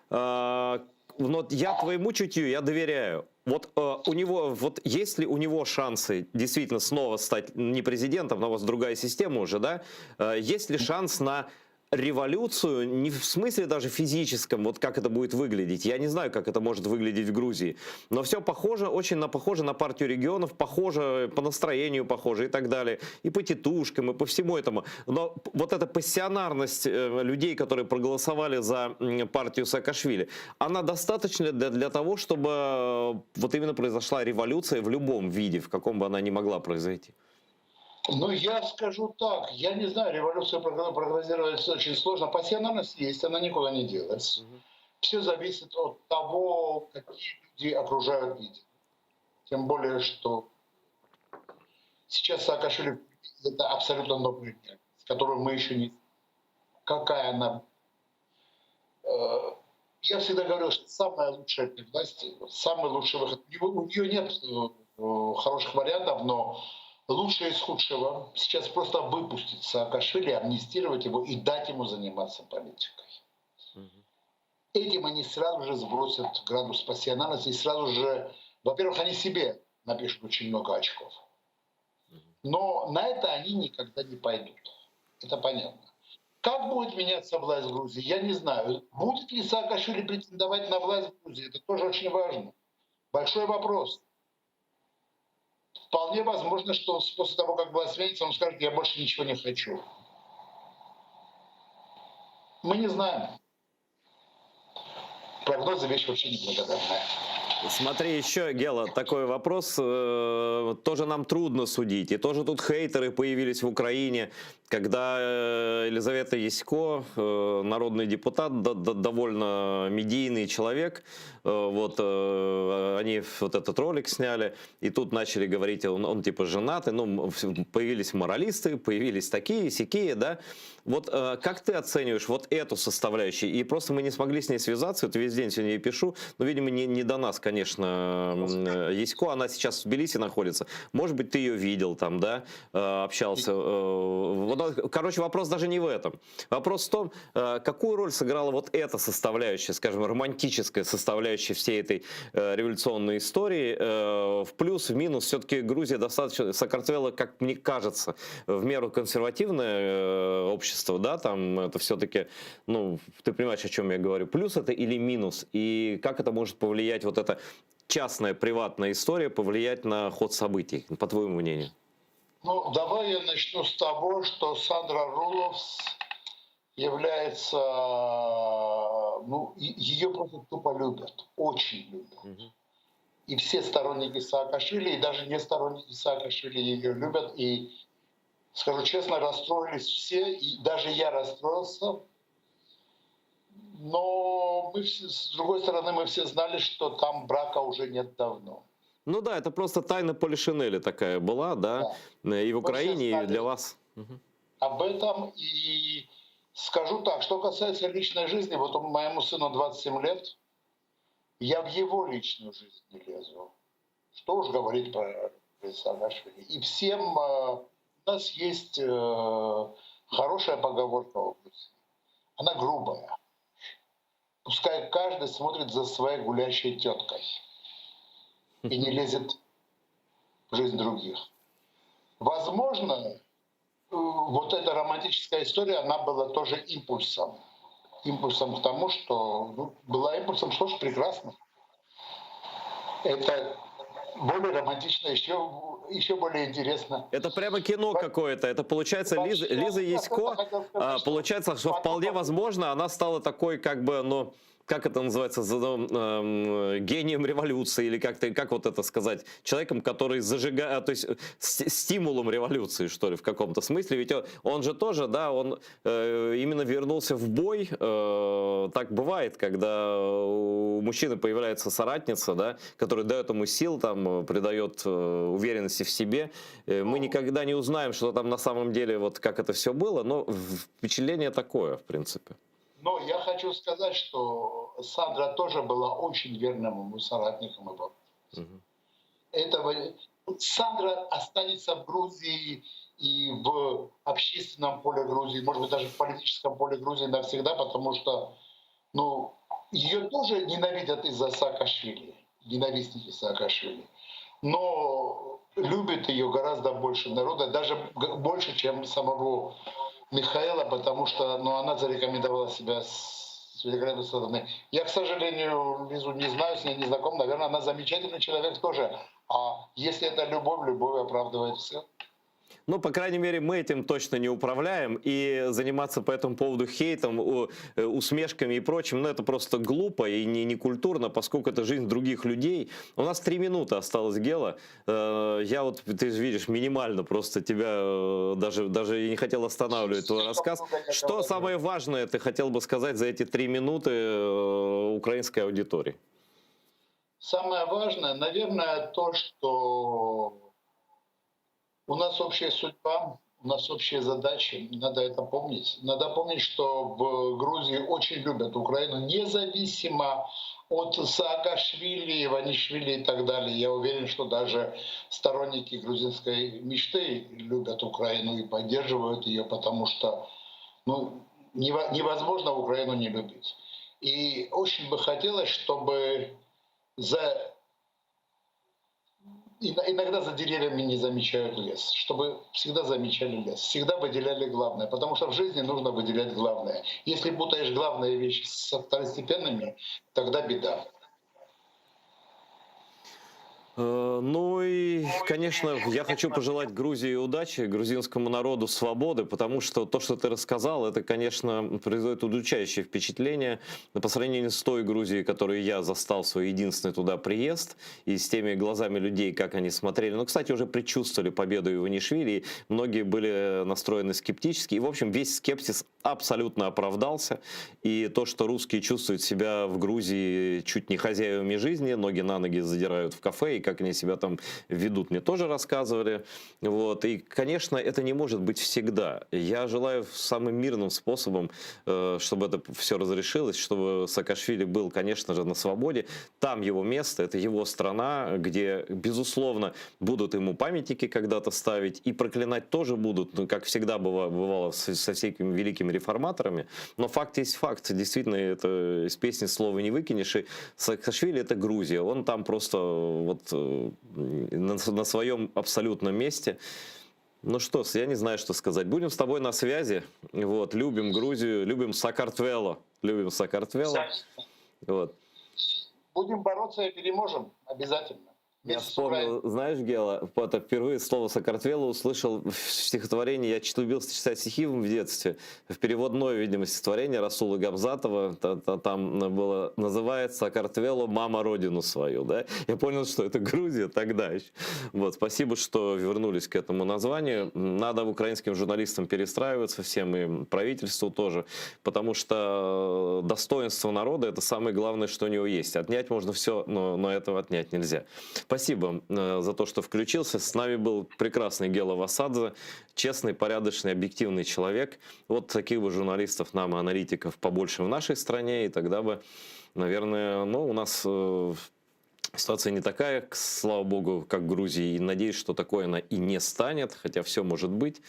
А, но я твоему чутью, я доверяю. Вот э, у него, вот есть ли у него шансы действительно снова стать не президентом, но у вас другая система уже, да? Э, есть ли шанс на революцию, не в смысле даже физическом, вот как это будет выглядеть. Я не знаю, как это может выглядеть в Грузии. Но все похоже, очень на, похоже на партию регионов, похоже по настроению похоже и так далее. И по титушкам, и по всему этому. Но вот эта пассионарность э, людей, которые проголосовали за партию Саакашвили, она достаточна для, для того, чтобы э, вот именно произошла революция в любом виде, в каком бы она ни могла произойти? Ну, я скажу так, я не знаю, революцию прогнозировать очень сложно. Пассионарность есть, она никуда не делась. Угу. Все зависит от того, какие люди окружают лидера. Тем более, что сейчас Саакашвили это абсолютно новая реальность, которую мы еще не Какая она... Э, я всегда говорил, что самая лучшая для власти, самый лучший выход. У, него, у нее нет э, хороших вариантов, но лучшее из худшего сейчас просто выпустить Саакашвили, амнистировать его и дать ему заниматься политикой. Этим они сразу же сбросят градус пассионарности и сразу же, во-первых, они себе напишут очень много очков. Но на это они никогда не пойдут. Это понятно. Как будет меняться власть в Грузии, я не знаю. Будет ли Саакашвили претендовать на власть в Грузии, это тоже очень важно. Большой вопрос. Вполне возможно, что после того, как власть сменится, он скажет, я больше ничего не хочу. Мы не знаем. Прогнозы вещь вообще неблагодарная. Смотри, еще, Гела, такой вопрос. Э, тоже нам трудно судить. И тоже тут хейтеры появились в Украине, когда э, Елизавета Ясько, э, народный депутат, довольно медийный человек, вот они вот этот ролик сняли, и тут начали говорить, он, он типа женатый, ну, появились моралисты, появились такие, сякие, да. Вот как ты оцениваешь вот эту составляющую? И просто мы не смогли с ней связаться, вот весь день сегодня ей пишу, но, видимо, не, не до нас, конечно, Ясько, она сейчас в Тбилиси находится. Может быть, ты ее видел там, да, э, общался. Э, короче, вопрос даже не в этом. Вопрос в том, э, какую роль сыграла вот эта составляющая, скажем, романтическая составляющая всей этой революционной истории. В плюс, в минус, все-таки Грузия достаточно, Сакартвело, как мне кажется, в меру консервативное общество, да, там это все-таки, ну, ты понимаешь, о чем я говорю. Плюс это или минус, и как это может повлиять вот эта частная, приватная история повлиять на ход событий, по твоему мнению? Ну, давай я начну с того, что Сандра Руловс является, ну, ее просто тупо любят, очень любят. Угу. И все сторонники Саакашвили, и даже не сторонники Саакашвили ее любят. И, скажу честно, расстроились все, и даже я расстроился. Но мы все, с другой стороны, мы все знали, что там брака уже нет давно. Ну да, это просто тайна Полишинеля такая была, да, да. и в Украине, и для вас. Об этом и скажу так, что касается личной жизни, вот моему сыну 27 лет, я в его личную жизнь не лезу. Что уж говорить про Саакашвили. И всем э, У нас есть э, хорошая поговорка у Грузии. Она грубая. Пускай каждый смотрит за своей гулящей теткой и не лезет в жизнь других. Возможно, э, вот эта романтическая история, она была тоже импульсом. Импульсом к тому, что ну, была импульсом, что ж, прекрасно. Это более романтично, еще, еще более интересно. Это прямо кино какое-то. Это получается Лиза, Лиза Ясько, а, получается, что вполне возможно, она стала такой как бы, ну, как это называется, эм, гением революции, или как-то, как вот это сказать, человеком, который зажигает, то есть э, стимулом революции, что ли, в каком-то смысле. Ведь он, он же тоже, да, он э, именно вернулся в бой. Э, так бывает, когда у мужчины появляется соратница, да, которая дает ему сил, там, придает э, уверенности в себе. Э, мы никогда не узнаем, что там на самом деле, вот как это все было, но впечатление такое, в принципе. Но я хочу сказать, что Сандра тоже была очень верным ему соратником и угу. Этого Сандра останется в Грузии и в общественном поле Грузии, может быть, даже в политическом поле Грузии навсегда, потому что ну, ее тоже ненавидят из-за Саакашвили, ненавистники Саакашвили. Но любят ее гораздо больше народа, даже больше, чем самого Михаила, потому что ну, она зарекомендовала себя с великолепной стороны. Я, к сожалению, Лизу не знаю, с ней не знаком. Наверное, она замечательный человек тоже. А если это любовь, любовь оправдывает все. Ну, по крайней мере, мы этим точно не управляем, и заниматься по этому поводу хейтом, э, усмешками и прочим, ну, это просто глупо и не, не культурно, поскольку это жизнь других людей. У нас три минуты осталось, Гела. Э, я вот, ты видишь, минимально просто тебя э, даже, даже не хотел останавливать твой рассказ. Что самое важное ты хотел бы сказать за эти три минуты украинской аудитории? Самое важное, наверное, то, что у нас общая судьба, у нас общие задачи, надо это помнить. Надо помнить, что в Грузии очень любят Украину, независимо от Саакашвили, Иванишвили и так далее. Я уверен, что даже сторонники грузинской мечты любят Украину и поддерживают ее, потому что ну, невозможно Украину не любить. И очень бы хотелось, чтобы за иногда за деревьями не замечают лес, чтобы всегда замечали лес, всегда выделяли главное, потому что в жизни нужно выделять главное. Если путаешь главные вещи со второстепенными, тогда беда. Э, ну и, конечно, я хочу пожелать Грузии удачи, грузинскому народу свободы, потому что то, что ты рассказал, это, конечно, производит удручающее впечатление по сравнению с той Грузией, которую я застал свой единственный туда приезд, и с теми глазами людей, как они смотрели. Ну, кстати, уже предчувствовали победу Иванишвили, и многие были настроены скептически. И, в общем, весь скепсис абсолютно оправдался. И то, что русские чувствуют себя в Грузии чуть не хозяевами жизни, ноги на ноги задирают в кафе, и как они себя там ведут, мне тоже рассказывали. Вот. И, конечно, это не может быть всегда. Я желаю самым мирным способом, э, чтобы это все разрешилось, чтобы Саакашвили был, конечно же, на свободе. Там его место, это его страна, где, безусловно, будут ему памятники когда-то ставить, и проклинать тоже будут, ну, как всегда бывало со всякими великими реформаторами. Но факт есть факт. Действительно, это из песни слова не выкинешь. И Саакашвили это Грузия. Он там просто вот э, на, на своем абсолютном месте. Ну что, я не знаю, что сказать. Будем с тобой на связи. Вот, любим Грузию, любим Сакартвело. Любим Сакартвело. Вот. Будем бороться и переможем обязательно. Я вспомнил, знаешь, Гела, это впервые слово Сакартвело услышал в стихотворении, я любил читать стихи в детстве, в переводное, видимо, стихотворение Расула Гамзатова, там было, называется Сакартвело «Мама родину свою», да? Я понял, что это Грузия тогда еще. Вот, спасибо, что вернулись к этому названию. Надо украинским журналистам перестраиваться всем и правительству тоже, потому что достоинство народа – это самое главное, что у него есть. Отнять можно все, но, но этого отнять нельзя. Спасибо э, за то, что включился. С нами был прекрасный Гела Васадзе, честный, порядочный, объективный человек. Вот таких бы журналистов нам и аналитиков побольше в нашей стране, и тогда бы, наверное, ну, у нас э, Ситуация не такая, слава богу, как в Грузии. И надеюсь, что такое она и не станет, хотя все может быть.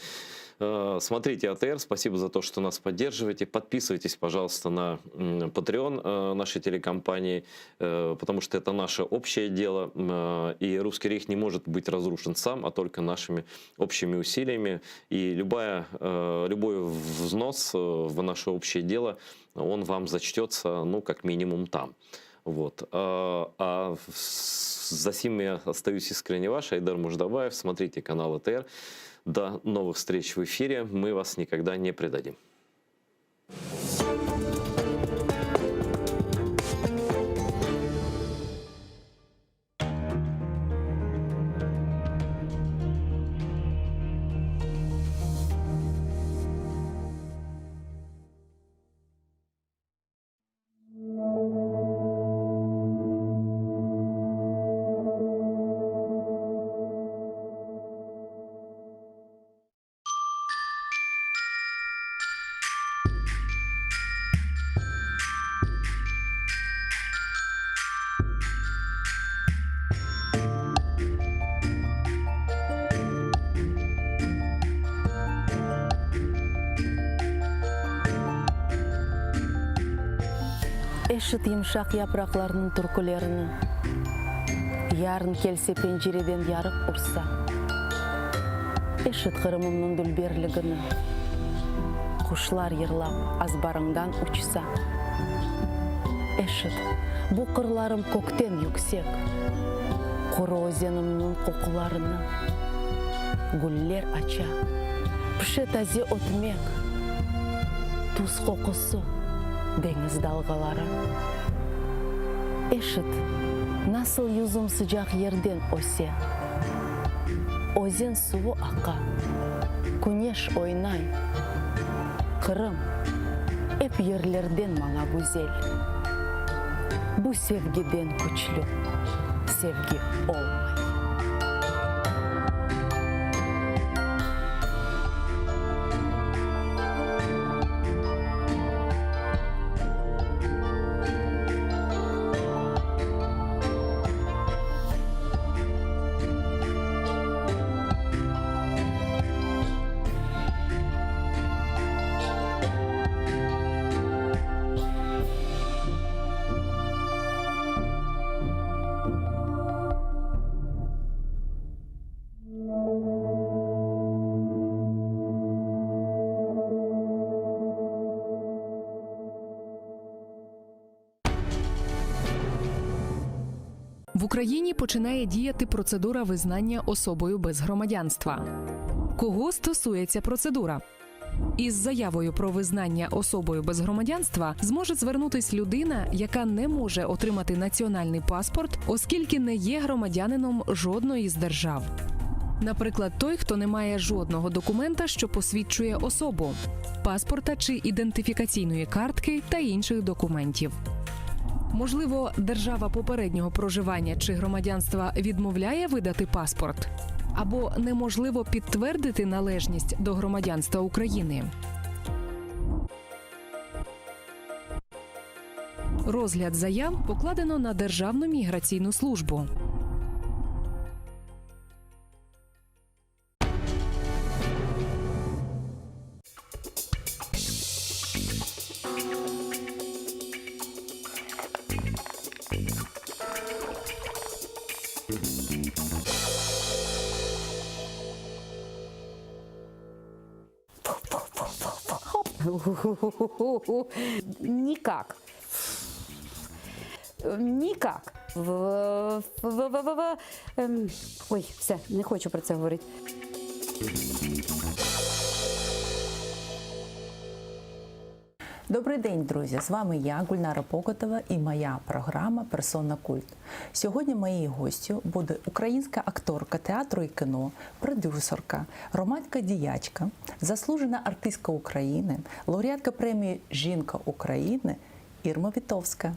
Э, смотрите АТР, спасибо за то, что нас поддерживаете. Подписывайтесь, пожалуйста, на Patreon э, нашей телекомпании, э, потому что это наше общее дело. И русский рейх не может быть разрушен сам, а только нашими общими усилиями. И любая, любой взнос в наше общее дело, он вам зачтется, ну, как минимум там. Вот. А, а за сим я остаюсь искренне ваш, Айдар Муждабаев. Смотрите канал АТР. До новых встреч в эфире. Мы вас никогда не предадим. Eşit yımşaq yapraqlarnıñ türkülerini, Yarın kelse pencereden yarıq ursa. Eşit Qırımımnıñ dülberligini, Quşlar yırlap azbarıñdan uçsa. Eşit, bu qırlarım kökten yüksek, Quru özenimniñ qoqularını. Güller aça, pişe taze ötmek, Tuz qoqusı, deñiz dalğaları. Eşit, nasıl yüzüm sıcaq yerden öse, Özen suvu aqa, küneş oynay. Qırım, ep yerlerden maña güzel. Bu sevgiden küçlü sevgi olmay. В Україні починає діяти процедура визнання особою без громадянства. Кого стосується процедура? Із заявою про визнання особою без громадянства зможе звернутись людина, яка не може отримати національний паспорт, оскільки не є громадянином жодної з держав. Наприклад, той, хто не має жодного документа, що посвідчує особу, паспорта чи ідентифікаційної картки та інших документів. Можливо, держава попереднього проживання чи громадянства відмовляє видати паспорт, або неможливо підтвердити належність до громадянства України. Розгляд заяв покладено на Державну міграційну службу. Никак. Никак. В, в, в, в, в, ем, Ой, все, не хочу про це говорити. Добрий день, друзі! З вами я, Гульнара Покотова, і моя програма Персона Культ. Сьогодні моєю гостю буде українська акторка театру і кіно, продюсерка, громадська діячка, заслужена артистка України, лауреатка премії Жінка України Ірма Вітовська.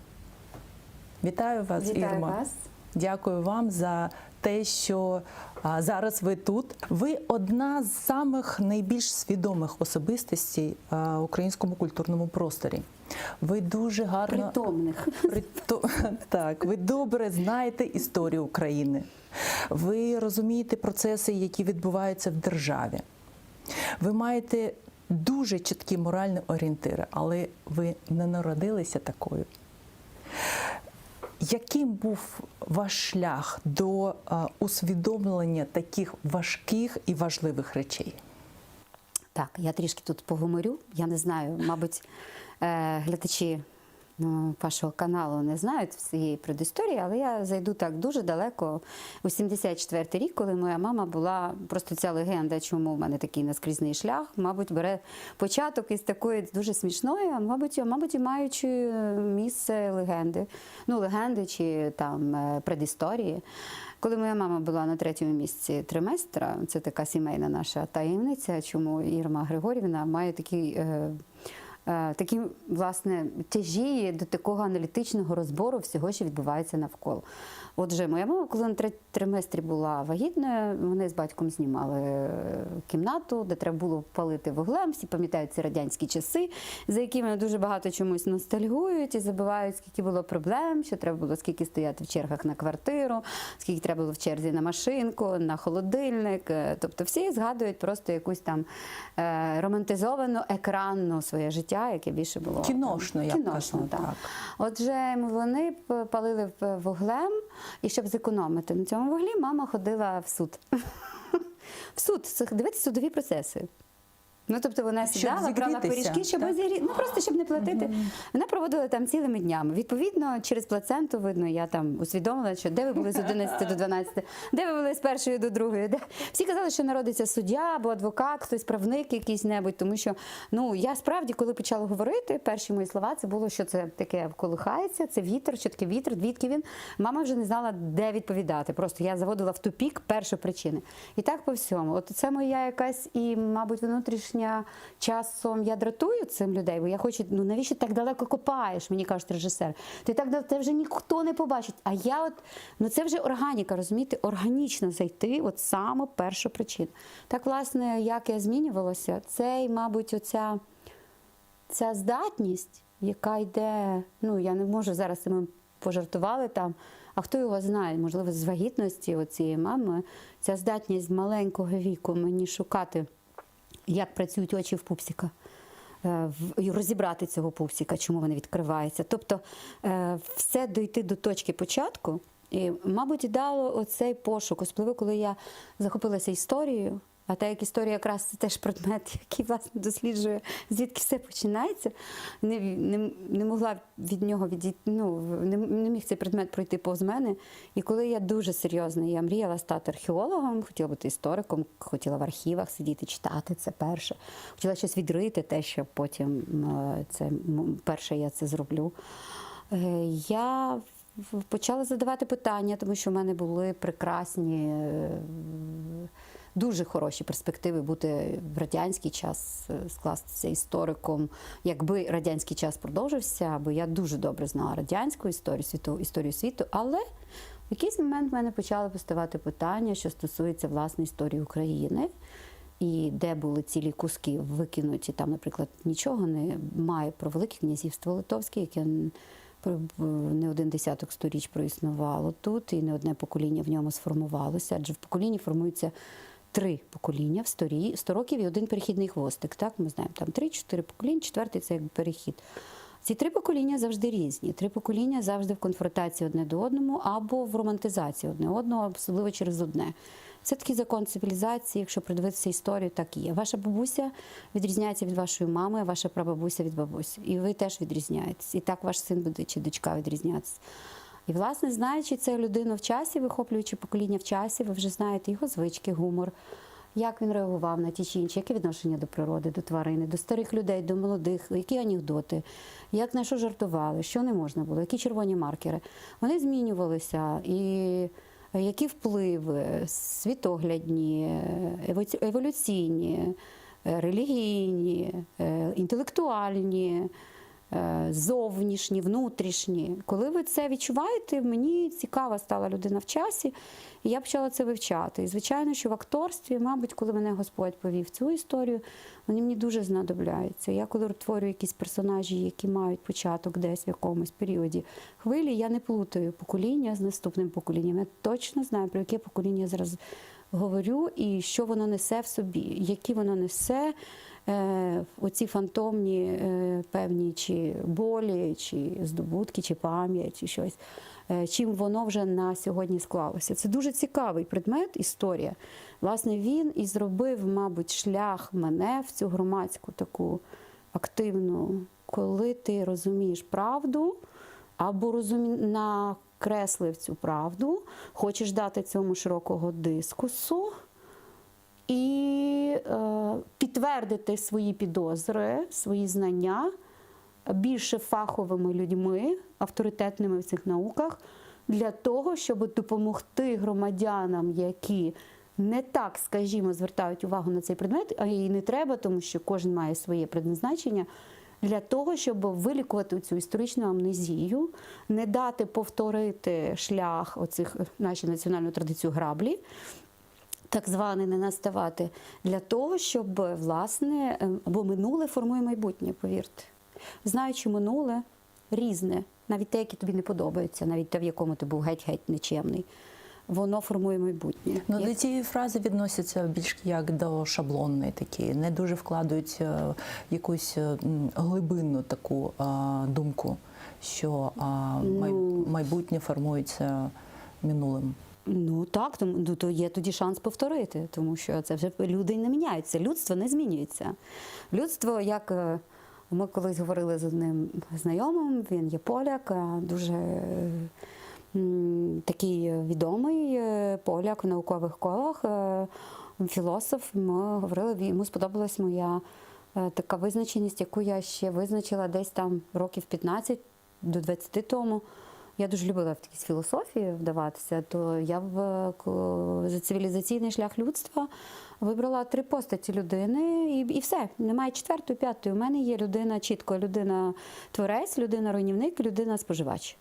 Вітаю вас, Вітаю Ірма. вас. Дякую вам за те, що зараз ви тут. Ви одна з самих найбільш свідомих особистостей в українському культурному просторі. Ви дуже гарно Притомних. Прито... Так, ви добре знаєте історію України. Ви розумієте процеси, які відбуваються в державі. Ви маєте дуже чіткі моральні орієнтири, але ви не народилися такою. Яким був ваш шлях до усвідомлення таких важких і важливих речей? Так, я трішки тут погуморю. Я не знаю, мабуть, е, глядачі ну, вашого каналу не знають всієї предісторії, але я зайду так дуже далеко у 74-й рік, коли моя мама була просто ця легенда, чому в мене такий наскрізний шлях, мабуть, бере початок із такої дуже смішної, а мабуть, а, мабуть, і маючи місце легенди. Ну, легенди чи там е, предісторії. Коли моя мама була на третьому місці триместра, це така сімейна наша таємниця, чому Ірма Григорівна має такий. Е, е, Такі, власне, тяжіє до такого аналітичного розбору всього, що відбувається навколо. Отже, моя мама, коли на триместрі була вагітною, вони з батьком знімали е, кімнату, де треба було палити вуглем. Всі пам'ятають ці радянські часи, за якими дуже багато чомусь ностальгують і забувають, скільки було проблем, що треба було скільки стояти в чергах на квартиру, скільки треба було в черзі на машинку, на холодильник. Е, Тобто всі згадують просто якусь там е, романтизовану екранну своє життя, яке більше було Кіношну, я б Кіношну, казала, так. так. Отже, вони палили вуглем, і щоб зекономити на цьому вуглі, мама ходила в суд. В суд, дивитися судові процеси. Ну, тобто вона Щоб сідала, брала зігрітися, пиріжки, щоб так? зігрі... ну просто щоб не платити. Вона проводила там цілими днями. Відповідно, через плаценту видно, я там усвідомила, що де ви були з 11 до 12, де ви були з першої до другої. Де... Всі казали, що народиться суддя або адвокат, хтось правник якийсь небудь, тому що ну я справді, коли почала говорити, перші мої слова це було, що це таке колихається, це вітер, що таке вітер, звідки він. Мама вже не знала, де відповідати. Просто я заводила в тупік перші причини. І так по всьому. От це моя якась і, мабуть, внутрішня часом я дратую цим людей, бо я хочу, ну навіщо так далеко копаєш, мені кажуть режисер. Ти так дал- це вже ніхто не побачить. А я от, ну це вже органіка, розумієте, органічно зайти, от саме першу причину. Так, власне, як я змінювалася, це, й, мабуть, оця ця здатність, яка йде, ну я не можу зараз ми пожартували там. А хто його знає, можливо, з вагітності цієї мами, ця здатність з маленького віку мені шукати, як працюють очі в пупсика. е, і розібрати цього пупсика, чому вони відкриваються. Тобто е, все дойти до точки початку, і, мабуть, і дало оцей пошук, особливо коли я захопилася історією. А так як історія якраз це теж предмет, який власне досліджує, звідки все починається, не, не, не могла від нього відійти, ну, не, не міг цей предмет пройти повз мене. І коли я дуже серйозно, я мріяла стати археологом, хотіла бути істориком, хотіла в архівах сидіти, читати це перше. Хотіла щось відрити, те, що потім е, це перше я це зроблю. Е, Я почала задавати питання, тому що в мене були прекрасні, е, дуже хороші перспективи бути в радянський час, е, скластися істориком. Якби радянський час продовжився, бо я дуже добре знала радянську історію, світу, історію світу, але в якийсь момент в мене почали поставати питання, що стосується власне історії України. І де були цілі куски викинуті, там, наприклад, нічого немає про Велике князівство Литовське, яке не один десяток сторіч проіснувало тут, і не одне покоління в ньому сформувалося. Адже в поколінні формуються три покоління в сторі, 100 років і один перехідний хвостик. Так, ми знаємо, там три-чотири покоління, четвертий це якби перехід. Ці три покоління завжди різні. Три покоління завжди в конфронтації одне до одному або в романтизації одне одного, особливо через одне. Це такий закон цивілізації, якщо придивитися історію, так і є. Ваша бабуся відрізняється від вашої мами, а ваша прабабуся від бабусі. І ви теж відрізняєтесь. І так ваш син буде чи дочка відрізнятися. І, власне, знаючи цю людину в часі, вихоплюючи покоління в часі, ви вже знаєте його звички, гумор, як він реагував на ті чи інші, яке відношення до природи, до тварини, до старих людей, до молодих, які анекдоти, як на що жартували, що не можна було, які червоні маркери. Вони змінювалися. І які впливи світоглядні, еволюційні, релігійні, е, інтелектуальні. Зовнішні, внутрішні. Коли ви це відчуваєте, мені цікава стала людина в часі, і я почала це вивчати. І звичайно, що в акторстві, мабуть, коли мене Господь повів цю історію, вони мені дуже знадобляються. Я коли творю якісь персонажі, які мають початок десь в якомусь періоді хвилі, я не плутаю покоління з наступним поколінням. Я точно знаю, про яке покоління я зараз говорю і що воно несе в собі, які воно несе е, оці фантомні е, певні чи болі, чи здобутки, чи пам'ять, чи щось, е, чим воно вже на сьогодні склалося. Це дуже цікавий предмет, історія. Власне, він і зробив, мабуть, шлях мене в цю громадську таку активну, коли ти розумієш правду або розумі... накреслив цю правду, хочеш дати цьому широкого дискусу і е, підтвердити свої підозри, свої знання більше фаховими людьми, авторитетними в цих науках, для того, щоб допомогти громадянам, які не так, скажімо, звертають увагу на цей предмет, а і не треба, тому що кожен має своє предназначення, для того, щоб вилікувати цю історичну амнезію, не дати повторити шлях оцих нашу національну традицію граблі, так званий не наставати, для того, щоб власне, е, бо минуле формує майбутнє, повірте. Знаючи минуле, різне, навіть те, яке тобі не подобається, навіть те, в якому ти був геть-геть нечемний, воно формує майбутнє. Ну, до цієї фрази відносяться більш як до шаблонної такі, не дуже вкладають е, якусь е, глибинну таку е, думку, що май- Ну. майбутнє формується минулим. Ну так, тому ну, то є тоді шанс повторити, тому що це вже люди не міняються, людство не змінюється. Людство, як ми колись говорили з одним знайомим, він є поляк, дуже такий відомий е, поляк в наукових колах, е, філософ. Ми говорили, йому сподобалась моя е, така визначеність, яку я ще визначила десь там років 15 до 20 тому. Я дуже любила в якісь філософії вдаватися, то я в за цивілізаційний шлях людства вибрала три постаті людини, і, і все. Немає четвертої, п'ятої. У мене є людина чітко, людина-творець, людина-руйнівник, людина-споживач.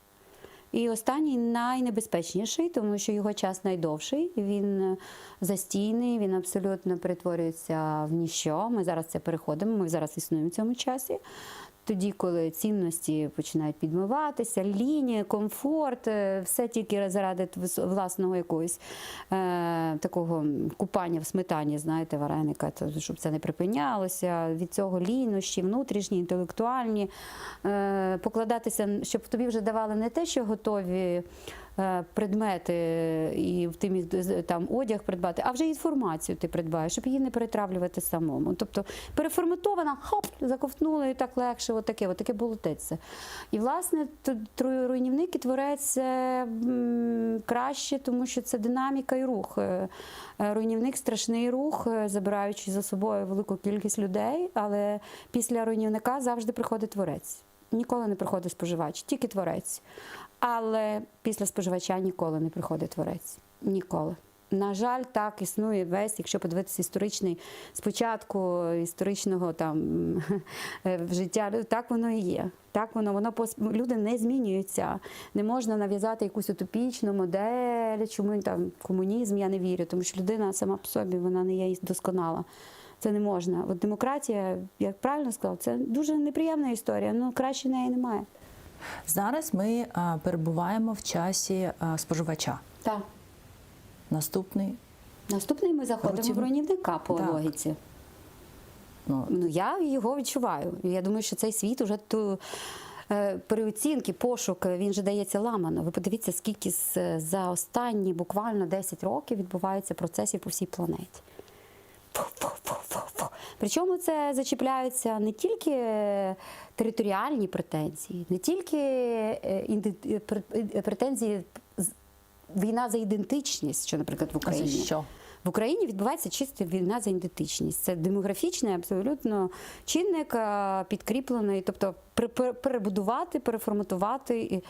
І останній найнебезпечніший, тому що його час найдовший. Він застійний, він абсолютно перетворюється в ніщо. Ми зараз це переходимо, ми зараз існуємо в цьому часі. Тоді, коли цінності починають підмиватися, лінія, комфорт, е, все тільки заради власного якогось е, такого купання в сметані, знаєте, вареника, то, щоб це не припинялося. Від цього лінощі, внутрішні, інтелектуальні, е, покладатися, щоб тобі вже давали не те, що готові предмети і ти міг там одяг придбати, а вже інформацію ти придбаєш, щоб її не перетравлювати самому. Тобто переформатована, хоп, заковтнула і так легше, отаке, отаке болотеться. І власне руйнівник і творець краще, тому що це динаміка і рух. Е, е, Руйнівник страшний рух, е, забираючи за собою велику кількість людей, але після руйнівника завжди приходить творець. Ніколи не приходить споживач, тільки творець. Але після споживача ніколи не приходить творець. Ніколи. На жаль, так існує весь, якщо подивитися історичний спочатку історичного там життя, так воно і є. Так воно, воно люди не змінюються. Не можна нав'язати якусь утопічну модель, чому там комунізм, я не вірю, тому що людина сама по собі вона не є досконала. Це не можна. От демократія, як правильно сказав, це дуже неприємна історія, ну краще неї немає. Зараз ми перебуваємо в часі споживача. Так. Наступний. Наступний ми заходимо в руйнівника по Так. логіці. Ну, Ну, я його відчуваю. Я думаю, що цей світ уже ту е, переоцінки, пошук, він же дається ламано. Ви подивіться, скільки за останні буквально 10 років відбувається процесів по всій планеті. Фу-фу-фу-фу-фу. Причому це зачіпляються не тільки територіальні претензії, не тільки е, е, е, претензії війна за ідентичність, що, наприклад, в Україні. за що? В Україні відбувається чиста війна за ідентичність. Це демографічний абсолютно чинник, підкріплений, тобто перебудувати, переформатувати.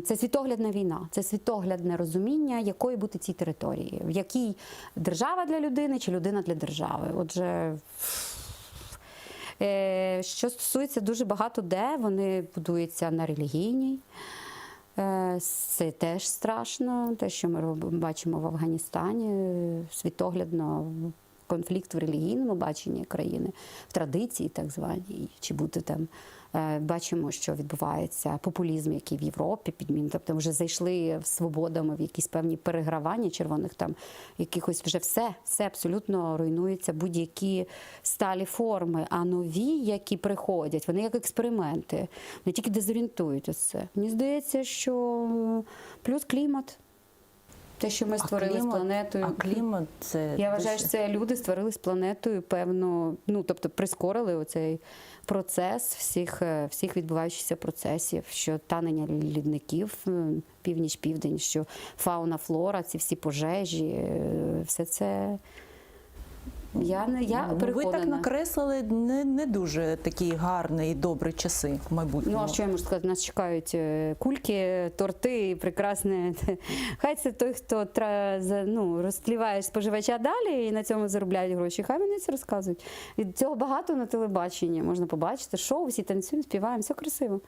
Це світоглядна війна, це світоглядне розуміння, якої бути цій території, в якій держава для людини чи людина для держави. Отже, е, Е, Що стосується дуже багато де, вони будуються на релігійній. Е, Це теж страшно, те, що ми робимо, бачимо в Афганістані, е, світоглядно конфлікт в релігійному баченні країни, в традиції так званій, чи бути там. е, Бачимо, що відбувається популізм, який в Європі підмін. Тобто вже зайшли свободами в якісь певні перегравання червоних там якихось вже все, все абсолютно руйнується, будь-які сталі форми. А нові, які приходять, вони як експерименти, вони тільки дезорієнтують оце. Мені здається, що плюс клімат. Те, що ми А створили з клімат- планетою. А клімат це Я вважаю, дуже- що це люди створили з планетою певну, ну тобто прискорили оцей процес всіх, е, всіх відбуваючихся процесів, що танення лідників е, північ-південь, що фауна, флора, ці всі пожежі, е, все це. Я не я Ну, Ви переконана. так накреслили не, не дуже такі гарні і добрі часи в майбутньому. Ну, а що я можу сказати? Нас чекають е, кульки, торти і прекрасне. Хай це той, хто тра- за- ну, розтліває споживача далі і на цьому заробляють гроші. Хай вони це розказують. Від цього багато на телебаченні можна побачити. Шоу, всі танцюємо, співаємо, все красиво.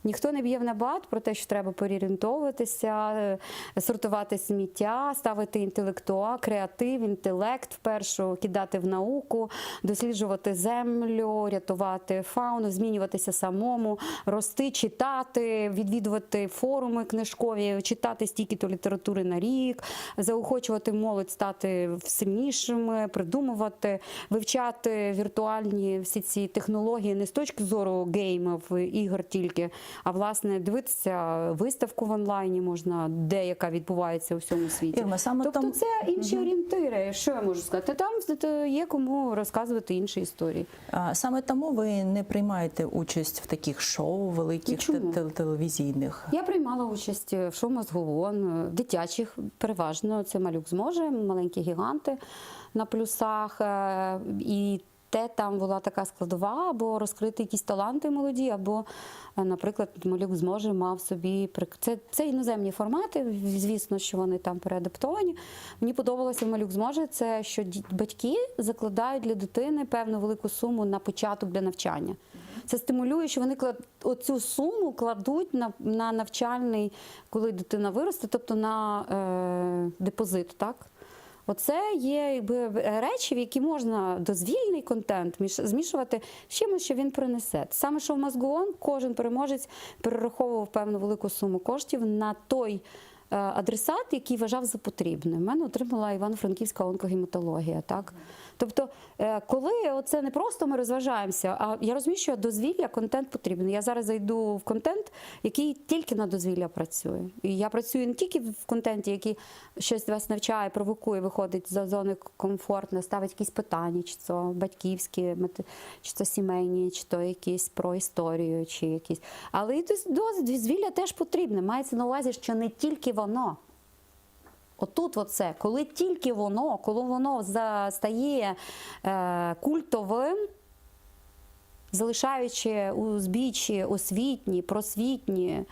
Ніхто не б'є в набат про те, що треба переорієнтовуватися, е, сортувати сміття, ставити інтелектуа, креатив, інтелект впершу, кидати в науку, досліджувати землю, рятувати фауну, змінюватися самому, рости, читати, відвідувати форуми книжкові, читати стільки-то літератури на рік, заохочувати молодь стати сильнішими, придумувати, вивчати віртуальні всі ці технології не з точки зору геймів, ігор тільки, а власне дивитися виставку в онлайні можна, де яка відбувається у всьому світі. Ірма, саме тобто там- це інші орієнтири. Що я можу сказати? Там зато є кому розказувати інші історії. А, Саме тому ви не приймаєте участь в таких шоу великих Ну, чому? те- те- телевізійних. Я приймала участь в шоу «Мозговон», в дитячих переважно. Це малюк зможе, маленькі гіганти на плюсах. Е, І те там була така складова, або розкрити якісь таланти молоді, або, е, наприклад, малюк зможе мав собі прик- це, це іноземні формати, звісно, що вони там переадаптовані. Мені подобалося в малюк зможе, це що ді- батьки закладають для дитини певну велику суму на початок для навчання. Це стимулює, що вони клад... оцю суму кладуть на, на навчальний, коли дитина виросте, тобто на е, депозит, так? Оце є якби, речі, в які можна дозвільний контент міш- змішувати з чимось, що він принесе. Саме що в Мозгоон кожен переможець перераховував певну велику суму коштів на той е, адресат, який вважав за потрібне. У мене отримала Івано-Франківська онкогематологія. Так? Тобто, е, коли оце не просто ми розважаємося, а я розумію, що дозвілля, контент потрібен. Я зараз зайду в контент, який тільки на дозвілля працює. І я працюю не тільки в контенті, який щось вас навчає, провокує, виходить за зони комфортно, ставить якісь питання, чи це батьківські, мати- чи це сімейні, чи то якісь про історію, чи якісь. Але і доз- доз- дозвілля теж потрібне. Мається на увазі, що не тільки воно. Отут оце, коли тільки воно, коли воно за- стає е, культовим, залишаючи узбіччі освітні, просвітні,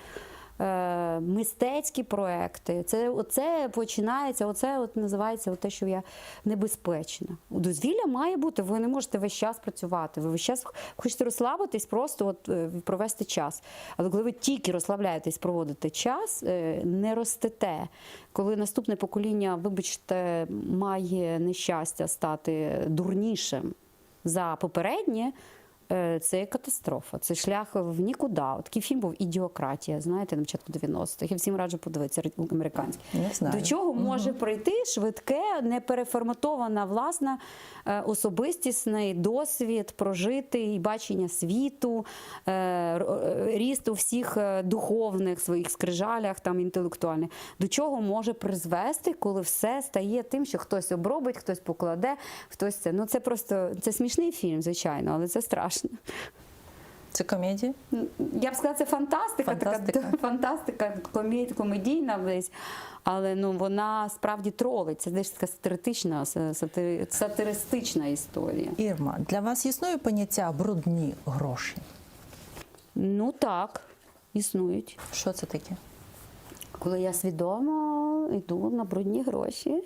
е, мистецькі проекти, це оце починається, оце от називається те, що я небезпечно. Дозвілля має бути, ви не можете весь час працювати, ви весь час хочете розслабитись, просто от, е, провести час. Але коли ви тільки розслабляєтесь, проводите час, е, не ростете. Коли наступне покоління, вибачте, має нещастя стати дурнішим за попереднє, е, це катастрофа. Це шлях в нікуди. От Такий фільм був Ідіократія, знаєте, на початку 90-х. Я всім раджу подивитися американський. Не знаю. До чого може прийти швидке, непереформатована власна е, особистісний досвід, прожитий, бачення світу, е, р- е, ріст у всіх е, духовних своїх скрижалях, там інтелектуальних. До чого може призвести, коли все стає тим, що хтось обробить, хтось покладе, хтось це. Ну це просто це смішний фільм, звичайно, але це страшно. Це комедія? Я б сказала, це фантастика, Фантастика. така фантастика, комед- комедійна десь, але ну вона справді тролить. Це десь така сатирична, сатири, сатиристична історія. Ірма, для вас існує поняття брудні гроші? Ну так, існують. Що це таке? Коли я свідомо йду на брудні гроші,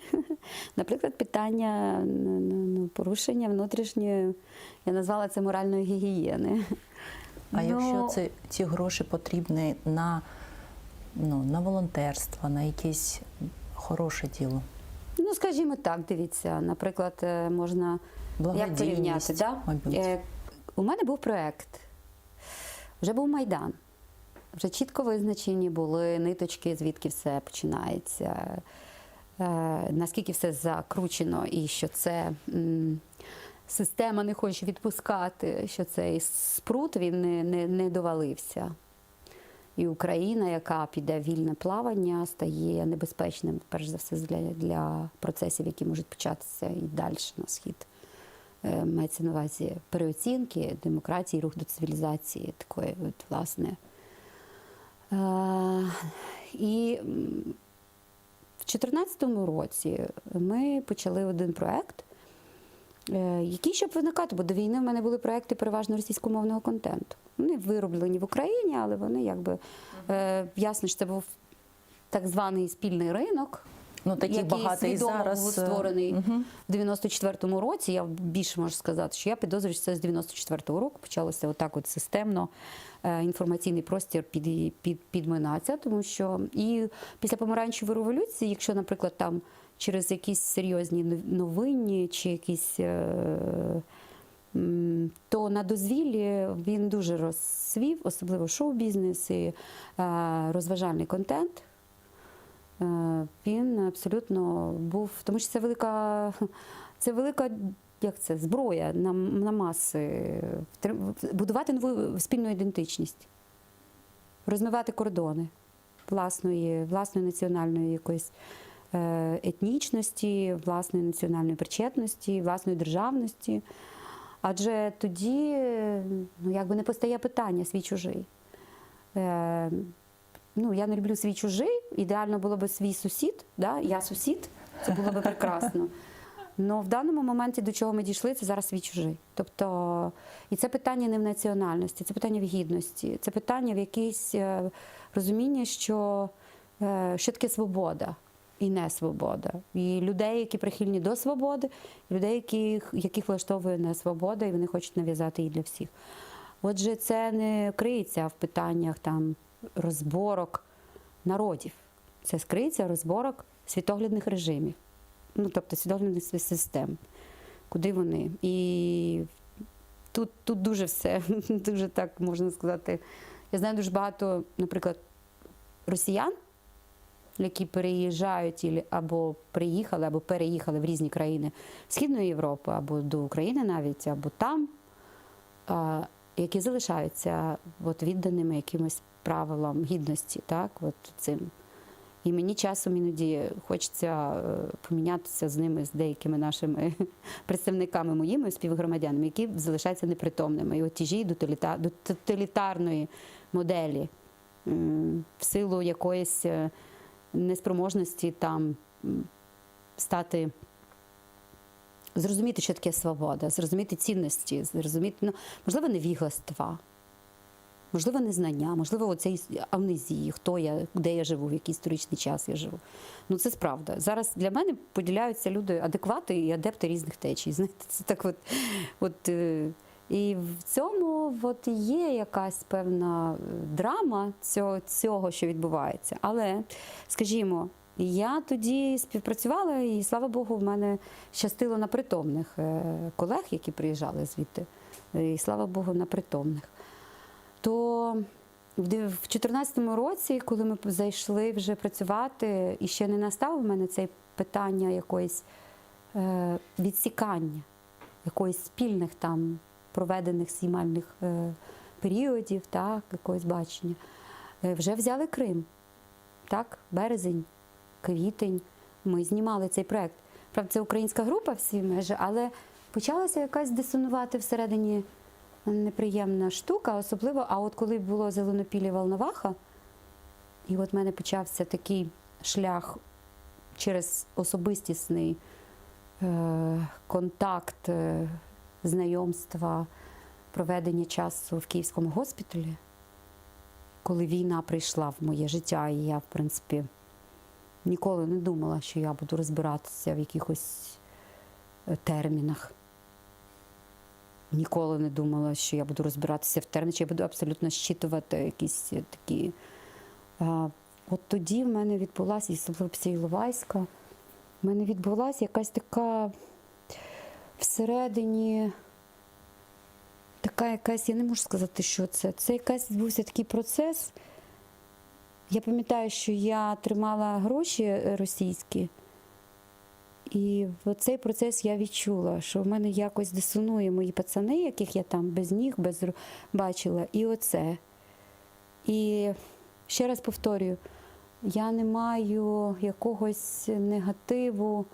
наприклад, питання ну, порушення внутрішньої, я назвала це моральної гігієни. А якщо Ну, це ці гроші потрібні на, ну, на волонтерство, на якесь хороше діло? Ну, скажімо так, дивіться, наприклад, е, можна як порівняти, Благодійність, да? мабуть. Е, У мене був проект, вже був Майдан, вже чітко визначені були ниточки, звідки все починається, е, наскільки все закручено, і що це м, система не хоче відпускати, що цей спрут він не, не, не довалився. І Україна, яка піде в вільне плавання, стає небезпечним, перш за все, для, для процесів, які можуть початися і далі на схід. Е, Мається на увазі переоцінки демократії, рух до цивілізації, такої, от, власне. Е, І м, в 2014 році ми почали один проект, е, який щоб виникати, бо до війни в мене були проекти переважно російськомовного контенту. Вони вироблені в Україні, але вони якби е, ясно, що це був так званий спільний ринок. Ну, таких який багато і свідомо зараз, був е, створений в 94-му році. Я більше можу сказати, що я підозрюю, що це з 94-го року почалося отак от системно е, інформаційний простір під, під, підминатися, тому що і після помаранчевої революції, якщо, наприклад, там через якісь серйозні новинні чи якісь. е, м, То на дозвіллі він дуже розцвів, особливо шоу-бізнес і е, розважальний контент. Е, Він абсолютно був, тому що це велика, це велика, як це, зброя на, на маси, Втри- будувати нову спільну ідентичність, розмивати кордони власної, власної національної якоїсь е, етнічності, власної національної причетності, власної державності. Адже тоді е, ну, якби не постає питання свій чужий. Е, ну, я не люблю свій чужий, ідеально було б свій сусід, да? я сусід, це було б прекрасно. Но в даному моменті, до чого ми дійшли, це зараз свій чужий. Тобто, і це питання не в національності, це питання в гідності, це питання в якійсь е, розумінні, що, е, що таке свобода і не свобода. І людей, які прихильні до свободи, і людей, яких, яких влаштовує не свобода, і вони хочуть нав'язати її для всіх. Отже, це не криється в питаннях там розборок народів. Це скриється розборок світоглядних режимів, ну тобто світоглядних си- систем, куди вони. І тут, тут дуже все, дуже так можна сказати. Я знаю дуже багато, наприклад, росіян, які переїжджають ілі- або приїхали, або переїхали в різні країни Східної Європи, або до України навіть, або там, а, які залишаються от, відданими якимось правилам гідності, так, от цим. І мені часом іноді хочеться е, помінятися з ними, з деякими нашими представниками моїми співгромадянами, які залишаються непритомними. І от тяжі до, тоталіта- до тоталітарної моделі м, в силу якоїсь е, неспроможності там м, стати. Зрозуміти, що таке свобода, зрозуміти цінності, зрозуміти, ну, можливо, невігластва, можливо, незнання, можливо, оцей амнезії, хто я, де я живу, в який історичний час я живу. Ну, це справда. Зараз для мене поділяються люди адеквати і адепти різних течій. Знаєте, це так от, от е, і в цьому от є якась певна е, драма цього, цього, що відбувається. Але, скажімо, я тоді співпрацювала, і слава Богу, в мене щастило на притомних е, колег, які приїжджали звідти. І слава Богу, на притомних. То в 2014 році, коли ми зайшли вже працювати, і ще не настав у мене це питання якоїсь е, відсікання, якоїсь спільних там проведених знімальних е, періодів, так, якогось бачення. Е, вже взяли Крим. Так, березень, квітень. Ми знімали цей проект. Правда, це українська група всі майже, але почалася якась дисонувати всередині неприємна штука, особливо, а от коли було Зеленопілля Волноваха, і от в мене почався такий шлях через особистісний е, контакт, е, знайомства, проведення часу в Київському госпіталі. Коли війна прийшла в моє життя, і я, в принципі, ніколи не думала, що я буду розбиратися в якихось е, термінах. Ніколи не думала, що я буду розбиратися в термінах, що я буду абсолютно зчитувати якісь е, такі. А, от тоді в мене відбулася, і особливо після Іловайська, в мене відбулася якась така всередині така якась, я не можу сказати, що це. Це якась відбувся такий процес. Я пам'ятаю, що я тримала гроші е, російські, і в цей процес я відчула, що в мене якось дисонує мої пацани, яких я там без ніг, без ру- бачила, і оце. І ще раз повторюю, я не маю якогось негативу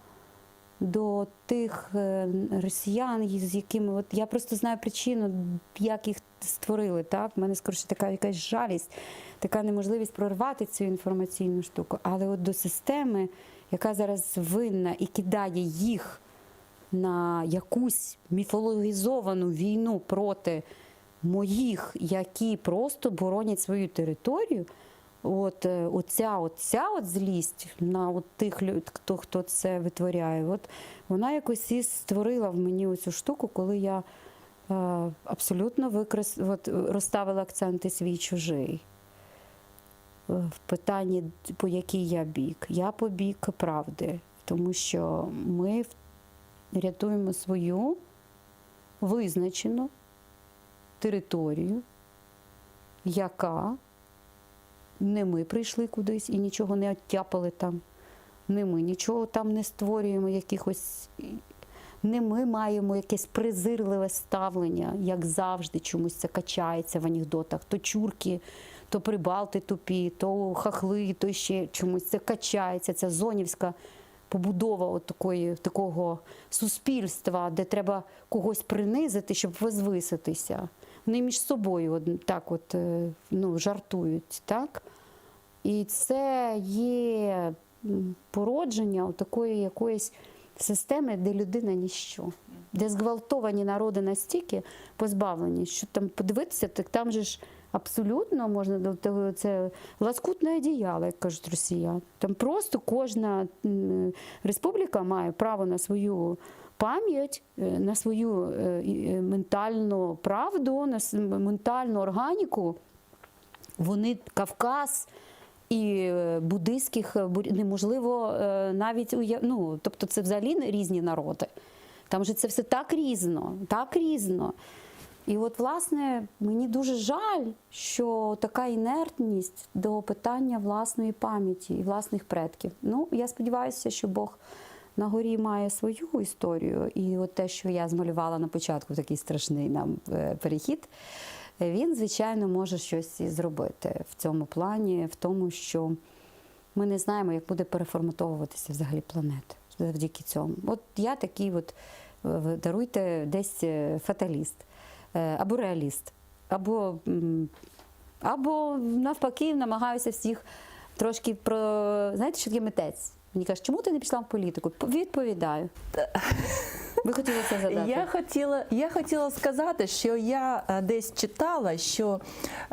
до тих е, росіян, з якими от я просто знаю причину, як їх створили. Так? В мене скоріше така якась жалість, така неможливість прорвати цю інформаційну штуку. Але от до системи, яка зараз винна і кидає їх на якусь міфологізовану війну проти моїх, які просто боронять свою територію. От е, оця, оця от злість на от тих люд, хто, хто це витворяє, от вона якось і створила в мені оцю штуку, коли я е, абсолютно викрес, от, розставила акценти свій чужий. Е, В питанні, по який я бік. Я по бік правди, тому що ми в- рятуємо свою визначену територію, яка не ми прийшли кудись і нічого не оттяпали там. Не ми нічого там не створюємо, якихось. Не ми маємо якесь презирливе ставлення, як завжди, чомусь це качається в анекдотах. То чурки, то прибалти тупі, то хахли, то ще чомусь це качається. Ця зонівська побудова от такої, такого суспільства, де треба когось принизити, щоб возвиситися. Вони між собою от, так от, е, ну, жартують, так? І це є м, породження такої якоїсь системи, де людина ніщо, де зґвалтовані народи настільки позбавлені, що там подивитися, так там же ж абсолютно можна до того, це лоскутне одіяло, як кажуть росіяни. Там просто кожна м, республіка має право на свою пам'ять, е, на свою е, і, е, ментальну правду, на с- ментальну органіку. Вони Кавказ і е, буддийських е, бур- неможливо е, навіть уяв... ну, тобто це взагалі різні народи. Там же це все так різно, так різно. І от, власне, мені дуже жаль, що така інертність до питання власної пам'яті і власних предків. Ну, я сподіваюся, що Бог на горі має свою історію. І от те, що я змалювала на початку, такий страшний нам е, перехід, він, звичайно, може щось і зробити в цьому плані, в тому, що ми не знаємо, як буде переформатовуватися взагалі планета завдяки цьому. От я такий, от, е, даруйте, десь е, фаталіст е, або реаліст, або, м, або навпаки намагаюся всіх трошки про. Знаєте, що таке митець? Мені кажуть, чому ти не пішла в політику? Відповідаю. Ви хотіли це задати? Я хотіла, я хотіла сказати, що я е, десь читала, що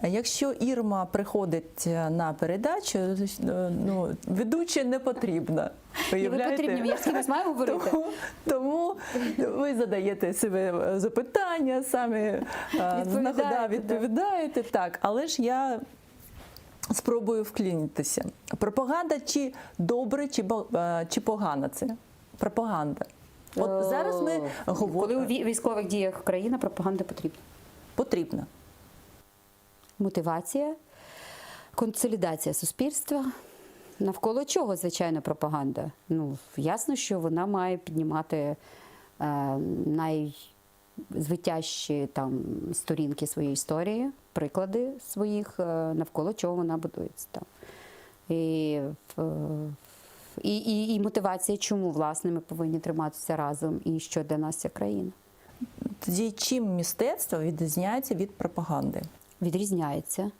е, якщо Ірма приходить е, на передачу, е, ну, ведуча не потрібна. Ні, ви Уявляєте? потрібні, я ж з кимось маю говорити. Тому, тому ви задаєте себе е, запитання, самі е, Відповідаєте, да, да. відповідаєте. Так, але ж я спробую вклінитися. Пропаганда чи добре, чи, бо- е, чи погана це? Пропаганда. От зараз ми Е, говоримо. Коли у вій- військових діях країна, пропаганда потрібна. Потрібна. Мотивація, консолідація суспільства. Навколо чого, звичайно, пропаганда? Ну, ясно, що вона має піднімати е, найзвитящі там сторінки своєї історії, приклади своїх, е, навколо чого вона будується. Там. І, е, і, і, і мотивація, чому власне ми повинні триматися разом, і що для нас ця країна. Тоді чим мистецтво відрізняється від пропаганди? Відрізняється.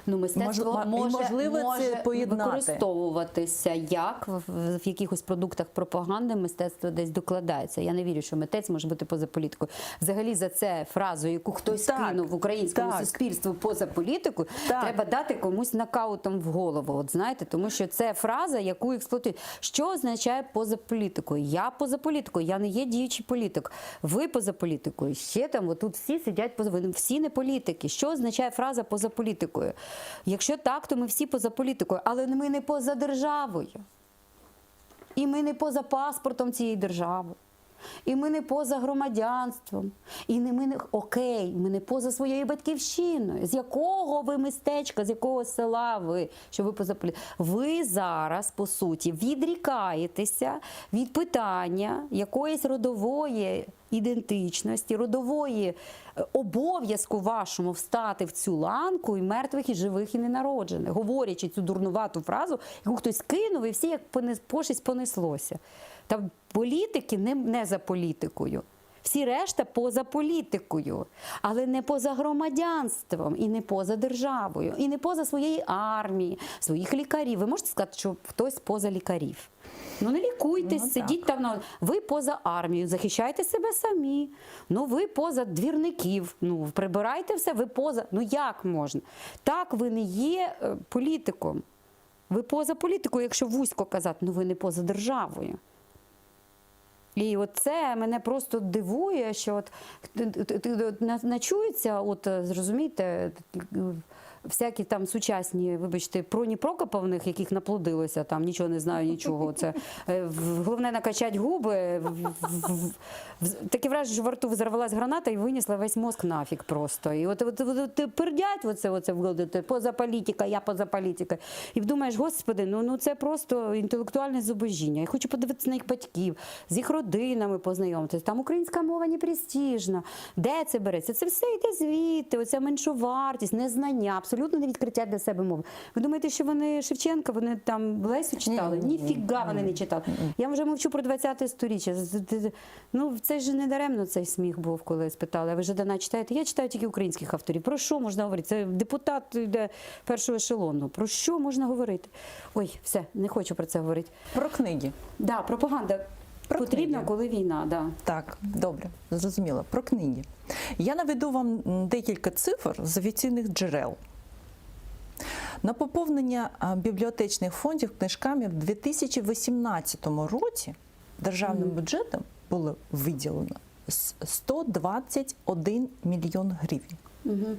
Ну, мистецтво Мож- може, можливо, це може поєднати. використовуватися як в, в, в якихось продуктах пропаганди мистецтво десь докладається. Я не вірю, що митець може бути поза політикою. Взагалі за це фразу, яку хтось Так, кинув українському так. суспільству поза політику, Так. треба дати комусь нокаутом в голову. От знаєте, тому що це фраза, яку експлуатують. Що означає поза політикою? Я поза політикою, я не є діючий політик. Ви поза політикою. Ще там, отут всі сидять поза ви всі не політики. Що означає фраза поза політикою? Якщо так, то ми всі поза політикою, але ми не поза державою. І ми не поза паспортом цієї держави. І ми не поза громадянством, і не ми не окей, ми не поза своєю батьківщиною. З якого ви містечка, з якого села ви, що ви поза полі- Ви зараз, по суті, відрікаєтеся від питання якоїсь родової ідентичності, родової е, обов'язку вашому встати в цю ланку і мертвих, і живих, і ненароджених, говорячи цю дурнувату фразу, яку хтось кинув, і всі як понес- пошесть понеслося. Та політики не, не за політикою. Всі решта поза політикою, але не поза громадянством, і не поза державою, і не поза своєї армії, своїх лікарів. Ви можете сказати, що хтось поза лікарів? Ну не лікуйтесь, Ну, сидіть там. На... Ви поза армією, захищайте себе самі. Ну ви поза двірників. Ну прибирайте все, ви поза. Ну як можна? Так, ви не є е, політиком. Ви поза політикою, якщо вузько казати, ну ви не поза державою. І от це мене просто дивує, що от на- начується, от е, зрозумієте, всякі там сучасні, вибачте, Проні Прокоповних, яких наплодилося, там нічого не знаю, нічого. Це е, в- головне накачать губи. В- в- в- Таке враження, що во рту взорвалась граната і винесла весь мозг нафіг просто. І от, от, от, от пердять оце, оце в голові, те, поза політика, я поза політика. І думаєш, господи, ну, ну це просто інтелектуальне зубожіння. Я хочу подивитися на їх батьків, з їх родинами познайомитися. Там українська мова не престижна. Де це береться? Це все йде звідти, оця меншовартість, незнання, абсолютно не відкриття для себе мови. Ви думаєте, що вони Шевченка, вони там Лесю читали? Ніфіга вони не читали. Я вже мовчу про 20-те сторіччя. З- з- Ну, це ж не даремно цей сміх був, коли спитали, а ви Жадана читаєте? Я читаю тільки українських авторів. Про що можна говорити? Це депутат йде першого ешелону. Про що можна говорити? Ой, все, не хочу про це говорити. Про книги. Да, пропаганда Про потрібна, книги. коли війна. Да. Так, добре, зрозуміло. Про книги. Я наведу вам м, декілька цифр з офіційних джерел. На поповнення а, бібліотечних фондів книжками в 2018 році державним бюджетом було виділено с- 121 мільйон гривень. Угу.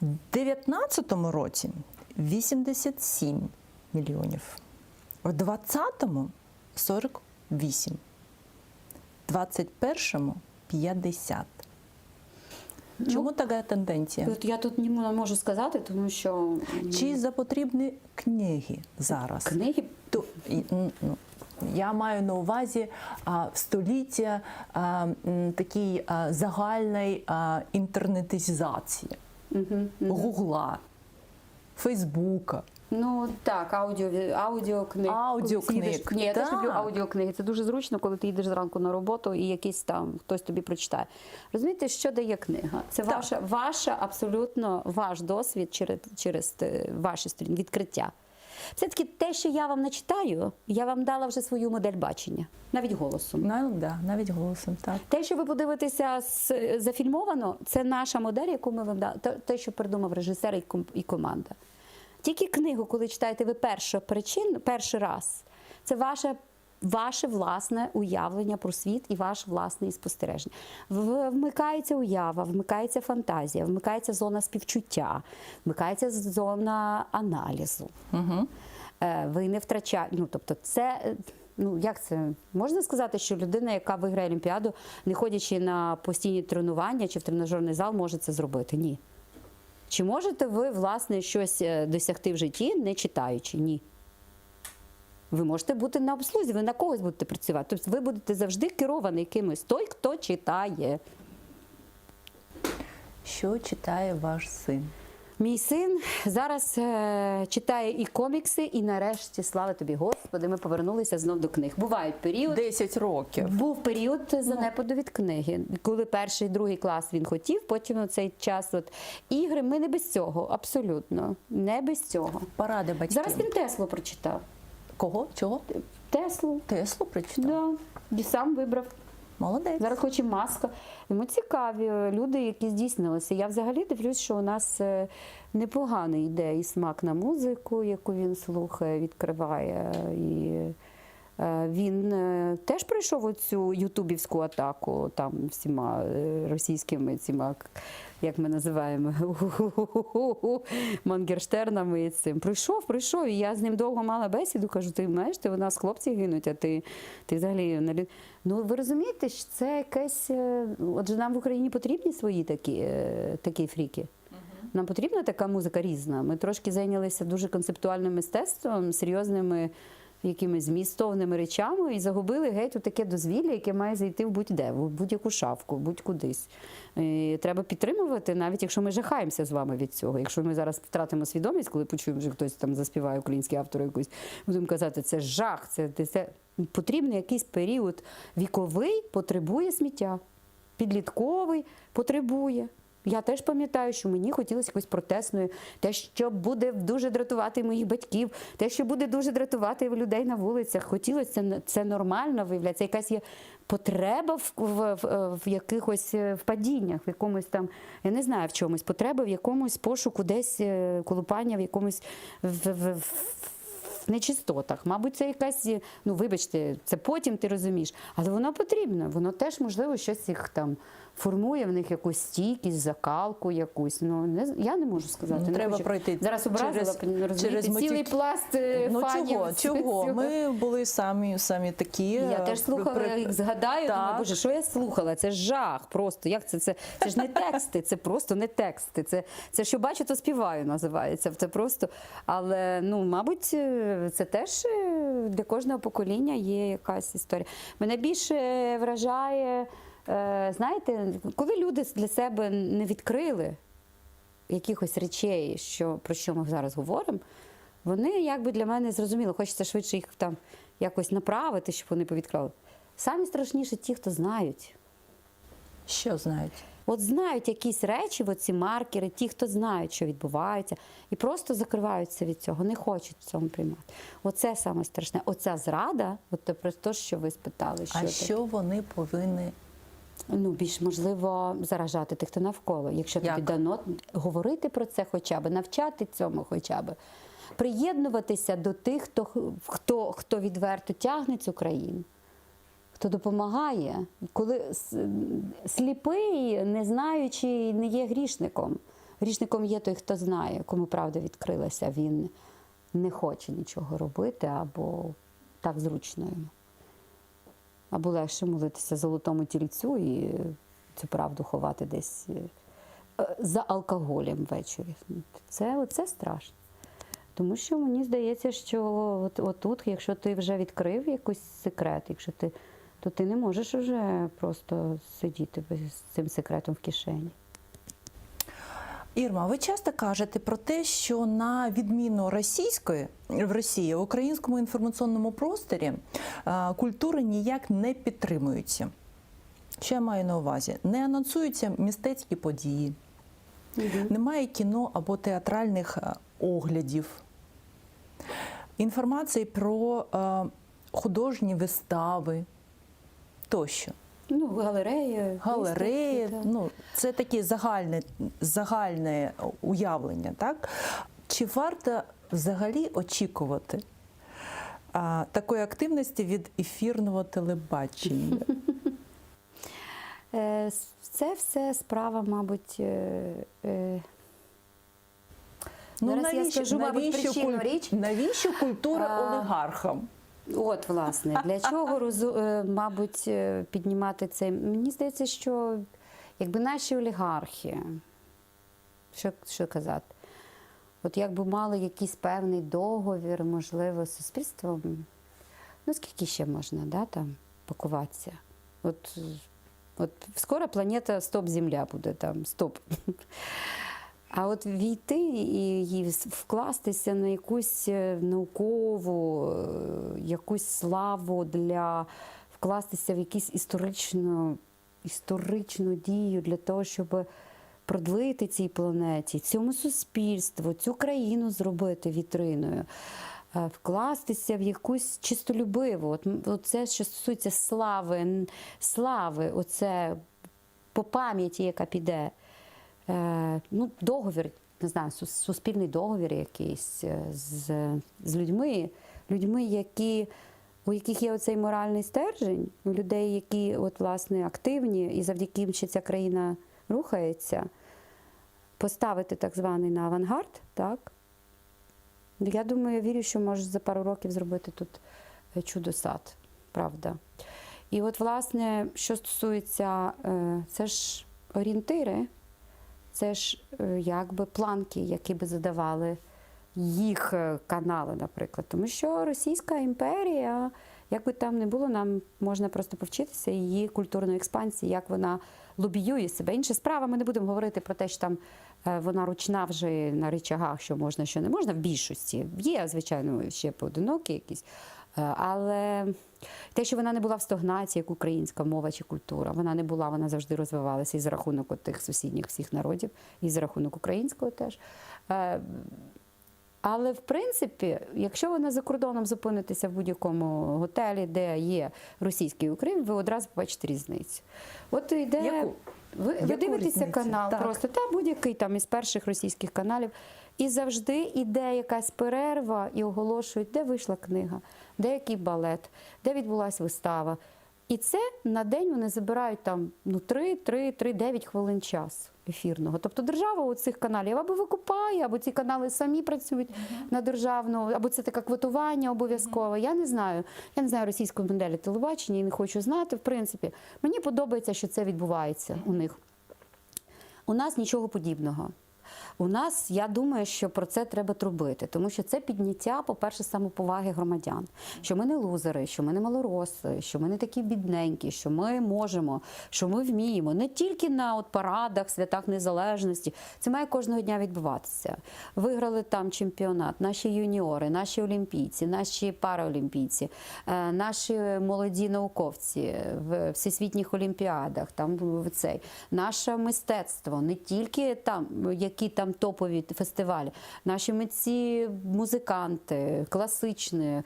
В 2019 році 87 мільйонів, в 2020 48, в 2021 50. Чому така тенденція? От я тут не можу сказати, тому що м, Чи запотрібні книги зараз? книги То, і, м, ну, я маю на увазі а, в століття а, м, такій а, загальної а, інтернетизації, Гугла, Фейсбука. Ну так, аудіо, аудіокниг. Аудіокниг, Коли ти їдеш- Ні, я теж так. люблю аудіокниги. Це дуже зручно, коли ти їдеш зранку на роботу і якийсь там хтось тобі прочитає. Розумієте, що дає книга? Це Так. ваша, ваша абсолютно ваш досвід через, через е, ваші сторінки, відкриття. Все-таки те, що я вам начитаю, я вам дала вже свою модель бачення, навіть голосом. Ну, да, навіть голосом, так. Те, що ви подивитеся з- зафільмовано, це наша модель, яку ми вам дали, те- те, що придумав режисер і ком- і команда. Тільки книгу, коли читаєте ви першу причину, перший раз, це ваше, ваше власне уявлення про світ і ваше власне спостереження. В- Вмикається уява, вмикається фантазія, вмикається зона співчуття, вмикається зона аналізу. Угу. Е, ви не втрачаєте. Ну, тобто, це. е, Ну, як це можна сказати, що людина, яка виграє Олімпіаду, не ходячи на постійні тренування чи в тренажерний зал, може це зробити? Ні. Чи можете ви, власне, щось е, досягти в житті, не читаючи? Ні. Ви можете бути на обслузі, ви на когось будете працювати. Тобто ви будете завжди керований кимось. Той, хто читає. Що читає ваш син? Мій син зараз е, читає і комікси, і нарешті, слава тобі, Господи, ми повернулися знов до книг. Бувають період. 10 років. Був період занепаду від книги. Коли перший, другий клас він хотів, потім цей час от ігри. Ми не без цього, абсолютно. Не без цього. Поради батьків. Зараз він Теслу прочитав. Кого? Чого? Теслу. Теслу прочитав? Да. І сам вибрав. Молодець. Зараз хоче маска. Йому цікаві люди, які здійснилися. Я взагалі дивлюсь, що у нас е, непоганий йде і смак на музику, яку він слухає, відкриває. І е, він е, теж пройшов оцю ютубівську атаку там всіма е, російськими цими, як ми називаємо, мангерштернами і цим. Пройшов, пройшов. І я з ним довго мала бесіду. Кажу, ти знаєш, ти у нас хлопці гинуть, а ти, ти взагалі не лю-». Ну ви розумієте, що це якесь. е, Отже, нам в Україні потрібні свої такі, е, такі фріки. Нам потрібна така музика різна. Ми трошки зайнялися дуже концептуальним мистецтвом, серйозними якимись змістовними речами і загубили геть у таке дозвілля, яке має зайти в будь-де, в будь-яку шафку, будь-кудись. І треба підтримувати, навіть якщо ми жахаємося з вами від цього. Якщо ми зараз втратимо свідомість, коли почуємо, що хтось там заспіває український автор якусь, будемо казати, це жах, це, це потрібний якийсь період віковий потребує сміття підлітковий потребує. Я теж пам'ятаю, що мені хотілося якоїсь протестної, те, що буде дуже дратувати моїх батьків, те, що буде дуже дратувати людей на вулицях. Хотілося це, це нормально, виявляється. Якась є потреба в, в, в, в якихось е, в падіннях, в якомусь там, я не знаю в чомусь, потреба в якомусь пошуку десь е, колупання, в якомусь в, в, в в нечистотах. Мабуть, це якась, ну вибачте, це потім ти розумієш, але воно потрібно. Воно теж, можливо, щось їх там формує в них якусь стійкість, закалку якусь. Ну не з- я не можу сказати. Ну, не треба хочу. пройти зараз. Образила через- розумієте, через цілий матюки. пласт е, Ну фанів. чого? з Чого? цього. Ми були самі, самі такі. Я е, теж слухала, при- я їх згадаю, Так. думаю, боже, що я слухала? Це жах просто. Як це? Це, це ж не тексти, це просто не тексти. Це, це що бачу, то співаю, називається. Це просто. Але ну, мабуть, е, це теж е, для кожного покоління є якась історія. Мене більше вражає, е, знаєте, коли люди для себе не відкрили якихось речей, що, про що ми зараз говоримо, вони якби для мене зрозуміло, хочеться швидше їх там якось направити, щоб вони повідкрали. Самі страшніше ті, хто знають. Що знають? От знають якісь речі, оці маркери, ті, хто знають, що відбувається, і просто закриваються від цього, не хочуть в цьому приймати. Оце саме страшне. Оця зрада, от те про те, що ви спитали, що А таке. що вони повинні? Ну, більш можливо заражати тих, хто навколо. Якщо тобі Як? дано говорити про це хоча б, навчати цьому хоча б, приєднуватися до тих, хто, хто, хто відверто тягне цю країну, хто допомагає. Коли с- сліпий, не знаючи, не є грішником. Грішником є той, хто знає, кому правда відкрилася, він не хоче нічого робити або так зручно йому. Або легше молитися золотому тільцю і цю правду ховати десь е, за алкоголем ввечері. Це, оце страшно. Тому що мені здається, що от, отут, якщо ти вже відкрив якийсь секрет, якщо ти, то ти не можеш вже просто сидіти без- з цим секретом в кишені. Ірма, ви часто кажете про те, що на відміну російської в Росії в українському інформаційному просторі е, культури ніяк не підтримуються. Що я маю на увазі? Не анонсуються мистецькі події, немає кіно або театральних е, оглядів, інформації про е, художні вистави тощо. Ну, галереї, Галереї, виставки, так. ну це таке загальне, загальне уявлення, так? Чи варто взагалі очікувати а, такої активності від ефірного телебачення? Е, с- Це все справа, мабуть. е, е, Ну, Зараз я навіщо, скажу, мабуть, навіщо, причину куль- річ. навіщо культура А, олігархам? От, власне, для чого, розу- е, мабуть, е, піднімати це? Мені здається, що якби наші олігархи, що, що казати, от якби мали якийсь певний договір, можливо, з суспільством, ну скільки ще можна да, там, пакуватися? От, от скоро планета Стоп Земля буде там, стоп. А от війти і, і вкластися на якусь е, наукову, е, якусь славу для вкластися в якусь історичну, історичну дію для того, щоб продлити цій планеті, цьому суспільству, цю країну зробити вітриною. Е, Вкластися в якусь чистолюбиву, от, м, от це, що стосується слави, н- слави, оце по пам'яті, яка піде. Е, ну, договір, не знаю, сус- суспільний договір якийсь е, з, з людьми, людьми, які, у яких є оцей моральний стержень, у людей, які от, власне, активні, і завдяки їм ще ця країна рухається, поставити так званий на авангард, так? Ну, Я думаю, я вірю, що може за пару років зробити тут е, чудо-сад, правда. І от, власне, що стосується, е, це ж орієнтири, це ж е, якби планки, які би задавали їх е, канали, наприклад. Тому що Російська імперія, як би там не було, нам можна просто повчитися її культурної експансії, як вона лобіює себе. Інша справа, ми не будемо говорити про те, що там е, вона ручна вже на рычагах, що можна, що не можна, в більшості. Є, звичайно, ще поодинокі якісь. Е, Але те, що вона не була в стогнаці, як українська мова чи культура, вона не була, вона завжди розвивалася і за рахунок от тих сусідніх всіх народів, і за рахунок українського теж. Е, Але в принципі, якщо ви на за кордоном зупинитеся в будь-якому готелі, де є російський Україн, ви одразу побачите різницю. От йде Яку? ви, ви Яку дивитеся різницю? канал Так. просто та будь-який там із перших російських каналів, і завжди іде якась перерва і оголошують, де вийшла книга, де який балет, де відбулася вистава. І це на день вони забирають там ну 3, 3, 3, 9 хвилин часу ефірного. Тобто держава у цих каналів або викупає, або ці канали самі працюють на державну, або це таке квотування обов'язкове. Я не знаю. Я не знаю російської моделі телебачення і не хочу знати. В принципі, мені подобається, що це відбувається у них. У нас нічого подібного. У нас, я думаю, що про це треба трубити, тому що це підняття, по-перше, самоповаги громадян, що ми не лузери, що ми не малороси, що ми не такі бідненькі, що ми можемо, що ми вміємо не тільки на от парадах, святах незалежності. Це має кожного дня відбуватися. Виграли там чемпіонат, наші юніори, наші олімпійці, наші параолімпійці, е, наші молоді науковці в всесвітніх олімпіадах, там в цей наше мистецтво, не тільки там, які там топові фестивалі, наші митці, музиканти, класичні, е,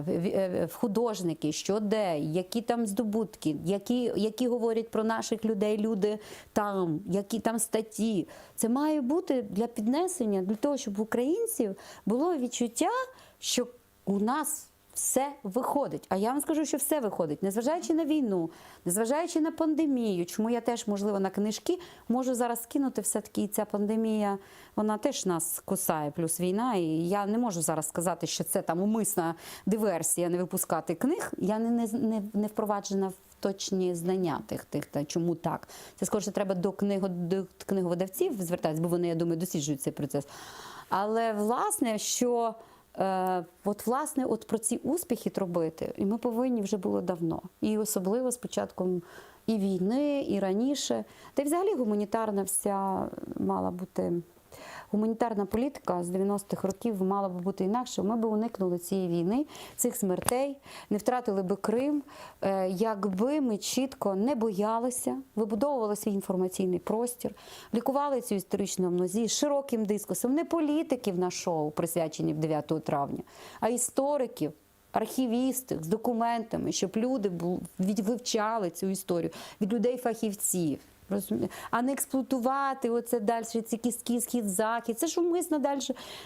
в- е, художники, що де, які там здобутки, які, які говорять про наших людей, люди там, які там статті. Це має бути для піднесення, для того, щоб в українців було відчуття, що у нас все виходить. А я вам скажу, що все виходить, незважаючи на війну, незважаючи на пандемію, чому я теж, можливо, на книжки можу зараз скинути все-таки і ця пандемія, вона теж нас кусає, плюс війна. І я не можу зараз сказати, що це там умисна диверсія не випускати книг. Я не, не, не, не впроваджена в точні знання тих, тих та чому так. Це скоріше треба до, книго, до книговидавців звертатись, бо вони, я думаю, досліджують цей процес. Але власне, що е, от, власне, от про ці успіхи трубити, і ми повинні вже було давно. І особливо з початком і війни, і раніше. Та й взагалі гуманітарна вся мала бути. Гуманітарна політика з 90-х років мала би бути інакше. Ми б уникнули цієї війни, цих смертей, не втратили би Крим, е, якби ми чітко не боялися, вибудовували свій інформаційний простір, лікували цю історичну амнезію широким дискусом, не політиків на шоу, присвячені 9 травня, а істориків. Архівістів з документами, щоб люди бу- від- вивчали цю історію від людей-фахівців. Розумі- А не експлуатувати оце далі, ці кістки, схід, захід. Це ж умисно далі.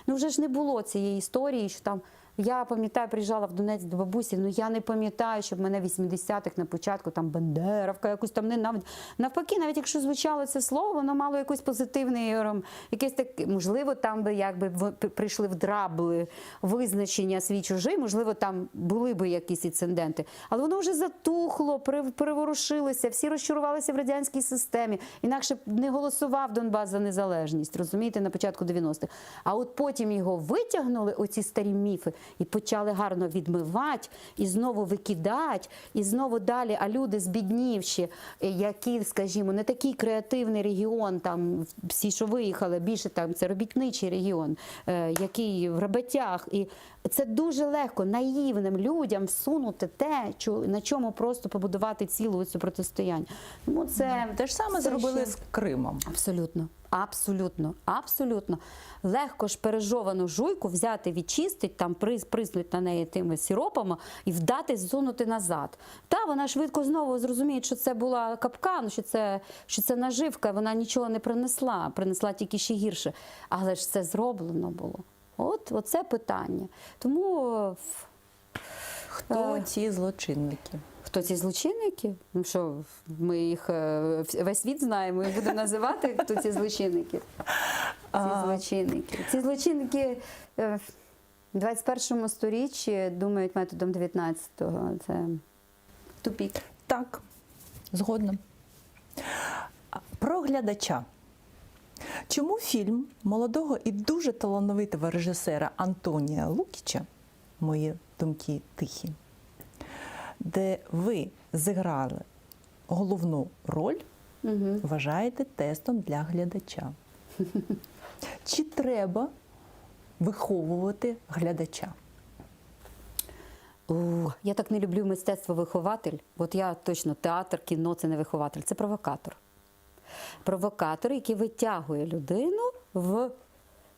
Ну вже ж не було цієї історії, що там. Я пам'ятаю, приїжджала в Донецьк до бабусі, ну я не пам'ятаю, щоб мене в 80-х на початку там Бандеровка якусь там ненавидь. Навпаки, навіть якщо звучало це слово, воно мало якийсь позитивний, ем, якесь таке, можливо, там би якби в- прийшли в драбли визначення свій чужий, можливо, там були би якісь інциденти. Але воно вже затухло, пере- переворушилося, всі розчарувалися в радянській системі. Інакше б не голосував Донбас за незалежність, розумієте, на початку 90-х. А от потім його витягнули, оці старі міфи, І почали гарно відмивати, і знову викидати, і знову далі. А люди збіднівші, е, які, скажімо, не такий креативний регіон, там всі, що виїхали, більше там це робітничий регіон, е, який в роботях. І це дуже легко наївним людям всунути те, на чому просто побудувати цілу цю протистояння. Тому це Те ж саме це зробили ще- з Кримом. Абсолютно, абсолютно, абсолютно. Легко ж пережовану жуйку взяти, відчистить, там приснуть на неї тими сиропами і вдати, зсунути назад. Та вона швидко знову зрозуміє, що це була капкан, що це, що це наживка, вона нічого не принесла, принесла тільки ще гірше. Але ж це зроблено було. От, оце питання. Тому е, Хто Е, ці злочинники? Хто ці злочинники? Ну що, ми їх е, весь світ знаємо і будемо називати, хто ці злочинники. Ці злочинники. Ці злочинники е, в 21 сторіччі думають методом 19-го. Це тупік. Так, згодна. Про глядача. Чому фільм молодого і дуже талановитого режисера Антонія Лукіча Мої думки тихі, де ви зіграли головну роль, угу. вважаєте тестом для глядача? Чи треба виховувати глядача? У, я так не люблю мистецтво вихователь. От я точно театр, кіно це не вихователь, це провокатор. Провокатор, який витягує людину в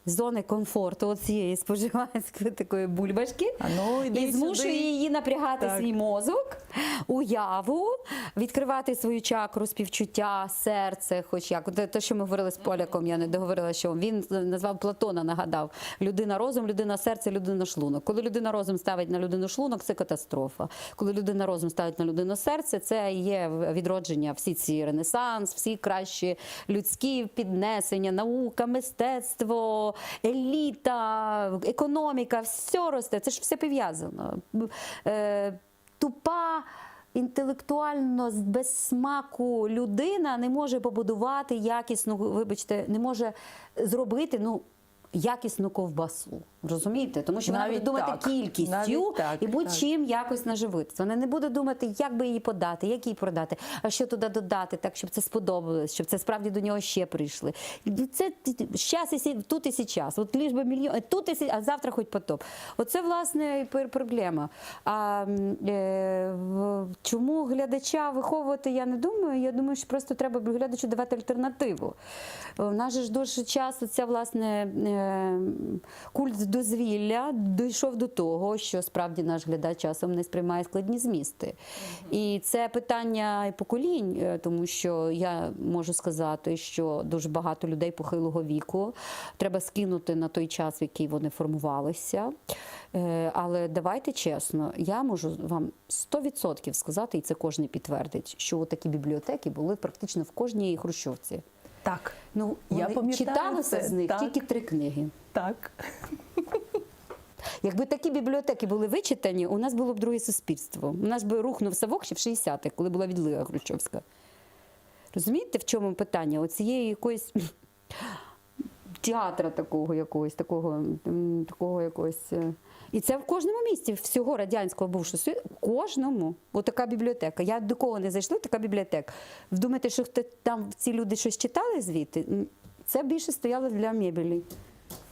зони комфорту оцієї споживацької такої бульбашки А ну, іди і змушує сюди. її напрягати Так. свій мозок, уяву, відкривати свою чакру співчуття, серце, хоч як. Те, те, що ми говорили з Поляком, я не договорила, що він назвав Платона, нагадав. Людина розум, людина серце, людина шлунок. Коли людина розум ставить на людину шлунок, це катастрофа. Коли людина розум ставить на людину серце, це є відродження, всі ці ренесанс, всі кращі людські піднесення, наука, мистецтво, еліта, економіка, все росте. Це ж все пов'язано. Е, Тупа. Інтелектуально без смаку людина не може побудувати якісну, вибачте, не може зробити ну, якісну ковбасу. Розумієте? Тому що вона Навіть буде думати так. кількістю Навіть так, і будь-чим якось наживитися. Вона не буде думати, як би її подати, як її продати, а що туди додати, так, щоб це сподобалось, щоб це справді до нього ще прийшли. Це щас і сі- тут і сейчас. От лиш би мільйон, тут і сі- а завтра хоч потоп. Оце, власне, і проблема. А е, чому глядача виховувати, я не думаю. Я думаю, що просто треба глядачу давати альтернативу. У нас же ж дуже часто ця, власне, е, культ дозвілля дійшов до того, що справді наш глядач часом не сприймає складні змісти. І це питання і поколінь, е, тому що я можу сказати, що дуже багато людей похилого віку треба скинути на той час, в який вони формувалися. Е, Але давайте чесно, я можу вам 100% сказати, і це кожен підтвердить, що такі бібліотеки були практично в кожній хрущовці. Так. Ну, Я пам'ятаю читалося це, з них так. тільки три книги. Так. Якби такі бібліотеки були вичитані, у нас було б друге суспільство. У нас би рухнув совок ще в 60-х, коли була відлига Хрущовська. Розумієте, в чому питання? Оцієї якоїсь театра такого якогось, такого, такого якогось. е. І це в кожному місті всього радянського бувшого Союзу, в кожному. Отака бібліотека. Я до кого не зайшла, така бібліотека. Вдумаєте, що там ці люди щось читали звідти? Це більше стояло для мебелі.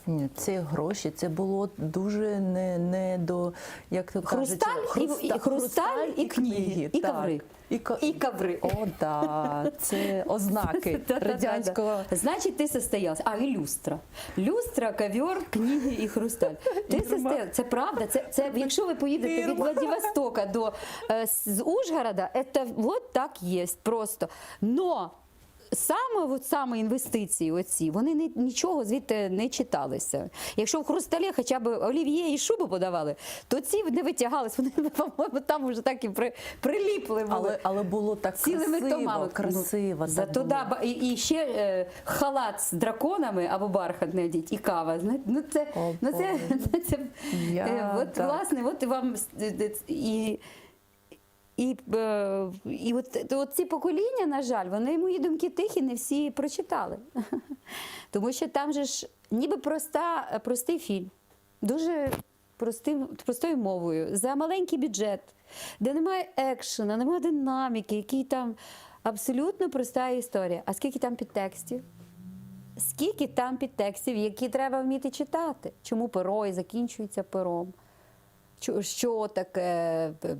Ні, це гроші, це було дуже не, не до як то кажуть, Хрусталь і- і- хрусталь і книги, і так. коври. І, ко- І коври. О, да, це ознаки радянського. Значить, ти состоялся. А, і люстра. Люстра, ковер, книги і хрусталь. Ти состояв... Це правда. Це, це, якщо ви поїдете від Владивостока до е, з Ужгорода, це вот так є просто. Но саме, от, саме інвестиції оці, вони не, нічого звідти не читалися. Якщо в хрусталі хоча б олів'є і шубу подавали, то ці не витягались, вони, по-моєму, там вже так і при, приліпли були. Але, але було так Цілими красиво, томами. красиво. так Зато було. да, і, і ще е, халат з драконами або бархатний одіть, і кава. Знаєте, ну це, О, ну це, це, Я, е, от, так. власне, от і вам е, і, і, е, і от, от ці покоління, на жаль, вони мої думки тихі не всі прочитали. Тому що там же ж ніби проста, простий фільм. Дуже. Простим, простою мовою, за маленький бюджет, де немає екшена, немає динаміки, який там абсолютно проста історія. А скільки там підтекстів? Скільки там підтекстів, які треба вміти читати? Чому перо і закінчується пером? Що таке е,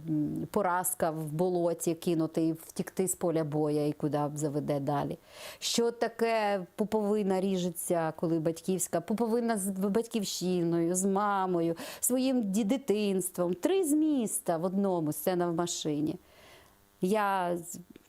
поразка в болоті кинути і втікти з поля боя і куди заведе далі? Що таке пуповина ріжеться, коли батьківська, пуповина з батьківщиною, з мамою, своїм дитинством. Три зміста в одному сцена в машині. Я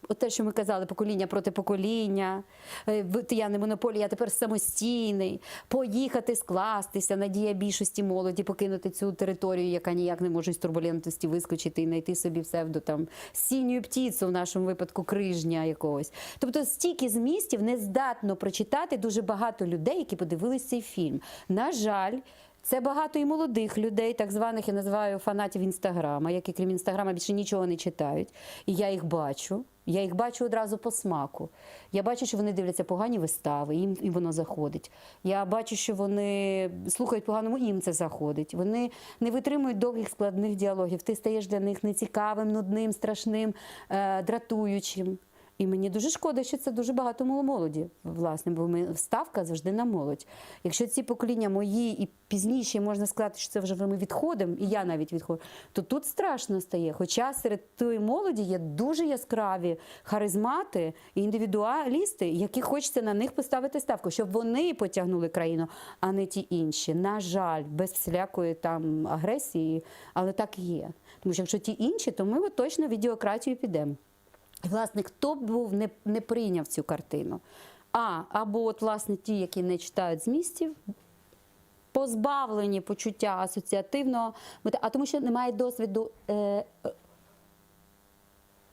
от те, що ми казали, покоління проти покоління, е, я не монополія, я тепер самостійний, поїхати, скластися, надія більшості молоді покинути цю територію, яка ніяк не може з турбулентності вискочити і знайти собі псевдо там синю птицю, в нашому випадку крижня якогось. Тобто стільки змістів не здатно прочитати дуже багато людей, які подивились цей фільм. На жаль, це багато і молодих людей, так званих я називаю фанатів інстаграма, які крім інстаграма більше нічого не читають. І я їх бачу. Я їх бачу одразу по смаку. Я бачу, що вони дивляться погані вистави, їм і воно заходить. Я бачу, що вони слухають поганому, їм це заходить. Вони не витримують довгих складних діалогів. Ти стаєш для них нецікавим, нудним, страшним, е, дратуючим. І мені дуже шкода, що це дуже багато молоді, власне, бо ми ставка завжди на молодь. Якщо ці покоління мої і пізніші, можна сказати, що це вже ми відходимо, і я навіть відходжу, то тут страшно стає. Хоча серед тої молоді є дуже яскраві харизмати і індивідуалісти, які хочеться на них поставити ставку, щоб вони потягнули країну, а не ті інші. На жаль, без всілякої там агресії, але так є. Тому що якщо ті інші, то ми от точно в ідіократію підемо. Власне, хто б був не, не прийняв цю картину? А, або от, власне, ті, які не читають змістів, позбавлені почуття асоціативного, а тому що немає досвіду е, е,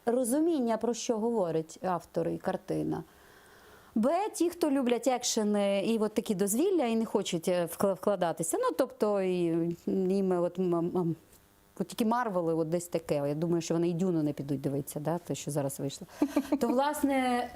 розуміння, про що говорить автор і картина. Б, ті, хто люблять екшени і от такі дозвілля, і не хочуть е, вкладатися. Ну, тобто, і, їм от, от тільки Марвели, от десь таке. Я думаю, що вони і Дюну не підуть дивитися, да, те, що зараз вийшло. То, власне,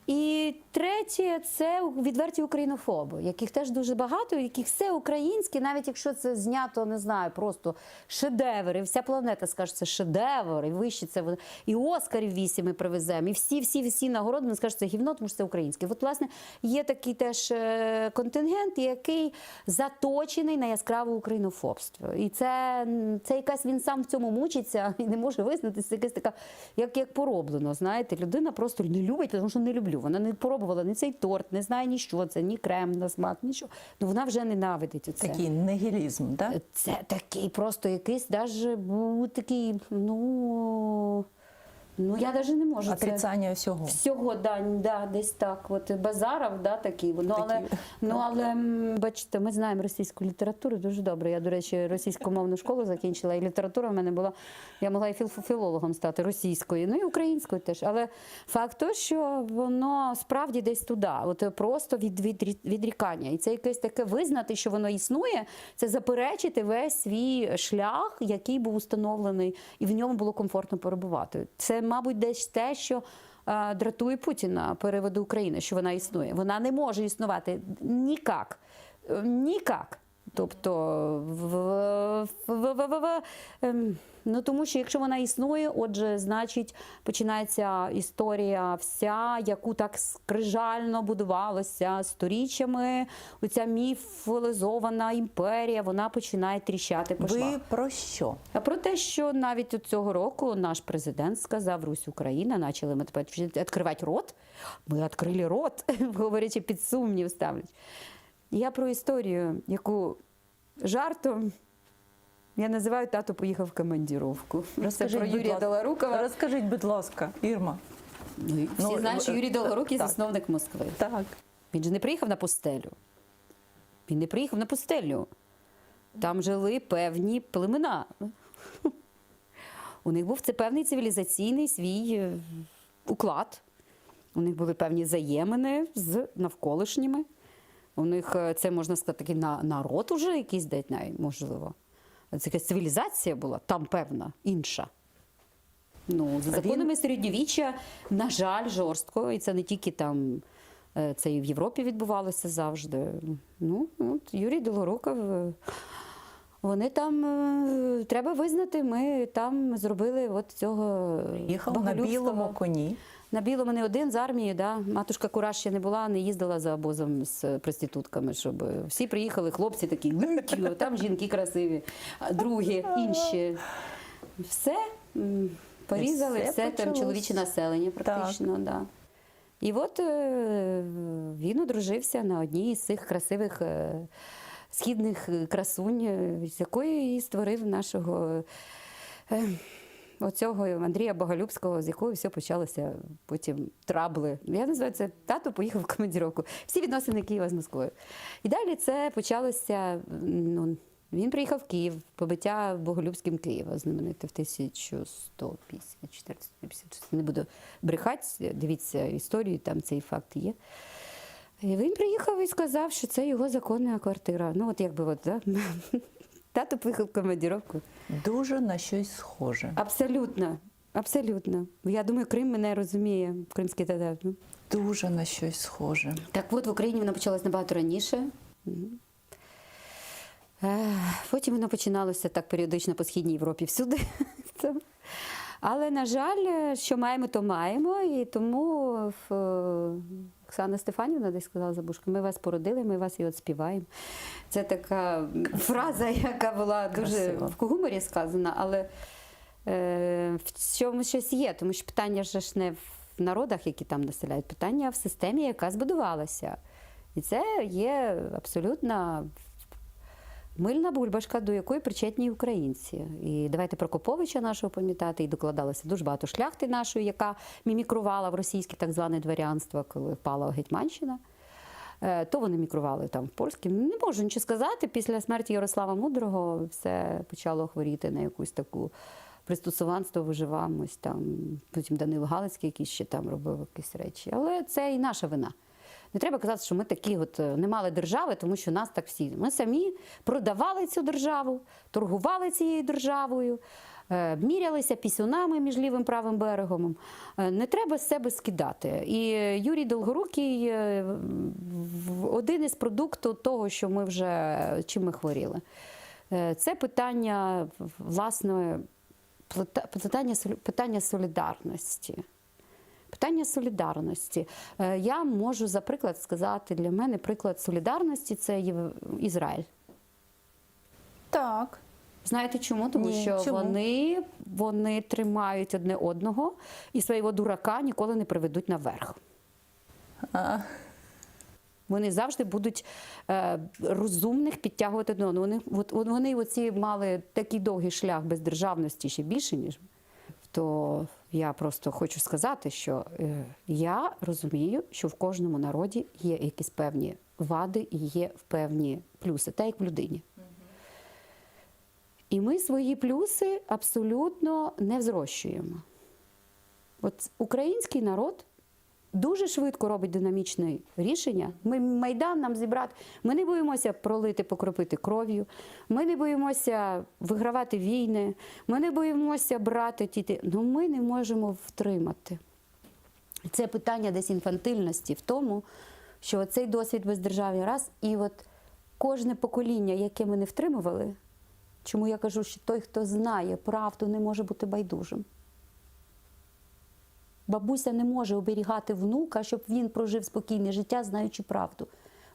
і третє це відверті українофоби, яких теж дуже багато, яких все українське, навіть якщо це знято, не знаю, просто шедевр, і вся планета скаже, це шедевр, і вище це і Оскарів вісім ми привеземо, і всі, всі, всі нагороди вони скажуть, це гівно, тому що це українське. От, власне, є такий теж е, контингент, який заточений на яскраве українофобство. І це, це якась він сам в цьому мучиться і не може визнати, це якась така, як, як пороблено. Знаєте, людина просто не любить, тому що не люблю. Вона не пробувала ні цей торт, не знає ні що це, ні крем на смак, нічого. Ну вона вже ненавидить оце. Такий нігілізм, да? Це такий просто якийсь даже ну, такий, ну, ну я навіть не можу. це- Отрицання всього. Всього, да, да, десь так. От Базаров, да, такий. Ну, але, ну, але бачите, ми знаємо російську літературу дуже добре. Я, до речі, російськомовну школу закінчила, і література в мене була, я могла і філ- філологом стати російською, ну і українською теж. Але факт той, що воно справді десь туди, от просто від, від, відрікання. І це якесь таке визнати, що воно існує, це заперечити весь свій шлях, який був установлений, і в ньому було комфортно перебувати. Це, мабуть, десь те, що е, дратує Путіна переводу України, що вона існує. Вона не може існувати ніяк. Е, Ніяк. Тобто, в, в, в, в, в, ем, ну тому що якщо вона існує, отже, значить, починається історія вся, яку так скрижально будувалося сторіччями. Оця міфолізована імперія, вона починає тріщати по швах. Ви про що? А про те, що навіть от цього року наш президент сказав Русь Україна, почали ми тепер відкривати рот. Ми відкрили рот, говорячи під сумнів ставлять. Я про історію, яку жартом я називаю тато поїхав в командіровку. Це про Юрія Долгорукова. Розкажіть, будь ласка, Ірма. Ну, всі Ну, знають, що Юрій Долгорукий так. засновник Москви. Так. Він же не приїхав на пустелю. Він не приїхав на пустелю. Там жили певні племена. У них був це певний цивілізаційний свій е, уклад. У них були певні взаємини з навколишніми. У них е, це можна сказати такий народ уже якийсь десь, можливо. Це якась цивілізація була, там певна, інша. Ну, за законами середньовіччя, на жаль, жорстко, і це не тільки там, е, це і в Європі відбувалося завжди. Ну, от Юрій Долгоруков. Вони там, е, треба визнати, ми там зробили от цього Їхав на Боголюбського. білому коні. На білому не один з армії, да. Матушка Кураж ще не була, не їздила за обозом з проститутками, щоб всі приїхали, хлопці такі, «Ну, там жінки красиві, а другі, інші. Все м, порізали, все все, там почалось. чоловіче населення практично. Да. І от е, він одружився на одній із цих красивих е, східних е, красунь, е, з якої і створив нашого е, оцього Андрія Боголюбського, з якого все почалося потім трабли. Я називаю це тато поїхав в командировку. Всі відносини Києва з Москвою. І далі це почалося. Ну, він приїхав в Київ, побиття Боголюбським Києва, знамените в 1154 56. Не буду брехати, дивіться історію, там цей факт є. І він приїхав і сказав, що це його законна квартира. Ну, от якби от, да? Тато поїхав в командировку. Дуже на щось схоже. Абсолютно. Абсолютно. Я думаю, Крим мене розуміє, кримський татар. Ну. Дуже на щось схоже. Так от в Україні воно почалось набагато раніше. Мгм. Е, Потім воно починалося так періодично по Східній Європі всюди. Це. Але, на жаль, е, що маємо, то маємо. І тому в, е, Оксана Стефанівна десь сказала Забушко, ми вас породили, ми вас і от співаємо. Це така фраза, яка була дуже Красиво. в гуморі сказана, але е, в цьому щось є, тому що питання ж не в народах, які там населяють, питання в системі, яка збудувалася. І це є абсолютно мильна бульбашка, до якої причетні і українці. І давайте Прокоповича нашого пам'ятати, і докладалося дуже багато шляхти нашої, яка мімікрувала в російське так зване дворянство, коли впала Гетьманщина. Е, То вони мікрували там в польське. Не можу нічого сказати. Після смерті Ярослава Мудрого все почало хворіти на якусь таку пристосуванство, виживаємось там. Потім Данило Галицький якийсь ще там робив якісь речі. Але це і наша вина. Не треба казати, що ми такі от е, не мали держави, тому що нас так всі. Ми самі продавали цю державу, торгували цією державою, е, мірялися пісюнами між лівим правим берегом. Е, Не треба з себе скидати. І Юрій Долгорукий е, в- один із продуктів того, що ми вже чим ми хворіли. Е, Це питання власної питання, питання солідарності. Питання солідарності. Е, Я можу за приклад сказати, для мене приклад солідарності це Ізраїль. Так. Знаєте чому? Тому Ні, що чому? Вони, вони тримають одне одного і свого дурака ніколи не приведуть наверх. А, Вони завжди будуть е, розумних підтягувати до одного. Вони, от, от вони оці мали такий довгий шлях без державності ще більше, ніж ми. То я просто хочу сказати, що е, я розумію, що в кожному народі є якісь певні вади і є певні плюси, так як в людині. І ми свої плюси абсолютно не взрощуємо. От український народ дуже швидко робить динамічне рішення. Ми Майдан нам зібрати. Ми не боїмося пролити, покропити кров'ю. Ми не боїмося вигравати війни. Ми не боїмося брати ті. ті. Ну ми не можемо втримати. Це питання десь інфантильності в тому, що цей досвід бездержав'я раз, і от кожне покоління, яке ми не втримували, чому я кажу, що той, хто знає правду, не може бути байдужим. Бабуся не може оберігати внука, щоб він прожив спокійне життя, знаючи правду.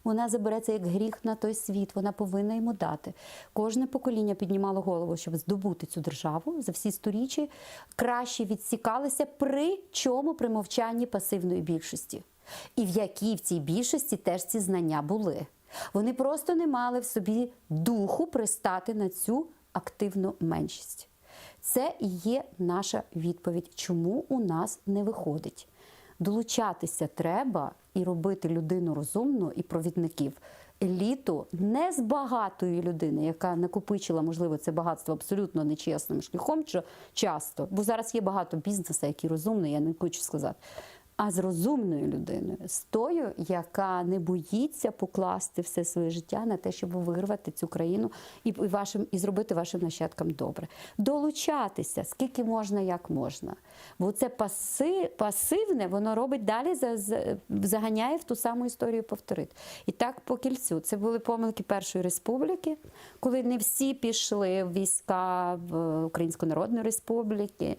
Вона забере це як гріх на той світ, вона повинна йому дати. Кожне покоління піднімало голову, щоб здобути цю державу за всі сторіччя, краще відсікалися, при чому при мовчанні пасивної більшості. І в якій в цій більшості теж ці знання були. Вони просто не мали в собі духу пристати на цю активну меншість. Це і є наша відповідь, чому у нас не виходить. Долучатися треба і робити людину розумну і провідників. Еліту не з багатої людини, яка накопичила, можливо, це багатство абсолютно нечесним шляхом, що часто, бо зараз є багато бізнесу, який розумний, я не хочу сказати. А з розумною людиною, з тою, яка не боїться покласти все своє життя на те, щоб вирвати цю країну і, і, вашим, і зробити вашим нащадкам добре. Долучатися, скільки можна, як можна. Бо це паси, пасивне, воно робить далі, за, за- заганяє в ту саму історію повторити. І так по кільцю. Це були помилки Першої республіки, коли не всі пішли в війська в Українську Народну Республіки.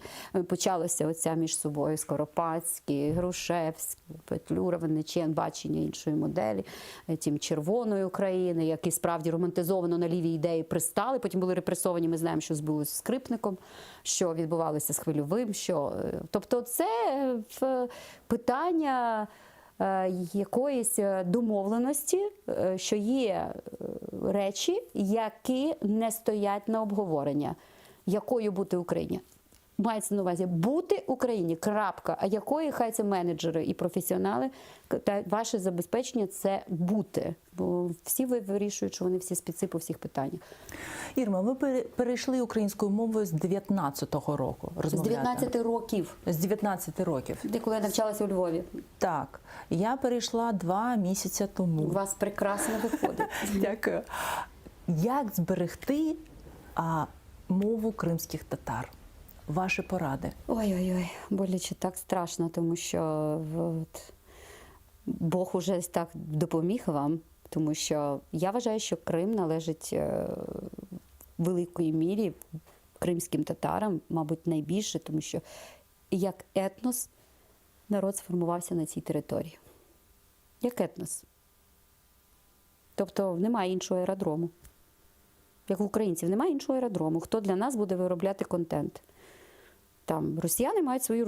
Почалося оця між собою Скоропадський, Грушевський, Петлюра, Винничен, бачення іншої моделі, е, тім Червоної України, які справді романтизовано на ліві ідеї пристали, потім були репресовані. Ми знаємо, що збулося з Скрипником, що відбувалося з Хвильовим. Що... е, Тобто, це е, в- питання е, якоїсь е, домовленості, е, що є е, речі, які не стоять на обговорення, якою бути Україні. Мається на увазі бути Україні, крапка. А якої хай це менеджери і професіонали, к- та ваше забезпечення це бути. Бо всі ви вирішують, що вони всі спеці по всіх питаннях. Ірма, ви пере- перейшли українською мовою з 19-го року. З Розмовляти. 19 років, З 19 років. де коли я навчалася у Львові, Так, я перейшла два місяці тому. у вас прекрасно виходить. Дякую. Як зберегти а, мову кримських татар? Ваші поради. Ой-ой-ой, боляче так страшно, тому що от, Бог уже так допоміг вам, тому що я вважаю, що Крим належить е, великої мірі кримським татарам, мабуть, найбільше, тому що як етнос народ сформувався на цій території. Як етнос. Тобто немає іншого аеродрому. Як в українців, немає іншого аеродрому. Хто для нас буде виробляти контент? Там росіяни мають свою.